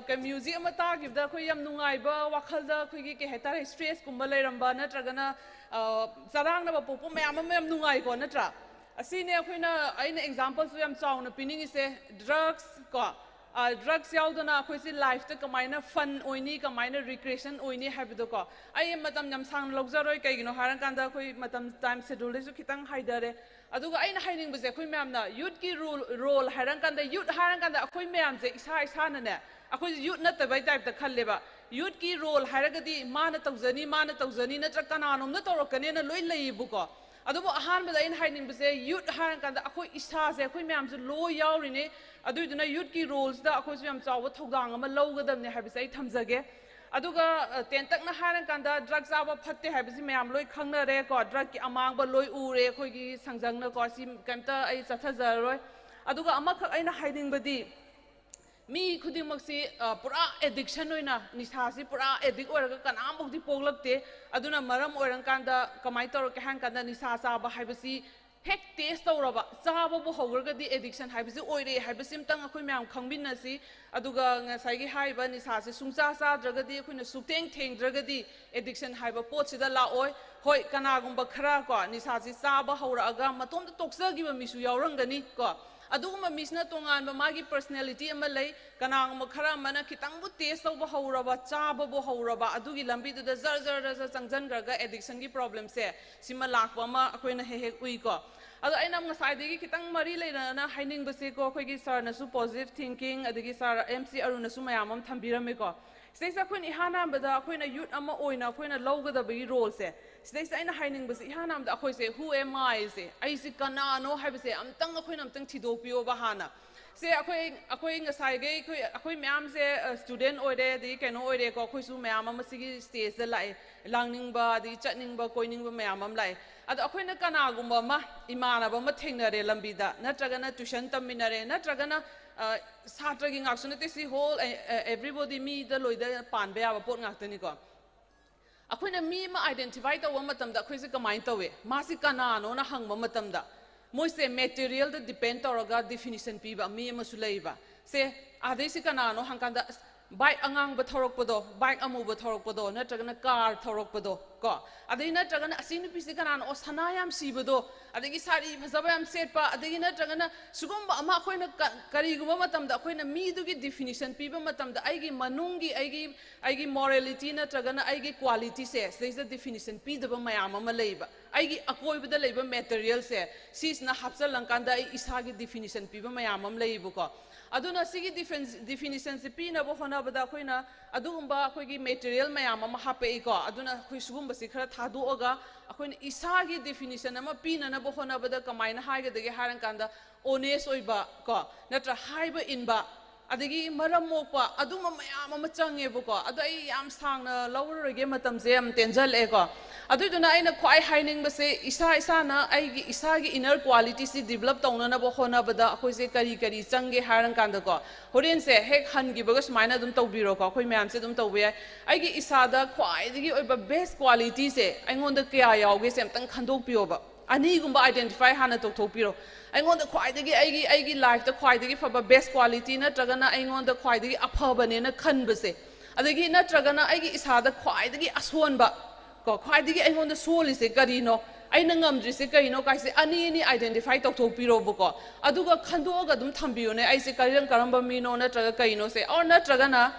ꯀꯩ, ꯃ꯭ꯌꯨꯖꯤꯛ ꯑꯃ ꯇꯥꯈꯤꯕꯗ ꯑꯩꯈꯣꯏ ꯌꯥꯝ ꯅꯨꯡꯉꯥꯏꯕ, ꯋꯥꯈꯜꯗ ꯑꯩꯈꯣꯏꯒꯤ, ꯀꯩ ꯍꯥꯏꯇꯥꯔꯦ, ꯁ꯭ꯇ꯭ꯔꯦꯁꯀꯨꯝꯕ ꯂꯩꯔꯝꯕ ꯅꯠꯇ꯭ꯔꯒꯅ ꯆꯔꯥꯡꯅꯕ ꯄꯣꯛꯄ ꯃꯌꯥꯝ ꯑꯃ ꯌꯥꯝ ꯅꯨꯡꯉꯥꯏꯀꯣ, ꯅꯠꯇ꯭ꯔꯥ? ꯑꯁꯤꯅꯦ ꯑꯩꯈꯣꯏꯅ, ꯑꯩꯅ ꯑꯦꯛꯖꯥꯝꯄꯜꯁꯨ ꯌꯥꯝ ꯆꯥꯎꯅ ꯄꯤꯅꯤꯡꯉꯤꯁꯦ꯫ ꯗ꯭ꯔꯒꯁ ꯀꯣ, ꯗ꯭ꯔꯒꯁ ꯌꯥꯎꯗꯅ ꯑꯩꯈꯣꯏꯁꯦ ꯂꯥꯏꯐꯇ ꯀꯃꯥꯏꯅ ꯐꯟ ꯑꯣꯏꯅꯤ, ꯀꯃꯥꯏꯅ ꯔꯤꯀ꯭ꯔꯤꯌꯦꯁꯟ ꯑꯣꯏꯅꯤ ꯍꯥꯏꯕꯗꯣꯀꯣ꯫ ꯑꯩ ꯃꯇꯝ ꯌꯥꯝ ꯁꯥꯡꯅ ꯂꯧꯖꯔꯣꯏ, ꯀꯩꯒꯤꯅꯣ ꯍꯥꯏꯔꯀꯥꯟꯗ ꯑꯩꯈꯣꯏ ꯃꯇꯝ, ꯇꯥꯏꯝ ꯁꯦꯗ꯭ꯌꯨꯜꯗꯩꯁꯨ ꯈꯤꯇꯪ ꯍꯥꯏꯊꯔꯦ꯫ ꯑꯗꯨꯒ ꯑꯩꯅ ꯍꯥꯏꯅꯤꯡꯕꯁꯦ, ꯑꯩꯈꯣꯏ ꯃꯌꯥꯝꯅ ꯌꯨꯠꯀꯤ ꯔꯣꯜ, ꯔꯣꯜ ꯍꯥꯏꯔꯀꯥꯟꯗ, ꯌꯨꯠ ꯍꯥꯏꯔꯀꯥꯟꯗ ꯑꯩꯈꯣꯏ ꯃꯌꯥꯝꯁꯦ ꯏꯁꯥ ꯏꯁꯥꯅꯅꯦ, ꯑꯩꯈꯣꯏꯁꯦ ꯌꯨꯠ ꯅꯠꯇꯕꯩ ꯇꯥꯏꯞꯇ ꯈꯜꯂꯦꯕ꯫ ꯌꯨꯠꯀꯤ ꯔꯣꯜ ꯍꯥꯏꯔꯒꯗꯤ ꯃꯥꯅ ꯇꯧꯖꯅꯤ, ꯃꯥꯅ ꯇꯧꯖꯅꯤ, ꯅꯠꯇ꯭ꯔ ꯀꯅꯥꯅꯣꯝꯅ ꯇꯧꯔꯛꯀꯅꯦꯅ ꯂꯣꯏ ꯂꯩꯌꯦꯕꯀꯣ꯫ ꯑꯗꯨꯕꯨ ꯑꯍꯥꯟꯕꯗ ꯑꯩꯅ ꯍꯥꯏꯅꯤꯡꯕꯁꯦ, ꯌꯨꯠ ꯍꯥꯏꯔꯀꯥꯟꯗ ꯑꯩꯈꯣꯏ ꯏꯁꯥꯁꯦ, ꯑꯩꯈꯣꯏ ꯃꯌꯥꯝꯁꯦ ꯂꯣꯏ ꯌꯥꯎꯔꯤꯅꯦ꯫ ꯑꯗꯨꯏꯗꯨꯅ ꯌꯨꯠꯀꯤ ꯔꯣꯜꯁꯤꯗ ꯑꯩꯈꯣꯏꯁꯨ ꯌꯥꯝ ꯆꯥꯎꯕ ꯊꯧꯗꯥꯡ ꯑꯃ ꯂꯧꯒꯗꯕꯅꯦ ꯍꯥꯏꯕꯁꯦ ꯑꯩ ꯊꯝꯖꯒꯦ꯫ ꯑꯗꯨꯒ, ꯑ, ꯇꯦꯟꯇꯛꯅ ꯍꯥꯏꯔꯀꯥꯟꯗ, ꯗ꯭ꯔꯒ ꯆꯥꯕ ꯐꯠꯇꯦ ꯍꯥꯏꯕꯁꯤ ꯃꯌꯥꯝ ꯂꯣꯏ ꯈꯪꯅꯔꯦꯀꯣ, ꯗ꯭ꯔꯒꯀꯤ ꯑꯃꯥꯡꯕ ꯂꯣꯏ ꯎꯔꯦ ꯑꯩꯈꯣꯏꯒꯤ ꯁꯪꯁꯪꯅꯀꯣ, ꯁꯤ ꯀꯩꯝꯇ ꯑꯩ ꯆꯠꯊꯖꯔꯔꯣꯏ꯫ ꯑꯗꯨꯒ ꯑꯃꯈꯛ ꯑꯩꯅ ꯍꯥꯏꯅꯤꯡꯕꯗꯤ, ꯃꯤ ꯈꯨꯗꯤꯡꯃꯛꯁꯤ, ꯑ, ꯄꯨꯔꯥ ꯑꯦꯗꯤꯛꯁꯟ ꯑꯣꯏꯅ, ꯅꯤꯁꯥꯁꯤ ꯄꯨꯔꯥ ꯑꯦꯗꯤꯛ ꯑꯣꯏꯔꯒ ꯀꯅꯥꯝꯐꯥꯎꯗꯤ ꯄꯣꯛꯂꯛꯇꯦ꯫ ꯑꯗꯨꯅ ꯃꯔꯝ ꯑꯣꯏꯔꯀꯥꯟꯗ ꯀꯃꯥꯏꯅ ꯇꯧꯔꯛꯀꯦ ꯍꯥꯏꯔ ꯀꯥꯟꯗ, ꯅꯤꯁꯥ ꯆꯥꯕ ꯍꯥꯏꯕꯁꯤ ꯍꯦꯛ ꯇꯦꯁ ꯇꯧꯔꯕ, ꯆꯥꯕꯕꯨ ꯍꯧꯈ꯭ꯔꯒꯗꯤ ꯑꯦꯗꯤꯛꯁꯟ ꯍꯥꯏꯕꯁꯤ ꯑꯣꯏꯔꯦ ꯍꯥꯏꯕꯁꯤꯃꯇꯪ ꯑꯩꯈꯣꯏ ꯃꯌꯥꯝ ꯈꯪꯃꯤꯟꯅꯁꯤ꯫ ꯑꯗꯨꯒ ꯉꯁꯥꯏꯒꯤ ꯍꯥꯏꯔꯤꯕ ꯅꯤꯁꯥꯁꯤ ꯁꯨꯡꯆꯥ ꯆꯥꯗ꯭ꯔꯒꯗꯤ, ꯑꯩꯈꯣꯏꯅ ꯁꯨꯛꯊꯦꯡ ꯊꯦꯡꯗ꯭ꯔꯒꯗꯤ ꯑꯦꯗꯤꯛꯁꯟ ꯍꯥꯏꯕ ꯄꯣꯠꯁꯤꯗ ꯂꯥꯛꯑꯣꯏ꯫ ꯍꯣꯏ, ꯀꯅꯥꯒꯨꯝꯕ ꯈꯔ ꯀꯣ, ꯅꯤꯁꯥꯁꯤ ꯆꯥꯕ ꯍꯧꯔꯛꯑꯒ ꯃꯇꯣꯝꯇ ꯇꯣꯛꯆꯈꯤꯕ ꯃꯤꯁꯨ ꯌꯥꯎꯔꯝꯒꯅꯤ ꯀꯣ꯫ ꯑꯗꯨꯒꯨꯝꯕ ꯃꯤꯁꯤꯅ ꯇꯣꯉꯥꯟꯕ ꯃꯥꯒꯤ ꯄꯔꯁꯅꯦꯂꯤꯇꯤ ꯑꯃ ꯂꯩ꯫ ꯀꯅꯥꯒꯨꯝꯕ ꯈꯔ ꯑꯃꯅ ꯈꯤꯇꯪꯕꯨ ꯇꯦꯁ ꯇꯧꯕ ꯍꯧꯔꯕ, ꯆꯥꯕꯕꯨ ꯍꯧꯔꯕ, ꯑꯗꯨꯒꯤ ꯂꯝꯕꯤꯗꯨꯗ ꯖꯔ ꯖꯔ ꯖꯔ ꯖꯔ ꯆꯪꯁꯤꯟꯈ꯭ꯔꯒ ꯑꯦꯗꯤꯛꯁꯟꯒꯤ ꯄ꯭ꯔꯣꯕ꯭ꯂꯦꯝꯁꯦ ꯁꯤꯃ ꯂꯥꯛꯄ ꯑꯃ ꯑꯩꯈꯣꯏꯅ ꯍꯦꯛ ꯍꯦꯛ ꯎꯏꯀꯣ꯫ ꯑꯗꯣ ꯑꯩꯅ ꯉꯁꯥꯏꯗꯒꯤ ꯈꯤꯇꯪ ꯃꯔꯤ ꯂꯩꯅꯅ ꯍꯥꯏꯅꯤꯡꯕꯁꯦꯀꯣ, ꯑꯩꯈꯣꯏꯒꯤ ꯁꯥꯔꯅꯁꯨ ꯄꯣꯖꯤꯇꯤꯚ ꯊꯤꯡꯀꯤꯡ, ꯑꯗꯒꯤ ꯁꯥꯔ ꯑꯦꯝ ꯁꯤ ꯑꯔꯨꯅꯁꯨ ꯃꯌꯥꯝ ꯑꯃ ꯊꯝꯕꯤꯔꯝꯃꯦꯀꯣ꯫ ꯁꯤꯗꯩꯁꯤꯗ ꯑꯩꯈꯣꯏꯅ ꯏꯍꯥꯟ ꯍꯥꯟꯕꯗ ꯑꯩꯈꯣꯏꯅ ꯌꯨꯠ ꯑꯃ ꯑꯣꯏꯅ ꯑꯩꯈꯣꯏꯅ ꯂꯧꯒꯗꯕꯒꯤ ꯔꯣꯜꯁꯦ, ꯁꯤꯗꯩꯁꯤꯗ ꯑꯩꯅ ꯍꯥꯏꯅꯤꯡꯕꯁꯦ, ꯏꯍꯥꯟ ꯍꯥꯟꯕꯗ ꯑꯩꯈꯣꯏꯁꯦ who am I ꯁꯦ, ꯑꯩꯁꯦ ꯀꯅꯥꯅꯣ ꯍꯥꯏꯕꯁꯦ ꯑꯝꯇꯪ ꯑꯩꯈꯣꯏꯅ ꯑꯝꯇꯪ ꯊꯤꯗꯣꯛꯄꯤꯌꯣꯕ ꯍꯥꯟꯅ꯫ ꯁꯦ ꯑꯩꯈꯣꯏ ꯑꯩꯈꯣꯏ ꯉꯁꯥꯏꯈꯩ ꯑꯩꯈꯣꯏ ꯑꯩꯈꯣꯏ ꯃꯌꯥꯝꯁꯦ ꯁ꯭ꯇꯨꯗꯦꯟ ꯑꯣꯏꯔꯦ, ꯑꯗꯒꯤ ꯀꯩꯅꯣ ꯑꯣꯏꯔꯦꯀꯣ, ꯑꯩꯈꯣꯏꯁꯨ ꯃꯌꯥꯝ ꯑꯃ ꯁꯤꯒꯤ ꯁ꯭ꯇꯦꯖꯇ ꯂꯥꯛꯑꯦ, ꯂꯥꯡꯅꯤꯡꯕ ꯑꯗꯒꯤ ꯆꯠꯅꯤꯡꯕ ꯀꯣꯏꯅꯤꯡꯕ ꯃꯌꯥꯝ ꯑꯃ ꯂꯥꯛꯑꯦ꯫ ꯑꯗꯣ ꯑꯩꯈꯣꯏꯅ ꯀꯅꯥꯒꯨꯝꯕ ꯑꯃ, ꯏꯃꯥꯟꯅꯕ ꯑꯃ ꯊꯦꯡꯅꯔꯦ ꯂꯝꯕꯤꯗ, ꯅꯠꯇ꯭ꯔꯒꯅ ꯇ꯭ꯌꯨꯁꯟ ꯇꯝꯃꯤꯟꯅꯔꯦ, ꯅꯠꯇ꯭ꯔꯒꯅ ꯁꯥꯇ꯭ꯔꯒꯤ ꯉꯥꯛꯁꯨ ꯅꯠꯇꯦ, ꯁꯤ ꯍꯣꯜ ꯑꯦꯕ꯭ꯔꯤꯕꯣꯗꯤ, ꯃꯤꯗ ꯂꯣꯏꯗ ꯄꯥꯟꯕ ꯌꯥꯕ ꯄꯣꯠ ꯉꯥꯛꯇꯅꯤꯀꯣ꯫ ꯑꯩꯈꯣꯏꯅ ꯃꯤ ꯑꯃ ꯑꯥꯏꯗꯦꯟꯇꯤꯐꯥꯏ ꯇꯧꯕ ꯃꯇꯝꯗ ꯑꯩꯈꯣꯏꯁꯦ ꯀꯃꯥꯏꯅ ꯇꯧꯏ? ꯃꯥꯁꯤ ꯀꯅꯥꯅꯣꯅ ꯍꯪꯕ ꯃꯇꯝꯗ ꯃꯣꯏꯁꯦ ꯃꯦꯇꯔꯤꯌꯦꯜꯗ ꯗꯤꯄꯦꯟ ꯇꯧꯔꯒ ꯗꯤꯐꯤꯅꯤꯁꯟ ꯄꯤꯕ ꯃꯤ ꯑꯃꯁꯨ ꯂꯩꯕ꯫ ꯁꯦ, ꯑꯗꯩ ꯁꯤ ꯀꯅꯥꯅꯣ ꯍꯪꯀꯥꯟꯗ, "ꯑꯁ, ꯕꯥꯏꯛ ꯑꯉꯥꯡꯕ ꯊꯧꯔꯛꯄꯗꯣ, ꯕꯥꯏꯛ ꯑꯃꯨꯕ ꯊꯧꯔꯛꯄꯗꯣ, ꯅꯠꯇ꯭ꯔꯒꯅ ꯀꯥꯔ ꯊꯧꯔꯛꯄꯗꯣ", ꯀꯣ꯫ ꯑꯗꯩ ꯅꯠꯇ꯭ꯔꯒꯅ, "ꯑꯁꯤ ꯅꯨꯄꯤꯁꯤ ꯀꯅꯥꯅꯣ? ꯑꯣ, ꯁꯅꯥ ꯌꯥꯝ ꯁꯤꯕꯗꯣ", ꯑꯗꯒꯤ ꯁꯥꯔꯤ ꯐꯖꯕ ꯌꯥꯝ ꯁꯦꯠꯄ, ꯑꯗꯒꯤ ꯅꯠꯇ꯭ꯔꯒꯅ ꯁꯤꯒꯨꯝꯕ ꯑꯃ ꯑꯩꯈꯣꯏꯅ ꯀ-, ꯀꯔꯤꯒꯨꯝꯕ ꯃꯇꯝꯗ ꯑꯩꯈꯣꯏꯅ ꯃꯤꯗꯨꯒꯤ ꯗꯤꯐꯤꯅꯤꯁꯟ ꯄꯤꯕ ꯃꯇꯝꯗ ꯑꯩꯒꯤ ꯃꯅꯨꯡꯒꯤ, ꯑꯩꯒꯤ ꯑꯩꯒꯤ ꯃꯣꯔꯦꯂꯤꯇꯤ ꯅꯠꯇ꯭ꯔꯒꯅ ꯑꯩꯒꯤ ꯀ꯭ꯋꯥꯂꯤꯇꯤꯁꯦ ꯁꯤꯗꯩꯁꯤꯗ ꯗꯤꯐꯤꯅꯤꯁꯟ ꯄꯤꯗꯕ ꯃꯌꯥꯝ ꯑꯃ ꯂꯩꯌꯦꯕ꯫ ꯑꯩꯒꯤ ꯑꯀꯣꯏꯕꯗ ꯂꯩꯕ ꯃꯦꯇꯔꯤꯌꯦꯜꯁꯦ ꯁꯤꯁꯤꯅ ꯍꯥꯞꯆꯜꯂꯀꯥꯟꯗ ꯑꯩ ꯏꯁꯥꯒꯤ ꯗꯤꯐꯤꯅꯤꯁꯟ ꯄꯤꯕ ꯃꯌꯥꯝ ꯑꯃ ꯂꯩꯌꯦꯕꯀꯣ꯫ ꯑꯗꯨꯅ ꯁꯤꯒꯤ ꯗꯤꯐꯤꯅꯤꯁꯟꯁꯦ ꯄꯤꯅꯕ ꯍꯣꯠꯅꯕꯗ ꯑꯩꯈꯣꯏꯅ ꯑꯗꯨꯒꯨꯝꯕ ꯑꯩꯈꯣꯏꯒꯤ ꯃꯦꯇꯔꯤꯌꯦꯜ ꯃꯌꯥꯝ ꯑꯃ ꯍꯥꯞꯄꯛꯏꯀꯣ꯫ ꯑꯗꯨꯅ ꯑꯩꯈꯣꯏ ꯁꯤꯒꯨꯝꯕꯁꯤ ꯈꯔ ꯊꯥꯗꯣꯛꯑꯒ ꯑꯩꯈꯣꯏꯅ ꯏꯁꯥꯒꯤ ꯗꯤꯐꯤꯅꯤꯁꯟ ꯑꯃ ꯄꯤꯅꯅꯕ ꯍꯣꯠꯅꯕꯗ ꯀꯃꯥꯏꯅ ꯍꯥꯏꯒꯗꯒꯦ ꯍꯥꯏꯔꯀꯥꯟꯗ, ꯑꯣꯅꯦꯁ ꯑꯣꯏꯕ ꯀꯣ, ꯅꯠꯇ꯭ꯔ ꯍꯥꯏꯕ ꯏꯟꯕ, ꯑꯗꯒꯤ ꯃꯔꯝ ꯃꯣꯛꯄ, ꯑꯗꯨꯝꯕ ꯃꯌꯥꯝ ꯑꯃ ꯆꯪꯉꯦꯕꯀꯣ꯫ ꯑꯗꯣ ꯑꯩ ꯌꯥꯝ ꯁꯥꯡꯅ ꯂꯧꯔꯔꯣꯏꯒꯦ, ꯃꯇꯝꯁꯦ ꯌꯥꯝ ꯇꯦꯟꯖꯜꯂꯛꯑꯦꯀꯣ꯫ ꯑꯗꯨꯏꯗꯨꯅ ꯑꯩꯅ ꯈ꯭ꯋꯥꯏ ꯍꯥꯏꯅꯤꯡꯕꯁꯦ, ꯏꯁꯥ ꯏꯁꯥꯅ ꯑꯩꯒꯤ ꯏꯁꯥꯒꯤ ꯏꯟꯅꯔ ꯀ꯭ꯋꯥꯂꯤꯇꯤꯁꯤ ꯗꯤꯕꯂꯞ ꯇꯧꯅꯅꯕ ꯍꯣꯠꯅꯕꯗ ꯑꯩꯈꯣꯏꯁꯦ ꯀꯔꯤ ꯀꯔꯤ ꯆꯪꯒꯦ ꯍꯥꯏꯔꯀꯥꯟꯗꯀꯣ, ꯍꯣꯔꯦꯟꯁꯦ ꯍꯦꯛ ꯍꯟꯈꯤꯕꯒ ꯁꯨꯃꯥꯏꯅ ꯑꯗꯨꯝ ꯇꯧꯕꯤꯔꯣꯀꯣ, ꯑꯩꯈꯣꯏ ꯃꯌꯥꯝꯁꯦ ꯑꯗꯨꯝ ꯇꯧꯕ ꯌꯥꯏ꯫ ꯑꯩꯒꯤ ꯏꯁꯥꯗ ꯈ꯭ꯋꯥꯏꯗꯒꯤ ꯑꯣꯏꯕ ꯕꯦꯁ ꯀ꯭ꯋꯥꯂꯤꯇꯤꯁꯦ ꯑꯩꯉꯣꯟꯗ ꯀꯌꯥ ꯌꯥꯎꯒꯦꯁꯦ ꯑꯝꯇꯪ ꯈꯟꯗꯣꯛꯄꯤꯌꯣꯕ꯫ ꯑꯅꯤꯒꯨꯝꯕ ꯑꯥꯏꯗꯦꯟꯇꯤꯐꯥꯏ ꯍꯥꯟꯅ ꯇꯧꯊꯣꯛꯄꯤꯔꯣ꯫ ꯑꯩꯉꯣꯟꯗ ꯈ꯭ꯋꯥꯏꯗꯒꯤ, ꯑꯩꯒꯤ, ꯑꯩꯒꯤ ꯂꯥꯏꯐꯇ ꯈ꯭ꯋꯥꯏꯗꯒꯤ ꯐꯕ ꯕꯦꯁ ꯀ꯭ꯋꯥꯂꯤꯇꯤ ꯅꯠꯇ꯭ꯔꯒꯅ ꯑꯩꯉꯣꯟꯗ ꯈ꯭ꯋꯥꯏꯗꯒꯤ ꯑꯐꯕꯅꯦꯅ ꯈꯟꯕꯁꯦ, ꯑꯗꯒꯤ ꯅꯠꯇ꯭ꯔꯒꯅ ꯑꯩꯒꯤ ꯏꯁꯥꯗ ꯈ꯭ꯋꯥꯏꯗꯒꯤ ꯑꯁꯣꯟꯕ ꯀꯣ, ꯈ꯭ꯋꯥꯏꯗꯒꯤ ꯑꯩꯉꯣꯟꯗ ꯁꯣꯜꯂꯤꯁꯦ ꯀꯔꯤꯅꯣ, ꯑꯩꯅ ꯉꯝꯗ꯭ꯔꯤꯁꯦ ꯀꯔꯤꯅꯣ ꯀꯥꯏꯁꯦ ꯑꯅꯤ ꯑꯅꯤ ꯑꯥꯏꯗꯦꯟꯇꯤꯐꯥꯏ ꯇꯧꯊꯣꯛꯄꯤꯔꯣꯕꯀꯣ꯫ ꯑꯗꯨꯒ ꯈꯟꯗꯣꯛꯑꯒ ꯑꯗꯨꯝ ꯊꯝꯕꯤꯌꯨꯅꯦ, ꯑꯩꯁꯦ ꯀꯔꯝ-, ꯀꯔꯝꯕ ꯃꯤꯅꯣ ꯅꯠꯇ꯭ꯔꯒ ꯀꯩꯅꯣꯁꯦ꯫ ꯑꯣꯔ ꯅꯠꯇ꯭ꯔꯒꯅ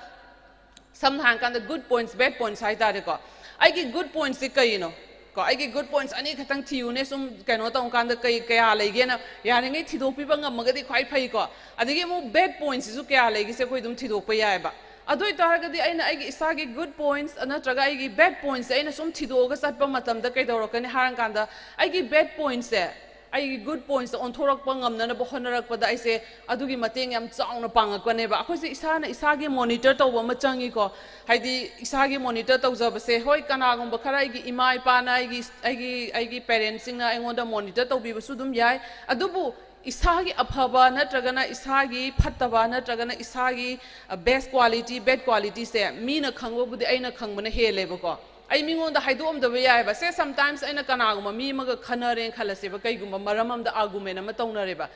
ꯁꯝꯅ ꯍꯥꯏꯔꯀꯥꯟꯗ ꯒꯨꯗ ꯄꯣꯏꯟꯠꯁ, ꯕꯦꯗ ꯄꯣꯏꯟꯠꯁ ꯍꯥꯏꯇꯥꯔꯦꯀꯣ꯫ ꯑꯩꯒꯤ ꯒꯨꯗ ꯄꯣꯏꯟꯠꯁꯦ ꯀꯩꯅꯣ? ꯀꯣ, ꯑꯩꯒꯤ ꯒꯨꯗ ꯄꯣꯏꯟꯠꯁ ꯑꯅꯤ ꯈꯛꯇꯪ ꯊꯤꯌꯨꯅꯦ, ꯁꯨꯝ ꯀꯩꯅꯣ ꯇꯧꯀꯥꯟꯗ ꯀꯩ ꯀꯌꯥ ꯂꯩꯒꯦꯅ ꯌꯥꯔꯤꯉꯩ ꯊꯤꯗꯣꯛꯄꯤꯕ ꯉꯝꯃꯒꯗꯤ ꯈ꯭ꯋꯥꯏ ꯐꯩꯀꯣ꯫ ꯑꯗꯒꯤ ꯑꯃꯨꯛ ꯕꯦꯗ ꯄꯣꯏꯟꯠꯁꯤꯁꯨ ꯀꯌꯥ ꯂꯩꯒꯦꯁꯦ ꯑꯩꯈꯣꯏ ꯑꯗꯨꯝ ꯊꯤꯗꯣꯛꯄ ꯌꯥꯏꯑꯕ꯫ ꯑꯗꯨ ꯑꯣꯏꯇꯥꯔꯒꯗꯤ ꯑꯩꯅ ꯑꯩꯒꯤ ꯏꯁꯥꯒꯤ ꯒꯨꯗ ꯄꯣꯏꯟꯠꯁ ꯅꯠꯇ꯭ꯔꯒ ꯑꯩꯒꯤ ꯕꯦꯗ ꯄꯣꯏꯟꯠꯁꯦ ꯑꯩꯅ ꯁꯨꯝ ꯊꯤꯗꯣꯛꯑꯒ ꯆꯠꯄ ꯃꯇꯝꯗ ꯀꯩꯗꯧꯔꯛꯀꯅꯤ ꯍꯥꯏꯔꯀꯥꯟꯗ, ꯑꯩꯒꯤ ꯕꯦꯗ ꯄꯣꯏꯟꯠꯁꯦ ꯑꯩꯒꯤ good pointsꯇ ꯑꯣꯟꯊꯣꯔꯛꯄ ꯉꯝꯅꯅꯕ ꯍꯣꯠꯅꯔꯛꯄꯗ ꯑꯩꯁꯦ ꯑꯗꯨꯒꯤ ꯃꯇꯦꯡ ꯌꯥꯝ ꯆꯥꯎꯅ ꯄꯥꯡꯉꯛꯄꯅꯦꯕ꯫ ꯑꯩꯈꯣꯏꯁꯦ ꯏꯁꯥꯅ ꯏꯁꯥꯒꯤ monitor ꯇꯧꯕ ꯑꯃ ꯆꯪꯉꯤꯀꯣ꯫ ꯍꯥꯏꯗꯤ ꯏꯁꯥꯒꯤ monitor ꯇꯧꯖꯕꯁꯦ, ꯍꯣꯏ, ꯀꯅꯥꯒꯨꯝꯕ ꯈꯔ ꯑꯩꯒꯤ ꯏꯃꯥ ꯏꯄꯥꯅ, ꯑꯩꯒꯤ ꯑꯩꯒꯤ ꯑꯩꯒꯤ parentꯁꯤꯡꯅ ꯑꯩꯉꯣꯟꯗ monitor ꯇꯧꯕꯤꯕꯁꯨ ꯑꯗꯨꯝ ꯌꯥꯏ꯫ ꯑꯗꯨꯕꯨ ꯏꯁꯥꯒꯤ ꯑꯐꯕ ꯅꯠꯇ꯭ꯔꯒꯅ ꯏꯁꯥꯒꯤ ꯐꯠꯇꯕ ꯅꯠꯇ꯭ꯔꯒꯅ ꯏꯁꯥꯒꯤ best quality, bad qualityꯁꯦ ꯃꯤꯅ ꯈꯪꯕꯕꯨꯗꯤ ꯑꯩꯅ ꯈꯪꯕꯅ ꯍꯦꯜꯂꯦꯕꯀꯣ꯫ ꯑꯩ ꯃꯤꯉꯣꯟꯗ ꯍꯥꯏꯗꯣꯛꯑꯝꯗꯕ ꯌꯥꯏꯑꯕ꯫ ꯁꯦ, sometimes ꯑꯩꯅ ꯀꯅꯥꯒꯨꯝꯕ ꯃꯤ ꯑꯃꯒ ꯈꯟꯅꯔꯦꯅ ꯈꯜꯂꯁꯦꯕ, ꯀꯩꯒꯨꯝꯕ ꯃꯔꯝ ꯑꯃꯗ argument ꯑꯃ ꯇꯧꯅꯔꯦꯕ꯫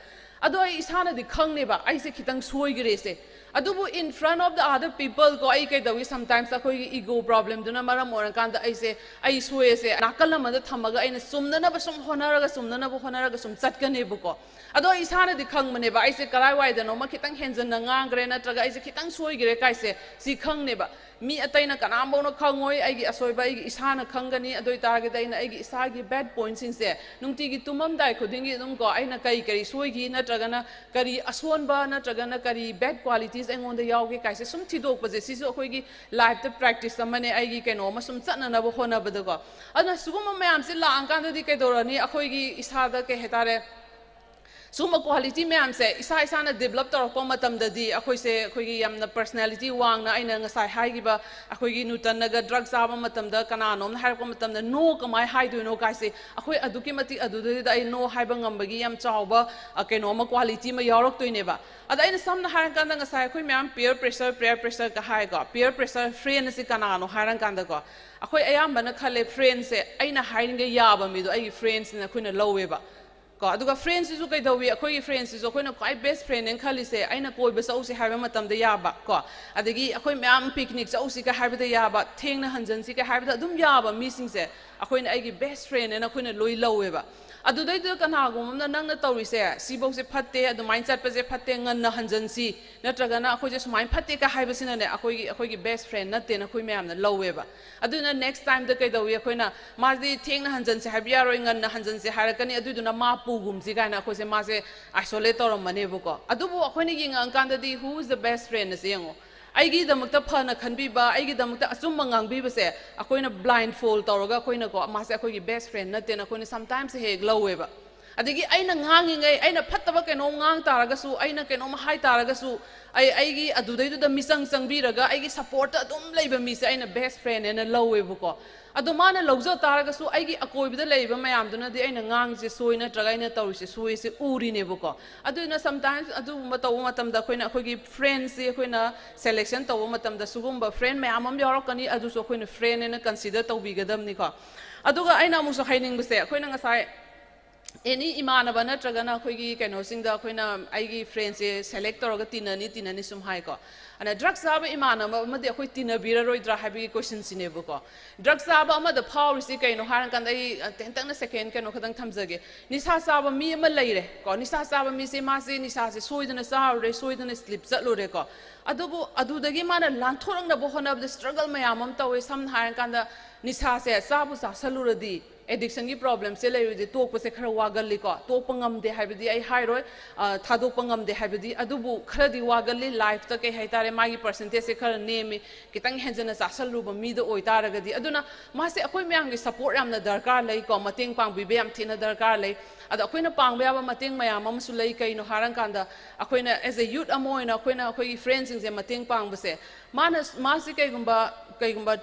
ꯑꯗꯣ ꯑꯩ ꯏꯁꯥꯅꯗꯤ ꯈꯪꯅꯦꯕ ꯑꯩꯁꯦ ꯈꯤꯇꯪ ꯁꯣꯏꯈ꯭ꯔꯦꯁꯦ꯫ ꯑꯗꯨꯕꯨ in front of the other people ꯀꯣ, ꯑꯩ ꯀꯩꯗꯧꯏ, sometimes ꯑꯩꯈꯣꯏꯒꯤ ego problemꯗꯨꯅ ꯃꯔꯝ ꯑꯣꯏꯔꯀꯥꯟꯗ ꯑꯩꯁꯦ, ꯑꯩ ꯁꯣꯏꯔꯦꯁꯦ ꯅꯥꯀꯜ ꯑꯃꯗ ꯊꯝꯃꯒ ꯑꯩꯅ ꯆꯨꯝꯅꯅꯕ ꯁꯨꯝ ꯍꯣꯠꯅꯔꯒ, ꯆꯨꯝꯅꯅꯕ ꯍꯣꯠꯅꯔꯒ ꯁꯨꯝ ꯆꯠꯀꯅꯦꯕꯀꯣ꯫ ꯑꯗꯣ ꯑꯩ ꯏꯁꯥꯅꯗꯤ ꯈꯪꯕꯅꯦꯕ ꯑꯩꯁꯦ ꯀꯔꯥꯏꯋꯥꯏꯗꯅꯣꯃ ꯈꯤꯇꯪ ꯍꯦꯟꯖꯟꯅ ꯉꯥꯡꯈ꯭ꯔꯦ ꯅꯠꯇ꯭ꯔꯒ ꯑꯩꯁꯦ ꯈꯤꯇꯪ ꯁꯣꯏꯈ꯭ꯔꯦ ꯀꯥꯏꯁꯦ, ꯁꯤ ꯈꯪꯅꯦꯕ꯫ ꯃꯤ ꯑꯇꯩꯅ ꯀꯅꯥꯝꯐꯥꯎꯅ ꯈꯪꯉꯣꯏ, ꯑꯩꯒꯤ ꯑꯁꯣꯏꯕ ꯑꯩꯒꯤ ꯏꯁꯥꯅ ꯈꯪꯒꯅꯤ꯫ ꯑꯗꯨ ꯑꯣꯏꯇꯥꯔꯒꯗꯤ ꯑꯩꯅ ꯑꯩꯒꯤ ꯏꯁꯥꯒꯤ bad pointꯁꯤꯡꯁꯦ ꯅꯨꯡꯇꯤꯒꯤ ꯇꯨꯝꯃꯝꯗꯥꯏ ꯈꯨꯗꯤꯡꯒꯤ ꯑꯗꯨꯝ ꯀꯣ, ꯑꯩꯅ ꯀꯔꯤ ꯀꯔꯤ ꯁꯣꯏꯈꯤ ꯅꯠꯇ꯭ꯔꯒꯅ ꯀꯔꯤ ꯑꯁꯣꯟꯕ ꯅꯠꯇ꯭ꯔꯒꯅ ꯀꯔꯤ bad qualities ꯑꯩꯉꯣꯟꯗ ꯌꯥꯎꯒꯦ ꯀꯥꯏꯁꯦ ꯁꯨꯝ ꯊꯤꯗꯣꯛꯄꯁꯦ, ꯁꯤꯁꯨ ꯑꯩꯈꯣꯏꯒꯤ lifeꯇ practice ꯑꯃꯅꯦ, ꯑꯩꯒꯤ ꯀꯩꯅꯣ ꯑꯃ ꯁꯨꯝ ꯆꯠꯅꯅꯕ ꯍꯣꯠꯅꯕꯗꯀꯣ꯫ ꯑꯗꯨꯅ ꯁꯤꯒꯨꯝꯕ ꯃꯌꯥꯝꯁꯦ ꯂꯥꯛꯑꯀꯥꯟꯗꯗꯤ ꯀꯩꯗꯧꯔꯅꯤ, ꯑꯩꯈꯣꯏꯒꯤ ꯏꯁꯥꯗ ꯀꯩ ꯍꯥꯏꯇꯥꯔꯦ, ꯁꯤꯒꯨꯝꯕ quality ꯃꯌꯥꯝꯁꯦ ꯏꯁꯥ ꯏꯁꯥꯅ develop ꯇꯧꯔꯛꯄ ꯃꯇꯝꯗꯗꯤ ꯑꯩꯈꯣꯏꯁꯦ, ꯑꯩꯈꯣꯏꯒꯤ ꯌꯥꯝꯅ personality ꯋꯥꯡꯅ, ꯑꯩꯅ ꯉꯁꯥꯏ ꯍꯥꯏꯈꯤꯕ, ꯑꯩꯈꯣꯏꯒꯤ ꯅ꯭ꯌꯨꯇꯟꯅꯒ drug ꯆꯥꯕ ꯃꯇꯝꯗ ꯀꯅꯥꯅꯣꯝꯅ ꯍꯥꯏꯔꯛꯄ ꯃꯇꯝꯗ no ꯀꯃꯥꯏꯅ ꯍꯥꯏꯗꯣꯏꯅꯣ ꯀꯥꯏꯁꯦ, ꯑꯩꯈꯣꯏ ꯑꯗꯨꯛꯀꯤ ꯃꯇꯤꯛ ꯑꯗꯨꯗꯩꯗꯨꯗ ꯑꯩ no ꯍꯥꯏꯕ ꯉꯝꯕꯒꯤ ꯌꯥꯝ ꯆꯥꯎꯕ, ꯑ, ꯀꯩꯅꯣ ꯑꯃ, quality ꯑꯃ ꯌꯥꯎꯔꯛꯇꯣꯏꯅꯦꯕ꯫ ꯑꯗ ꯑꯩꯅ ꯁꯝꯅ ꯍꯥꯏꯔꯀꯥꯟꯗ ꯉꯁꯥꯏ ꯑꯩꯈꯣꯏ ꯃꯌꯥꯝ peer pressure, peer pressure ꯀ ꯍꯥꯏꯀꯣ꯫ Peer pressure friend ꯑꯁꯤ ꯀꯅꯥꯅꯣ ꯍꯥꯏꯔꯀꯥꯟꯗꯀꯣ, ꯑꯩꯈꯣꯏ ꯑꯌꯥꯝꯕꯅ ꯈꯜꯂꯦ friendꯁꯦ ꯑꯩꯅ ꯍꯥꯏꯔꯤꯉꯩ ꯌꯥꯕ ꯃꯤꯗꯣ ꯑꯩꯒꯤ friendsꯅ ꯑꯩꯈꯣꯏꯅ ꯂꯧꯋꯦꯕ꯫ ꯀꯣ, ꯑꯗꯨꯒ friendsꯁꯤꯁꯨ ꯀꯩꯗꯧꯏ? ꯑꯩꯈꯣꯏꯒꯤ friendsꯁꯤꯁꯨ ꯑꯩꯈꯣꯏꯅ ꯈ꯭ꯋꯥꯏ best friendꯅꯦꯅ ꯈꯜꯂꯤꯁꯦ, ꯑꯩꯅ ꯀꯣꯏꯕ ꯆꯠꯂꯨꯁꯤ ꯍꯥꯏꯕ ꯃꯇꯝꯗ ꯌꯥꯕ, ꯀꯣ, ꯑꯗꯒꯤ ꯑꯩꯈꯣꯏ ꯃꯌꯥꯝ picnic ꯆꯠꯂꯨꯁꯤꯒ ꯍꯥꯏꯕꯗ ꯌꯥꯕ, ꯊꯦꯡꯅ ꯍꯟꯖꯟꯁꯤꯒ ꯍꯥꯏꯕꯗ ꯑꯗꯨꯝ ꯌꯥꯕ ꯃꯤꯁꯤꯡꯁꯦ ꯑꯩꯈꯣꯏꯅ ꯑꯩꯒꯤ best friendꯅꯦꯅ ꯑꯩꯈꯣꯏꯅ ꯂꯣꯏ ꯂꯧꯋꯦꯕ꯫ ꯑꯗꯨꯗꯩꯗꯨꯗ ꯀꯅꯥꯒꯨꯝꯕ ꯑꯃꯅ ꯅꯪꯅ ꯇꯧꯔꯤꯁꯦ ꯁꯤꯐꯧꯁꯦ ꯐꯠꯇꯦ, ꯑꯗꯨꯃꯥꯏꯅ ꯆꯠꯄꯁꯦ ꯐꯠꯇꯦ, ꯉꯟꯅ ꯍꯟꯖꯟꯁꯤ, ꯅꯠꯇ꯭ꯔꯒꯅ ꯑꯩꯈꯣꯏꯁꯦ ꯁꯨꯃꯥꯏꯅ ꯐꯠꯇꯦ ꯀ ꯍꯥꯏꯕꯁꯤꯅꯅꯦ, ꯑꯩꯈꯣꯏꯒꯤ, ꯑꯩꯈꯣꯏꯒꯤ best friend ꯅꯠꯇꯦꯅ ꯑꯩꯈꯣꯏ ꯃꯌꯥꯝꯅ ꯂꯧꯋꯦꯕ꯫ ꯑꯗꯨꯅ next timeꯗ ꯀꯩꯗꯧꯏ, ꯑꯩꯈꯣꯏꯅ ꯃꯥꯗꯤ ꯊꯦꯡꯅ ꯍꯟꯖꯟꯁꯦ ꯍꯥꯏꯕ ꯌꯥꯔꯣꯏ, ꯉꯟꯅ ꯍꯟꯖꯟꯁꯦ ꯍꯥꯏꯔꯛꯀꯅꯤ, ꯑꯗꯨꯗꯨꯅ ꯃꯥ ꯄꯨꯒꯨꯝꯁꯤ ꯀꯥꯏꯅ ꯑꯩꯈꯣꯏꯁꯦ ꯃꯥꯁꯦ isolate ꯇꯧꯔꯝꯃꯅꯦꯕꯀꯣ꯫ ꯑꯗꯨꯕꯨ ꯑꯩꯈꯣꯏꯅ ꯌꯦꯡꯉꯛꯑꯀꯥꯟꯗꯗꯤ who is the best friend ꯑꯁꯦ ꯌꯦꯡꯉꯣ, ꯑꯩꯒꯤꯗꯃꯛꯇ ꯐꯅ ꯈꯟꯕꯤꯕ, ꯑꯩꯒꯤꯗꯃꯛꯇ ꯑꯆꯨꯝꯕ ꯉꯥꯡꯕꯤꯕꯁꯦ ꯑꯩꯈꯣꯏꯅ blindfold ꯇꯧꯔꯒ ꯑꯩꯈꯣꯏꯅꯀꯣ ꯃꯥꯁꯦ ꯑꯩꯈꯣꯏꯒꯤ best friend ꯅꯠꯇꯦꯅ ꯑꯩꯈꯣꯏꯅ sometimes ꯍꯦꯛ ꯂꯧꯋꯦꯕ꯫ ꯑꯗꯒꯤ ꯑꯩꯅ ꯉꯥꯡꯉꯤꯉꯩ, ꯑꯩꯅ ꯐꯠꯇꯕ ꯀꯩꯅꯣꯝ ꯉꯥꯡ ꯇꯥꯔꯒꯁꯨ, ꯑꯩꯅ ꯀꯩꯅꯣꯝ ꯍꯥꯏ ꯇꯥꯔꯒꯁꯨ, ꯑꯩ ꯑꯩꯒꯤ ꯑꯗꯨꯗꯩꯗꯨꯗ ꯃꯤꯆꯪ ꯆꯪꯕꯤꯔꯒ ꯑꯩꯒꯤ ꯁꯞꯄꯣꯔꯠꯇ ꯑꯗꯨꯝ ꯂꯩꯕ ꯃꯤꯁꯦ ꯑꯩꯅ ꯕꯦꯁ ꯐ꯭ꯔꯦꯟ ꯍꯥꯏꯅ ꯂꯧꯋꯦꯕꯀꯣ꯫ ꯑꯗꯣ ꯃꯥꯅ ꯂꯧꯖ ꯇꯥꯔꯒꯁꯨ ꯑꯩꯒꯤ ꯑꯀꯣꯏꯕꯗ ꯂꯩꯔꯤꯕ ꯃꯌꯥꯝꯗꯨꯅꯗꯤ ꯑꯩꯅ ꯉꯥꯡꯉꯤꯁꯦ ꯁꯣꯏ ꯅꯠꯇ꯭ꯔꯒ ꯑꯩꯅ ꯇꯧꯔꯤꯁꯦ ꯁꯣꯏꯁꯦ ꯎꯔꯤꯅꯦꯕꯀꯣ꯫ ꯑꯗꯨꯅ sometimes ꯑꯗꯨꯒꯨꯝꯕ ꯇꯧꯕ ꯃꯇꯝꯗ ꯑꯩꯈꯣꯏꯅ ꯑꯩꯈꯣꯏꯒꯤ ꯐ꯭ꯔꯦꯟꯁꯁꯦ ꯑꯩꯈꯣꯏꯅ ꯁꯦꯂꯦꯛꯁꯟ ꯇꯧꯕ ꯃꯇꯝꯗ ꯁꯤꯒꯨꯝꯕ ꯐ꯭ꯔꯦꯟ ꯃꯌꯥꯝ ꯑꯃ ꯌꯥꯎꯔꯛꯀꯅꯤ, ꯑꯗꯨꯁꯨ ꯑꯩꯈꯣꯏꯅ ꯐ꯭ꯔꯦꯟ ꯍꯥꯏꯅ ꯀꯟꯁꯤꯗꯔ ꯇꯧꯕꯤꯒꯗꯕꯅꯤꯀꯣ꯫ ꯑꯗꯨꯒ ꯑꯩꯅ ꯑꯃꯨꯛꯁꯨ ꯍꯥꯏꯅꯤꯡꯕꯁꯦ, ꯑꯩꯈꯣꯏꯅ ꯉꯁꯥꯏ ꯑꯦꯅꯤ ꯏꯃꯥꯟꯅꯕ ꯅꯠꯇ꯭ꯔꯒꯅ ꯑꯩꯈꯣꯏꯒꯤ ꯀꯩꯅꯣꯁꯤꯡꯗ ꯑꯩꯈꯣꯏꯅ ꯑꯩꯒꯤ ꯐ꯭ꯔꯦꯟꯁꯦ ꯁꯦꯂꯦꯛ ꯇꯧꯔꯒ ꯇꯤꯟꯅꯅꯤ ꯇꯤꯟꯅꯅꯤ ꯁꯨꯝ ꯍꯥꯏꯀꯣ꯫ ꯑꯗ ꯗ꯭ꯔꯒ ꯆꯥꯕ ꯏꯃꯥꯟꯅꯕ ꯑꯃꯗꯤ ꯑꯩꯈꯣꯏ ꯇꯤꯟꯅꯕꯤꯔꯔꯣꯏꯗ꯭ꯔꯥ ꯍꯥꯏꯕꯒꯤ ꯀꯣꯏꯁꯟꯁꯤꯅꯦꯕꯀꯣ꯫ ꯗ꯭ꯔꯒ ꯆꯥꯕ ꯑꯃꯗ ꯐꯥꯎꯔꯤꯁꯤ ꯀꯩꯅꯣ ꯍꯥꯏꯔꯀꯥꯟꯗ ꯑꯩ ꯍꯟꯇꯪꯅ ꯁꯦꯀꯦꯟ ꯀꯩꯅꯣ ꯈꯛꯇꯪ ꯊꯝꯖꯒꯦ꯫ ꯅꯤꯁꯥ ꯆꯥꯕ ꯃꯤ ꯑꯃ ꯂꯩꯔꯦ ꯀꯣ, ꯅꯤꯁꯥ ꯆꯥꯕ ꯃꯤꯁꯦ ꯃꯥꯁꯦ ꯅꯤꯁꯥꯁꯦ ꯁꯣꯏꯗꯅ ꯆꯥꯔꯨꯔꯦ, ꯁꯣꯏꯗꯅ ꯁ꯭ꯂꯤꯞ ꯆꯠꯂꯨꯔꯦꯀꯣ꯫ ꯑꯗꯨꯕꯨ ꯑꯗꯨꯗꯒꯤ ꯃꯥꯅ ꯂꯥꯟꯊꯣꯔꯛꯅꯕ ꯍꯣꯠꯅꯕꯗ ꯁ꯭ꯇ꯭ꯔꯒꯜ ꯃꯌꯥꯝ ꯑꯃ ꯇꯧꯋꯦ꯫ ꯁꯝꯅ ꯍꯥꯏꯔꯀꯥꯟꯗ ꯅꯤꯁꯥꯁꯦ ꯆꯥꯕꯨ ꯆꯥꯁꯜꯂꯨꯔꯗꯤ, ꯑꯦꯗꯤꯛꯁꯟꯒꯤ ꯄ꯭ꯔꯣꯕ꯭ꯂꯦꯝꯁꯦ ꯂꯩꯔꯨꯔꯗꯤ ꯇꯣꯛꯄꯁꯦ ꯈꯔ ꯋꯥꯒꯜꯂꯤꯀꯣ꯫ ꯇꯣꯛꯄ ꯉꯝꯗꯦ ꯍꯥꯏꯕꯗꯤ ꯑꯩ ꯍꯥꯏꯔꯣꯏ, ꯑ, ꯊꯥꯗꯣꯛꯄ ꯉꯝꯗꯦ ꯍꯥꯏꯕꯗꯤ, ꯑꯗꯨꯕꯨ ꯈꯔꯗꯤ ꯋꯥꯒꯜꯂꯤ꯫ ꯂꯥꯏꯐꯇ ꯀꯩ ꯍꯥꯏꯇꯥꯔꯦ, ꯃꯥꯒꯤ ꯄꯥꯔꯁꯦꯟꯇꯦꯖꯁꯦ ꯈꯔ ꯅꯦꯝꯃꯤ, ꯈꯤꯇꯪ ꯍꯦꯟꯖꯟꯅ ꯆꯥꯁꯜꯂꯨꯕ ꯃꯤꯗ ꯑꯣꯏꯇꯥꯔꯒꯗꯤ꯫ ꯑꯗꯨꯅ ꯃꯥꯁꯦ ꯑꯩꯈꯣꯏ ꯃꯌꯥꯝꯒꯤ ꯁꯞꯄꯣꯔꯠ ꯌꯥꯝꯅ ꯗꯔꯀꯥꯔ ꯂꯩꯀꯣ, ꯃꯇꯦꯡ ꯄꯥꯡꯕꯤꯕ ꯌꯥꯝ ꯊꯤꯅ ꯗꯔꯀꯥꯔ ꯂꯩ꯫ ꯑꯗꯣ ꯑꯩꯈꯣꯏꯅ ꯄꯥꯡꯕ ꯌꯥꯕ ꯃꯇꯦꯡ ꯃꯌꯥꯝ ꯑꯃꯁꯨ ꯂꯩ꯫ ꯀꯩꯅꯣ ꯍꯥꯏꯔꯀꯥꯟꯗ, ꯑꯩꯈꯣꯏꯅ ꯑꯦꯁ ꯑꯦ ꯌꯨꯠ ꯑꯃ ꯑꯣꯏꯅ ꯑꯩꯈꯣꯏꯅ ꯑꯩꯈꯣꯏꯒꯤ ꯐ꯭ꯔꯦꯟꯁꯤꯡꯁꯦ ꯃꯇꯦꯡ ꯄꯥꯡꯕꯁꯦ, ꯃꯥꯅ, ꯃꯥꯁꯤ ꯀꯩꯒꯨꯝꯕ, ꯀꯩꯒꯨꯝꯕ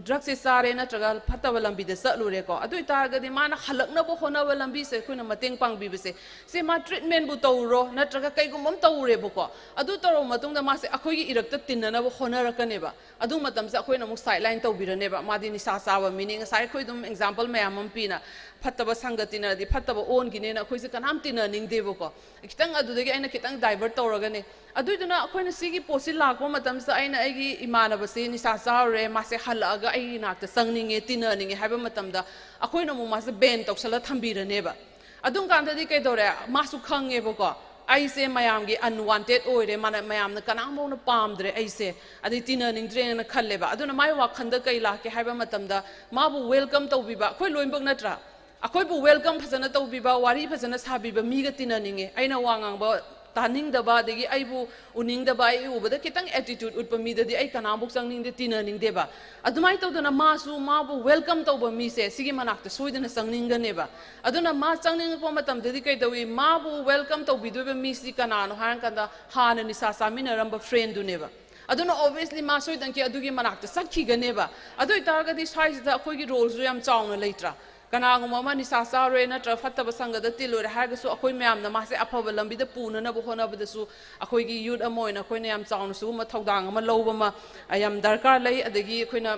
ꯗ꯭ꯔꯒꯁꯦ ꯆꯥꯔꯦ ꯅꯠꯇ꯭ꯔꯒ ꯐꯠꯇꯕ ꯂꯝꯕꯤꯗ ꯆꯠꯂꯨꯔꯦꯀꯣ, ꯑꯗꯨ ꯑꯣꯏꯇꯥꯔꯒꯗꯤ ꯃꯥꯅ ꯍꯜꯂꯛꯅꯕ ꯍꯣꯠꯅꯕ ꯂꯝꯕꯤꯁꯦ ꯑꯩꯈꯣꯏꯅ ꯃꯇꯦꯡ ꯄꯥꯡꯕꯤꯕꯁꯦ, ꯁꯦ ꯃꯥ ꯇ꯭ꯔꯤꯠꯃꯦꯟꯕꯨ ꯇꯧꯔꯨꯔꯣ ꯅꯠꯇ꯭ꯔꯒ ꯀꯩꯒꯨꯝꯕ ꯑꯃ ꯇꯧꯔꯨꯔꯦꯕꯀꯣ, ꯑꯗꯨ ꯇꯧꯔꯕ ꯃꯇꯨꯡꯗ ꯃꯥꯁꯦ ꯑꯩꯈꯣꯏꯒꯤ ꯏꯔꯛꯇ ꯇꯤꯟꯅꯅꯕ ꯍꯣꯠꯅꯔꯛꯀꯅꯦꯕ꯫ ꯑꯗꯨ ꯃꯇꯝꯁꯦ ꯑꯩꯈꯣꯏꯅ ꯑꯃꯨꯛ ꯁꯥꯏꯠ ꯂꯥꯏꯟ ꯇꯧꯕꯤꯔꯅꯦꯕ꯫ ꯃꯥꯗꯤ ꯅꯤꯁꯥ ꯆꯥꯕ ꯃꯤꯅꯤ꯫ ꯉꯁꯥꯏ ꯑꯩꯈꯣꯏ ꯑꯗꯨꯝ ꯑꯦꯛꯖꯥꯝꯄꯜ ꯃꯌꯥꯝ ꯑꯃ ꯄꯤꯅ, ꯐꯠꯇꯕ ꯁꯪꯒ ꯇꯤꯟꯅꯔꯗꯤ ꯐꯠꯇꯕ ꯑꯣꯟꯈꯤꯅꯦꯅ ꯑꯩꯈꯣꯏꯁꯦ ꯀꯅꯥꯝ ꯇꯤꯟꯅꯅꯤꯡꯗꯦꯕꯀꯣ꯫ ꯈꯤꯇꯪ ꯑꯗꯨꯗꯒꯤ ꯑꯩꯅ ꯈꯤꯇꯪ ꯗꯥꯏꯚꯔꯠ ꯇꯧꯔꯒꯅꯦ꯫ ꯑꯗꯨꯏꯗꯨꯅ ꯑꯩꯈꯣꯏꯅ ꯁꯤꯒꯤ ꯄꯣꯠꯁꯤ ꯂꯥꯛꯄ ꯃꯇꯝꯁꯤꯗ ꯑꯩꯅ ꯑꯩꯒꯤ ꯏꯃꯥꯟꯅꯕꯁꯤ ꯅꯤꯁꯥ ꯆꯥꯔꯨꯔꯦ, ꯃꯥꯁꯦ ꯍꯜꯂꯛꯑꯒ ꯑꯩꯒꯤ ꯏꯅꯥꯛꯇ ꯆꯪꯅꯤꯡꯉꯦ, ꯇꯤꯟꯅꯅꯤꯡꯉꯦ ꯍꯥꯏꯕ ꯃꯇꯝꯗ ꯑꯩꯈꯣꯏꯅ ꯑꯃꯨꯛ ꯃꯥꯁꯦ ꯕꯦꯟ ꯇꯧꯁꯜꯂ ꯊꯝꯕꯤꯔꯅꯦꯕ꯫ ꯑꯗꯨꯝ ꯀꯥꯟꯗꯗꯤ ꯀꯩꯗꯧꯔꯦ? ꯃꯥꯁꯨ ꯈꯪꯉꯦꯕꯀꯣ, ꯑꯩꯁꯦ ꯃꯌꯥꯝꯒꯤ ꯑꯟꯋꯥꯟꯇꯦꯠ ꯑꯣꯏꯔꯦ, ꯃꯥꯅ, ꯃꯌꯥꯝꯅ ꯀꯅꯥꯝꯐꯥꯎꯅ ꯄꯥꯝꯗ꯭ꯔꯦ ꯑꯩꯁꯦ, ꯑꯗꯩ ꯇꯤꯟꯅꯅꯤꯡꯗ꯭ꯔꯦꯅ ꯈꯜꯂꯦꯕ꯫ ꯑꯗꯨꯅ ꯃꯥꯏ ꯋꯥꯈꯜꯗ ꯀꯩ ꯂꯥꯛꯀꯦ ꯍꯥꯏꯕ ꯃꯇꯝꯗ, ꯃꯥꯕꯨ ꯋꯦꯜꯀꯝ ꯇꯧꯕꯤꯕ, ꯑꯩꯈꯣꯏ ꯂꯣꯏꯅꯃꯛ ꯅꯠꯇ꯭ꯔꯥ? ꯑꯩꯈꯣꯏꯕꯨ ꯋꯦꯜꯀꯝ ꯐꯖꯅ ꯇꯧꯕꯤꯕ, ꯋꯥꯔꯤ ꯐꯖꯅ ꯁꯥꯕꯤꯕ ꯃꯤꯒ ꯇꯤꯟꯅꯅꯤꯡꯉꯦ꯫ ꯑꯩꯅ ꯋꯥ ꯉꯥꯡꯕ ꯇꯥꯅꯤꯡꯗꯕ, ꯑꯗꯒꯤ ꯑꯩꯕꯨ ꯎꯅꯤꯡꯗꯕ, ꯑꯩ ꯎꯕꯗ ꯈꯤꯇꯪ attitude ꯎꯠꯄ ꯃꯤꯗꯗꯤ ꯑꯩ ꯀꯅꯥꯕꯨ ꯆꯪꯅꯤꯡꯗꯦ, ꯇꯤꯟꯅꯅꯤꯡꯗꯦꯕ꯫ ꯑꯗꯨꯃꯥꯏꯅ ꯇꯧꯗꯅ ꯃꯥꯁꯨ ꯃꯥꯕꯨ welcome ꯇꯧꯕ ꯃꯤꯁꯦ ꯁꯤꯒꯤ ꯃꯅꯥꯛꯇ ꯁꯣꯏꯗꯅ ꯆꯪꯅꯤꯡꯒꯅꯦꯕ꯫ ꯑꯗꯨꯅ ꯃꯥ ꯆꯪꯅꯤꯡꯉꯛꯄ ꯃꯇꯝꯗꯗꯤ ꯀꯩꯗꯧꯏ? ꯃꯥꯕꯨ welcome ꯇꯧꯕꯤꯗꯣꯏꯕ ꯃꯤꯁꯤ ꯀꯅꯥꯅꯣ ꯍꯥꯏꯔꯀꯥꯟꯗ ꯍꯥꯟꯅ ꯅꯤꯁꯥ ꯆꯥꯃꯤꯟꯅꯔꯝꯕ friendꯗꯨꯅꯦꯕ꯫ ꯑꯗꯨꯅ obviously ꯃꯥ ꯁꯣꯏꯗꯅꯀꯤ ꯑꯗꯨꯒꯤ ꯃꯅꯥꯛꯇ ꯆꯠꯈꯤꯒꯅꯦꯕ꯫ ꯑꯗꯨ ꯑꯣꯏꯇꯥꯔꯒꯗꯤ ꯁ꯭ꯋꯥꯏꯁꯤꯗ ꯑꯩꯈꯣꯏꯒꯤ roleꯁꯨ ꯌꯥꯝ ꯆꯥꯎꯅ ꯂꯩꯇ꯭ꯔꯥ? ꯀꯅꯥꯒꯨꯝꯕ ꯑꯃ ꯅꯤꯁꯥ ꯆꯥꯔꯨꯔꯦ ꯅꯠꯇ꯭ꯔꯒ ꯐꯠꯇꯕ ꯁꯪꯒꯗ ꯇꯤꯜꯂꯨꯔꯦ ꯍꯥꯏꯔꯒꯁꯨ ꯑꯩꯈꯣꯏ ꯃꯌꯥꯝꯅ ꯃꯥꯁꯦ ꯑꯐꯕ ꯂꯝꯕꯤꯗ ꯄꯨꯅꯅꯕ ꯍꯣꯠꯅꯕꯗꯁꯨ ꯑꯩꯈꯣꯏꯒꯤ youth ꯑꯃ ꯑꯣꯏꯅ ꯑꯩꯈꯣꯏꯅ ꯌꯥꯝ ꯆꯥꯎꯅ ꯁꯤꯒꯨꯝꯕ ꯊꯧꯗꯥꯡ ꯑꯃ ꯂꯧꯕ ꯑꯃ, ꯑ, ꯌꯥꯝ ꯗꯔꯀꯥꯔ ꯂꯩ꯫ ꯑꯗꯒꯤ ꯑꯩꯈꯣꯏꯅ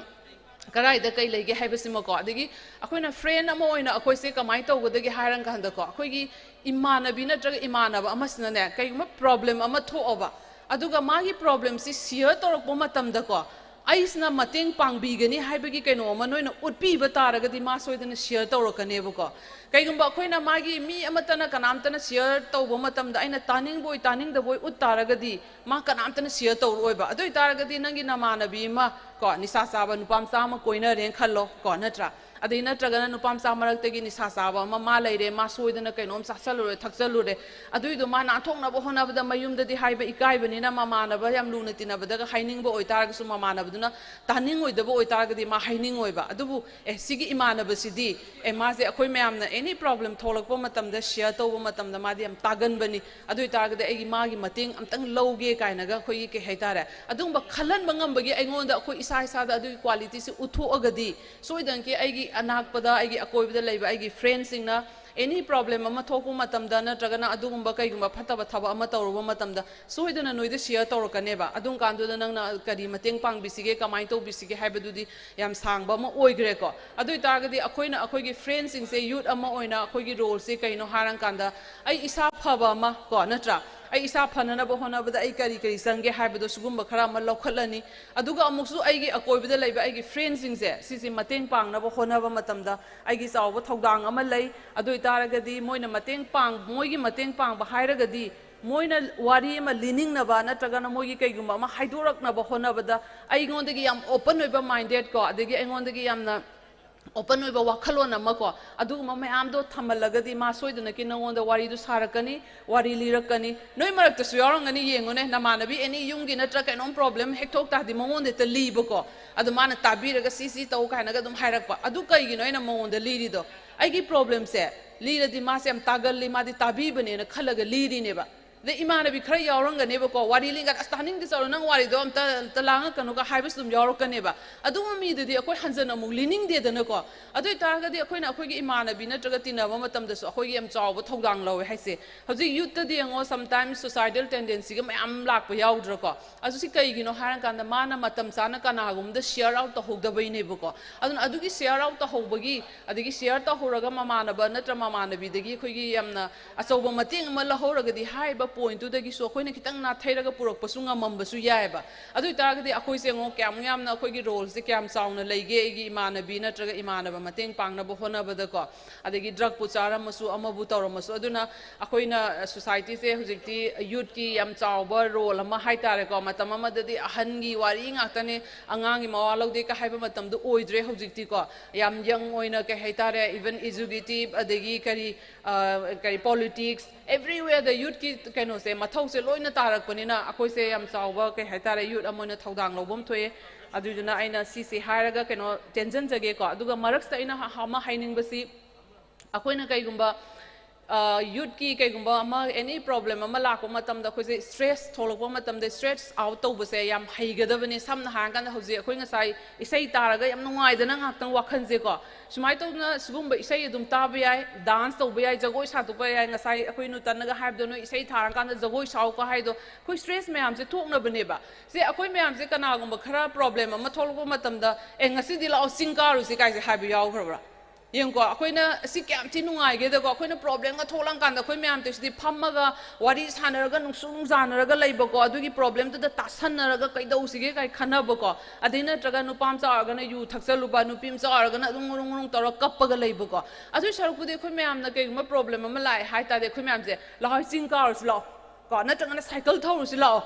ꯀꯗꯥꯏꯗ ꯀꯩ ꯂꯩꯒꯦ ꯍꯥꯏꯕꯁꯤꯃꯀꯣ, ꯑꯗꯒꯤ ꯑꯩꯈꯣꯏꯅ friend ꯑꯃ ꯑꯣꯏꯅ ꯑꯩꯈꯣꯏꯁꯦ ꯀꯃꯥꯏꯅ ꯇꯧꯒꯗꯒꯦ ꯍꯥꯏꯔꯀꯥꯟꯗꯀꯣ, ꯑꯩꯈꯣꯏꯒꯤ ꯏꯃꯥꯟꯅꯕꯤ ꯅꯠꯇ꯭ꯔꯒ ꯏꯃꯥꯟꯅꯕ ꯑꯃꯁꯤꯅꯅꯦ ꯀꯩꯒꯨꯝꯕ problem ꯑꯃ ꯊꯣꯛꯑꯕ, ꯑꯗꯨꯒ ꯃꯥꯒꯤ problemꯁꯤ share ꯇꯧꯔꯛꯄ ꯃꯇꯝꯗꯀꯣ, ꯑꯩꯁꯤꯅ ꯃꯇꯦꯡ ꯄꯥꯡꯕꯤꯒꯅꯤ ꯍꯥꯏꯕꯒꯤ ꯀꯩꯅꯣ ꯑꯃ ꯅꯣꯏꯅ ꯎꯠꯄꯤꯕ ꯇꯥꯔꯒꯗꯤ ꯃꯥ ꯁꯣꯏꯗꯅ share ꯇꯧꯔꯛꯀꯅꯦꯕꯀꯣ꯫ ꯀꯩꯒꯨꯝꯕ ꯑꯩꯈꯣꯏꯅ ꯃꯥꯒꯤ ꯃꯤ ꯑꯃꯠꯇꯅ ꯀꯅꯥꯝꯇꯅ share ꯇꯧꯕ ꯃꯇꯝꯗ ꯑꯩꯅ ꯇꯥꯅꯤꯡꯕꯣꯏ ꯇꯥꯅꯤꯡꯗꯕꯣꯏ ꯎꯠ ꯇꯥꯔꯒꯗꯤ ꯃꯥ ꯀꯅꯥꯝꯇꯅ share ꯇꯧꯔꯛꯑꯣꯏꯕ꯫ ꯑꯗꯨ ꯑꯣꯏꯇꯥꯔꯒꯗꯤ ꯅꯪꯒꯤ ꯅꯃꯥꯟꯅꯕꯤ ꯑꯃ ꯀꯣ, ꯅꯤꯁꯥ ꯆꯥꯕ ꯅꯨꯄꯥ ꯃꯆꯥ ꯑꯃ ꯀꯣꯏꯅꯔꯦꯅ ꯈꯜꯂꯣ ꯀꯣ, ꯅꯠꯇ꯭ꯔꯥ? ꯑꯗꯩ ꯅꯠꯇ꯭ꯔꯒꯅ ꯅꯨꯄꯥ ꯃꯆꯥ ꯃꯔꯛꯇꯒꯤ ꯅꯤꯁꯥ ꯆꯥꯕ ꯑꯃ ꯃꯥ ꯂꯩꯔꯦ, ꯃꯥ ꯁꯣꯏꯗꯅ ꯀꯩꯅꯣꯝ ꯆꯥꯁꯜꯂꯨꯔꯦ, ꯊꯛꯆꯜꯂꯨꯔꯦ, ꯑꯗꯨꯏꯗꯣ ꯃꯥ ꯅꯥꯟꯊꯣꯛꯅꯕ ꯍꯣꯠꯅꯕꯗ ꯃꯌꯨꯝꯗꯗꯤ ꯍꯥꯏꯕ ꯏꯀꯥꯏꯕꯅꯤꯅ ꯃꯃꯥꯟꯅꯕ ꯌꯥꯝ ꯂꯨꯅ ꯇꯤꯟꯅꯕꯗꯒ ꯍꯥꯏꯅꯤꯡꯕ ꯑꯣꯏꯇꯥꯔꯒꯁꯨ ꯃꯃꯥꯟꯅꯕꯗꯨꯅ ꯇꯥꯅꯤꯡꯉꯣꯏꯗꯕ ꯑꯣꯏꯇꯥꯔꯒꯗꯤ ꯃꯥ ꯍꯥꯏꯅꯤꯡꯉꯣꯏꯕ꯫ ꯑꯗꯨꯕꯨ ꯑꯦ, ꯁꯤꯒꯤ ꯏꯃꯥꯟꯅꯕꯁꯤꯗꯤ ꯑꯦ, ꯃꯥꯁꯦ ꯑꯩꯈꯣꯏ ꯃꯌꯥꯝꯅ any problem ꯊꯣꯛꯂꯛꯄ ꯃꯇꯝꯗ share ꯇꯧꯕ ꯃꯇꯝꯗ ꯃꯥꯗꯤ ꯌꯥꯝ ꯇꯥꯒꯟꯕꯅꯤ, ꯑꯗꯨ ꯑꯣꯏꯇꯥꯔꯒꯗꯤ ꯑꯩꯒꯤ ꯃꯥꯒꯤ ꯃꯇꯦꯡ ꯑꯝꯇꯪ ꯂꯧꯒꯦ ꯀꯥꯏꯅꯒ ꯑꯩꯈꯣꯏꯒꯤ ꯀꯩ ꯍꯥꯏꯇꯥꯔꯦ, ꯑꯗꯨꯒꯨꯝꯕ ꯈꯜꯍꯟꯕ ꯉꯝꯕꯒꯤ ꯑꯩꯉꯣꯟꯗ ꯑꯩꯈꯣꯏ ꯏꯁꯥ ꯏꯁꯥꯗ ꯑꯗꯨꯒꯤ qualityꯁꯤ ꯎꯠꯊꯣꯛꯑꯒꯗꯤ ꯁꯣꯏꯗꯅꯀꯤ ꯑꯩꯒꯤ ꯑꯅꯥꯛꯄꯗ, ꯑꯩꯒꯤ ꯑꯀꯣꯏꯕꯗ ꯂꯩꯕ ꯑꯩꯒꯤ friendꯁꯤꯡꯅ any problem ꯑꯃ ꯊꯣꯛꯄ ꯃꯇꯝꯗ ꯅꯠꯇ꯭ꯔꯒꯅ ꯑꯗꯨꯒꯨꯝꯕ ꯀꯩꯒꯨꯝꯕ ꯐꯠꯇꯕ ꯊꯕꯛ ꯑꯃ ꯇꯧꯔꯨꯕ ꯃꯇꯝꯗ ꯁꯣꯏꯗꯅ ꯅꯣꯏꯗ share ꯇꯧꯔꯛꯀꯅꯦꯕ꯫ ꯑꯗꯨꯝ ꯀꯥꯟꯗꯨꯗ ꯅꯪꯅ ꯀꯔꯤ ꯃꯇꯦꯡ ꯄꯥꯡꯕꯤꯁꯤꯒꯦ, ꯀꯃꯥꯏꯅ ꯇꯧꯕꯤꯁꯤꯒꯦ ꯍꯥꯏꯕꯗꯨꯗꯤ ꯌꯥꯝ ꯁꯥꯡꯕ ꯑꯃ ꯑꯣꯏꯈ꯭ꯔꯦꯀꯣ꯫ ꯑꯗꯨ ꯑꯣꯏꯇꯥꯔꯒꯗꯤ ꯑꯩꯈꯣꯏꯅ ꯑꯩꯈꯣꯏꯒꯤ friendꯁꯤꯡꯁꯦ youth ꯑꯃ ꯑꯣꯏꯅ ꯑꯩꯈꯣꯏꯒꯤ roleꯁꯦ ꯀꯩꯅꯣ ꯍꯥꯏꯔꯀꯥꯟꯗ ꯑꯩ ꯏꯁꯥ ꯐꯕ ꯑꯃ ꯀꯣ, ꯅꯠꯇ꯭ꯔꯥ? ꯑꯩ ꯏꯁꯥ ꯐꯅꯅꯕ ꯍꯣꯠꯅꯕꯗ ꯑꯩ ꯀꯔꯤ ꯀꯔꯤ ꯆꯪꯒꯦ ꯍꯥꯏꯕꯗꯣ ꯁꯤꯒꯨꯝꯕ ꯈꯔ ꯑꯃ ꯂꯧꯈꯠꯂꯅꯤ꯫ ꯑꯗꯨꯒ ꯑꯃꯨꯛꯁꯨ ꯑꯩꯒꯤ ꯑꯀꯣꯏꯕꯗ ꯂꯩꯕ ꯑꯩꯒꯤ friendꯁꯤꯡꯁꯦ ꯁꯤꯁꯦ ꯃꯇꯦꯡ ꯄꯥꯡꯅꯕ ꯍꯣꯠꯅꯕ ꯃꯇꯝꯗ ꯑꯩꯒꯤ ꯆꯥꯎꯕ ꯊꯧꯗꯥꯡ ꯑꯃ ꯂꯩ꯫ ꯑꯗꯨ ꯑꯣꯏꯇꯥꯔꯒꯗꯤ ꯃꯣꯏꯅ ꯃꯇꯦꯡ ꯄꯥꯡ-, ꯃꯣꯏꯒꯤ ꯃꯇꯦꯡ ꯄꯥꯡꯕ ꯍꯥꯏꯔꯒꯗꯤ ꯃꯣꯏꯅ ꯋꯥꯔꯤ ꯑꯃ ꯂꯤꯅꯤꯡꯅꯕ ꯅꯠꯇ꯭ꯔꯒꯅ ꯃꯣꯏꯒꯤ ꯀꯩꯒꯨꯝꯕ ꯑꯃ ꯍꯥꯏꯗꯣꯔꯛꯅꯕ ꯍꯣꯠꯅꯕꯗ ꯑꯩꯉꯣꯟꯗꯒꯤ ꯌꯥꯝ open ꯑꯣꯏꯕ minded ꯀꯣ, ꯑꯗꯒꯤ ꯑꯩꯉꯣꯟꯗꯒꯤ ꯌꯥꯝꯅ ꯑꯣꯄꯟ ꯑꯣꯏꯕ ꯋꯥꯈꯜꯂꯣꯟ ꯑꯃ ꯀꯣ, ꯑꯗꯨꯒꯨꯝꯕ ꯃꯌꯥꯝꯗꯣ ꯊꯝꯍꯜꯂꯒꯗꯤ ꯃꯥ ꯁꯣꯏꯗꯅꯀꯤ ꯅꯉꯣꯟꯗ ꯋꯥꯔꯤꯗꯨ ꯁꯥꯔꯛꯀꯅꯤ, ꯋꯥꯔꯤ ꯂꯤꯔꯛꯀꯅꯤ꯫ ꯅꯣꯏ ꯃꯔꯛꯇꯁꯨ ꯌꯥꯎꯔꯝꯒꯅꯤ, ꯌꯦꯡꯉꯨꯅꯦ, ꯅꯃꯥꯟꯅꯕꯤ ꯑꯦꯅꯤ ꯌꯨꯝꯒꯤ ꯅꯠꯇ꯭ꯔ ꯀꯩꯅꯣꯝ ꯄ꯭ꯔꯣꯕ꯭ꯂꯦꯝ ꯍꯦꯛ ꯊꯣꯛ ꯇꯥꯔꯗꯤ ꯃꯉꯣꯟꯗ ꯍꯦꯛꯇ ꯂꯤꯕꯀꯣ꯫ ꯑꯗꯨ ꯃꯥꯅ ꯇꯥꯕꯤꯔꯒ ꯁꯤ ꯁꯤ ꯇꯧ ꯀꯥꯏꯅꯒ ꯑꯗꯨꯝ ꯍꯥꯏꯔꯛꯄ꯫ ꯑꯗꯨ ꯀꯩꯒꯤꯅꯣ ꯑꯩꯅ ꯃꯉꯣꯟꯗ ꯂꯤꯔꯤꯗꯣ? ꯑꯩꯒꯤ ꯄ꯭ꯔꯣꯕ꯭ꯂꯦꯝꯁꯦ ꯂꯤꯔꯗꯤ ꯃꯥꯁꯦ ꯌꯥꯝ ꯇꯥꯒꯜꯂꯤ, ꯃꯥꯗꯤ ꯇꯥꯕꯤꯕꯅꯦꯅ ꯈꯜꯂꯒ ꯂꯤꯔꯤꯅꯦꯕ꯫ ꯑꯗꯩ ꯏꯃꯥꯟꯅꯕꯤ ꯈꯔ ꯌꯥꯎꯔꯝꯒꯅꯦꯕꯀꯣ, ꯋꯥꯔꯤ ꯂꯤꯡꯒꯥꯟꯗ, "ꯑꯁ, ꯇꯥꯅꯤꯡꯗꯦ, ꯆꯠꯂꯣ, ꯅꯪ ꯋꯥꯔꯤꯗꯣ ꯑꯝꯇ, ꯑꯝꯇ ꯂꯥꯡꯉꯛꯀꯅꯨꯒ" ꯍꯥꯏꯕꯁꯨ ꯑꯗꯨꯝ ꯌꯥꯎꯔꯛꯀꯅꯦꯕ꯫ ꯑꯗꯨꯒꯨꯝꯕ ꯃꯤꯗꯨꯗꯤ ꯑꯩꯈꯣꯏ ꯍꯟꯖꯟꯅ ꯑꯃꯨꯛ ꯂꯤꯅꯤꯡꯗꯦꯗꯅꯀꯣ꯫ ꯑꯗꯨ ꯑꯣꯏꯇꯥꯔꯒꯗꯤ ꯑꯩꯈꯣꯏꯅ ꯑꯩꯈꯣꯏꯒꯤ ꯏꯃꯥꯟꯅꯕꯤ ꯅꯠꯇ꯭ꯔꯒ ꯇꯤꯟꯅꯕ ꯃꯇꯝꯗꯁꯨ ꯑꯩꯈꯣꯏꯒꯤ ꯌꯥꯝ ꯆꯥꯎꯕ ꯊꯧꯗꯥꯡ ꯂꯧꯋꯦ ꯍꯥꯏꯁꯦ꯫ ꯍꯧꯖꯤꯛ ꯌꯨꯠꯇꯗꯤ ꯌꯦꯡꯉꯣ, sometimes suicidal tendencyꯒ ꯃꯌꯥꯝ ꯂꯥꯛꯄ ꯌꯥꯎꯗ꯭ꯔꯣꯀꯣ? ꯑꯗꯨ ꯁꯤ ꯀꯩꯒꯤꯅꯣ ꯍꯥꯏꯔꯀꯥꯟꯗ ꯃꯥꯅ ꯃꯇꯝ ꯆꯥꯅ ꯀꯅꯥꯒꯨꯝꯕꯗ share out ꯇꯧꯍꯧꯗꯕꯩꯅꯦꯕꯀꯣ꯫ ꯑꯗꯨꯅ ꯑꯗꯨꯒꯤ share out ꯇꯧꯍꯧꯕꯒꯤ, ꯑꯗꯒꯤ share ꯇꯧꯍꯧꯔꯒ ꯃꯃꯥꯟꯅꯕ ꯅꯠꯇ꯭ꯔ ꯃꯃꯥꯟꯅꯕꯤꯗꯒꯤ ꯑꯩꯈꯣꯏꯒꯤ ꯌꯥꯝꯅ ꯑꯆꯧꯕ ꯃꯇꯦꯡ ꯑꯃ ꯂꯧꯍꯧꯔꯒꯗꯤ ꯍꯥꯏꯔꯤꯕ pointꯇꯨꯗꯒꯤꯁꯨ ꯑꯩꯈꯣꯏꯅ ꯈꯤꯇꯪ ꯅꯥꯊꯩꯔꯒ ꯄꯨꯔꯛꯄꯁꯨ ꯉꯝꯃꯝꯕꯁꯨ ꯌꯥꯏꯑꯕ꯫ ꯑꯗꯨ ꯑꯣꯏꯇꯥꯔꯒꯗꯤ ꯑꯩꯈꯣꯏꯁꯦ ꯌꯦꯡꯉꯣ, ꯀꯌꯥꯃꯨꯛ ꯌꯥꯝꯅ ꯑꯩꯈꯣꯏꯒꯤ roleꯁꯦ ꯀꯌꯥꯝ ꯆꯥꯎꯅ ꯂꯩꯒꯦ, ꯑꯩꯒꯤ ꯏꯃꯥꯟꯅꯕꯤ ꯅꯠꯇ꯭ꯔꯒ ꯏꯃꯥꯟꯅꯕ ꯃꯇꯦꯡ ꯄꯥꯡꯅꯕ ꯍꯣꯠꯅꯕꯗꯀꯣ, ꯑꯗꯒꯤ drugꯄꯨ ꯆꯥꯔꯝꯃꯁꯨ ꯑꯃꯕꯨ ꯇꯧꯔꯝꯃꯁꯨ꯫ ꯑꯗꯨꯅ ꯑꯩꯈꯣꯏꯅ societyꯁꯦ ꯍꯧꯖꯤꯛꯇꯤ youthꯀꯤ ꯌꯥꯝ ꯆꯥꯎꯕ role ꯑꯃ ꯍꯥꯏꯇꯥꯔꯦꯀꯣ꯫ ꯃꯇꯝ ꯑꯃꯗꯗꯤ ꯑꯍꯟꯒꯤ ꯋꯥꯔꯤ ꯉꯥꯛꯇꯅꯦ, ꯑꯉꯥꯡꯒꯤ ꯃꯋꯥ ꯂꯧꯗꯦ ꯀ ꯍꯥꯏꯕ ꯃꯇꯝꯗꯣ ꯑꯣꯏꯗ꯭ꯔꯦ ꯍꯧꯖꯤꯛꯇꯤꯀꯣ꯫ ꯌꯥꯝ young ꯑꯣꯏꯅ, ꯀꯩ ꯍꯥꯏꯇꯥꯔꯦ, even educative, ꯑꯗꯒꯤ ꯀꯔꯤ, ꯑ, ꯀꯔꯤ politics, everywhereꯗ youthꯀꯤ ꯀꯩꯅꯣꯁꯦ, ꯃꯊꯧꯁꯦ ꯂꯣꯏꯅ ꯇꯥꯔꯛꯄꯅꯤꯅ ꯑꯩꯈꯣꯏꯁꯦ ꯌꯥꯝ ꯆꯥꯎꯕ, ꯀꯩ ꯍꯥꯏꯇꯥꯔꯦ, youth ꯑꯃ ꯑꯣꯏꯅ ꯊꯧꯗꯥꯡ ꯂꯧꯕ ꯑꯃ ꯊꯣꯛꯑꯦ꯫ ꯑꯗꯨꯗꯨꯅ ꯑꯩꯅ ꯁꯤꯁꯦ ꯍꯥꯏꯔꯒ ꯀꯩꯅꯣ ꯇꯦꯟꯖꯟꯖꯒꯦꯀꯣ꯫ ꯑꯗꯨꯒ ꯃꯔꯛꯁꯤꯗ ꯑꯩꯅ ꯍ-, ꯑꯃ ꯍꯥꯏꯅꯤꯡꯕꯁꯤ, ꯑꯩꯈꯣꯏꯅ ꯀꯩꯒꯨꯝꯕ, ꯑ, youthꯀꯤ ꯀꯩꯒꯨꯝꯕ ꯑꯃ, any problem ꯑꯃ ꯂꯥꯛꯄ ꯃꯇꯝꯗ, ꯑꯩꯈꯣꯏꯁꯦ stress ꯊꯣꯛꯂꯛꯄ ꯃꯇꯝꯗ stress out ꯇꯧꯕꯁꯦ ꯌꯥꯝ ꯍꯩꯒꯗꯕꯅꯦ꯫ ꯁꯝꯅ ꯍꯥꯏꯔꯀꯥꯟꯗ, ꯍꯧꯖꯤꯛ ꯑꯩꯈꯣꯏ ꯉꯁꯥꯏ ꯏꯁꯩ ꯇꯥꯔꯒ ꯌꯥꯝ ꯅꯨꯡꯉꯥꯏꯗꯅ ꯉꯥꯏꯍꯥꯛꯇꯪ ꯋꯥꯈꯜꯁꯦꯀꯣ, ꯁꯨꯃꯥꯏꯅ ꯇꯧꯗꯅ ꯁꯤꯒꯨꯝꯕ ꯏꯁꯩ ꯑꯗꯨꯝ ꯇꯥꯕ ꯌꯥꯏ, dance ꯇꯧꯕ ꯌꯥꯏ, ꯖꯒꯣꯏ ꯁꯥꯊꯣꯛꯄ ꯌꯥꯏ꯫ ꯉꯁꯥꯏ ꯑꯩꯈꯣꯏ ꯅꯨꯇꯟꯅꯒ ꯍꯥꯏꯕꯗꯣ, "ꯅꯣꯏ ꯏꯁꯩ ꯊꯥꯔꯀꯥꯟꯗ ꯖꯒꯣꯏ ꯁꯥꯎꯀꯣ" ꯍꯥꯏꯗꯣ, ꯑꯩꯈꯣꯏ stress ꯃꯌꯥꯝꯁꯦ ꯊꯣꯛꯅꯕꯅꯦꯕ꯫ ꯁꯦ, ꯑꯩꯈꯣꯏ ꯃꯌꯥꯝꯁꯦ ꯀꯅꯥꯒꯨꯝꯕ ꯈꯔ problem ꯑꯃ ꯊꯣꯛꯂꯛꯄ ꯃꯇꯝꯗ, "ꯑꯦ, ꯉꯁꯤꯗꯤ ꯂꯥꯛꯑꯣ, ꯆꯤꯡ ꯀꯥꯔꯨꯁꯤ" ꯀꯥꯏꯁꯦ ꯍꯥꯏꯕ ꯌꯥꯎꯈ꯭ꯔꯕ꯭ꯔꯥ? ꯌꯦꯡꯉꯨꯀꯣ, ꯑꯩꯈꯣꯏꯅ ꯑꯁꯤ ꯀꯌꯥꯝ ꯊꯤ ꯅꯨꯡꯉꯥꯏꯒꯦꯗꯀꯣ, ꯑꯩꯈꯣꯏꯅ problemꯒ ꯊꯣꯛꯂꯛꯀꯥꯟꯗ ꯑꯩꯈꯣꯏ ꯃꯌꯥꯝ ꯇꯧꯔꯤꯁꯤꯗꯤ ꯐꯝꯃꯒ ꯋꯥꯔꯤ ꯁꯥꯟꯅꯔꯒ, ꯅꯨꯡꯁꯨ ꯅꯨꯡꯖꯥꯅꯔꯒ ꯂꯩꯕꯀꯣ, ꯑꯗꯨꯒꯤ problemꯗꯨꯗ ꯇꯥꯁꯟꯅꯔꯒ ꯀꯩꯗꯧꯁꯤꯒꯦ ꯀꯥꯏ ꯈꯟꯅꯕꯀꯣ, ꯑꯗꯩ ꯅꯠꯇ꯭ꯔꯒ ꯅꯨꯄꯥ ꯃꯆꯥ ꯑꯣꯏꯔꯒꯅ ꯌꯨ ꯊꯛꯆꯜꯂꯨꯕ, ꯅꯨꯄꯤ ꯃꯆꯥ ꯑꯣꯏꯔꯒꯅ ꯑꯗꯨꯝ ꯉꯨꯔꯨꯡ ꯉꯨꯔꯨꯡ ꯇꯧꯔꯒ ꯀꯞꯄꯒ ꯂꯩꯕꯀꯣ꯫ ꯑꯗꯨꯏ ꯁꯔꯨꯛꯄꯨꯗꯤ ꯑꯩꯈꯣꯏ ꯃꯌꯥꯝꯅ ꯀꯩꯒꯨꯝꯕ problem ꯑꯃ ꯂꯥꯛꯑꯦ ꯍꯥꯏ ꯇꯥꯔꯗꯤ, ꯑꯩꯈꯣꯏ ꯃꯌꯥꯝꯁꯦ, "ꯂꯥꯛꯑꯣ, ꯆꯤꯡ ꯀꯥꯔꯨꯁꯤ ꯂꯥꯛꯑꯣ" ꯀꯣ, ꯅꯠꯇ꯭ꯔꯒꯅ cycle ꯊꯧꯔꯨꯁꯤ ꯂꯥꯛꯑꯣ,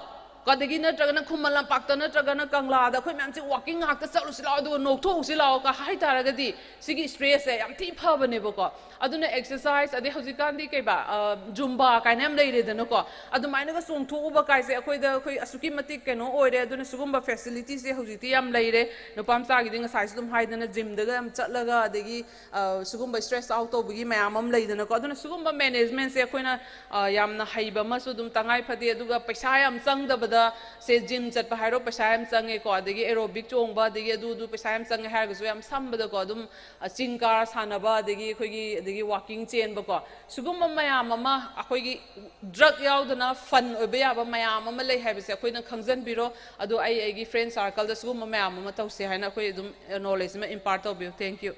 ꯑꯗꯒꯤ ꯅꯠꯇ꯭ꯔꯒꯅ ꯈꯨꯃꯟ ꯂꯝꯄꯥꯛꯇ ꯅꯠꯇ꯭ꯔꯒꯅ ꯀꯪꯂꯥꯗ ꯑꯩꯈꯣꯏ ꯃꯌꯥꯝꯁꯦ ꯋꯥꯀꯤꯡ ꯉꯥꯛꯇ ꯆꯠꯂꯨꯁꯤ ꯂꯥꯛꯑꯣ, ꯑꯗꯨꯒ ꯅꯣꯛꯊꯣꯛꯎꯁꯤ ꯂꯥꯛꯑꯣ ꯀ ꯍꯥꯏ ꯇꯥꯔꯒꯗꯤ, ꯁꯤꯒꯤ ꯁ꯭ꯇ꯭ꯔꯦꯁꯁꯦ ꯌꯥꯝ ꯊꯤ ꯐꯕꯅꯦꯕꯀꯣ꯫ ꯑꯗꯨꯅ ꯑꯦꯛꯁꯔꯁꯥꯏꯁ, ꯑꯗꯩ ꯍꯧꯖꯤꯛꯀꯥꯟꯗꯤ ꯀꯩꯕ, ꯑ, ꯖꯨꯝꯕꯥ ꯀꯥꯏꯅ ꯌꯥꯝ ꯂꯩꯔꯦꯗꯅꯀꯣ꯫ ꯑꯗꯨꯃꯥꯏꯅꯒ ꯆꯣꯡꯊꯣꯛꯎꯕ ꯀꯥꯏꯁꯦ ꯑꯩꯈꯣꯏꯗ, ꯑꯩꯈꯣꯏ ꯑꯁꯨꯛꯀꯤ ꯃꯇꯤꯛ ꯀꯩꯅꯣ ꯑꯣꯏꯔꯦ꯫ ꯑꯗꯨꯅ ꯁꯤꯒꯨꯝꯕ ꯐꯦꯁꯤꯂꯤꯇꯤꯁꯦ ꯍꯧꯖꯤꯛꯇꯤ ꯌꯥꯝ ꯂꯩꯔꯦ꯫ ꯅꯨꯄꯥ ꯃꯆꯥꯒꯤꯗꯤ ꯉꯁꯥꯏꯁꯨ ꯑꯗꯨꯝ ꯍꯥꯏꯗꯅ ꯖꯤꯝꯗꯒ ꯌꯥꯝ ꯆꯠꯂꯒ, ꯑꯗꯒꯤ, ꯑ, ꯁꯤꯒꯨꯝꯕ ꯁ꯭ꯇ꯭ꯔꯦꯁ ꯑꯥꯎꯠ ꯇꯧꯕꯒꯤ ꯃꯌꯥꯝ ꯑꯃ ꯂꯩꯗꯅꯀꯣ꯫ ꯑꯗꯨꯅ ꯁꯤꯒꯨꯝꯕ ꯃꯦꯅꯦꯖꯃꯦꯟꯠꯁꯦ ꯑꯩꯈꯣꯏꯅ, ꯑ, ꯌꯥꯝꯅ ꯍꯩꯕ ꯑꯃꯁꯨ ꯑꯗꯨꯝ ꯇꯉꯥꯏ ꯐꯗꯦ꯫ ꯑꯗꯨꯒ ꯄꯩꯁꯥ ꯌꯥꯝ ꯆꯪꯗꯕꯗ, ꯁꯦ, ꯖꯤꯝ ꯆꯠꯄ ꯍꯥꯏꯔꯣ, ꯄꯩꯁꯥ ꯌꯥꯝ ꯆꯪꯉꯦꯀꯣ, ꯑꯗꯒꯤ ꯑꯦꯔꯣꯕꯤꯛ ꯆꯣꯡꯕ, ꯑꯗꯒꯤ ꯑꯗꯨ ꯑꯗꯨ ꯄꯩꯁꯥ ꯌꯥꯝ ꯆꯪꯉꯦ ꯍꯥꯏꯔꯒꯁꯨ, ꯌꯥꯝ ꯁꯝꯕꯗꯀꯣ, ꯑꯗꯨꯝ, ꯑ, ꯆꯤꯡ ꯀꯥꯔ ꯁꯥꯟꯅꯕ, ꯑꯗꯒꯤ ꯑꯩꯈꯣꯏꯒꯤ, ꯑꯗꯒꯤ ꯋꯥꯀꯤꯡ ꯆꯦꯟꯕꯀꯣ, ꯁꯤꯒꯨꯝꯕ ꯃꯌꯥꯝ ꯑꯃ, ꯑꯩꯈꯣꯏꯒꯤ ꯗ꯭ꯔꯒ ꯌꯥꯎꯗꯅ ꯐꯟ ꯑꯣꯏꯕ ꯌꯥꯕ ꯃꯌꯥꯝ ꯑꯃ ꯂꯩ ꯍꯥꯏꯕꯁꯦ ꯑꯩꯈꯣꯏꯅ ꯈꯪꯖꯟꯕꯤꯔꯣ꯫ ꯑꯗꯣ ꯑꯩ ꯑꯩꯒꯤ ꯐ꯭ꯔꯦꯟ ꯁꯥꯔꯀꯜꯗ ꯁꯤꯒꯨꯝꯕ ꯃꯌꯥꯝ ꯑꯃ ꯇꯧꯁꯦ ꯍꯥꯏꯅ ꯑꯩꯈꯣꯏ ꯑꯗꯨꯝ ꯅꯣꯂꯦꯖ ꯑꯃ ꯏꯝꯄꯥꯔꯠ ꯇꯧꯕꯤꯌꯨ꯫ Thank you꯫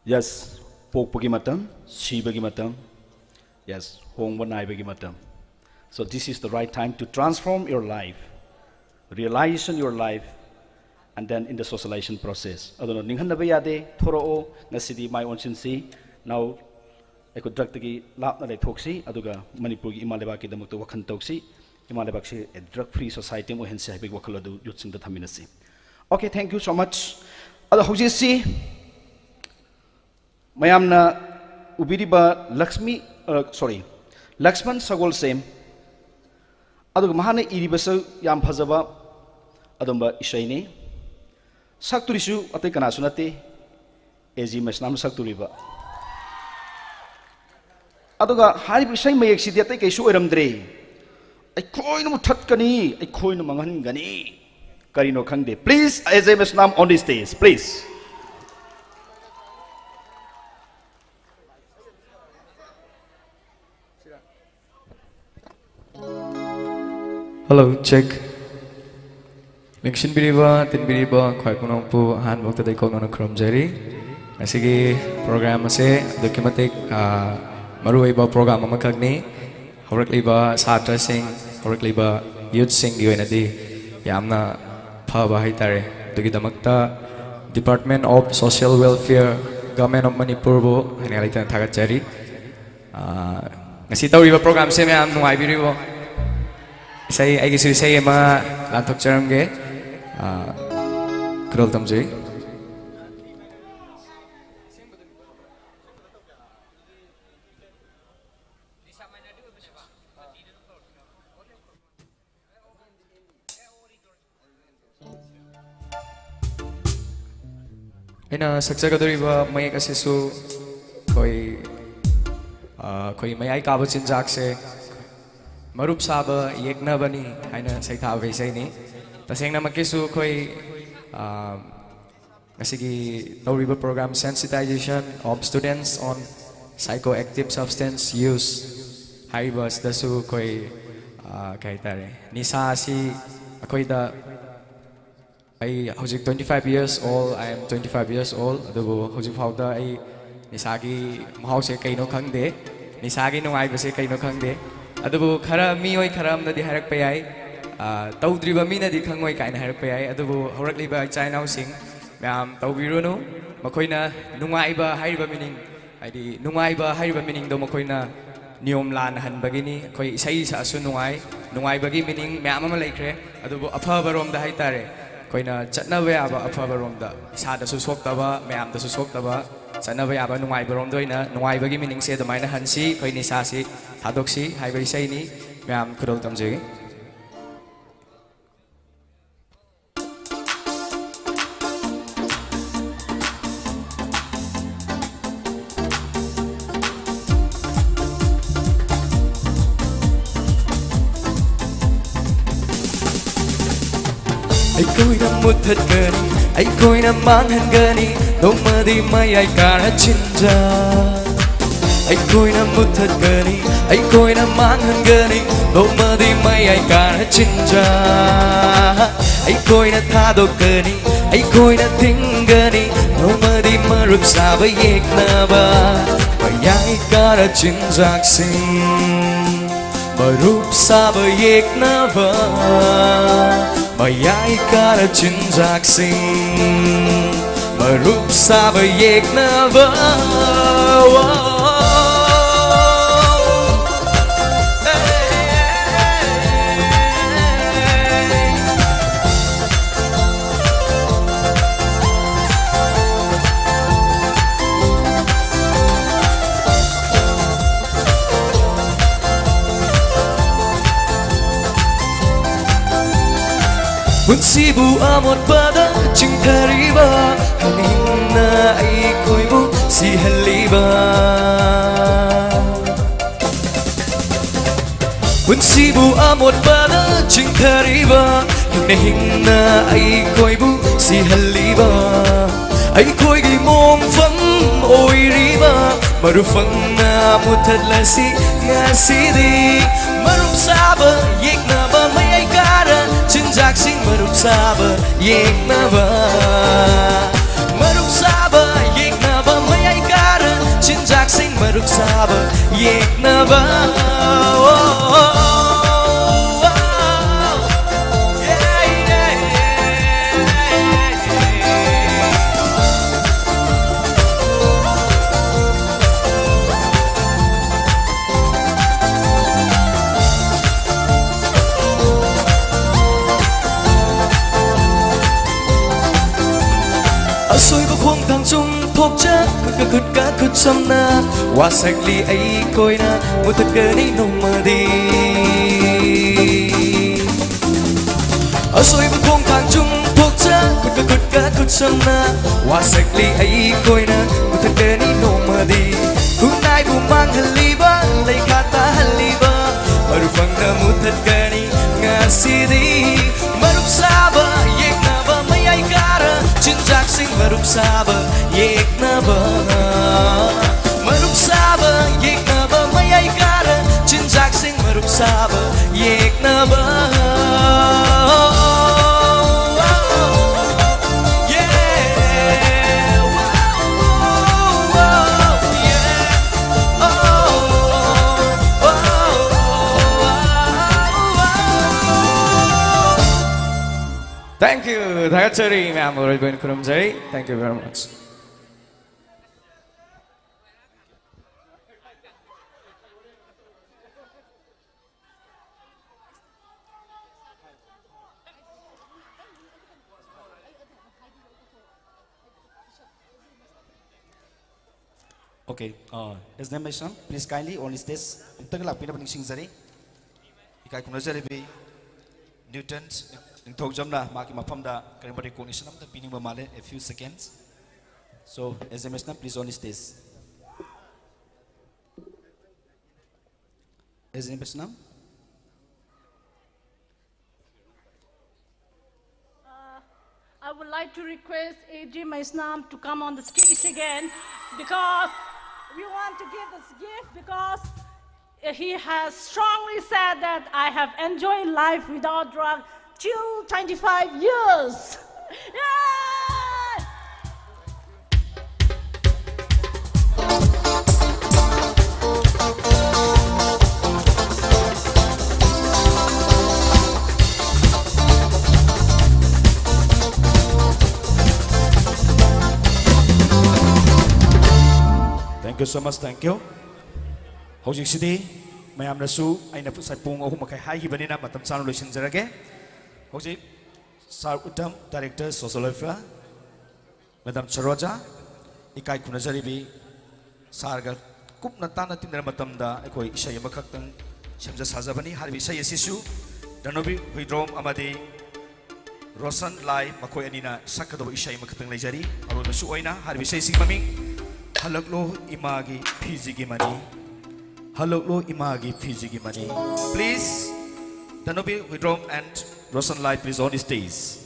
Yes, ꯄꯣꯛꯄꯒꯤ ꯃꯇꯝ, ꯁꯤꯕꯒꯤ ꯃꯇꯝ, yes, ꯍꯣꯡꯕ ꯅꯥꯏꯕꯒꯤ ꯃꯇꯝ꯫ So this is the right time to transform your life, realization your life, and then in the socialization process. ꯑꯗꯨꯅ ꯅꯤꯡꯍꯟꯅꯕ ꯌꯥꯗꯦ, ꯊꯣꯔꯛꯑꯣ, ꯉꯁꯤꯗꯤ ꯃꯥꯏ ꯑꯣꯟꯁꯤꯟꯁꯤ꯫ Now ꯑꯩꯈꯣꯏ ꯗ꯭ꯔꯒꯇꯒꯤ ꯂꯥꯞꯅ ꯂꯩꯊꯣꯛꯁꯤ, ꯑꯗꯨꯒ ꯃꯅꯤꯄꯨꯔꯒꯤ ꯏꯃꯥ ꯂꯩꯕꯥꯛꯀꯤꯗꯃꯛꯇ ꯋꯥꯈꯜ ꯇꯧꯁꯤ꯫ ꯏꯃꯥ ꯂꯩꯕꯥꯛꯁꯤ a drug free society ꯑꯃ ꯑꯣꯏꯍꯟꯁꯤ ꯍꯥꯏꯕꯒꯤ ꯋꯥꯈꯜ ꯑꯗꯨ ꯌꯨꯠꯁꯤꯡꯗ ꯊꯝꯃꯤꯟꯅꯁꯤ꯫ Okay, thank you so much. ꯑꯗꯣ ꯍꯧꯖꯤꯛꯁꯤ ꯃꯌꯥꯝꯅ ꯎꯕꯤꯔꯤꯕ ꯂꯛꯁꯃꯤ, ꯑ, sorry, ꯂꯛꯁꯃꯟ ꯁꯒꯣꯜꯁꯦꯝ, ꯑꯗꯨꯒ ꯃꯍꯥꯛꯅ ꯏꯔꯤꯕꯁꯨ ꯌꯥꯝ ꯐꯖꯕ ꯑꯗꯨꯝꯕ ꯏꯁꯩꯅꯤ꯫ ꯁꯛꯇꯨꯔꯤꯁꯨ ꯑꯇꯩ ꯀꯅꯥꯁꯨ ꯅꯠꯇꯦ, ꯑꯦ ꯖꯤ ꯃꯩꯁꯅꯥꯝꯅ ꯁꯛꯇꯨꯔꯤꯕ꯫ ꯑꯗꯨꯒ ꯍꯥꯏꯔꯤꯕ ꯏꯁꯩ ꯃꯌꯦꯛꯁꯤꯗꯤ ꯑꯇꯩ ꯀꯩꯁꯨ ꯑꯣꯏꯔꯝꯗ꯭ꯔꯦ, ꯑꯩꯈꯣꯏꯅ ꯃꯨꯊꯠꯀꯅꯤ, ꯑꯩꯈꯣꯏꯅ ꯃꯥꯡꯍꯟꯒꯅꯤ꯫ ꯀꯔꯤꯅꯣ ꯈꯪꯗꯦ꯫ Please, A J Mesnam on the stage, please. Hello, check. ꯅꯤꯡꯁꯤꯡꯕꯤꯔꯤꯕ, ꯇꯤꯟꯕꯤꯔꯤꯕ ꯈ꯭ꯋꯥꯏ ꯄꯨꯝꯅꯃꯛꯄꯨ ꯑꯍꯥꯟꯕ ꯃꯛꯇꯗ ꯏꯀꯣꯛ ꯅꯧꯅ ꯈꯨꯔꯨꯝꯖꯔꯤ꯫ ꯉꯁꯤꯒꯤ program ꯑꯁꯦ ꯑꯗꯨꯛꯀꯤ ꯃꯇꯤꯛ, ꯑ, ꯃꯔꯨꯑꯣꯏꯕ program ꯑꯃꯈꯛꯅꯤ꯫ ꯍꯧꯔꯛꯂꯤꯕ ꯁꯥꯇ꯭ꯔꯁꯤꯡ, ꯍꯧꯔꯛꯂꯤꯕ youthꯁꯤꯡꯒꯤ ꯑꯣꯏꯅꯗꯤ ꯌꯥꯝꯅ ꯐꯕ ꯍꯥꯏꯇꯥꯔꯦ꯫ ꯑꯗꯨꯒꯤꯗꯃꯛꯇ Department of Social Welfare, Government of ꯃꯅꯤꯄꯨꯔꯕꯨ ꯍꯥꯏꯅꯤꯡꯉꯥꯏ ꯂꯩꯇꯅ ꯊꯥꯒꯠꯆꯔꯤ꯫ ꯑꯥ, ꯉꯁꯤ ꯇꯧꯔꯤꯕ programꯁꯦ ꯃꯌꯥꯝ ꯅꯨꯡꯉꯥꯏꯕꯤꯔꯤꯕꯣ? ꯏꯁꯩ, ꯑꯩꯒꯤꯁꯨ ꯏꯁꯩ ꯑꯃ ꯂꯥꯟꯊꯣꯛꯆꯔꯝꯒꯦ꯫ ꯑꯥ, ꯈꯨꯗꯣꯜ ꯇꯝꯖꯩ꯫ ꯑꯩꯅ ꯁꯛꯆꯒꯗꯧꯔꯤꯕ ꯃꯌꯦꯛ ꯑꯁꯤꯁꯨ ꯑꯩꯈꯣꯏ, ꯑ, ꯑꯩꯈꯣꯏ ꯃꯌꯥꯏ ꯀꯥꯕ ꯆꯤꯟꯖꯥꯛꯁꯦ ꯃꯔꯨꯞ ꯁꯥꯕ ꯌꯦꯛꯅꯕꯅꯤ ꯍꯥꯏꯅ ꯁꯩꯊꯥꯕ ꯏꯁꯩꯅꯤ꯫ ꯇꯁꯦꯡꯅꯃꯛꯀꯤꯁꯨ ꯑꯩꯈꯣꯏ, ꯑ, ꯉꯁꯤꯒꯤ ꯇꯧꯔꯤꯕ program Sensitization of Students on Psychoactive Substance Use ꯍꯥꯏꯔꯤꯕ ꯑꯁꯤꯗꯁꯨ ꯑꯩꯈꯣꯏ, ꯑ, ꯀꯩ ꯍꯥꯏꯇꯥꯔꯦ, ꯅꯤꯁꯥ ꯑꯁꯤ ꯑꯩꯈꯣꯏꯗ ꯑꯩ ꯍꯧꯖꯤꯛ twenty five years old, I am twenty five years old, ꯑꯗꯨꯕꯨ ꯍꯧꯖꯤꯛ ꯐꯥꯎꯗ ꯑꯩ ꯅꯤꯁꯥꯒꯤ ꯃꯍꯥꯎꯁꯦ ꯀꯩꯅꯣ ꯈꯪꯗꯦ, ꯅꯤꯁꯥꯒꯤ ꯅꯨꯡꯉꯥꯏꯕꯁꯦ ꯀꯩꯅꯣ ꯈꯪꯗꯦ꯫ ꯑꯗꯨꯕꯨ ꯈꯔ, ꯃꯤꯑꯣꯏ ꯈꯔ ꯑꯃꯅꯗꯤ ꯍꯥꯏꯔꯛꯄ ꯌꯥꯏ, ꯑ, "ꯇꯧꯗ꯭ꯔꯤꯕ ꯃꯤꯅꯗꯤ ꯈꯪꯉꯣꯏ" ꯀꯥꯏꯅ ꯍꯥꯏꯔꯛꯄ ꯌꯥꯏ꯫ ꯑꯗꯨꯕꯨ ꯍꯧꯔꯛꯂꯤꯕ ꯏꯆꯥ ꯏꯅꯥꯎꯁꯤꯡ ꯃꯌꯥꯝ ꯇꯧꯕꯤꯔꯨꯅꯨ꯫ ꯃꯈꯣꯏꯅ ꯅꯨꯡꯉꯥꯏꯕ ꯍꯥꯏꯔꯤꯕ meaning, ꯍꯥꯏꯗꯤ ꯅꯨꯡꯉꯥꯏꯕ ꯍꯥꯏꯔꯤꯕ meaningꯗꯣ ꯃꯈꯣꯏꯅ ꯅꯤꯌꯣꯝ ꯂꯥꯟꯅ ꯍꯟꯕꯒꯤꯅꯤ꯫ ꯑꯩꯈꯣꯏ ꯏꯁꯩ ꯁꯛꯑꯁꯨ ꯅꯨꯡꯉꯥꯏ, ꯅꯨꯡꯉꯥꯏꯕꯒꯤ meaning ꯃꯌꯥꯝ ꯑꯃ ꯂꯩꯈ꯭ꯔꯦ꯫ ꯑꯗꯨꯕꯨ ꯑꯐꯕ ꯔꯣꯝꯗ ꯍꯥꯏꯇꯥꯔꯦ, ꯑꯩꯈꯣꯏꯅ ꯆꯠꯅꯕ ꯌꯥꯕ ꯑꯐꯕ ꯔꯣꯝꯗ, ꯏꯁꯥꯗꯁꯨ ꯁꯣꯛꯇꯕ, ꯃꯌꯥꯝꯗꯁꯨ ꯁꯣꯛꯇꯕ, ꯆꯠꯅꯕ ꯌꯥꯕ ꯅꯨꯡꯉꯥꯏꯕ ꯔꯣꯝꯗ ꯑꯣꯏꯅ ꯅꯨꯡꯉꯥꯏꯕꯒꯤ meaningꯁꯦ ꯑꯗꯨꯃꯥꯏꯅ ꯍꯟꯁꯤ, ꯑꯩꯈꯣꯏ ꯅꯤꯁꯥꯁꯤ ꯊꯥꯗꯣꯛꯁꯤ ꯍꯥꯏꯕ ꯏꯁꯩꯅꯤ꯫ ꯃꯌꯥꯝ ꯈꯨꯗꯣꯜ ꯇꯝꯖꯒꯦ꯫ ꯑꯩꯈꯣꯏꯅ ꯃꯨꯠꯊꯠꯀꯅꯤ, ꯑꯩꯈꯣꯏꯅ ꯃꯥꯡꯍꯟꯒꯅꯤ, ꯅꯣꯡꯃꯗꯤ ꯃꯌꯥꯏ ꯀꯥꯔ ꯆꯤꯟꯖꯥꯛ꯫ ꯑꯩꯈꯣꯏꯅ ꯃꯨꯠꯊꯠꯀꯅꯤ, ꯑꯩꯈꯣꯏꯅ ꯃꯥꯡꯍꯟꯒꯅꯤ, ꯅꯣꯡꯃꯗꯤ ꯃꯌꯥꯏ ꯀꯥꯔ ꯆꯤꯟꯖꯥꯛ꯫ ꯑꯩꯈꯣꯏꯅ ꯊꯥꯗꯣꯛꯀꯅꯤ, ꯑꯩꯈꯣꯏꯅ ꯊꯤꯡꯒꯅꯤ, ꯅꯣꯡꯃꯗꯤ ꯃꯔꯨꯞ ꯁꯥꯕ ꯌꯦꯛꯅꯕ꯫ ꯃꯌꯥꯏ ꯀꯥꯔ ꯆꯤꯟꯖꯥꯛꯁꯤꯡ ꯃꯔꯨꯞ ꯁꯥꯕ ꯌꯦꯛꯅꯕ꯫ ꯃꯌꯥꯏ ꯀꯥꯔ ꯆꯤꯟꯖꯥꯛꯁꯤꯡ ꯃꯔꯨꯞ ꯁꯥꯕ ꯌꯦꯛꯅꯕ꯫ ꯄꯨꯟꯁꯤꯕꯨ ꯑꯃꯣꯠꯄꯗ ꯆꯤꯡꯊꯔꯤꯕ ꯍꯤꯡꯅ ꯑꯩꯈꯣꯏꯕꯨ ꯁꯤꯍꯜꯂꯤꯕ꯫ ꯄꯨꯟꯁꯤꯕꯨ ꯑꯃꯣꯠꯄꯗ ꯆꯤꯡꯊꯔꯤꯕ ꯍꯤꯡꯅ ꯍꯤꯡꯅ ꯑꯩꯈꯣꯏꯕꯨ ꯁꯤꯍꯜꯂꯤꯕ꯫ ꯑꯩꯈꯣꯏꯒꯤ ꯃꯣꯡꯐꯝ ꯑꯣꯏꯔꯤꯕ ꯃꯔꯨꯞ ꯐꯪꯅ ꯃꯨꯊꯠꯂꯁꯤ ꯉꯁꯤꯗꯤ꯫ ꯃꯔꯨꯞ ꯁꯥꯕ ꯌꯦꯛꯅꯕ ꯃꯌꯥꯏ ꯀꯥꯔ ꯆꯤꯟꯖꯥꯛꯁꯤꯡ ꯃꯔꯨꯞ ꯁꯥꯕ ꯌꯦꯛꯅꯕ꯫ ꯃꯔꯨꯞ ꯁꯥꯕ ꯌꯦꯛꯅꯕ ꯃꯌꯥꯏ ꯀꯥꯔ ꯆꯤꯟꯖꯥꯛꯁꯤꯡ ꯃꯔꯨꯞ ꯁꯥꯕ ꯌꯦꯛꯅꯕ꯫ ꯑꯁꯣꯏꯕ ꯈꯣꯡꯊꯥꯡ ꯆꯨꯝꯊꯣꯛꯆ ꯈꯨꯠꯀ ꯈꯨꯠꯀ ꯈꯨꯠ ꯁꯝꯅ ꯋꯥꯁꯛꯂꯤ ꯑꯩꯈꯣꯏꯅ ꯃꯨꯊꯠꯀꯅꯤ ꯅꯣꯡꯃꯗꯤ꯫ ꯑꯁꯣꯏꯕ ꯈꯣꯡꯊꯥꯡ ꯆꯨꯝꯊꯣꯛꯆ ꯈꯨꯠꯀ ꯈꯨꯠꯀ ꯈꯨꯠ ꯁꯝꯅ ꯋꯥꯁꯛꯂꯤ ꯑꯩꯈꯣꯏꯅ ꯃꯨꯊꯠꯀꯅꯤ ꯅꯣꯡꯃꯗꯤ꯫ ꯈꯨꯟꯅꯥꯏꯕꯨ ꯃꯥꯡꯍꯜꯂꯤꯕ ꯂꯩꯈꯥ ꯇꯥꯍꯜꯂꯤꯕ ꯃꯔꯨꯞ ꯐꯪꯅ ꯃꯨꯊꯠꯀꯅꯤ ꯉꯁꯤꯗꯤ꯫ ꯃꯔꯨꯞ ꯁꯥꯕ ꯌꯦꯛꯅꯕ ꯃꯌꯥꯏ ꯀꯥꯔ ꯆꯤꯟꯖꯥꯛꯁꯤꯡ ꯃꯔꯨꯞ ꯁꯥꯕ ꯌꯦꯛꯅꯕ꯫ ꯃꯔꯨꯞ ꯁꯥꯕ ꯌꯦꯛꯅꯕ ꯃꯌꯥꯏ ꯀꯥꯔ ꯆꯤꯟꯖꯥꯛꯁꯤꯡ ꯃꯔꯨꯞ ꯁꯥꯕ ꯌꯦꯛꯅꯕ꯫ Thank you. ꯊꯥꯒꯠꯆꯔꯤ ꯃꯌꯥꯝ, ꯑꯔꯣꯏꯕ ꯑꯣꯏꯅ ꯈꯨꯔꯨꯝꯖꯔꯤ. Thank you very much. Okay, uh, S D M H nam, please kindly on stage. ꯑꯝꯇꯒ ꯂꯥꯛꯄꯤꯅꯕ ꯅꯤꯡꯁꯤꯡꯖꯔꯤ. ꯏꯀꯥꯏ ꯈꯨꯝꯅꯖꯔꯤꯕꯤ ꯅ꯭ꯌꯨꯇꯟ ꯅꯤꯡꯊꯧꯖꯝꯅ ꯃꯍꯥꯛꯀꯤ ꯃꯐꯝꯗ ꯀꯔꯤꯒꯨꯝꯕ recognition ꯑꯃꯇ ꯄꯤꯅꯤꯡꯕ ꯃꯥꯜꯂꯦ, a few seconds. So, S D M H nam, please on stage. S D M H nam. Uh, I would like to request A J Meisnam to come on the stage again because we want to give this gift because he has strongly said that I have enjoyed life without drug till twenty-five years. Yay! Thank you so much, thank you. ꯍꯧꯖꯤꯛꯁꯤꯗꯤ ꯃꯌꯥꯝꯅꯁꯨ ꯑꯩꯅ ꯉꯁꯥꯏ ꯄꯨꯡ ꯑꯍꯨꯝ ꯃꯈꯥꯏ ꯍꯥꯏꯈꯤꯕꯅꯤꯅ ꯃꯇꯝ ꯆꯥꯅ ꯂꯣꯏꯁꯤꯟꯖꯔꯒꯦ꯫ ꯍꯧꯖꯤꯛ Sir Uttam, Director, Social Welfare, Madam Saroja, ꯏꯀꯥꯏ ꯈꯨꯝꯅꯖꯔꯤꯕꯤ ꯁꯥꯔꯒ ꯀꯨꯞꯅ ꯇꯥꯅ ꯇꯤꯟꯅꯔ ꯃꯇꯝꯗ ꯑꯩꯈꯣꯏ ꯏꯁꯩ ꯑꯃꯈꯛꯇꯪ ꯁꯦꯝꯖ ꯁꯥꯖꯕꯅꯤ꯫ ꯍꯥꯏꯔꯤꯕ ꯏꯁꯩ ꯑꯁꯤꯁꯨ ꯙꯅꯕꯤꯔ ꯍꯨꯏꯗ꯭ꯔꯣꯝ ꯑꯃꯗꯤ ꯔꯣꯁꯟ ꯂꯥꯏ ꯃꯈꯣꯏ ꯑꯅꯤꯅ ꯁꯛꯀꯗꯧꯕ ꯏꯁꯩ ꯑꯃꯈꯛꯇꯪ ꯂꯩꯖꯔꯤ꯫ ꯑꯔꯣꯏꯕꯁꯨ ꯑꯣꯏꯅ ꯍꯥꯏꯔꯤꯕ ꯏꯁꯩꯁꯤꯒꯤ ꯃꯃꯤꯡ ꯍꯜꯂꯛꯂꯣ ꯏꯃꯥꯒꯤ ꯐꯤꯖꯤꯒꯤ ꯃꯅꯤ, ꯍꯜꯂꯛꯂꯣ ꯏꯃꯥꯒꯤ ꯐꯤꯖꯤꯒꯤ ꯃꯅꯤ꯫ Please, Dhanbir Huidrom and Roshan Lai, please on stage.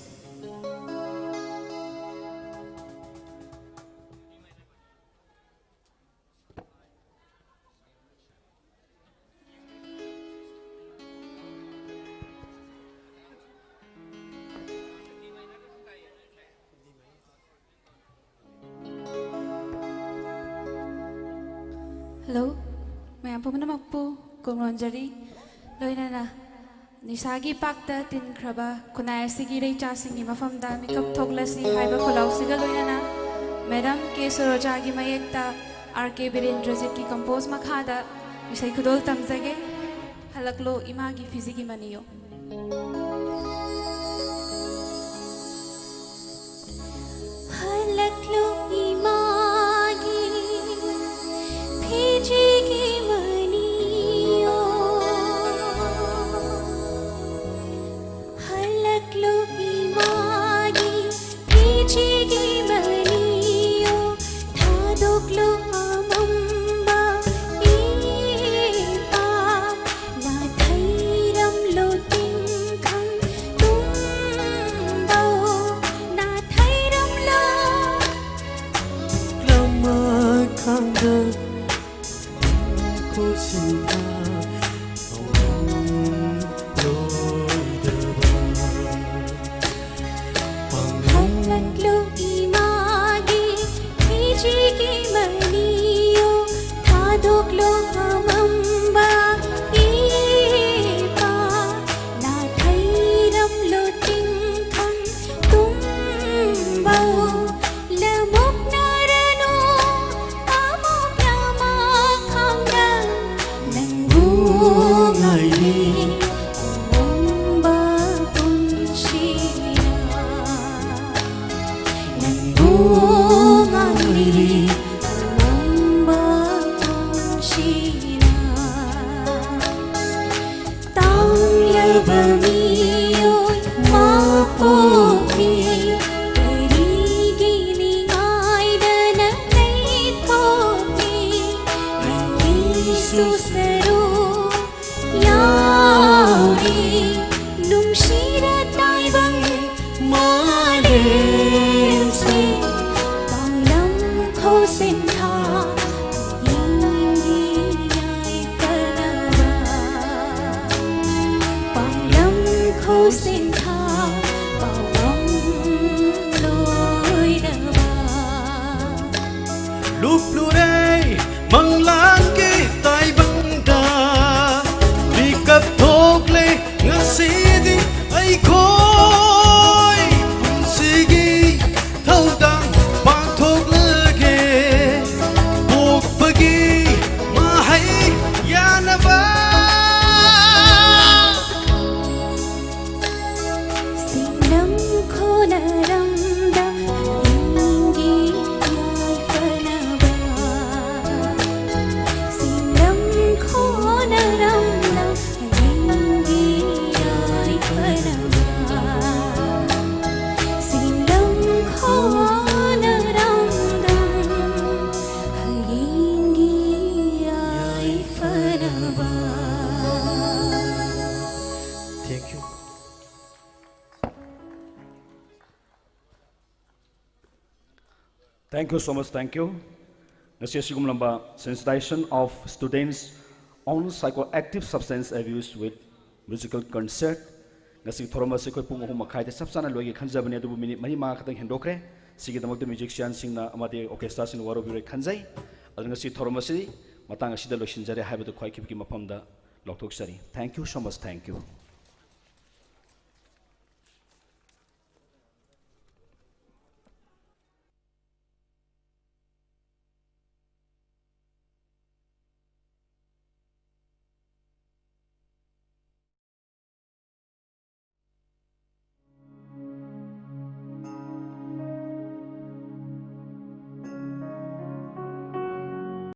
Hello, ꯃꯌꯥꯝ ꯄꯨꯝꯅꯃꯛꯄꯨ ꯀꯣꯡꯂꯣꯟꯖꯔꯤ꯫ ꯂꯣꯏꯅꯅ ꯅꯤꯁꯥꯒꯤ ꯄꯥꯛꯇ ꯇꯤꯟꯈ꯭ꯔꯕ ꯈꯨꯟꯅꯥꯏ ꯑꯁꯤꯒꯤ ꯂꯩꯆꯥꯁꯤꯡꯒꯤ ꯃꯐꯝꯗ ꯃꯤꯀꯞ ꯊꯣꯛꯂꯁꯤ ꯍꯥꯏꯕ ꯈꯣꯜꯂꯥꯎꯁꯤꯒ ꯂꯣꯏꯅꯅ ꯃꯦꯗꯥꯝ ꯀꯦ ꯁꯣꯔꯣꯖꯥꯒꯤ ꯃꯌꯦꯛꯇ ꯑꯥꯔ ꯀꯦ ꯕꯤꯔꯦꯟꯗ꯭ꯔꯖꯤꯠꯀꯤ ꯀꯝꯄꯣꯖ ꯃꯈꯥꯗ ꯏꯁꯩ ꯈꯨꯗꯣꯜ ꯇꯝꯖꯒꯦ꯫ ꯍꯜꯂꯛꯂꯣ ꯏꯃꯥꯒꯤ ꯐꯤꯖꯤꯒꯤ ꯃꯅꯤꯌꯣ꯫ ꯍꯜꯂꯛꯂꯣ ꯏꯃꯥꯒꯤ ꯐꯤꯖꯤꯒꯤ ꯃꯅꯤꯌꯣ꯫ ꯍꯜꯂꯛꯂꯣ ꯏꯃꯥꯒꯤ ꯐꯤꯖꯤꯒꯤ ꯃꯅꯤꯌꯣ꯫ ꯊꯥꯗꯣꯛꯂꯣ ꯑꯃꯝꯕ ꯏꯄꯥ꯫ ꯅꯥꯊꯩꯔꯝꯂꯣ ꯇꯤꯡꯈꯪ ꯇꯨꯝꯕꯧ꯫ ꯅꯥꯊꯩꯔꯝꯂꯣ꯫ ꯂꯃ ꯈꯪꯗ ꯈꯨꯠꯁꯤꯡꯗ ꯂꯣꯏꯗꯕ꯫ ꯍꯜꯂꯛꯂꯣ ꯏꯃꯥꯒꯤ ꯐꯤꯖꯤꯒꯤ ꯃꯅꯤꯌꯣ꯫ ꯊꯥꯗꯣꯛꯂꯣ ꯑꯃꯝꯕ ꯏꯄꯥ꯫ ꯅꯥꯊꯩꯔꯝꯂꯣ ꯇꯤꯡꯈꯪ ꯇꯨꯝꯕꯧ꯫ ꯂꯃꯨꯛꯅꯔꯅꯨ ꯑꯃꯨꯛ ꯂꯃ ꯈꯪꯗ ꯅꯪꯕꯨ ꯉꯥꯏꯔꯤ ꯑꯃꯝꯕ ꯄꯨꯟꯁꯤꯅ꯫ ꯅꯪꯕꯨ ꯉꯥꯏꯔꯤ ꯑꯃꯝꯕ ꯄꯨꯟꯁꯤꯅ꯫ ꯇꯥꯡꯂꯕ ꯃꯤꯑꯣꯏ ꯃꯄꯣꯛꯅꯤ, ꯀꯔꯤꯒꯤ ꯅꯤꯡꯉꯥꯏꯗꯅ ꯂꯩꯊꯣꯛꯅꯤ? ꯅꯪꯒꯤꯁꯨ ꯁꯔꯨꯛ ꯌꯥꯎꯔꯤ, ꯅꯨꯡꯁꯤꯔ ꯇꯥꯏꯕꯪ ꯃꯥꯂꯦꯝꯁꯦ꯫ Thank you so much, thank you. ꯉꯁꯤ ꯑꯁꯤꯒꯨꯝꯂꯕ Sensitization of Students on Psychoactive Substance Abuse with Musical Concert, ꯉꯁꯤ ꯊꯧꯔꯝ ꯑꯁꯤ ꯑꯩꯈꯣꯏ ꯄꯨꯡ ꯑꯍꯨꯝ ꯃꯈꯥꯏꯗ ꯆꯞ ꯆꯥꯅ ꯂꯣꯏꯒꯦ ꯈꯟꯖꯕꯅꯤ, ꯑꯗꯨꯕꯨ ꯃꯤꯅꯤꯠ ꯃꯔꯤ ꯃꯉꯥ ꯈꯛꯇꯪ ꯍꯦꯟꯗꯣꯛꯈ꯭ꯔꯦ꯫ ꯁꯤꯒꯤꯗꯃꯛꯇ ꯃ꯭ꯌꯨꯖꯤꯁꯤꯌꯥꯟꯁꯤꯡꯅ ꯑꯃꯗꯤ ꯑꯣꯔꯀꯦꯁꯇ꯭ꯔꯥꯁꯤꯡꯅ ꯋꯥꯔꯧꯕꯤꯔꯣꯏ ꯈꯟꯖꯩ꯫ ꯑꯗꯨꯅ ꯉꯁꯤ ꯊꯧꯔꯝ ꯑꯁꯤ ꯃꯇꯥꯡ ꯑꯁꯤꯗ ꯂꯣꯏꯁꯤꯟꯖꯔꯦ ꯍꯥꯏꯕꯗꯨ ꯈ꯭ꯋꯥꯏꯈꯤꯕꯒꯤ ꯃꯐꯝꯗ ꯂꯥꯎꯊꯣꯛꯆꯔꯤ꯫ Thank you so much, thank you.